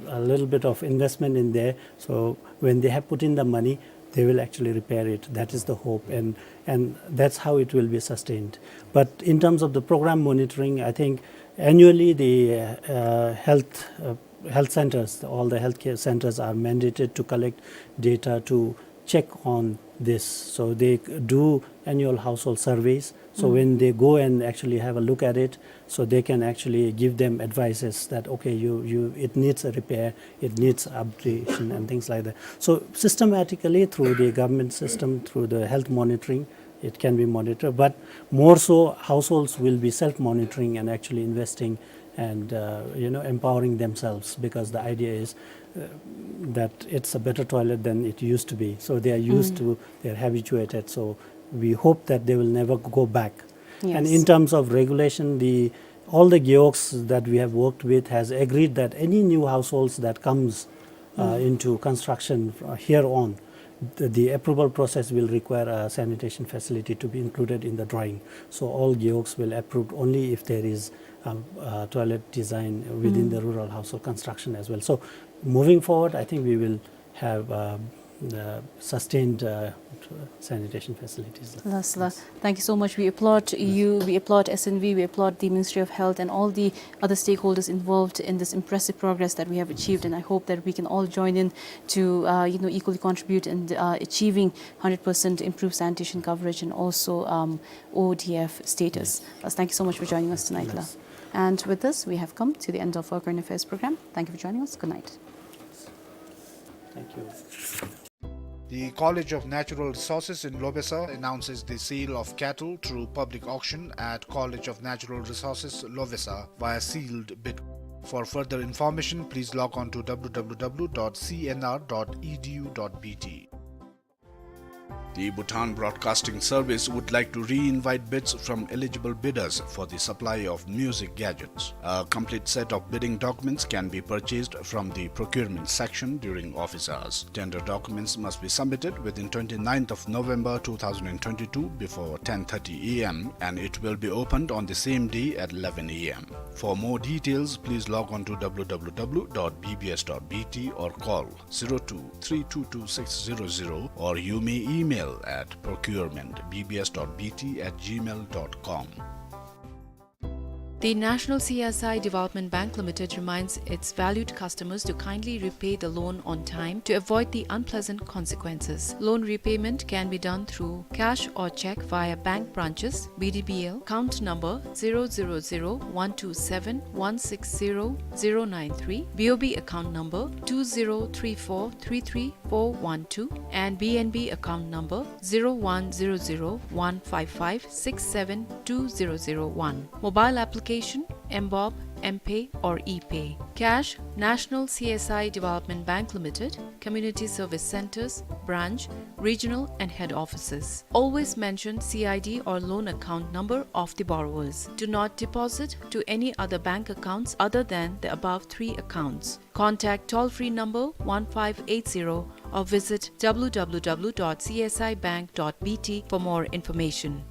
a little bit of investment in there. So when they have put in the money, they will actually repair it. That is the hope, and, and that's how it will be sustained. But in terms of the program monitoring, I think annually the, uh, health, uh, health centers, all the healthcare centers are mandated to collect data to check on this. So they do annual household surveys. So when they go and actually have a look at it, so they can actually give them advices that, okay, you, you, it needs a repair, it needs upgradation and things like that. So systematically through the government system, through the health monitoring, it can be monitored. But more so, households will be self-monitoring and actually investing and, uh, you know, empowering themselves, because the idea is, uh, that it's a better toilet than it used to be. So they are used to, they are habituated. So we hope that they will never go back. And in terms of regulation, the, all the gewogs that we have worked with has agreed that any new households that comes, uh, into construction, uh, here on, the, the approval process will require a sanitation facility to be included in the drawing. So all gewogs will approve only if there is, um, uh, toilet design within the rural household construction as well. So moving forward, I think we will have, uh, uh, sustained, uh, sanitation facilities. Lasla. Thank you so much. We applaud you, we applaud S N V, we applaud the Ministry of Health and all the other stakeholders involved in this impressive progress that we have achieved, and I hope that we can all join in to, uh, you know, equally contribute in, uh, achieving hundred percent improved sanitation coverage and also, um, O D F status. Yes. Thank you so much for joining us tonight, la. And with this, we have come to the end of our current affairs program. Thank you for joining us. Good night. Thank you. The College of Natural Resources in Lobesa announces the sale of cattle through public auction at College of Natural Resources, Lobesa, via sealed bid. For further information, please log on to w w w dot c n r dot e d u dot b t. The Bhutan Broadcasting Service would like to re-invite bids from eligible bidders for the supply of music gadgets. A complete set of bidding documents can be purchased from the procurement section during office hours. Tender documents must be submitted within twenty-ninth of November two thousand and twenty-two before ten thirty a m, and it will be opened on the same day at eleven a m. For more details, please log on to w w w dot b b s dot b t or call zero two three two two six zero zero, or you may email at procurement b b s dot b t at gmail dot com. The National C S I Development Bank Limited reminds its valued customers to kindly repay the loan on time to avoid the unpleasant consequences. Loan repayment can be done through cash or cheque via bank branches, B D B L, account number zero zero zero one two seven one six zero zero nine three, B O B account number two zero three four three three four one two, and B N B account number zero one zero zero one five five six seven two zero zero one. Mobile application, M bob, M-Pay or E-Pay. Cash, National C S I Development Bank Limited, Community Service Centres, Branch, Regional and Head Offices. Always mention C I D or loan account number of the borrowers. Do not deposit to any other bank accounts other than the above three accounts. Contact toll-free number one five eight zero or visit w w w dot c s i bank dot b t for more information.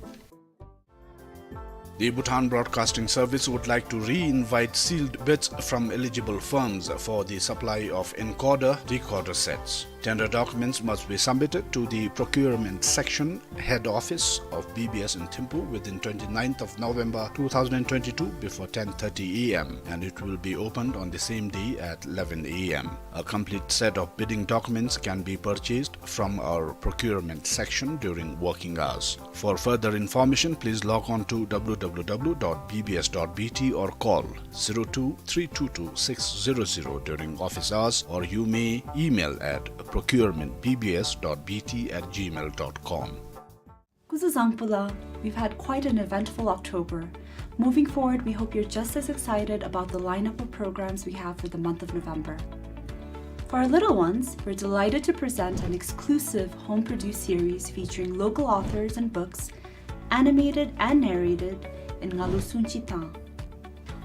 The Bhutan Broadcasting Service would like to re-invite sealed bids from eligible firms for the supply of encoder decoder sets. Tender documents must be submitted to the procurement section, head office of B B S in Thimphu within twenty-ninth of November two thousand and twenty-two before ten thirty a m, and it will be opened on the same day at eleven a m. A complete set of bidding documents can be purchased from our procurement section during working hours. For further information, please log on to w w w dot b b s dot b t or call zero two three two two six zero zero during office hours, or you may email at procurement b b s dot b t at gmail dot com. Kuzuzangpula, we've had quite an eventful October. Moving forward, we hope you're just as excited about the lineup of programs we have for the month of November. For our little ones, we're delighted to present an exclusive home-produced series featuring local authors and books, animated and narrated in Ngalu Sunchi Tang.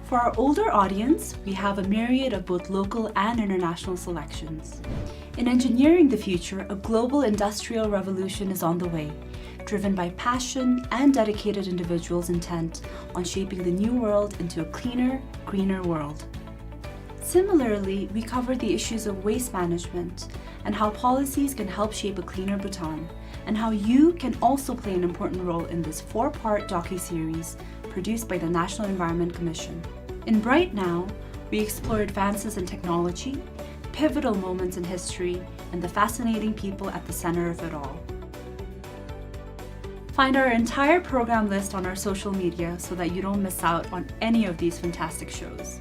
For our older audience, we have a myriad of both local and international selections. In engineering the future, a global industrial revolution is on the way, driven by passion and dedicated individuals intent on shaping the new world into a cleaner, greener world. Similarly, we cover the issues of waste management and how policies can help shape a cleaner Bhutan, and how you can also play an important role in this four-part docu-series produced by the National Environment Commission. In Bright Now, we explore advances in technology, pivotal moments in history, and the fascinating people at the center of it all. Find our entire program list on our social media so that you don't miss out on any of these fantastic shows.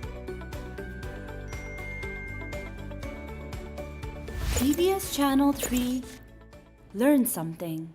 D B S Channel three, learn something.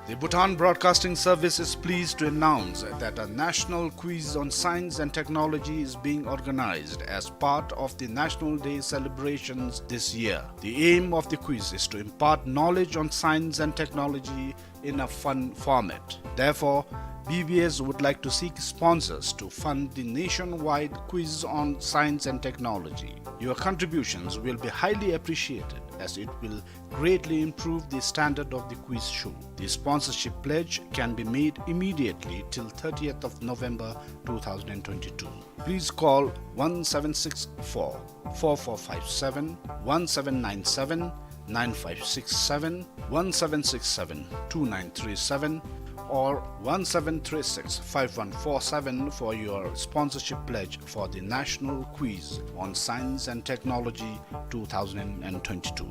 The Bhutan Broadcasting Service is pleased to announce that a national quiz on science and technology is being organized as part of the National Day celebrations this year. The aim of the quiz is to impart knowledge on science and technology in a fun format. Therefore, B B S would like to seek sponsors to fund the nationwide quiz on science and technology. Your contributions will be highly appreciated, as it will greatly improve the standard of the quiz show. The sponsorship pledge can be made immediately till thirtieth of November two thousand twenty-two. Please call one seven six four, four four five seven, one seven nine seven, nine five six seven, one seven six seven, two nine three seven, or one seven three six, five one four seven for your sponsorship pledge for the National Quiz on Science and Technology two thousand twenty-two.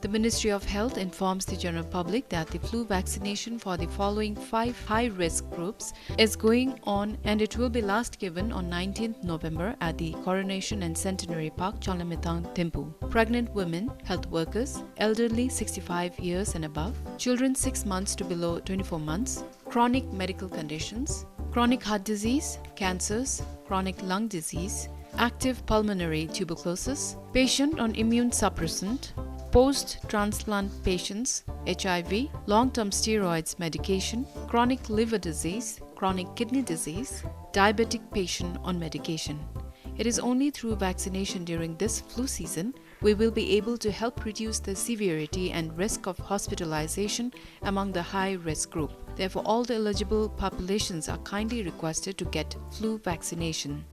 The Ministry of Health informs the general public that the flu vaccination for the following five high-risk groups is going on, and it will be last given on nineteenth November at the Coronation and Centenary Park, Chonglangmethang, Thimphu. Pregnant women, health workers, elderly sixty-five years and above, children six months to below twenty-four months, chronic medical conditions, chronic heart disease, cancers, chronic lung disease, active pulmonary tuberculosis, patient on immune suppressant, post-transplant patients, H I V, long-term steroids medication, chronic liver disease, chronic kidney disease, diabetic patient on medication. It is only through vaccination during this flu season we will be able to help reduce the severity and risk of hospitalization among the high-risk group. Therefore, all the eligible populations are kindly requested to get flu vaccination.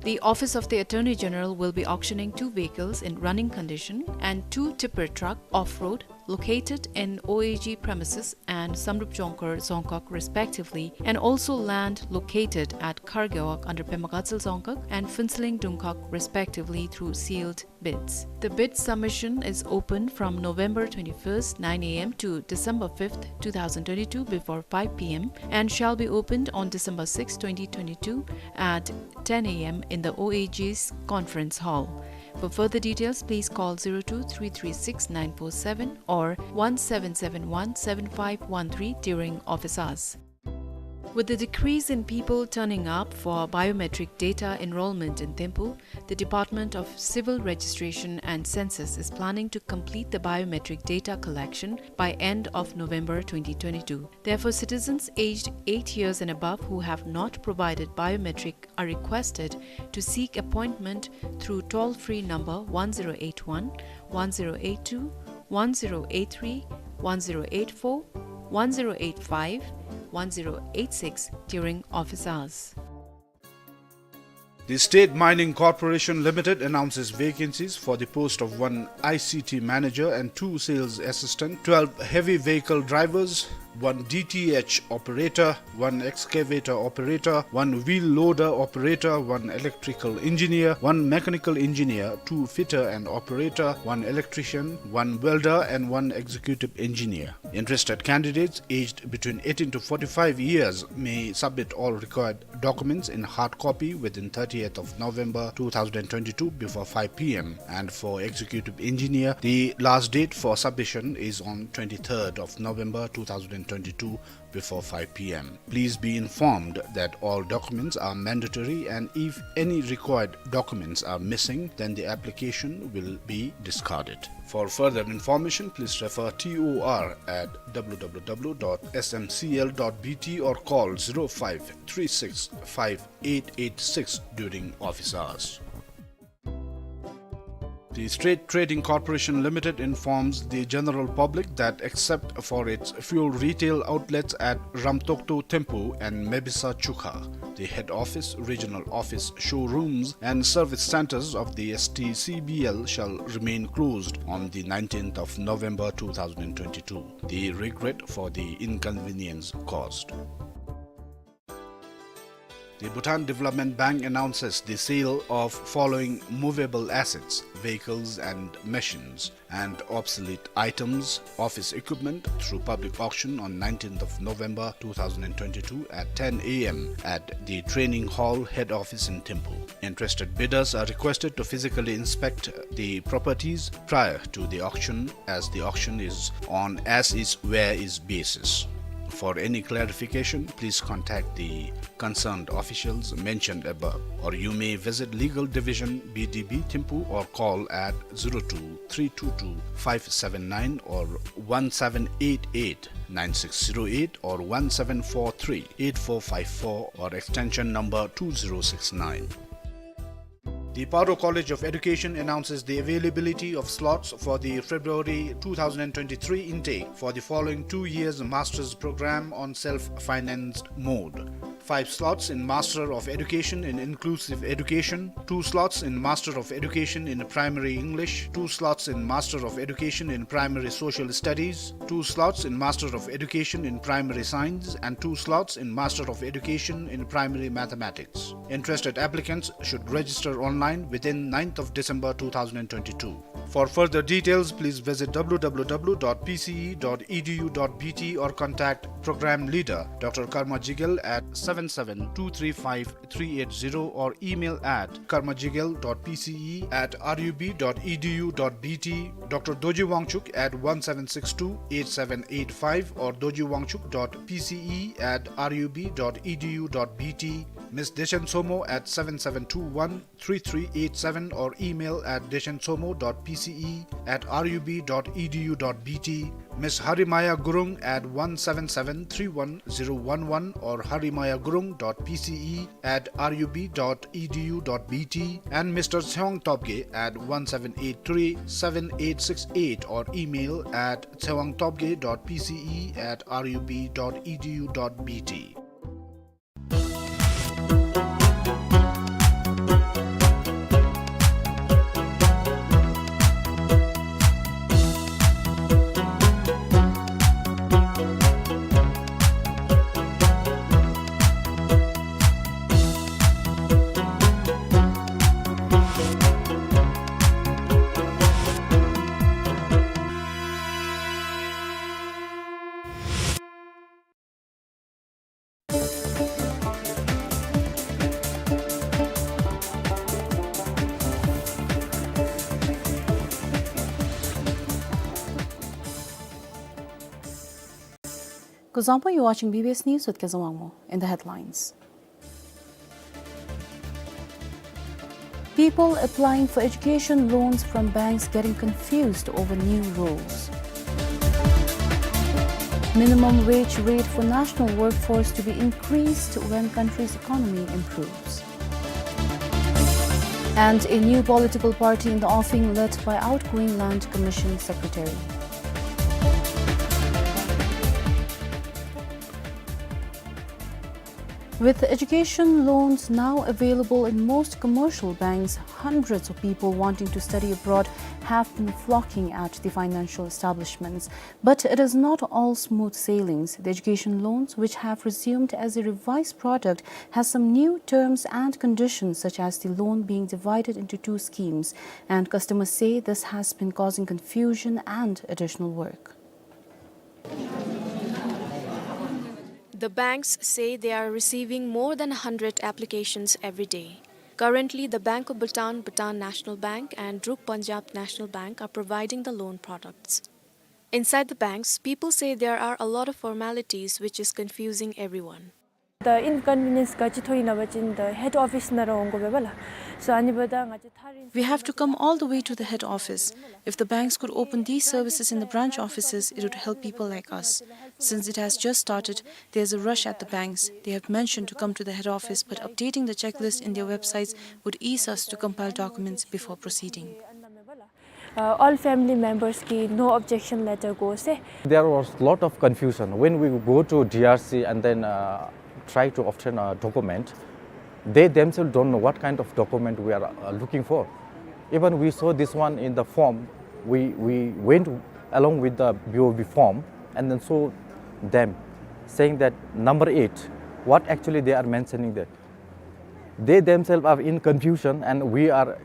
The Office of the Attorney General will be auctioning two vehicles in running condition and two tipper truck off-road located in O A G premises and Samdrup Jongkhar, Dzongkhag respectively, and also land located at Khargewog under Pema Gatshel Dzongkhag and Phuentsholing Dungkhag respectively through sealed bids. The bid submission is open from November twenty-first, nine A M to December fifth, two thousand twenty-two before five P M and shall be opened on December sixth, twenty twenty-two at ten A M in the O A G's conference hall. For further details, please call zero two three three six nine four seven or one seven seven one seven five one three during office hours. With the decrease in people turning up for biometric data enrollment in Thimphu, the Department of Civil Registration and Census is planning to complete the biometric data collection by end of November twenty twenty-two. Therefore, citizens aged eight years and above who have not provided biometric are requested to seek appointment through toll-free number one zero eight one, one zero eight two, one zero eight three, one zero eight four, one zero eight five, one zero eight six during office hours. The State Mining Corporation Limited announces vacancies for the post of one I C T manager and two sales assistant, twelve heavy vehicle drivers, one D T H operator, one excavator operator, one wheel loader operator, one electrical engineer, one mechanical engineer, two fitter and operator, one electrician, one welder, and one executive engineer. Interested candidates aged between eighteen to forty-five years may submit all required documents in hard copy within thirtieth of November two thousand twenty-two before five P M, and for executive engineer, the last date for submission is on twenty-third of November two thousand twenty-two, before five p m. Please be informed that all documents are mandatory, and if any required documents are missing, then the application will be discarded. For further information, please refer T O R at w w w dot s m c l dot b t or call zero five three six five eight eight six during office hours. The State Trading Corporation Limited informs the general public that, except for its fuel retail outlets at Ramtokto Thimphu and Mebisa Chukha, the head office, regional office, showrooms, and service centers of the S T C B L shall remain closed on the nineteenth of November two thousand twenty-two. The regret for the inconvenience caused. The Bhutan Development Bank announces the sale of following movable assets, vehicles and machines, and obsolete items, office equipment, through public auction on nineteenth of November two thousand twenty-two at ten a m at the training hall head office in Thimphu. Interested bidders are requested to physically inspect the properties prior to the auction, as the auction is on as is where is basis. For any clarification, please contact the concerned officials mentioned above, or you may visit Legal Division, B D B Thimphu, or call at zero two three two two five seven nine or one seven eight eight nine six zero eight or one seven four three eight four five four or extension number two zero six nine. The Paro College of Education announces the availability of slots for the February two thousand twenty-three intake for the following two years master's program on self-financed mode. Five slots in Master of Education in Inclusive Education, two slots in Master of Education in Primary English, two slots in Master of Education in Primary Social Studies, two slots in Master of Education in Primary Science, and two slots in Master of Education in Primary Mathematics. Interested applicants should register online within ninth of December two thousand twenty-two. For further details, please visit w w w dot p c e dot e d u dot b t or contact Program Leader, Doctor Karma Jigel, at seven seven two three five three eight zero or email at karmajigel dot p c e at r u b dot e d u dot b t, Doctor Dorji Wangchuk at one seven six two eight seven eight five or dorji wangchuk dot p c e at r u b dot e d u dot b t, Miss Dechen Somo at seven seven two one three three eight seven or email at dechen somo dot p c e at r u b dot e d u dot b t, Miss Harimaya Gurung at one seven seven three one zero one one or harimaya gurung dot p c e at r u b dot e d u dot b t, and Mister Tsewang Topge at one seven eight three seven eight six eight or email at tsewang topge dot p c e at r u b dot e d u dot b t. Kuzuzangpo, you're watching B B S News with Kezang Wangmo. In the headlines: People applying for education loans from banks getting confused over new rules. Minimum wage rate for national workforce to be increased when country's economy improves. And a new political party in the offing led by outgoing Land Commission Secretary. With education loans now available in most commercial banks, hundreds of people wanting to study abroad have been flocking at the financial establishments. But it is not all smooth sailings. The education loans, which have resumed as a revised product, has some new terms and conditions, such as the loan being divided into two schemes, and customers say this has been causing confusion and additional work. The banks say they are receiving more than a hundred applications every day. Currently, the Bank of Bhutan, Bhutan National Bank, and Druk Punjab National Bank are providing the loan products. Inside the banks, people say there are a lot of formalities which is confusing everyone. The inconvenience ག་ཅི་ཐོན་ཡི་ན་བ་ཅིན་the head office ནང་ར་འོང་དགོ་པས་ལགས། So ཨ་ནི་འབདཝ་ད་ང་བཅས་ཐག་རིང་། We have to come all the way to the head office. If the banks could open these services in the branch offices, it would help people like us. Since it has just started, there's a rush at the banks. They have mentioned to come to the head office, but updating the checklist in their websites would ease us to compile documents before proceeding. Uh, all family members ཀྱིས་no objection letter དགོ་ཟེར། There was lot of confusion when we go to D R C and then, uh, try to obtain a document. They themselves don't know what kind of document we are, uh, looking for. Even we saw this one in the form, we, we went along with the B O B form and then saw them saying that number eight, what actually they are mentioning there. They themselves are in confusion and we are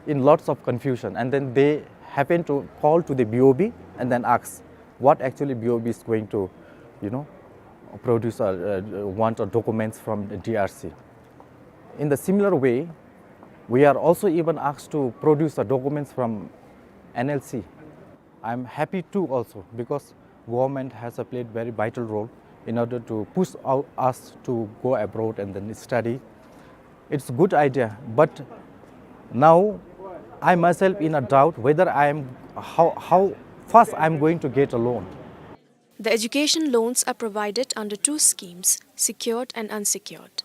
in lots of confusion, and then they happen to call to the B O B and then ask what actually B O B is going to, you know, produce or, uh, want or documents from the D R C. In the similar way, we are also even asked to produce the documents from N L C. I'm happy too also because government has, uh, played very vital role in order to push out us to go abroad and then study. It's a good idea, but now I myself in a doubt whether I am, how, how fast I'm going to get a loan. The education loans are provided under two schemes, secured and unsecured.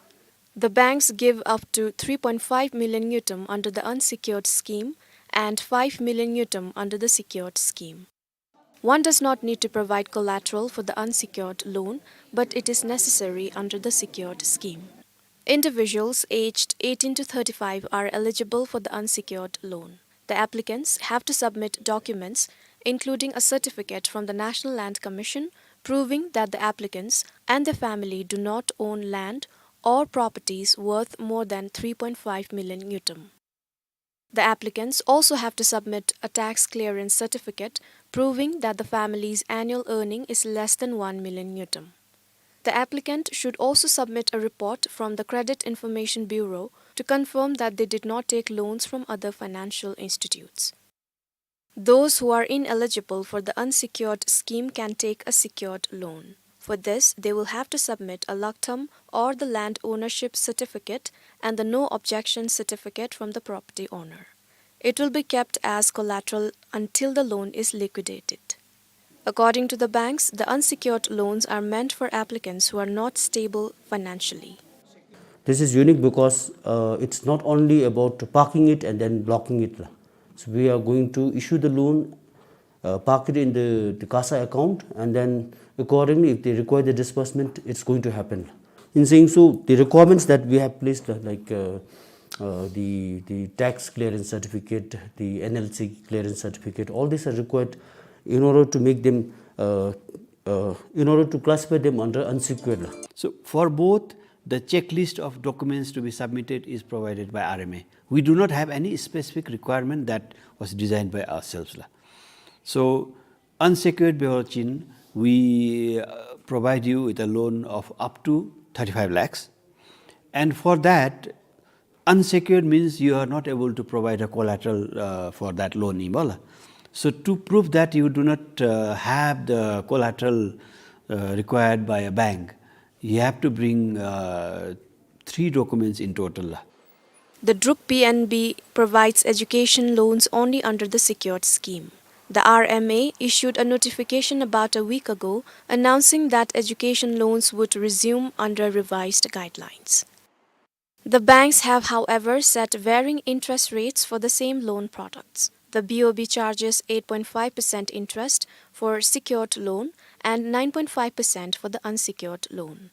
The banks give up to three point five million ngultrum under the unsecured scheme and five million ngultrum under the secured scheme. One does not need to provide collateral for the unsecured loan, but it is necessary under the secured scheme. Individuals aged eighteen to thirty-five are eligible for the unsecured loan. The applicants have to submit documents, including a certificate from the National Land Commission proving that the applicants and their family do not own land or properties worth more than three point five million ngultrum. The applicants also have to submit a tax clearance certificate proving that the family's annual earning is less than one million ngultrum. The applicant should also submit a report from the Credit Information Bureau to confirm that they did not take loans from other financial institutes. Those who are ineligible for the unsecured scheme can take a secured loan. For this, they will have to submit a lagtham or the land ownership certificate and the no objection certificate from the property owner. It will be kept as collateral until the loan is liquidated. According to the banks, the unsecured loans are meant for applicants who are not stable financially. This is unique because, uh, it's not only about parking it and then blocking it, la. So we are going to issue the loan, uh, park it in the, the CASA account, and then accordingly, if they require the disbursement, it's going to happen. In saying so, the requirements that we have placed, uh, like, uh, uh, the, the tax clearance certificate, the N L C clearance certificate, all these are required in order to make them, uh, uh, in order to classify them under unsecured, la. So for both, the checklist of documents to be submitted is provided by R M A. We do not have any specific requirement that was designed by ourselves, la. So unsecured beo chin, we, uh, provide you with a loan of up to thirty-five lakhs. And for that, unsecured means you are not able to provide a collateral, uh, for that loan, ibola. So to prove that you do not, uh, have the collateral, uh, required by a bank, you have to bring, uh, three documents in total, la. The Druk P N B provides education loans only under the secured scheme. The R M A issued a notification about a week ago announcing that education loans would resume under revised guidelines. The banks have, however, set varying interest rates for the same loan products. The B O B charges eight point five percent interest for secured loan and nine point five percent for the unsecured loan.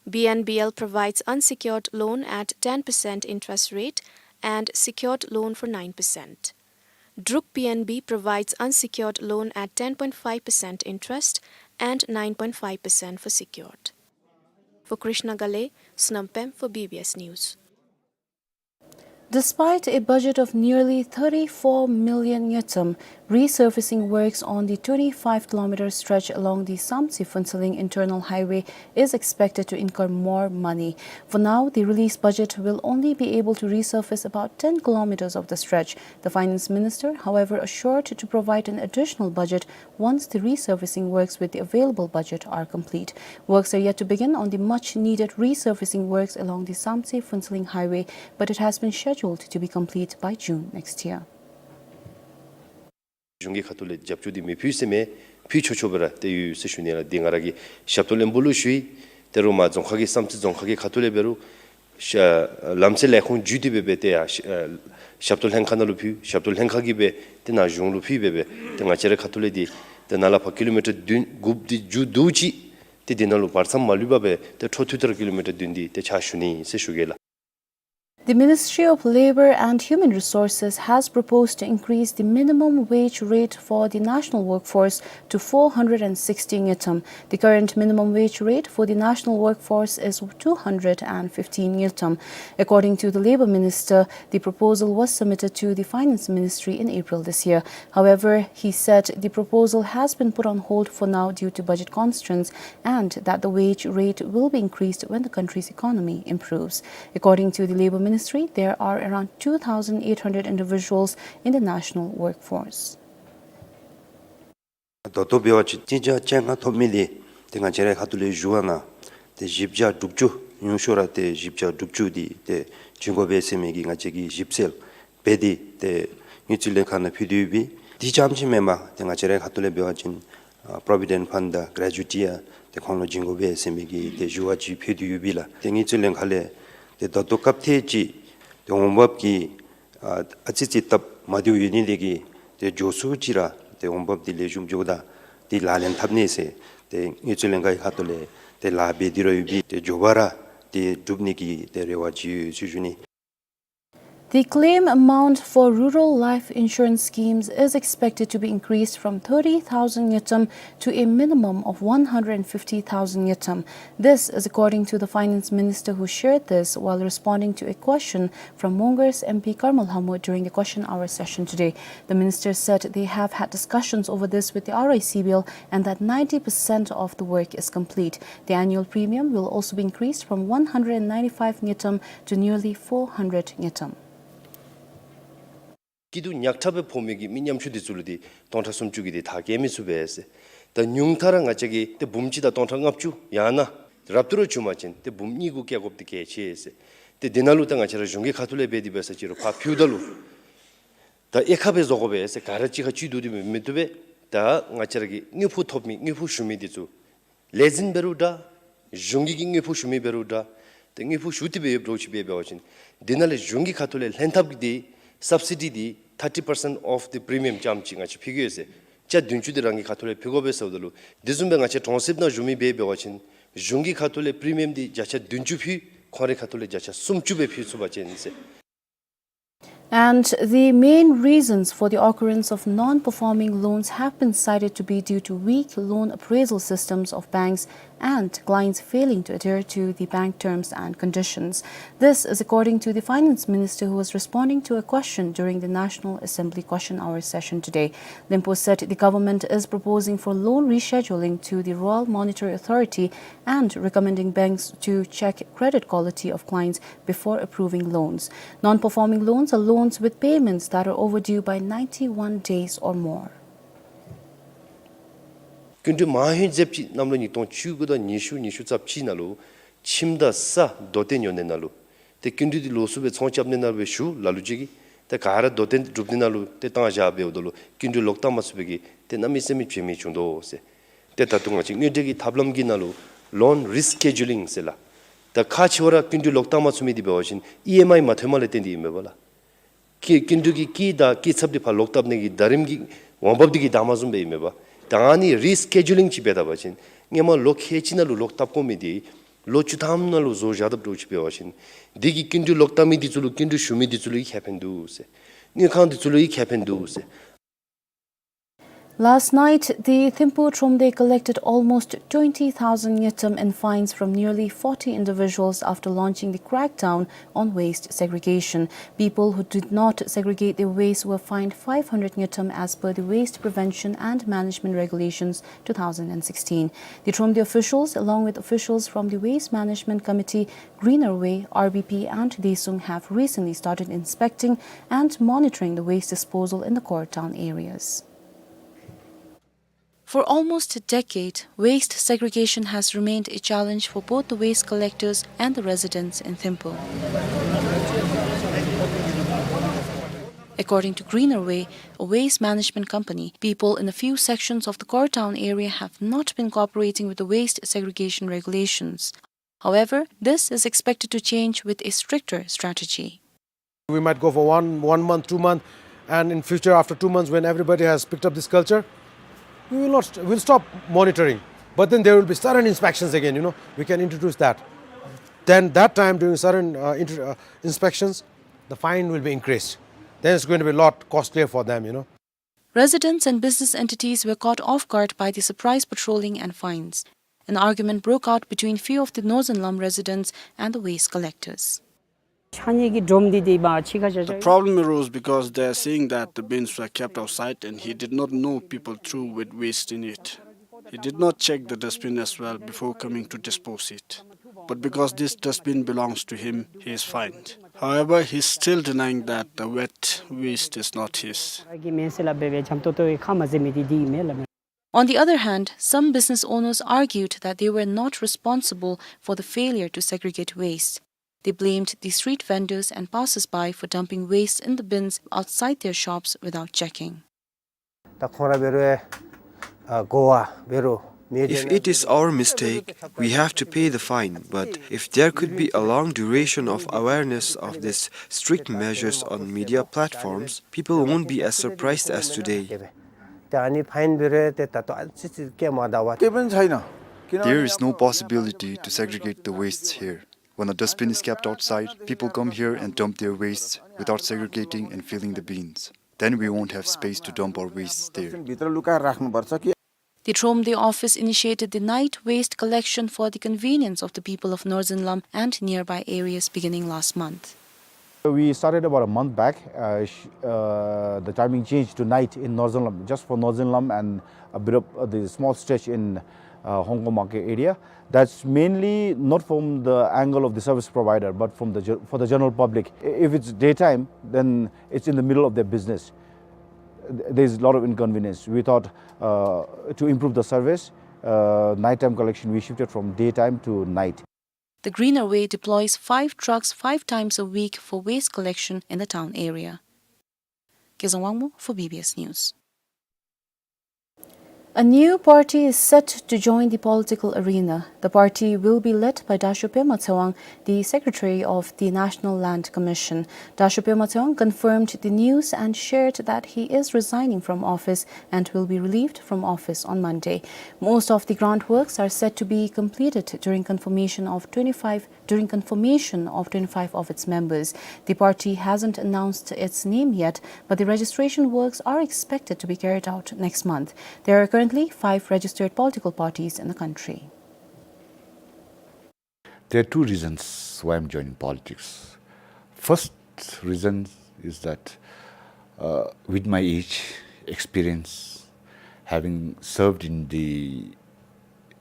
B N B L provides unsecured loan at ten percent interest rate and secured loan for nine percent. Druk P N B provides unsecured loan at ten point five percent interest and nine point five percent for secured. For Krishna Ghale, Sonam Pem for B B S News. Despite a budget of nearly thirty-four million ngultrum, Resurfacing works on the twenty-five kilometer stretch along the Samtse-Phuentsholing internal highway is expected to incur more money. For now, the released budget will only be able to resurface about ten kilometers of the stretch. The finance minister, however, assured to provide an additional budget once the resurfacing works with the available budget are complete. Works are yet to begin on the much needed resurfacing works along the Samtse-Phuentsholing highway, but it has been scheduled to be complete by June next year. གཞུང་གི་ཁ་ཐུག་ལས་རྒྱབ་སྐྱོར་འདི་མི་ཕུལ་ཟེར་མེན། ཕུལ་ཆོག་ཆོག་སྦེ་ར་ཏེ་ཡོད་ཟེར་ཞུ་ནི་ལགས། འདི་ང་ར་གིས་ཞབས་ཏོག་བློན་པོ་ལུ་ཞུ་ཡི། ཏེ་རུང་མར་རྫོང་ཁག་གི་བསམ་རྩེ་རྫོང་ཁག་གི་ཁ་ཐུག་ལས་འབད་རུང་ཤ་ལམ་སེལ་ལས་ཁུངས་བརྒྱུད་དེ་སྦེ་སྦེ་ཏེ་ཡར་ཤ་ཞབས་ཏོག་ལྷན་ཁག་ནང་ལུ་ཕུལ། ཞབས་ཏོག་ལྷན་ཁག་གིས་སྦེ་ཏེ་ནཱ་གཞུང་ལུ་ཕུལ་སྦེ་སྦེ་ཏེ་ང་བཅས་རའི་ཁ་ཐུག་ལས་འདི་ཏེ་ནཱ་ལས་ཕར་ཀི་ལོ་མི་ཊར་བདུན་དགུ་འདི་མཇུག་བསྡུ་ཅི། ཏེ་འདི་ནང་ལུ་བར་མཚམས་མ་ལུས་པར་སྦེ་ཏེ་འཕྲོ་མཐུད་དེ་ར་ཀི་ལོ་མི་ཊར་བདུན་འདི་ཏེ་ཕྱག་ཞུ་ནི་ཟེར་ཞུ་གེ་ལགས། The Ministry of Labour and Human Resources has proposed to increase the minimum wage rate for the national workforce to four hundred and sixty ngultrum. The current minimum wage rate for the national workforce is two hundred and fifteen ngultrum. According to the Labour Minister, the proposal was submitted to the Finance Ministry in April this year. However, he said the proposal has been put on hold for now due to budget constraints and that the wage rate will be increased when the country's economy improves. According to the Labour Ministry, there are around two thousand eight hundred individuals in the national workforce. ད་ལྟོ་འབད་བ་ཅིན་གཅིག་བརྒྱ་བཅོ་ལྔ་ཐོབ་མི་འདི་ཏེ་ང་བཅས་རའི་ཁ་ཐུག་ལས་ཞུ་བ་ནང་ཏེ་བཞི་བརྒྱ་དྲུག་ཅུ་ཉུང་ཤོས་ར་ཏེ་བཞི་བརྒྱ་དྲུག་ཅུ་འདི་ཏེ་བྱིན་དགོ་པས་ཟེར་མི་གི་ང་བཅས་ཀྱིས་ཞིབ་འཚོལ་འབད་དེ་ཏེ་དངུལ་རྩིས་ལྷན་ཁག་ནང་ཕུལ་ཏེ་ཡོད་པས། དེ་ཙམ་ཅིག་མེན་པར་ཏེ་ང་བཅས་རའི་ཁ་ཐུག་ལས་འབད་བ་ཅིན་ཨ་Provident Fund དང་Gratuity ཡང་ཏེ་ཁོང་ལུ་བྱིན་དགོ་པས་ཟེར་མི་གི་ཏེ་ཞུ་བ་ཅིག་ཕུལ་ཏེ་ཡོད་པས་ལགས། ཏེ་དངུལ་རྩིས་ལྷན་ཁག་ལས་ཏེ་ད་ལྟོ་སྐབས་ཐད་ཅིག་ཏེ་འོང་འབབ་ཀྱི་ཨ་ཨ་ཙི་ཅིག་སྟབས་མ་བདེཝ་ཡོད་ནི་དེ་གིས་ཏེ་མགྱོགས་སུ་ཅིག་ར་ཏེ་འོང་འབབ་འདི་ལེགས་ཤོམ་འགྱོཝ་ད་ཏེ་ལག་ལེན་འཐབ་ནི་ཟེར་ཏེ་དངུལ་རྩིས་ལྷན་ཁག་གི་ཁ་ཐུག་ལས་ཏེ་ལཱ་འབད་དེ་ར་ཡོད་པས། ཏེ་མགྱོགས་པ་ར་ཏེ་འགྲུབ་ནི་གི་ཏེ་རེ་བ་ཅིག་ཡོད་ཟེར་ཞུ་ནི། The claim amount for rural life insurance schemes is expected to be increased from thirty thousand ngultrum to a minimum of one hundred fifty thousand ngultrum. This is according to the finance minister, who shared this while responding to a question from Mongar's M P Karma Lhamu during the question hour session today. The minister said they have had discussions over this with the R I C B L and that ninety percent of the work is complete. The annual premium will also be increased from one hundred ninety-five ngultrum to nearly four hundred ngultrum. སྐྱིད་སྡུག་ཉག་ཕྲ་སྦེ་ཕོག་མི་གི་མི་ཉམ་ཆུང་འདི་ཚུ་ལུ་འདི་སྟོང་ཕྲག་སུམ་ཅུ་གི་འདི་ཐག་བཀལ་མི་ཚུགས་པས་ཟེར། ད་ཉུང་མཐའ་ར་ང་བཅས་ཀྱིས་ཏེ་འབུམ་གཅིག་དང་སྟོང་ཕྲག་ལྔ་བཅུ་ཡང་ན་རབ་ཏུ་ར་བྱུང་པ་ཅིན་ཏེ་འབུམ་གཉིས་གུ་བཀལ་དགོཔ་འདི་གལ་ཆེ་ཟེར། ཏེ་འདི་ནང་ལུ་ད་ང་བཅས་ར་གཞུང་གི་ཁ་ཐུག་ལས་འབད་དེ་འབད་ས་ཅིག་རུང་ཕར་ཕུལཝ་ད་ལུ་ད་དབྱེ་ཁག་སྦེ་བཟོ་དགོ་པས་ཟེར། ག་ར་གཅིག་ཁར་བཅུད་བསྡུ་སྟེ་མི་བཏུབ་པས། ད་ང་བཅས་ར་གི་དངུལ་ཕོགས་ཐོབ་མི་དངུལ་ཕོགས་ཞུ་མི་འདི་ཚུ་ལས་འཛིན་འབད་རུང་འདྲ། གཞུང་གི་དངུལ་ཕོགས་ཞུ་མི་འབད་རུང་འདྲ། ཏེ་དངུལ་ཕོགས་ཞུ་སྟེ་སྦེ་ཡོདཔ་འདྲཝ་ཅིག་སྦེ་འབད་བ་ཅིན་འདི་ནང་ལས་གཞུང་གི་ཁ་ཐུག་ལས་ལྷན་ཐབས་ཀྱི་འདི་སབ་སི་ཌི་འདི་thirty percent of the premium ཙམ་ཅིག་ང་བཅས་ཕུལ་གེ་ཟེར། ཆ་བདུན་ཅུ་འདི་རང་གི་ཁ་ཐུག་ལས་ཕུལ་དགོ་པས་ཟེརཝ་ད་ལུ་འདི་བཟུམ་སྦེ་ང་བཅས་གྲོང་གསེབ་ནང་བཞུགས་མི་སྦེ་འབད་བ་ཅིན་གཞུང་གི་ཁ་ཐུག་ལས་པི་རི་མི་ཡམ་འདི་བརྒྱ་ཆ་བདུན་ཅུ་ཕུལ། ཁོང་རའི་ཁ་ཐུག་ལས་བརྒྱ་ཆ་སུམ་ཅུ་སྦེ་ཕུལ་ཚུགས་པ་ཅིན་ཟེར། And the main reasons for the occurrence of non-performing loans have been cited to be due to weak loan appraisal systems of banks and clients failing to adhere to the bank terms and conditions. This is according to the finance minister, who was responding to a question during the National Assembly question hour session today. Lhempo said the government is proposing for loan rescheduling to the Royal Monetary Authority and recommending banks to check credit quality of clients before approving loans. Non-performing loans are loans with payments that are overdue by ninety-one days or more. སྐྱིན་འགྲུལ་མང་ཧེང་ཟེརཝ་ཅིག་གནམ་ལོ་ཉིས་སྟོང་བཅུ་དགུ་དང་ཉི་ཤུ་ཉི་ཤུ་རྩ་གཅིག་ནང་ལུ་ཁྱིམ་དང་ས་རྡོ་གཏེར་ཉོ་ནི་ནང་ལུ་ཏེ་སྐྱིན་འགྲུལ་འདི་ལོགས་སུ་སྦེ་ཚོང་རྐྱབ་ནི་ནང་ལུ་སྦེ་ཞུ་ལ་ལུ་ཅིག་གིས་ཏེ་ག་ར་རྡོ་གཏེར་སྒྲུབ་ནི་ནང་ལུ་ཏེ་བཏང་བཞག་འབདཝ་ད་ལུ་སྐྱིན་འགྲུལ་ལོག་བཏབ་མ་ཚུགས་པའི་གི་ཏེ་གནམ་མེད་ས་མེད་བྱེལ་མི་བྱུང་དོ་ཟེར། ཏེ་ད་ལྟོ་ང་བཅས་དངུལ་འབྲེལ་གྱི་ཐབས་ལམ་གྱི་ནང་ལུ་loan rescheduling ཟེར་ལགས། ད་ཁག་ཆེ་བ་ར་སྐྱིན་འགྲུལ་ལོག་བཏབ་མ་ཚུགས་མི་འདི་འབད་བ་ཅིན་ཨི་ཨེམ་ཨའི་མ་ཐོནམ་ལས་བརྟེན་ཏེ་ཨིན་མས་པ་ལགས། སྐྱི་སྐྱིན་འགྲུལ་གྱི་སྐྱིད་དང་སྐྱིད་ཚབ་འདི་ཕར་ལོག་བཏབ་ནི་གི་ཟླ་རིམ་གྱི་འོང་འབབ་འདི་གིས་བདའ་མ་བཟུངམ་སྦེ་ཨིན་མས་པ། ད་ཨ་ནི་རི་སི་ཀེ་ཇུ་ལིང་ཅིག་འབད་ད་པ་ཅིན་སྔོན་མ་ལོ་ཁལ་གཅིག་ནང་ལུ་ལོག་བཏབ་དགོ་མི་འདི་ལོ་བཅུ་ཐམ་ནང་ལུ་བཟོ་བཞག་དཔ་འདྲཝ་ཅིག་འབད་བ་ཅིན་འདི་གིས་སྐྱིན་འགྲུལ་ལོག་བཏབ་མི་འདི་ཚུ་ལུ་སྐྱིན་འགྲུལ་ཞུ་མི་འདི་ཚུ་ལུ་ཡང་ཁེ་ཕན་འདུག་ཟེར། དངུལ་ཁང་འདི་ཚུ་ལུ་ཡང་ཁེ་ཕན་འདུག་ཟེར། Last night, the Thimphu Thromde collected almost twenty thousand ngultrum in fines from nearly forty individuals after launching the crackdown on waste segregation. People who did not segregate their waste were fined five hundred ngultrum as per the Waste Prevention and Management Regulations two thousand and sixteen. The Thromde officials, along with officials from the Waste Management Committee, Greener Way, R B P, and Desung, have recently started inspecting and monitoring the waste disposal in the core town areas. For almost a decade, waste segregation has remained a challenge for both the waste collectors and the residents in Thimphu. According to Greener Way, a waste management company, people in a few sections of the core town area have not been cooperating with the waste segregation regulations. However, this is expected to change with a stricter strategy. We might go for one, one month, two months, and in future, after two months, when everybody has picked up this culture, we will not, we'll stop monitoring. But then there will be certain inspections again, you know, we can introduce that. Then that time, during certain, uh, inter-, uh, inspections, the fine will be increased. Then it's going to be a lot costlier for them, you know. Residents and business entities were caught off guard by the surprise patrolling and fines. An argument broke out between few of the Northern Lump residents and the waste collectors. The problem arose because they are saying that the bins were kept outside and he did not know people threw with waste in it. He did not check the dustbin as well before coming to dispose it. But because this dustbin belongs to him, he is fined. However, he is still denying that the wet waste is not his. On the other hand, some business owners argued that they were not responsible for the failure to segregate waste. They blamed the street vendors and passers-by for dumping waste in the bins outside their shops without checking. ད་ཁོང་ར་འབད་རུང་ཨ་གོ་བ་འབད་རུང་མེད། If it is our mistake, we have to pay the fine. But if there could be a long duration of awareness of these strict measures on media platforms, people won't be as surprised as today. ད་ཨ་ནི་ཕ་ཡིན་འབད་རུང་ཏེ་ད་ལྟོ་ཨ་ཙི་ཙི་སྐྱེལ་མ་ད་བ། There is no possibility to segregate the wastes here. When a dustbin is kept outside, people come here and dump their wastes without segregating and filling the bins. Then we won't have space to dump our wastes there. The Thromde office initiated the night waste collection for the convenience of the people of Northern Lump and nearby areas beginning last month. We started about a month back. Uh, sh-, uh, the timing changed to night in Northern Lump, just for Northern Lump and a bit of, uh, the small stretch in, uh, Hongkong Market area. That's mainly not from the angle of the service provider, but from the ge-, for the general public. I-, if it's daytime, then it's in the middle of their business. Th-, there's a lot of inconvenience. We thought, uh, to improve the service, uh, nighttime collection, we shifted from daytime to night. The Greener Way deploys five trucks five times a week for waste collection in the town area. Kezang Wangmo for B B S News. A new party is set to join the political arena. The party will be led by Dasho Pema Tshewang, the secretary of the National Land Commission. Dasho Pema Tshewang confirmed the news and shared that he is resigning from office and will be relieved from office on Monday. Most of the groundworks are set to be completed during confirmation of twenty-five during confirmation of twenty-five of its members. The party hasn't announced its name yet, but the registration works are expected to be carried out next month. There are currently five registered political parties in the country. There are two reasons why I'm joining politics. First reason is that, uh, with my age, experience, having served in the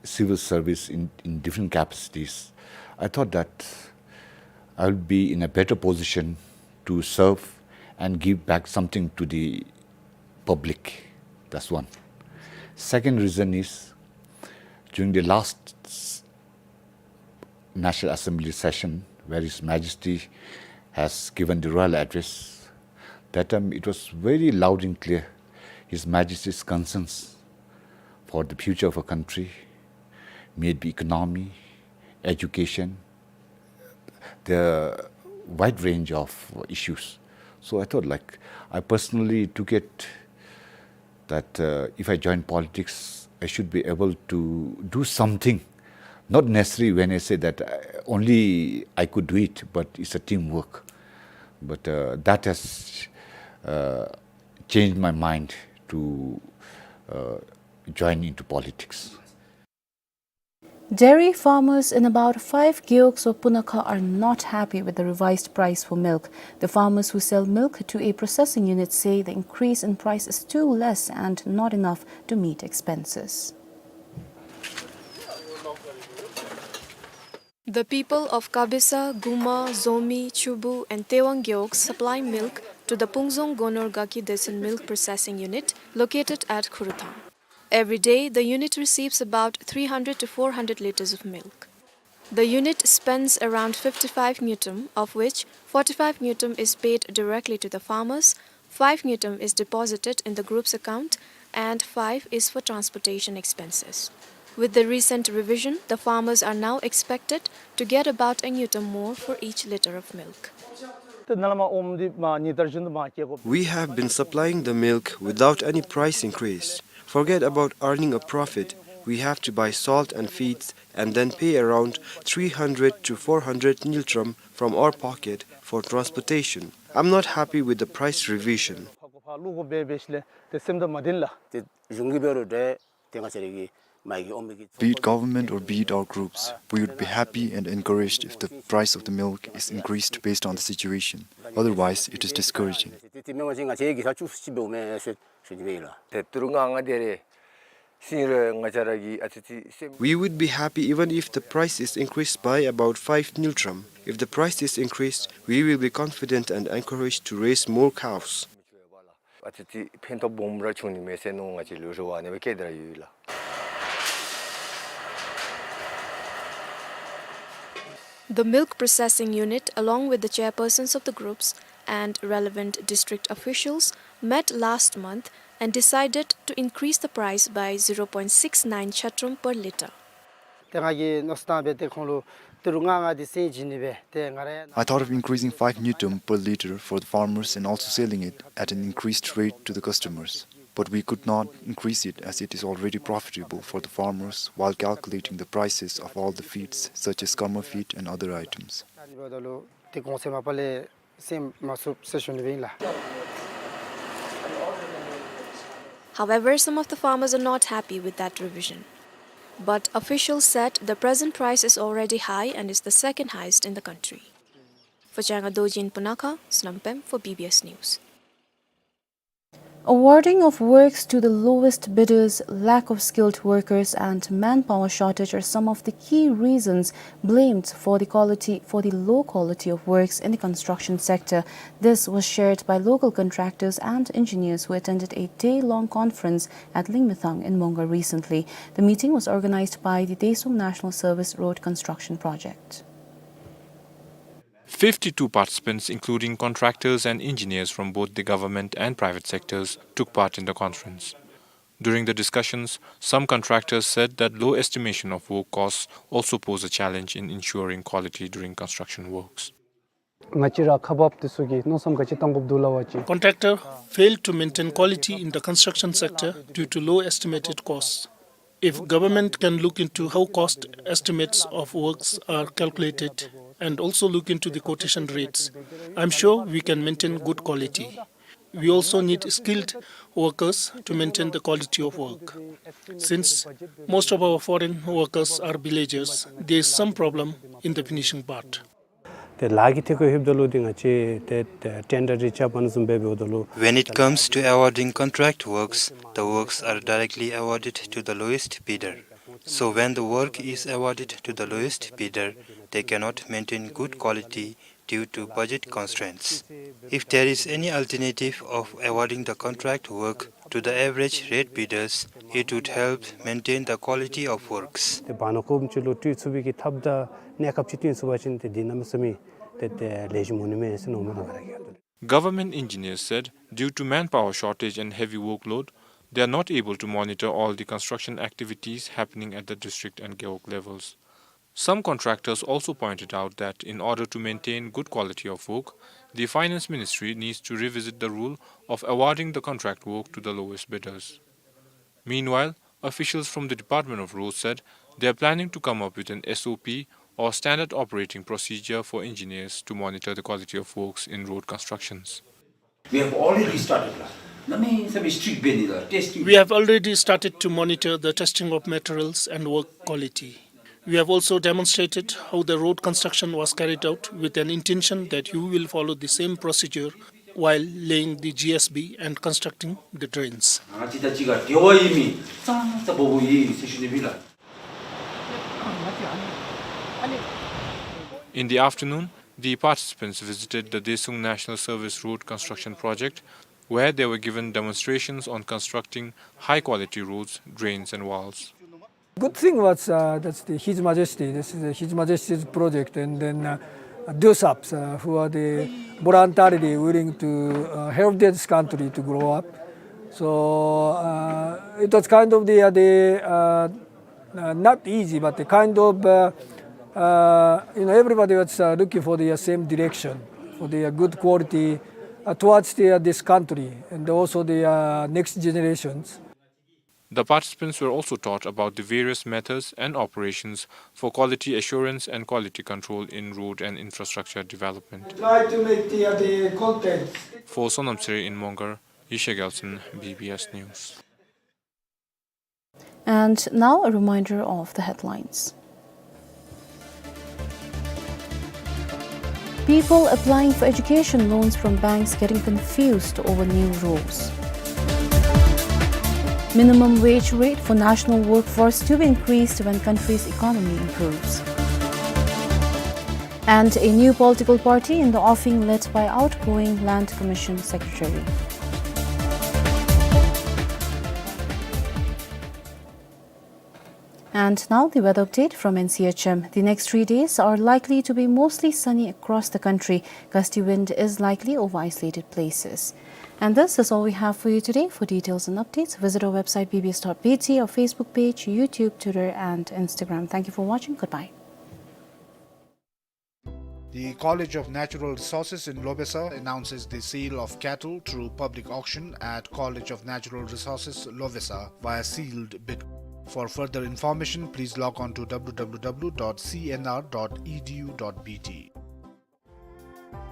civil service in, in different capacities, I thought that I would be in a better position to serve and give back something to the public. That's one. Second reason is, during the last National Assembly session, where His Majesty has given the royal address, that time it was very loud and clear, His Majesty's concerns for the future of a country, may it be economy, education, the wide range of issues. So I thought, like, I personally took it that, uh, if I join politics, I should be able to do something. Not necessarily when I say that, uh, only I could do it, but it's a teamwork. But, uh, that has, uh, changed my mind to uh, join into politics. Dairy farmers in about five gewogs of Punakha are not happy with the revised price for milk. The farmers who sell milk to a processing unit say the increase in price is too less and not enough to meet expenses. The people of Kabesa, Guma, Zomi, Chubu, and Tewang gewogs supply milk to the Pungzong Gonor Gaki Desen Milk Processing Unit located at Khuruthang. Every day, the unit receives about three hundred to four hundred liters of milk. The unit spends around fifty-five ngultrum, of which forty-five ngultrum is paid directly to the farmers, five ngultrum is deposited in the group's account, and five is for transportation expenses. With the recent revision, the farmers are now expected to get about a ngultrum more for each liter of milk. We have been supplying the milk without any price increase. Forget about earning a profit. We have to buy salt and feeds and then pay around three hundred to four hundred ngultrum from our pocket for transportation. I'm not happy with the price revision. Be it government or be it our groups, we would be happy and encouraged if the price of the milk is increased based on the situation. Otherwise, it is discouraging. We would be happy even if the price is increased by about five ngultrum. If the price is increased, we will be confident and encouraged to raise more cows. The milk processing unit, along with the chairpersons of the groups and relevant district officials, met last month and decided to increase the price by zero point six nine ngultrum per liter. ཏེ་ང་གིས་མནོ་བསམ་བཏང་སྦེ་ཏེ་ཁོང་ལུ་ཏི་རུ་ལྔ་ལྔ་འདི་སེང་བྱིན་ནི་སྦེ་ཏེ་ང་ར་ཡང་། I thought of increasing five ngultrum per liter for the farmers and also selling it at an increased rate to the customers. But we could not increase it as it is already profitable for the farmers while calculating the prices of all the feeds such as korma feed and other items. ཏེ་གོང་ཚད་མ་པ་ལས་སེང་མ་ཚུགས་ཟེར་ཞུ་ནི་སྦེ་ཨིན་ལགས། However, some of the farmers are not happy with that revision. But officials said the present price is already high and is the second highest in the country. For Changa Dorji in Punakha, Sonam Pem for B B S News. Awarding of works to the lowest bidders, lack of skilled workers and manpower shortage are some of the key reasons blamed for the quality, for the low quality of works in the construction sector. This was shared by local contractors and engineers who attended a day-long conference at Lingmethang in Mongar recently. The meeting was organized by the Tuensang National Service Road Construction Project. Fifty-two participants, including contractors and engineers from both the government and private sectors, took part in the conference. During the discussions, some contractors said that low estimation of work costs also pose a challenge in ensuring quality during construction works. ང་བཅས་ར་ཁག་འབགཔ་འདི་ཚུ་གིས་མནོ་བསམ་ག་ཅི་བཏང་དགོཔ་འདུག་ལབ་པ་ཅིན། Contractor failed to maintain quality in the construction sector due to low estimated costs. If government can look into how cost estimates of works are calculated and also look into the quotation rates, I'm sure we can maintain good quality. We also need skilled workers to maintain the quality of work. Since most of our foreign workers are villagers, there is some problem in the finishing part. ཏེ་ལཱ་གི་ཐད་ཁར་ལྷོདཔ་ད་ལུ་འདི་ང་བཅས་ཏེ་ཏེ་ཊེན་ཌར་རེ་རྐྱབ་པ་ནང་བཟུམ་སྦེ་འབདཝ་ད་ལུ། When it comes to awarding contract works, the works are directly awarded to the lowest bidder. So when the work is awarded to the lowest bidder, they cannot maintain good quality due to budget constraints. If there is any alternative of awarding the contract work to the average rate bidders, it would help maintain the quality of works. ཏེ་བར་ན་ཀོམ་ཅིག་ལུ་སྤྲོད་ཚུགས་པའི་གི་ཐབས་དང་གནས་སྐབས་ཅིག་བསྟུན་ཚུགས་པ་ཅིན་ཏེ་འདི་གནམ་མེད་ས་མེད་ཏེ་ཏེ་ལེགས་ཤོམ་འོང་ནི་མས་ཟེར་མནོཝ་མས་ལགས། Government engineers said, due to manpower shortage and heavy workload, they are not able to monitor all the construction activities happening at the district and gewog levels. Some contractors also pointed out that in order to maintain good quality of work, the Finance Ministry needs to revisit the rule of awarding the contract work to the lowest bidders. Meanwhile, officials from the Department of Roads said they are planning to come up with an S O P or standard operating procedure for engineers to monitor the quality of works in road constructions. We have already started last. གནམ་མེད་ས་མེད་strict འབད་ནི་ལགས། testing. We have already started to monitor the testing of materials and work quality. We have also demonstrated how the road construction was carried out with an intention that you will follow the same procedure while laying the G S B and constructing the drains. ང་བཅས་དང་གཅིག་ཁར་འབྲེལ་བ་ཡོད་མི་ཙང་ཙ་འབོ་འབོཝ་ཨིན་ཟེར་ཞུ་ནི་ཨིན་ལགས། In the afternoon, the participants visited the Daesung National Service Road Construction Project, where they were given demonstrations on constructing high-quality roads, drains and walls. Good thing was, uh, that's the, His Majesty, this is, uh, His Majesty's project, and then, uh, DAWSUPs, uh, who are the voluntarily willing to, uh, help this country to grow up. So, uh, it was kind of the, uh, the, uh, uh, not easy, but the kind of, uh, uh, you know, everybody was, uh, looking for the, uh, same direction, for the, uh, good quality, uh, towards the, uh, this country and also the, uh, next generations. The participants were also taught about the various methods and operations for quality assurance and quality control in road and infrastructure development. Try to make the, uh, the content. For Sonam Seri in Mongar, Yeshe Gyaltshen, B B S News. And now a reminder of the headlines. People applying for education loans from banks getting confused over new rules. Minimum wage rate for national workforce to be increased when country's economy improves. And a new political party in the offing led by outgoing Land Commission Secretary. And now the weather update from N C H M. The next three days are likely to be mostly sunny across the country. Gusty wind is likely over isolated places. And this is all we have for you today. For details and updates, visit our website B B S dot B T, our Facebook page, YouTube, Twitter, and Instagram. Thank you for watching. Goodbye. The College of Natural Resources in Lobesa announces the sale of cattle through public auction at College of Natural Resources, Lobesa, via sealed bid. For further information, please log on to W W W dot C N R dot E D U dot B T.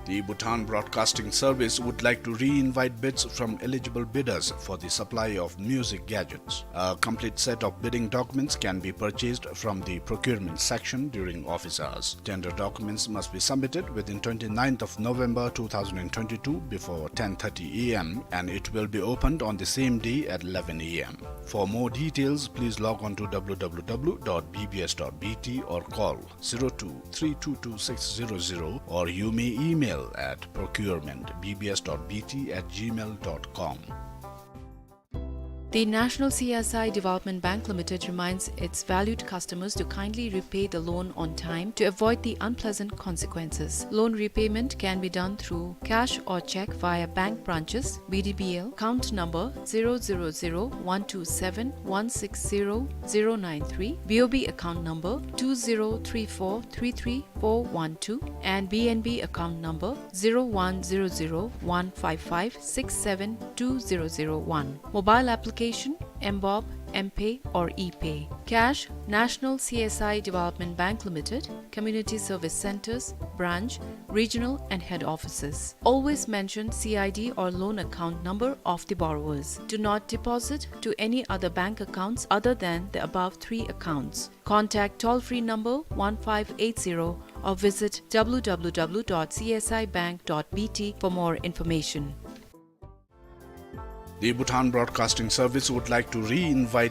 The Bhutan Broadcasting Service would like to re-invite bids from eligible bidders for the supply of music gadgets. A complete set of bidding documents can be purchased from the procurement section during office hours. Tender documents must be submitted within twenty-ninth of November two thousand and twenty-two before ten thirty A M, and it will be opened on the same day at eleven A M. For more details, please log on to W W W dot B B S dot B T or call zero two three two two six zero zero, or you may email at procurement B B S dot B T at gmail dot com. The National C S I Development Bank Limited reminds its valued customers to kindly repay the loan on time to avoid the unpleasant consequences. Loan repayment can be done through cash or cheque via bank branches, B D B L, account number zero zero zero one two seven one six zero zero nine three, B O B account number two zero three four three three four one two, and B N B account number zero one zero zero one five five six seven two zero zero one. Mobile application, M BOB, M-Pay or E-Pay. Cash, National C S I Development Bank Limited, Community Service Centres, Branch, Regional and Head Offices. Always mention C I D or loan account number of the borrowers. Do not deposit to any other bank accounts other than the above three accounts. Contact toll-free number one five eight zero or visit W W W dot C S I bank dot B T for more information. The Bhutan Broadcasting Service would like to re-invite